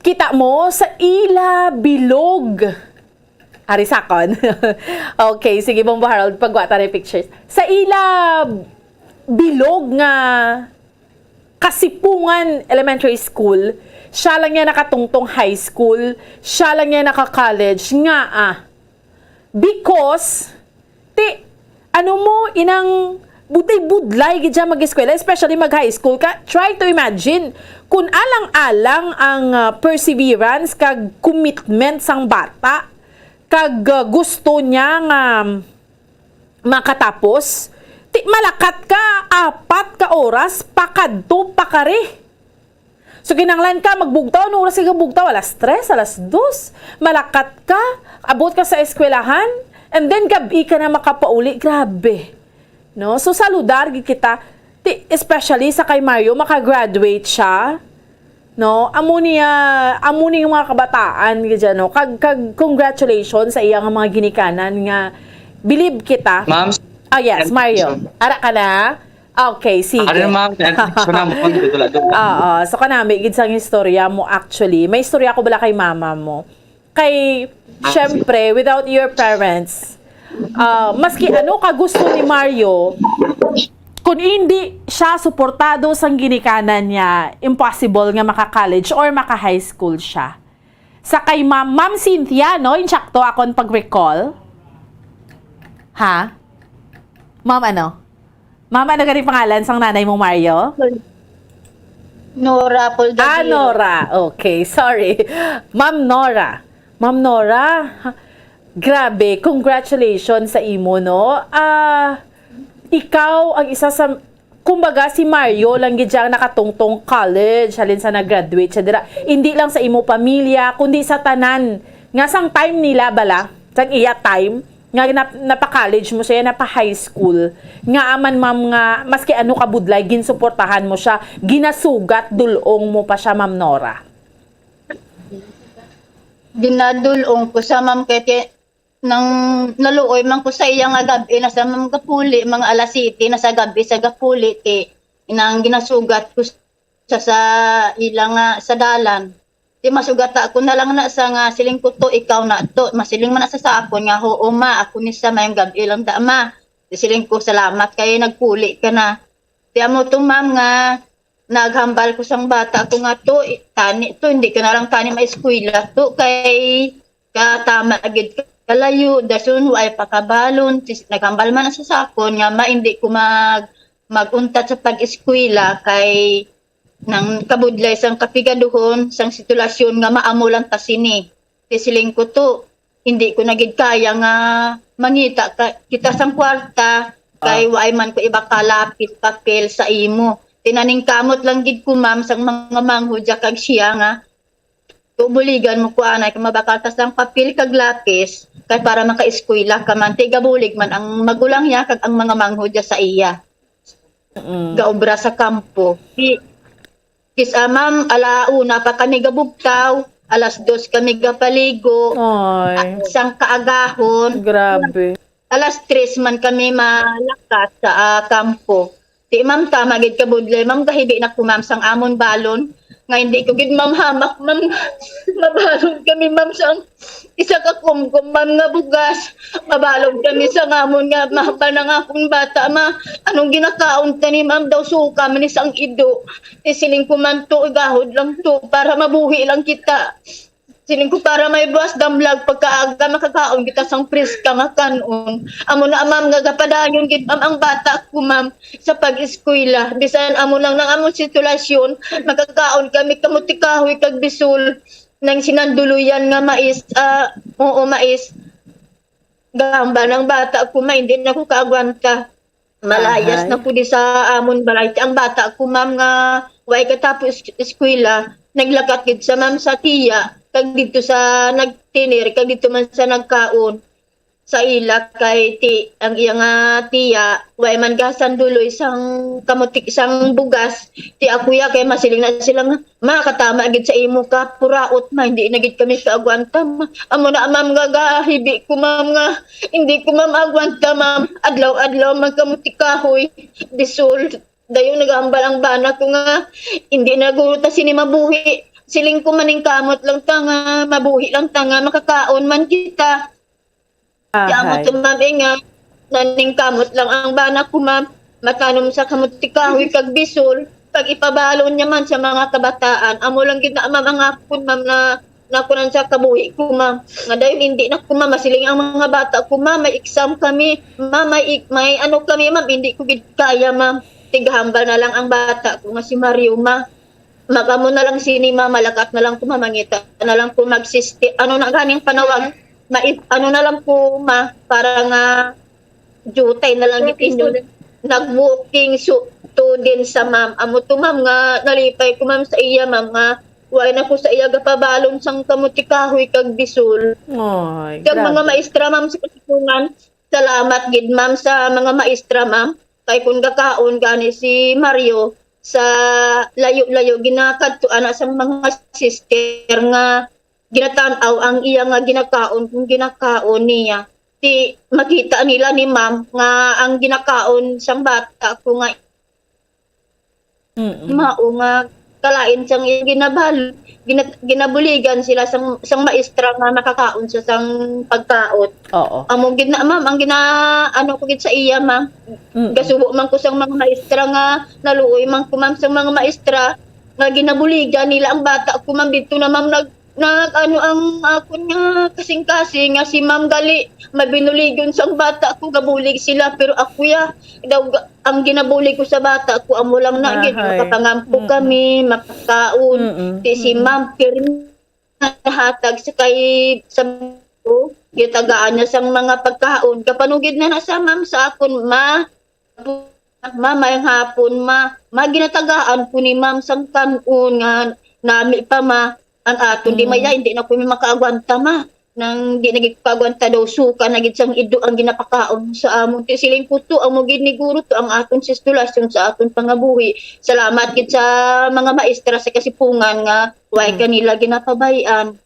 Kita mo, sa ila bilog. Ari sakon. Okay, sige, Bombo Harold, pagwa ta rin pictures. Sa ila bilog nga Kasipungan Elementary School, siya lang niya nakatungtong high school, siya lang niya naka-college, nga ah. Because, ti, ano mo, inang budlay-budlay gid siya mag-eskwela, especially mag-high school ka. Try to imagine, kung alang-alang ang ah, perseverance kag commitment sang bata, kag ah, gusto niya nga makatapos, ti, malakat ka apat ka oras, pakadto, pakari. So, kinahanglan ka magbugtaw. Anong oras ka bugtaw? Alas tres, alas dos. Malakat ka, abot ka sa eskwelahan, and then gab-i ka na makapauli. Grabe. No? So, saludar gid kita, ti, especially sa kay Mario, makagraduate siya. No? Amo niya, amo ni mga kabataan gid dyan, no? Kag, kag congratulations sa iya nga mga ginikanan nga believe kita. Ma'am, Ah, yes, Mario. Ara ka na. Okay, sige. Ano naman, so na mo kung dito lang doon. Oo, so kanami gid sang istorya mo actually. May istorya ko bala kay mama mo. Kay, ah, syempre, without your parents, ah, maski ano ka gusto ni Mario, kung hindi siya suportado sang ginikanan niya, impossible nga maka-college or maka-high school siya. Sa kay Ma'am, Ma'am Cynthia, no? Insakto akon pag-recall. Ha? Ma'am ano? Ma'am, ano gani pangalan sang nanay mo, Mario? Nora Poldadero. Ah, Nora. Okay, sorry. Ma'am Nora. Ma'am Nora, ha, grabe, congratulations sa imo, no? Ah, ikaw ang isa sa, kumbaga, si Mario lang gid siya ang nakatungtong college, halin sa nag-graduate siya dira. Hindi lang sa imo pamilya, kundi sa tanan. Nga sang time nila bala, sang iya time, nga nap-, napa-college mo siya, napa-high school, nga aman, ma'am, nga maski ano ka budlay, ginsuportahan mo siya, ginasugat, dul-ong mo pa siya, Ma'am Nora? Ginadul-ong ko sa, ma'am, kay ti-, nang naluoy man ko sa iya nga gab-i, na sa, ma'am, gapuli, mga alas siyete na sa gab-i sa gapuli, ti, nang ginasugat ko sa, sa ila nga, sa dalan. Ti masugata ko na lang na sa nga siling ko to, ikaw na to. Masiling man na sa, sa akon nga, "Hoo, ma, ako ni sa mayong gab-i lang da, ma." Ti siling ko, "Salamat kay nagpuli ka na." Ti amo to, ma'am, nga naghambal ko sang bata ko nga to, i-, tani to, hindi ka na lang tani maeskwela to, kay katama gid kalayo, dason waay pakabalon. Tis-, naghambal man sa, sa akon nga, "Ma, hindi ko mag-, mag-untat sa pag-eskwela kay nang kabudlay sang kapigaduhon sang sitwasyon nga maamo lang ta sini." Ti siling ko to, hindi ko na gid kaya nga mangita ka, kita sang kwarta, kay, ah, waay man ko iba ka lapis, papel sa imo. Ti naningkamot lang gid ko, ma'am, sang mga manghod ya kag siya nga, "To, buligan mo ko anay kay mabakal ta sang papel kag lapis kay para makaeskwela ka man." Ti gabulig man ang magulang niya kag ang mga manghod niya sa iya. Mm. Gaobra sa kampo. Ti, kis-a, ma'am, ala una pa kami gabugtaw, alas dos kami gapaligo. Ay. Ah, sang kaagahon. Grabe. Alas tres man kami malakat sa, ah, kampo. Ti, ma'am, tama gid ka budlay, ma'am, gahibi na ko, ma'am, sang amon balon. Nga hindi ko gid, ma'am, hamak, ma'am. Mabalon kami, ma'am, sang isa ka kumkum, ma'am, nga bugas. Mabalon kami sang amon nga mahambal na nga akong bata, ma. Anong ginakaon ka ni, ma'am? Daw suka man ni sang ido. Ti siling ko man to, igahod lang to para mabuhi lang kita. Siling ko, para may buwas damlag pagkaaga, makakaon kita sang preska nga kan-on. Amo na, ma'am, nga gapadayon gid, ma'am, ang bata ko, ma'am, sa pag-eskwela. Bisan amo lang nang among sitwasyon, makakaon kami kamote kahoy kag bisol, nang sinanduluyan nga mais, ah, oo, mais. Gahambal ang bata ko, ma, hindi na ko kaagwanta. Malayas na pudi sa amon balay. Ang bata ko, ma'am, nga way katapos eskwela, naglakat gid sa, ma'am, sa tiya, kag didto sa nagtinir, kag didto man sa nagkaon sa ila, kay ti-, ang iya nga tiya, way man gasanduloy sang kamutik, sang bugas. Ti ako ya, kay masiling na sila nga, "Ma, katama gid sa imo ka puraot, ma, hindi na gid kami kaagwanta, ma." Amo na, ma'am, nga gahibi ko, ma'am, nga hindi ko, ma'am, agwanta, ma'am. Adlaw-adlaw man kamote kahoy, bisol. Dayon nagahambal ang bana ko nga, "Hindi na guro ta sini mabuhi." Siling ko, "Maningkamot lang ta nga mabuhi lang ta nga makakaon man kita." Ti amo to, ma'am, eh, nga naningkamot lang ang bana ko, ma'am. Matanom sa kamote kahoy kag bisol, kag ipabalon niya man sa mga kabataan. Amo lang gid na, ma'am, ang akon, ma'am, na nakunan sa kabuhi ko, ma'am. Nga dayon hindi na ko, ma'am, masiling ang mga bata ko, "Ma'am, may exam kami. Ma'am, may ik-, may ano kami, ma'am." Hindi ko gid kaya, ma'am. Ti gahambal na lang ang bata ko nga si Mario, ma. Mag-amo na lang sini, ma'am, malakat na lang ko, ma'am, mangita na lang ko, mag-sisti-, ano na ganing panawag, ma-, ano na lang ko, ma, para nga jutay na lang gid inyo. Nag-walking su-, to din sa, ma'am. Amo to, ma'am, nga nalipay ko, ma'am, sa iya, ma'am, nga way na ko sa iya gapabalon sang kamote kahoy kag bisol. Ay, kag mga grabe. Maestra, ma'am, sa Katipungan, salamat gid, ma'am, sa mga maestra, ma'am. Kay kun gakaon gani si Mario sa layo-layo, ginakadto ana sang mga sister nga ginatan-aw ang iya nga ginakaon, kung ginakaon niya. Ti makita nila ni ma'am nga ang ginakaon sang bata ko nga Mm. Mao nga kalain sang iyang ginabal-, gina-, ginabuligan sila sang, sang maestra nga makakaon sa sang pagkaon. Oo. Amo gid na, ma'am, ang gina-, ano ko gid sa iya, ma'am. Mm. Gasubo man ko sang mga maestra nga naluoy man ko, ma'am, sang mga maestra nga ginabuligan nila ang bata ko, ma'am, didto na, ma'am, nag-, nag-, ano ang akon nga kasing-kasing nga si ma'am gali mabinuligon sang bata ko, gabulig sila, pero ako ya, daw ga-, ang ginabulig ko sa bata ko, amo lang na gid, Ahay. Makapangampo Mm-mm. kami, makakaon. Mm-mm. Di si Mm-mm. ma'am, pirmi nahatag sa kay, sa ko, gitagaan niya sang mga pagkaon. Kapanugid na na sa ma'am sa akon, ma, ma, mayang hapon, ma. Ma, ginatagaan ko ni ma'am sang kan-on nga nami pa, ma. Ang aton di Mm. maya, hindi na ko makaagwanta, ma. Nang di na gid kaagwanta daw, suka na gid sang ido ang ginapakaon sa amon. Ti siling ko to, amo gid ni guro to ang aton sistulasyon sa aton pangabuhi. Salamat gid sa mga maestra sa Kasipungan nga way Mm. kanila ginapabay-an.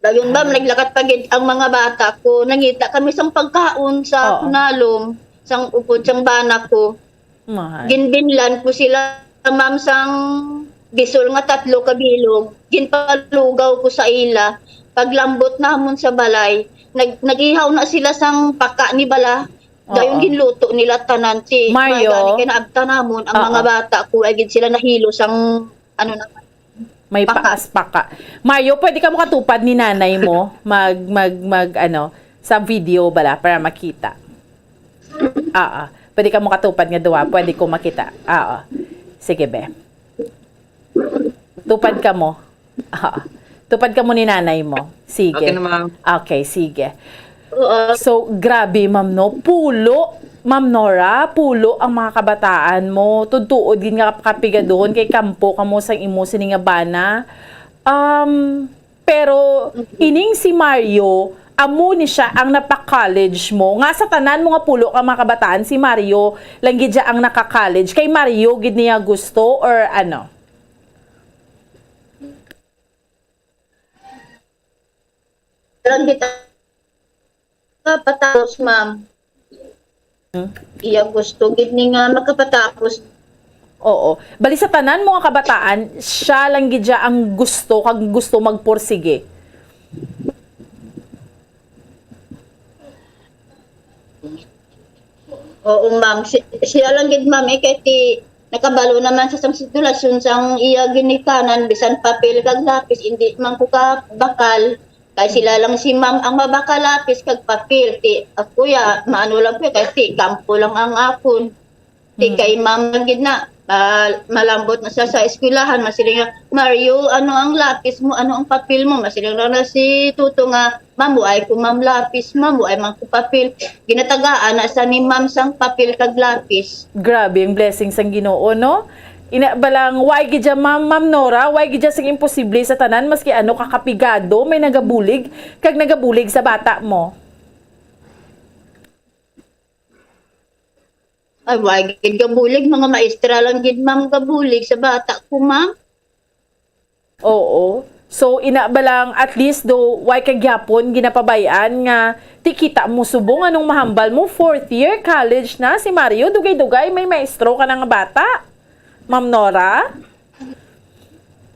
Dayon, ma'am, Ay. naglakat pa gid ang mga bata ko. Nangita kami sang pagkaon sa Oo. Kunalom, sang upod sang bana ko. Mahay. Ginbinlan ko sila, ma'am, sang bisol nga tatlo ka bilog. Ginpalugaw ko sa ila. Paglambot namon sa balay, nag-, nag-ihaw na sila sang paka ni bala. Dayon Oo. ginluto nila tanan si Mario. Gani kay naabtan namon ang Oo. mga bata ko, ay gid sila nahilo sang ano na. May Paka. paas paka. Mario, pwede ka mo katupad ni nanay mo mag, mag, mag, ano, sa video bala para makita. Oo. Pwede ka mo katupad nga duha, pwede ko makita. Oo. Sige, be. Tupad ka mo. Oo. Tupad ka mo ni nanay mo. Sige. Okay na, ma'am. Okay, sige. Oo. So, grabe, ma'am, no? Pulo, Ma'am Nora, pulo ang mga kabataan mo. Tudtuod gid nga kapigaduhon kay kampo kamo sang imo sini nga bana. Um, pero Mhm. ining si Mario, amo ni siya ang napa-college mo. Nga sa tanan mo nga pulo ka mga kabataan, si Mario lang gid siya ang naka-college. Kay Mario gid niya gusto or ano? Lang kita kapatapos, ma'am. Hmm. Iya gusto gid ni nga makapatapos. Oo. Bali sa tanan mo nga kabataan, siya lang gid siya ang gusto kag gusto magpursige. Oo, ma'am. Si-, siya lang gid, ma'am, eh, kay ti nakabalo naman sa sang sitwasyon sang iya ginikanan, bisan papel kag lapis, hindi man ko kabakal. Kay sila lang si ma'am ang mabakal lapis kag papel. Ti ako ya, maano lang ko, kay ti kampo lang ang akon. Ti Mm. kay ma'am lang gid na, ma-, malambot na siya sa eskwelahan, masiling nga, "Mario, ano ang lapis mo? Ano ang papel mo?" Masiling lang na si Tuto nga, "Ma'am, waay ko, ma'am, lapis, ma'am, waay man ko papel." Ginatagaan na sa ni ma'am sang papel kag lapis. Grabe ang blessing sang Ginoo, no? Ina ba lang, waay gid siya, ma'am, Ma'am Nora, waay gid siya sing imposible sa tanan, maski ano kakapigado, may nagabulig, kag nagabulig sa bata mo. Ay, waay gid gabulig, mga maestra lang gid, ma'am, gabulig sa bata ko, ma'am. Oo. So, ina ba lang, at least do, way ka gyapon ginapabay-an nga, ti kita mo subong anong mahambal mo, fourth year college na si Mario, dugay-dugay may maestro ka na nga bata. Ma'am Nora?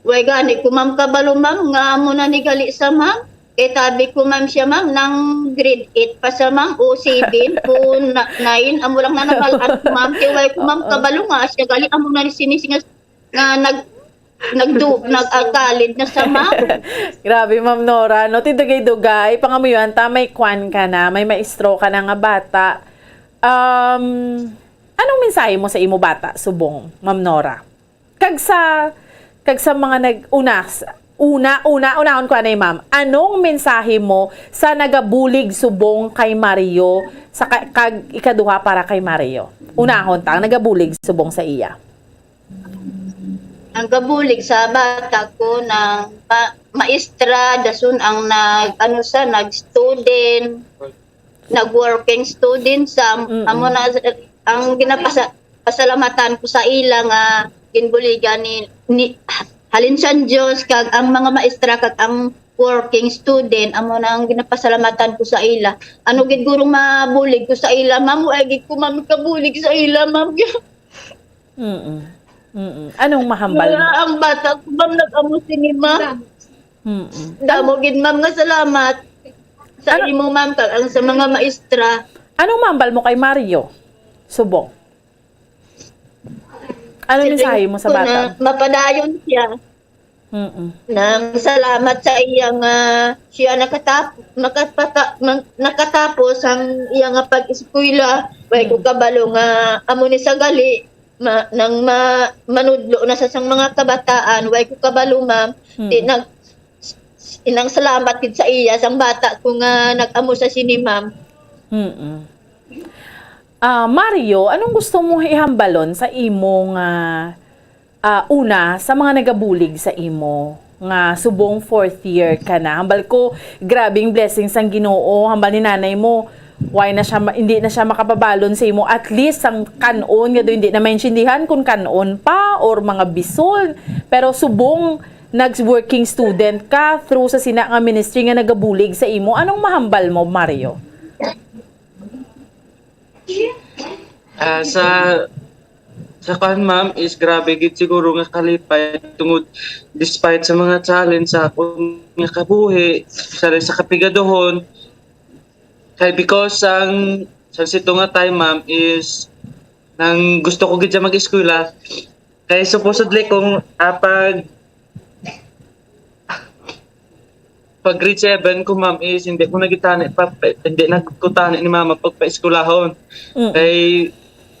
Way gani ko, ma'am, kabalo, ma'am, nga amo na ni gali sa, ma'am. Kay tabi ko, ma'am, siya, ma'am, nang grade eight pa siya, ma'am, o seven, o na-, nine, amo lang na nabal-an ko, ma'am. Kay way ko, ma'am, Oo. kabalo nga siya gali, amo na ni sini nga, nga nag-, nagdu-, nag-agalid na siya, ma'am. Grabe, Ma'am Nora, no? Ti dugay-dugay, pangamuyoan ta, may kwan ka na, may maestro ka na nga bata. Um, anong mensahe mo sa imo bata, subong, Ma'am Nora? Kag sa, kag sa mga nag-, una, s-, una, una, unahon ko anay, ma'am. Anong mensahe mo sa nagabulig subong kay Mario, sa ka-, kag ikaduha para kay Mario? Unahon ta, ang nagabulig subong sa iya. Ang gabulig sa bata ko, nang ma-, maestra, dason ang nag-, ano sa, nag-student, nag-working student sa, Mm-mm. amo na ang ginapasa-, pasalamatan ko sa ila nga ginbuligan ni, ni, halin sa Dios, kag ang mga maestra, kag ang working student, amo na ang ginapasalamatan ko sa ila. Ano gid gurong mabulig ko sa ila, ma'am? Ay gid ko, ma'am, kabulig sa ila, ma'am. Mm. Mm-mm. Anong mahambal mo? Wala ang bata ko, ma'am, nag-amo sini, ma'am. Mm-mm. Damo gid, ma'am, nga salamat sa Ano- imo, ma'am, kag ang sa mga maestra. Anong mahambal mo kay Mario Subong? Anong Siling mensahe mo sa ko bata? Na mapadayon siya. Mm-mm. Nang salamat sa iya nga siya nakatap nakapata, nang, nakatapos ang iya nga pag-eskwela. Way ko kabalo nga amo ni sa gali ma, nang ma, manudlo na sa sang mga kabataan. Way ko kabalo, ma'am. Di Mm. nag inang salamat gid sa iya sang bata ko nga nag-amo sa sini, ma'am. Mm-mm. Ah, Mario, anong gusto mo ihambalon sa imo nga ah, una, sa mga nagabulig sa imo nga subong fourth year ka na. Hambal ko, grabing blessing sang Ginoo. Hambal ni nanay mo, why na siya ma- hindi na siya makapabalon sa imo, at least sang kanon nga do hindi na maintindihan kung kanon pa or mga bisol. Pero subong nag-working student ka through sa sina nga ministry nga nagabulig sa imo. Anong mahambal mo, Mario? Ah, sa sa kuan, ma'am, is grabe gid siguro nga kalipay tungod despite sa mga challenge sa akon nga kabuhi, sa sa kapigaduhon. Kay because ang sa sito nga time, ma'am, is nang gusto ko gid siya mag-eskwela. Kay supposedly kung ah, pag pag grade seven ko, ma'am, is hindi ko nagitani pa, pa- hindi nagkutani ni mama pagpaeskwelahon. Mm. Kay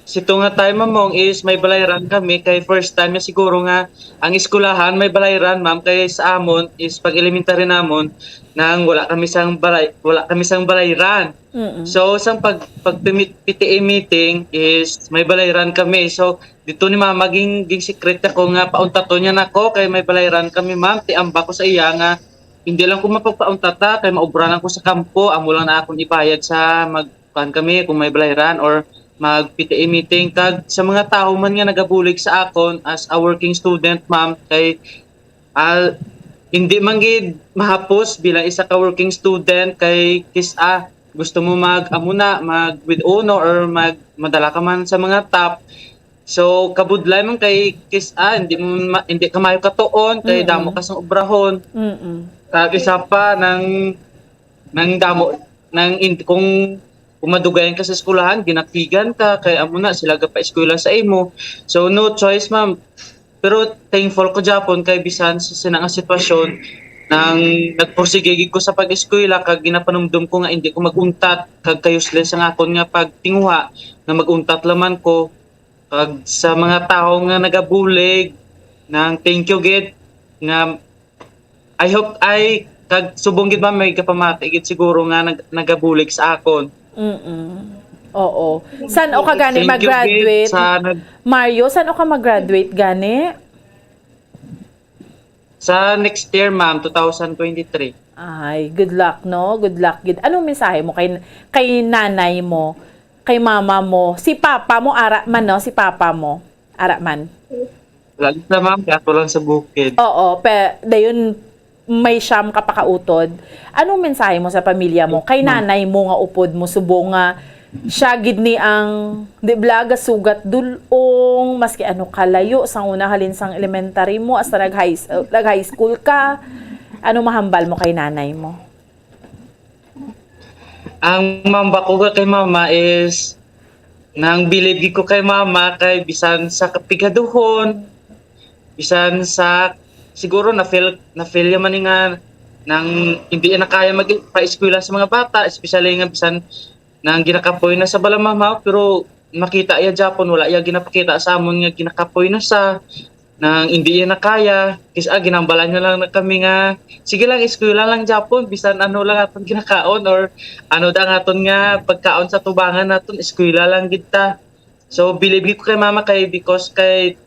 sito nga time, ma'am, is may balayran kami. Kay first time na siguro nga ang eskwelahan may balayran, ma'am. Kay sa amon is pag elementary namon nang wala kami sang balay, wala kami sang balayran. Mm-mm. So sang pag pag pimi- P T A meeting is may balayran kami. So dito ni mama ging ging secret ako nga pauntaton niya nako kay may balayran kami, ma'am. Tiamba ko sa iya nga hindi lang ko mapagpauntata kay maubra lang ko sa kampo, amo lang na akong ibayad sa mag kuan kami kung may balayran or mag P T A meeting. Kag sa mga tawo man nga nagabulig sa akon as a working student, ma'am, kay ah, hindi man gid mahapos bilang isa ka working student kay kis-a gusto mo mag amo na mag with uno or mag madala ka man sa mga top. So kabudlay man kay kis-a hindi mo ma- hindi ka maayo katuon kay Mm-mm. Damo ka sang obrahon. Mm-mm. Kag isa pa nang nang damo nang in, kung kung madugayan ka sa eskwelahan, ginapigan ka kay amo na sila gapaeskwela sa imo. So no choice, ma'am. Pero thankful ko gyapon kay bisan sa sina nga sitwasyon nang nagpursige gid ko sa pag-eskwela kag ginapanumdom ko nga hindi ko mag-untat kag kay-useless ang akon nga pagtinguha nga mag-untat laman ko kag sa mga tawo nga nagabulig nang thank you gid nga I hope ay kag subong gid ba may kapamati gid siguro nga nag, nagabulig sa akon. Mm-mm. Oo. San o ka gani Thank you, mag-graduate? Sa nag- Mario, san o ka mag-graduate gani? Sa next year, ma'am, two thousand twenty-three. Ay, good luck, no? Good luck gid. Anong mensahe mo kay kay nanay mo, kay mama mo, si papa mo ara man, no? Si papa mo ara man. Lalit na, ma'am, kaya ako lang sa bukid. Oo, pe dayon may siyam ka pakautod. Anong mensahe mo sa pamilya mo? Kay Ma'am. Nanay mo nga upod mo subong nga siya gid ni ang di bala gasugat dul-ong maski ano kalayo sang una halin sang elementary mo hasta nag high, nag high school ka. Ano mahambal mo kay nanay mo? Ang mamba ko kay mama is nang bilib gid ko kay mama kay bisan sa kapigaduhon, bisan sa siguro na feel na feel niya man nga nang hindi na kaya mag paeskwela sa mga bata, especially nga bisan nang ginakapoy na sa bala mama, pero makita iya gyapon wala iya ginapakita sa amon nga ginakapoy na sa nang hindi iya na kaya, kis-a ginambalan niya lang na kami nga sige lang eskwela lang gyapon bisan ano lang aton ginakaon or ano da ang aton nga pagkaon sa tubangan naton eskwela lang gid ta. So bilib gid ko kay mama kay because kay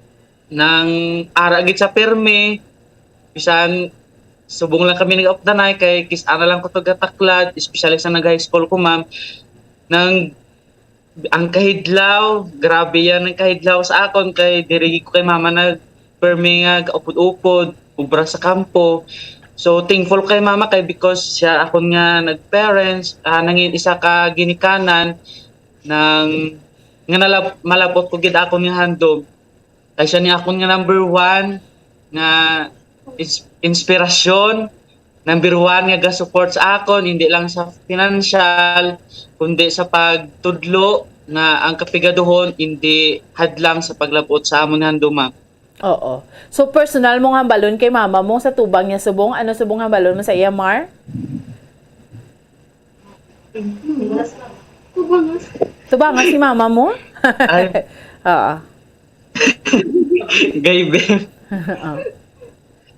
nang ara gid sa permi bisan subong lang kami nag-updanay kay kis-a na lang ko to gataklad, especially sa nag-high school ko, ma'am. Nang ang kahidlaw, grabe yan ang kahidlaw sa akon kay diri ko kay mama nag permi nga gaupod-upod, ubra sa kampo. So thankful kay mama kay because siya akon nga nag-parents, ah, nangin isa ka ginikanan nang nga nalab- malabot ko gid akon nga handom. Kay siya ni akon nga number one nga ins-, inspirasyon, number one nga ga-support sa akon, hindi lang sa financial, kundi sa pagtudlo nga ang kapigaduhon hindi hadlang sa paglabot sa amon handom, ma'am. Oo. So, personal mong hambalon kay mama mo sa tubang niya subong? Ano subong hambalon mo sa iya, Mar? Tubanga si mama mo? Ay. Oo. Gay, Ben. Oo.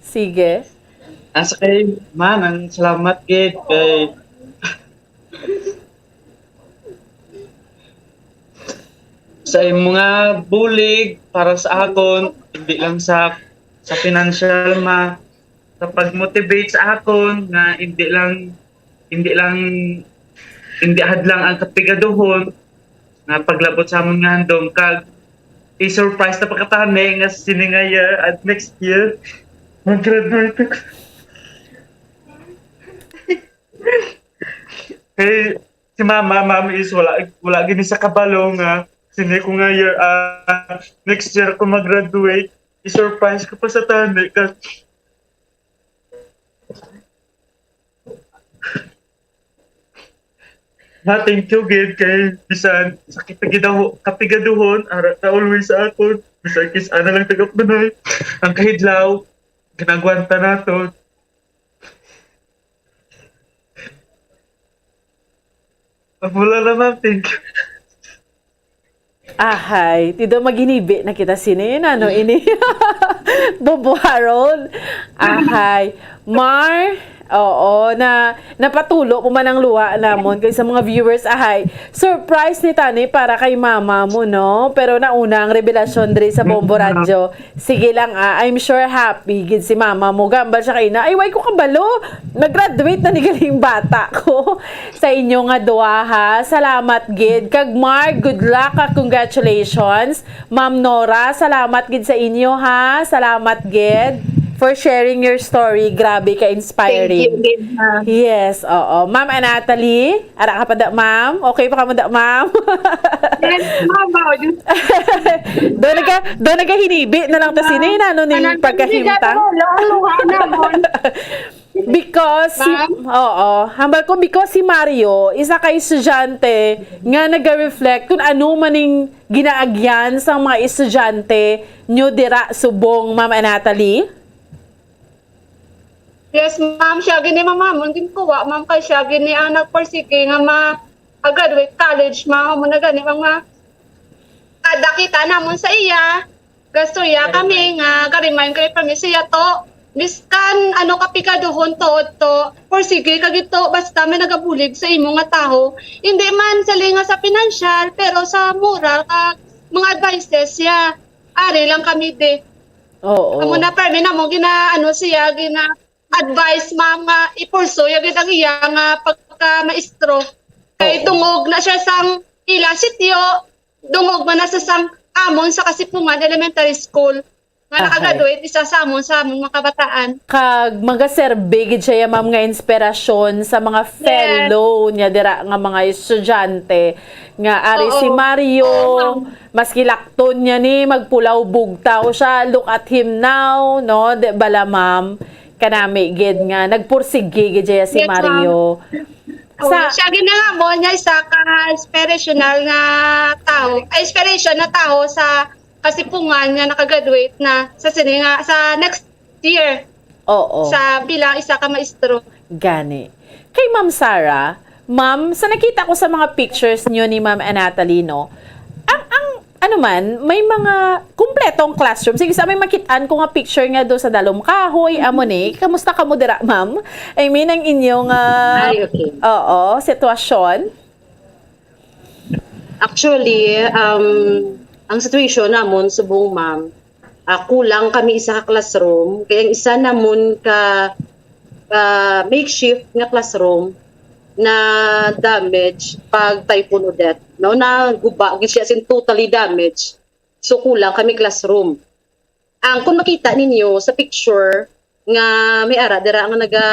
Sige. Asa kay, man, ang salamat gid kay sa imo nga bulig para sa akon, hindi lang sa, sa financial, ma, sa pag-motivate sa akon nga hindi lang, hindi lang, hindi hadlang ang kapigaduhon nga paglabot sa amon nga handom, kag i-surprise ta pa katani nga sini nga year at next year mag-graduate ako. Kay si mama, ma'am, is wala, wala gini sa kabalo nga sini ko nga year, ah, next year ako mag-graduate. I-surprise ko pa sa tani ka. Na, thank you gid kay bisan sa kapigaduho-, kapigaduhon, ara ka always sa akon. Bisan kis ana lang tagapdanay ang kahidlaw, ginagwanta nato. Wala na, ma'am. Thank you. Ahay, tido maginibi na kita sini, nano ini? Bobo Harold. Ahay, Mar, oo, na napatulo po man ang luha namon kay sa mga viewers, ahay. Surprise ni tani para kay mama mo, no? Pero nauna ang revelasyon diri sa Bombo Mm, ma'am. Radyo. Sige lang, ah, I'm sure happy gid si mama mo. Gambal siya kaina, "Ay, way ko kabalo. Nag-graduate na ni galing bata ko." Sa inyo nga duha, ha. Salamat gid. Kag Mar, good luck, ah, congratulations. Ma'am Nora, salamat gid sa inyo, ha. Salamat gid for sharing your story. Grabe ka inspiring. Thank you gid, ma'am. Yes, oo. Ma'am Anatali, ara ka pa da, ma'am? Okay pa ka mo da, ma'am? Yes, ma'am. Oh, just Do naga, do naga hinibi na lang ta sini na, ano, ning Anatali, pagkahimtang? Ang luha namon. Because si, Ma'am? Oo, hambal ko, because si Mario, isa ka estudyante nga naga-reflect kung ano man ning ginaagyan sang mga estudyante nyo dira subong, Ma'am Anatali? Yes, ma'am. Siya gini, ma'am, amon ginkuha, ma'am, kay siya gini ang nagpursige nga ma-, mag-graduate college, ma'am. Amo na gani, ma'am, nga kada kita namon sa iya, gastuya kami nga ga-remind kami pa mi siya to. Miskan ano kapigaduhon to, to, pursige ka gid to, basta may nagabulig sa imo nga tawo. Hindi man sa linga sa pinansyal, pero sa moral ka mga advices siya. Ari lang kami, de. Oo. Amo na, permi na mo, gina, ano siya, gina, advice, ma'am, nga i-pursue ya gid ang iya nga pagka-maestro. Kay Oo. Dungog na siya sang ila sityo, dungog man na sa sang amon sa Kasipungan Elementary School nga Ahay. Nakagraduate isa sa amon, sa amon mga kabataan. Kag magaserbi gid siya, ma'am, nga inspirasyon sa mga Yes. Fellow niya dira nga mga estudyante nga ari Oo. Si Mario, Oo, ma'am. Maski lakton niya ni, magpulaw bugtaw siya, look at him now, no? Di bala, ma'am? Kanami gid nga nagpursigi gid siya si Yes, ma'am. Mario. Oh, Sa siya gid na nga mo niya isa ka inspirational na tao, ay, inspiration na tao sa Kasipungan nga nakagraduate na sa sini nga, sa next year Oo. Sa bilang isa ka maestro. Gani. Kay Ma'am Sarah, ma'am, sa nakita ko sa mga pictures niyo ni Ma'am Anatali, no, ang, ang, ano man, may mga kumpletong classroom. Sige, sa may makitaan ko nga picture nga do sa Dalom Kahoy, amo ni. Kamusta ka mo dira, ma'am? I mean, ang inyong, ah, Ay, okay. Oo, sitwasyon? Actually, um, ang situation namon subong, ma'am, ah, kulang kami isa ka classroom, kay ang isa namon ka, ah, makeshift nga classroom na damage pag Typhoon Odette, no? Naguba gid siya, as in totally damage. So, kulang kami classroom. Ang, kung makita ninyo sa picture nga may ara dira nga naga,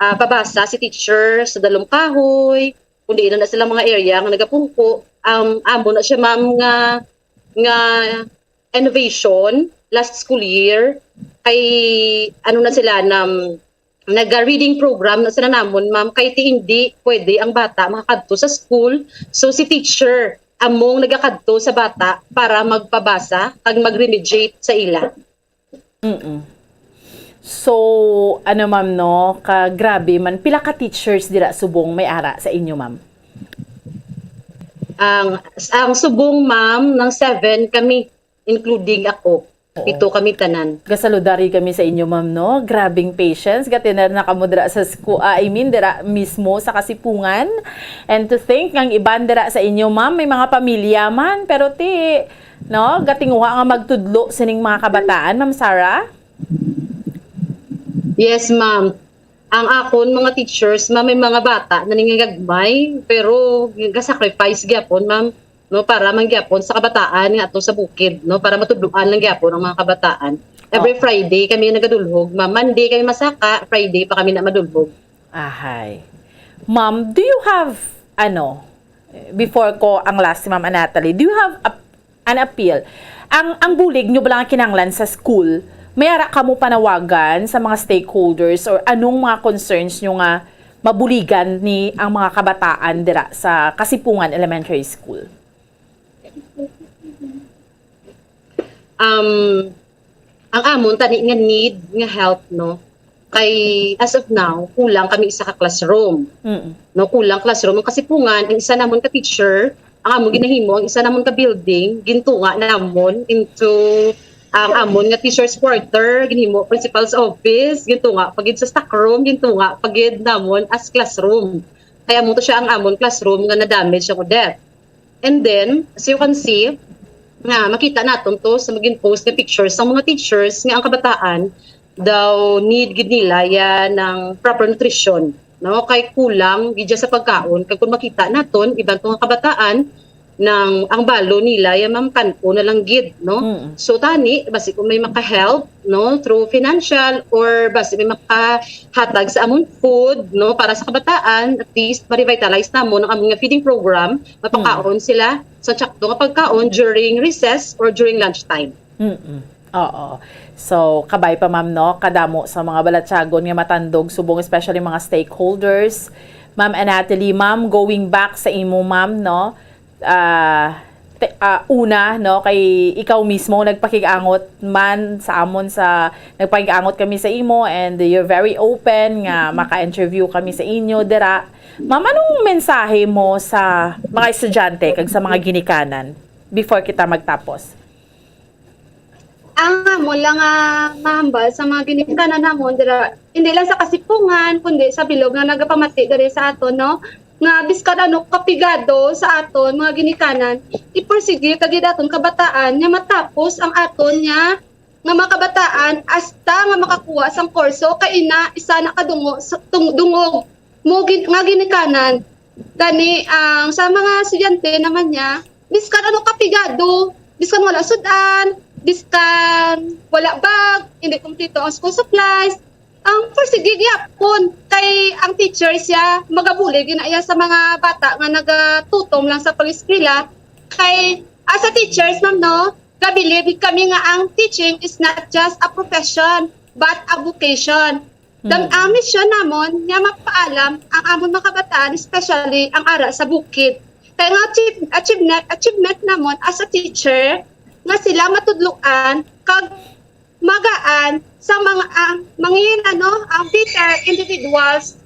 ah, pabasa si teacher sa Dalom Kahoy, kung diin na sila mga area nga nagapungko, um, amo na siya, ma'am, nga, nga renovation last school year, kay ano na sila, na, naga-reading program na sila namon, ma'am, kay ti hindi pwede ang bata makakadto sa school. So, si teacher among nagakadto sa bata para magpabasa kag mag-remediate sa ila. Mm. So, ano, ma'am, no? Ka grabe man, pila ka teachers dira subong may ara sa inyo, ma'am? Ang ang subong, ma'am, ng seven kami, including ako. Pito kami tanan. Gasaludari kami sa inyo, ma'am, no? Grabing patience. Gatiner na kamo dira sa sku-, ah, I mean, dira mismo sa Kasipungan. And to think, ang iban dira sa inyo, ma'am, may mga pamilya man. Pero ti, no? Gatinguha nga magtudlo sining mga kabataan, Ma'am Sarah? Yes, ma'am. Ang akon mga teachers, ma'am, may mga bata na ningagmay, pero ga-sacrifice gyapon, ma'am, no, para man gyapon sa kabataan nga ato sa bukid, no, para matudloan lang gyapon ang mga kabataan. Every Oo. Friday kami nagadulhog, ma'am. Monday kami masaka, Friday pa kami na madulhog. Ahay. Ma'am, do you have, ano, before ko ang last si Ma'am Anatali, do you have a, an appeal? Ang, ang bulig nyo ba lang kinahanglan sa school? May ara kamo panawagan sa mga stakeholders or anong mga concerns nyo nga mabuligan ni ang mga kabataan dira sa Kasipungan Elementary School? Um, ang amon tani nga need nga help, no, kay as of now kulang kami isa ka classroom. Mm. No, kulang classroom ang Kasipungan. Ang isa namon ka teacher, ang amon ginahimo, ang isa namon ka building, gintunga namon into ang amon nga teacher's quarter, ginhimo principal's office, gintunga pa gid sa stock room, gintunga pa gid namon as classroom. Kaya mo to siya ang amon classroom nga na-damage ang Odette. And then, as you can see, nga makita naton to sa magin post nga pictures sang mga teachers nga ang kabataan daw need gid nila ya ng proper nutrition, no? Kay kulang gid siya sa pagkaon. Kay kung makita naton, iban to nga kabataan, nang ang balo nila ya, ma'am, kan-o na lang gid, no? Mm. So tani, basi kung may maka-help, no, through financial or basi may makahatag sa amon food, no, para sa kabataan, at least ma-revitalize namon ang amon nga feeding program, mapakaon sila sa tsakto nga pagkaon during recess or during lunch time. Mm-mm. Oo. So, kabay pa, ma'am, no? Kadamo sa mga balatyagon nga matandog subong, especially mga stakeholders. Ma'am Anatoli, ma'am, going back sa imo, ma'am, no? Ah, te- ah, una, no, kay ikaw mismo nagpakig-angot man sa amon sa, nagpakig-angot kami sa imo, and you're very open nga maka-interview kami sa inyo dira. Ma'am, anong mensahe mo sa mga estudyante kag sa mga ginikanan before kita magtapos? Ang amo lang nga mahambal sa mga ginikanan namon dira, hindi lang sa Kasipungan, kundi sa bilog nga nagapamati diri sa aton, no? Nga bisan ano kapigado sa aton mga ginikanan, ipursige ta gid aton kabataan nga matapos ang aton nga, nga mga kabataan hasta nga makakuha sang kurso kay ina isa na kadungo sa tung-, dungog mo gin-, nga ginikanan. Gani, ang sa mga estudyante naman niya, biskan ano kapigado, biskan wala sudan, biskan wala bag, hindi kompleto ang school supplies, ang pursige gyapon kay ang teacher siya magabulig gina iya sa mga bata nga nagatutom lang sa pag-eskwela. Kay as a teachers, ma'am, no, gabilib kami nga ang teaching is not just a profession but a vocation. Dam ang misyon namon nga mapaalam ang amon mga kabataan, especially ang ara sa bukid. Kay nga achieve-, achievement, achievement namon as a teacher nga sila matudloan kag magaan sa mga, ah, mangin, ano, ang better individuals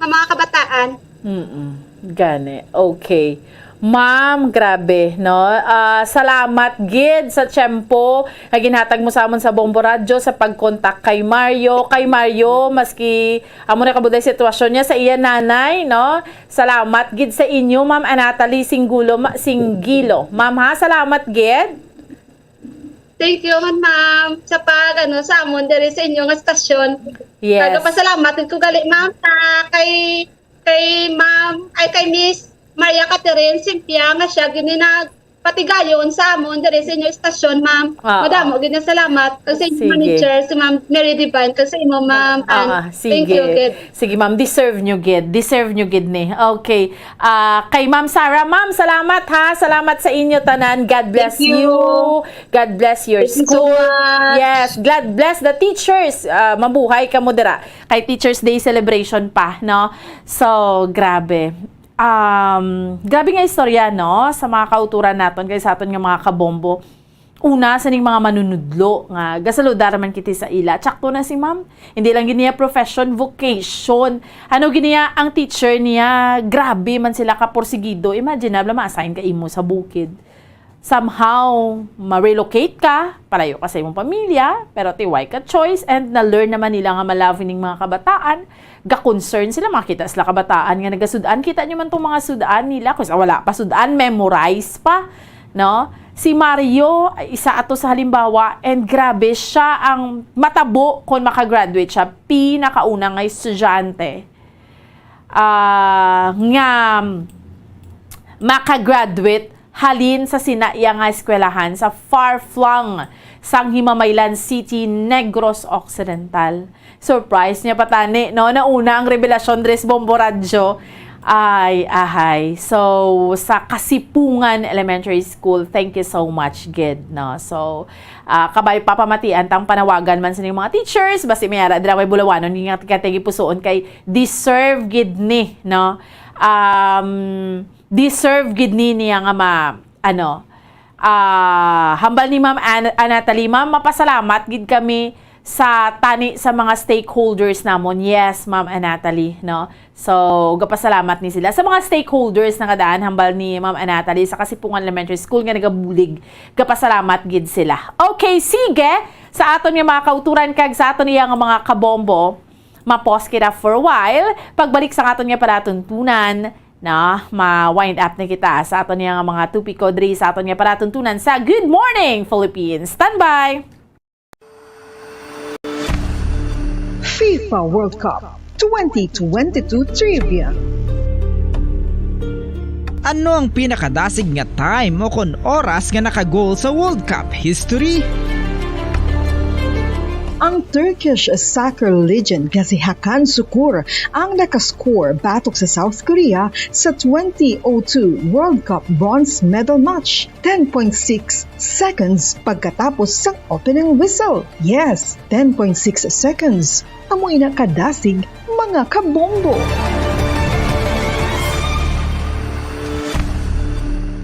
nga mga kabataan. Mm-mm. Gani. Okay. Ma'am, grabe, no? Ah, salamat gid sa tiyempo nga ginhatag mo sa amon sa Bombo Radyo sa pagkontak kay Mario. Kay Mario, maski amo na kabuday sitwasyon niya sa iya nanay, no? Salamat gid sa inyo, Ma'am Anatali Singgulo, ma-, Singgilo. Ma'am, ha, salamat gid. Thank you man, ma'am, sa pag, ano, sa amon diri sa inyo nga stasyon. Yes. Nagapasalamat ko gali, ma'am, sa kay, kay ma'am, ay, kay Miss Maria Catherine Simpia nga siya gini nag patigayon sa amon diri sa inyo estasyon, ma'am. Ah, Madamo ah. gid nga salamat kag sa inyo Sige. manager, si Ma'am Mary Divine, kag sa imo, ma'am. And Ah, ah, thank sige. you, gid. Sige, ma'am, deserve nyo gid. Deserve nyo gid ni. Okay. Ah, kay Ma'am Sarah, ma'am, salamat ha. Salamat sa inyo tanan. God bless Thank you. you. God bless your Thank you so school. much. Yes, God bless the teachers. Ah, mabuhay kamo dira. Kay Teachers Day celebration pa, no? So, grabe. Um, grabe nga istorya, no? Sa mga kauturan naton, kay sa aton nga mga kabombo. Una, sa ning mga manunudlo nga gasaludar man kita sa ila. Tsakto na si ma'am. Hindi lang gid niya profession, vocation. Ano gid niya ang teacher niya? Grabe man sila ka porsigido. Imagine na, ma-assign ka imo sa bukid. Somehow, ma-relocate ka, palayo ka sa imong pamilya, pero tiway ka choice, and na-learn naman nila nga ma-love ning mga kabataan, ga-concern sila, makita sila kabataan nga nagasud-an. Kita nyo man tong mga sud-an nila, kung sa wala pa sud-an, memorize pa, no? Si Mario, isa ato sa halimbawa, and grabe, siya ang matabo kung makagraduate siya, pinakauna nga estudyante ah, nga makagraduate halin sa sina iya nga eskwelahan sa far-flung sang Himamaylan City, Negros Occidental. Surprise niya pa tani, no? Nauna ang revelasyon diri sa Bombo Radyo. Ay, ahay. So, sa Kasipungan Elementary School, thank you so much, gid, no? So, ah, kabay pa pamatian tang panawagan man sining mga teachers, basi may ara dira may bulawanon nga tigatigipusoon kay deserve gid ni, no? Um, deserve gid ni niya nga ma-, ano, ah, hambal ni Ma'am An-, Anatali, Ma'am, mapasalamat gid kami sa tani sa mga stakeholders namon. Yes, Ma'am Anatali, no? So, gapasalamat ni sila sa mga stakeholders na kadaan, hambal ni Ma'am Anatali sa Kasipungan Elementary School nga nagabulig. Gapasalamat gid sila. Okay, sige. Sa aton nga mga kauturan kag sa aton iya nga mga kabombo, ma-pause kita for a while. Pagbalik sa aton nga palatuntunan, na ma-wind up na kita sa aton nga mga topiko diri sa aton nga palatuntunan sa Good Morning Philippines. Standby! FIFA World Cup twenty twenty-two Trivia. Ano ang pinakadasig nga time o kon oras nga naka-goal sa World Cup history? Ang Turkish soccer legend nga si Hakan Sukur ang nakascore batok sa South Korea sa twenty oh two World Cup bronze medal match, ten point six seconds pagkatapos sang opening whistle. Yes, ten point six seconds. Amo ina kadasig, mga kabombo.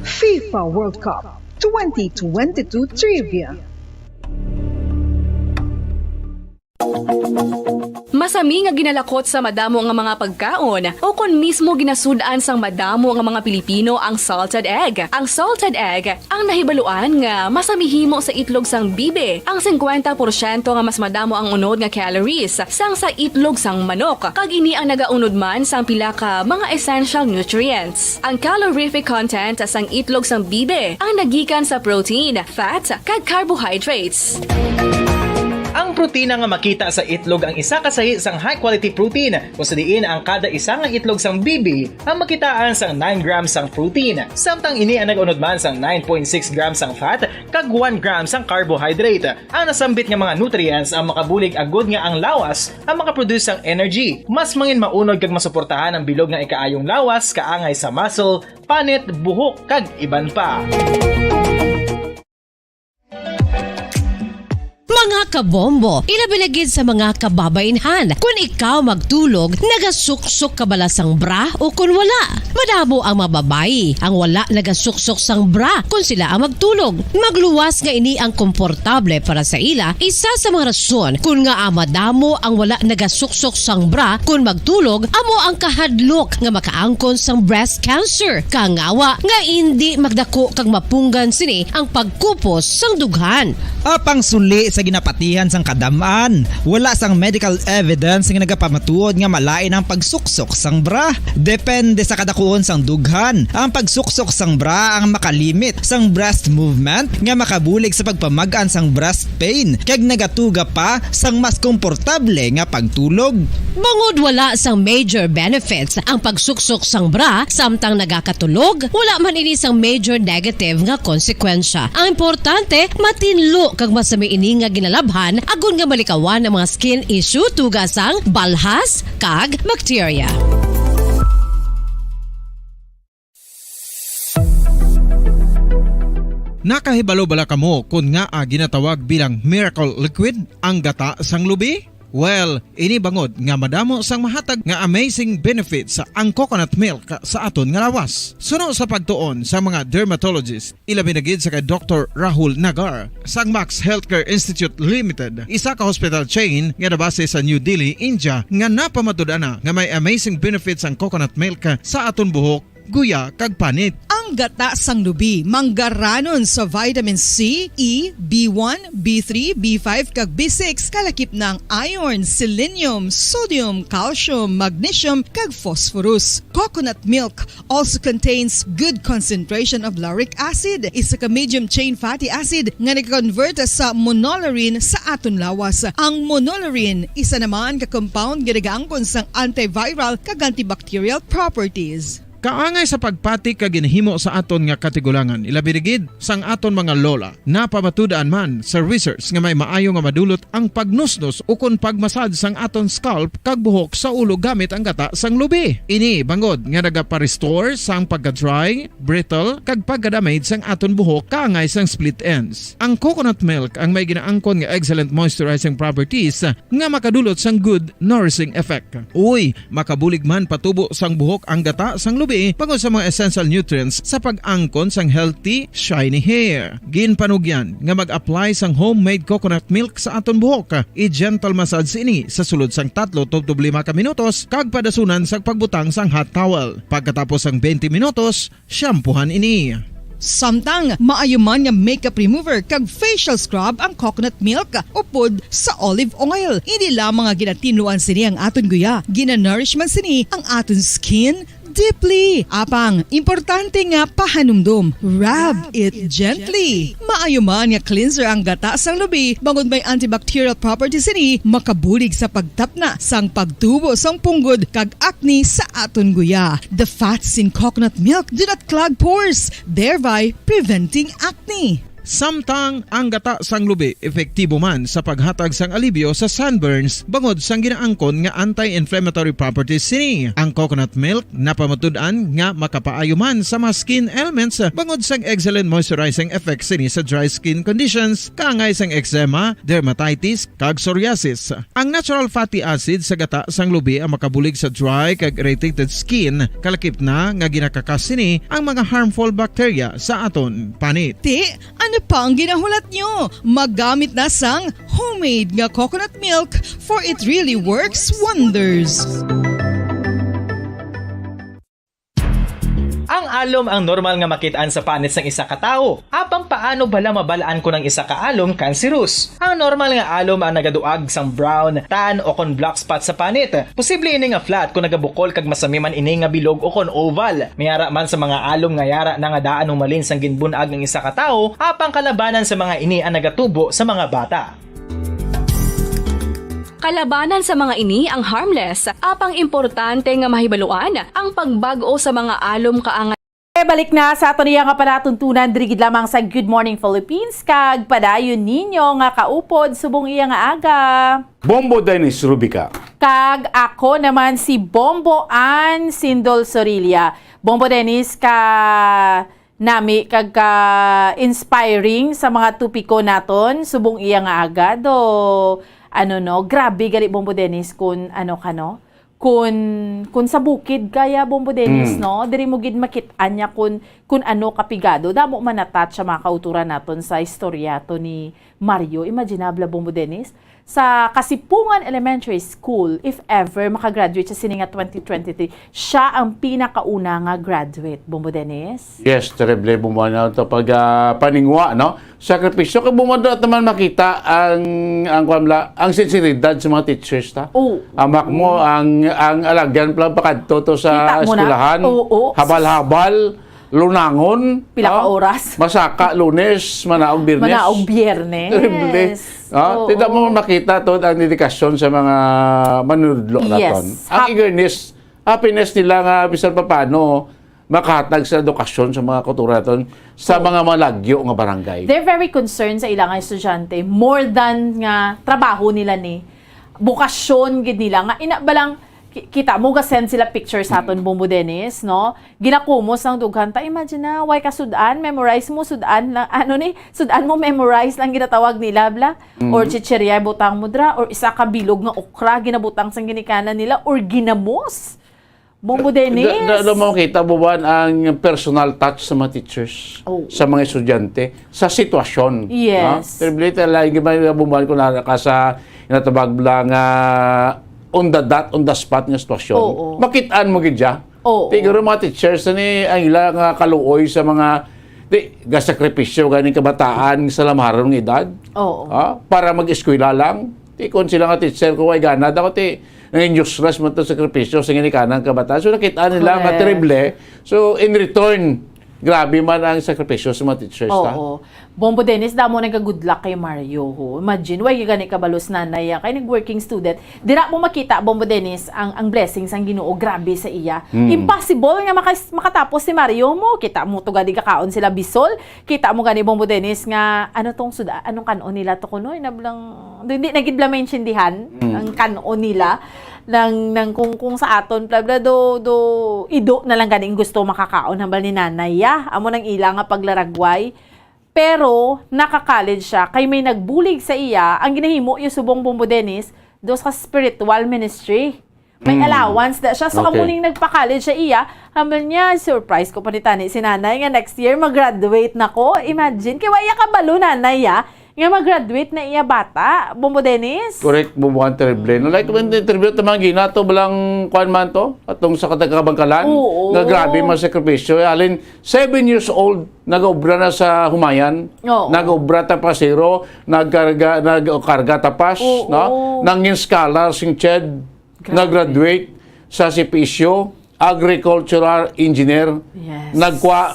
FIFA World Cup twenty twenty-two Trivia. Masami nga ginalakot sa madamo nga mga pagkaon, o kon mismo ginasud-an sang madamo nga mga Pilipino ang salted egg. Ang salted egg, ang nahibaluan nga masami himo sa itlog sang bibi, ang singkwenta porsyento nga mas madamo ang unod nga calories sang sa itlog sang manok, kag ini ang nagaunod man sang pila ka mga essential nutrients. Ang calorific content sang itlog sang bibi ang nagikan sa protein, fat, kag carbohydrates. Ang protina nga makita sa itlog ang isa ka sahi sang high-quality protein, kung sa diin ang kada isa nga itlog sang bibi ang makitaan sang nine grams sang protein, samtang ini ang nag-unod man sang nine point six grams sang fat kag one gram sang carbohydrate. Ang nasambit nga mga nutrients ang makabulig agud nga ang lawas ang makaproduce sang energy, mas mangin maunod kag masuportahan ang bilog nga ikaayong lawas, kaangay sa muscle, panit, buhok, kag iban pa. Mga kabombo, ilabi na gid sa mga kababainhan. Kun ikaw magtulog, nagasuksok ka bala sang bra o kun wala? Madamo ang mga babayi ang wala nagasuksok sang bra kun sila ang magtulog. Magluwas nga ini ang komportable para sa ila, isa sa mga rason kun ngaa madamo ang wala nagasuksok sang bra kun magtulog, amo ang kahadlok nga makaangkon sang breast cancer, kangawa nga indi magdako kag mapunggan sini ang pagkupos sang dughan. Apang suli sa Napatihan sang kadam-an, wala sang medical evidence nga nagapamatuod nga malain ang pagsuksok sang bra. Depende sa kadakuon sang dughan, ang pagsuksok sang bra ang makalimit sang breast movement nga makabulig sa pagpamag-an sang breast pain kag nagatuga pa sang mas komportable nga pagtulog. Bangod wala sang major benefits ang pagsuksok sang bra samtang nagakatulog, wala man ini sang major negative nga konsekwensya. Ang importante, matinlo kag masami ini nga ginalabhan agod nga malikawan ang mga skin issue tuga sang balhas kag bakterya. Nakahibalo bala kamo kon ngaa ginatawag bilang miracle liquid ang gata sang lubi? Well, ini bangod nga madamo sang mahatag nga amazing benefits ang coconut milk sa aton nga lawas. Suno sa pagtuon sa mga dermatologist, ilabi na gid sa kay Doktor Rahul Nagar sang Max Healthcare Institute Limited, isa ka hospital chain nga nabase sa New Delhi, India, nga napamatud-an na nga may amazing benefits ang coconut milk sa aton buhok, guya, kag panit. Ang gata sang lubi manggaranon sa vitamin C, E, B one, B three, B five, kag B six, kalakip na ang iron, selenium, sodium, calcium, magnesium, kag phosphorus. Coconut milk also contains good concentration of lauric acid, isa ka medium chain fatty acid nga nag-convert sa monolaurin sa aton lawas. Ang monolaurin isa naman ka compound nga nagaangkon sang antiviral kag antibacterial properties. Kaangay sa pagpati kag ginahimo sa aton nga katigulangan, ilabi na gid sang aton mga lola. Napamatud-an man sa research nga may maayo nga madulot ang pagnusnos ukon pagmasad sang aton scalp kag buhok sa ulo gamit ang gata sang lubi. Ini bangod nga nagapa-restore sang pagka-dry, brittle, kag pagka-damage sang aton buhok kaangay sang split ends. Ang coconut milk ang may ginaangkon nga excellent moisturizing properties nga makadulot sang good nourishing effect. Uy, makabulig man patubo sang buhok ang gata sang lubi bangod sa mga essential nutrients sa pag-angkon sang healthy, shiny hair. Ginpanugyan nga mag-apply sang homemade coconut milk sa aton buhok. I-gentle massage ini sa sulod sang tatlo tubtob lima ka minutos kag padasunan sa pagbutang sang hot towel. Pagkatapos sang twenty minutos, shampoohan ini. Samtang maayo man nga makeup remover kag facial scrub ang coconut milk upod sa olive oil. Hindi lamang nga ginatinluan sini ang aton guya, ginanourish man sini ang aton skin deeply. Apang, importante nga pahanumdom, rub it gently. Maayo man nga cleanser ang gata sang lubi, bangod may antibacterial properties sini, makabulig sa pagtapna sang pagtubo sang punggod kag acne sa aton guya. The fats in coconut milk do not clog pores, thereby preventing acne. Samtang ang gata sang lubi epektibo man sa paghatag sang alibyo sa sunburns bangod sang ginaangkon nga anti-inflammatory properties sini. Ang coconut milk napamatud-an nga makapaayo man sa mga skin ailments bangod sang excellent moisturizing effects sini sa dry skin conditions, kaangay sang eczema, dermatitis, kag psoriasis. Ang natural fatty acid sa gata sang lubi ang makabulig sa dry kag irritated skin, kalakip na nga ginakakas sini ang mga harmful bacteria sa aton panit. Ti, ano pa ang ginahulat nyo? Maggamit na sang homemade nga coconut milk, for it really works wonders. Ang alom ang normal nga makit-an sa panit sang isa ka tawo. Apang paano bala mabal-an kon ang isa ka alom cancerous? Ang normal nga alom ang nagaduag sang brown, tan, o kon black spot sa panit. Posible ini nga flat kon nagabukol kag masami man ini nga bilog o kon oval. May ara man sa mga alom nga yara na nga daan humalin sang ginbun-ag ang isa ka tawo, apang kalabanan sa mga ini ang nagatubo sa mga bata. Kalabanan sa mga ini ang harmless, apang importante nga mahibaluan ang pagbag-o sa mga alom kaangay. E, balik na sa aton iya nga palatuntunan diri gid lamang sa Good Morning Philippines, kag padayon ninyo nga kaupod subong iya nga aga. Bombo Dennis Rubica. Kag ako naman si Bombo Ann Sindol Sorilla. Bombo Dennis, ka nami kag ka-inspiring sa mga topiko naton subong iya nga aga, do, ano, no, grabe gali, Bombo Dennis, kun ano ka, no, kun, kun sa bukid kaya, Bombo Dennis, Mm. no, diri mo gid makit-an niya kun, kun ano kapigado. Damo man na-touch sa mga kauturan naton sa istorya to ni Mario. Imaginable, Bombo Dennis, sa Kasipungan Elementary School, if ever makagraduate siya sini nga twenty twenty-three, siya ang pinakauna nga graduate. Bombo Dennis? Yes, terrible, Bombo Ana, to pag, ah, paningwa, no? Sakripisyo, kay Bombo Ana, naman makita ang, ang, kuwan la, ang sinseridad sa mga teachers, ta? Oo. Amak mo, ang, ang alagyan pala pakadto to sa Kita mo na? Eskwelahan. Oo. Habal-habal, lunangon, Pila ka no? Oras? Masaka, Lunes, manaog, Biyernes. Manaog, Biyernes. Terrible. Ah, Oo. Tita mo makita to ang dedikasyon sa mga manunudlo Yes. naton. Ang Hap- eagerness, happiness nila nga bisan pa paano makahatag sa edukasyon sa mga kultura naton sa Oo. mga malagyo nga barangay. They're very concerned sa ilang estudyante more than nga trabaho nila ni bukasyon gid nila nga ina ba lang ki-, kita mo ga-send sila picture sa aton Mm. Bombo Dennis, no? Ginakumos ang dughan ta. Imagine na, way ka sud-an, memorize mo, sud-an lang, ano ni, sud-an mo, memorize lang ginatawag nila, bla? Mm. Or chichirya, butang mo dra, or isa ka bilog nga okra, ginabutang sang ginikanan nila, or ginamos. Bombo Dennis. Da, da, da mo makita, buwan ang personal touch sa mga teachers, Oo. sa mga estudyante, sa sitwasyon. Yes. Ha? Terrible talaga, yung iba, buwan ko na ka sa, inatabag lang, ah, on the dot, on the spot nga sitwasyon. Oo. Makitaan mo gid siya. Oo. Siguro mga teachers na ni ang ila nga kaluoy sa mga, di, gasakripisyo ganing kabataan sa lamaron nga edad. Oo. Ha? Para mag-eskwela lang. Di, kung sila nga teacher ko, ay gana. Dapat, eh, nangin useless man to sakripisyo sa ginikanan kabataan. So, nakita nila nga Correct. terrible. So, in return, grabe man ang sakripisyo sa mga teachers, ta? Oo. Bombo Dennis, damo nagka-good luck kay Mario, ho. Imagine, way gani kabalo si nanay, ah, kay nag-working student. Dira mo makita, Bombo Dennis, ang, ang blessing sang Ginoo, grabe sa iya. Mm. Impossible nga makas-, makatapos si Mario mo. Kita mo to gani gakaon sila bisol. Kita mo gani, Bombo Dennis, nga ano tong suda, anong kanon nila to kuno? Inablang, hindi na gid bala maintindihan Mm. ang kanon nila. Nang, nang kung, kung sa aton, bla, bla, do, do, ido na lang gani ang gusto makakaon, hambal ni nanay, ya. Amo nang ila nga paglaragway. Pero, naka-college siya, kay may nagbulig sa iya, ang ginahimo niya subong, Bombo Dennis, do sa spiritual ministry. May Mm. allowance na siya. So, Okay. kamo ning nagpa-college sa iya, hambal niya, surprise ko pa ni tani si nanay nga next year mag-graduate na ko. Imagine, kay wa iya kabalo nanay, ya, nga mag-graduate na iya bata, Bombo Dennis. Correct, Bombo Ana, terrible. No, like, when interview, tamang gina to, balang, kuwan man to, atong sa Katagkabangkalan, Oo. nga grabe man sakripisyo. Alin, seven years old, nag-obra na sa Humayan, Oo. nag-obra ta pasero, nagkarga, nagkarga tapas, Oo. no? Nangin scholar sing ched, Grabe. nag-graduate sa C P S U, agricultural engineer, Yes. nagkwa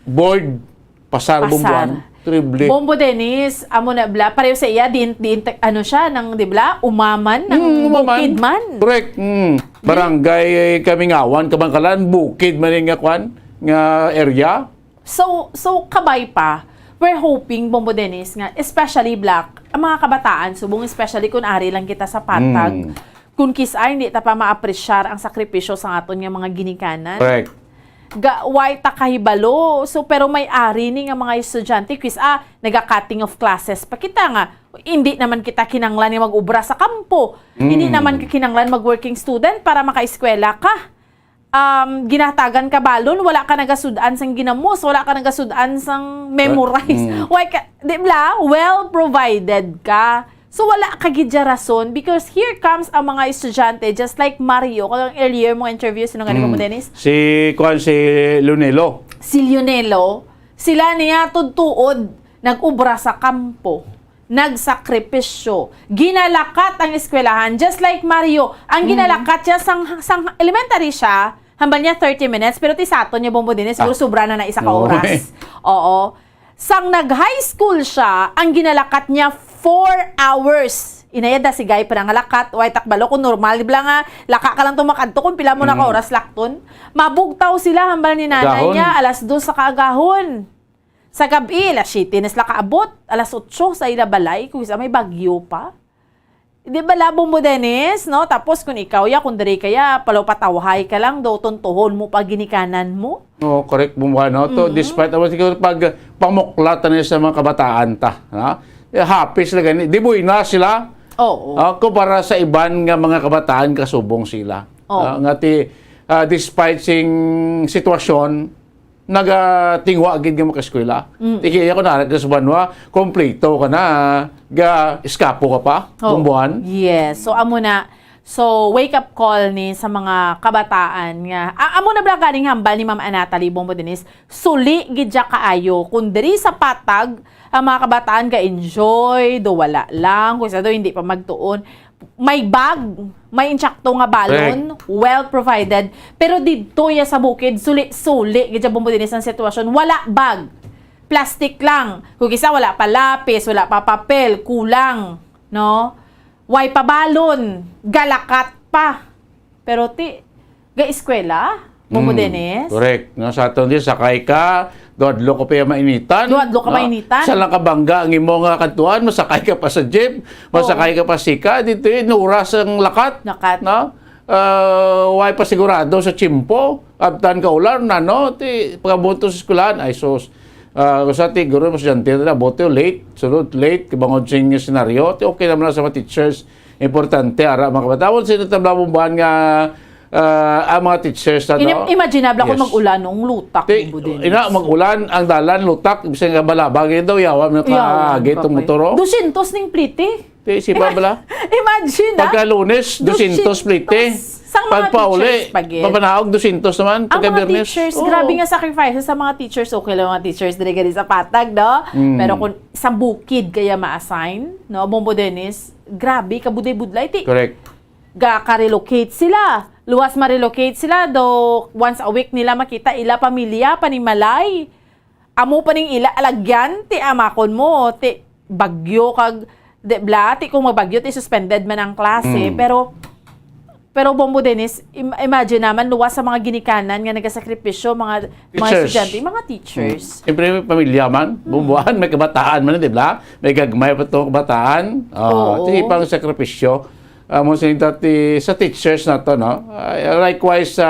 board, pasar, Pasar. Bombo Ana, terrible. Bombo Dennis, amo na bla, pareho sa iya, din, din, ano siya, nang, di bla, umaman, nang Mm, umaman. bukid man. Correct. Mm. Barangay Kamingawan, Kabangkalan, bukid man yung nga kwan, nga area. So, so kabay pa, we're hoping, Bombo Dennis, nga, especially bla, ang mga kabataan, subong especially kung ari lang kita sa patag, Mm. kung kis-a hindi ta pa maapresyar ang sakripisyo sa aton nga mga ginikanan. Correct. Ga, way ta kahibalo. So, pero may ari ni nga mga estudyante, kis-a, naga-cutting of classes pa kita nga, hindi naman kita kinanglan nga mag-ubra sa kampo. Hindi Mm. naman ka kinanglan mag-working student para makaeskwela ka. Um, ginahatagan ka balon, wala ka nagasud-an sang ginamos, wala ka nagasud-an sang memorize. Mm. Why ka, di bla? Well provided ka. So, wala ka gid dya rason because here comes ang mga estudyante, just like Mario, kag ang earlier mong interview, sino gani mo, Mm. Dennis? Si, kuwan, si Leonelo. Si Leonelo, sila niya tudtuod, nag-ubra sa kampo, nagsakripisyo, ginalakat ang eskwelahan, just like Mario, ang Mm. ginalakat siya sang, sang elementary siya, hambal niya thirty minutes, pero ti sa aton niya, Bombo Dennis, siguro Ah. sobra na na isa ka Oo, oras. eh. Oo. Sang nag-high school siya, ang ginalakat niya four hours. Inaya da si Guy pa nangalakat, way ta kabalo kung normal, di bala nga, laka ka lang tumakadto kung pila mo na ka Mm. oras lakton. Mabugtaw sila, hambal ni nanay Agahon. niya, alas dos sa kaagahon. Sa gab-i, alas siyete na sila kaabot, alas otso sa ila balay, kung isa may bagyo pa. Di bala, Bombo Dennis, no? Tapos kung ikaw ya, kung diri ka ya, palaw patawhay ka lang, daw tuntuhon mo pa ginikanan mo. Oo, correct, Bombo, no? To, Mm-hmm. despite, awan siguro pag pamuklat na sa mga kabataan ta, ha? Eh, happy sila gani. Di buena sila. Oo. Ah, kumpara sa iban nga mga kabataan, kasubong sila. Oo. Ah, nga ti, ah, despite sing sitwasyon, nagatingwa gid nga makaeskwela. Mm. Tiki ako na sa banwa, kompleto ka na, ga eskapo ka pa, Oh. Bumbuan. Yes. So, amo na. So, wake up call ni sa mga kabataan nga, a-, amo na bala galing hambal ni Ma'am Anatalie Bombo Denise, suli gid siya kaayo. Kung diri sa Patag, ang mga kabataan ga-enjoy, do wala lang, kung isa do hindi pa magtuon. May bag, may insakto nga balon, Correct. Well provided. Pero didto ya sa bukid, suli-suli gid siya, Bombo Denise, ang sitwasyon. Wala bag. Plastic lang. Kung isa, wala pa lapis, wala pa papel, kulang, no? Way pa balon, galakat pa. Pero ti, ga eskwela, Bombo Hmm, Dennis? Correct. No, sa aton di, sakay ka, duha-duha ka pa yung mainitan. Duha-duha ka No? mainitan. Sa lang kabangga ang imo nga kadtuan, masakay ka pa sa jeep, masakay Oo. ka pa sika, dito yun, oras ang lakat. Lakat. No? Ah, way pa sigurado sa tiyempo, abtan ka ulan, ano, ti, pagabot to sa eskwelahan, ay sus. Ah, sa ti, guro, mas estudyante na, bote, late, sunod, late, kabangod sing senaryo, ti, okay naman lang sa mga teachers, importante, ara, mga kabataan, sino tabla mo buwan nga, ah, ang mga teachers na Ini-, to? Imaginable ako Yes. mag-ulan, ang lutak, Ti, Bombo Dennis. ina, mag-ulan, ang dalan, lutak, bisan nga balabag, yun daw, yawa, Yawa, nakaagi itong kapay. motor, oh. Dusyentos ning plite. Ti, si Ima-, Pabla? Imagine, ah. Pagka Lunes, dusyentos plite. Sang mga Pagpauli, teachers pa gid. Papanaog, dusyentos naman. Ang Pagka mga Biyernes, teachers, oo. grabe nga sacrifices sa mga teachers. Okay lang mga teachers, diri gani sa Patag, no? Mm. Pero kung sa bukid kaya ma-assign, no? Bombo Dennis, grabe, kabudlay-budlay. Ti, Correct. gaka-relocate sila. Luwas ma-relocate sila, do once a week nila makita ila pamilya, panimalay. Amo pa ning ila alagyan, ti amakon mo, ti bagyo kag, di bla, ti kung magbagyo, ti suspended man ang klase. Mm. Pero, pero Bombo Dennis, im-, imagine naman, luwas sa mga ginikanan nga nagasakripisyo, mga, mga Teachers. estudyante, mga teachers. Mm. Siyempre, may pamilya man, Mm. bumbuan, may kabataan man, di bla? May gagmay pa itong kabataan. Ah, Oo. ti pang sakripisyo. Ah, mo sining dati sa teachers na to, no? Ah, likewise, sa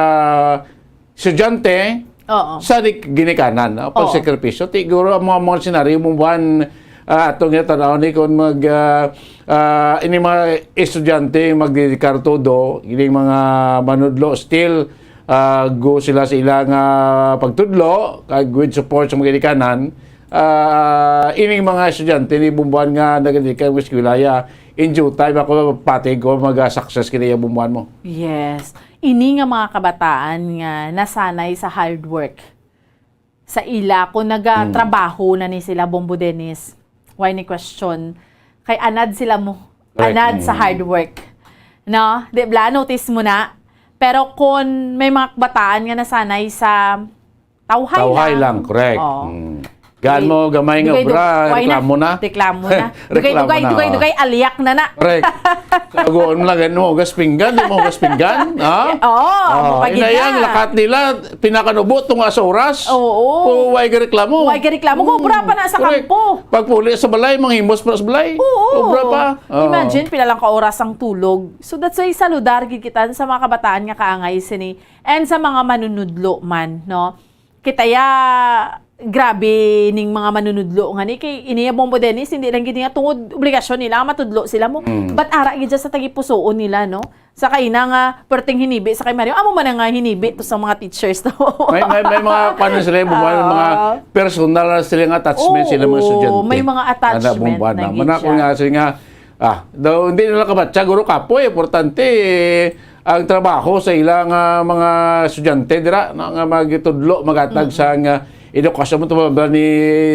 estudyante, Oo. sa di-, ginikanan, no? Oo. Pagsakripisyo. Ti, guro ang mga, mga senaryo mo buwan, ah, atong ginatanaw ni kung mag, ah, ah, ini mga estudyante magdedikar todo, ini mga manudlo still, ah, go sila sa ilang, ah, pagtudlo, kag with support sa mga ginikanan, ah, ining mga estudyante ni bumbuan nga nagdedikar sa eskwela, ya, in due time, ako patig ko mag-success kini ya bumbuan mo. Yes. Ini nga mga kabataan nga nasanay sa hard work, sa ila, kung nagatrabaho Mm. na ni sila, Bombo Dennis, why ni question? Kay anad sila mo, Correct. anad sa Mm. hard work. No? Di bla, notice mo na? Pero kung may mga kabataan nga nasanay sa tawhay Tawhay lang. lang, correct. Oo. Mm. Gaan Dugay, mo gamay nga dugay, obra, dugay na. reklamo na. Reklamo na. Reklamo Dugay, dugay, na, dugay, oo. dugay, alyak na na. Correct. Kaguon mo lang, ano, hugas pinggan, di mo hugas pinggan, ha? Oo, Oo, amo pa gid inayang na. lakat nila, pinakanubo, tunga sa oras. Oo. O, way gareklamo. Way gareklamo, Mm. obra pa na sa Correct. kampo. Pagpuli sa balay, manghimos pa sa balay. Oo. Obra pa. Oo. Imagine, pila lang ka oras ang tulog. So, that's why saludar gid kita sa mga kabataan nga kaangay sini. And sa mga manunudlo man, no? Kita ya, grabe ning mga manunudlo nga ni kay ini ya Bombo Dennis, hindi lang gid nga tungod obligasyon nila nga matudlo sila mo. Mm. But ara gid siya sa tagipusoon nila, no? Sa kaina nga perting hinibi sa kay Mario, amo man nga hinibi to sa mga teachers to. May, may, may mga, paano sila, yung mga, mga Ah. personal na sila nga attachment Oo, sila mga estudyante. may mga Ana, attachment bomba na na. gid Mana ko siya. nga, sila nga, Ah, daw, hindi nila kabatsa, guro, kapoy, importante, eh, ang trabaho sa ilang, ah, mga estudyante dira, no, nga magtudlo, maghatag Mm. sa nga edukasyon mo. Tumabla ni,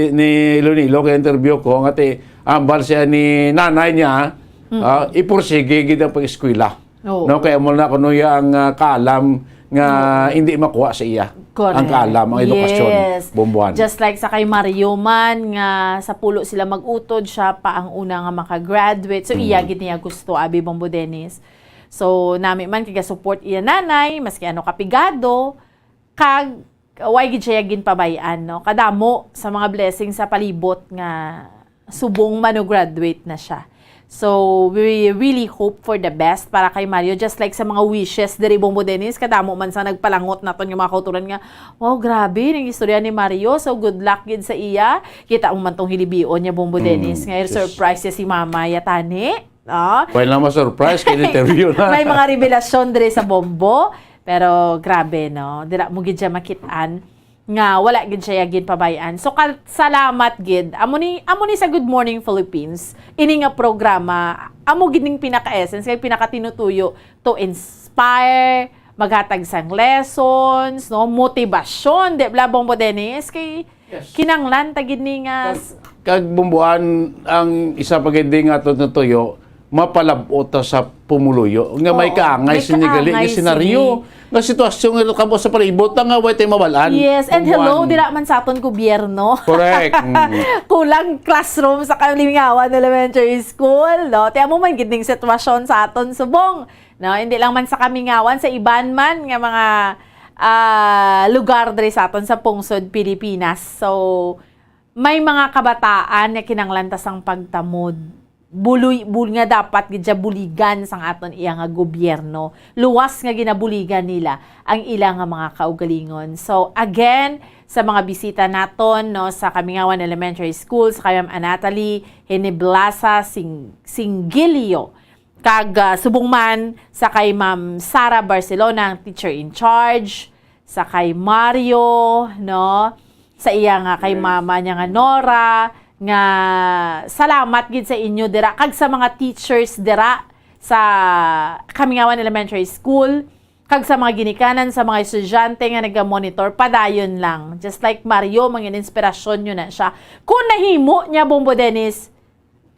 ni Lunilo kay interview ko, nga ti, ambal siya ni nanay niya, Mm. ah, ipursige gid ang pag-eskwela. Oo. No, kaya mo na kuno iya ang, ah, kaalam nga Oo. hindi makuha sa iya. Correct. Ang kaalam, ang edukasyon, Yes. bombuan. Just like sa kay Mario man, nga sa pulo sila mag-utod, siya pa ang una nga maka-graduate. So, iya Mm. gid niya gusto, abi Bombo Dennis. So, nami man kay ga-support iya nanay, maski ano kapigado, kag way gid siya ginpabay-an, no? Kadamo sa mga blessings sa palibot nga subong mano-graduate na siya. So, we really hope for the best para kay Mario, just like sa mga wishes diri, Bombo Dennis, kadamo man sa nagpalangot naton nga mga kauturan nga, "Wow, grabe ning istorya ni Mario. So, good luck gid sa iya." Kita mo man tong hilibion niya, Bombo Mm, Dennis, nga sus. surprise siya si Mama Yatani. No? Pwede lang ma-surprise kay interview na. May mga revelasyon diri sa Bombo, pero grabe, no? Dira mo gid siya makit-an. nga wala gid siya ginpabay-an. So, ka-, salamat gid. Amo ni, amo ni sa Good Morning Philippines, ini nga programa, amo gid ning pinaka-essence, kay pinakatinutuyo to inspire, maghatag sang lessons, no, motibasyon, di ba, Bombo Dennis? Kay Yes. kinanglan ta gid ni nga Kag, s- kag bumbuan ang isa pa gid nga aton tuyo, mapalab-ot ta sa pumuluyo nga may Oo, kaangay may sini gali nga kaangay senaryo, sini. nga sitwasyon nga kamo sa palibot nga way tay mabal-an. Yes, and hello, Bumbuan. dira man sa aton gobyerno. Correct. Mm. Kulang classroom sa Kalingawan Elementary School, no? Ti amo man gid ning sitwasyon sa aton subong. No, hindi lang man sa Kamingawan, sa iban man nga mga, ah, lugar diri sa aton sa pungsod Pilipinas. So, may mga kabataan nga kinahanglan ta sang pagtamod. Buloy, bul-, nga dapat gid siya buligan sang aton iya nga gobyerno. Luwas nga ginabuligan nila ang ila nga mga kaugalingon. So, again, sa mga bisita naton, no, sa Kamingawan Elementary School, sa kay Ma'am Anatali Hiniblasa Sing-, Singilio, kag, ah, subong man sa kay Ma'am Sara Barcelona, ang teacher in charge, sa kay Mario, no? Sa iya nga kay Yes. mama niya nga Nora, nga salamat gid sa inyo dira, kag sa mga teachers dira sa Kamingawan Elementary School, kag sa mga ginikanan sa mga estudyante nga naga-monitor, padayon lang. Just like Mario, mangin inspirasyon nyo na siya. Kung nahimo niya, Bombo Dennis,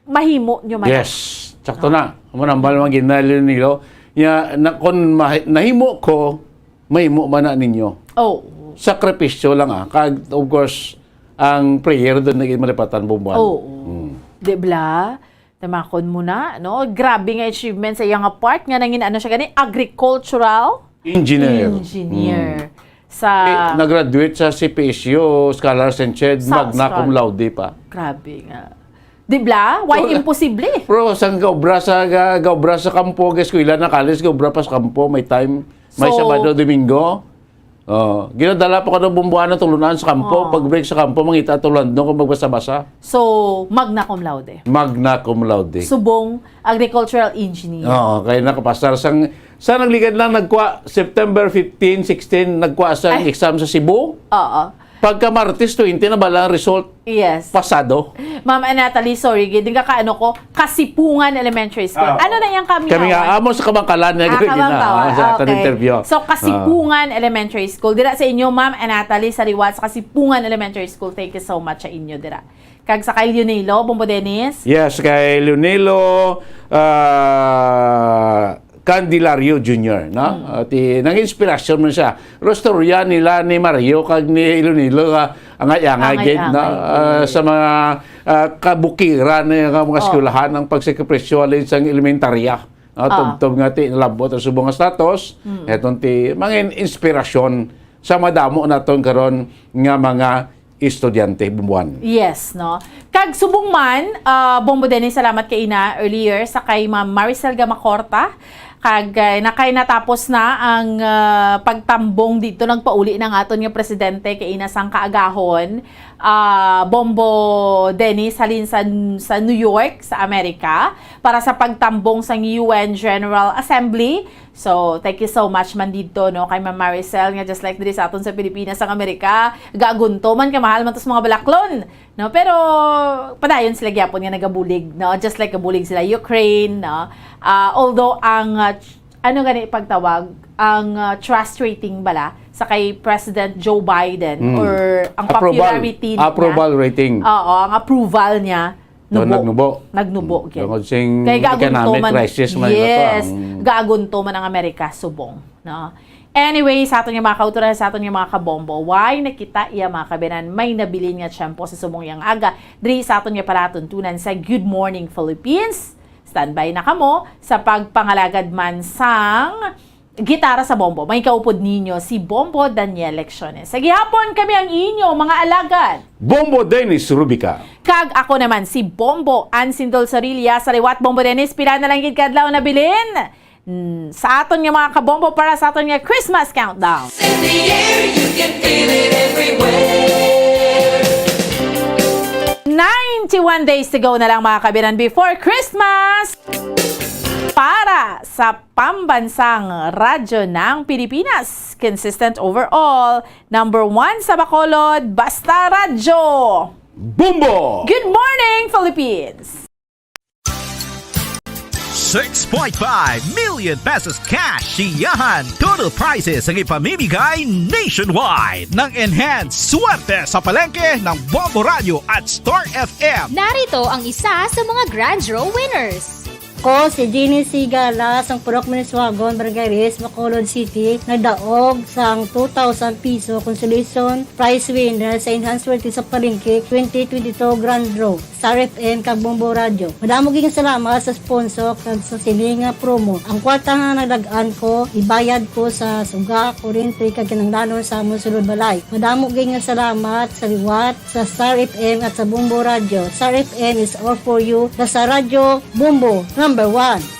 mahimo nyo man. Yes. Sakto na. Amo nang bal man gid na, Leonilo. Nya, na, kung mahi-, nahimo ko, mahimo man na ninyo. Oo. Sakripisyo lang, ah. Kag, of course, ang prayer doon na malipatan, Bombuan. Oo. Mm. Di bla? Tamakon mo na, no? Grabe nga achievement sa iyang part nga nangin ano siya gani, agricultural Engineer. engineer. Mm. Sa Eh, nag-graduate sa C P S U, Scholars and Shed, Sa magna cum Scholars. laude pa. Grabe nga. Di bla? Why Wala. imposible? Pero sang gaobra sa, ga-, gaobra sa kampo, ga eskwela na college, gaobra pa sa kampo, may time, may So, Sabado, Domingo. Oh, ginadala pa ko ng bumbuan ng tulunan sa kampo. Oh. Pag break sa kampo, mangita tulunan doon kung magbasa-basa. So, magna cum laude. Magna cum laude. Subong agricultural engineer. Oo, kaya nakapasar sang, sa nagligad lang nagkuha, September fifteen, sixteen, nagkuha sa Ay. exam sa Cebu. Oo. Pagka Martes twenty na bala ang result Yes. pasado. Ma'am Natalie, sorry, gid nga kaano ko, Kasipungan Elementary School. Ah, Ano oo. na yang kami Kami nga, amo sa Kabangkalan na Ah, gid na, Kabangkalan. ah, sa aton Okay. interview. So, Ah. Kasipungan Elementary School. Dira sa inyo, Ma'am Natalie, sa liwat sa Kasipungan Elementary School. Thank you so much sa inyo, dira. Kag sa kay Leonilo, Bombo Dennis? Yes, kay Leonilo, ah, Candelario Junior, no? Mm. Ah, ti, nang inspirasyon man siya. Rostorya nila ni Mario kag ni Leonilo nga angay-angay gid, no? Angay-angay, Ah, yes. sa mga, ah, kabukiran nga mga Oh. eskwelahan ang pagsakripisyo halin sang elementarya. Ah, Ah. tubtob nga ti nalabot ang subong nga status, Mm. eton ti mangin inspirasyon sa madamo naton karon nga mga estudyante, Bumbuan. Yes, no? Kag subong man, ah, Bombo Dennis, salamat kay ina earlier sa kay Ma'am Maricel Gamacorta. Kag, ah, nakay natapos na ang, ah, pagtambong dito. Nagpauli na ang aton nga presidente kay ina sang kaagahon, ah, Bombo Dennis, halin sa, sa New York, sa Amerika, para sa pagtambong sang U N General Assembly. So, thank you so much man dito, no, kay Ma'am Maricel, nga just like diri sa aton sa Pilipinas, ang Amerika, gaagunto man, kay mahal man to sa mga balaklon, no? Pero padayon sila gyapon nga nagabulig, no? Just like gabulig sila Ukraine, no? Ah, although ang, ah, tr-, ano gani pagtawag, ang, ah, trust rating bala sa kay President Joe Biden Mm. or ang Approval. popularity niya, Approval rating. Oo, ang approval niya, So, nubo. nagnubo. Nagnubo, Mm. gid. Tungod sing Kay gaagunto economic man, crisis man ito, yes, ang gaagunto man ang Amerika subong, no? Anyway, sa aton nga mga kauturan, sa aton nga mga kabombo, why nakita iya mga kabinan, may nabilin nga tiyempo sa subong yang aga, diri sa aton nga palatuntunan sa Good Morning Philippines. Standby na kamo sa pagpangalagad man sang gitara sa bombo. May kaupod ninyo si Bombo Daniel Lecciones. Sa gihapon, kami ang inyo mga alagad. Bombo Dennis Rubica. Kag ako naman si Bombo Ansindol Sorilla. Sa liwat, Bombo Dennis, pila na lang gid kadlaw na bilin? Mm, sa aton nga mga kabombo para sa aton nga Christmas countdown. In the air, you can feel it everywhere. Ninety-one days to go na lang, mga kabiran, before Christmas. Para sa pambansang radyo ng Pilipinas, consistent overall, number one sa Bacolod, basta radyo. Bombo! Good morning, Philippines! Six point five million pesos cash siyahan. Total prizes ang ipamimigay nationwide ng Enhanced Swerte sa Palengke ng Bombo Radio at Star F M. Narito ang isa sa mga Grand Draw winners. Ko si Jeannie Sigala sang Purok Miniswagon, Barangay Reyes, Bacolod City, nagdaog sang two thousand piso consolation prize winner sa Enhanced Swerte sa Palengke twenty twenty-two Grand Draw. Star F M kag Bombo Radio. Madamo gyud nga salamat sa sponsor kag sa sini nga promo. Ang kwarta nga nalag-an ko, ibayad ko sa suga, kuryente kag kinahanglanon sa amon sulod balay. Madamo gyud nga salamat sa liwat sa Star F M at sa Bombo Radio. Star F M is all for you. Basta Radyo Bombo, number one.